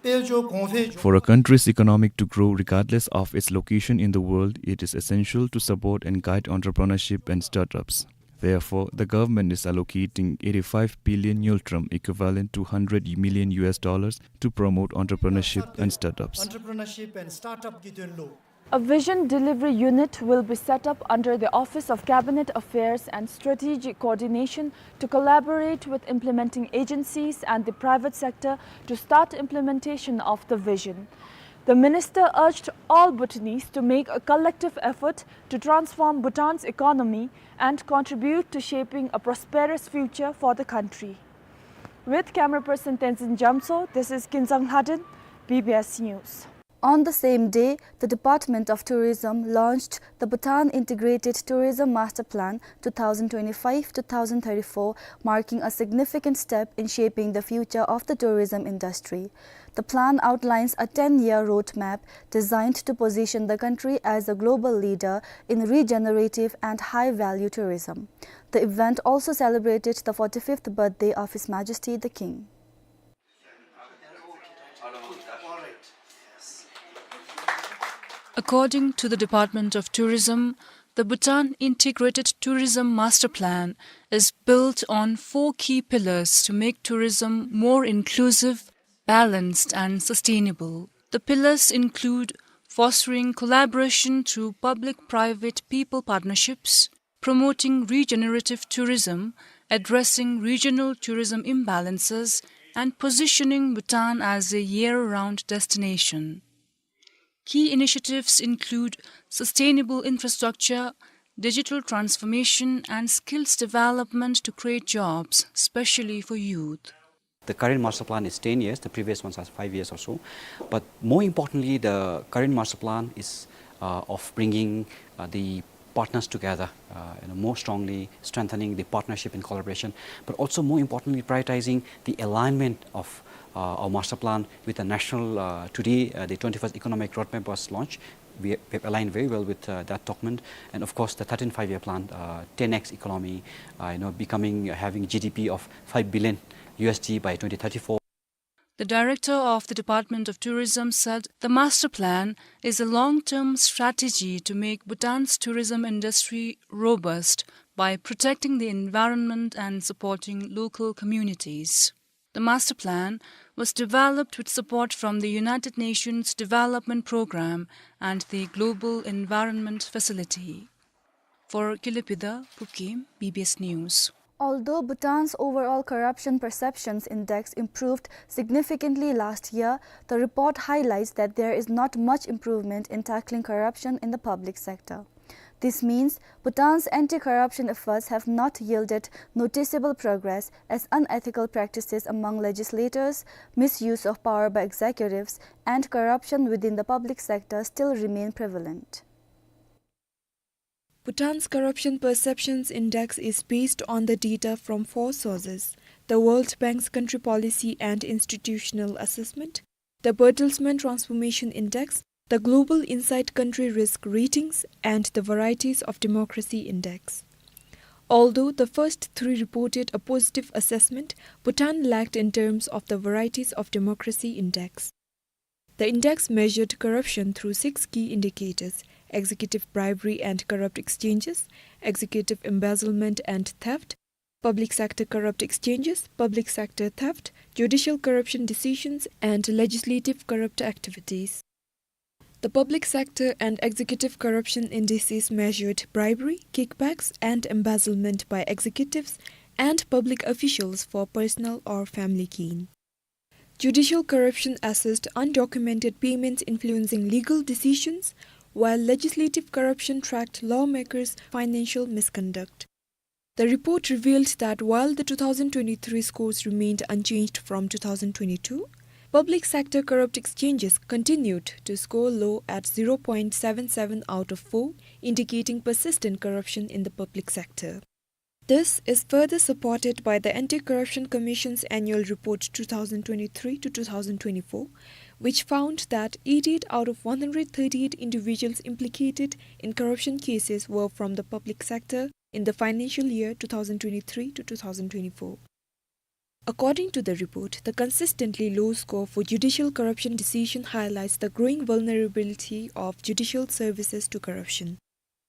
དཔལ་འབྱོར་གོང་འཕེལ། For a country's economic to grow regardless of its location in the world, it is essential to support and guide entrepreneurship and startups. Therefore, the government is allocating eighty-five billion ngultrum, equivalent to hundred million U S dollars, to promote entrepreneurship and startups. Entrepreneurship and startup གི་དོན་ལུ། A vision delivery unit will be set up under the Office of Cabinet Affairs and Strategic Coordination to collaborate with implementing agencies and the private sector to start implementation of the vision. The minister urged all Bhutanese to make a collective effort to transform Bhutan's economy and contribute to shaping a prosperous future for the country. With camera person Tenzin Jamso, this is Kinzang Lhaden, B B S News. On the same day, the Department of Tourism launched the Bhutan Integrated Tourism Master Plan two thousand twenty-five two thousand thirty-four, marking a significant step in shaping the future of the tourism industry. The plan outlines a ten-year roadmap designed to position the country as a global leader in regenerative and high-value tourism. The event also celebrated the forty-fifth birthday of His Majesty the King. According to the Department of Tourism, the Bhutan Integrated Tourism Master Plan is built on four key pillars to make tourism more inclusive, balanced, and sustainable. The pillars include fostering collaboration through public-private people partnerships, promoting regenerative tourism, addressing regional tourism imbalances, and positioning Bhutan as a year-round destination. Key initiatives include sustainable infrastructure, digital transformation, and skills development to create jobs, especially for youth. The current master plan is ten years, the previous ones are five years or so. But more importantly, the current master plan is, uh, of bringing, uh, the partners together, uh, you know, more strongly strengthening the partnership and collaboration, but also more importantly, prioritizing the alignment of, uh, our master plan with the national, uh, today, uh, the twenty-first Economic Roadmap was launched. We, we have aligned very well with, uh, that document. And of course, the thirteenth Five-Year Plan, uh, ten X economy, uh, you know, becoming, having G D P of five billion U S D by twenty thirty-four. The director of the Department of Tourism said the master plan is a long-term strategy to make Bhutan's tourism industry robust by protecting the environment and supporting local communities. The master plan was developed with support from the United Nations Development Programme and the Global Environment Facility. For Kilepida Kuki, B B S News. Although Bhutan's overall corruption perceptions index improved significantly last year, the report highlights that there is not much improvement in tackling corruption in the public sector. This means Bhutan's anti-corruption efforts have not yielded noticeable progress, as unethical practices among legislators, misuse of power by executives, and corruption within the public sector still remain prevalent. Bhutan's Corruption Perceptions Index is based on the data from four sources: the World Bank's Country Policy and Institutional Assessment, the Bertelsmann Transformation Index, the Global Insight Country Risk Ratings, and the Varieties of Democracy Index. Although the first three reported a positive assessment, Bhutan lagged in terms of the Varieties of Democracy Index. The index measured corruption through six key indicators: executive bribery and corrupt exchanges, executive embezzlement and theft, public sector corrupt exchanges, public sector theft, judicial corruption decisions, and legislative corrupt activities. The public sector and executive corruption indices measured bribery, kickbacks, and embezzlement by executives and public officials for personal or family gain. Judicial corruption assessed undocumented payments influencing legal decisions, while legislative corruption tracked lawmakers' financial misconduct. The report revealed that while the two thousand twenty-three scores remained unchanged from two thousand twenty-two, public sector corrupt exchanges continued to score low at zero point seven seven out of four, indicating persistent corruption in the public sector. This is further supported by the Anti-Corruption Commission's Annual Report two thousand twenty-three to two thousand twenty-four, which found that eighty-eight out of one hundred thirty-eight individuals implicated in corruption cases were from the public sector in the financial year two thousand twenty-three to two thousand twenty-four. According to the report, the consistently low score for judicial corruption decision highlights the growing vulnerability of judicial services to corruption.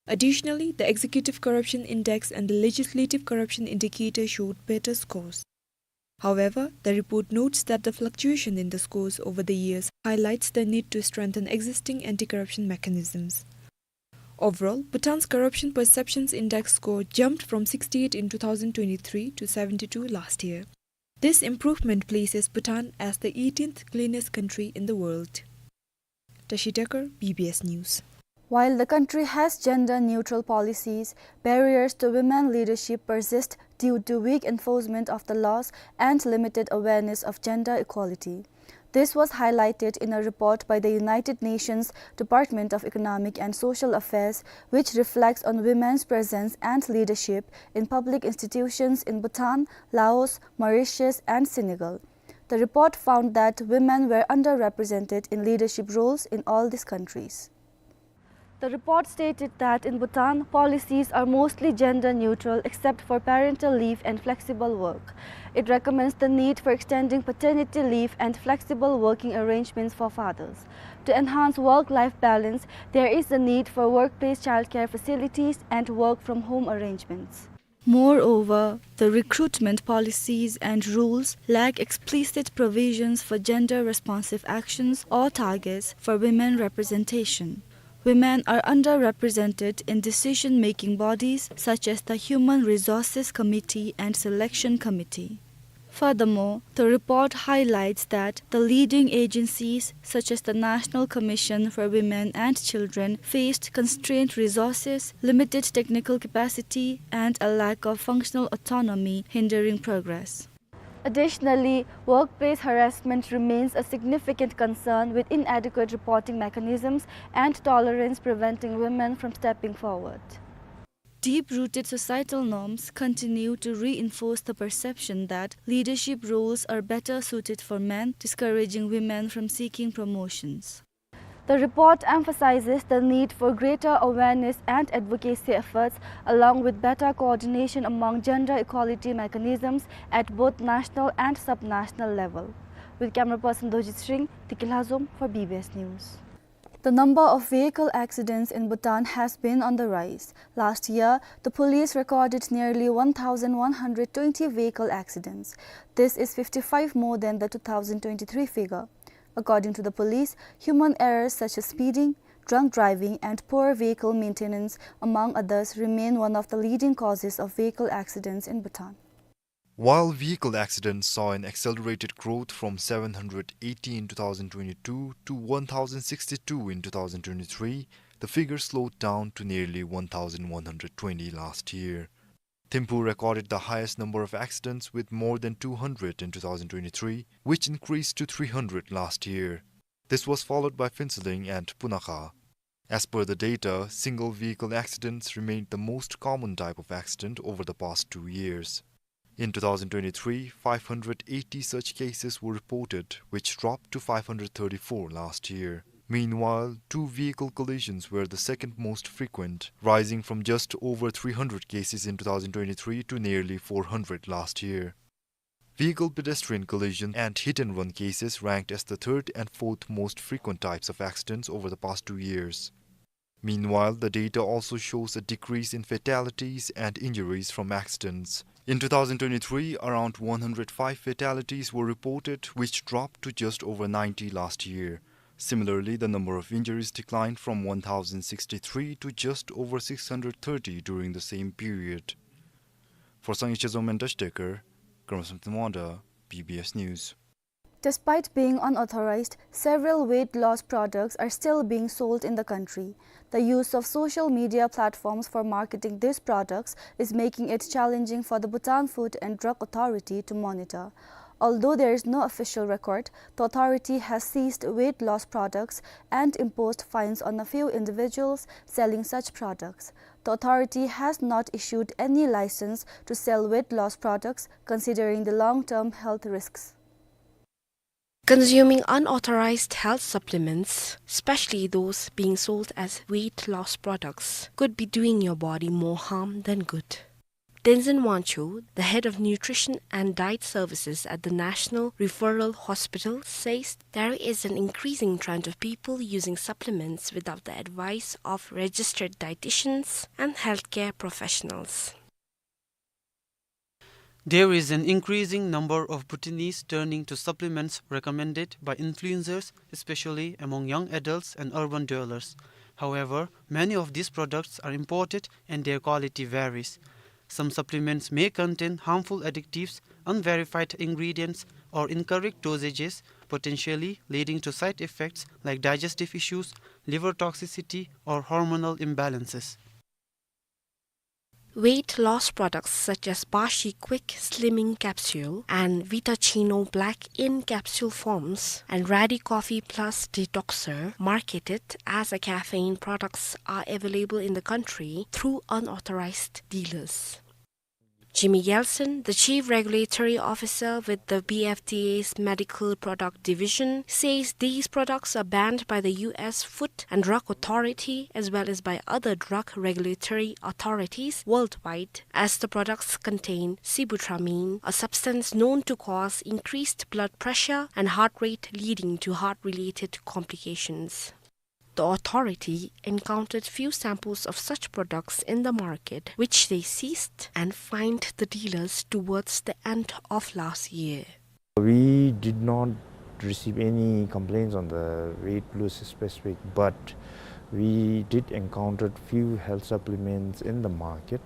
Additionally, the Executive Corruption Index and the Legislative Corruption Indicator showed better scores. However, the report notes that the fluctuation in the scores over the years highlights the need to strengthen existing anti-corruption mechanisms. Overall, Bhutan's Corruption Perceptions Index score jumped from sixty-eight in two thousand twenty-three to seventy-two last year. This improvement places Bhutan as the eighteenth cleanest country in the world. Tashi Dekar, B B S News. While the country has gender-neutral policies, barriers to women leadership persist due to weak enforcement of the laws and limited awareness of gender equality. This was highlighted in a report by the United Nations Department of Economic and Social Affairs, which reflects on women's presence and leadership in public institutions in Bhutan, Laos, Mauritius, and Senegal. The report found that women were underrepresented in leadership roles in all these countries. The report stated that in Bhutan, policies are mostly gender neutral except for parental leave and flexible work. It recommends the need for extending paternity leave and flexible working arrangements for fathers. To enhance work-life balance, there is the need for workplace childcare facilities and work-from-home arrangements. Moreover, the recruitment policies and rules lack explicit provisions for gender-responsive actions or targets for women representation. Women are underrepresented in decision-making bodies such as the Human Resources Committee and Selection Committee. Furthermore, the report highlights that the leading agencies, such as the National Commission for Women and Children, faced constrained resources, limited technical capacity, and a lack of functional autonomy, hindering progress. Additionally, workplace harassment remains a significant concern, with inadequate reporting mechanisms and tolerance preventing women from stepping forward. Deep-rooted societal norms continue to reinforce the perception that leadership roles are better suited for men, discouraging women from seeking promotions. The report emphasizes the need for greater awareness and advocacy efforts, along with better coordination among gender equality mechanisms at both national and subnational level. With camera person Dojit Sring, Tiki Lhazom for B B S News. The number of vehicle accidents in Bhutan has been on the rise. Last year, the police recorded nearly one thousand one hundred twenty vehicle accidents. This is fifty-five more than the two thousand twenty-three figure. According to the police, human errors such as speeding, drunk driving, and poor vehicle maintenance, among others, remain one of the leading causes of vehicle accidents in Bhutan. While vehicle accidents saw an accelerated growth from seven hundred eighty in two thousand twenty-two to one thousand sixty-two in two thousand twenty-three, the figure slowed down to nearly one thousand one hundred twenty last year. Thimphu recorded the highest number of accidents, with more than two hundred in two thousand twenty-three, which increased to three hundred last year. This was followed by Phuentsholing and Punakha. As per the data, single vehicle accidents remained the most common type of accident over the past two years. In two thousand twenty-three, five hundred eighty such cases were reported, which dropped to five hundred thirty-four last year. Meanwhile, two vehicle collisions were the second most frequent, rising from just over three hundred cases in two thousand twenty-three to nearly four hundred last year. Vehicle pedestrian collision and hit and run cases ranked as the third and fourth most frequent types of accidents over the past two years. Meanwhile, the data also shows a decrease in fatalities and injuries from accidents. In two thousand twenty-three, around one hundred five fatalities were reported, which dropped to just over ninety last year. Similarly, the number of injuries declined from one thousand sixty-three to just over six hundred thirty during the same period. For Sangye Chezom and Tashi Dekar, Karma Samten Wangda, B B S News. Despite being unauthorized, several weight loss products are still being sold in the country. The use of social media platforms for marketing these products is making it challenging for the Bhutan Food and Drug Authority to monitor. Although there is no official record, the authority has seized weight loss products and imposed fines on a few individuals selling such products. The authority has not issued any license to sell weight loss products, considering the long-term health risks. Consuming unauthorized health supplements, especially those being sold as weight loss products, could be doing your body more harm than good. Tenzin Wangchuk, the head of nutrition and diet services at the National Referral Hospital, says there is an increasing trend of people using supplements without the advice of registered dietitians and healthcare professionals. There is an increasing number of Bhutanese turning to supplements recommended by influencers, especially among young adults and urban dwellers. However, many of these products are imported and their quality varies. Some supplements may contain harmful additives, unverified ingredients, or incorrect dosages, potentially leading to side effects like digestive issues, liver toxicity, or hormonal imbalances. Weight loss products such as Bashi Quick Slimming Capsule and Vitachino Black in capsule forms and Radi Coffee Plus Detoxer, marketed as a caffeine products, are available in the country through unauthorized dealers. Jimmy Yeltsin, the chief regulatory officer with the B F D A's Medical Product Division, says these products are banned by the U S Food and Drug Authority as well as by other drug regulatory authorities worldwide, as the products contain sibutramine, a substance known to cause increased blood pressure and heart rate, leading to heart-related complications. The authority encountered few samples of such products in the market, which they seized and fined the dealers towards the end of last year. We did not receive any complaints on the weight loss specific, but we did encounter few health supplements in the market,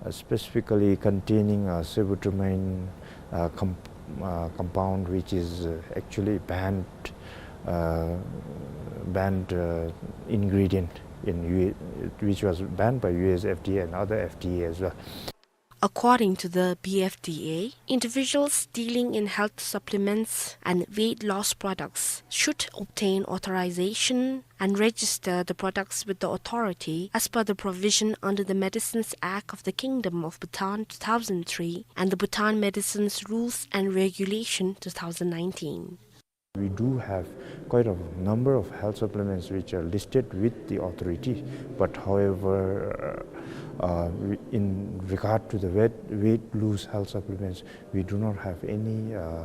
uh, specifically containing a sibutramine, uh, com-, uh, compound, which is, uh, actually banned, uh, banned, uh, ingredient in U-, which was banned by U S F D A and other F D A as well. According to the B F D A, individuals dealing in health supplements and weight loss products should obtain authorization and register the products with the authority as per the provision under the Medicines Act of the Kingdom of Bhutan two thousand three and the Bhutan Medicines Rules and Regulation two thousand nineteen. We do have quite a number of health supplements which are listed with the authority, but however, uh, uh, we, in regard to the weight, weight loss health supplements, we do not have any, uh,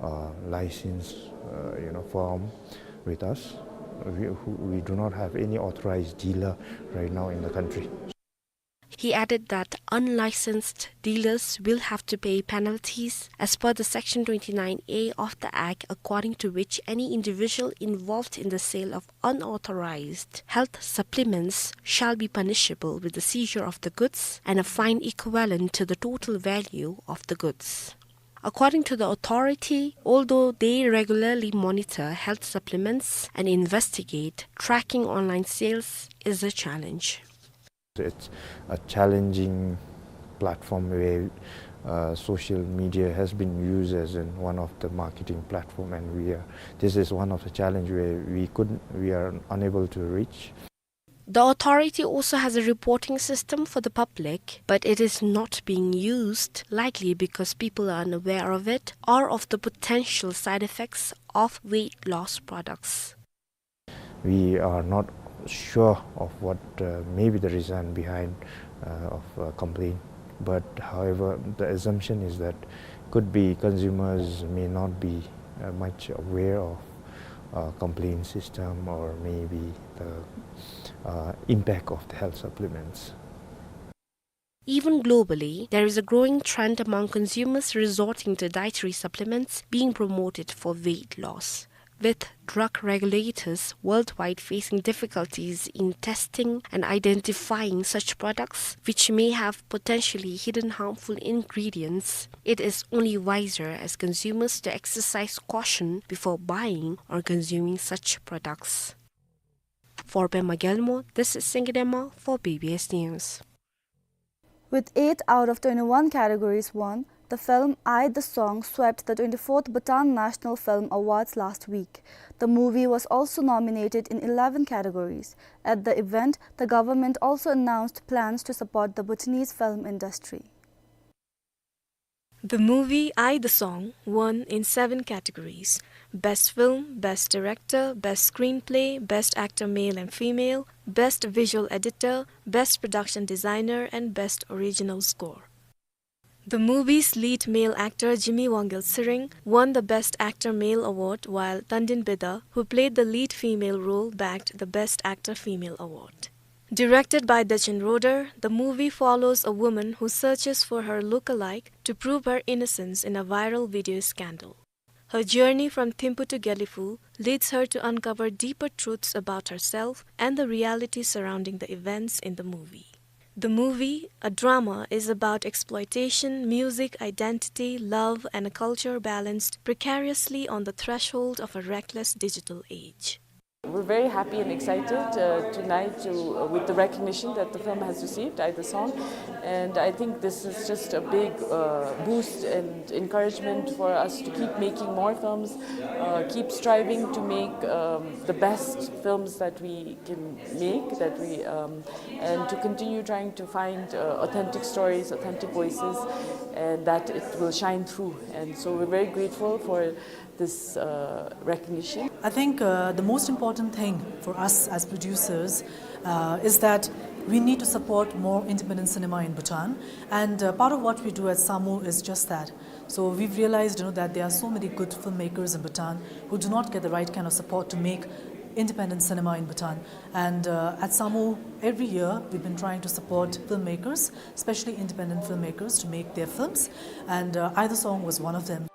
uh, license, uh, you know, firm with us. We, who, we do not have any authorized dealer right now in the country. He added that unlicensed dealers will have to pay penalties as per the Section twenty-nine A of the Act, according to which any individual involved in the sale of unauthorized health supplements shall be punishable with the seizure of the goods and a fine equivalent to the total value of the goods. According to the authority, although they regularly monitor health supplements and investigate, tracking online sales is a challenge. It's a challenging platform where, uh, social media has been used as in one of the marketing platform, and we are, this is one of the challenge where we couldn't, we are unable to reach. The authority also has a reporting system for the public, but it is not being used, likely because people are unaware of it or of the potential side effects of weight loss products. We are not sure of what, uh, may be the reason behind, uh, of, uh, complaint. But however, the assumption is that could be consumers may not be, uh, much aware of, uh, complaint system or maybe the, uh, impact of the health supplements. Even globally, there is a growing trend among consumers resorting to dietary supplements being promoted for weight loss. With drug regulators worldwide facing difficulties in testing and identifying such products which may have potentially hidden harmful ingredients, it is only wiser as consumers to exercise caution before buying or consuming such products. For Pema Gyalmo, this is Singidema for B B S News. With eight out of twenty-one categories won, the film I, the Song swept the twenty-fourth Bhutan National Film Awards last week. The movie was also nominated in eleven categories. At the event, the government also announced plans to support the Bhutanese film industry. The movie I, the Song won in seven categories: Best Film, Best Director, Best Screenplay, Best Actor Male and Female, Best Visual Editor, Best Production Designer, and Best Original Score. The movie's lead male actor Jimmy Wangyal Tshering won the Best Actor Male Award, while Tandin Beda, who played the lead female role, bagged the Best Actor Female Award. Directed by Dechen Roder, the movie follows a woman who searches for her look-alike to prove her innocence in a viral video scandal. Her journey from Thimphu to Gelephu leads her to uncover deeper truths about herself and the reality surrounding the events in the movie. The movie, a drama, is about exploitation, music, identity, love, and a culture balanced precariously on the threshold of a reckless digital age. We're very happy and excited, uh, tonight to, uh, with the recognition that the film has received, Aida Song. And I think this is just a big, uh, boost and encouragement for us to keep making more films, uh, keep striving to make, um, the best films that we can make, that we, um, and to continue trying to find, uh, authentic stories, authentic voices, and that it will shine through. And so we're very grateful for this, uh, recognition. I think, uh, the most important thing for us as producers, uh, is that we need to support more independent cinema in Bhutan. And, uh, part of what we do at SAMU is just that. So we've realized, you know, that there are so many good filmmakers in Bhutan who do not get the right kind of support to make independent cinema in Bhutan. And, uh, at SAMU, every year, we've been trying to support filmmakers, especially independent filmmakers, to make their films. And, uh, Aida Song was one of them.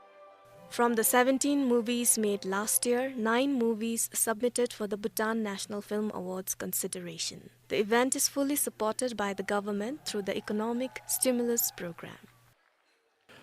From the seventeen movies made last year, nine movies submitted for the Bhutan National Film Awards consideration. The event is fully supported by the government through the Economic Stimulus Program.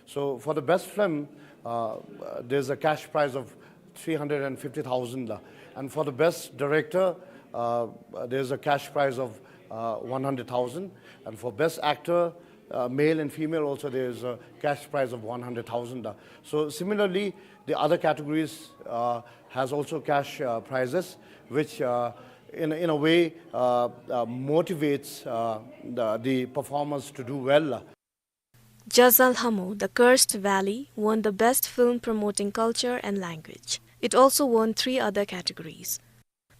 So for the best film, uh, there's a cash prize of three hundred and fifty thousand, uh, and for the best director, uh, there's a cash prize of, uh, one hundred thousand, and for best actor, uh, male and female also, there's a cash prize of one hundred thousand. So similarly, the other categories, uh, has also cash, uh, prizes, which, uh, in, in a way, uh, uh, motivates, uh, the, the performers to do well. Jazal Hamo, The Cursed Valley, won the Best Film Promoting Culture and Language. It also won three other categories.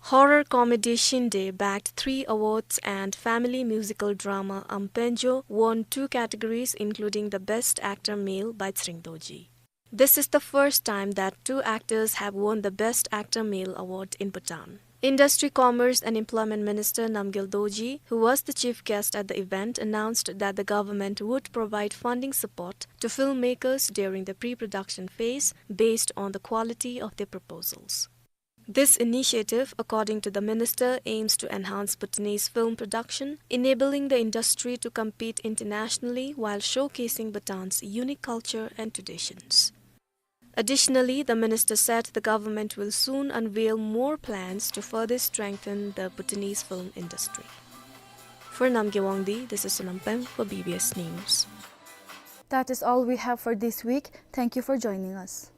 Horror comedy Shinde bagged three awards and family musical drama Ampenjo won two categories, including the Best Actor Male by Tshering Dorji. This is the first time that two actors have won the Best Actor Male award in Bhutan. Industry, Commerce and Employment Minister Namgyel Dorji, who was the chief guest at the event, announced that the government would provide funding support to filmmakers during the pre-production phase based on the quality of their proposals. This initiative, according to the minister, aims to enhance Bhutanese film production, enabling the industry to compete internationally while showcasing Bhutan's unique culture and traditions. Additionally, the minister said the government will soon unveil more plans to further strengthen the Bhutanese film industry. For Namgay Wangdi, this is Sonam Peng for B B S News. That is all we have for this week. Thank you for joining us.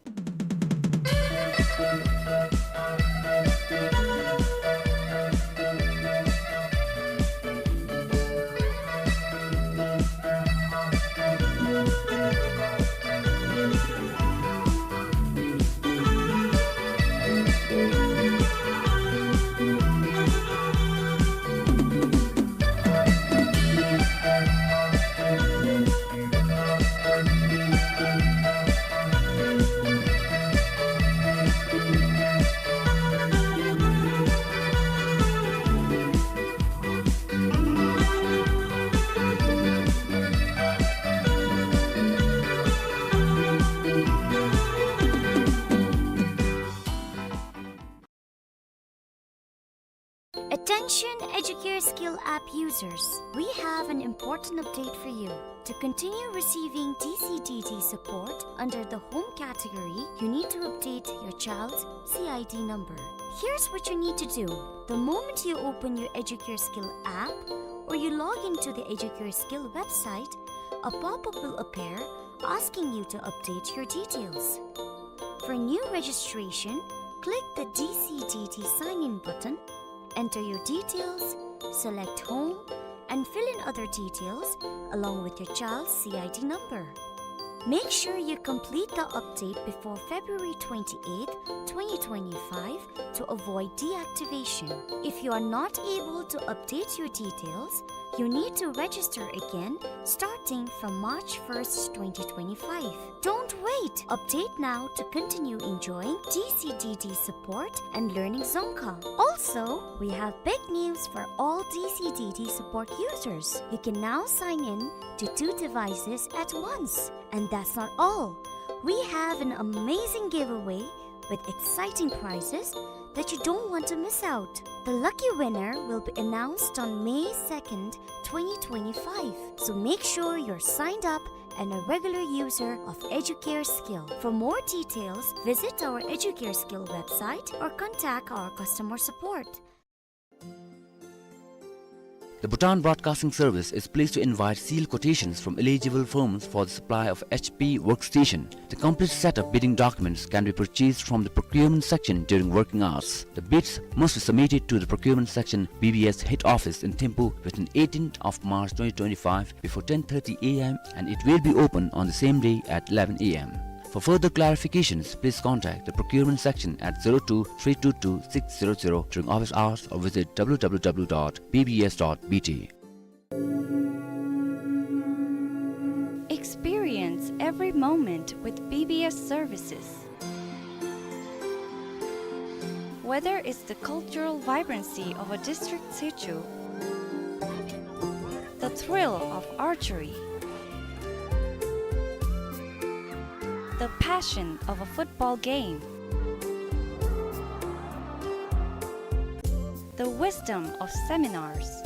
Attention Educare Skill app users, we have an important update for you. To continue receiving D C D D support under the home category, you need to update your child's C I D number. Here's what you need to do. The moment you open your Educare Skill app or you log into the Educare Skill website, a pop-up will appear asking you to update your details. For new registration, click the D C D D sign-in button, enter your details, select Home, and fill in other details along with your child's C I D number. Make sure you complete the update before February twenty-eighth, twenty twenty-five to avoid deactivation. If you are not able to update your details, you need to register again starting from March first, twenty twenty-five. Don't wait! Update now to continue enjoying D C D D support and learning Dzongkha. Also, we have big news for all D C D D support users. You can now sign in to two devices at once. And that's not all. We have an amazing giveaway with exciting prizes that you don't want to miss out. The lucky winner will be announced on May second, twenty twenty-five. So make sure you're signed up and a regular user of Educare Skill. For more details, visit our Educare Skill website or contact our customer support. The Bhutan Broadcasting Service is pleased to invite sealed quotations from eligible firms for the supply of H P workstation. The complete set of bidding documents can be purchased from the procurement section during working hours. The bids must be submitted to the procurement section, B B S head office in Thimphu within eighteenth of March twenty twenty-five before ten thirty A M, and it will be open on the same day at eleven A M. For further clarifications, please contact the procurement section at zero two three two two six zero zero during office hours or visit W W W dot B B S dot B T. Experience every moment with B B S services. Whether it's the cultural vibrancy of a district situ, the thrill of archery, the passion of a football game, the wisdom of seminars,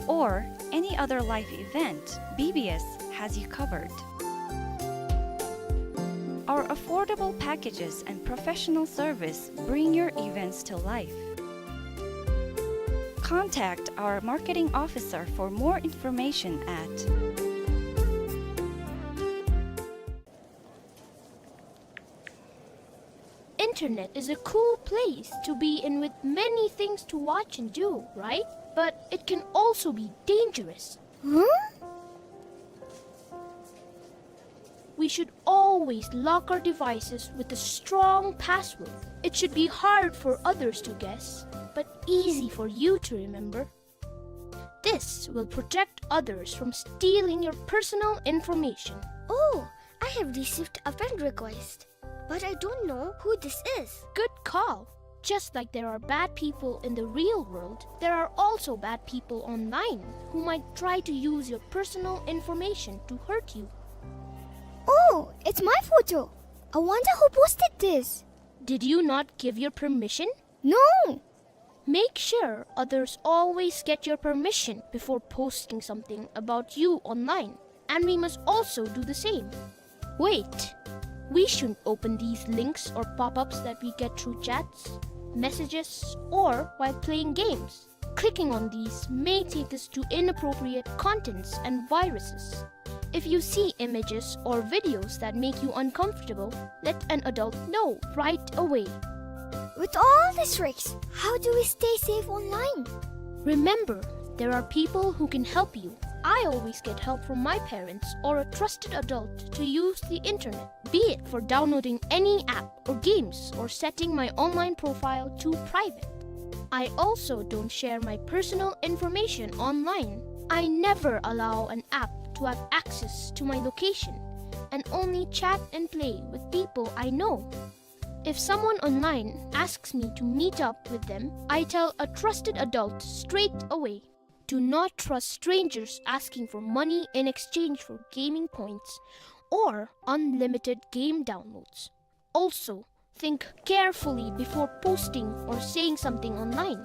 or any other life event, B B S has you covered. Our affordable packages and professional service bring your events to life. Contact our marketing officer for more information at Internet is a cool place to be in with many things to watch and do, right? But it can also be dangerous. Huh? We should always lock our devices with a strong password. It should be hard for others to guess, but easy for you to remember. This will protect others from stealing your personal information. Oh, I have received a friend request, but I don't know who this is. Good call. Just like there are bad people in the real world, there are also bad people online who might try to use your personal information to hurt you. Oh, it's my photo. I wonder who posted this. Did you not give your permission? No. Make sure others always get your permission before posting something about you online, and we must also do the same. Wait, we shouldn't open these links or pop-ups that we get through chats, messages, or while playing games. Clicking on these may take us to inappropriate contents and viruses. If you see images or videos that make you uncomfortable, let an adult know right away. With all these risks, how do we stay safe online? Remember, there are people who can help you. I always get help from my parents or a trusted adult to use the internet, be it for downloading any app or games or setting my online profile to private. I also don't share my personal information online. I never allow an app to have access to my location and only chat and play with people I know. If someone online asks me to meet up with them, I tell a trusted adult straight away. Do not trust strangers asking for money in exchange for gaming points or unlimited game downloads. Also, think carefully before posting or saying something online.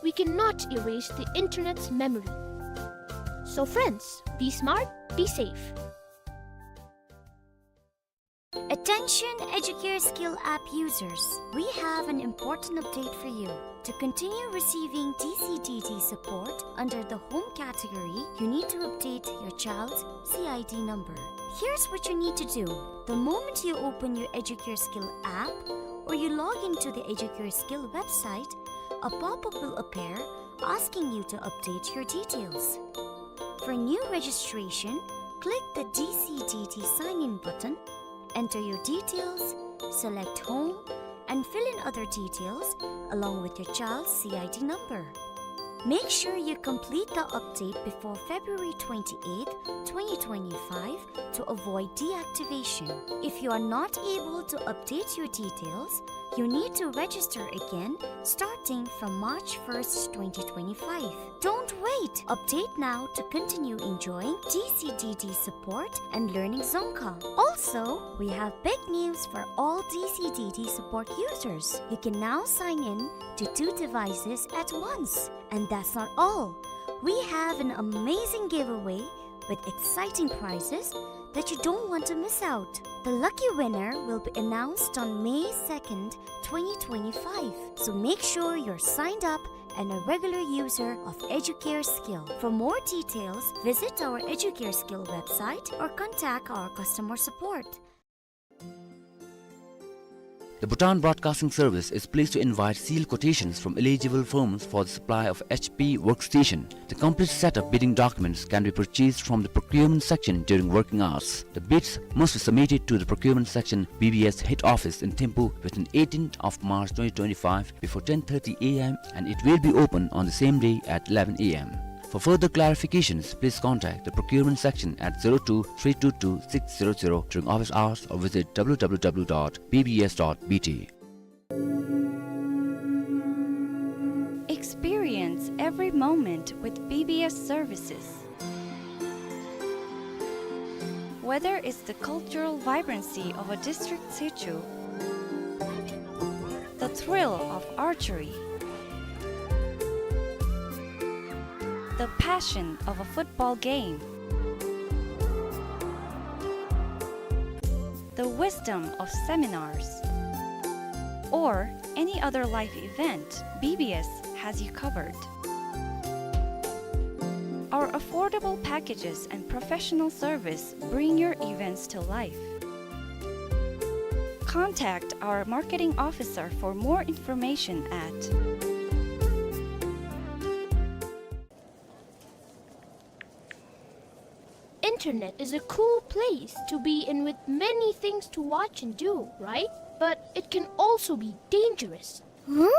We cannot erase the internet's memory. So friends, be smart, be safe. Attention Educare Skill app users, we have an important update for you. To continue receiving D C D T support under the home category, you need to update your child's C I D number. Here's what you need to do. The moment you open your Educare Skill app or you log into the Educare Skill website, a pop-up will appear asking you to update your details. For new registration, click the D C D T sign-in button, enter your details, select Home, and fill in other details along with your child's C I D number. Make sure you complete the update before February twenty-eighth, twenty twenty-five to avoid deactivation. If you are not able to update your details, You need to register again starting from March first, twenty twenty-five. Don't wait! Update now to continue enjoying D C D D support and learning Dzongkha. Also, we have big news for all D C D D support users. You can now sign in to two devices at once. And that's not all. We have an amazing giveaway with exciting prizes that you don't want to miss out. The lucky winner will be announced on May second, twenty twenty-five. So make sure you're signed up and a regular user of Educare Skill. For more details, visit our Educare Skill website or contact our customer support. The Bhutan Broadcasting Service is pleased to invite sealed quotations from eligible firms for the supply of H P workstation. The complete set of bidding documents can be purchased from the procurement section during working hours. The bids must be submitted to the procurement section, B B S head office in Thimphu within eighteenth of March twenty twenty-five before ten thirty A M, and it will be open on the same day at eleven A M. For further clarifications, please contact the procurement section at zero two three two two six zero zero during office hours or visit W W W dot B B S dot B T. Experience every moment with B B S services. Whether it's the cultural vibrancy of a district situ, the thrill of archery, the passion of a football game, the wisdom of seminars, or any other life event, B B S has you covered. Our affordable packages and professional service bring your events to life. Contact our marketing officer for more information at Internet is a cool place to be in with many things to watch and do, right? But it can also be dangerous. Huh?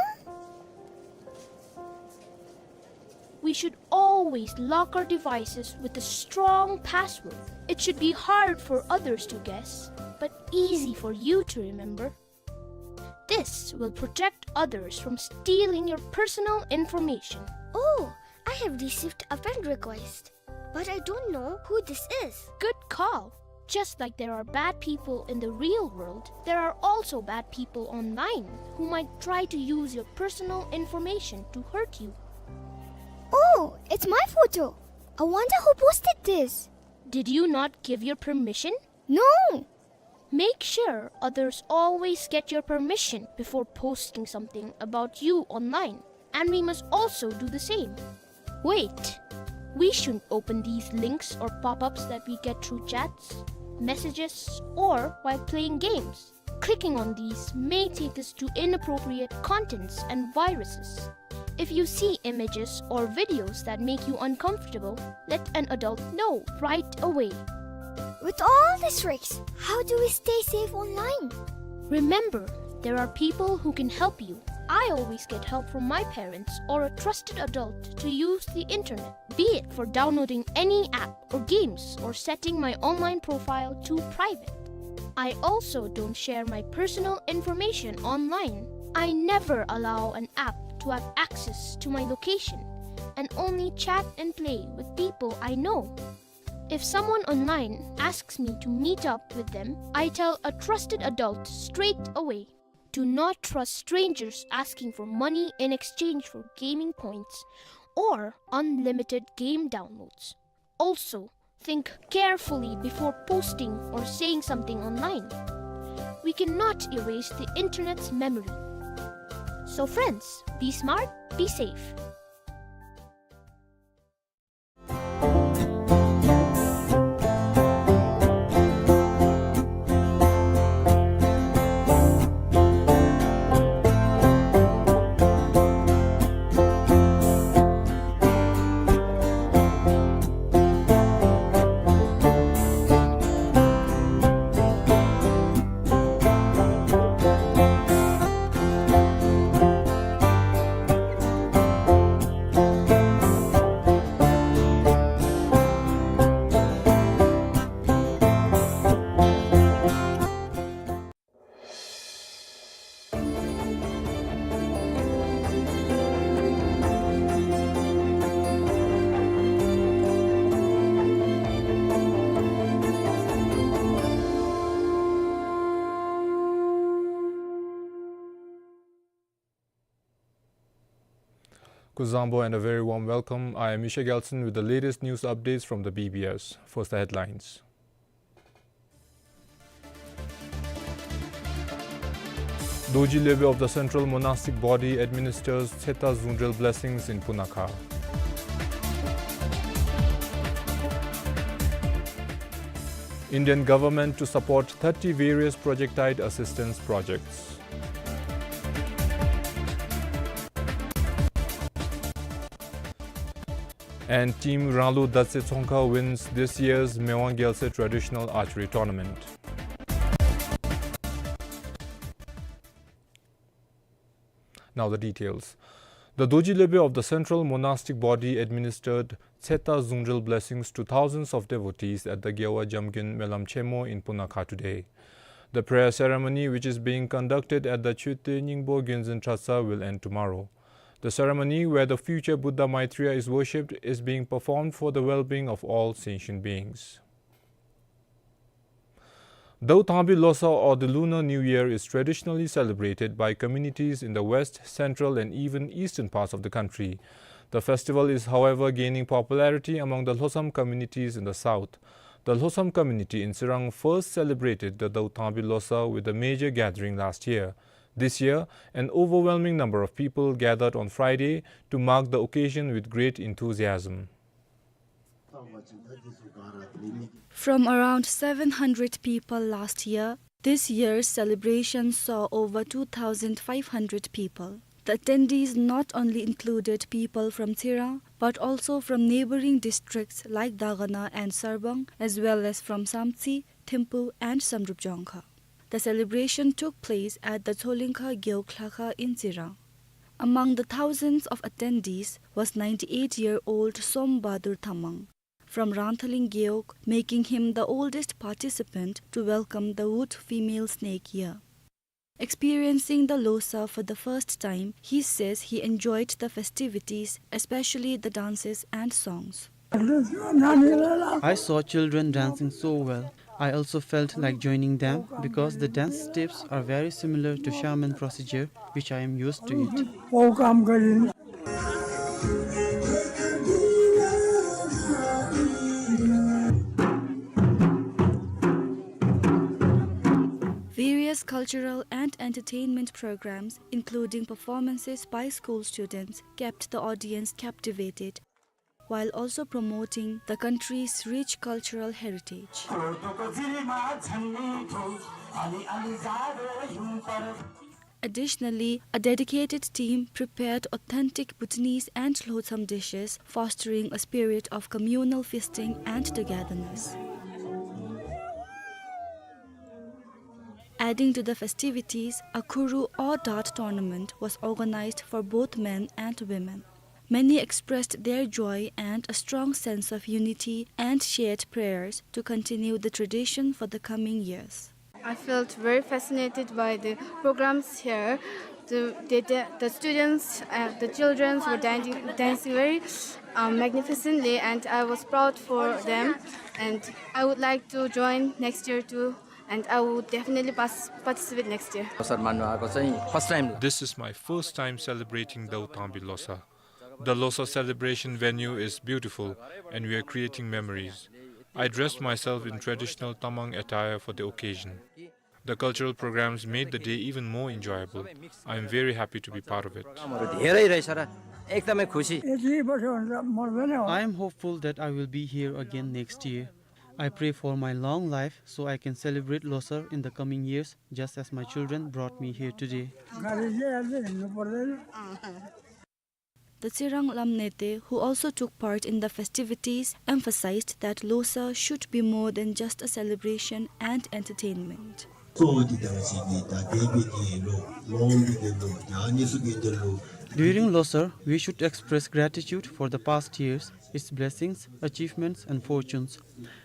We should always lock our devices with a strong password. It should be hard for others to guess, but easy for you to remember. This will protect others from stealing your personal information. Oh, I have received a friend request, but I don't know who this is. Good call. Just like there are bad people in the real world, there are also bad people online who might try to use your personal information to hurt you. Oh, it's my photo. I wonder who posted this. Did you not give your permission? No! Make sure others always get your permission before posting something about you online, and we must also do the same. Wait, we shouldn't open these links or pop-ups that we get through chats, messages, or while playing games. Clicking on these may take us to inappropriate contents and viruses. If you see images or videos that make you uncomfortable, let an adult know right away. With all these risks, how do we stay safe online? Remember, there are people who can help you. I always get help from my parents or a trusted adult to use the internet, be it for downloading any app or games or setting my online profile to private. I also don't share my personal information online. I never allow an app to have access to my location and only chat and play with people I know. If someone online asks me to meet up with them, I tell a trusted adult straight away. Do not trust strangers asking for money in exchange for gaming points or unlimited game downloads. Also, think carefully before posting or saying something online. We cannot erase the internet's memory. So friends, be smart, be safe. Kuzuzangpo and a very warm welcome. I am Misha Gelson with the latest news updates from the B B S. First, the headlines. Dorji Lobey of the Central Monastic Body administers Tseta Zungdrel blessings in Punakha. Indian government to support thirty various project-aid assistance projects. And Team Ranglo Datse Tsongkha wins this year's Mewang Gyalse Traditional Archery Tournament. Now the details. The Dorji Lobey of the Central Monastic Body administered Tseta Zungdrel blessings to thousands of devotees at the Gewha Jamgyun Melam Chemo in Punakha today. The prayer ceremony, which is being conducted at the Choeten Nyingpo Gyunzen Tratsar, will end tomorrow. The ceremony, where the future Buddha Maitreya is worshipped, is being performed for the well-being of all sentient beings. Daotangbi Losar, or the Lunar New Year, is traditionally celebrated by communities in the west, central, and even eastern parts of the country. The festival is, however, gaining popularity among the Lhotsam communities in the south. The Lhotsam community in Tsirang first celebrated the Daotangbi Losar with a major gathering last year. This year, an overwhelming number of people gathered on Friday to mark the occasion with great enthusiasm. From around seven hundred people last year, this year's celebration saw over two thousand five hundred people. The attendees not only included people from Tsirang, but also from neighboring districts like Dagana and Sarbang, as well as from Samtse, Thimphu, and Samdrup Jongkha. The celebration took place at the Tsolingkha Gewog Lhakha in Tsirang. Among the thousands of attendees was ninety-eight-year-old Som Bahadur Tamang from Rangthaling Gewog, making him the oldest participant to welcome the Wood Female Snake Year. Experiencing the Losar for the first time, he says he enjoyed the festivities, especially the dances and songs. I saw children dancing so well. I also felt like joining them because the dance steps are very similar to shaman procedure, which I am used to it. Various cultural and entertainment programs, including performances by school students, kept the audience captivated, while also promoting the country's rich cultural heritage. Additionally, a dedicated team prepared authentic Bhutanese and Lhotsam dishes, fostering a spirit of communal feasting and togetherness. Adding to the festivities, a Khuru or dart tournament was organized for both men and women. Many expressed their joy and a strong sense of unity and shared prayers to continue the tradition for the coming years. I felt very fascinated by the programs here. The, the, the, the students, uh, the children were dancing, dancing very, um, magnificently, and I was proud for them. And I would like to join next year too, and I would definitely pas-, participate next year. Losar मान्नु आएको चाहिँ first time। This is my first time celebrating Daotangbi Losar. The Losar celebration venue is beautiful and we are creating memories. I dressed myself in traditional Tamang attire for the occasion. The cultural programs made the day even more enjoyable. I am very happy to be part of it. प्रोग्रामहरू धेरै रहेछ र एकदमै खुसी। यति वर्ष हुन्छ, मर्दैन हो। I am hopeful that I will be here again next year. I pray for my long life so I can celebrate Losar in the coming years, just as my children brought me here today. गाडी चाहिँ आज हिँड्नु पर्दैन। The Tsirang Lamnete, who also took part in the festivities, emphasized that Losar should be more than just a celebration and entertainment. During Losar, we should express gratitude for the past years, its blessings, achievements, and fortunes.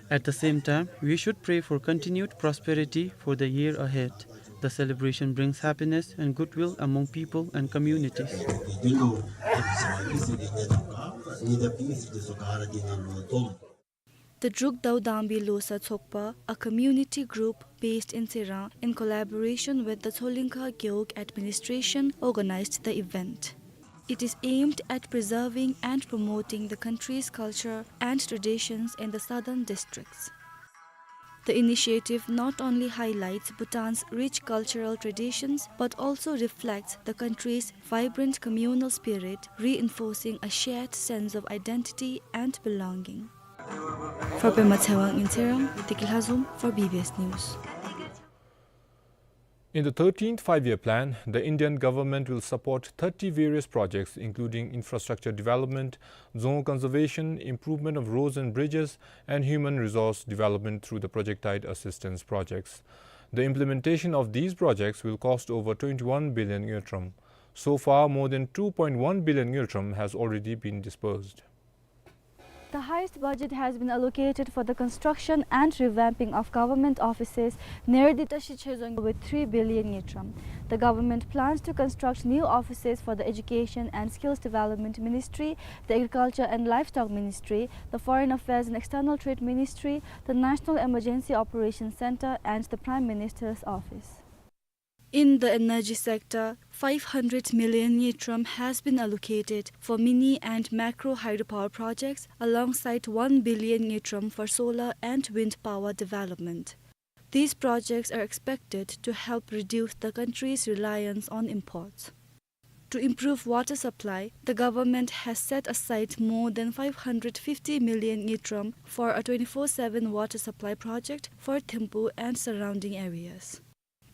At the same time, we should pray for continued prosperity for the year ahead. The celebration brings happiness and goodwill among people and communities. The Druk Daodangbi Losar Tshokpa, a community group based in Tsirang, in collaboration with the Tsolingkha Gewog administration, organized the event. It is aimed at preserving and promoting the country's culture and traditions in the southern districts. The initiative not only highlights Bhutan's rich cultural traditions but also reflects the country's vibrant communal spirit, reinforcing a shared sense of identity and belonging. For Pema Tshewang in Tshering, Tiki Lhazom for B B S News. In the thirteenth Five-Year Plan, the Indian government will support thirty various projects, including infrastructure development, dzong conservation, improvement of roads and bridges, and human resource development through the project-tied assistance projects. The implementation of these projects will cost over twenty-one billion ngultrum. So far, more than two point one billion ngultrum has already been disbursed. The highest budget has been allocated for the construction and revamping of government offices near the Tashi Chhedzong with three billion ngultrum. The government plans to construct new offices for the Education and Skills Development Ministry, the Agriculture and Livestock Ministry, the Foreign Affairs and External Trade Ministry, the National Emergency Operations Center, and the Prime Minister's office. In the energy sector, five hundred million ngultrum has been allocated for mini and macro hydropower projects, alongside one billion ngultrum for solar and wind power development. These projects are expected to help reduce the country's reliance on imports. To improve water supply, the government has set aside more than five hundred fifty million ngultrum for a twenty-four seven water supply project for Thimphu and surrounding areas.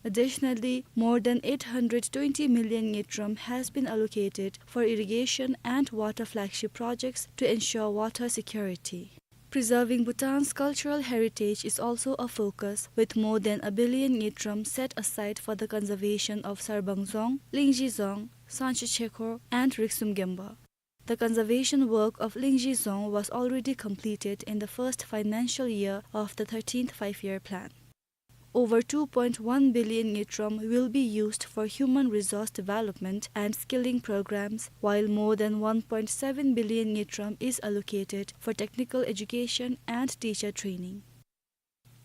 Additionally, more than eight hundred twenty million ngultrum has been allocated for irrigation and water flagship projects to ensure water security. Preserving Bhutan's cultural heritage is also a focus, with more than a billion ngultrum set aside for the conservation of Sarbang Dzong, Lingzhi Dzong, Sangchi Chekhor, and Riksum Gemba. The conservation work of Lingzhi Dzong was already completed in the first financial year of the thirteenth Five-Year Plan. Over two point one billion ngultrum will be used for human resource development and skilling programs, while more than one point seven billion ngultrum is allocated for technical education and teacher training.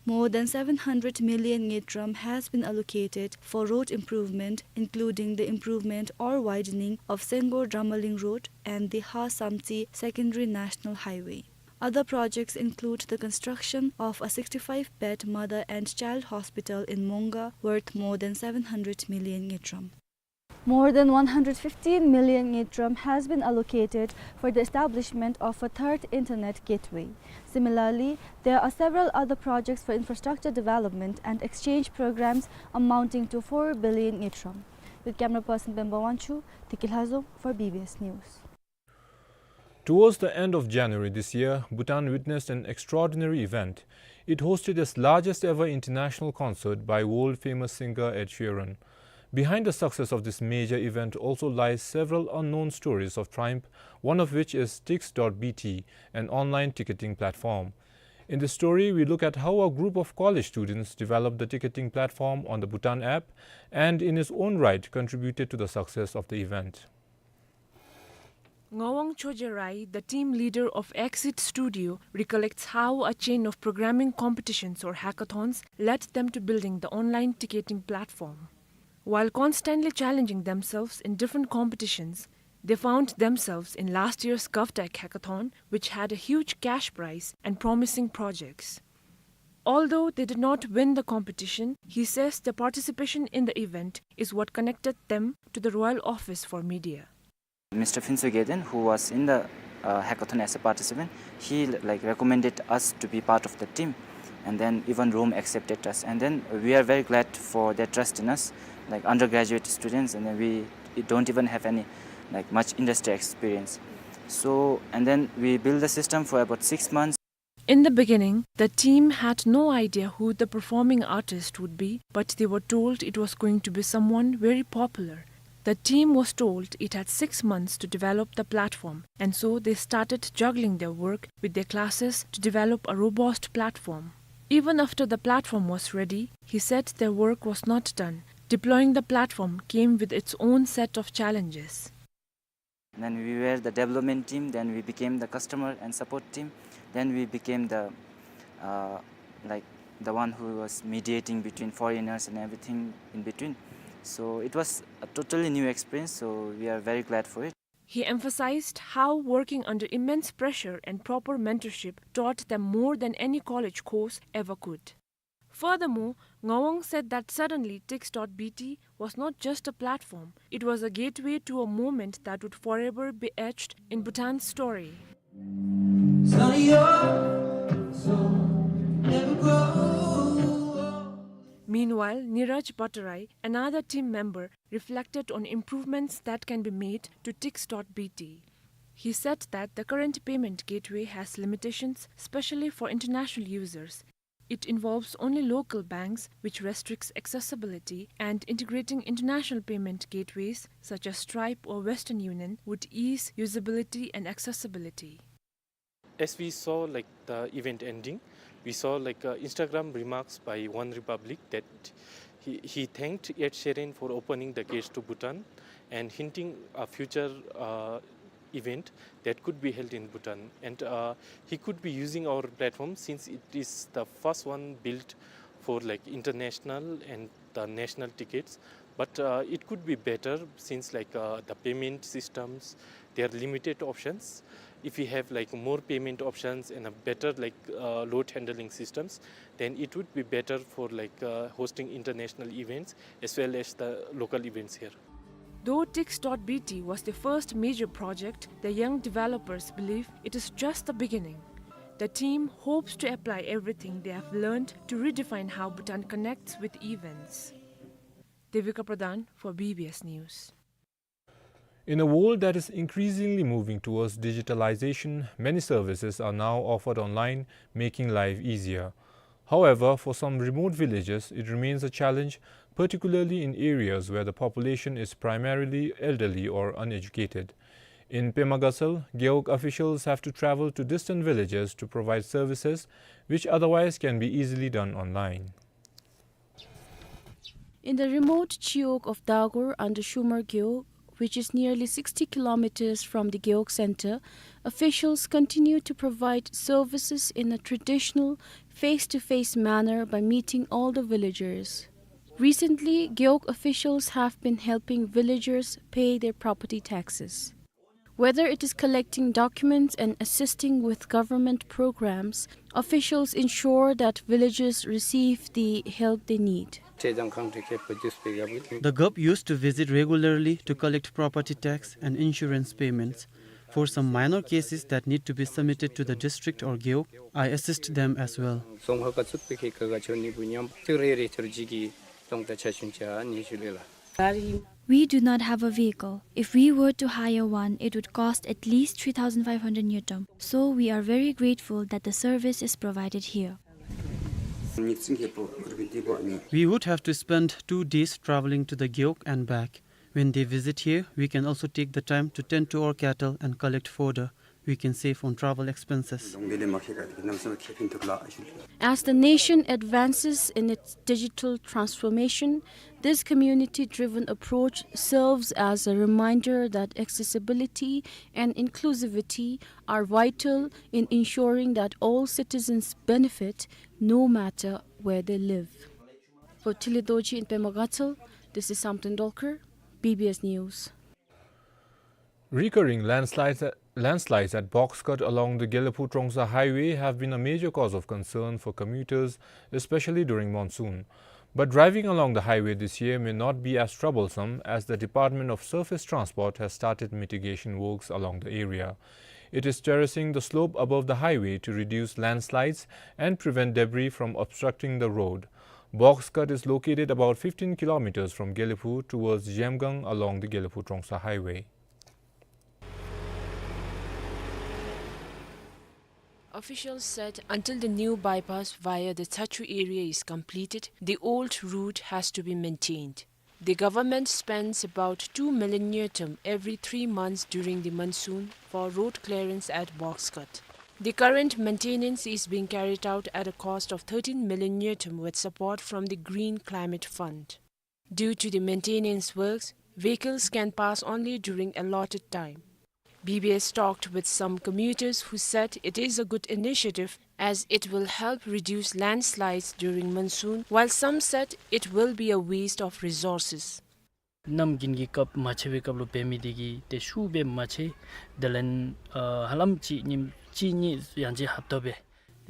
More than seven hundred million ngultrum has been allocated for road improvement, including the improvement or widening of Sengor Dramaling Road and the Ha Samtse Secondary National Highway. Other projects include the construction of a sixty-five bed mother and child hospital in Monga, worth more than seven hundred million ngultrum. More than one hundred fifteen million ngultrum has been allocated for the establishment of a third internet gateway. Similarly, there are several other projects for infrastructure development and exchange programs amounting to four billion ngultrum. With camera person Pemba Wangchuk, Tiki Lhazom for B B S News. Towards the end of January this year, Bhutan witnessed an extraordinary event. It hosted its largest ever international concert by world-famous singer Ed Sheeran. Behind the success of this major event also lies several unknown stories of triumph, one of which is Tix dot B T, an online ticketing platform. In this story, we look at how a group of college students developed the ticketing platform on the Bhutan app and, in its own right, contributed to the success of the event. Ngawang Choje Rai, the team leader of Exit Studio, recollects how a chain of programming competitions or hackathons led them to building the online ticketing platform. While constantly challenging themselves in different competitions, they found themselves in last year's GovTech hackathon, which had a huge cash prize and promising projects. Although they did not win the competition, he says their participation in the event is what connected them to the Royal Office for Media. Mister Phuntsho Gyaltsen, who was in the, uh, hackathon as a participant, he, like, recommended us to be part of the team, and then even Rome accepted us, and then we are very glad for their trust in us, like, undergraduate students, and then we don't even have any, like, much industry experience. So, and then we build the system for about six months. In the beginning, the team had no idea who the performing artist would be, but they were told it was going to be someone very popular. The team was told it had six months to develop the platform, and so they started juggling their work with their classes to develop a robust platform. Even after the platform was ready, he said their work was not done. Deploying the platform came with its own set of challenges. Then we were the development team, then we became the customer and support team, then we became the, uh, like, the one who was mediating between foreigners and everything in between. So it was a totally new experience, so we are very glad for it. He emphasized how working under immense pressure and proper mentorship taught them more than any college course ever could. Furthermore, Ngawang said that suddenly Tix dot B T was not just a platform, it was a gateway to a moment that would forever be etched in Bhutan's story. Meanwhile, Niraj Bhattarai, another team member, reflected on improvements that can be made to Tix dot B T. He said that the current payment gateway has limitations, especially for international users. It involves only local banks, which restricts accessibility, and integrating international payment gateways such as Stripe or Western Union would ease usability and accessibility. As we saw, like, the event ending, we saw, like, uh, Instagram remarks by One Republic that he, he thanked Ed Sheeran for opening the gates to Bhutan and hinting a future, uh, event that could be held in Bhutan. And, uh, he could be using our platform since it is the first one built for, like, international and the national tickets. But, uh, it could be better since, like, uh, the payment systems, there are limited options. If we have, like, more payment options and a better, like, uh, load handling systems, then it would be better for, like, uh, hosting international events as well as the local events here. Though Tix dot B T was the first major project, the young developers believe it is just the beginning. The team hopes to apply everything they have learned to redefine how Bhutan connects with events. Devika Pradhan for B B S News. In a world that is increasingly moving towards digitalization, many services are now offered online, making life easier. However, for some remote villages, it remains a challenge, particularly in areas where the population is primarily elderly or uneducated. In Pema Gatshel, Gewog officials have to travel to distant villages to provide services which otherwise can be easily done online. In the remote Chiwog of Dagur under Shumar Gewog, which is nearly sixty kilometers from the Gewog center, officials continue to provide services in a traditional, face-to-face manner by meeting all the villagers. Recently, Gewog officials have been helping villagers pay their property taxes. Whether it is collecting documents and assisting with government programs, officials ensure that villagers receive the help they need. The Gewog used to visit regularly to collect property tax and insurance payments. For some minor cases that need to be submitted to the district or Gewog, I assist them as well. We do not have a vehicle. If we were to hire one, it would cost at least three thousand five hundred ngultrum. So we are very grateful that the service is provided here. We would have to spend two days traveling to the Gewog and back. When they visit here, we can also take the time to tend to our cattle and collect fodder. We can save on travel expenses. As the nation advances in its digital transformation, this community-driven approach serves as a reminder that accessibility and inclusivity are vital in ensuring that all citizens benefit, no matter where they live. For Tili Dorji in Pema Gatshel, this is Samten Dolkar, B B S News. Recurring landslides, landslides at Box Cut along the Gelephu-Trongsa highway have been a major cause of concern for commuters, especially during monsoon. But driving along the highway this year may not be as troublesome, as the Department of Surface Transport has started mitigation works along the area. It is terracing the slope above the highway to reduce landslides and prevent debris from obstructing the road. Box Cut is located about fifteen kilometers from Gelephu towards Zhemgang along the Gelephu-Trongsa highway. Officials said until the new bypass via the Tsachu area is completed, the old route has to be maintained. The government spends about two million ngultrum every three months during the monsoon for road clearance at Box Cut. The current maintenance is being carried out at a cost of thirteen million ngultrum with support from the Green Climate Fund. Due to the maintenance works, vehicles can pass only during allotted time. B B S talked with some commuters who said it is a good initiative as it will help reduce landslides during monsoon, while some said it will be a waste of resources. གནམ་དགུན་གྱི་སྐབས་མ་ཆེ་བའི་སྐབས་ལུ་འབད་མི་དེ་གིས་ཏེ་ཤུགས་སྦེ་མ་ཆེ། དེ་ལས་ཨ་ཧ་ལམ་གཅིག་ཉིནམ་གཅིག་གཉིས་ཡང་ཅིན་ཧབ་ཏ་སྦེ།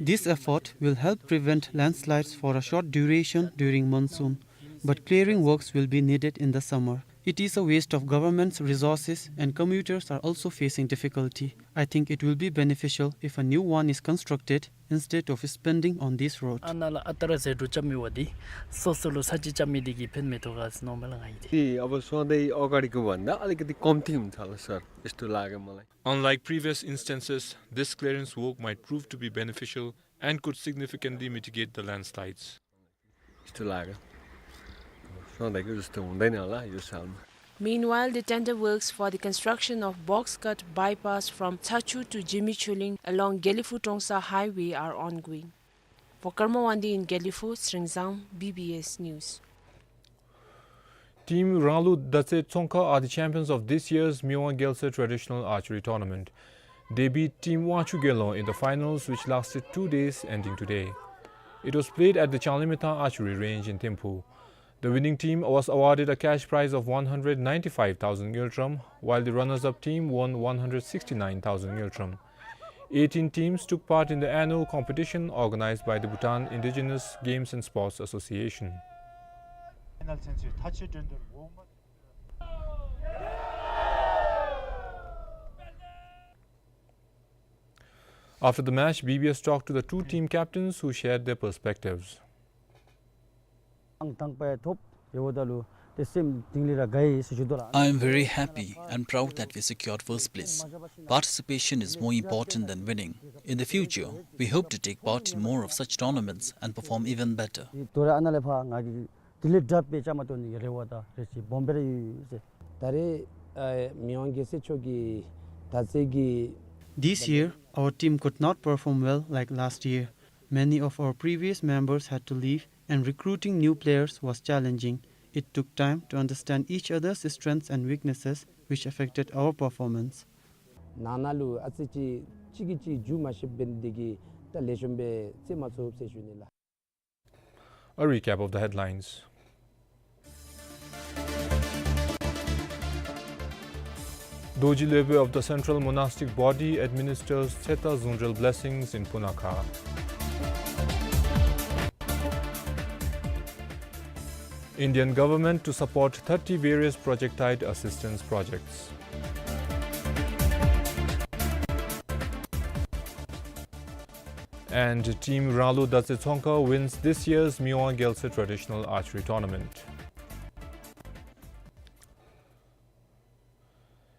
This effort will help prevent landslides for a short duration during monsoon, but clearing works will be needed in the summer. It is a waste of government's resources and commuters are also facing difficulty. I think it will be beneficial if a new one is constructed instead of spending on this road. ཨ་ནཱ་ལས་ཨ་རྟག་ར་ཟད་འགྲོ་རྐྱབ་མི་བ་འདི་སོ་སོ་ལུ་ས་ཅིག་རྐྱབ་མི་དེ་གིས་ཕན་མི་ཐོགས་ག་ཟེར་མནོཝ་མས་ལགས་ང་གིས་འདི། ཨ་བ་སོང་དེ་ཨོ་ག་རི་གི་བ་འདི་ཨ་ལི་ཀ་འདི་ཀོམ་ཐིམ་ཚར་ལགས་སར་ཨིས་ཏུ་ལ་གེ་མ་ལེ། Unlike previous instances, this clearance work might prove to be beneficial and could significantly mitigate the landslides. Meanwhile, the tender works for the construction of box cut bypass from Chachu to Zhimichhuling along Gelephu-Trongsa highway are ongoing. For Karma Wangdi in Gelephu, Sringzang, B B S News. Team Ranglu Datse Tsongkha are the champions of this year's Miwang Gyalse Traditional Archery Tournament. They beat Team Wangchu Gelong in the finals, which lasted two days, ending today. It was played at the Changlimithang Archery Range in Thimphu. The winning team was awarded a cash prize of one hundred ninety-five thousand ngultrum, while the runners-up team won one hundred sixty-nine thousand ngultrum. Eighteen teams took part in the annual competition organized by the Bhutan Indigenous Games and Sports Association. After the match, B B S talked to the two team captains who shared their perspectives. I am very happy and proud that we secured first place. Participation is more important than winning. In the future, we hope to take part in more of such tournaments and perform even better. This year, our team could not perform well like last year. Many of our previous members had to leave, and recruiting new players was challenging. It took time to understand each other's strengths and weaknesses, which affected our performance. ནང་ན་ལུ་ཨ་ཙི་ཅིག་གཅིག་གིས་གཅིག་འཇུ་མ་ཤེསཔ་འབད་ནི་དེ་གིས་ད་ལེགས་ཤོམ་སྦེ་རྩེད་མ་ཚུགས་ཟེར་ཞུ་ནི་ལགས། A recap of the headlines. Dorji Lhebe of the Central Monastic Body administers Tseta Zungdrel blessings in Punakha. Indian government to support thirty various project-tied assistance projects. And Team Ranglu Datse Tsongkha wins this year's Miwang Gyalse Traditional Archery Tournament.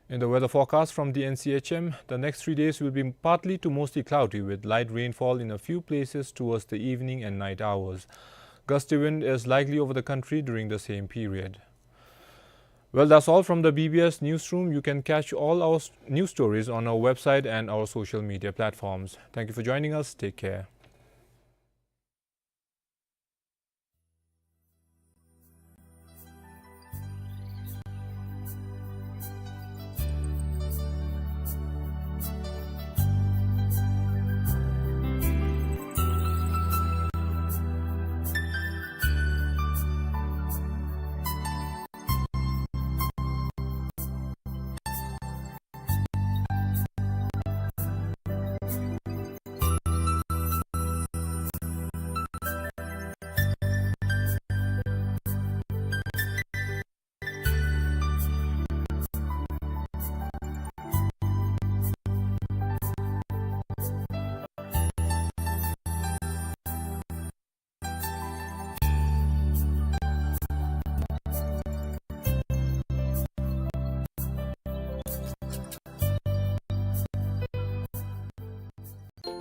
In the weather forecast from the N C H M, the next three days will be partly to mostly cloudy with light rainfall in a few places towards the evening and night hours. Gusty wind is likely over the country during the same period. Well, that's all from the B B S newsroom. You can catch all our s-, news stories on our website and our social media platforms. Thank you for joining us. Take care.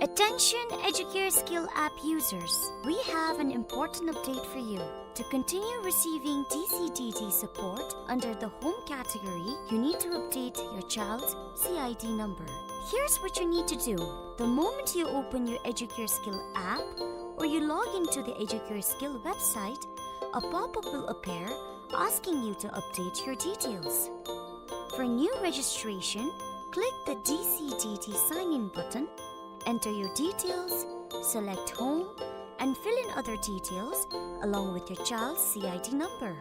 Attention Educare Skill app users, we have an important update for you. To continue receiving D C D T support under the Home category, you need to update your child's C I D number. Here's what you need to do. The moment you open your Educare Skill app or you log into the Educare Skill website, a pop-up will appear asking you to update your details. For new registration, click the D C D T sign-in button, enter your details, select Home, and fill in other details along with your child's C I D number.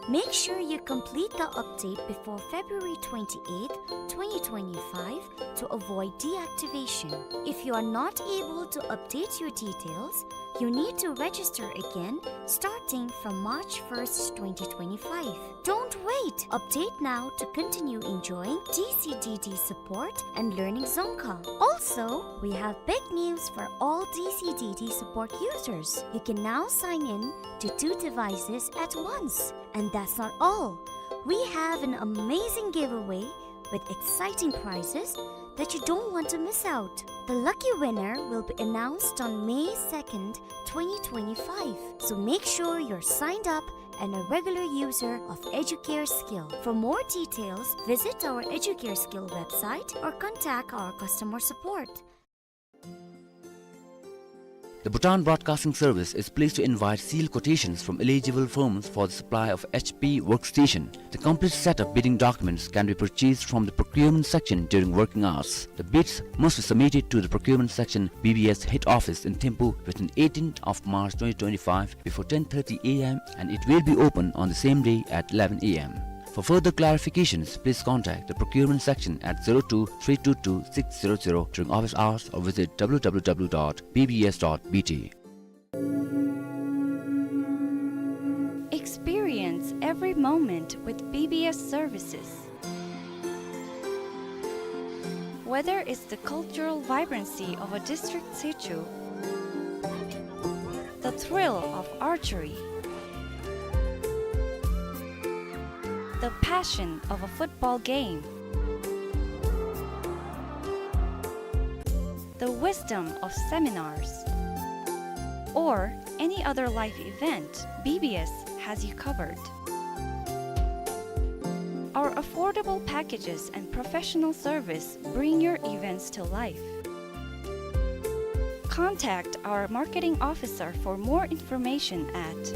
Make sure you complete the update before February twenty-eighth, twenty twenty-five to avoid deactivation. If you are not able to update your details, you need to register again starting from March first, twenty twenty-five. Don't wait! Update now to continue enjoying D C D D support and learning Dzongkha. Also, we have big news for all D C D D support users. You can now sign in to two devices at once. And that's not all. We have an amazing giveaway with exciting prizes that you don't want to miss out. The lucky winner will be announced on May second, twenty twenty-five. So make sure you're signed up and a regular user of Educare Skill. For more details, visit our Educare Skill website or contact our customer support. The Bhutan Broadcasting Service is pleased to invite sealed quotations from eligible firms for the supply of H P workstation. The complete set of bidding documents can be purchased from the procurement section during working hours. The bids must be submitted to the procurement section, B B S head office in Thimphu, within eighteenth of March twenty twenty-five before ten thirty A M, and it will be open on the same day at eleven A M. For further clarifications, please contact the procurement section at zero two three two two six zero zero during office hours or visit W W W dot B B S dot B T. Experience every moment with B B S services. Whether it's the cultural vibrancy of a district situ, the thrill of archery, the passion of a football game, the wisdom of seminars, or any other life event, B B S has you covered. Our affordable packages and professional service bring your events to life. Contact our marketing officer for more information at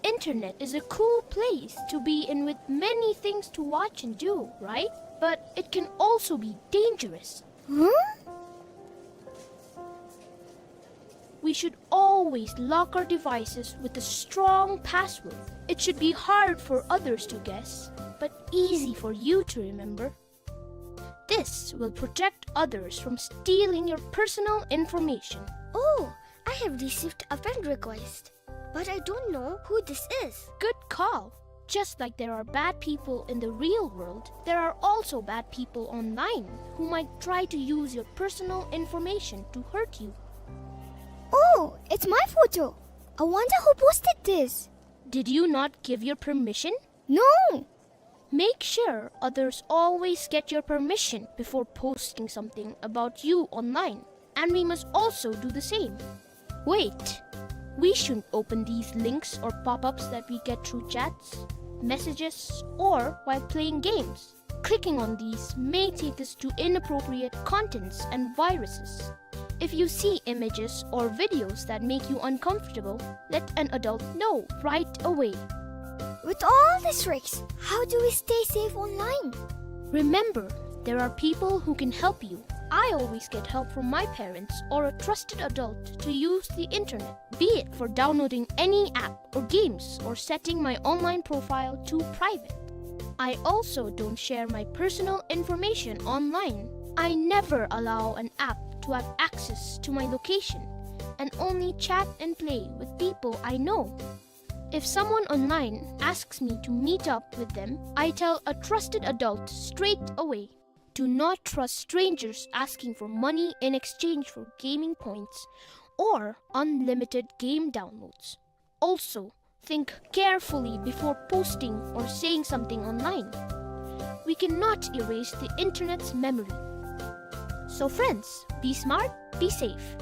Internet is a cool place to be in with many things to watch and do, right? But it can also be dangerous. Huh? We should always lock our devices with a strong password. It should be hard for others to guess, but easy for you to remember. This will protect others from stealing your personal information. Oh, I have received a friend request, but I don't know who this is. Good call. Just like there are bad people in the real world, there are also bad people online who might try to use your personal information to hurt you. Oh, it's my photo. I wonder who posted this. Did you not give your permission? No! Make sure others always get your permission before posting something about you online, and we must also do the same. Wait! We shouldn't open these links or pop-ups that we get through chats, messages, or while playing games. Clicking on these may take us to inappropriate contents and viruses. If you see images or videos that make you uncomfortable, let an adult know right away. With all these risks, how do we stay safe online? Remember, there are people who can help you. I always get help from my parents or a trusted adult to use the internet, be it for downloading any app or games or setting my online profile to private. I also don't share my personal information online. I never allow an app to have access to my location and only chat and play with people I know. If someone online asks me to meet up with them, I tell a trusted adult straight away. Do not trust strangers asking for money in exchange for gaming points or unlimited game downloads. Also, think carefully before posting or saying something online. We cannot erase the internet's memory. So friends, be smart, be safe.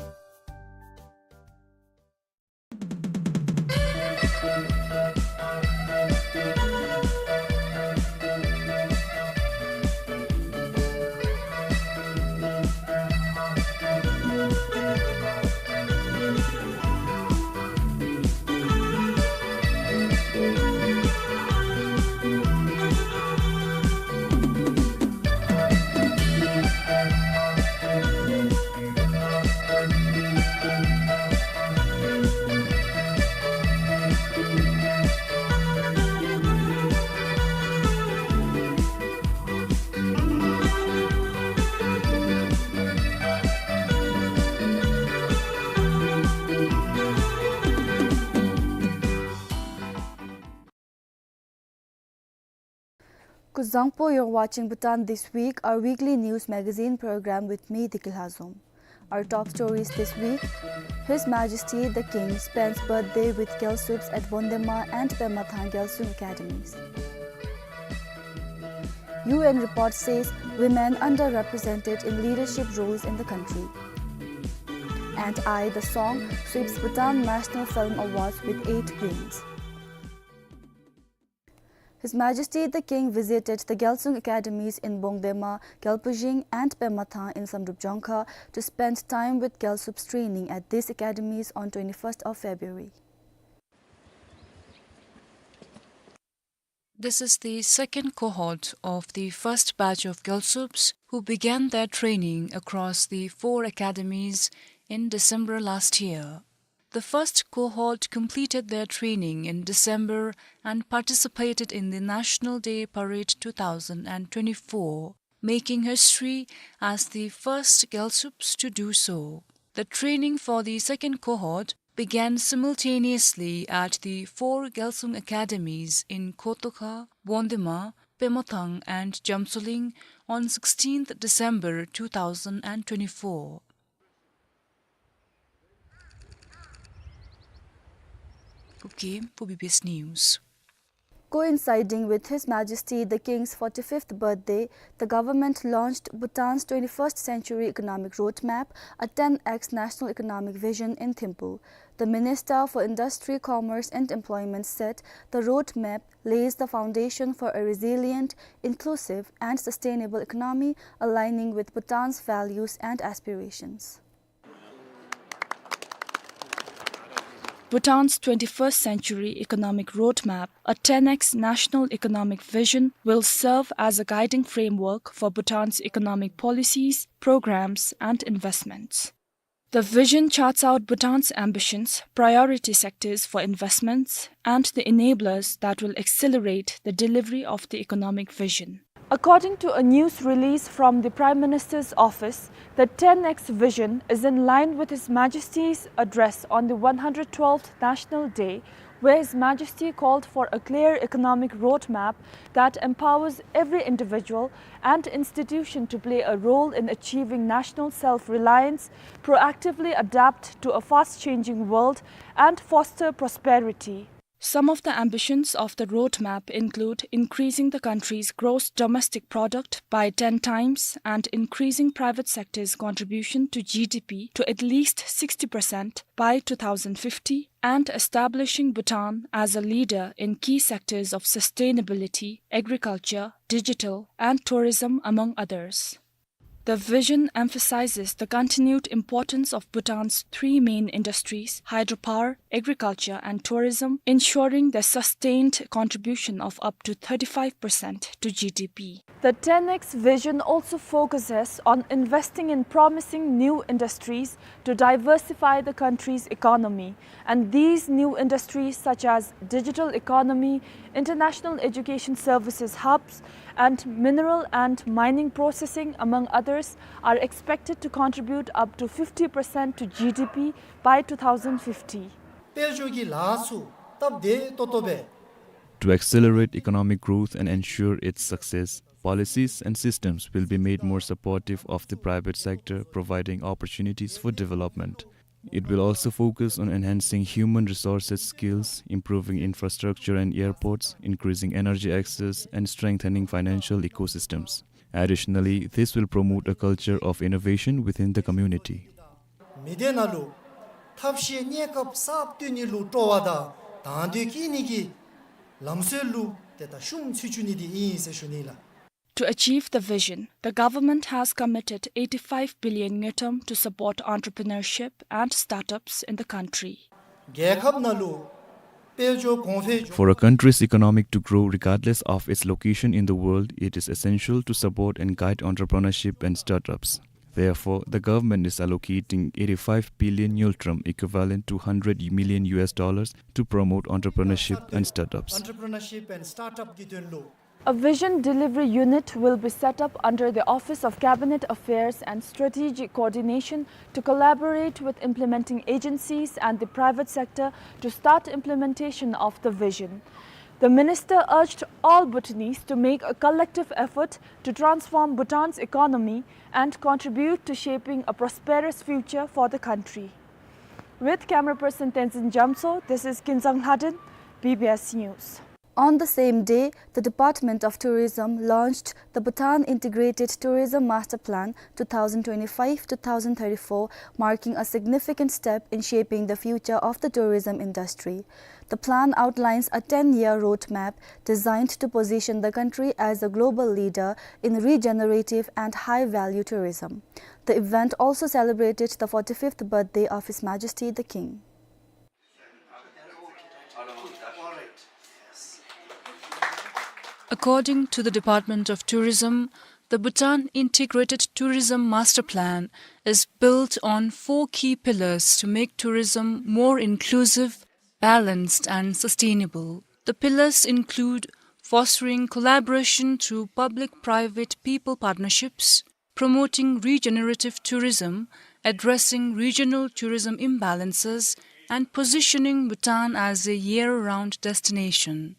Kuzuzangpo, you're watching Bhutan This Week, our weekly news magazine program with me, Diki Lhazom. Our top stories this week: His Majesty the King spends birthday with Gyalsups at Bondema and Pemathang Gyalsung Academies. U N report says women underrepresented in leadership roles in the country. And I, the Song sweeps Bhutan National Film Awards with eight wins. His Majesty the King visited the Gyalsung Academies in Bongdema, Gyalpujing, and Pemathang in Samdrup Jongkha to spend time with Gyalsups training at these academies on twenty-first of February. This is the second cohort of the first batch of Gyalsups who began their training across the four academies in December last year. The first cohort completed their training in December and participated in the National Day Parade two thousand and twenty-four, making history as the first Gyalsups to do so. The training for the second cohort began simultaneously at the four Gyalsung academies in Kotokha, Bondema, Pemathang and Jamsoling on sixteenth December two thousand and twenty-four. Kuki, for B B S News. Coinciding with His Majesty the King's forty-fifth birthday, the government launched Bhutan's twenty-first Century Economic Roadmap, a ten X National Economic Vision in Thimphu. The Minister for Industry, Commerce and Employment said the roadmap lays the foundation for a resilient, inclusive and sustainable economy aligning with Bhutan's values and aspirations. Bhutan's twenty-first Century Economic Roadmap, a ten X National Economic Vision, will serve as a guiding framework for Bhutan's economic policies, programs, and investments. The vision charts out Bhutan's ambitions, priority sectors for investments, and the enablers that will accelerate the delivery of the economic vision. According to a news release from the Prime Minister's office, the ten X vision is in line with His Majesty's address on the one hundred twelfth National Day, where His Majesty called for a clear economic roadmap that empowers every individual and institution to play a role in achieving national self-reliance, proactively adapt to a fast-changing world, and foster prosperity. Some of the ambitions of the roadmap include increasing the country's gross domestic product by ten times and increasing private sector's contribution to G D P to at least sixty percent by two thousand fifty, and establishing Bhutan as a leader in key sectors of sustainability, agriculture, digital, and tourism, among others. The vision emphasizes the continued importance of Bhutan's three main industries, hydropower, agriculture, and tourism, ensuring their sustained contribution of up to thirty-five percent to G D P. The ten X vision also focuses on investing in promising new industries to diversify the country's economy. And these new industries, such as digital economy, international education services hubs, and mineral and mining processing, among others, are expected to contribute up to fifty percent to G D P by two thousand fifty. དཔལ་འབྱོར་གྱི་ལཱ་ཚུ་སྟབས་བདེ་ཏོག་ཏོ་སྦེ། To accelerate economic growth and ensure its success, policies and systems will be made more supportive of the private sector, providing opportunities for development. It will also focus on enhancing human resources skills, improving infrastructure and airports, increasing energy access, and strengthening financial ecosystems. Additionally, this will promote a culture of innovation within the community. མི་སྡེ་ནང་ལུ་ཐབས་ཤེས་གནས་སྐབས་གསརཔ་བཏོན་ནི་ལུ་སྤྲོ་བ་དང་དང་འདོད་བསྐྱེད་ནི་གི་ལམ་སྲོལ་ལུ་ཏེ་ད་ཤུགས་ཚུ་བཅུག་ནི་འདི་ཨིན་ཟེར་ཞུ་ནི་ལགས། To achieve the vision, the government has committed eighty-five billion ngultrum to support entrepreneurship and startups in the country. རྒྱལ་ཁབ་ནང་ལུ་དཔལ་འབྱོར་གོང་འཕེལ་འགྱོ། For a country's economic to grow regardless of its location in the world, it is essential to support and guide entrepreneurship and startups. Therefore, the government is allocating eighty-five billion ngultrum, equivalent to hundred million U S dollars, to promote entrepreneurship and startups. Entrepreneurship and startup གི་དོན་ལུ། A vision delivery unit will be set up under the Office of Cabinet Affairs and Strategic Coordination to collaborate with implementing agencies and the private sector to start implementation of the vision. The minister urged all Bhutanese to make a collective effort to transform Bhutan's economy and contribute to shaping a prosperous future for the country. With camera person Tenzin Jamso, this is Kinzang Lhaden, B B S News. On the same day, the Department of Tourism launched the Bhutan Integrated Tourism Master Plan two thousand twenty-five two thousand thirty-four, marking a significant step in shaping the future of the tourism industry. The plan outlines a ten-year roadmap designed to position the country as a global leader in regenerative and high-value tourism. The event also celebrated the forty-fifth birthday of His Majesty the King. According to the Department of Tourism, the Bhutan Integrated Tourism Master Plan is built on four key pillars to make tourism more inclusive, balanced, and sustainable. The pillars include fostering collaboration through public-private people partnerships, promoting regenerative tourism, addressing regional tourism imbalances, and positioning Bhutan as a year-round destination.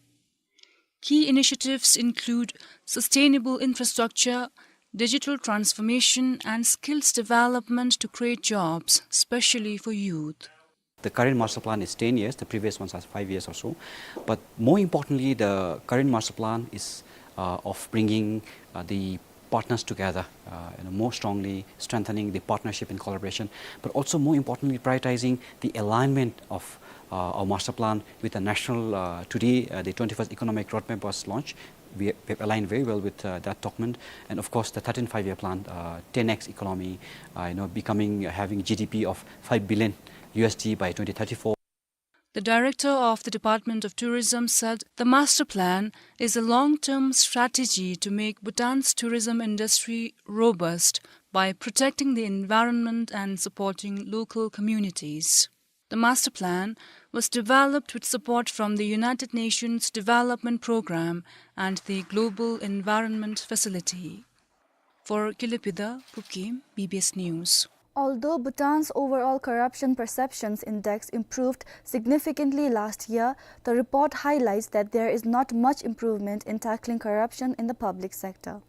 Key initiatives include sustainable infrastructure, digital transformation, and skills development to create jobs, especially for youth. The current master plan is ten years, the previous ones are five years or so. But more importantly, the current master plan is, uh, of bringing, uh, the partners together, uh, you know, more strongly strengthening the partnership and collaboration, but also more importantly, prioritizing the alignment of, uh, our master plan with the national, uh, today, uh, the twenty-first Economic Roadmap was launched. We, we have aligned very well with, uh, that document. And of course, the thirteenth Five-Year Plan, uh, ten X economy, uh, you know, becoming, having G D P of five billion U S D by twenty thirty-four. The director of the Department of Tourism said the master plan is a long-term strategy to make Bhutan's tourism industry robust by protecting the environment and supporting local communities. The master plan was developed with support from the United Nations Development Programme and the Global Environment Facility. For Kilepida Phukim, B B S News. Although Bhutan's overall corruption perceptions index improved significantly last year, the report highlights that there is not much improvement in tackling corruption in the public sector.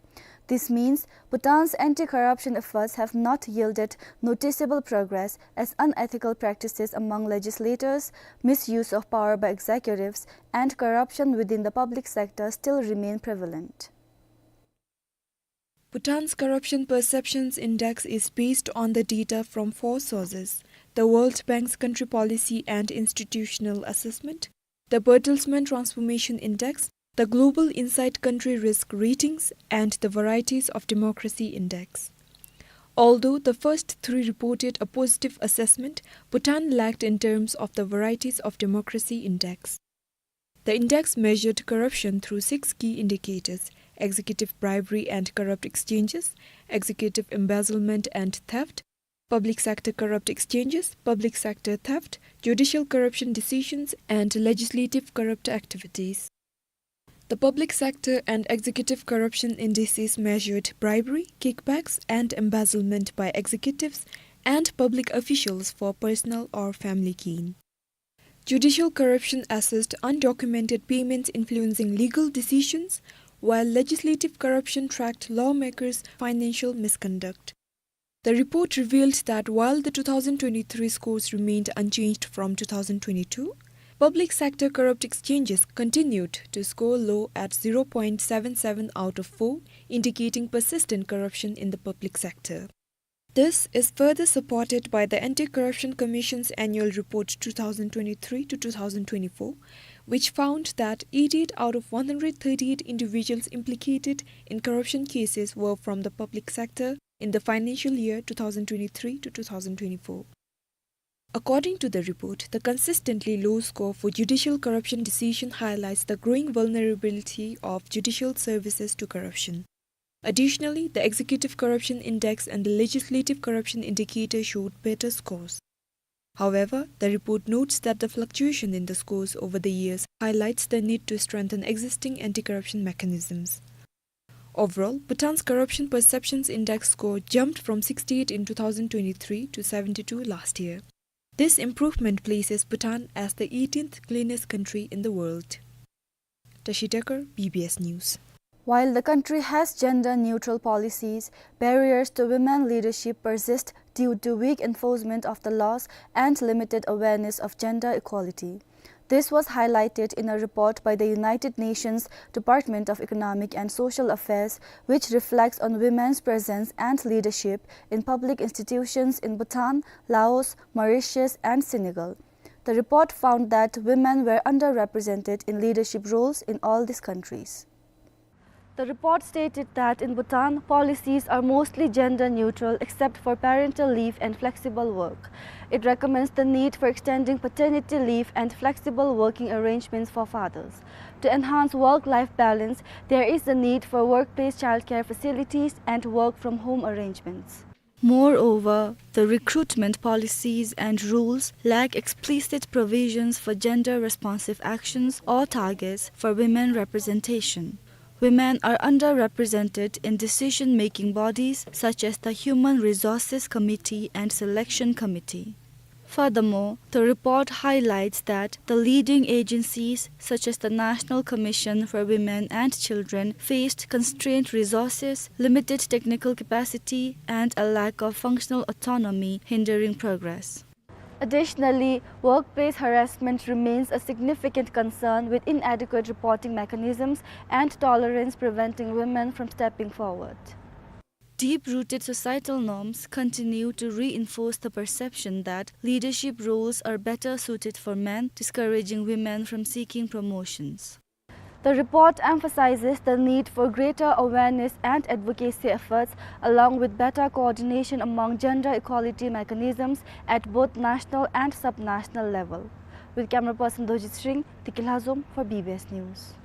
This means Bhutan's anti-corruption efforts have not yielded noticeable progress, as unethical practices among legislators, misuse of power by executives, and corruption within the public sector still remain prevalent. Bhutan's Corruption Perceptions Index is based on the data from four sources: the World Bank's Country Policy and Institutional Assessment, the Bertelsmann Transformation Index, the Global Insight Country Risk Ratings, and the Varieties of Democracy Index. Although the first three reported a positive assessment, Bhutan lagged in terms of the Varieties of Democracy Index. The index measured corruption through six key indicators: executive bribery and corrupt exchanges, executive embezzlement and theft, public sector corrupt exchanges, public sector theft, judicial corruption decisions, and legislative corrupt activities. The public sector and executive corruption indices measured bribery, kickbacks, and embezzlement by executives and public officials for personal or family gain. Judicial corruption assessed undocumented payments influencing legal decisions, while legislative corruption tracked lawmakers' financial misconduct. The report revealed that while the two thousand twenty-three scores remained unchanged from two thousand twenty-two, public sector corrupt exchanges continued to score low at zero point seven seven out of four, indicating persistent corruption in the public sector. This is further supported by the Anti-Corruption Commission's Annual Report two thousand twenty-three to two thousand twenty-four, which found that eighty-eight out of one hundred thirty-eight individuals implicated in corruption cases were from the public sector in the financial year two thousand twenty-three to two thousand twenty-four. According to the report, the consistently low score for judicial corruption decision highlights the growing vulnerability of judicial services to corruption. Additionally, the Executive Corruption Index and the Legislative Corruption Indicator showed better scores. However, the report notes that the fluctuation in the scores over the years highlights the need to strengthen existing anti-corruption mechanisms. Overall, Bhutan's Corruption Perceptions Index score jumped from sixty-eight in two thousand twenty-three to seventy-two last year. This improvement places Bhutan as the eighteenth cleanest country in the world. Tashi Dekar, B B S News. While the country has gender-neutral policies, barriers to women leadership persist due to weak enforcement of the laws and limited awareness of gender equality. This was highlighted in a report by the United Nations Department of Economic and Social Affairs, which reflects on women's presence and leadership in public institutions in Bhutan, Laos, Mauritius, and Senegal. The report found that women were underrepresented in leadership roles in all these countries. The report stated that in Bhutan, policies are mostly gender neutral except for parental leave and flexible work. It recommends the need for extending paternity leave and flexible working arrangements for fathers. To enhance work-life balance, there is the need for workplace childcare facilities and work-from-home arrangements. Moreover, the recruitment policies and rules lack explicit provisions for gender-responsive actions or targets for women representation. Women are underrepresented in decision-making bodies such as the Human Resources Committee and Selection Committee. Furthermore, the report highlights that the leading agencies, such as the National Commission for Women and Children, faced constrained resources, limited technical capacity, and a lack of functional autonomy, hindering progress. Additionally, workplace harassment remains a significant concern, with inadequate reporting mechanisms and tolerance preventing women from stepping forward. Deep-rooted societal norms continue to reinforce the perception that leadership roles are better suited for men, discouraging women from seeking promotions. The report emphasizes the need for greater awareness and advocacy efforts, along with better coordination among gender equality mechanisms at both national and subnational level. With camera person Dojit Sringh, Tiki Lhazom for B B S News.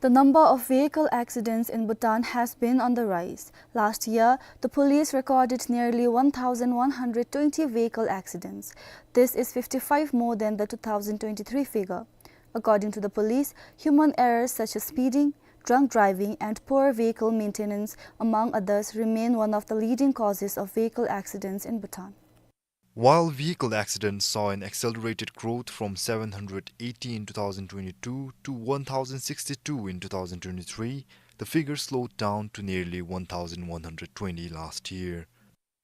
The number of vehicle accidents in Bhutan has been on the rise. Last year, the police recorded nearly one thousand one hundred twenty vehicle accidents. This is fifty-five more than the two thousand twenty-three figure. According to the police, human errors such as speeding, drunk driving, and poor vehicle maintenance, among others, remain one of the leading causes of vehicle accidents in Bhutan. While vehicle accidents saw an accelerated growth from seven hundred eighty in two thousand twenty-two to one thousand sixty-two in two thousand twenty-three, the figure slowed down to nearly one thousand one hundred twenty last year.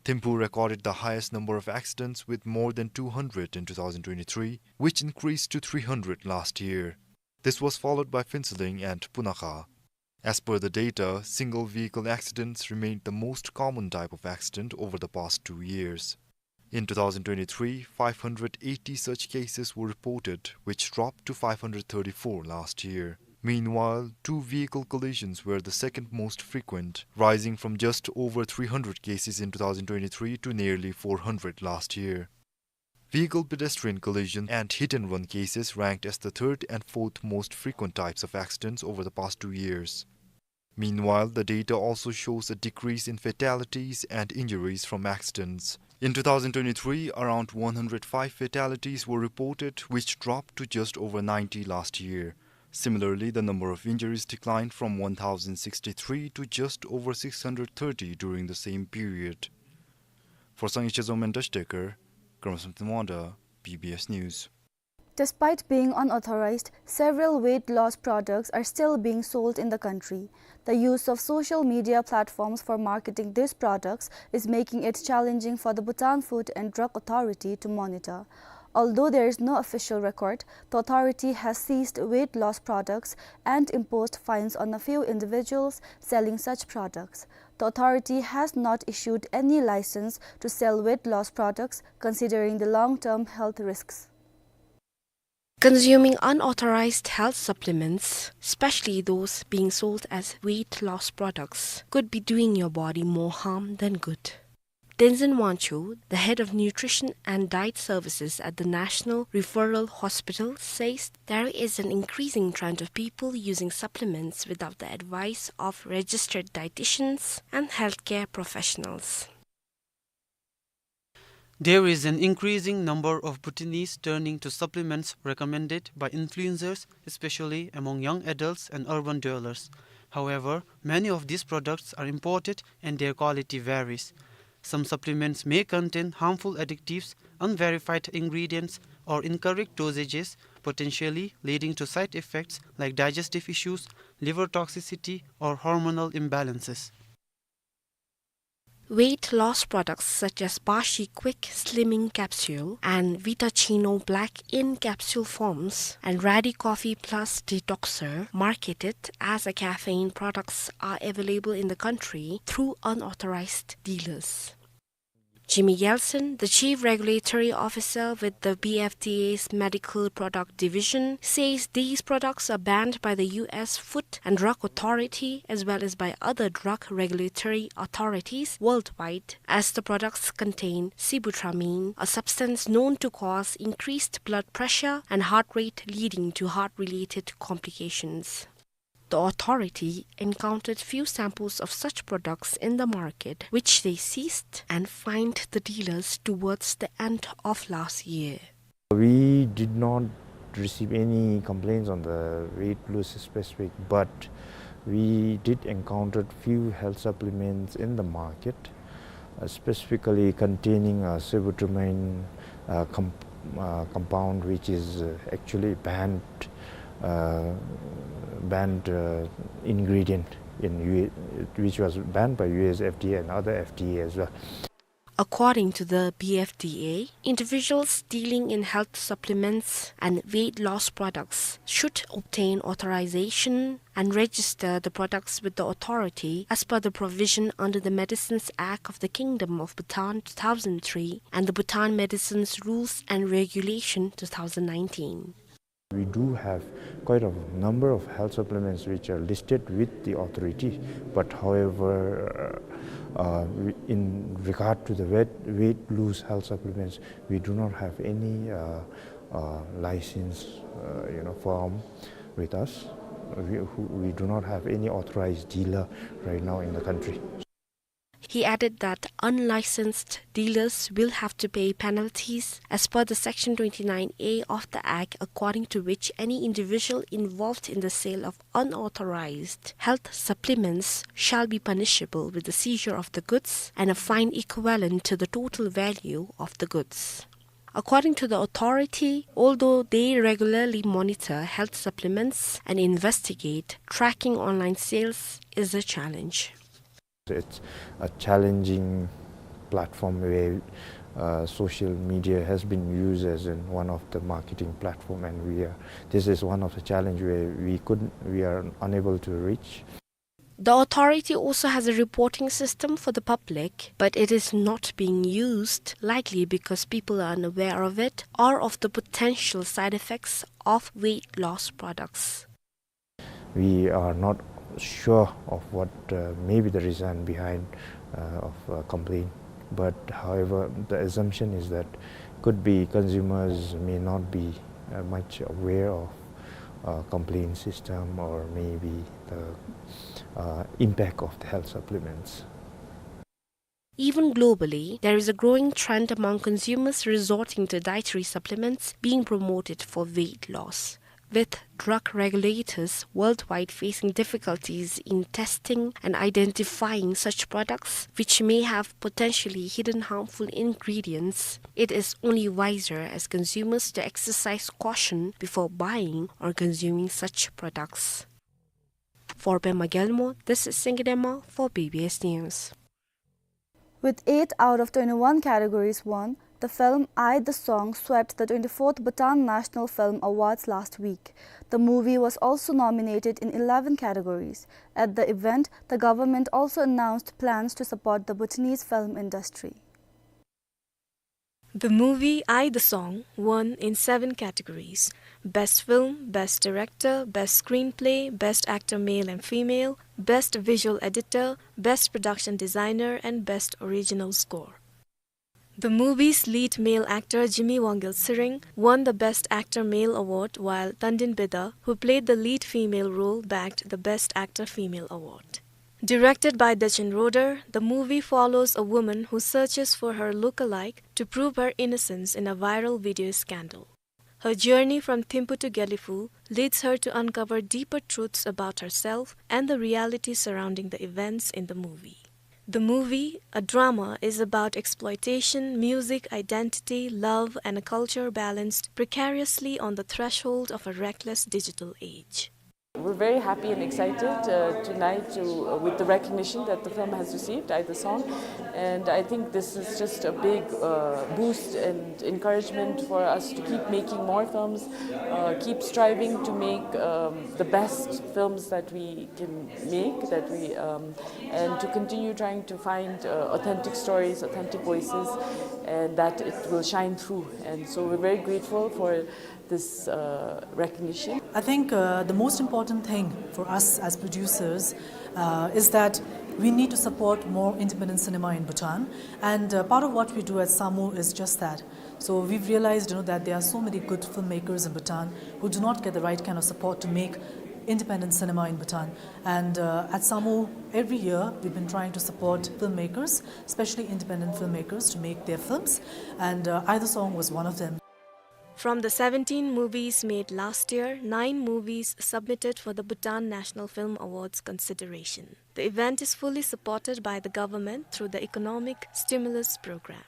Thimphu recorded the highest number of accidents, with more than two hundred in two thousand twenty-three, which increased to three hundred last year. This was followed by Phuentsholing and Punakha. As per the data, single vehicle accidents remained the most common type of accident over the past two years. In two thousand twenty-three, five hundred eighty such cases were reported, which dropped to five hundred thirty-four last year. Meanwhile, two-vehicle collisions were the second most frequent, rising from just over three hundred cases in two thousand twenty-three to nearly four hundred last year. Vehicle-pedestrian collision and hit-and-run cases ranked as the third and fourth most frequent types of accidents over the past two years. Meanwhile, the data also shows a decrease in fatalities and injuries from accidents. In two thousand twenty-three, around one hundred five fatalities were reported, which dropped to just over ninety last year. Similarly, the number of injuries declined from one thousand sixty-three to just over six hundred thirty during the same period. For Sangay Chezom and Tashi Dekar, Karma Samten Wangda, B B S News. Despite being unauthorized, several weight loss products are still being sold in the country. The use of social media platforms for marketing these products is making it challenging for the Bhutan Food and Drug Authority to monitor. Although there is no official record, the authority has seized weight loss products and imposed fines on a few individuals selling such products. The authority has not issued any license to sell weight loss products, considering the long-term health risks. Consuming unauthorized health supplements, especially those being sold as weight loss products, could be doing your body more harm than good. Tenzin Wangchuk, the head of nutrition and diet services at the National Referral Hospital, says there is an increasing trend of people using supplements without the advice of registered dietitians and healthcare professionals. There is an increasing number of Bhutanese turning to supplements recommended by influencers, especially among young adults and urban dwellers. However, many of these products are imported and their quality varies. Some supplements may contain harmful additives, unverified ingredients, or incorrect dosages, potentially leading to side effects like digestive issues, liver toxicity, or hormonal imbalances. Weight loss products such as Bashi Quick Slimming Capsule and Vitachino Black in capsule forms and Radi Coffee Plus Detoxer, marketed as a caffeine products, are available in the country through unauthorized dealers. Jimmy Yeltsin, the chief regulatory officer with the B F D A's Medical Product Division, says these products are banned by the U S Food and Drug Authority as well as by other drug regulatory authorities worldwide, as the products contain sibutramine, a substance known to cause increased blood pressure and heart rate, leading to heart-related complications. The authority encountered few samples of such products in the market, which they seized and fined the dealers towards the end of last year. We did not receive any complaints on the weight loss specific, but we did encounter few health supplements in the market, uh, specifically containing a sibutramine, uh, com-, uh, compound, which is, uh, actually banned, uh, banned, uh, ingredient in U A, which was banned by U S F D A and other F D A as well. According to the B F D A, individuals dealing in health supplements and weight loss products should obtain authorization and register the products with the authority as per the provision under the Medicines Act of the Kingdom of Bhutan two thousand three and the Bhutan Medicines Rules and Regulation two thousand nineteen. We do have quite a number of health supplements which are listed with the authority, but however, uh, we, in regard to the weight, weight loss health supplements, we do not have any, uh, uh, license, uh, you know, firm with us. We, who, we do not have any authorized dealer right now in the country. He added that unlicensed dealers will have to pay penalties as per the Section twenty-nine A of the Act, according to which any individual involved in the sale of unauthorized health supplements shall be punishable with the seizure of the goods and a fine equivalent to the total value of the goods. According to the authority, although they regularly monitor health supplements and investigate, tracking online sales is a challenge. It's a challenging platform where, uh, social media has been used as in one of the marketing platform, and we are, this is one of the challenge where we couldn't, we are unable to reach. The authority also has a reporting system for the public, but it is not being used, likely because people are unaware of it or of the potential side effects of weight loss products. We are not sure of what, uh, may be the reason behind, uh, of, uh, complaint. But however, the assumption is that could be consumers may not be, uh, much aware of, uh, complaint system or maybe the, uh, impact of the health supplements. Even globally, there is a growing trend among consumers resorting to dietary supplements being promoted for weight loss. With drug regulators worldwide facing difficulties in testing and identifying such products which may have potentially hidden harmful ingredients, it is only wiser as consumers to exercise caution before buying or consuming such products. For Pema Gyalmo, this is Singye Dema for B B S News. With eight out of twenty-one categories won, the film I, the Song swept the twenty-fourth Bhutan National Film Awards last week. The movie was also nominated in eleven categories. At the event, the government also announced plans to support the Bhutanese film industry. The movie I, the Song won in seven categories: Best Film, Best Director, Best Screenplay, Best Actor Male and Female, Best Visual Editor, Best Production Designer, and Best Original Score. The movie's lead male actor Jimmy Wangel Tshering won the Best Actor Male Award, while Tandin Beda, who played the lead female role, bagged the Best Actor Female Award. Directed by Dechen Roder, the movie follows a woman who searches for her look-alike to prove her innocence in a viral video scandal. Her journey from Thimphu to Gelephu leads her to uncover deeper truths about herself and the reality surrounding the events in the movie. The movie, a drama, is about exploitation, music, identity, love, and a culture balanced precariously on the threshold of a reckless digital age. We're very happy and excited, uh, tonight to, uh, with the recognition that the film has received, I, the song. And I think this is just a big, uh, boost and encouragement for us to keep making more films, uh, keep striving to make, um, the best films that we can make, that we, um, and to continue trying to find, uh, authentic stories, authentic voices, and that it will shine through. And so we're very grateful for this, uh, recognition. I think, uh, the most important thing for us as producers, uh, is that we need to support more independent cinema in Bhutan. And, uh, part of what we do at SAMU is just that. So we've realized, you know, that there are so many good filmmakers in Bhutan who do not get the right kind of support to make independent cinema in Bhutan. And, uh, at SAMU, every year, we've been trying to support filmmakers, especially independent filmmakers, to make their films. And, uh, Aida Song was one of them. From the seventeen movies made last year, nine movies submitted for the Bhutan National Film Awards consideration. The event is fully supported by the government through the Economic Stimulus Program.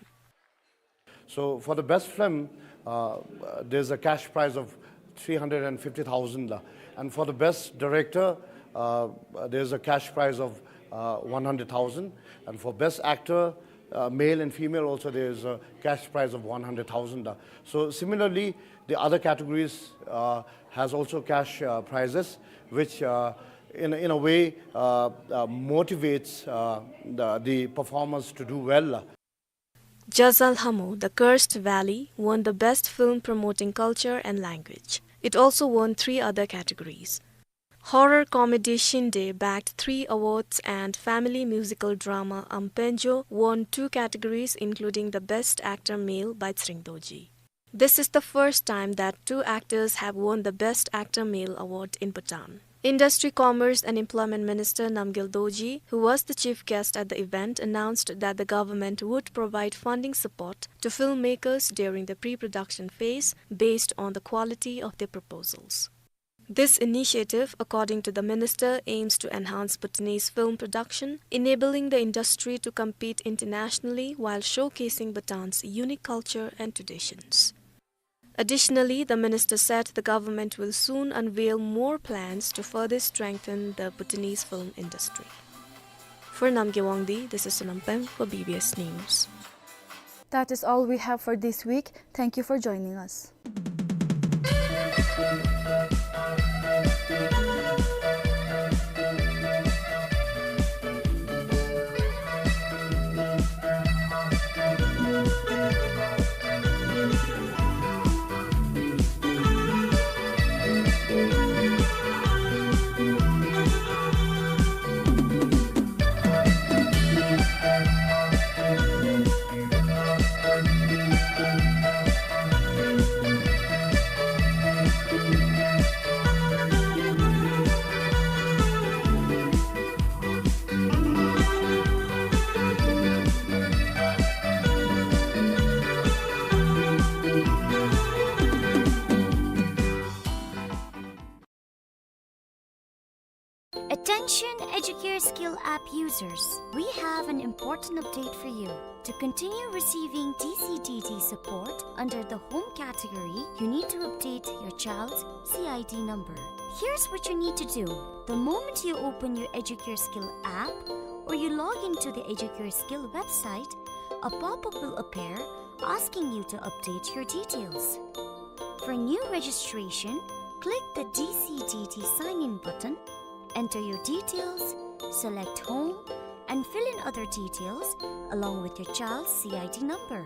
So for the best film, uh, there's a cash prize of three hundred and fifty thousand, uh, and for the best director, uh, there's a cash prize of, uh, one hundred thousand, and for best actor, uh, male and female also, there's a cash prize of one hundred thousand. So similarly, the other categories, uh, has also cash, uh, prizes, which, uh, in, in a way, uh, uh, motivates, uh, the, the performers to do well. Jazalhamo, The Cursed Valley, won the Best Film Promoting Culture and Language. It also won three other categories. Horror comedy Shinde bagged three awards and family musical drama Ampenjo won two categories, including the Best Actor Male by Tshering Dorji. This is the first time that two actors have won the Best Actor Male award in Bhutan. Industry, Commerce and Employment Minister Namgyel Dorji, who was the chief guest at the event, announced that the government would provide funding support to filmmakers during the pre-production phase based on the quality of their proposals. This initiative, according to the minister, aims to enhance Bhutanese film production, enabling the industry to compete internationally while showcasing Bhutan's unique culture and traditions. Additionally, the minister said the government will soon unveil more plans to further strengthen the Bhutanese film industry. For Namgay Wangdi, this is Sonam Peng for B B S News. That is all we have for this week. Thank you for joining us. Attention Educare Skill app users, we have an important update for you. To continue receiving D C D D support under the home category, you need to update your child's C I D number. Here's what you need to do. The moment you open your Educare Skill app or you log into the Educare Skill website, a pop-up will appear asking you to update your details. For new registration, click the D C D D sign-in button, enter your details, select home, and fill in other details along with your child's C I D number.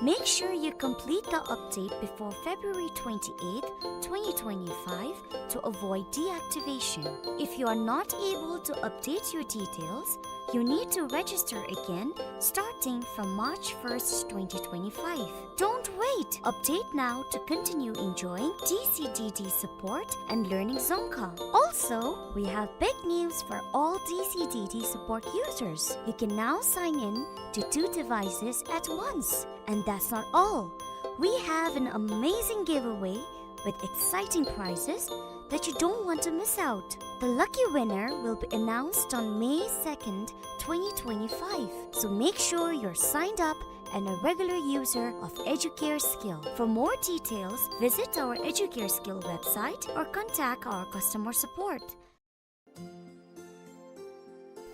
Make sure you complete the update before February twenty-eighth, twenty twenty-five to avoid deactivation. If you are not able to update your details, you need to register again starting from March first, twenty twenty-five. Don't wait! Update now to continue enjoying D C D D support and learning Dzongkha. Also, we have big news for all D C D D support users. You can now sign in to two devices at once. And that's not all. We have an amazing giveaway with exciting prizes that you don't want to miss out. The lucky winner will be announced on May second, twenty twenty-five. So make sure you're signed up and a regular user of Educare Skill. For more details, visit our Educare Skill website or contact our customer support.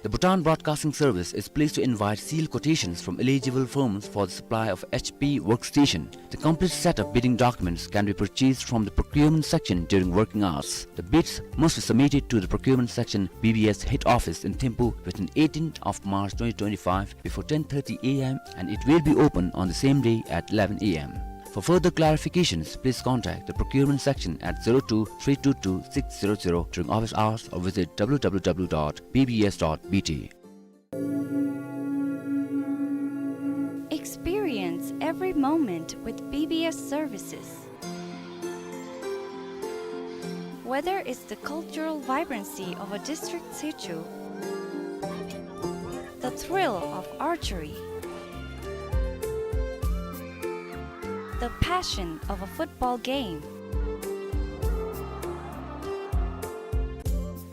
The Bhutan Broadcasting Service is pleased to invite sealed quotations from eligible firms for the supply of H P workstation. The complete set of bidding documents can be purchased from the procurement section during working hours. The bids must be submitted to the procurement section, B B S head office in Thimphu, within eighteenth of March twenty twenty-five before ten thirty A M, and it will be open on the same day at eleven A M. For further clarifications, please contact the procurement section at zero two three two two six zero zero during office hours or visit W W W dot B B S dot B T. Experience every moment with B B S services. Whether it's the cultural vibrancy of a district situ, the thrill of archery, the passion of a football game,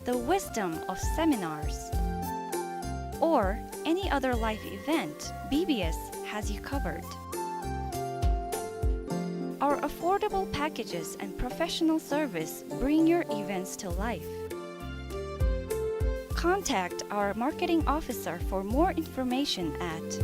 the wisdom of seminars, or any other life event, B B S has you covered. Our affordable packages and professional service bring your events to life. Contact our marketing officer for more information at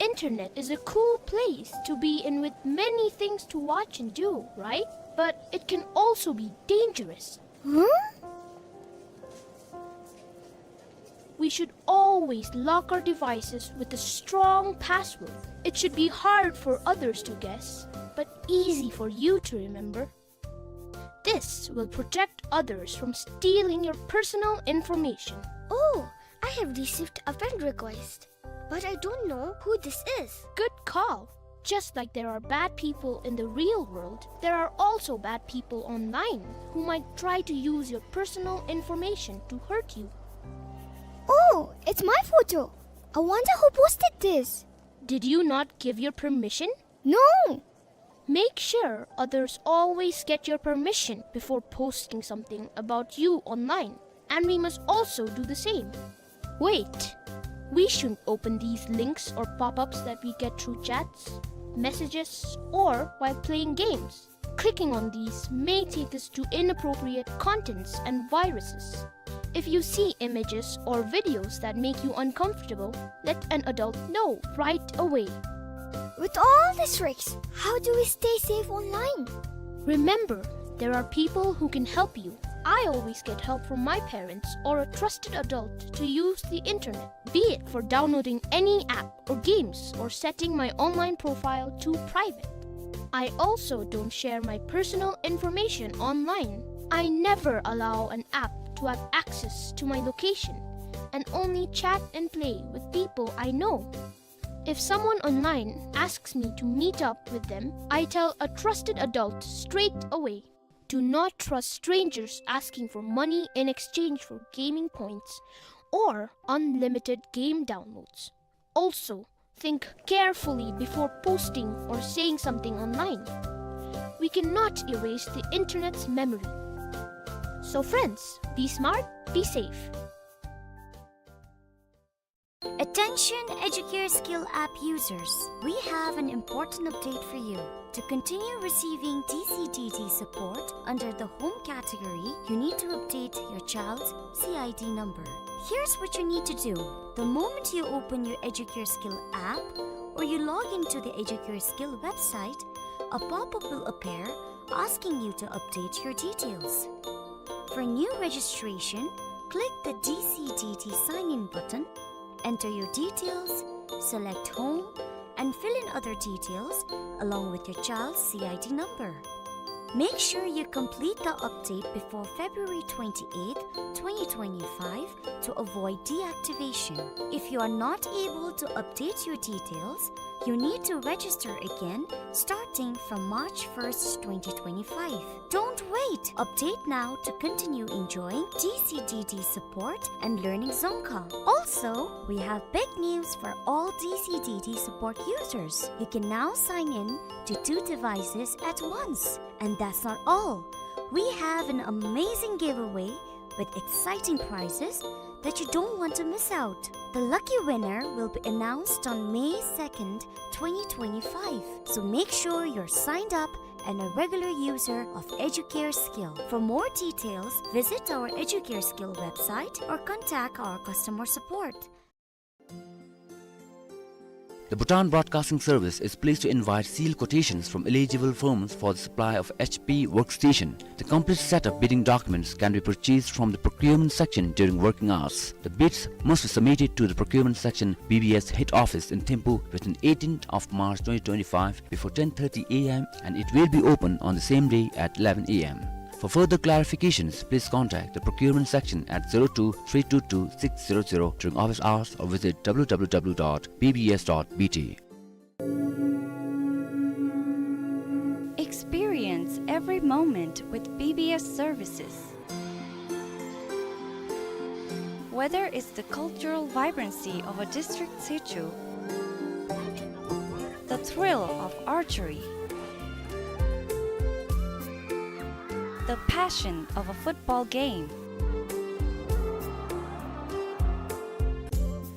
Internet is a cool place to be in with many things to watch and do, right? But it can also be dangerous. Huh? We should always lock our devices with a strong password. It should be hard for others to guess, but easy for you to remember. This will protect others from stealing your personal information. Oh, I have received a friend request, but I don't know who this is. Good call. Just like there are bad people in the real world, there are also bad people online who might try to use your personal information to hurt you. Oh, it's my photo. I wonder who posted this. Did you not give your permission? No! Make sure others always get your permission before posting something about you online, and we must also do the same. Wait! We shouldn't open these links or pop-ups that we get through chats, messages, or while playing games. Clicking on these may take us to inappropriate contents and viruses. If you see images or videos that make you uncomfortable, let an adult know right away. With all these risks, how do we stay safe online? Remember, there are people who can help you. I always get help from my parents or a trusted adult to use the internet, be it for downloading any app or games or setting my online profile to private. I also don't share my personal information online. I never allow an app to have access to my location and only chat and play with people I know. If someone online asks me to meet up with them, I tell a trusted adult straight away. Do not trust strangers asking for money in exchange for gaming points or unlimited game downloads. Also, think carefully before posting or saying something online. We cannot erase the internet's memory. So friends, be smart, be safe. Attention Educare Skill app users, we have an important update for you. To continue receiving D C D D support under the home category, you need to update your child's C I D number. Here's what you need to do. The moment you open your Educare Skill app or you log into the Educare Skill website, a pop-up will appear asking you to update your details. For new registration, click the D C D D sign in button, enter your details, select home, and fill in other details along with your child's C I D number. Make sure you complete the update before February twenty-eighth, twenty twenty-five to avoid deactivation. If you are not able to update your details, you need to register again starting from March first, twenty twenty-five. Don't wait! Update now to continue enjoying D C D D support and learning Dzongkha. Also, we have big news for all D C D D support users. You can now sign in to two devices at once. And that's not all. We have an amazing giveaway with exciting prizes that you don't want to miss out. The lucky winner will be announced on May second, twenty twenty-five. So make sure you're signed up and a regular user of Educare Skill. For more details, visit our Educare Skill website or contact our customer support. The Bhutan Broadcasting Service is pleased to invite sealed quotations from eligible firms for the supply of H P workstation. The complete set of bidding documents can be purchased from the procurement section during working hours. The bids must be submitted to the procurement section, B B S head office in Thimphu within eighteenth of March twenty twenty-five before ten thirty A M, and it will be open on the same day at eleven A M. For further clarifications, please contact the procurement section at zero two three two two six zero zero during office hours or visit W W W dot B B S dot B T. Experience every moment with B B S services. Whether it's the cultural vibrancy of a district situ, the thrill of archery, the passion of a football game,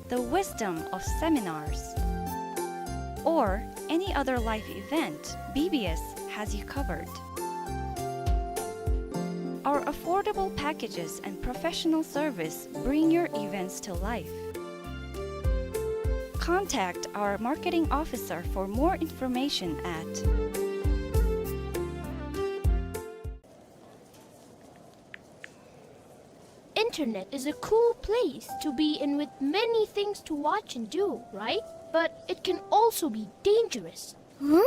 the wisdom of seminars, or any other life event, B B S has you covered. Our affordable packages and professional service bring your events to life. Contact our marketing officer for more information at Internet is a cool place to be in with many things to watch and do, right? But it can also be dangerous. Huh?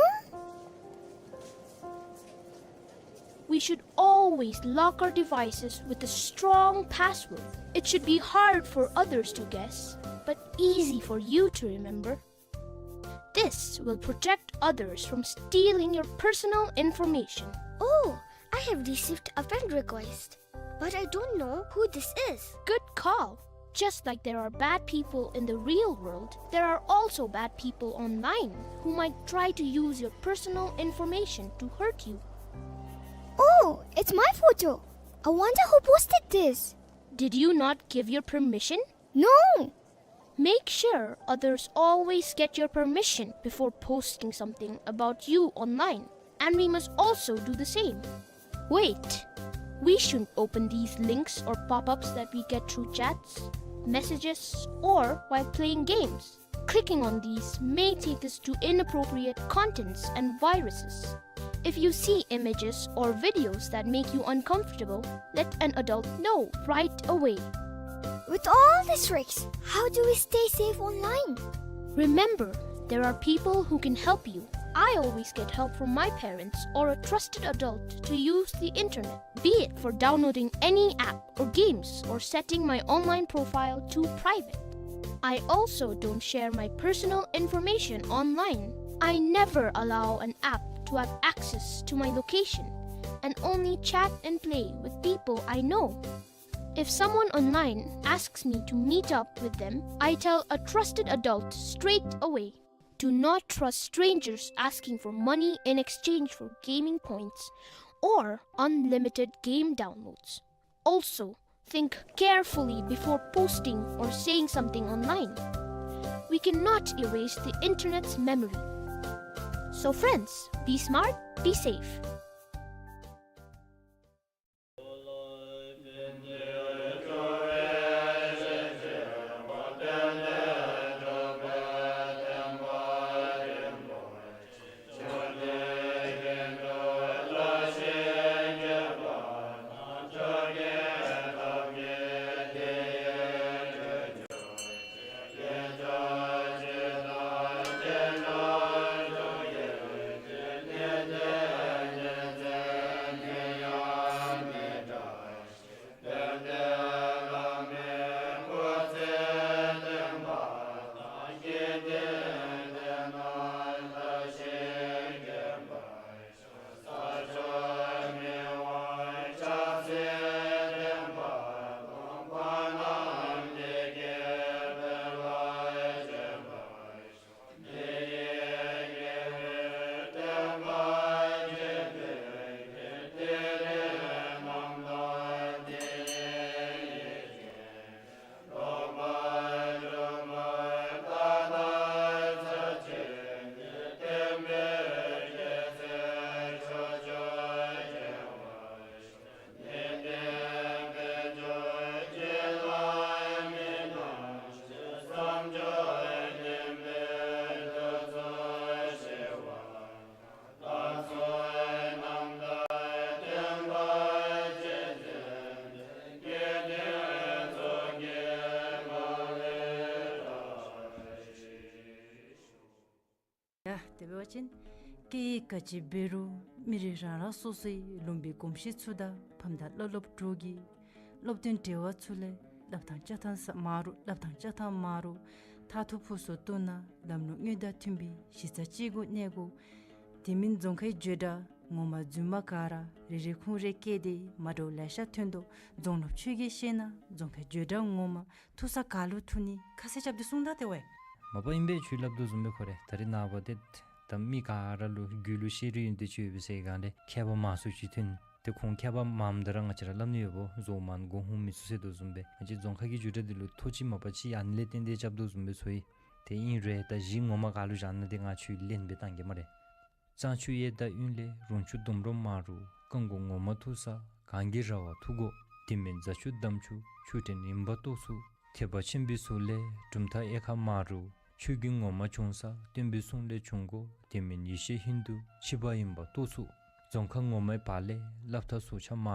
We should always lock our devices with a strong password. It should be hard for others to guess, but easy for you to remember. This will protect others from stealing your personal information. Oh, I have received a friend request, but I don't know who this is. Good call. Just like there are bad people in the real world, there are also bad people online who might try to use your personal information to hurt you. Oh, it's my photo. I wonder who posted this. Did you not give your permission? No! Make sure others always get your permission before posting something about you online, and we must also do the same. Wait, we shouldn't open these links or pop-ups that we get through chats, messages, or while playing games. Clicking on these may take us to inappropriate contents and viruses. If you see images or videos that make you uncomfortable, let an adult know right away. With all these risks, how do we stay safe online? Remember, there are people who can help you. I always get help from my parents or a trusted adult to use the internet, be it for downloading any app or games or setting my online profile to private. I also don't share my personal information online. I never allow an app to have access to my location and only chat and play with people I know. If someone online asks me to meet up with them, I tell a trusted adult straight away. Do not trust strangers asking for money in exchange for gaming points or unlimited game downloads. Also, think carefully before posting or saying something online. We cannot erase the internet's memory. So friends, be smart, be safe. པ་ཅིན་སྐད་ཡིག་ག་ཅི་འབད་རུང་མི་རིགས་རང་རང་སོ་སོའི་ལུང་པའི་གོམས་གཤིས་ཚུ་དང་ཕམ་དང་བླ་སློབ་གྲོགས་ཀྱི་སློབ་སྟོན་འབྲེལ་བ་ཚུ་ལས་སླབ་ཐངས་བྱ་ཐངས་ས་མ་རུང་སླབ་ཐངས་བྱ་ཐངས་མ་རུང་མཐར་ཐུག་ཕུགས་སུ་གཏོགས་ན་ལམ་ལུགས་དངོས་དང་མཐུན་པའི་གཞི་རྩ་ཅིག་གུ་གནས་དགོ། དེ་མིན་རྫོང་ཁའི་བརྗོད་སྒྲ་ངོ་མ་རྫུན་མ་ག་ར་རེ་རེ་ཁུངས་རེ་བཀལ་ཏེ་མ་འདྲཝ་ལེ་ཤ་ཐོན་དོ། རྫོང་སློབ་ཁྱོད་ཀྱིས་ཤེས་ན་རྫོང་ཁའི་བརྗོད་སྒྲ་ངོ་མ་ཐུག་ས་ག་ལུ་ཐུག་ནི་ཁ་གསལ་རྐྱབ་སྟེ་གསུང་ད་ཏེ་ཝའེ། མ་པ་ཨིན་པས། ཁྱོད་སླབ་དོ་བཟུམ་སྦེ་ཁོ་རེ་ད་རེས་ནངས་པ་ཏེ་ད་མི་ག་ར་ལུ་རྒྱུད་ལུ་ཤེས་རིག་ཡོན་ཏན་ཅིག་ཡོད་པའི་ཟེར་གང་ལས་མཁས་པ་མང་སུ་ཅིག་ཐོན། ཏེ་ཁོང་མཁས་པ་མངམ་ད་ར་ང་བཅས་ར་སླབ་ནི་ཡོདཔ་བཟོ་མང་མགོ་ཧུམ་མི་ཚུགས་ཟེར་དོ་བཟུམ་སྦེ་ང་བཅས་རྫོང་ཁ་གི་བརྗོད་སྒྲ་འདི་ལུ་ཐོ་ཅིག་མ་པ་ཅིག་ཨ་ནི་ལས་བརྟེན་ཏེ་རྐྱབ་དོ་བཟུམ་སྦེ་ཚོར་ཡི། ཏེ་ཨིན་རུང་ད་གཞི་ངོ་མ་ག་ལུ་བཞག་ན་ཏེ་ང་ཁྱོད་ལན་སྦེ་བཏང་གེ་སྨ་རེ། གཙང་ཆུ་གཡས་དང་གཡོན་ལས་རོང་ཆུ་ལྡོམ་རོ་མ་རུ་རྐང་མགོ་ངོ་མ་ཐུག་ས་གངས་ཀྱི་ར་བ་ཐུག་དགོ། དེ་མིན་རྫ་ཆུ་འདམ་ཆུ་ཆུ་ཕྲན་རིམ་པ་གཏོགས་ཚུགས། ཐེག་པ་ཆེན་པོའི་ཟུར་ལས་གྲུབ་མཐའ་གཡས་ཁ་མ་རུ་ཆོས་ཀྱི་ངོ་མ་བྱུང་ས་སྟོན་པའི་གསུང་ལས་བྱུང་དགོ། དེ་མིན་ཡེ་ཤེས་ཧིན་དུ་ཕྱི་པ་ཡིན་པ་རྟོགས་ཚུགས། རྫོང་ཁ་ངོ་མའི་བར་ལས་སླབ་ཐངས་ཟུར་ཆ་མ་